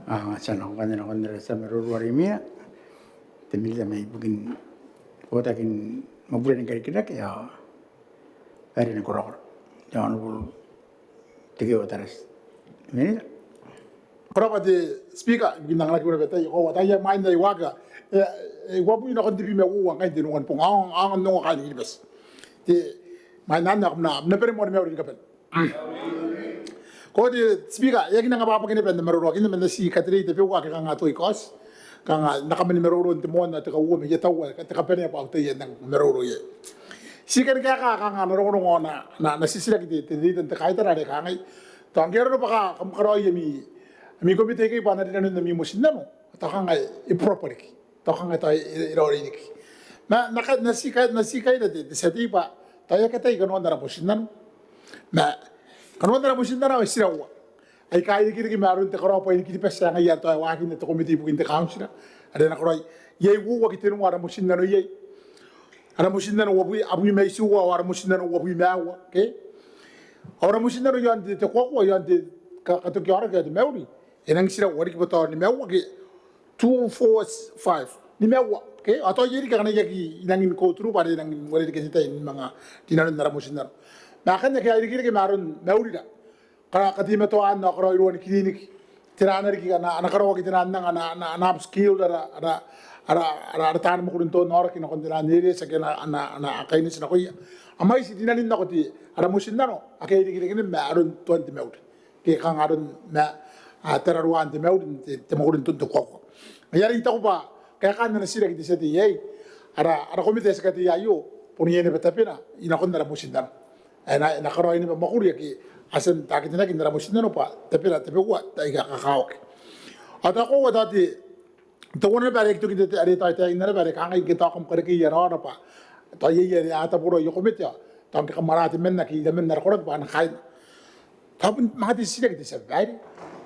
Ao ti a nako ngkanne nakon ara tia maroro are imwina, te Minita mai bukin botaki ni mwakuri ni karikirake ao bwaai ni korakora, te Honourable Tekeeua Tarati. Minita. Ko rabwa te Speaker, ibukin anganaki naba te tai. Ao tao imwain ae I waaki, e, e, I uabwi nakon tebwi ma uoua ngkai n te unimwaane ni bong, ao, ao n ongo kaain Kiribati. Te, imwain anne ao kam na, kam na bane ni mauri ni kabane. Ko rabwa te Speaker, I aki nang abwabwaki naba n am maroro, I aki nang, ma N na ti katerei tabeua ake kanga a tuai kaoti, kanga N na kaman maroro n te moan te kauoua ma I a taua te kabanea bwa au tai ae N nang maroro iai. Ti kan kaeka kanga ana rongorongo, ana, ana, ana titiraki te, te, te, te kaitara are kangai, tao ngke arona bwa kam karaoi ami, ami komete aikai bwa a na rinanon ami motinnano, tao kanga e proper riki, tao kanga tao e, e raoiroi riki. Ma N na ka, N na ti ka, N na ti kaira te, te tia tei bwa tao e aki atai kanoan ara motinnano. Ma kanoan ara motinnano e tiraua. Aika irekereke ma aron te karao bwaai ni Kiribati ae ngaia are tao e waakinna te komete ibukin te kauntira are e na karaoi. Iai uoua ke tenua ara motinnano iai. Ara motinnano uabwi, abwi ma itiua, ao ara motinnano uabwi ma aua, okay? Ao ara motinnano iaon te, te kuakua, iaon te ka, katoki aoraki ao te mauri, e nang tiraua riki bwa tao nimaua ke two, four, five. Nimaua, okay? Ao tao iai riki akana I aki nang go through bwa are e nang uarereke te tai ni manga rinanon ara motinnano. Ma akanne ake a irekereke ma aron maurira, ka, kateimatoan ao karaoiroan kiriniki, tera riki ana, ana karaoaki, tera anga ana, ana, ana upskill ara, ara, ara, ara, ara taan mwakuri n toon aoraki nakon taian areas ake a na, a na, a na kaineti nakoia. A mwaiti rinanon nako te, ara motinnano ake a irekereke naba ma aron tuan te mauri ke kanga aron ma, a, tararuaan te mauri n te, te mwakuri n toon te kuakua. Ngaia are I taku bwa kaekaan ana titiraki te tia tei aei, ara, ara komete ae ti kateia aio bon iai naba tabena i nakon ara motinnano. E na, e na karaoi naba mwakuri ake a tia n taketenaki n ara motinnano bwa tabera tabeua aika kakawaki. Ao tao koaua tao te, teuana naba are e aki toki te, are tao e taekinna naba are kangai ngke tao kam karekei ara aora bwa tao iai are a taboraoi aia komete ao tao ngke kam ara temanna ke iraman ara koraki bwa a na kaaina. Tao bon manga te titiraki te tia babaire.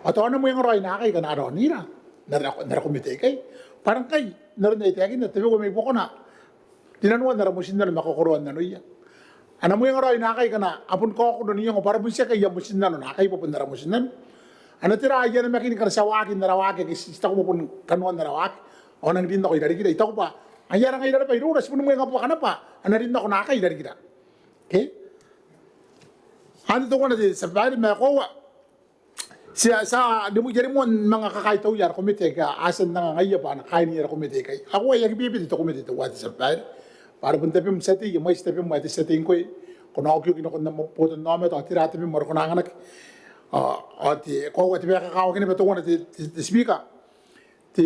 Ao tao a na mwengaraoi naakai akana a raonira n ara, n ara komete aikai? Bwa ngkai n aron ae I taekinna, tabeua mai buakona rinanoan ara motinnano ma kakoroan nanoia. A na mwengaraoi naakai akana a bon kaokoro n iango bwa a rabwa n tiaki aia motinnano naakai bwa bon ara motinnano? A na tera aia namakin akana ti a waaki n ara waaki ake ti, ti taku bwa bon kanoan ara waaki ao a nang rin nako irarikira? I taku bwa ngaia are ngaira naba iroura ti boni mwengabuaka naba bwa a na rin nako naakai irarikira. Okay? Anne teuana te tia babaire. Ma e koaua ti a, ti a rimoa, I a rimoa n manga kakaitauia ara komete aika a tia n anga ngaia bwa a na kaini ara komete aikai. Ao e aki bebete te komete teuae te tia babaire. Bwa are bon tabem tia tei, e mwaiti tabem ae te tia tei ngkoe, ko na okioki nakon am botannaomata ao tera tabem are ko na anganaki. Ao, ao te, e koaua te bwai ae kakawaki naba teuana te, te, te Speaker, te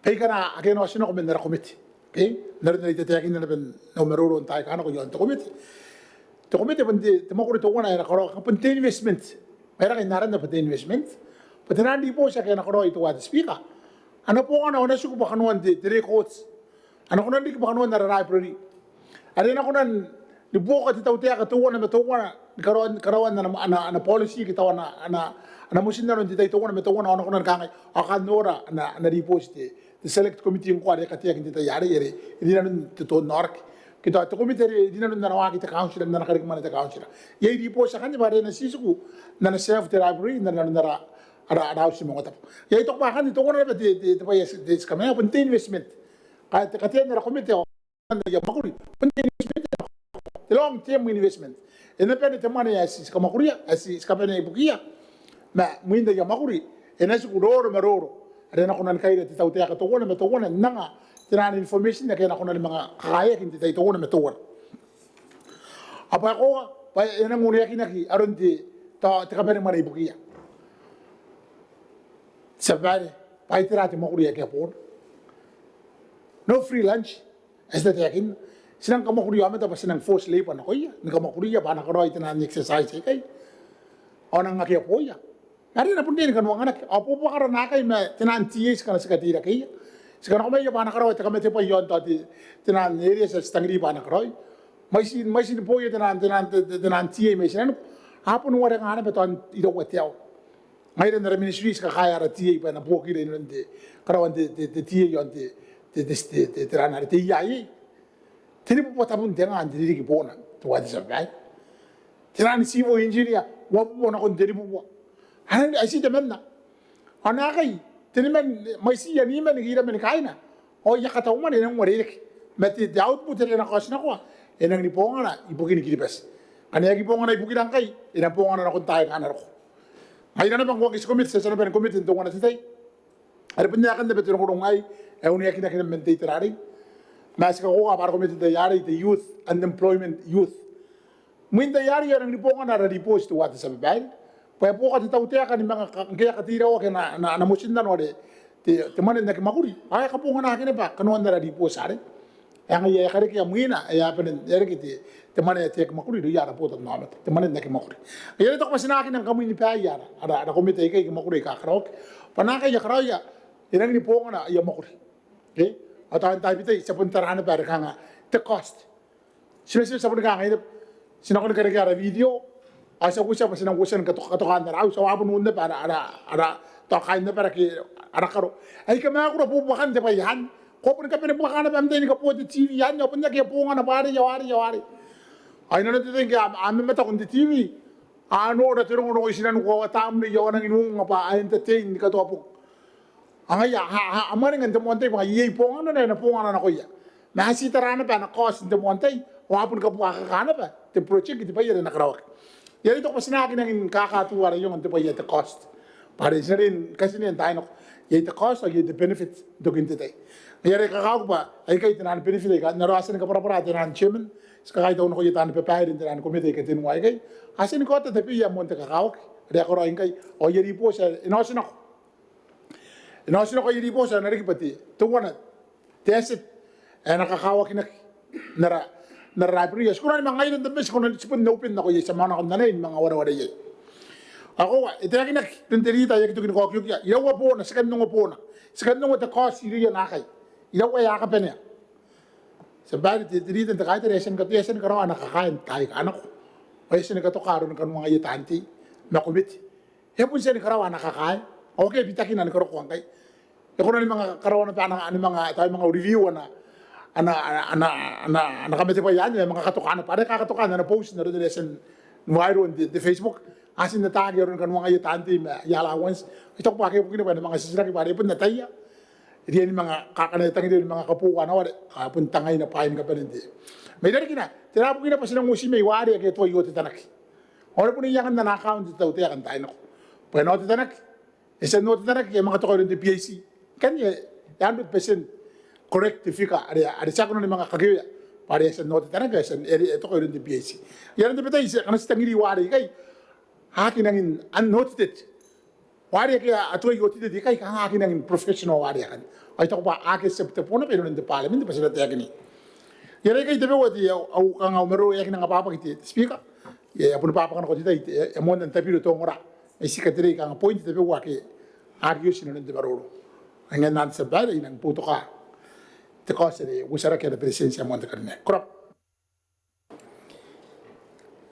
baikara ake a na otinako man ara komete. Okay? N aron are I tataekinna naba n au maroro n taai aika nako iaon te komete. Te komete bon te, te mwakuri teuana ae e na karaoa, bon te investment. Ma e raka n aranna bwa te investment. Bwa taian ribooti ake a na karaoi teuae te Speaker, a na bongana ao a na tiku bwa kanoan te, te record. A na kona n riki bwa kanoan ara library. Are e na kona ni buoka te tautaeka teuana ma teuana ni karaoan, karaoan ana, ana, ana policy ke tao ana, ana, ana motinnano n te tai teuana ma teuana, ao a na kona ni kangai, ao kam nora ana, ana ribooti te, te select committee ngkoa are e kateaki n te tai arei, are e rinanon te toonnaoraki ke tao te komete are e rinanon ana waaki te kauntira n ana karikimwane te kauntira. Iai ribooti akanne bwa are e na titiku n ana serve te library n ana, n ana, ara, ara auti ni maungatabu. Iai tao bwa akanne teuana naba te, te, te bwai ae ti, ti kamena, bon te investment. Ka, te katean ara komete ao aia mwakuri bon te investment, te long term investment. E na bane te mwane ae ti, ti kamwakuria, ae ti, ti kabanea ibukiia. Ma mwin aia mwakuri e na tiku roro ma roro are e na kona ni kaira te tautaeka teuana ma teuana n anga taian information ake a na kona ni manga kakaeaki n te tai teuana ma teuana. Ao bwa e koaua bwa e nang uneakinaki aron te, tao te kabanemwane ibukiia. Tia babaire, bwa ai tera te mwakuri ae akea boona? No free lunch. Ae ti tataekinna, ti nang kamwakuria aomata bwa ti nang forced labour nakoia ni kamwakuria bwa a na karaoi taian exercise aikai ao a nang akea booia. Ma are e na bon riai ni kanoanganaki. Ao buabuakara naakai ma taian T As akana ti kateirakeia, ti kanakomaia bwa a na karaoa te kamatebwai iaon tao te, taian areas ae ti tangiri bwa a na karaoi. Mwaitin, mwaitin booia taian, taian, te, te, taian T A mai tinaniku. A bon warekia naba tao n iraua te aoa. Ngaira n ara ministry ti kakaea ara T A bwa e na buokira inanon te karaoan te, te, te T A iaon te, te, te, te, te, te ran are te E I A. Tenibubua tabun te nga n te ririki boona teuae te tia babaire. Taian civil engineer uabubua nakon tenibubua. Anne, ai ti temanna. Ao naakai teniman, mwaitiia niman ke iraman kaaina ao I a kataumwane e nang uarereke ma te output are e na kaotinakoa e nangi ni bongana ibukin Kiribati. Ngkana e aki bongana ibukira ngkai e na bongana nakon taai aika a na roko. Ngaira naba ngkoa ngke ti komete, ti a tia naba ni komete n teuana te tai are bon aekan naba te rongorongo aei ae uneakinaki naba man te itera arei ma ti kakoaua bwa ara komete n te tai arei te youth, unemployment, youth. Mwin te tai arei ao e nangi ni bongana ara ribooti teuare te tia babaire bwa e buoka te tautaeka ni manga ngke e a kateiraoaki ana motinnano are te mwane n aki mwakuri ao e kabonganaki naba kanoan ara ribooti arei. Ae ngaia e karekea mwina ae a bane n reke te mwane ae te aki mwakuri irouia ara botannaomata, te mwane n aki mwakuri. Ngaia are I taku bwa ti na aki nang kamwinibaaia ara komete aikai ke mwakuri aika a karaoaki bwa naakai aia karaoia e nangi ni bongana aia mwakuri. Ao tao n tabetai ti a bon tara naba are kanga te cost. Ti na, ti a bon kangai naba ti na kona ni karekea ara video ao ti a uotia bwa ti nang uotia ni katokaan ara auti ao a bon un naba ara tao kaain abara ke ara karo aika a mwakuri buakan te bwai anne. Ko a boni kabanebuaka naba am tai ni kaboa te TV anne ao bon akea bongana bwa arei ao arei ao arei. Ao inanon te tai ngke a mamataku n te TV a nora te rongorongo i tinaniku ao a tamnei ao a nangi n unga bwa a entertain ni katoa bong. Ao ngaia a mwaninga n te moan tai bwa iai bonganana ae na bongana nakoia ma a ti tara naba ana cost n te moan tai ao a boni kabuakaka naba te project, te bwai are e na karaoaki. Ngaia are I taku bwa ti na aki nangi ni kakatuua ara iango n te bwai ae te cost bwa are ti na riai ni katinea n taai nako. Iai te cost ao iai te benefit n tokin te tai. Ngaia are I kakawaki bwa aikai taian benefit aika n aron ae ti a tia ni kabwarabwara taian chairman, ti kakaitau nakoia taan babaire n taian komete aika tenua aikai. A tia ni kaota tabeia moan te kakawaki are a karaoia ngkai ao aia ribooti ae e na oti nako. E na oti nako aia ribooti ae na riki bwa te teuana te asset ae na kakawakinaki n ara library. Ti kona ni manga ngaira n tabetai ti kona ni, ti bon open nakoia, ti a manga nako n anai ni manga wareware iai. Ao koaua e taekinaki iroun te rita ae aki toki ni kaokiokia iraua boona, ti kan ongo boona, ti kan ongo te cost irouia naakai, iraua ae a kabanea. Tia babaire, te rita n te kaitara e a tia ni karaoa ana kakae n taai aika a nako ao e a tia ni katoka aroni kanoangaia taan tei ma komete. E a bon tia ni karaoa ana kakae ao akea bitakina ni karokoa ngkai. E kona ni manga karaoa naba ana, ni manga, tao e manga review ana, ana kamatebwai anne ao e manga katoka naba are e kakatoka ana post n aron are e a tia n wairo n te Facebook. A tia n ataaki aroni kanoangaia taan tei ma aia allowance. I taku bwa akea bukina bwa e na manga titiraki bwa are e bon ataia. E riai ni manga kakana e tangiria ni manga kaboua ana ware ao e bon tangaina bwaai ni kabane n te. Ma irarikina tera bukina bwa ti nang uoti mai ware ake a tuai otetanaki ao are bon iangoan ana account te tautaeka n taai nako bwa e na otetanaki. E tia n otetanaki, e a manga toka iroun te PAC. Ngkanne e hundred percent correct te figure are, are ti a kona ni manga kakewea bwa are e a tia n otetanaki, e a tia n, e toka iroun te PAC. Ngaia are n tabetai ti, ngkana ti tangiri ware aikai a aki nangi n audited. Ware ake a tuai audited ikai kanga a aki nangi n professional ware akanne. Ao I taku bwa a aki acceptable naba iroun te Parliament bwa ti na taekinna. Ngaia are aikai tabeua te, au, au kanga au maroro ae aki nang abwabwaki te Speaker. E a boni bwabwaka nako te tai, e a moanna n tabiro te ongora. Ai ti katerei kanga point tabeua ake a aki oti inanon te maroro. Ao ngaia anne Tia Babaire, I nang boutoka te kaoti are e uotaraki ana Beretitenti ae moan te karineaki. Ko rabwa.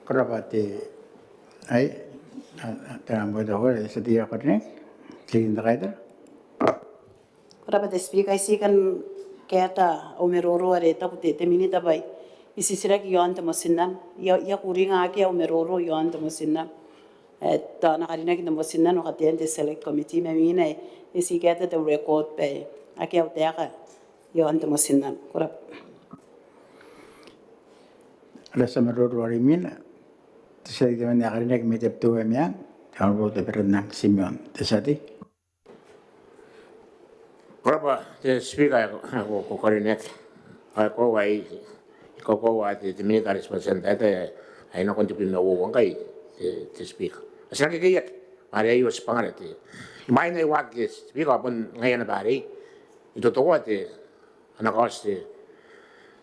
Ko rabwa te, ai, te ramboi toko, te tia tei ae karineaki, te tia tei n te kaitara. Ko rabwa te Speaker, I ti kan kaeta au maroro are e taku te, te Minita bwa I titiraki iaon te motinnano. I a, I a kuringa akea au maroro iaon te motinnano. E, tao a na karinaki n te motinnano katean te Select Committee ma imwina e, I ti kaeta te record bwa akea au taeka iaon te motinnano. Ko rabwa. Ara tia maroro are imwina, te tia tei temanna ae karineaki mai Tabiteuea Meang, te Honourable Teberanang Timeon, te tia tei. Ko rabwa te Speaker ae ko, ae ko, ko karineaki. Ao e koaua, I kakoaua te, te Minita are tibwa tia n taetae ae, ae nakon tebwi ma uoua ngkai te, te Speaker. Ao ti na kekeiaki bwa are aio tibwangara te, imwain ae I waaki te Speaker ao bon ngaia naba arei. I totokoa te, ana kaoti te,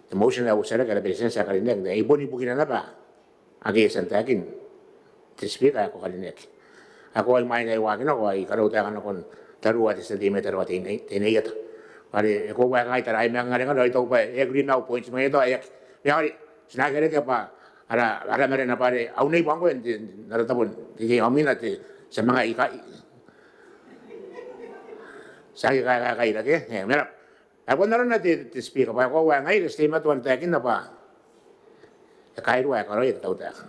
te motion ae uotaraki ara Beretitenti ae karineaki, I bon ibukina naba ake I a tia n taekin te Speaker ae ko karineaki. Ao koaua imwain ae I waaki nako ao I karautaeka nakon tariu ae te tia tei mai Tarawa Teinainano, Teinaieta. Bwa are e koaua e kangai taraia ma ngaia are I taku bwa e agree ma au point ma ngaia tao e aki. Ma ngaia are ti na aki karekea bwa ara, ara mare naba are au nei bwa ngkoe n te, n ara tabo n te, te, au mena te, ti a manga ika, ti a aki kaikaira ke, e, mena. Ae bon arona te, te Speaker, bwa e koaua ngaira ti teimatoa n taekinna bwa e kairua ae karaoia te tautaeka.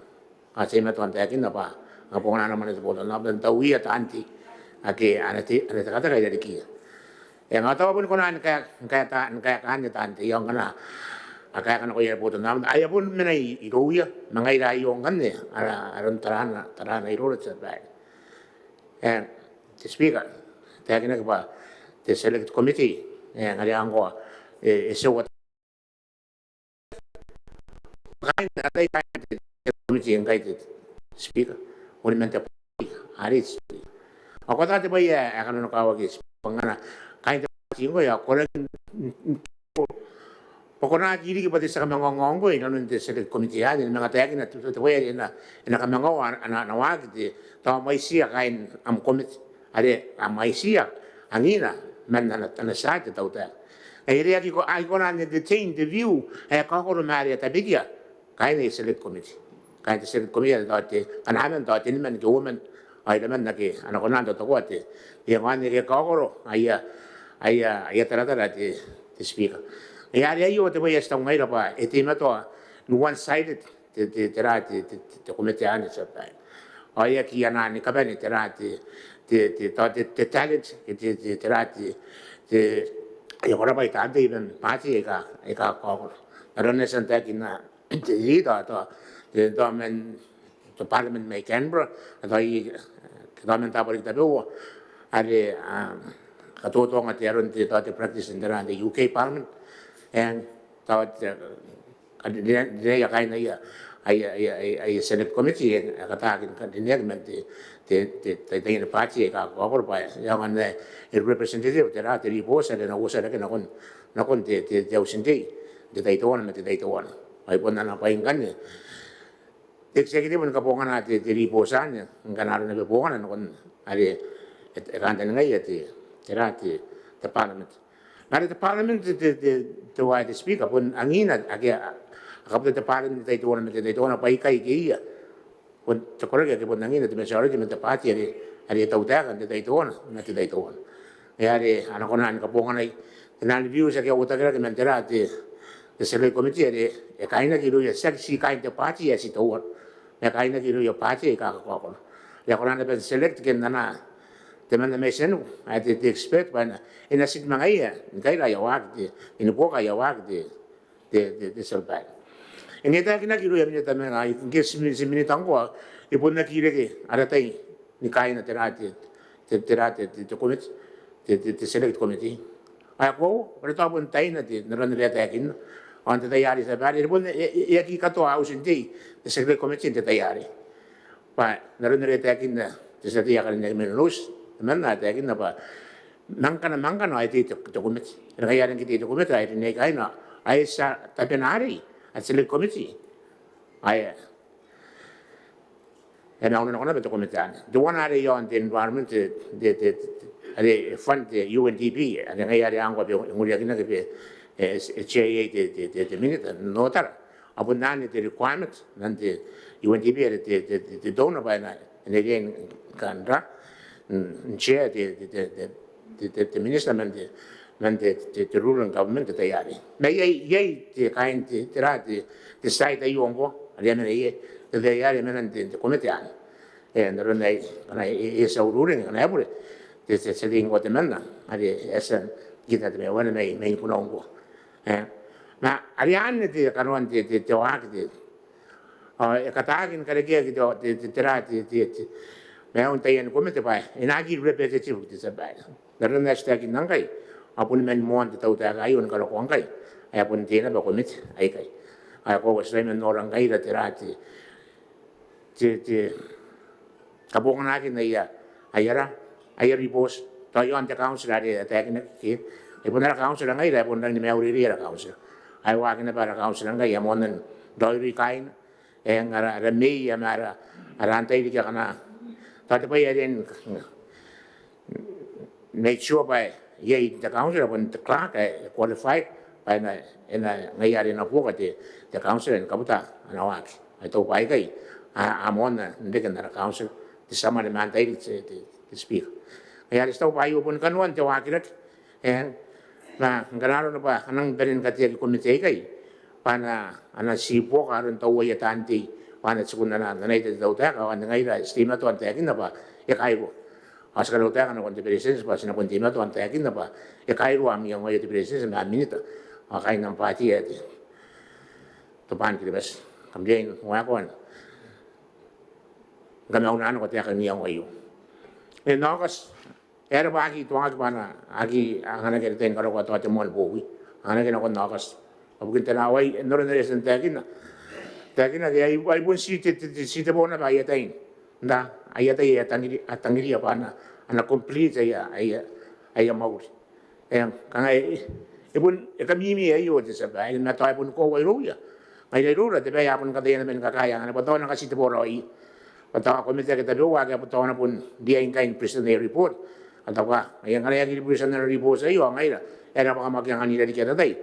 Ao ti teimatoa n taekinna bwa a kabongana ana mwane te botannaomata n tauia taan tei. ake a na te, a na tekateka irarikiia. E, ao tao a boni kona ni kaeka, ni kaeka, ni kaeka anne taan tei aio ngkana a kaeka nakoia ara botannaomata, ae a bon mena irouia ma ngaira aio ngkanne ara, aron tarana, tarana iroura te tia babaire. E, te Speaker, e taekinaki bwa te Select Committee, e, ngaia are ngkoa e, e seua kaain, ataei kaain te, te committee ngkai te Speaker, oniman te party are te Speaker. Ao ko ataia te bwai ae e kananokawaki, Speaker, ngkana kaain te party ngkoe a koraki n, n, n, bwa ko na aki riki bwa te tia kamangaongao ngkoe inanon te Select Committee anne, ni manga taekina te, te bwai are e na, e na kamangaoa ana, ana waaki te, tao mwaitiia kaain am committee are a mwaitiia angina man ana, ana tia te tautaeka. Ngaia are a aki ko, a aki kona n entertain te view ae kaokoro ma are a tabekia kaain aia Select Committee. Kaain te Select Committee are tao te, kanaman tao teniman ke uoman ao iraman ake a na kona n totokoa te, te iango anne ke kaokoro aia, aia, aia taratara te, te Speaker. Ngaia are aio te bwai ae ti taku ngaira bwa e teimatoa n one-sided te, te, tera te, te, te, te komete anne, te tia babaire. Ao e aki anaa ni kabane tera te, te, te, tao te, te talent, te, te, te, tera te, te, e, ko rabwa, taan tei man party aika, aika kaokoro. N aron ae e a tia n taekinna te, te, tao, tao, te, tao man te Parliament mai Canberra, tao i, tao man taabo riki tabeua are, a, katotonga te, aron te, tao te practice n tera n te U K Parliament. Eng, tao te, karineaki, rineaki kaain aia, aia, aia, aia, aia Select Committee, e, e kataaki n karineaki man te, te, te, te, te taian party aika kaokoro bwa e aonga n ae e representative tera te ribooti are e na uotia rake nakon, nakon te, te, te auti n tei n te tai teuana ma te tai teuana. Ao e bon ana bwai ngkanne te executive ni kabongana te, te ribooti anne ngkana arona bwa e bongana nakon are e, e kantaningaia te, tera te, te Parliament. Ma are te Parliament te, te, te, te, te Speaker, bon angina ake a, a kabuta te Parliament n te tai teuana ma te tai teuana bwa ikai ke ia. Bon te koraki ake bon angina te majority man te party are, are e tautaeka n te tai teuana ma te tai teuana. Ngaia are a na kona ni kabonganai te nano n views ake a uotakirake man tera te, te Select Committee are e kainaki irouia, tiaki ti kaain te party ae ti teuana, ma e kainaki irouia party aika kakaokoro. E a kona naba n select ke n anaa temanna mai tinaniku ae te, te expert bwa e na, e na tii ma ngaia ni kaira aia waaki te, ni buoka aia waaki te, te, te, te tia babaire. E nang taekinaki irouia minita ma ngaia ngke ti, ti minita ngkoa, e bon aki reke ara tai ni kaaina tera te, te, tera te, te, te committee, te, te, te Select Committee. Ao e koaua bwa are tao bon taina te, n aron are e taekinna. Ao n te tai arei, te tia babaire, are bon e, e, e aki katoa auti n tei te Select Committee n te tai arei. Bwa n aron are e taekinna te tia tei ae karineaki mai Nonouti, temanna e taekinna bwa mangkana, mangkana ao e tei te, te komete. Are ngaia are ngke e tei te komete ao e rineaki kaaina, ao e tia tabena arei, a te Select Committee, ao e, e na ononako naba te komete anne. Teuana are iaon te environment, te, te, te, te, are e fund te U N D P, are ngaia are ngkoa bwa e nguriakinaki bwa e, e, e chair iai te, te, te, te minita n otara. Ao bon anne te requirement man te U N D P are te, te, te, te donor bwa e na, e na riai n kan ra, mm, n chair te, te, te, te, te, te, te minister man te, man te, te, te ruling government n te tai arei. Ma iai, iai te kaain te, tera te, te side aio ngkoa are a mena iai, te tai arei a mena n te, te komete anne. E, n aron ae, ngkana e, e, e tia au ruling, ngkana e bure, te, te, te tia tei ngkoa temanna are e a tia n kita te maiuna mai, mai Nikunau ngkoa. E, ma are anne te kanoan te, te, te waaki te, ao e kataaki ni karekeaki te, te, te, tera te, te, te maiun taian komete bwa e na aki repetitive, te tia babaire. N aron ae ti taekinna ngkai, ao boni man moan te tautaeka aio ni karokoa ngkai, ae a bon tei naba komete aikai. Ao e koaua ti tai man nora ngaira tera te, te, te kabonganakin aia, aia ra, aia ribooti. Tao iaon te council are e taekinaki ke, e bon ara council ngaira ae bon rangi ni maiureirei ara council. Ao e waaki naba ara council ngkai ae moanna n raoiroi kaaina, e, ara, ara mayor ma ara, ara antai riki akana. Tao te bwai are n make sure bwa iai n te council ae bon te clerk ae qualified bwa e na, e na ngaia are e na buoka te, te council ni kabuta ana waaki. Ao tao bwa aikai a, a moanna n reke n ara council, te tia mwane ma antai riki, te, te, te speaker. Ngaia are ti taku bwa aio bon kanoan te waakirake. E, ma ngkana arona bwa a nang bane ni kateaki komete aikai bwa a na, a na ti buoka aron tauaia taan tei bwa a na tiku n ana, n ana ita te tautaeka, ao anne ngaira ti teimatoa n taekinna bwa e kairua. Ao ti karautaeka nakon te Beretitenti bwa ti na bon teimatoa n taekinna bwa e kairua am iango aio te Beretitenti ma am Minita ao kaain am baati ae te Tobwaan Kiribati. Kam riai n waekoa ni kamaunaa nako taekan iango aio. E na okati, e aera bwa aki tuangaki bwa a na aki anganaki are tai ni karokoa tao te moan bowi, anganaki nakon Aokati. Ao bukin tera? Ao ai n aron are e a tia n taekinna, taekinna ake ai bon ti te, te, te, ti te bo naba aia tai n, aia tai ae a tangiria bwa a na, a na complete aia, aia, aia mauri. Eng, kanga e, e bon, e kamimi aio te tia babaire, ma tao e boni koaua irouia. Ngaira iroura te bwai ae a boni kataia naba ni kakaea ngkana bwa tao a na kati te bo raoi. Bwa tao a komete ake tabeua ake a boni tao a na bon riai ngkai ni present aia report. A tao bwa aia ngkana e aki present ana report aio ao ngaira e aera bwa kam aki anganira riki ara tai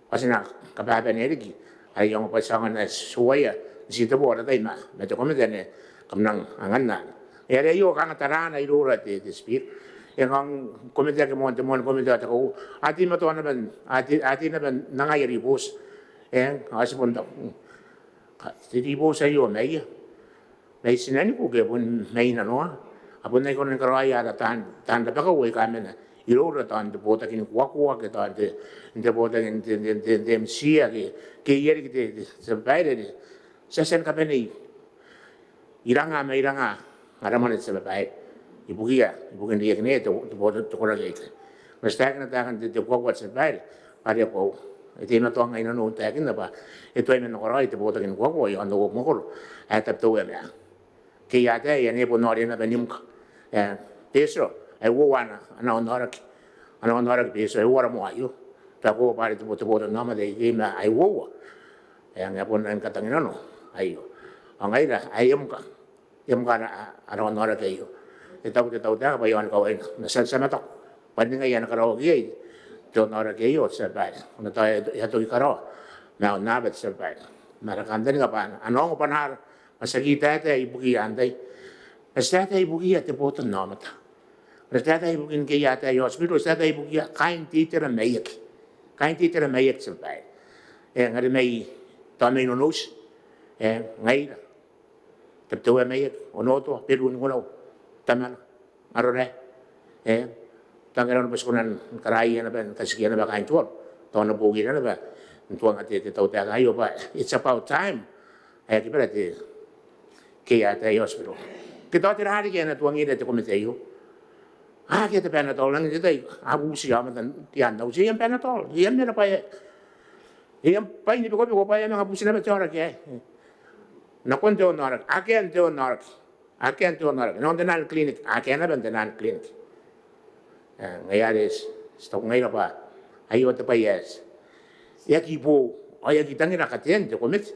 bwa ti na kababanea riki ara iango bwa ti aonga n tuaia n ti te bo ara tai ma, ma te komete ane kam nang anganna. Ngaia are aio kanga taraana iroura te, te Speaker. E kanga komete ake moan, te moan komete ao te kauoua a teimatoa naba n, a tei, a tei naba n anga aia report. Eng, ao ti bon tao, mm, ka, te report aio mai ia, mai tinaniku ke bon mai nanoa? A bon aki kona ni karaoia ara taan, taan rabakau aika mena iroura, tao n te botaki ni kuakua ke tao n te, n te botaki n te, n te, n te, n te M T A ke, ke iai riki te, te, te tia babaire are ti a tia ni kabanei iranga ma iranga ara mwane te tia babaire ibukiia, ibukin reiakinna te, te botaki, te koraki aikai. Ma ti taekina taekan te, te kuakua te tia babaire, are e koaua, e teimatoa ngai nanou n taekinna bwa e tuai man nakoraoi te botaki ni kuakua i aon au mwakoro ae Tabiteuea Meang. Kei ataei anne bon noria naba n imka. E, Betio ae uoua ana, ana onaoraki. Ana onaoraki Betio ae uoua ara moa aio. Tao ko bwa are te bo, te botannaomata ikekei ma ae uoua. E, eng, e a bon rangi ni katangi nano aio. Ao ngaira ae imka, imka ana, ana onaoraki aio. E taku te tautaeka bwa i aon kawaina ma ti a, ti a mataku bwa ningai ae na karaoaki iai te onaoraki aio te tia babaire. Ko na tao e a toki karaoa ma aonnaba te tia babaire. Ma ara kantaninga bwa a na ongo bwanaara bwa ti aki taetae ibukiia antai. Ma ti taetae ibukiia te botannaomata. Ma ti taetae ibukin Kei Ataei Hospital, ti taetae ibukiia kaain te itera maiaki. Kaain te itera maiaki te tia babaire. E, ngare mai, tao mai Nonouti. E, ngaira. Tabiteuea Maiaki, Onotoa, Beru, Nikunau, Tamana, Arorae. E, tao ngaira naba ti kona ni karaoia naba, ni katikia naba kaain Tuvalu. Tao a na buokira naba n tuanga te, te tautaeka aio bwa it's about time ae aki bwara te Kei Ataei Hospital. Ke tao tera riki ae na tuangira te komete aio? Akea te Panadol n angin te tai. A bubuti aomata n rian auti, e a iai am Panadol, e a mena bwa e, e a bwai ni bekobeko bwa e a manga buti naba te aoraki aei. Nakon te onaoraki, akea n te onaoraki. Akea n te onaoraki. Nakon te nan clinic, akea naba n te nan clinic. E, ngaia are ti, ti taku ngaira bwa aio te bwai ae ti, e aki bo, ao e aki tangira katean te komete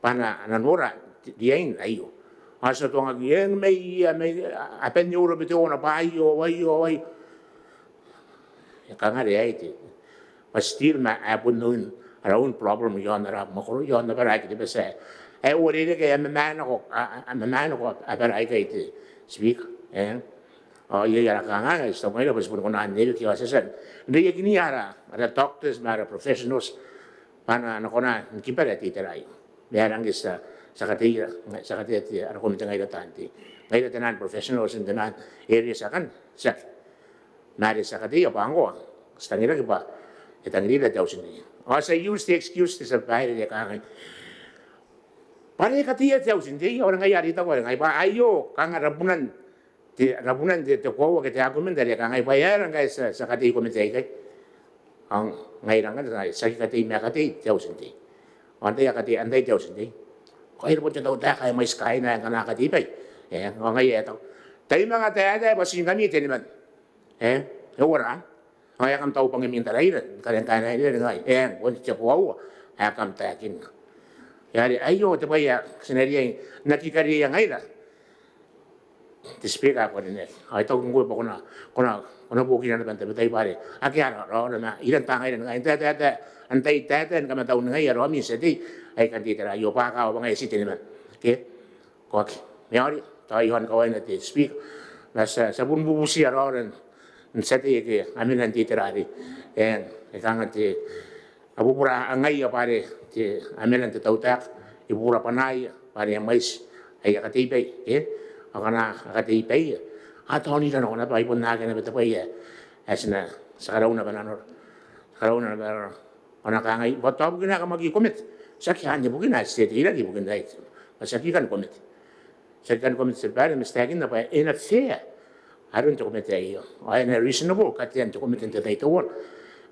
bwa a na, a na nora riain aio. Ao ti a tuangaki, eng, mai ia, mai, a, a bane n ura bwa te ona bwa aio, aio, aio. E kanga are aei te, bwa still ma a bon oin ara own problem i aon ara mwakoro, i aon abara ae Kiribati ae, ae uarereke, a mamaanako, a, a, a mamaanako abara aikai te Speaker. E, ao iai ara kanganga ae ti taku ngaira bwa ti boni kona n reke, ao ti a tia n reiakinia ara, ara doctors ma ara professionals bwa a na, a na kona ni kibara te itera aio. Ma ae rangi ti a, ti a kateia, ti a katea te, ara komete ngaira taan tei. Ngaira te nan professionals n te nan areas akanne, ti a, ma are ti a kateia bwa ngkoa ti tangiraki bwa e tangirira te Auti n Tei. Ao ti a use te excuse te tia babaire are kangai bwa are e kateia te Auti n Tei, ao ngaia are I taku are ngai bwa aio kanga rabunan te, rabunan te, te koaua ke te argument are kangai bwa e aera ngkai ti a, ti a katei komete aikai. Ao ngaira ngkanne ti aki katei ma e katei te Auti n Tei. Ao antai ae katei, antai te Auti n Tei? Ao e a bon te tautaeka ae mwaiti kaaina ae ngkana a katei bwai. E, ao ngaia ae tau, tai manga taetae bwa ti ngkami teniman. E, e uara? Ao e a kam taubwangimi n taraira, karen kanaira ngai. E, bon te koaua ae kam taekinna. E, are aio te bwai ae ti na riai n aki kariaia ngaira. Te Speaker ae ko rineaki, ao I taku ngkoe bwa ko na, ko na, ko na buokira naba n tabetai bwa are akea raora ma iran tangaira n ngai n taetae, taetae, n tai taetae ni kamatauningaia raomi n tia tei aikai n te itera aio bwa a kawa bwa ngaia ti teniman. Ke ko aki. Ma ao are tao i aon kawaina te Speaker, ma ti a, ti a bon bubutia raora n tia tei ake a mena n te itera arei. E, e kanga te, a bubura ngaia bwa are te, a mena n te tautaeka, e bubura bwanaia bwa are a mwaiti aia katei bwai, e, ao ngkana a katei bwaia A taonira nako naba, ai bon akea naba te bwai ae ti na, ti a karaua naba nanora, ti a karaua naba nanora. Ao n na kangai bwa tao bukina ae kam aki commit, tiaki anne bukina ae ti teirake ibukin aei, bwa ti aki kan commit. Ti aki kan commit, Tia Babaire, ma ti taekinna bwa e na fair aron te commit aei, ao e na reasonable katean te commit n te tai teuana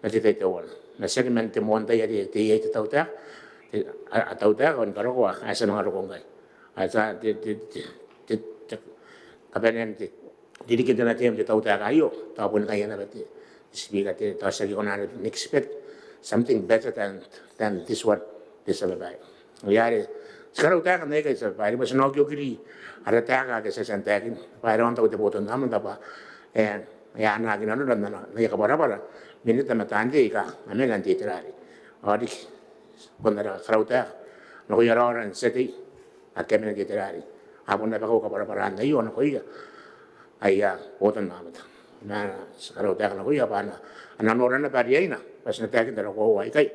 ma te tai teuana. Ma tiaki man te moan tai are te, iai te tautaeka, te, a, a tautaeka ao ni karokoa ae ti a manga roko ngkai. Ao te, te, te, te, te kabanean te, te ririki n ana term te tautaeka aio, tao bon ngaia naba te, te Speaker, te, tao ti aki kona n expect something better than, than this one, Tia Babaire. Ngaia are ti karau taekan aikai, Tia Babaire, bwa ti na okiokiri ara taeka ake ti a tia n taekinna bwa e raon tao te botannaomata bwa e, e anaaki nanora n ana, n aia kabwarabwara Minita ma taan tei aika a mena n te itera arei. Ao riki bon ara karau taeka nakoia raora n tia tei ake a mena n te itera arei. A bon rabakau kabwarabwaraan aio nakoia aia botannaomata. Ma ti karau taeka nakoia bwa a na, a na nora naba riaina bwa ti na taekinna ara koaua aikai.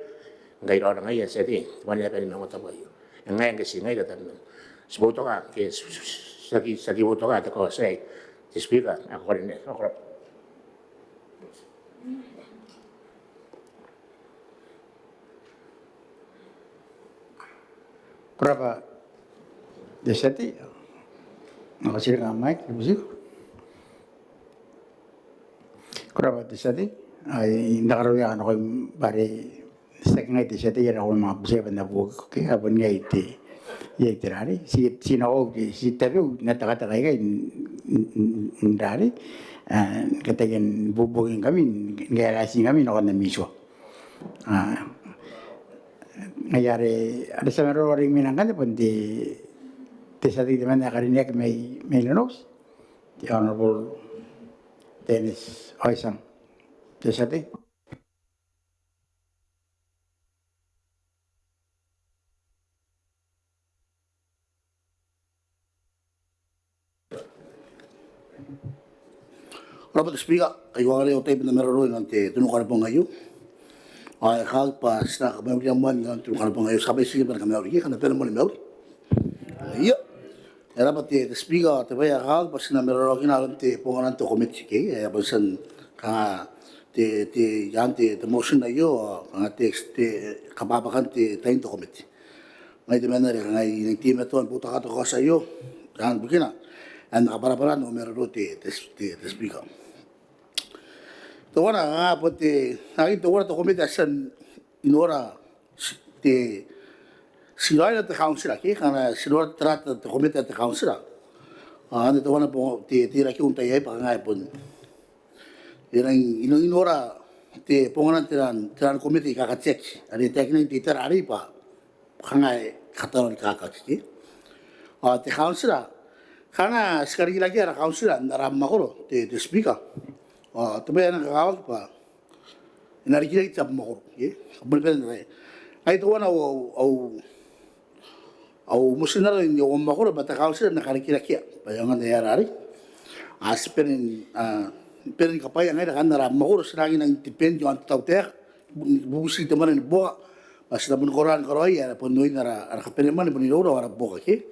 Ngkai raora ngaia, Tia Tei, te bane ae bane ma ongo tabu aio. E ngae ngke ti ngaira tabeman. Ti boutoka ke ti, ti, ti aki, ti aki boutoka te kaoti aei, te Speaker, ae ko karineaki. Ko rabwa. Ko rabwa te Tia Tei. Nako tirika mic, te butiko. Ko rabwa te Tia Tei. Ai n na karaoia nakoim bwa are tiaki ngai te Tia Tei are ko manga butiia bwa N na buokiko ke, a bon iai te, iai te rarei. Ti, ti nako, ti, ti tabeua n na tekateka ikai n, n, n, n rarei. N kataia n buobuokingkami, n kaeraetingkami nakon ami tua. Ngaia are, are ti a maroro are imwina ngkanne bon te, te Tia Tei temanna ae karineaki mai, mai Nonouti, te Honourable Dennis Oesang. Te Tia Tei. Ko rabwa te Speaker, ai ko anganai au tai bwa N na maroro inanon te tunukanibonga aio. Ao e kakawaki bwa ti na kamauri moa inanon te tunukanibonga aio, ti a baitingi bwa N na kamauri, ke ngkana bane moa ni mauri. Ia. E rabwa te, te Speaker, te bwai ae kakawaki bwa ti na marorokina aron te bonganan te komete, ke, e a bon tia n kanga te, te, iaan te, te motion aio, kanga te, te kabwabwakan te, tain te komete. Ngai temanna are kanga I nang teimatoa ni boutoka te kaoti aio, iaan bukina ae N na kabwarabwara au maroro te, te, te, te Speaker. Teuana, a, bon te, a, teuana te komete ae ti a tia n nora, te, ti raoiroi te kauntira, ke, kanga ti nora te rata te komete ae te kauntira. A, anne teuana bon te, te raki un tai aei bwa kanga e bon e nang, I nang, I nora te bonganan te ran, te ran komete aika kateaki are e taekinaki n te itera arei bwa kanga e katanoa ni kakaki, ke. Ao te kauntira, kanga ti karikirakea ara kauntira n ara mwakoro, te, te Speaker. Ao te bwai ae nang kakawaki bwa e na rikirake te abamwakoro, ke. Bon bane n ae, ai teuana au, au, au motinnano n au mwakoro bwa te kauntira e na karikirakea bwa e aonga n ae arei. A, ti bane n, a, bane ni kabwaia ngaira kaain ara abamwakoro, ti rangi n nang depend on te tautaeka. Bubuti te mwane ni buoka, bwa ti na boni karaoa ni karaoia, e a bon oin ara, ara kabanemwane bon iroura ao ara buoka, ke.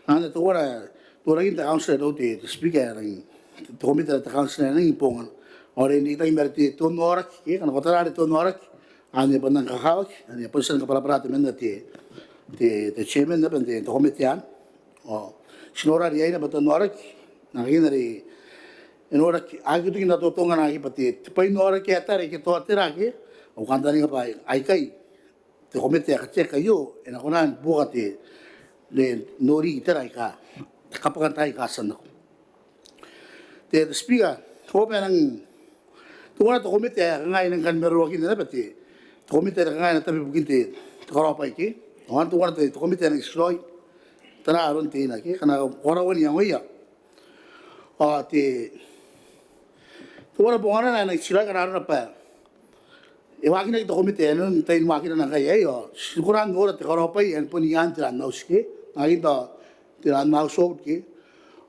Anne teuana, teuana riki n te kauntira irou te, te Speaker, ae nang, te komete ae te kauntira ae nang bongana. Ao are n reitaki ma are te, te onnaoraki, ke, ngkana ko tara are te onnaoraki, anne bon nang kakawaki, anne bon tia ni kabwarabwara temanna te, te, te chairman naba n te, te komete anne. Ao ti nora riaina bwa te onnaoraki, nakoina are e noraki, a aki toki n atotonganaki bwa te, te bwai n noraki ae tara aike tao tera, ke. Au kantaninga bwa aikai, te komete ae kateaki aio e na kona ni buoka te, te nori itera aika, te kabwakantaai aika a tia n nako. Te, te Speaker, ko bwa e nang, teuana te komete ae kanga I nang kan maroroakinna naba te, te komete are kanga e na tabe ibukin te, te karaobwai, ke. Ao anne teuana te, te komete ae nang tikiraoi tara aron teina, ke, ngkana ko karaoa n iangoia. Ao te, teuana bonganana ae nang tikiraoi kanga arona bwa e waakinaki te komete ae nanon tain waakinana ngkai aei, ao ti kona n nora te karaobwai ae bon iaan te ran auti, ke, nakoia te ran auti, ke.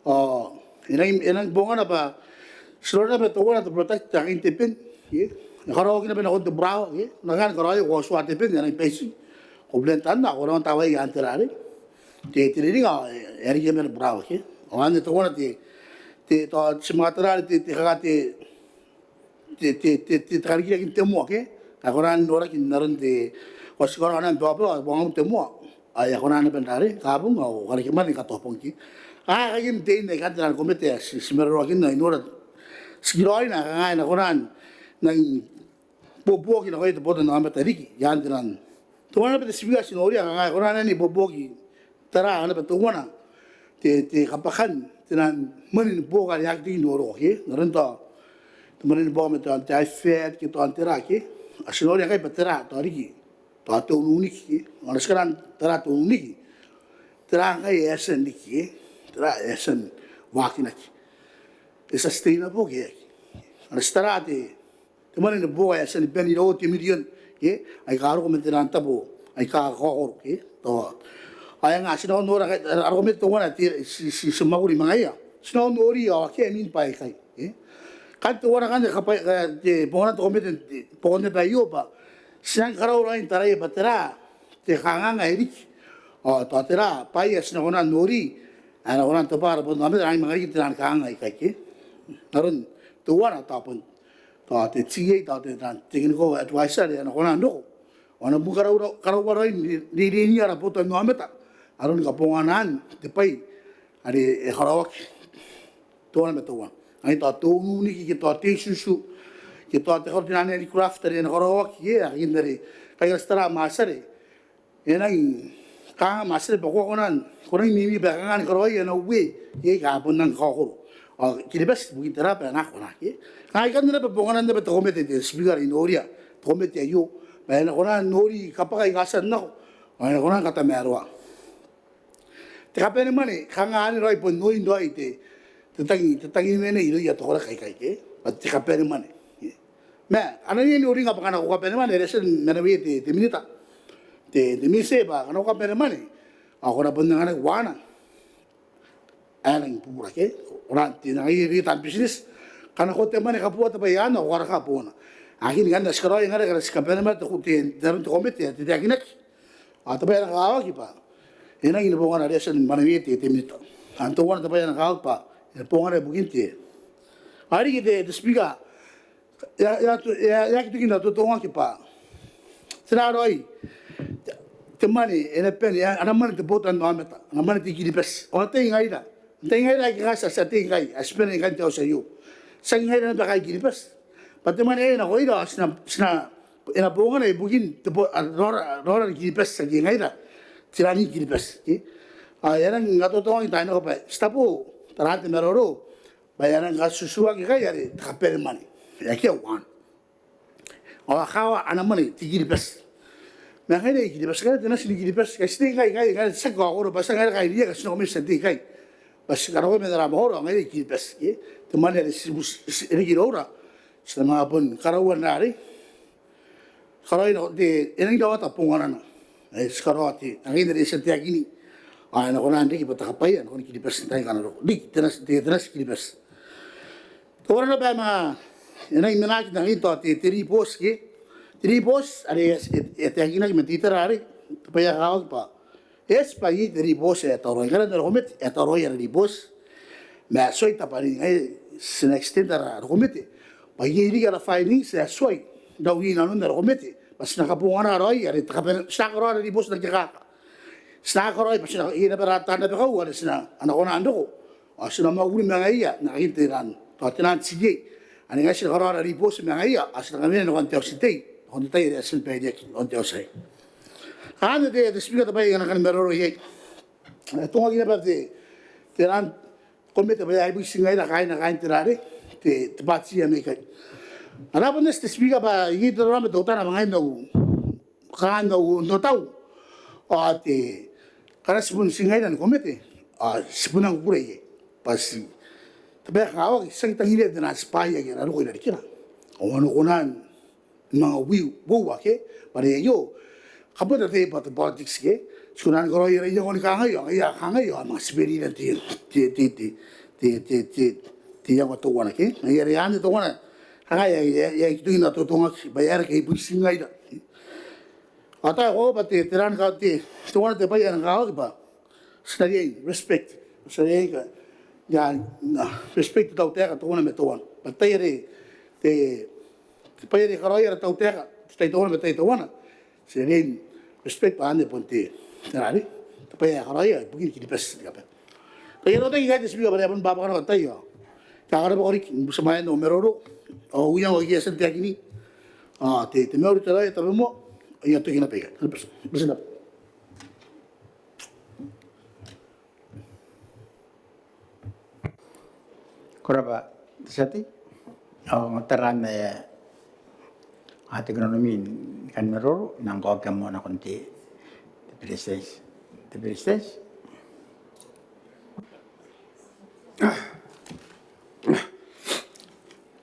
Ao e nang, e nang bongana bwa ti nora naba teuana te product, te kain te ben, ke, e karaoaki naba nakon te burawa, ke. Ko na karaoia, ko a tua te ben, e nang baiting, ko blend anne, ko na tawaia iaan te rarei, te, te riringa, e, e a riki naba te burawa, ke. Ao anne teuana te, te tao ti manga tara are te te kanga te te te te te karikirake n te moa ke, a kona n noraki n aron te, ao ti karaoa naba bwa bwa bwa te moa ae a kona naba n rare kabung ao kareke mwane ni katoa bong ke. A kakin te ina ikanne te nano ni komete ae ti ti maroroakinna i nora ti kiraoina kanga e na kona n nangi buobuoki nakoia te botannaomata riki i aan te nano. Teuana naba te Speaker ti noria kanga e kona n nangi buobuoki tara naba teuana te te kabakan te nano mwane ni buoka are aki toki n roroko ke, n aron tao te mwane ni buoka ma tao te IFAD ke tao n tera ke, a ti noria ngkai bwa tera tao riki tao te ununiki ke, ao ti kona n tara te ununiki, tera ngkai e a tia n riki ke, tera e a tia n waakinaki, e sustainable ke e aki. Ao ti tara te te mwane ni buoka ae e a tia ni bane iraua te mirion ke, aika roko man te nano n tabo aika kakaokoro ke. Tao ae nga ti na nora ngkai ara komete teuana ti ti ti mwakuri ma ngaia, ti na nori ao akea mwiin bwaai aikai ke. Ngkanne teuana ngkanne kabwai te bongana te komete n te bongana aio bwa ti nang karaua raoi n taraia bwa tera te kanganga ae riki ao tao tera bwaai ae ti na kona n nori ae na kona n tobwa ara botannaomata ae a nang manga riki n te nano ni kanganga aikai ke. N aron teuana tao bon tao te TA tao te technical adviser are a na kona n roko ao a na bon karaua raoi n reireinia ara botannaomata aroni kabonganaan te bwai are e karaoaki teuana ma teuana. Ai tao te ununiki ke tao te itiutiu ke tao te karo te nano ae rikrafta are e na karaoaki ke, a kakin are ngkai ara ti tara ma ti are e nangi kanga ma ti are bwa ko a kona n ko nangi mimi bwa e kanga ni karaoia ana uee iai aika a bon nang kakaokoro ao Kiribati ibukin tera bwa e na kona ke. Ngkai ikanne naba bonganan naba te komete te Speaker are I noria te komete aio bwa e na kona n nori kabwaka aika a tia n nako ao e na kona ni katamaroa te kabanemwane kanga anne raoi bon oin raoi te te tangi te tangi ni mwane irouia te koraki aikai ke, bwa te kabanemwane. Ma a na riai n uringa bwa ngkana ko kabanemwane are e a tia ni manaweia te te minita te te minita bwa ngkana ko kabanemwane ao ko na bon anganaki uaana ae nangi bubura ke, ko na te nangi irouia taan business ngkana ko te mwane kabua te bwai anne ao ko a raka boona. Aki ngkanne ti karaoia ngkanne ngkana ti kabanemwane te te te aron te komete ae te taekinaki ao te bwai ae na kakawaki bwa e nangi ni bongana are e a tia ni manaweia te te minita. Ao teuana te bwai ae na kakawaki bwa e na bongana ibukin te ao riki te te Speaker e a e a e a aki toki n atotongaki bwa tera raoi te mwane e na bane ana mwane te botannaomata, ana mwane te I-Kiribati ao tao ngaira tao ngaira aika ti a tei ngkai ae ti bane ngkai n te auti aio. Tiaki ngaira naba kaain Kiribati bwa te mwane aei nakoira ao ti na ti na e na bongana ibukin te bo raora raora ni Kiribati tiaki ngaira tirani Kiribati ke. Ao e a nangi atotongaki n taai nako bwa ti tabo taraan te maroro bwa e a nangi katutuaki ngkai are te kabanemwane e akea uaana ao a kawa ana mwane te I-Kiribati. Ma ngaira I-Kiribati ngkai te nati ni Kiribati ngkai ti tei ngkai ngkai ngkai ti aki kaokoro bwa ti a ngaira kaain Riaka ti nako mai ti a tei ngkai bwa ti karaoa man ara mahoro ao ngaira I-Kiribati ke. Te mwane are ti ti riki iroura ti na manga bon karaua n rarei karaoi nako te e nangi rawata bonganana ae ti karaoa te angaina are ti a taekinna ao e na kona n riki bwa te kabwaia nakon Kiribati n taai aika a na roko riki te nati te nati Kiribati. Teuana naba ae manga e nangi menaki n angain tao te te ribooti ke te ribooti are e e taekinaki man te itera arei te bwai ae kakawaki bwa e eti bwa iai te ribooti ae tauraoi ngkana n ara komete ae tauraoi ara ribooti ma e tuai tabwanin ngaia ti na extend ara komete bwa iai riki ara findings ae tuai n raoiroi nanon ara komete bwa ti na kabongana raoi are te kabane ti na karaoa ara ribooti n aki kaka ti na karaoi bwa ti na iai naba ara taan rabakau are ti na a na kona n roko ao ti na mwakuri ma ngaiia n aron te ran tao te nano n tia ane ngai ti na karaoa ara ribooti ma ngaiia ao ti na kamena nakon te auti n tei nakon te tai are e a tia ni baireaki nakon te auti aei. Anne te te Speaker te bwai ae I kan kan maroro iai. E tongaki naba te te ran komete bwa e a ibukin ti ngaira kaaina kaain te rarei te te bwaati ae mai ikai. Ara bon eti te Speaker bwa iai te rarama teutana ma ngaia n au kanga n au n au tau ao te ngkana ti bon ti ngaira ni komete ao ti bon nang kukurei iai bwa ti te bwai ae kakawaki ti aki tangiria te nati bwaai ake a na roko irarikira ao a na kona n manga uiu uoua ke bwa are aio kabota te bwa te politics ke ti kona ni karaoi ara iango ni kangai ao ngaia kangai ao a manga tiberira n te te te te te te te iango teuana ke ngaia are anne teuana kangai ae e aki toki n atotongaki bwa e a reke ibukin ti ngaira. Ao tao e koaua bwa te te ran ka te teuana te bwai ae na kakawaki bwa ti na riai respect ti na riai ka I a respect te tautaeka teuana ma teuana. Bwa te tai are te, te bwai are e karaoia ara tautaeka te tai teuana ma te tai teuana, ti a riai n respect bwa anne bon te, te nari, te bwai ae karaoia ibukin Kiribati ni kabane. Tao I a rotaki ikai te Speaker bwa are e a bon bwabwaka nako te tai ao I a karabwako riki ni butimwaean au maroro ao au iango ake I a tia n taekinna. Ao te, te mauri, te raoi, tabomoa. I a toki naba ikai. Ko rabwa. Ko rabwa te tia tei. Ao taraana ae a tekinonomi ni kan maroro, I nang kaokia moa nakon te, te Beretitenti. Te Beretitenti.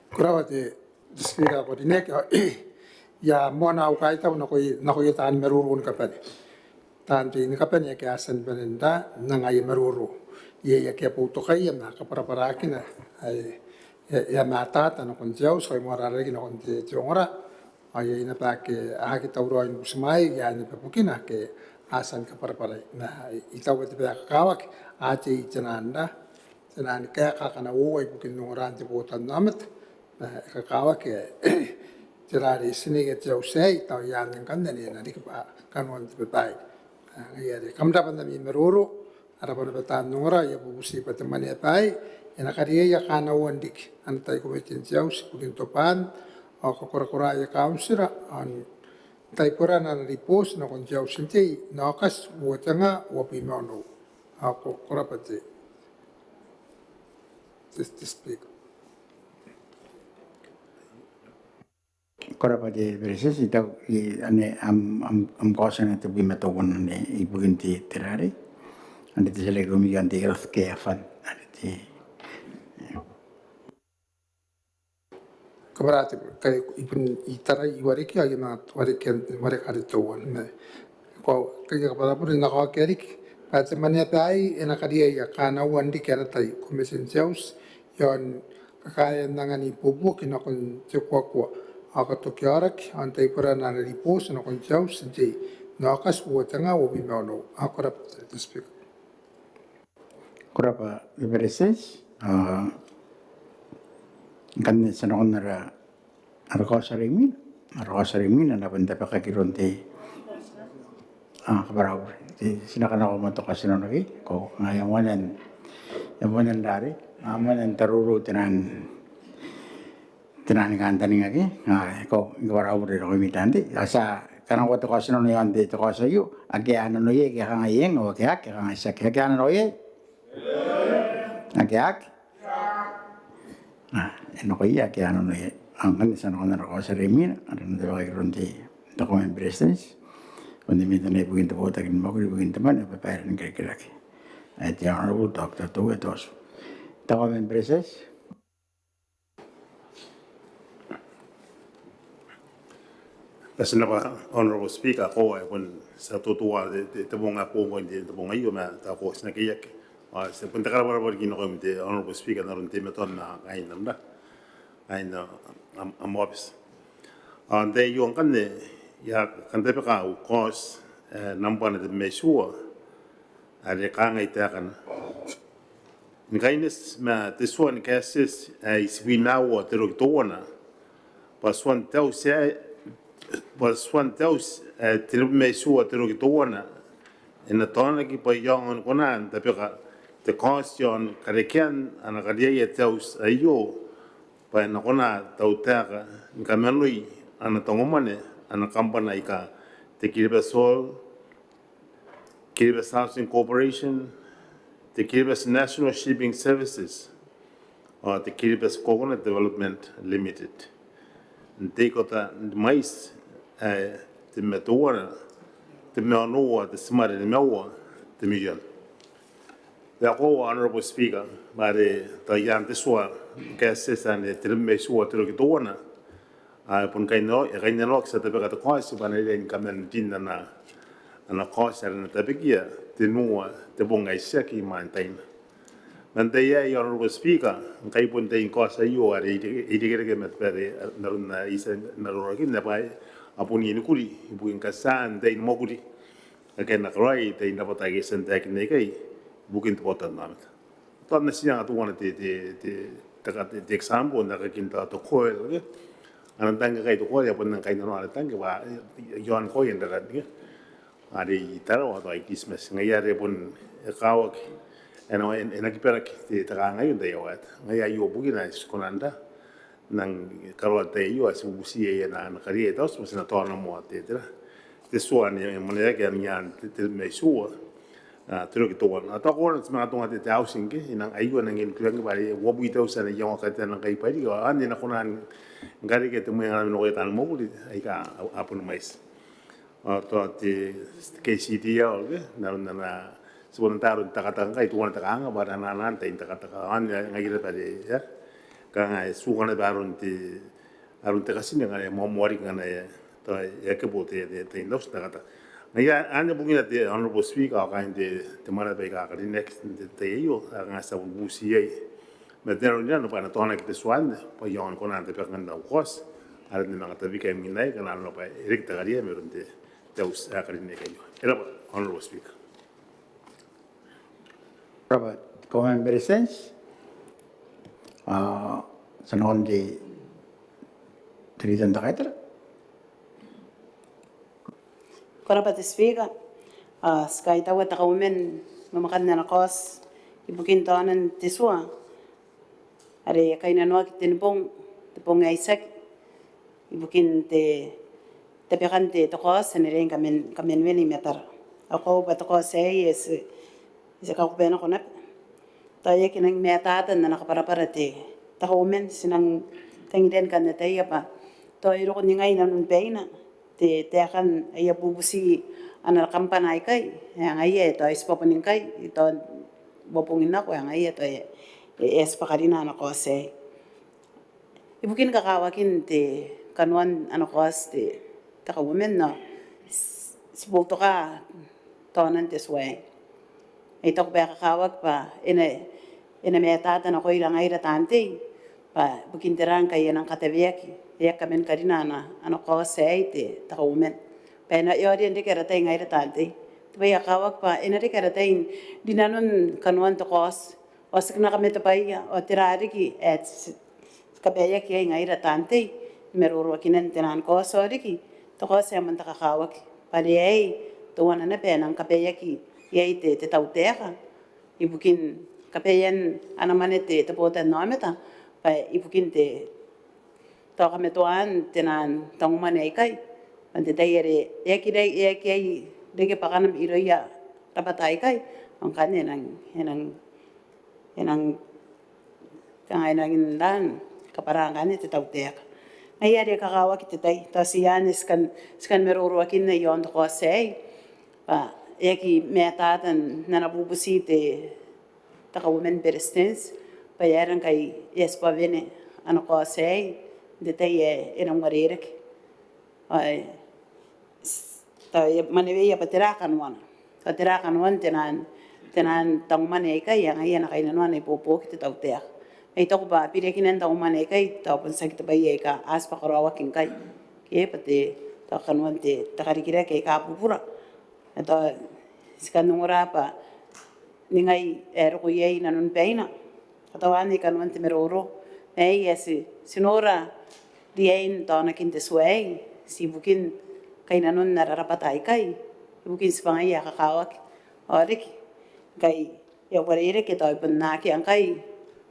Ko rabwa te, te Speaker ae ko rineaki. I a moana au kaitau nakoia, nakoia taan maroro ni kabane. Taan tei ni kabane ake a tia ni bane n anga aia maroro. Iai ake a boutokaia ma kabwarabwarakina ae e a matata nakon te auti ao e moarara riki nakon te, te ongora. Ao iai naba ake a aki tauraoi ni butimwaea, iai naba bukina ake a tia ni kabwarabwarai. Ma I taua te bwai ae kakawaki, a tei te naan ra, te naan kaeka akana uoua ibukin ongoran te botannaomata. Ma e kakawaki ae tera are e tineia te auti aei, tao iai ngkanne ane e na riki bwa kanoan te babaire. Ngaia are kam rabwa n ami maroro, a rabwa naba taan ongora. I a bubuti bwa te mwaneaba aei e na kariaia kaanaua n riki ana tai komitin te auti ibukin tobwaan ao kakorakoran aia kauntira ao n taiboran ana ribooti nakon te auti n tei n Aokati uoua tenga uabwi ma onoua. Ao ko, ko rabwa te, te, te Speaker. Ko rabwa te Beretitenti. I taku anne am, am, am kaotiona tebwi ma teuana anne ibukin te, te rarei. Anne te tia rarei iroumi, anne te health care fund. Anne te, e, kabwara te, kai, I bon, I tarai, I warekia, I na warekia, wareka are teuana. Ko, kai kabwara bure, N na kaokia riki bwa te mwaneaba aei e na kariaia kaanaua n riki ana tai komitin te auti iaon kakaean angan ibuobuoki nakon te kuakua ao katoki aoraki ao n taiboran ana ribooti nakon te auti n tei n Aokati uoua tenga uabwi ma onoua. Ao ko rabwa te Speaker. Ko rabwa te Beretitenti. Ao ngkanne ti a nakon ara, ara kaoti are imwina, ara kaoti are imwina a na bon tabekaki iroun te, a, kabwara au bure, ti na kanakoa moa te kaoti n nano ke, ko, ngaia moa n, ngaia moa n rarei, ngaia moa n taruru te naan, te naan kantaningaki. Ngaia ko, I kabwara au bure nakoimi taan tei. A tia kanakoa te kaoti n nano iaon te, te kaoti aio? Ake a nano iai, ake a kangai eng, ao ake, ake a kangai tiaki. Ake a nano iai? Ake, ake. A, e nakoia ake a nano iai. Ao ngkanne ti a nakon ara kaoti are imwina, are e na tabekaki iroun te, te Kauoman ni Beretitenti, bon te Minita ibukin te Botaki ni Mwakuri ibukin te Mwane ao Babaire ni Karikirake, ae te Honourable Doctor Toue Totu. Te Kauoman ni Beretitenti. Ko rabwa Honourable Speaker. Ko, e bon ti a tuatua te, te, te bong ae boou ngkoe n te, te bong aio ma tao ko tinakeiaki. Ao ti a bon te karabwarabwa riki nakoim te Honourable Speaker n aron teimatoam ma kaain am ra, kaain am, am, am aobiti. Ao n te tai aio ngkanne I a kan tabeka au kaoti, e, nambwana tebwi ma itiua, are kangai taekana: Ni kaineti ma te tua ni kaetieti ae itibwi ma aua te roki teuana, bwa tuan te auti ae, bwa tuan te auti ae tenibwi ma itiua te roki teuana e na taonaki bwa I aonga ni kona n tabeka te kaoti iaon karekean ana kariaia te auti aio, bwa e na kona tautaeka ni kamanoi ana tangomwane ana kambana aika te Kiribati Oil, Kiribati Housing Corporation, te Kiribati National Shipping Services, ao te Kiribati Coconut Development Limited. N te ikota ni mwaiti ae tebwi ma teuana, tebwi ma onoua tetimare nimaua te mirion. Te koaua Honourable Speaker, bwa are tao i aan te tua ni kaetieti anne tenibwi ma itiua te roki teuana, a, e bon kainnanoaki, e kainnanoaki, ti a tabeka te kaoti bwa e na riai ni kaman rin ana, ana kaoti are e na tabekia tenua te bong ae itiaki imwain taina. Man te tai aei Honourable Speaker, ngkai bon te tai ni kaoti aio are e irekereke ma te bwai are n aron ae I tia n arorakinna bwa a bon inikuri ibukin katean te tai ni mwakuri ake a na karaoia n te tai n rabwata ae I tia n taekinna ikai ibukin te botannaomata. tao N na tia n anga teuana te, te, te, te, te example n aekakin tao te koil, ke? Ana tangke ngkai te koil, e a bon nang kainnanoa ana tangke bwa e a ongoing n raran, ke? Are i Tarawa tao i Kiritimati. Ngaia are bon e kakawaki, e na, e na kibaraki te, te kangai n te tai aei. Ngaia aio bukina ae ti kona n nang karaoa te tai aio, ae ti bubuti iai ana, ana kariaia te auti bwa ti na taona moa te, te, te tua anne, e mwaneweaki anne ian te, te mai tua, a, te roki teuana. A, tao ko na ti manga atonga te, te housing ke, e nang aio e nang include bwa are uabwi te auti ae e na iangoa katean ngkai bwa riki, ao anne e na kona ni karekea te mwenga n nakoia taan mwakuri aika a, a bon mwaiti. Ao tao te, te K C D L, ke, n aron ana, ti bon ata aron te takataka ngkai, teuana te kanga bwa are ana, ana tai n takataka. Ao anne ngaira bwa are, e a, kanga e tuka naba aron te, aron te katine ngkana e moamoa riki ngkana e, tao e a kebo te, te, te, te auti n takataka. Ngaia anne bukina te Honourable Speaker, ao kaain te, te mwaneaba aika a karineaki n te, te tai aio, ao kanga ti a bubuti iai ma te aro n rinano bwa e na taonaki te tua anne bwa e aonga ni kona n tabekaki ngkanne au kaoti are e na manga tabeka imwin aei, kanga arona bwa e reke te kariaia mairoun te, te auti ae karineaki aio. E rab'a, Honourable Speaker. Ko rab'a te Kauoman ni Beretitenti. A, ti a nakon te, te Leader n te Kaitara. Ko rab'a te Speaker. A, ti kaitaua te Kauoman n mwamwakan ana kaoti ibukin taonan te tua are e kainnanoaki te bong, te bong ae itiaki, ibukin te, tabekan te, te kaoti ae e riai ni kaman, kamanoaki i matara. Ao koaua bwa te kaoti aei e ti, e ti kakubanako naba. Tao e aki nang matata n ana kabwarabwara te, te Kauoman, ti nang tangiria ni kan ataia bwa tao e roko ningai inanon baina te, taekan aia bubuti ana kambana aikai, ae ngaia e tao e tib'a boni ngkai, e tao uabongin nako, ae ngaia e tao e, e, e tib'a karina ana kaoti aei. Ibukin kakawakin te kanoan ana kaoti te, te Kauoman, ao ti boutoka taonan te tua aei. I taku bwa e kakawaki bwa e na, e na matata nakoira ngaira taan tei bwa ibukin tera ngkai e nang katabeaki, e aki kaman karina ana, ana kaoti aei te, te Kauoman. Bwa e na, e aoria n reke ara tai ngaira taan tei. Te bwai ae kakawaki bwa e na reke ara tai n rinanon kanoan te kaoti ao ti na kamatebwaia, ao tera riki ae ti, ti kabaeaki iai ngaira taan tei ni maroroakinan te naan kaoti, ao riki te kaoti ae moan te kakawaki. Bwa are aei teuana naba ae e nang kabaeaki iai te, te tautaeka ibukin kabaean ana mwane te, te botannaomata, bwa ibukin te, tao kamatoaan te naan tangomwane aikai. Ao n te tai are e aki riai, e aki riai reke bwakana irouia rabwata aikai, ao ngkanne e nang, e nang, e nang, kanga e nang rang kabwara ngkanne te tautaeka. Ngaia are e kakawaki te tai, tao ti anne ti kan, ti kan maroroakinna iaon te kaoti aei, bwa e aki matata n ana bubuti te, te Kauoman ni Beretitenti bwa e aera ngkai e a tib'a wene ana kaoti aei n te tai ae e nang uarereke. Ao e, tao e mwaneweia bwa tera kanoana, tao tera kanoan te naan, te naan tangomwane aikai, ae ngaia e na kainnanoa ana ibuobuoki te tautaeka. Ma I taku bwa birikinan tangomwane aikai tao bon tiaki te bwai aika a tib'a karaoaki ngkai, ke bwa te, tao kanoan te, te karikirake aika bubura. Ao tao ti kan ongora bwa ningai ae e roko iai inanon baina. Ao tao anne kanoan te maroro. Ma aei ae ti, ti nora riain taonakin te tua aei, ti ibukin kainnanon ara rabwata aikai, ibukin tibwangaia ae kakawaki. Ao riki ngkai e a uarereke, tao e bon akea ngkai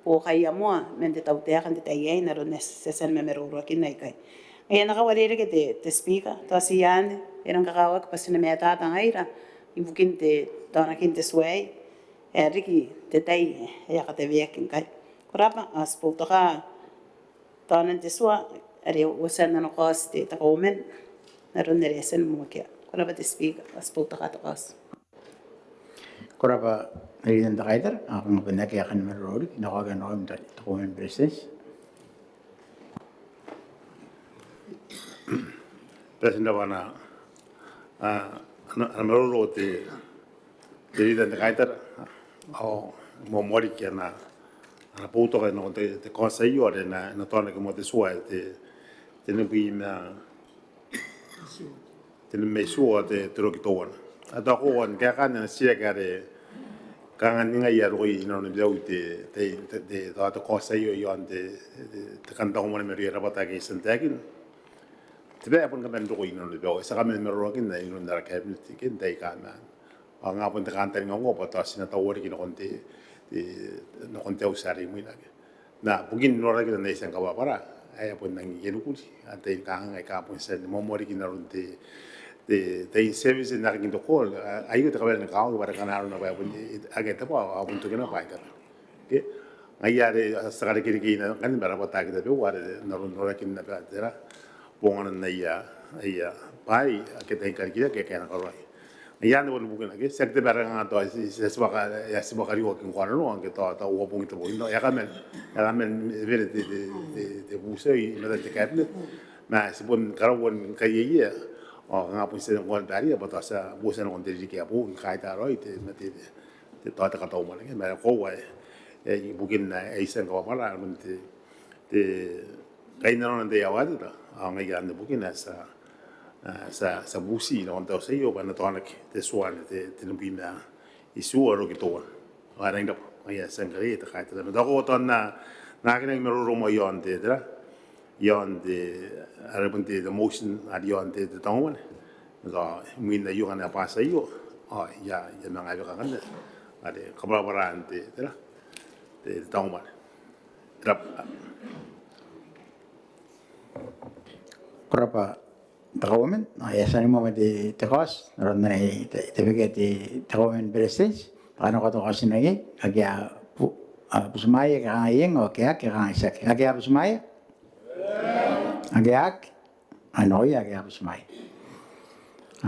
buokaia moa man te tautaeka n te tai aei n aron ae ti a tia ni mamaroroakinna ikai. Ngaia ae e na kauarereke te, te Speaker, tao ti anne, e rang kakawaki bwa ti na matata ngaira ibukin te, taonakin te tua aei, ae riki te tai ae e a kataweaki ngkai. Ko rabwa, ao ti boutoka taonan te tua are e a tia n nako te, te Kauoman n aron are e a tia ni moamoa. Ko rabwa te Speaker, ao ti boutoka te kaoti. Ko rabwa te Leader n te Kaitara. Ao ngkana bon akea ae kan maroro riki, I na kaokia nakoim te, te Kauoman ni Beretitenti. Beretitenti, ana, a, ana, ana maroro te, te Leader n te Kaitara, ao e moamoa riki ana, ana boutoka nakon te, te kaoti aio are e na, e na taonaki moa te tua ae te, te nimabwi ma, te nimabwi ma itiua, te, te roki teuana. Ao tao koaua ni kaekaan ana titiraki are kanga ningai ae roko inanon abau te, te, te, te, te, te kaoti aio iaon te, te, te kan tangomwane ma aroia rabwata ake I tia n taekinna. Te bwai ae bon kaman roko inanon abau, e tia kaman maroroakinna inanon ara cabinet ke n taai aika maan. Ao nga bon te kantaninga ngkoa bwa tao ti na tauaki riki nakon te, te, nakon te auti are imwina ake. Ma bukin norakina n ae I tia ni kabwarabwara ae a bon rangi ni kuri, antai ni kanganga aika bon tia ni moamoa riki n aron te, te, te in-service n aekakin te call, aio te kawaina ni kawai bwa are kanga arona bwa e bon akea te bwai, a bon toki naba aika. Ke ngaia are a tia ni karekerekeina ngkanne ma rabwata ake tabeua are n aron norakin naba tera bonganan aia, aia bwai ake a tia ni karikirake ake a na karaoia. Ngaia anne bon bukina ke tiaki te bwai are kanga tao e a tibwa kariwaki ngkoananoa ngke tao, tao uabong te bong, e a kaman, e a kaman bere te, te, te, te buti i matan te cabinet. Ma ti bon karaua ni kaiaia ao kanga bon tia ngkoa ni baria bwa tao ti a butia nakon te ririki ae boou ni kaita raoi te, ma te, te, te tao te katau mwane ke ma koaua ae ibukin ae I tia ni kabwarabwara aron te, te kainnanoan te aoa teta ao ngaia anne bukina ae ti a, ti a, ti a buti nakon te auti aio bwa e na taonaki te tua n te, te tenibwi ma itiua aroki teuana. Ao e rangi n rabwa, ngaia ae ti a ngkana iai te kaitara ma tao ko tao N na, N na aki rangi ni maroro moa iaon te, tera, iaon te, are bon te, te motion are iaon te, te tangomwane. Tao imwin aio ngkana e bati aio ao I a, I a manga beka ngkanne are kabwarabwaraan te, tera, te, te tangomwane. Ko rabwa. Ko rabwa te Kauoman. Ao e a tia ni moa te, te kaoti n aron are e tabekia te, te Kauoman ni Beretitenti. Bwa kanakoa te kaoti n aei, ake a bu-, a butimwaea ke a kangai eng, ao ake a aki, ake a kangai tiaki. Ake a butimwaea? Ake a aki? Ao nakoia ake a butimwaea.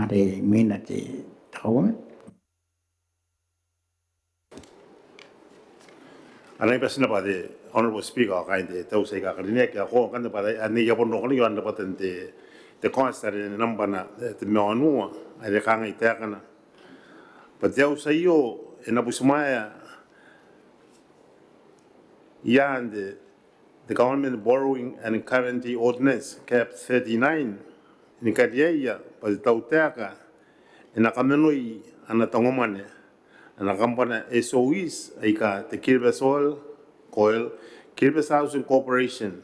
Are imwina te, te Kauoman. Ao I a bati naba te Honourable Speaker ao kaain te, te auti aika karineaki, ao ngkanne bwa anne I a bon roko iaon rabwatan te, te kaoti are nambwana, e, tebwi ma wanua, are kangai taekana bwa te auti aio e na butimwaea iaan te, the Government Borrowing and Guarantee Ordinance, cap thirty-nine, ni kariaia bwa te tautaeka e na kamanoi ana tangomwane ana kambana S O Es aika te Kiribati Oil, KOIL, Kiribati Housing Corporation,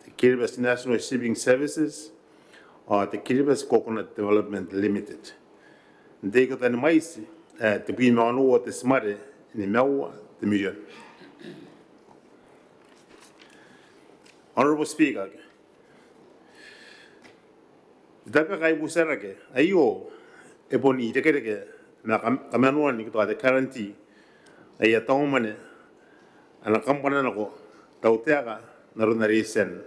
the Kiribati National Shipping Services, ao the Kiribati Coconut Development Limited. N te ikota ni mwaiti ae tebwi ma onoua te timare nimaua te mirion. Honourable Speaker, te tabeka ae I butiarake aio e bon irekereke ma kam-, kamanoan ni katoa te guarantee aia tangomwane ana kambana nako tautaeka n aron are e tia ni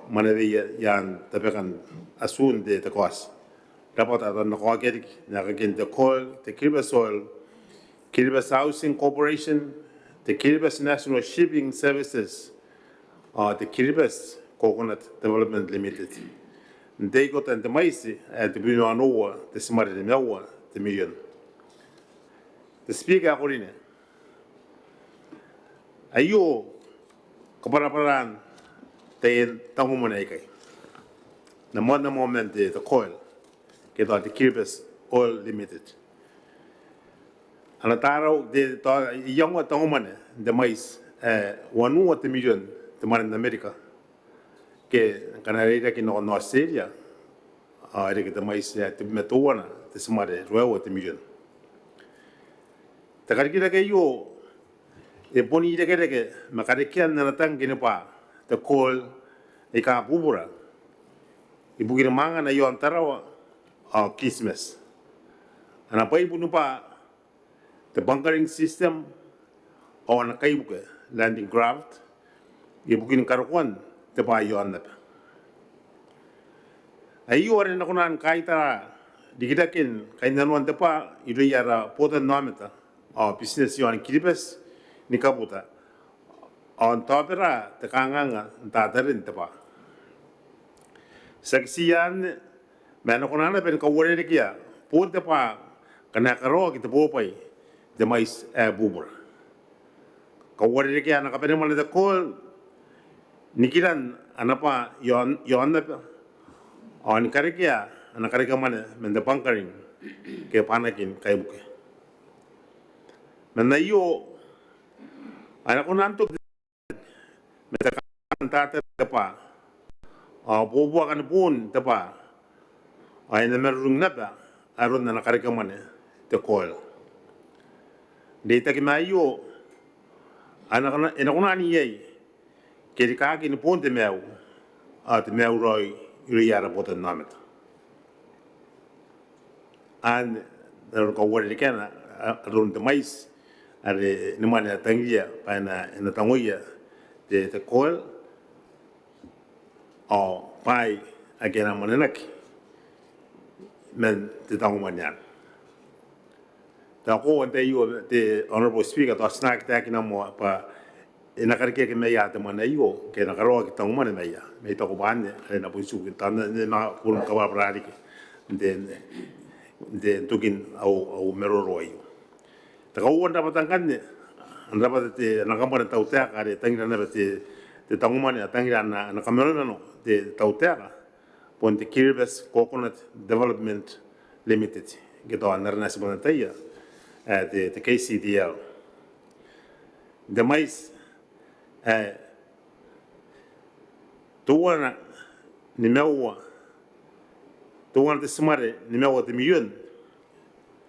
mwaneweia iaan tabekan atun te, te kaoti. Rabwata aika a na kaokia riki n aekakin te KOIL, te Kiribati Oil, Kiribati Housing Corporation, te Kiribati National Shipping Services, ao te Kiribati Coconut Development Limited. N te ikota n te mwaiti ae tebwi ma onoua te timare nimaua te mirion. Te Speaker ae karineaki, aio kabwarabwaraan taian tangomwane aikai. Nambwa, nambwa one te, te KOIL, ke tao te Kiribati Oil Limited. Ana tarau te, tao iangoa tangomwane n te mwaiti ae wanua te mirion te mwane n Amerika. Ke ngkana e rairaki nakon Australia ao e reke te mwaiti ae tebwi ma teuana te timare ruaiwa te mirion. Te karikirake aio e bon irekereke ma karekean ana tangke ni bwa te KOIL aika bubura ibukini mwangana iaon Tarawa ao Kiritimati. Ana bwaibu ni bwa te bunkering system ao ana kaibuke, landing craft, ibukini karokoan te bwa iaon aba. Aio are e na kona ni kaitara rikiraken kainnanoan te bwa irouia ara botannaomata ao bitineti iaoni Kiribati ni kabuta ao n taobara te kanganga n tataren te bwa. Tiaki ti anne, ma e na kona naba ni kauarerekea boon te bwa ngkana e karaoaki te bobwai n te mwaiti ae bubura. Kauarerekea ana kabanemwane te KOIL nikiran ana bwa iaon, iaon aba ao ni karekea ana karekemwane man te bunkering ke bwanakin kaibuke. Man aio ao e na kona n toki ma te kantaninga te bwaa ao buobuokan boon te bwaa ao e na marurung naba aron ana karekemwane te coal. N reitaki ma aio ao e na kona, e na kona n iai kerikaaki ni boon te maiu ao te maiu raoi irouia ara botanaomata. Anne n aron kauarerekeana aron te mwaiti are ni mwane ae tangiria bwa e na, e na tangoia te, te coal ao bwaai ake a na mwanenaki man te tangomwane anne. Tao koaua n te aio te Honourable Speaker, tao ti na aki taekina moa bwa e na karekeaki maia te mwane aio ke e na karaoaki tangomwane maia. Ma I taku bwa anne are e na bon tiku, tao n na, n na manga kona ni kabwarabwara riki n te, n te tokin au, au maroro aio. Te kauoua n rabwata ngkanne, ana rabwata te, ana kambana te tautaeka are tangira naba te, te tangomwane ae tangira ana, ana kamanomano te tautaeka bon te Kiribati Coconut Development Limited, ke tao n arana tibwan te tai ae te, te K C D L. N te mwaiti ae teuana nimaua, teuana te timare nimaua te mirion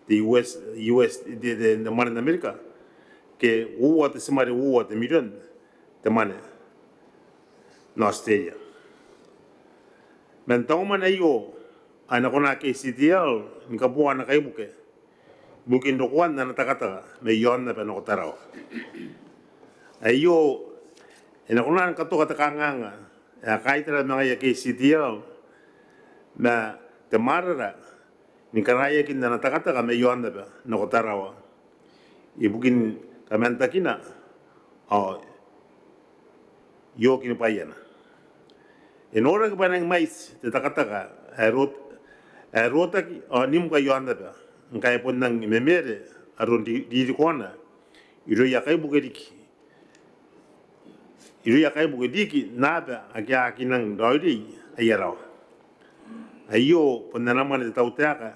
te U S, U S, te, te, te mwanen Amerika, ke uoua te timare uoua te mirion te mwane n Australia. Man tangomwane aio ao e na kona K C D L ni kaboa ana kaibuke ibukin rokoan ana takataka mai aon aba nako Tarawa. Aio e na kona ni katoka te kanganga ae kaitara ma ngaia K C D L ma te mwarara ni karaiakin ana takataka mai aon aba nako Tarawa ibukin kamantakina ao iokinibwaiana. E noraki bwa e nangi mwaiti te takataka ae rot-, ae rotaki ao n imka i aon aba ngkai e bon nangi memere aron ri-, ririkoana irouia kaibuke riki, irouia kaibuke riki n aba ake a aki nangi raoiroi aia rawa. Aio bon ana mwane te tautaeka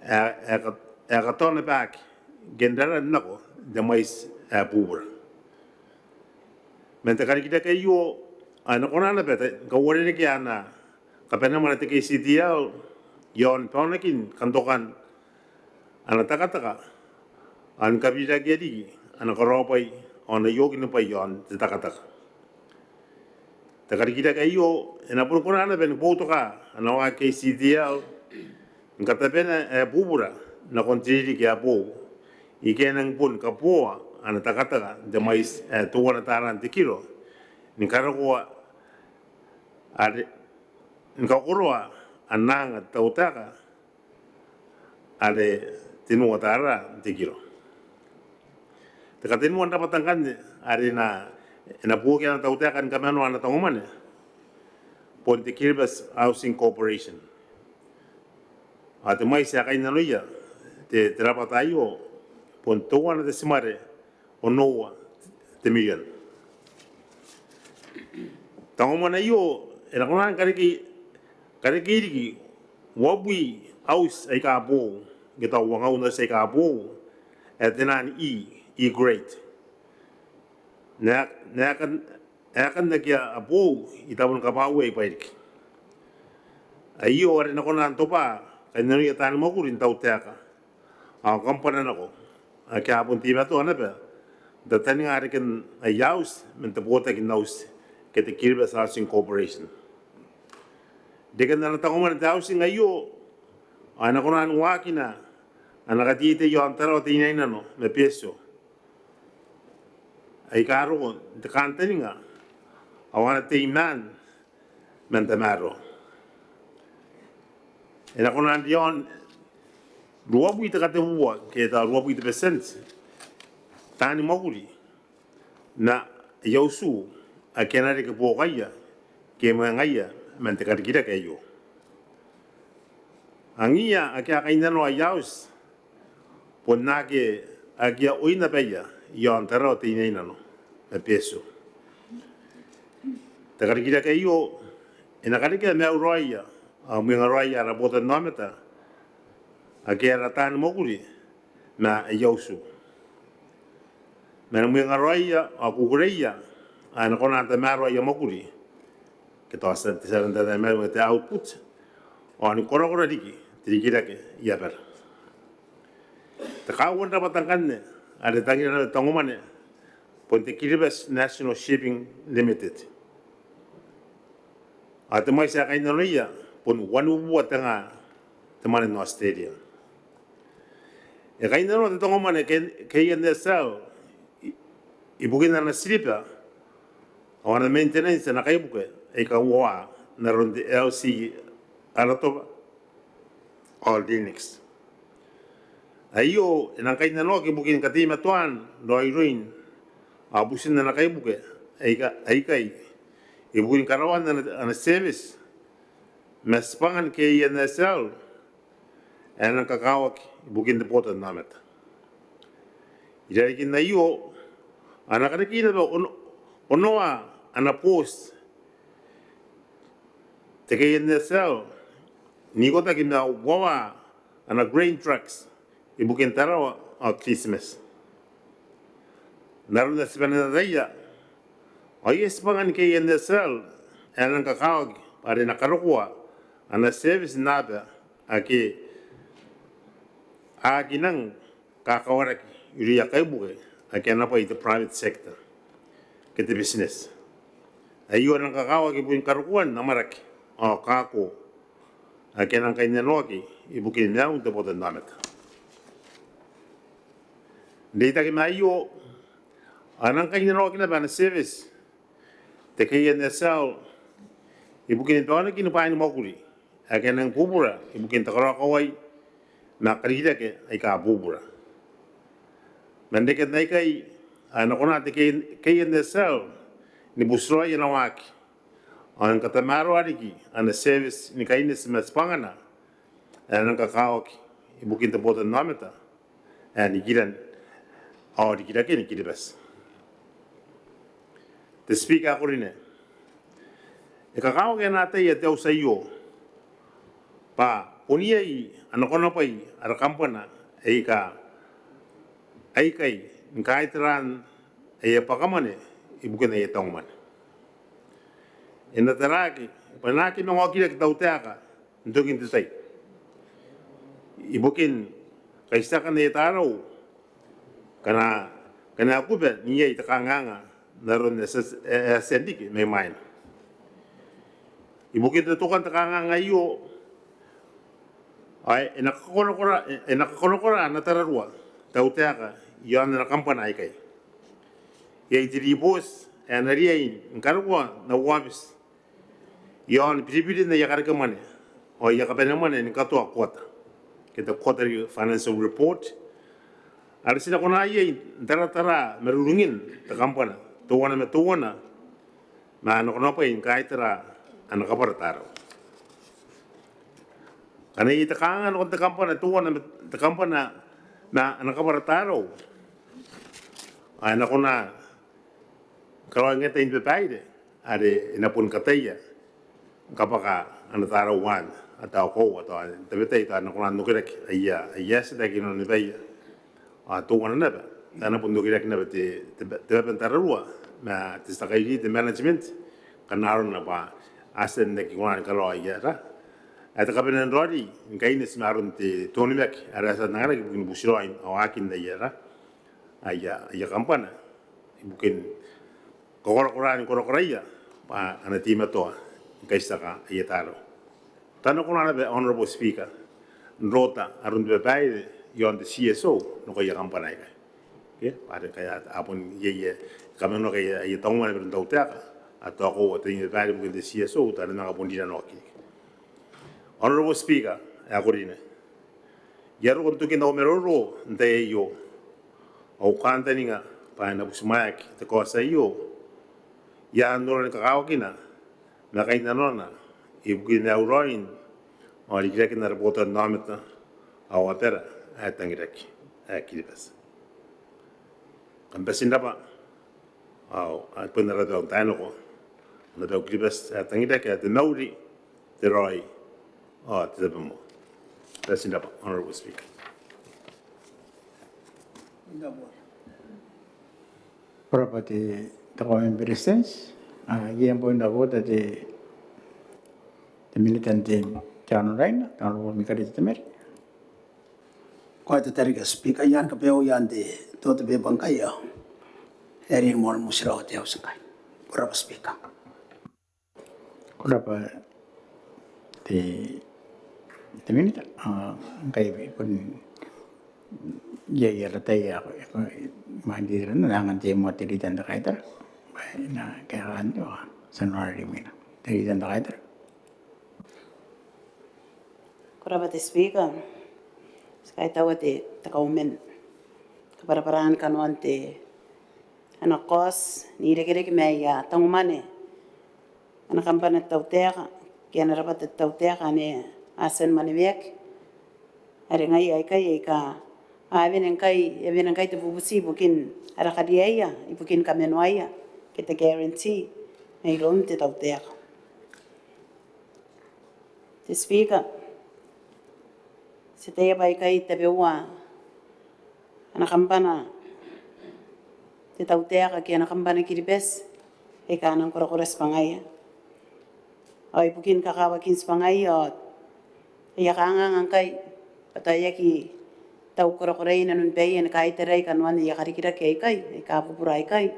ae, ae ka-, ae kataonabaki ke n raran nako n te mwaiti ae bubura. Man te karikirake aio ao e na kona naba te, kauarerekea ana kabanemwane te K C D L i aon baonakin kantokan ana takataka ao ni kabirirakeia riki ana karaobwai ao ana iokinibwai i aon te takataka. Te karikirake aio e na boni kona naba ni boutoka ana waaki K C D L ni katabena ae bubura nakon te ririki ae boou ike e nangi boni kaboa ana takataka n te mwaiti ae teuana tara n te kiro ni karokoa are, ni kakoroa ana anga te tautaeka are tenua tara n te kiro. Te katenua n rabwata ngkanne are e na, e na buokia ana tautaeka ni kamanoa ana tangomwane bon te Kiribati Housing Corporation. Ao te mwaiti ae kainnanoia te, te rabwata aio bon teuana te timare onoua te mirion. Tangomwane aio e na kona ni karekei, karekei riki uabwi auti aika boou, ke tao uangaun auti aika boou ae te naan E, E grade. N ae, n aekan, aekan ake a boou i tabon kabwauea i Bairiki. Aio are e na kona n tobwa kainnanoia taani mwakuri n tautaeka ao kambana nako ake a bon teimatoa naba n tataninga reken aia auti man te botaki n auti ke te Kiribati Housing Corporation. Reken ana tangomwane te auti aio ao e na kona ni waakina ana kateitei i aon Tarawa Teinainano ma Betio aika roko n te kantaninga ao ana tei maan man tamaroa. E na kona n riaon ruabwi te katebubua ke tao ruabwi te betienti taani mwakuri ma aia utu ake a na reke buokaia ke mwengaia man te karikirake aio. Angiia ake a kainnanoa aia auti bon ake akea oin abaia i aon Tarawa Teinainano ma Betio. Te karikirake aio e na karekea maiuraoia ao mwengaraoia ara botanaomata ake ara taani mwakuri ma aia utu. ma ni mwengaraoia ao kukureia ae na kona n tamaroa aia mwakuri ke tao ti a, ti a aranna n te Tamana ae te output, ao ni korakora riki te rikirake i abara. Te kauoua n rabwata ngkanne are e tangira naba te tangomwane bon te Kiribati National Shipping Limited. Ao te mwaiti ae kainnanoia bon wanibubua te nga te mwane n Australia. E kainnanoa te tangomwane K-, K N S L i-, ibukin ana tiriba ao ana maintenance ana kaibuke aika uoua n aron te L C Aratoba ao Linux. Aio e nang kainnanoaki ibukin kateimatoan raoiroin ao butin ana kaibuke aika, aikai, ibukin karaoan ana, ana service ma tibwangan K N S L ae nang kakawaki ibukin te botannaomata. Irarikin aio, a na karekei naba on-, onoua ana booti te K N S L n ikotaki ma uoua ana grain trucks ibukin Tarawa ao Kiritimati. N aron ae ti bane n ataia, ao iai tibwangan K N S L ae nang kakawaki bwa are e na karokoa ana service n aaba ake a aki nang kakawaraki irouia kaibuke ake ana bwai te private sector ke te business. Aio a nang kakawaki ibukin karokoan amwarake ao kako ake a nang kainnanoaki ibukin maiun te botannaomata. N reitaki ma aio, a nang kainnanoaki naba ana service te K N S L ibukin baonakin bwaai ni mwakuri ake a nang bubura ibukin te karaokawai ma karikirake aika bubura. Man reken aikai, a na kona te K-, K N S L ni butiraoi ana waaki ao ni katamaroa riki ana service ni kaineti ma tibwangana ae nang kakawaki ibukin te botannaomata ae nikiran ao rikiraken Kiribati. Te Speaker ae ko rine, e kakawaki ana ataei te auti aio bwa bon iai ana konabwai ara kambana aika aikai ni kaitaraan aia bwakamwane ibukin aia tangomwane. E na taraaki bwa e na aki manga okiraki tautaeka n tokin te tai ibukin kaitiakan aia tarau ngkana, ngkana e kuba n iai te kanganga n aron ae ti a, ae ti a riki mai mwaina. Ibukin totokan te kanganga aio, ao e na kakorakora, e na kakorakora ana tararua tautaeka iaon ana kambana aikai. Iai te ribooti ae e na riai ni karokoa n au aobiti iaon biribirin aia karekemwane ao aia kabanemwane ni katoa kuata ke te quarterly financial report are ti na kona iai n taratara marurungin te kambana teuana ma teuana ma ana konabwai ni kaitara ana kabwara tarau. Ngkana iai te kanganga nakon te kambana teuana ma, te kambana ma ana kabwara tarau, ao e na kona ni karaoa ngkai te babaire are e na bon kataia ni kabwaka ana tarau anne, ao tao koaua, tao n tabetai tao e na kona n okiraki aia, aia asset ake inanon baia. Ao teuana naba, tao e na bon okiraki naba te, te, te baba n tararua ma te tia kairi, te management, ngkana arona bwa a tia n aki kona ni karaoa aia ra, ae te kabanea n raoiroi ni kaineti ma aron te onimaki are a tia n anganaki ibukin butiraoin ao waakin aia ra, aia, aia kambana ibukin kakorakoraan korakoraia bwa a na teimatoa ni kaitiaka aia tarau. Tao e na kona naba, Honourable Speaker, n rota aron te babaire iaon te C S O nakoia kambana aikai. Ke, bwa are ngkai a bon iai, iai, kamanoaki aia, aia tangomwane iroun tautaeka, ao tao koaua te babaire ibukin te C S O, tao e na manga bon rinanoaki riki. Honourable Speaker ae ko rine, I a roko n tokin au maroro n tai aio, au kantaninga bwa e na butimwaeaki te kaoti aio i aan noran kakawakina ma kainnanoana ibukin maiuraoin ao rikiraken ara botannaomata ao abara ae tangiraki ae Kiribati. Kam bati n rabwa, ao a bon ara bau n taai nako, ana bau Kiribati ae tangiraki ae te mauri, te raoi ao te tabomoa. Bati n rabwa, Honourable Speaker. Ko rabwa te Kauoman ni Beretitenti. Iai am point of order te Minita n te Honourable Raina, Honourable Mikarite Temari. Ko a tatari Speaker, I a kabaea ian te totobeba ngkai ao e a rimoa moa tirawa te Auti ngkai. Ko rabwa Speaker. Ko rabwa te Minita. Ngkai bon iai ara tai ae mwaiti iran angan te moa te Leader n te Kaitara. Bwa e na kaekaan te January rimwina te Leader n te Kaitara. Ko rabwa te Speaker. Ti kaitaua te Kauoman ni kabwarabwara kanoan te ana kaoti n irekereke ma aia tangomwane ana kambana te tautaeka ke ana rabwata te tautaeka ane a tia ni mwaneweaki. Are ngaia aikai aika a wene ngkai, e wene ngkai te bubuti ibukin ara kariaia ibukin kamanoaia ke te guarantee mairoun te tautaeka. Te Speaker, ti ataia bwa aikai tabeua ana kambana te tautaeka ke ana kambana Kiribati aika a nang korakora tibwangaia. Ao ibukin kakawakin tibwangaia ao aia kanganga ngkai bwa tao e aki tau korakoraia inanon baia ni kaitarai kanoan aia karikirake aikai aika bubura aikai.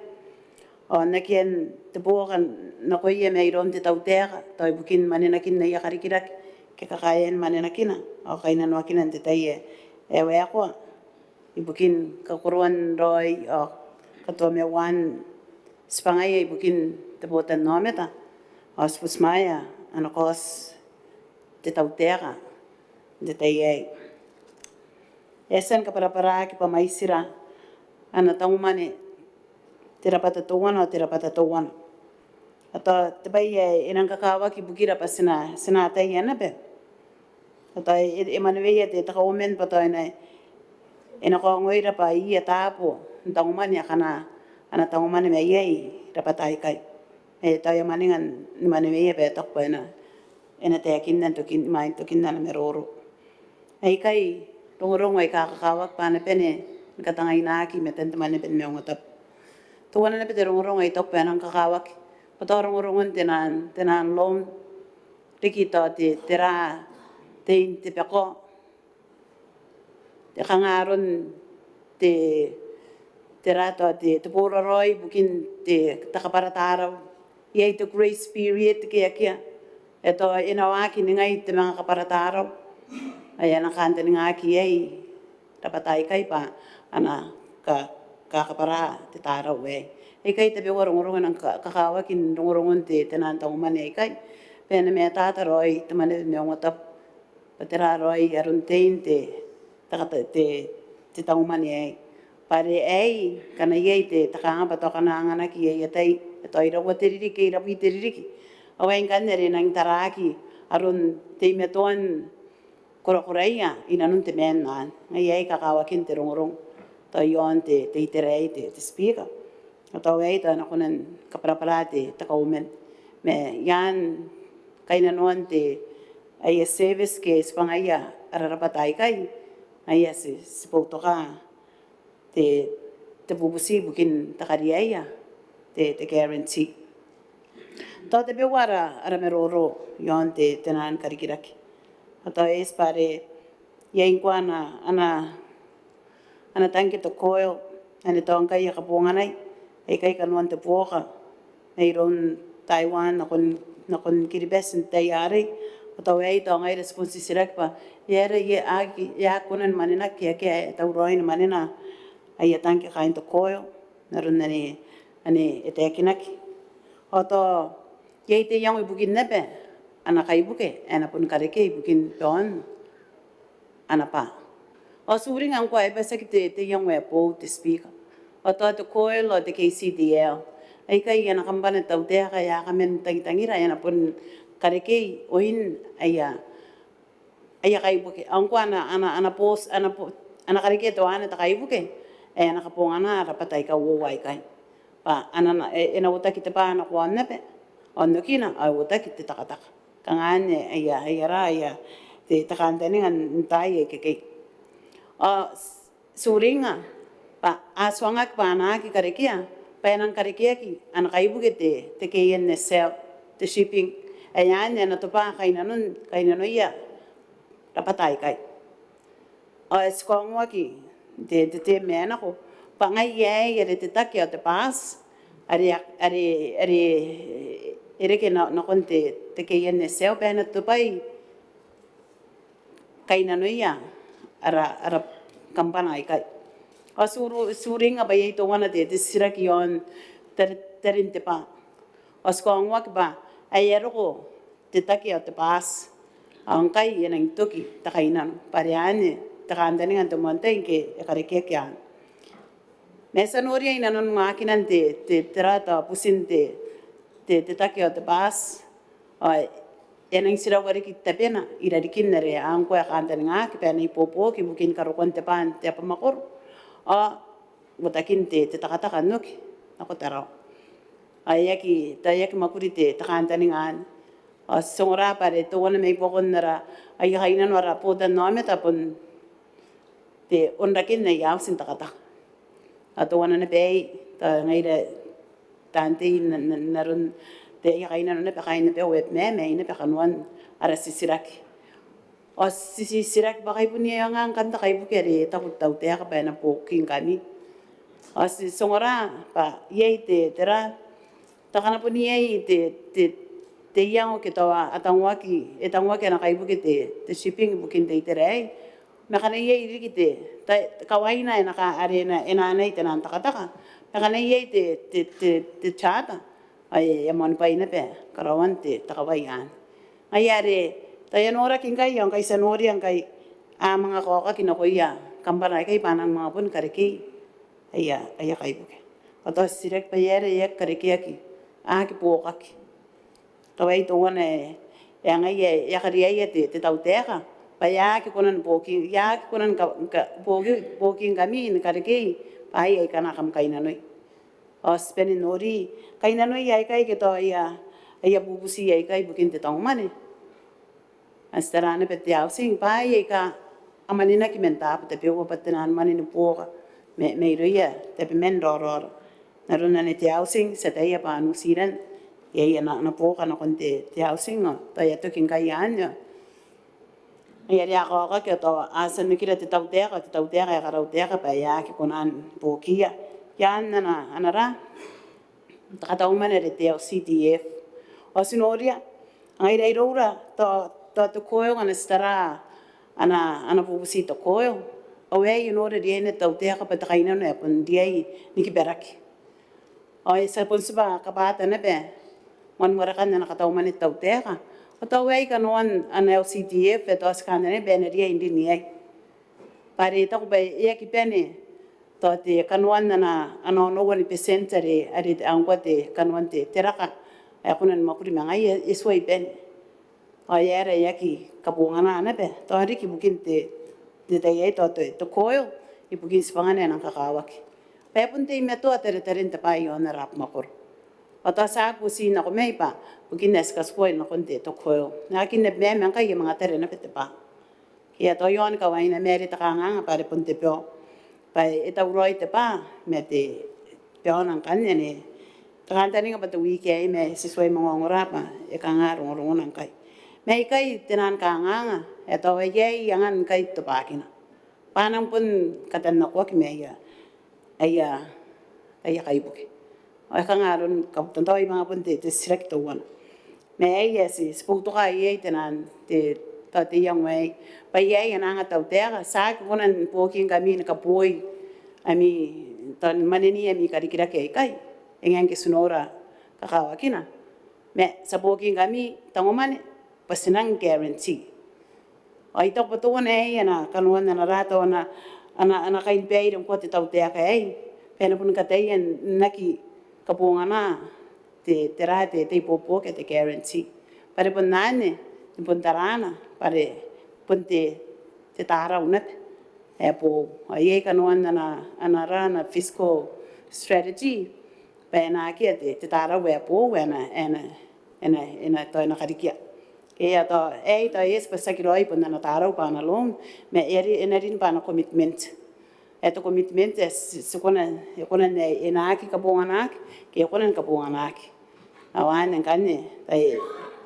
Ao n akean te buoka nakoia mairoun te tautaeka tao ibukin mwanenakin aia karikirake ke kakaean mwanenakina ao kainnanoakinan te tai ae waekoa ibukin kakoroan raoi ao katoamauan tibwangaia ibukin te botannaomata ao tibutimaea ana kaoti te tautaeka n te tai aei. E a tia ni kabwarabwaraki bwa mwaitira ana tangomwane te rabwata teuana ao te rabwata teuana. Ao tao te bwai ae e nang kakawaki ibukira bwa ti na, ti na ataia naba. Ao tao e, e mwaneweia te Kauoman bwa tao e na, e na kaongoira bwa iia taabo n tangomwane akana a na tangomwane mai iai rabwata aikai. E tao e a mwaninga ni mwaneweia bwa e taku bwa e na, e na taekinna n tokin, imwain tokin ana maroro. Aikai rongorongo aika kakawaki bwa a na bane ni katangainaki i matan te Mwaneaba ni Maungatabu. Teuana naba te rongorongo ae I taku bwa e nang kakawaki bwa tao rongorongon te naan, te naan loan riki tao te, tera tein te bako, te kanga aron te, tera tao te, te boraraoi ibukin te, te kabwara tarau. Iai te grace period ke akea. E tao e na waaki ningai te manga kabwara tarau ae a na kantaningaki iai rabwata aikai bwa a na ka, kakabwara te tarau aei. Aikai tabeua rongorongo ae nang ka, kakawaki n rongorongon te, te naan tangomwane aikai. Bwa e na matata raoi te Mwaneaba ni Maungatabu bwa tera raoi aron tein te, te, te, te tangomwane aei. Bwa are aei ngkana iai te, te kanga bwa tao kanga a anganaki aia tai, tao iraua te ririki, irabwi te ririki. Ao aei ngkanne are e nang taraaki aron teimatoan korakoraia inanon te maan anne. Ngaia ae kakawakin te rongorongo tao iaon te, te itera aei te, te Speaker. Ao tao aei tao e na kona ni kabwarabwara te, te Kauoman ma ian kainnanoan te, aia service ke tibwangaia ara rabwata aikai. Ngaia ti, ti boutoka te, te bubuti ibukin te kariaia, te, te guarantee. Tao tabeua ara, ara maroro iaon te, te naan karikirake. Ao tao e eti bwa are iai ngkoa ana, ana, ana tangke te coal ane tao ngkai a kabonganai aikai kanoan te buoka mairoun Taiwan nakon, nakon Kiribati n te tai arei. Ao tao aei tao ngaira ti bon titiraki bwa e aera e aki, e aki kona ni mwanenaki ke akea ae tauraoi ni mwanena aia tangke kaain te coal n aron ane, ane e taekinaki. Ao tao iai te iango ibukin naba ana kaibuke ae na boni karekei ibukin baon ana bwa. Ao ti uringa ngkoa e bati tiaki te, te iango ae boou te Speaker. Ao tao te coal ao te K C D L aikai ana kambana te tautaeka ae a kaman tangitangira ae a na boni karekei oin aia, aia kaibuke. Ao ngkoa ana, ana, ana booti, ana bo-, ana karekea teuana te kaibuke ae a na kabongana rabwata aika uoua aikai. Bwa a na, e, e na uotaki te bwa nako aonnaba, ao n okina ao e uotaki te takataka. Kanga anne aia, aia ra, aia te, te kantaninga n taai akekei. Ao ti uringa bwa a tuangaki bwa a na aki karekea bwa e nang karekeaki ana kaibuke te, te K N S L, te shipping, ae anne e na tobwa kainnanon, kainnanoia rabwata aikai. Ao e a tia kaongoaki n te, te, te mea nako bwa ngaia ae are te take ao te bwaati are, are, are e reke na, nakon te, te K N S L bwa e na tobwai kainnanoia ara, ara kambana aikai. Ao ti uru, ti uringa bwa iai teuana te, te titiraki iaon tari, tarin te bwaa. Ao ti kaongoaki bwa ae e a roko te take ao te bwaati, ao ngkai e nang toki te kainnano bwa are anne te kantaninga n te moan tai ngke e karekeaki anne. Ma ti a noria i nanon waakinan te, te, te rata butin te, te, te take ao te bwaati, ao e nang tiraua riki tabena i rarikin are ngkoa e kantaningaaki bwa e na ibuobuoki ibukin karokoan te bwaa n te abamwakoro ao uotakin te, te takataka n oki nako Tarawa. Ao e aki, tao e aki mwakuri te, te kantaninga anne. Ao ti ongora bwa are teuana mai buakon ara, aia kainnano ara botannaomata bon te onraken aia auti n takataka. Ao teuana naba aei, tao ngaira taan tei n, n, n aron te, aia kainnano naba kaain abau ae Abemama aei naba kanoan ara titiraki. Ao ti, ti, titiraki bwa kai bon iai aonga ngkanne te kaibuke are e taku te tautaeka bwa e na buokingkami. Ao ti, ti ongora bwa iai te, tera, tao ngkana bon iai te, te, te iango ke tao a tangoaki, e tangoaki ana kaibuke te, te shipping ibukin te itera aei. Ma ngkana iai riki te, tao kawaina e na ka, are e na, e na anai te naan takataka. Ma ngkana iai te, te, te, te charter, ao e a moanibwai naba karaoan te, te kawai anne. Ngaia are tao e a noraki ngkai, ao ngkai ti a noria ngkai a manga kaokaki nakoia kambana aikai bwa a nang manga boni karekei aia, aia kaibuke. Ao tao ti titiraki bwa e aera e aki karekeaki, a aki buokaki. Tao aei teuana ae, ae ngaia ae e a kariaia te, te tautaeka bwa e a aki kona ni buoki, e a aki kona ni ka, ka, buoki, buokingkami ni karekei bwaai aikana kam kainnanoi. Ao ti bane n nori kainnanoia aikai ke tao aia, aia bubuti aikai ibukin te tangomwane. Ao ti tara naba te housing bwa aika a mwaninaki man taabo tabeua bwa te naan mwane ni buoka ma, mairouia tabeman raoraora. N aron anne te housing, ti ataia bwa New Zealand iai ana, ana buoka nakon te, te housing, ao tao e a toki ngkai anne. Ngaia are a kaokaki ao tao a tia n okira te tautaeka, te tautaeka ae karautaeka bwa e a aki kona ni buokiia. Iaan ana, ana ra, te katau mwane are te L C D F. Ao ti noria, ngaira iroura, tao, tao te koeo ngkana ti tara ana, ana bubuti te koeo. Ao aei e nora riaina te tautaeka bwa te kainnano ae bon riai ni kibaraki. Ao e tia bon tibwa kabwata naba moan warekan ana katau mwane te tautaeka. Ao tao aei kanoan ana L C D F, e tao ti kantaninga bwa e na riai n rin iai. Bwa are e taku bwa e aki bane tao te kanoan ana, ana onoua ni betienti are, are ngkoa te kanoan te, te raka ae kona ni mwakuri ma ngaia, e tuai bane. Ao e aera e aki kabongana naba tao riki ibukin te, te tai aei tao te, te koeo ibukin tibwangana ae nang kakawaki. Bwa e bon teimatoa tarataren te bwaa iaon ara abamwakoro. Ao tao ti a buti nako mai bwa bukin ae ti katuai nakon te, te koeo. N aekan Abemama ngkai e a manga tare naba te bwaa. Ke e a tao iaon kawaina ma are te kanganga bwa are bon te bao. Bwa e tauraoi te bwaa ma te baona ngkanne anne. Te kantaninga bwa te wiki aei ma ti tuai manga ongora bwa e kanga rongorongona ngkai. Ma ikai te naan kanganga ae tao iai angan ngkai tobwakina. Bwa a nang bon katannakoaki ma aia, aia, aia kaibuke. Ao e kanga aron kabutan tao ai manga bon te, te titiraki teuana. Ma aei ae ti, ti boutoka iai te naan te, tao te iango aei. Bwa iai ana anga te tautaeka, ti aki kona ni buokingkami ni kabooi ami, tao ni mwaneni ami karikirake aikai. E ngae ngke ti nora kakawakina. Ma ti a buokingkami tangomwane, bwa ti nang guarantee. Ao I taku bwa teuana aei ana kanoan ana ra tao ana, ana, ana kainibaire ngkoa te tautaeka aei. Bwa e na bon kataia n aki kabongana te, te ra te, te ibuobuoki ae te guarantee. Bwa are bon anne, ni bon tarana, bwa are bon te, te tarau naba ae boou. Ao iai kanoan ana, ana ra ana fiscal strategy. Bwa e na akea te, te tarau ae boou, e na, e na, e na, e na, tao e na karikia. Ke e a tao, e, tao e eti bwa tiaki raoi bon ana tarau bwa ana loan, ma e ri, e na rin bwa ana commitment. ae te commitment ae ti, ti kona, e kona n ae e na aki kabonganaki ke e kona ni kabonganaki. Ao anne ngkanne ae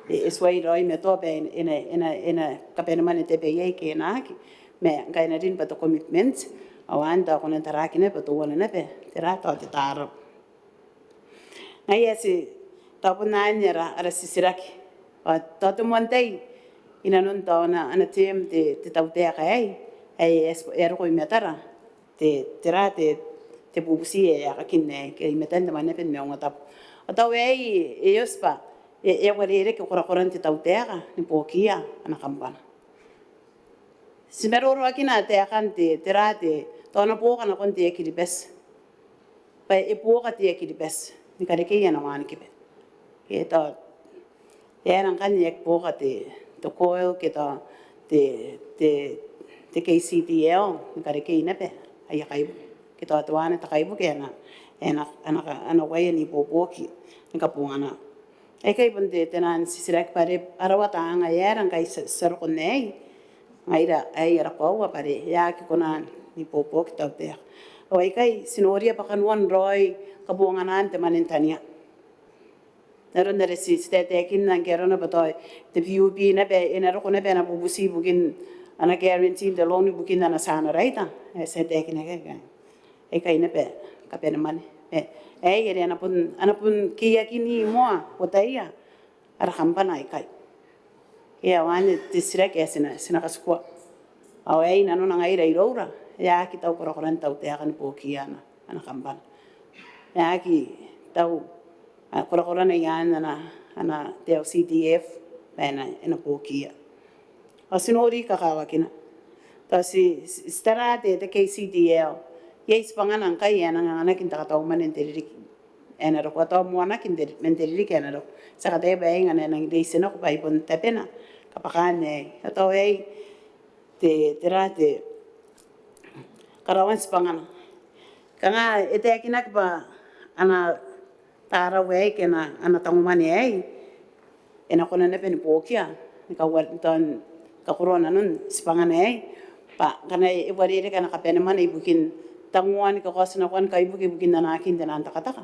e, e tuai raoi matoa bwa e na, e na, e na kabanemwane tabeia ke e na aki. Ma ngkai e na rin bwa te commitment, ao anne tao ko na taraaki naba bwa teuana naba tera tao te tarau. Ngaia ae ti, tao bon anne ara, ara titiraki. Ao tao te moan tai inanon tao ana, ana term te, te tautaeka aei, ae e a roko i matara te, tera te, te bubuti ae e a kakinna aei ke i matan te Mwaneaba ni Maungatabu. Ao tao aei e oti bwa e, e uarereke korakoran te tautaeka ni buokiia ana kambana. Ti maroroakina taekan te, tera te, tao ana buoka nakon te Air Kiribati. Bwa e buoka te Air Kiribati ni karekei ana wanikiba. Ke tao e aera ngkanne e aki buoka te, te COIL ke tao te, te, te KCDL ni karekei naba aia kaibuke. Ke tao teuana te kaibuke ae na, ae na, ae na, ae na uaia n ibuobuoki ni kabongana. Aikai bon te, te naan titiraki bwa are a rawata anga ae aera ngkai ti a, ti a roko n aei. Ngaira aei ara koaua bwa are e aki kona n ibuobuoki te tautaeka. Ao aikai ti noria bwa kanoan raoi kabonganaan te mwane n tania. N aron are ti, ti taetaekinna ngke arona bwa tao te PUB naba e na roko naba ana bubuti ibukin ana guarantee n te loan ibukin ana generator. E ti taetaekinaki aikai. Aikai naba kabanemwane. E, aei are a na bon, a na bon keiakini moa uotaia ara kambana aikai. Ke ao anne te titiraki ae ti na, ti na katikua. Ao aei nanona ngaira iroura, e aki tau korakoran te tautaeka ni buokiia ana, ana kambana. E aki tau, a, korakorana iaan ana, ana te LCDF, bwa e na, e na buokiia. Ao ti nori kakawakina. Tao ti, ti, ti tara te, te KCDL. Iai tibwangana ngkai ae e nang anganaki n te katau mwane n te ririki ae e na roko, tao moanaki n te, man te ririki ae e na roko. Ti a kataia bwa aei ngkana e nang reitinako bwa ai bon tabena kabwakaan aei. Ao tao aei te, tera te karaoan tibwangana. Kanga e taekinaki bwa ana tarau aei ke ana, ana tangomwane aei e na kona naba ni buokia ni kaua, tao ni kakoroa nanon tibwangana aei. Bwa ngkana e uarereke ana kabanemwane ibukin tangoan ke kaotinakoan kaibuke ibukin anaakin te naan takataka,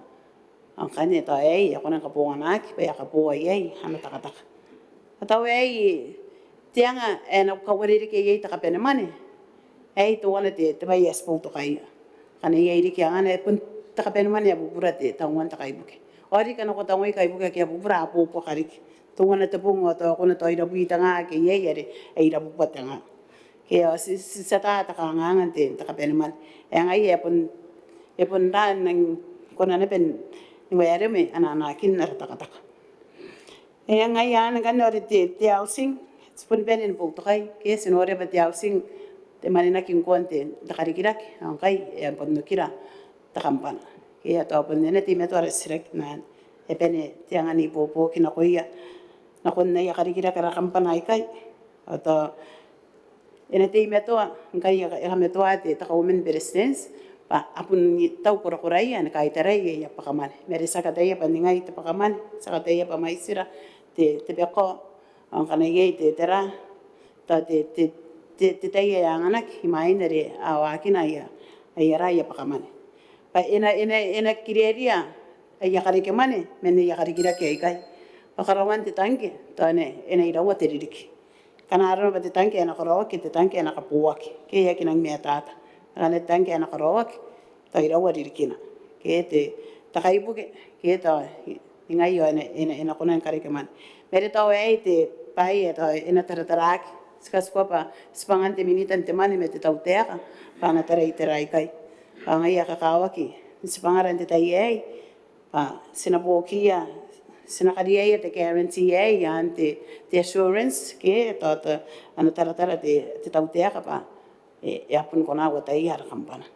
ao ngkanne tao aei e a kona ni kabonganaki bwa e a kabooa iai ana takataka. Ao tao aei te anga ae e na kauarerekea iai te kabanemwane aei, teuana te, te bwai ae ti boutokaia. Ngkana iai riki angana ae bon te kabanemwane ae bubura te tangoan te kaibuke. Ao riki ngkana ko tangoi kaibuke ake a bubura a buobuaka riki. Teuana te bong ao tao ko na tao irabwi te nga ke iai are e irabubua te nga. Ke ao ti, ti, ti ata te kanganga n te, te kabanemwane. Ae ngaia e bon, e bon raa n nang kona naba ni waereme ana, anaakin ara takataka. E ngaia anne ngkanne ao te, te housing, ti bon bane ni boutokai, ke ti noria bwa te housing, te mwanenaki ngkoa n te, te karikirake, ao ngkai e a bon okira te kambana. Ke ao tao bon e na teimatoa ara titiraki n, e bane te anga n ibuobuoki nakoia, nakon aia karikirake ara kambana aikai. Ao tao e na teimatoa, ngkai e ka, e kamatoa te, te Kauoman ni Beretitenti, bwa a bon tau korakoraia ni kaitarai aia bwakamwane. Ma are ti a kataia bwa ningai te bwakamwane, ti a kataia bwa mwaitira te, te bwakao, ao ngkana iai te, tera, tao te, te, te, te tai ae anganaki imwain are a waakina aia, aia ra aia bwakamwane. Bwa e na, e na, e na kireria aia karekemwane man aia karikirake aikai. Bwa karaoan te tangke, tao e na, e na iraua te ririki. Ngkana arona bwa te tangke ae na karaoaki, te tangke ae na kabooaki. Ke e aki nang matata. Ngkana te tangke ae na karaoaki, tao iraua ririkina. Ke te, te kaibuke, ke tao ningai ao e na, e na, e na kona ni karekemwane. Ma are tao aei te bwai ae tao e na tarataraaki. Ti katikua bwa tibwangan te Minita n te mwane ma te tautaeka bwa a na tarai itera aikai. Bwa ngaia e kakawaki n tibwangara n te tai aei bwa ti na buokiia, ti na kariaia te guarantee aei, iaan te, te assurance ke tao te, ana taratara te, te tautaeka bwa e, e a bon kona uotaia ara kambana.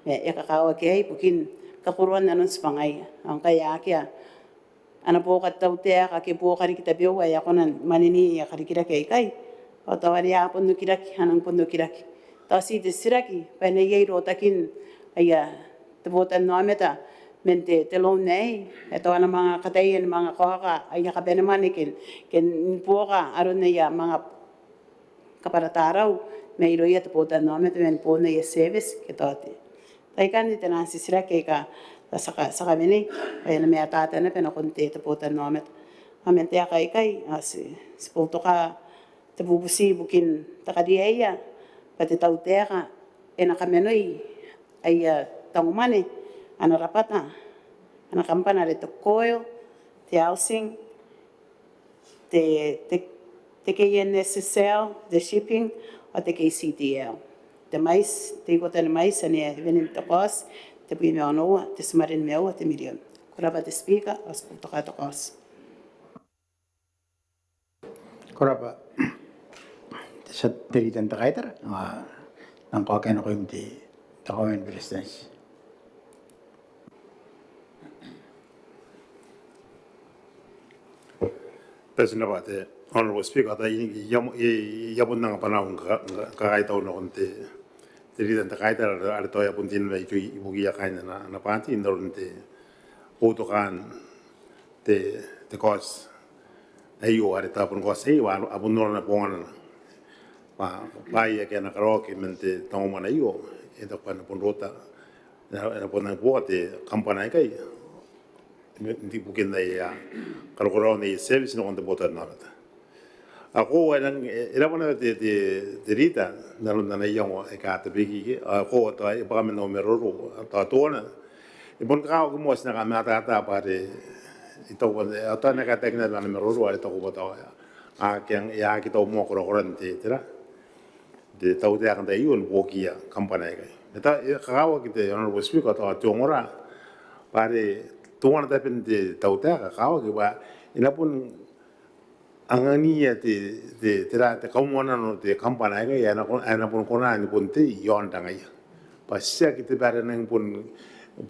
Ma e kakawaki aei ibukin kakoroan nanon tibwangaia. Ao ngkai akea ana buoka te tautaeka ke buoka riki tabeua ae a kona ni mwanenii aia karikirake aikai, ao tao are a bon okiraki, a nang bon okiraki. Tao ti te titiraki bwa e na iai rotakin aia te botannaomata man te, te loan aei, ae tao a na manga kataia ni manga kaoka aia kabanemwane ke, ke ni buoka aron aia manga kabwara tarau mairouia te botannaomata man boon aia service ke tao te, Aikanne te nang titiraki aika ti a ka, ti a kawenei, bwa e na matata naba nakon te, te botannaomata. Ao man taeka aikai, ao ti, ti boutoka te bubuti ibukin te kariaia bwa te tautaeka e na kamanoi aia tangomwane, ana rabwata, ana kambana are te KOIL, te housing, te, te, te KNSSL, te shipping, ao te KCTL. Te mwaiti, te ikota ni mwaiti anne e wene n te kaoti tebwi ma onoua, te timare nimaua te mirion. Ko rabwa te Speaker, ao ti boutoka te kaoti. Ko rabwa te tia, te Leader n te Kaitara, ao I nang kaokia nakoim te, te Kauoman ni Beretitenti. Ko rabwa te Honourable Speaker, ao I, I, I a bon anga bwanaau ni ka, ni ka, kakaitau nakon te, te Leader n te Kaitara are, are tao e a bon teimatoa n ibukiia kaain ana, ana bwaati n aron te boutokaan te, te kaoti aio are tao bon kaoti aio a, a bon norana bonganana. Bwa, bwaai ake a na karaoaki man te tangomwane aio, e taku bwa e na bon rota, e na, e na bon nang buoka te kambana aikai ibukin aia karokoraon aia service nakon te botannaomata. Ao koaua e nang, e, e rabwa naba te, te, te Leader n aron ana iango aika a tabekia, ao koaua tao e bwaka man au maroro, tao teuana. E bon kakawaki moa ti na kamatata bwa are I taku bwa, ao tao e na kateaki naba ana maroro are I taku bwa tao a, a aki, a aki tau moa korakoran te, tera, te tautaeka n tai aio ni buokiia kambana aikai. Ma tao e kakawaki te Honourable Speaker, tao te ongora bwa are teuana taben te tautaeka, kakawaki bwa e na bon angania te, te, tera, te kauoua n te kambana aikai ae e na ko, ae e na bon kona ni bon tei iaon rangaia. Bwa tiaki te bwai are e nang bon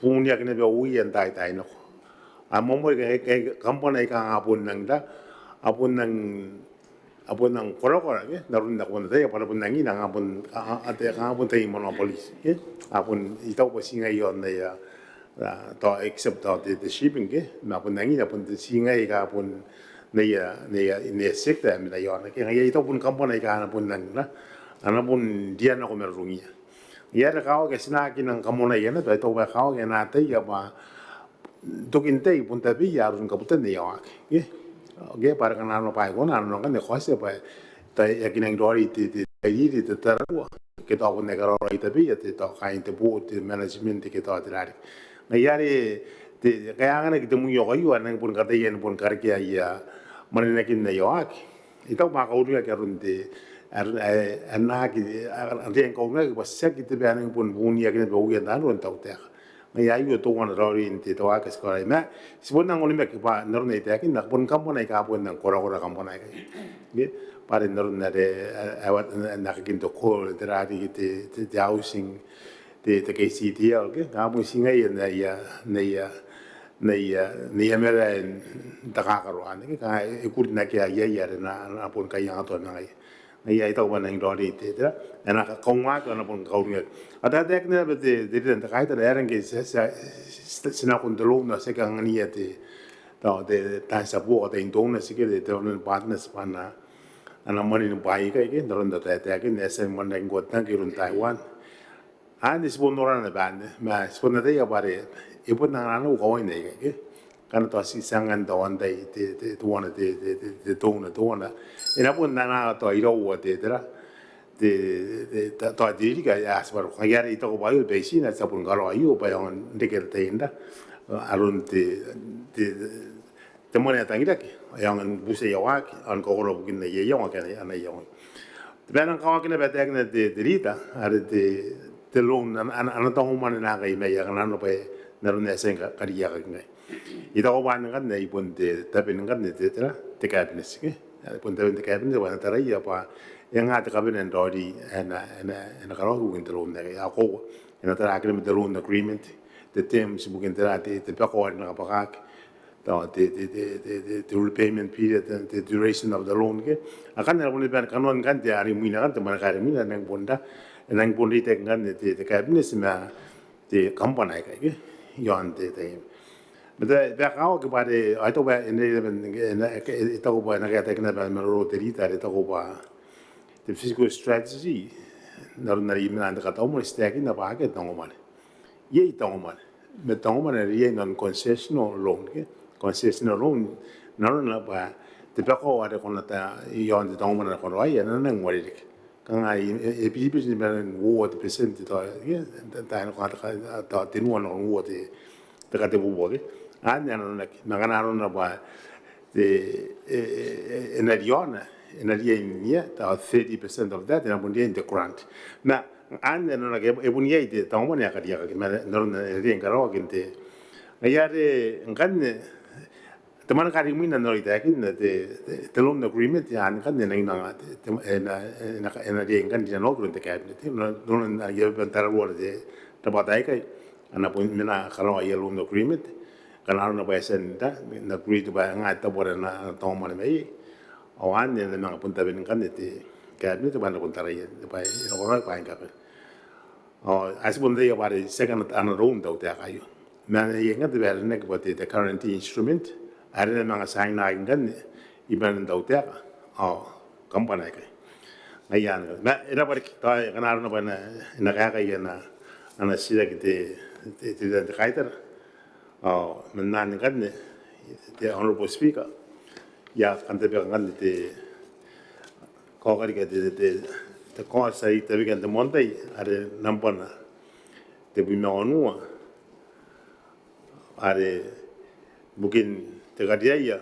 bungiaki naba uia n taai taai nako. A moamoa ikai, ikai kambana aika a bon nang, a bon nang, a bon nang korakora ke n aron ae ko bon ataia bwa a bon nang, a bon, a, a, a, te, a bon tai monopolies ke. A bon, I taku bwa ti ngaia iaon aia, a, tao except tao te, te shipping ke, ma a bon nang, a bon te, ti ngaia aika a bon n aia, n aia, n aia sector ae mena iaona ke. Ngaia I taku bon kambana aika a na bon nang, a na bon rianako marurungia. Ngaia are kakawaki ae ti na aki nang kamoamoaia naba, I taku bwa e kakawaki ae e na ataia bwa n tokin tai bon tabeia aron kabutan aia waaki ke. Ke bwa are ngkana nanona bwa e kona, nanona ngkanne e kaotia bwa tao e aki nang raoiroi te, te, te, te, te tararua ke tao bon aki raoiroi tabeia te, tao kaain te board, te management ke tao te rariki. Ngaia are te, kaanganaki te mwioko aio ae e nang bon kataia ni bon karekea aia mwanenakin aia waaki. I taku bwa a kauringaki aron te, aron, e, e na aki, e, e na aki kauringaki bwa tiaki te bwai ae e nang bon bungiaki naba uia n aron tautaeka. Ngaia aio teuana raoiroin te, te waaki ae ti karaoia. Ma ti bon nang onimakina bwa n aron ae I taekinna, bon kambana aika a bon nang korakora kambana aikai. Ke bwa are n aron are, e, e, e, e na kakin te KOIL, te rariki, te, te, te housing, te, te KCTL ke, a bon ti ngaia n aia, n aia, n aia, n aia marae n takakaro anne ke, kanga e kurinaki aia, aia are a na, a na bon kaiangatoa ma ngaia. Ngaia I taku bwa e nang raoiroi te, te, e na kaungaki, a na bon kauringaki. Ao taetaekina naba te, te Leader n te Kaitara, e aera ngke ti, ti, ti, ti nakon te loan ao ti aki angania te, tao te, taan tia buoka, taan donors ke te, te development partners bwa a na, a na mwanenibwai ikai ke, n aron ae taetaekinna, e a tia ni mwanenaki ngkoa te tangke iroun Taiwan. Anne ti bon nora naba anne, ma ti bon ataia bwa are e bon anganaki kawaina ikai ke. Ngkana tao ti, ti angan tao antai te, te, teuana te, te, te, te donor, teuana. E na bon anaa tao iraua te, tera, te, te, te, tao te ririki ae a tib'a roko. Ngaia are I taku bwa aio baitina ti a bon karaoa aio bwa e aonga n reke te tai n aron te, te, te te mwane ae tangiraki, e aonga ni butiia waaki, ao ni kaokoro bukin aia iango ake a na iangoia. Te bwai ae nang kakawaki naba ae taekina te, te Leader, are te, te loan, ana, ana, ana tangomwane naakai mai ae ngkana nanona bwa e n aron ae e a tia ni ka, kariaiakaki ngai. I taku bwa anne ngkanne ae bon te tabe ngkanne te, tera, te Cabinet ke. Ae bon taben te Cabinet bwa e na taraia bwa e nga te kabanea n raoiroi ae na, ae na, ae na karaoaki ibukin te loan aikai. Ao koaua, e na taraaki naba te loan agreement, te terms ibukin tera, te, te bako are e na kabwakaaki, tao te, te, te repayment period, te, te duration of the loan ke. Akanne a na bon bane kanoan ngkanne are imwina, ngkanne te mwane ae imwina, e nang bon ra, e nang bon reitaki ngkanne te, te Cabinet ma te kambana aikai ke, iaon te, te. Ma te, bwa e kakawaki bwa are, I taku bwa e na, e na, e, I taku bwa e na kaetaekina bwa e na maroro te Leader, are I taku bwa te fiscal strategy, n aron are I mena n te katau mwane, ti taekinna bwa akea te tangomwane. iai tangomwane. Ma tangomwane are iai inanon concessional loan, ke? Concessional loan, nanona bwa te bwaka are ko na tia iaon te tangomwane are ko karaoia, e na nang uarereke. Kanga e, e, e bibiti ni mena n uoua te percent tao, ke? Tao, tao, tao, tao tenua nakon uoua te, te katebubua, ke? Anne nanona, ma ngkana nanona bwa te, e, e, e, e na riaona, e na riai n ia, tao thirty percent of that, e na bon riai n te grant. Ma anne nanona ke e bon iai te tangomwane ae kariaiakaki, ma nanona e riai ni karaoaki n te, ngaia are ngkanne te mwane are imwina n aron taekinna te, te, te loan agreement, anne ngkanne e nangi manga te, te, e na, e na, e na riai ngkanne n rinanoaki iroun te cabinet. Nanona, nanona aia bwai n tararua te, te bwai aikai, a na bon mena karaoa aia loan agreement. Ngkana arona bwa e tia n, n agree te bwai, ngaia te bwai are a na tangomwane mai iai. Ao anne e na manga bon tabe ngkanne te cabinet bwa e na bon taraia te bwai ae e na karaoia bwaai ni kabane. Ao a tibwa bon taraia bwa are tiaki ana, ana loan te tautaeka aio. Ma e na iai ngkanne te bwai ae aranaki bwa te, te guarantee instrument, are e na manga tiainaki ngkanne ibukin te tautaeka ao kambana aikai. Ngaia anne. Ma e raba riki, tao ngkana arona bwa e na, e na kaekai ana, ana titiraki te, te, te, te kaitara. Ao man anne ngkanne, te Honourable Speaker, I a kan tabeka ngkanne te, kaoka riki te, te, te, te kaoti ae I tabeka n te moan tai, are nambwana tebwi ma onoua, are ibukin te kariaia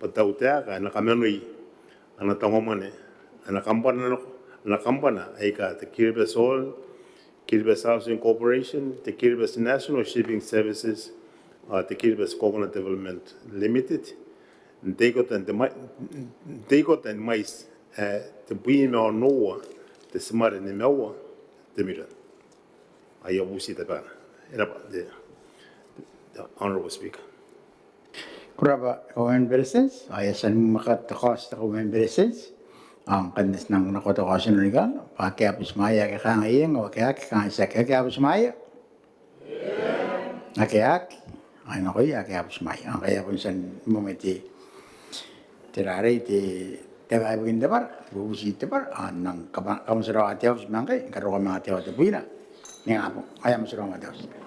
bwa te tautaeka e na kamanoi ana tangomwane, ana kambana, ana kambana aika te Kiribati Oil, Kiribati Housing Corporation, te Kiribati National Shipping Services, ao te Kiribati Coconut Development Limited, n te ikota n te mwa-, n te ikota ni mwaiti ae tebwi ma onoua tetimare nimaua te mirion. Aio bubuti tabekana. E raba te, te Honourable Speaker. Ko rabwa Kauoman ni Beretitenti, ao e a tia ni mwakuri te kaoti te Kauoman ni Beretitenti. Ao ngkanne ti nang nakoa te kaoti n onikana, bwa ake a butimwaea ake a kangai eng, ao ake a aki kangai tiaki. Ake a butimwaea? Ake a aki? Ao e nakoia ake a butimwaea. Ao ngkai e a bon tia ni mwemwe te, te rarei te, te bwai ibukin te bwara, bubuti te bwara, ao nang kaba-, kamotirawa te auti ma ngkai, karokoa ma te auti tebwina. Ningabong, ao e a motirawa ma te auti.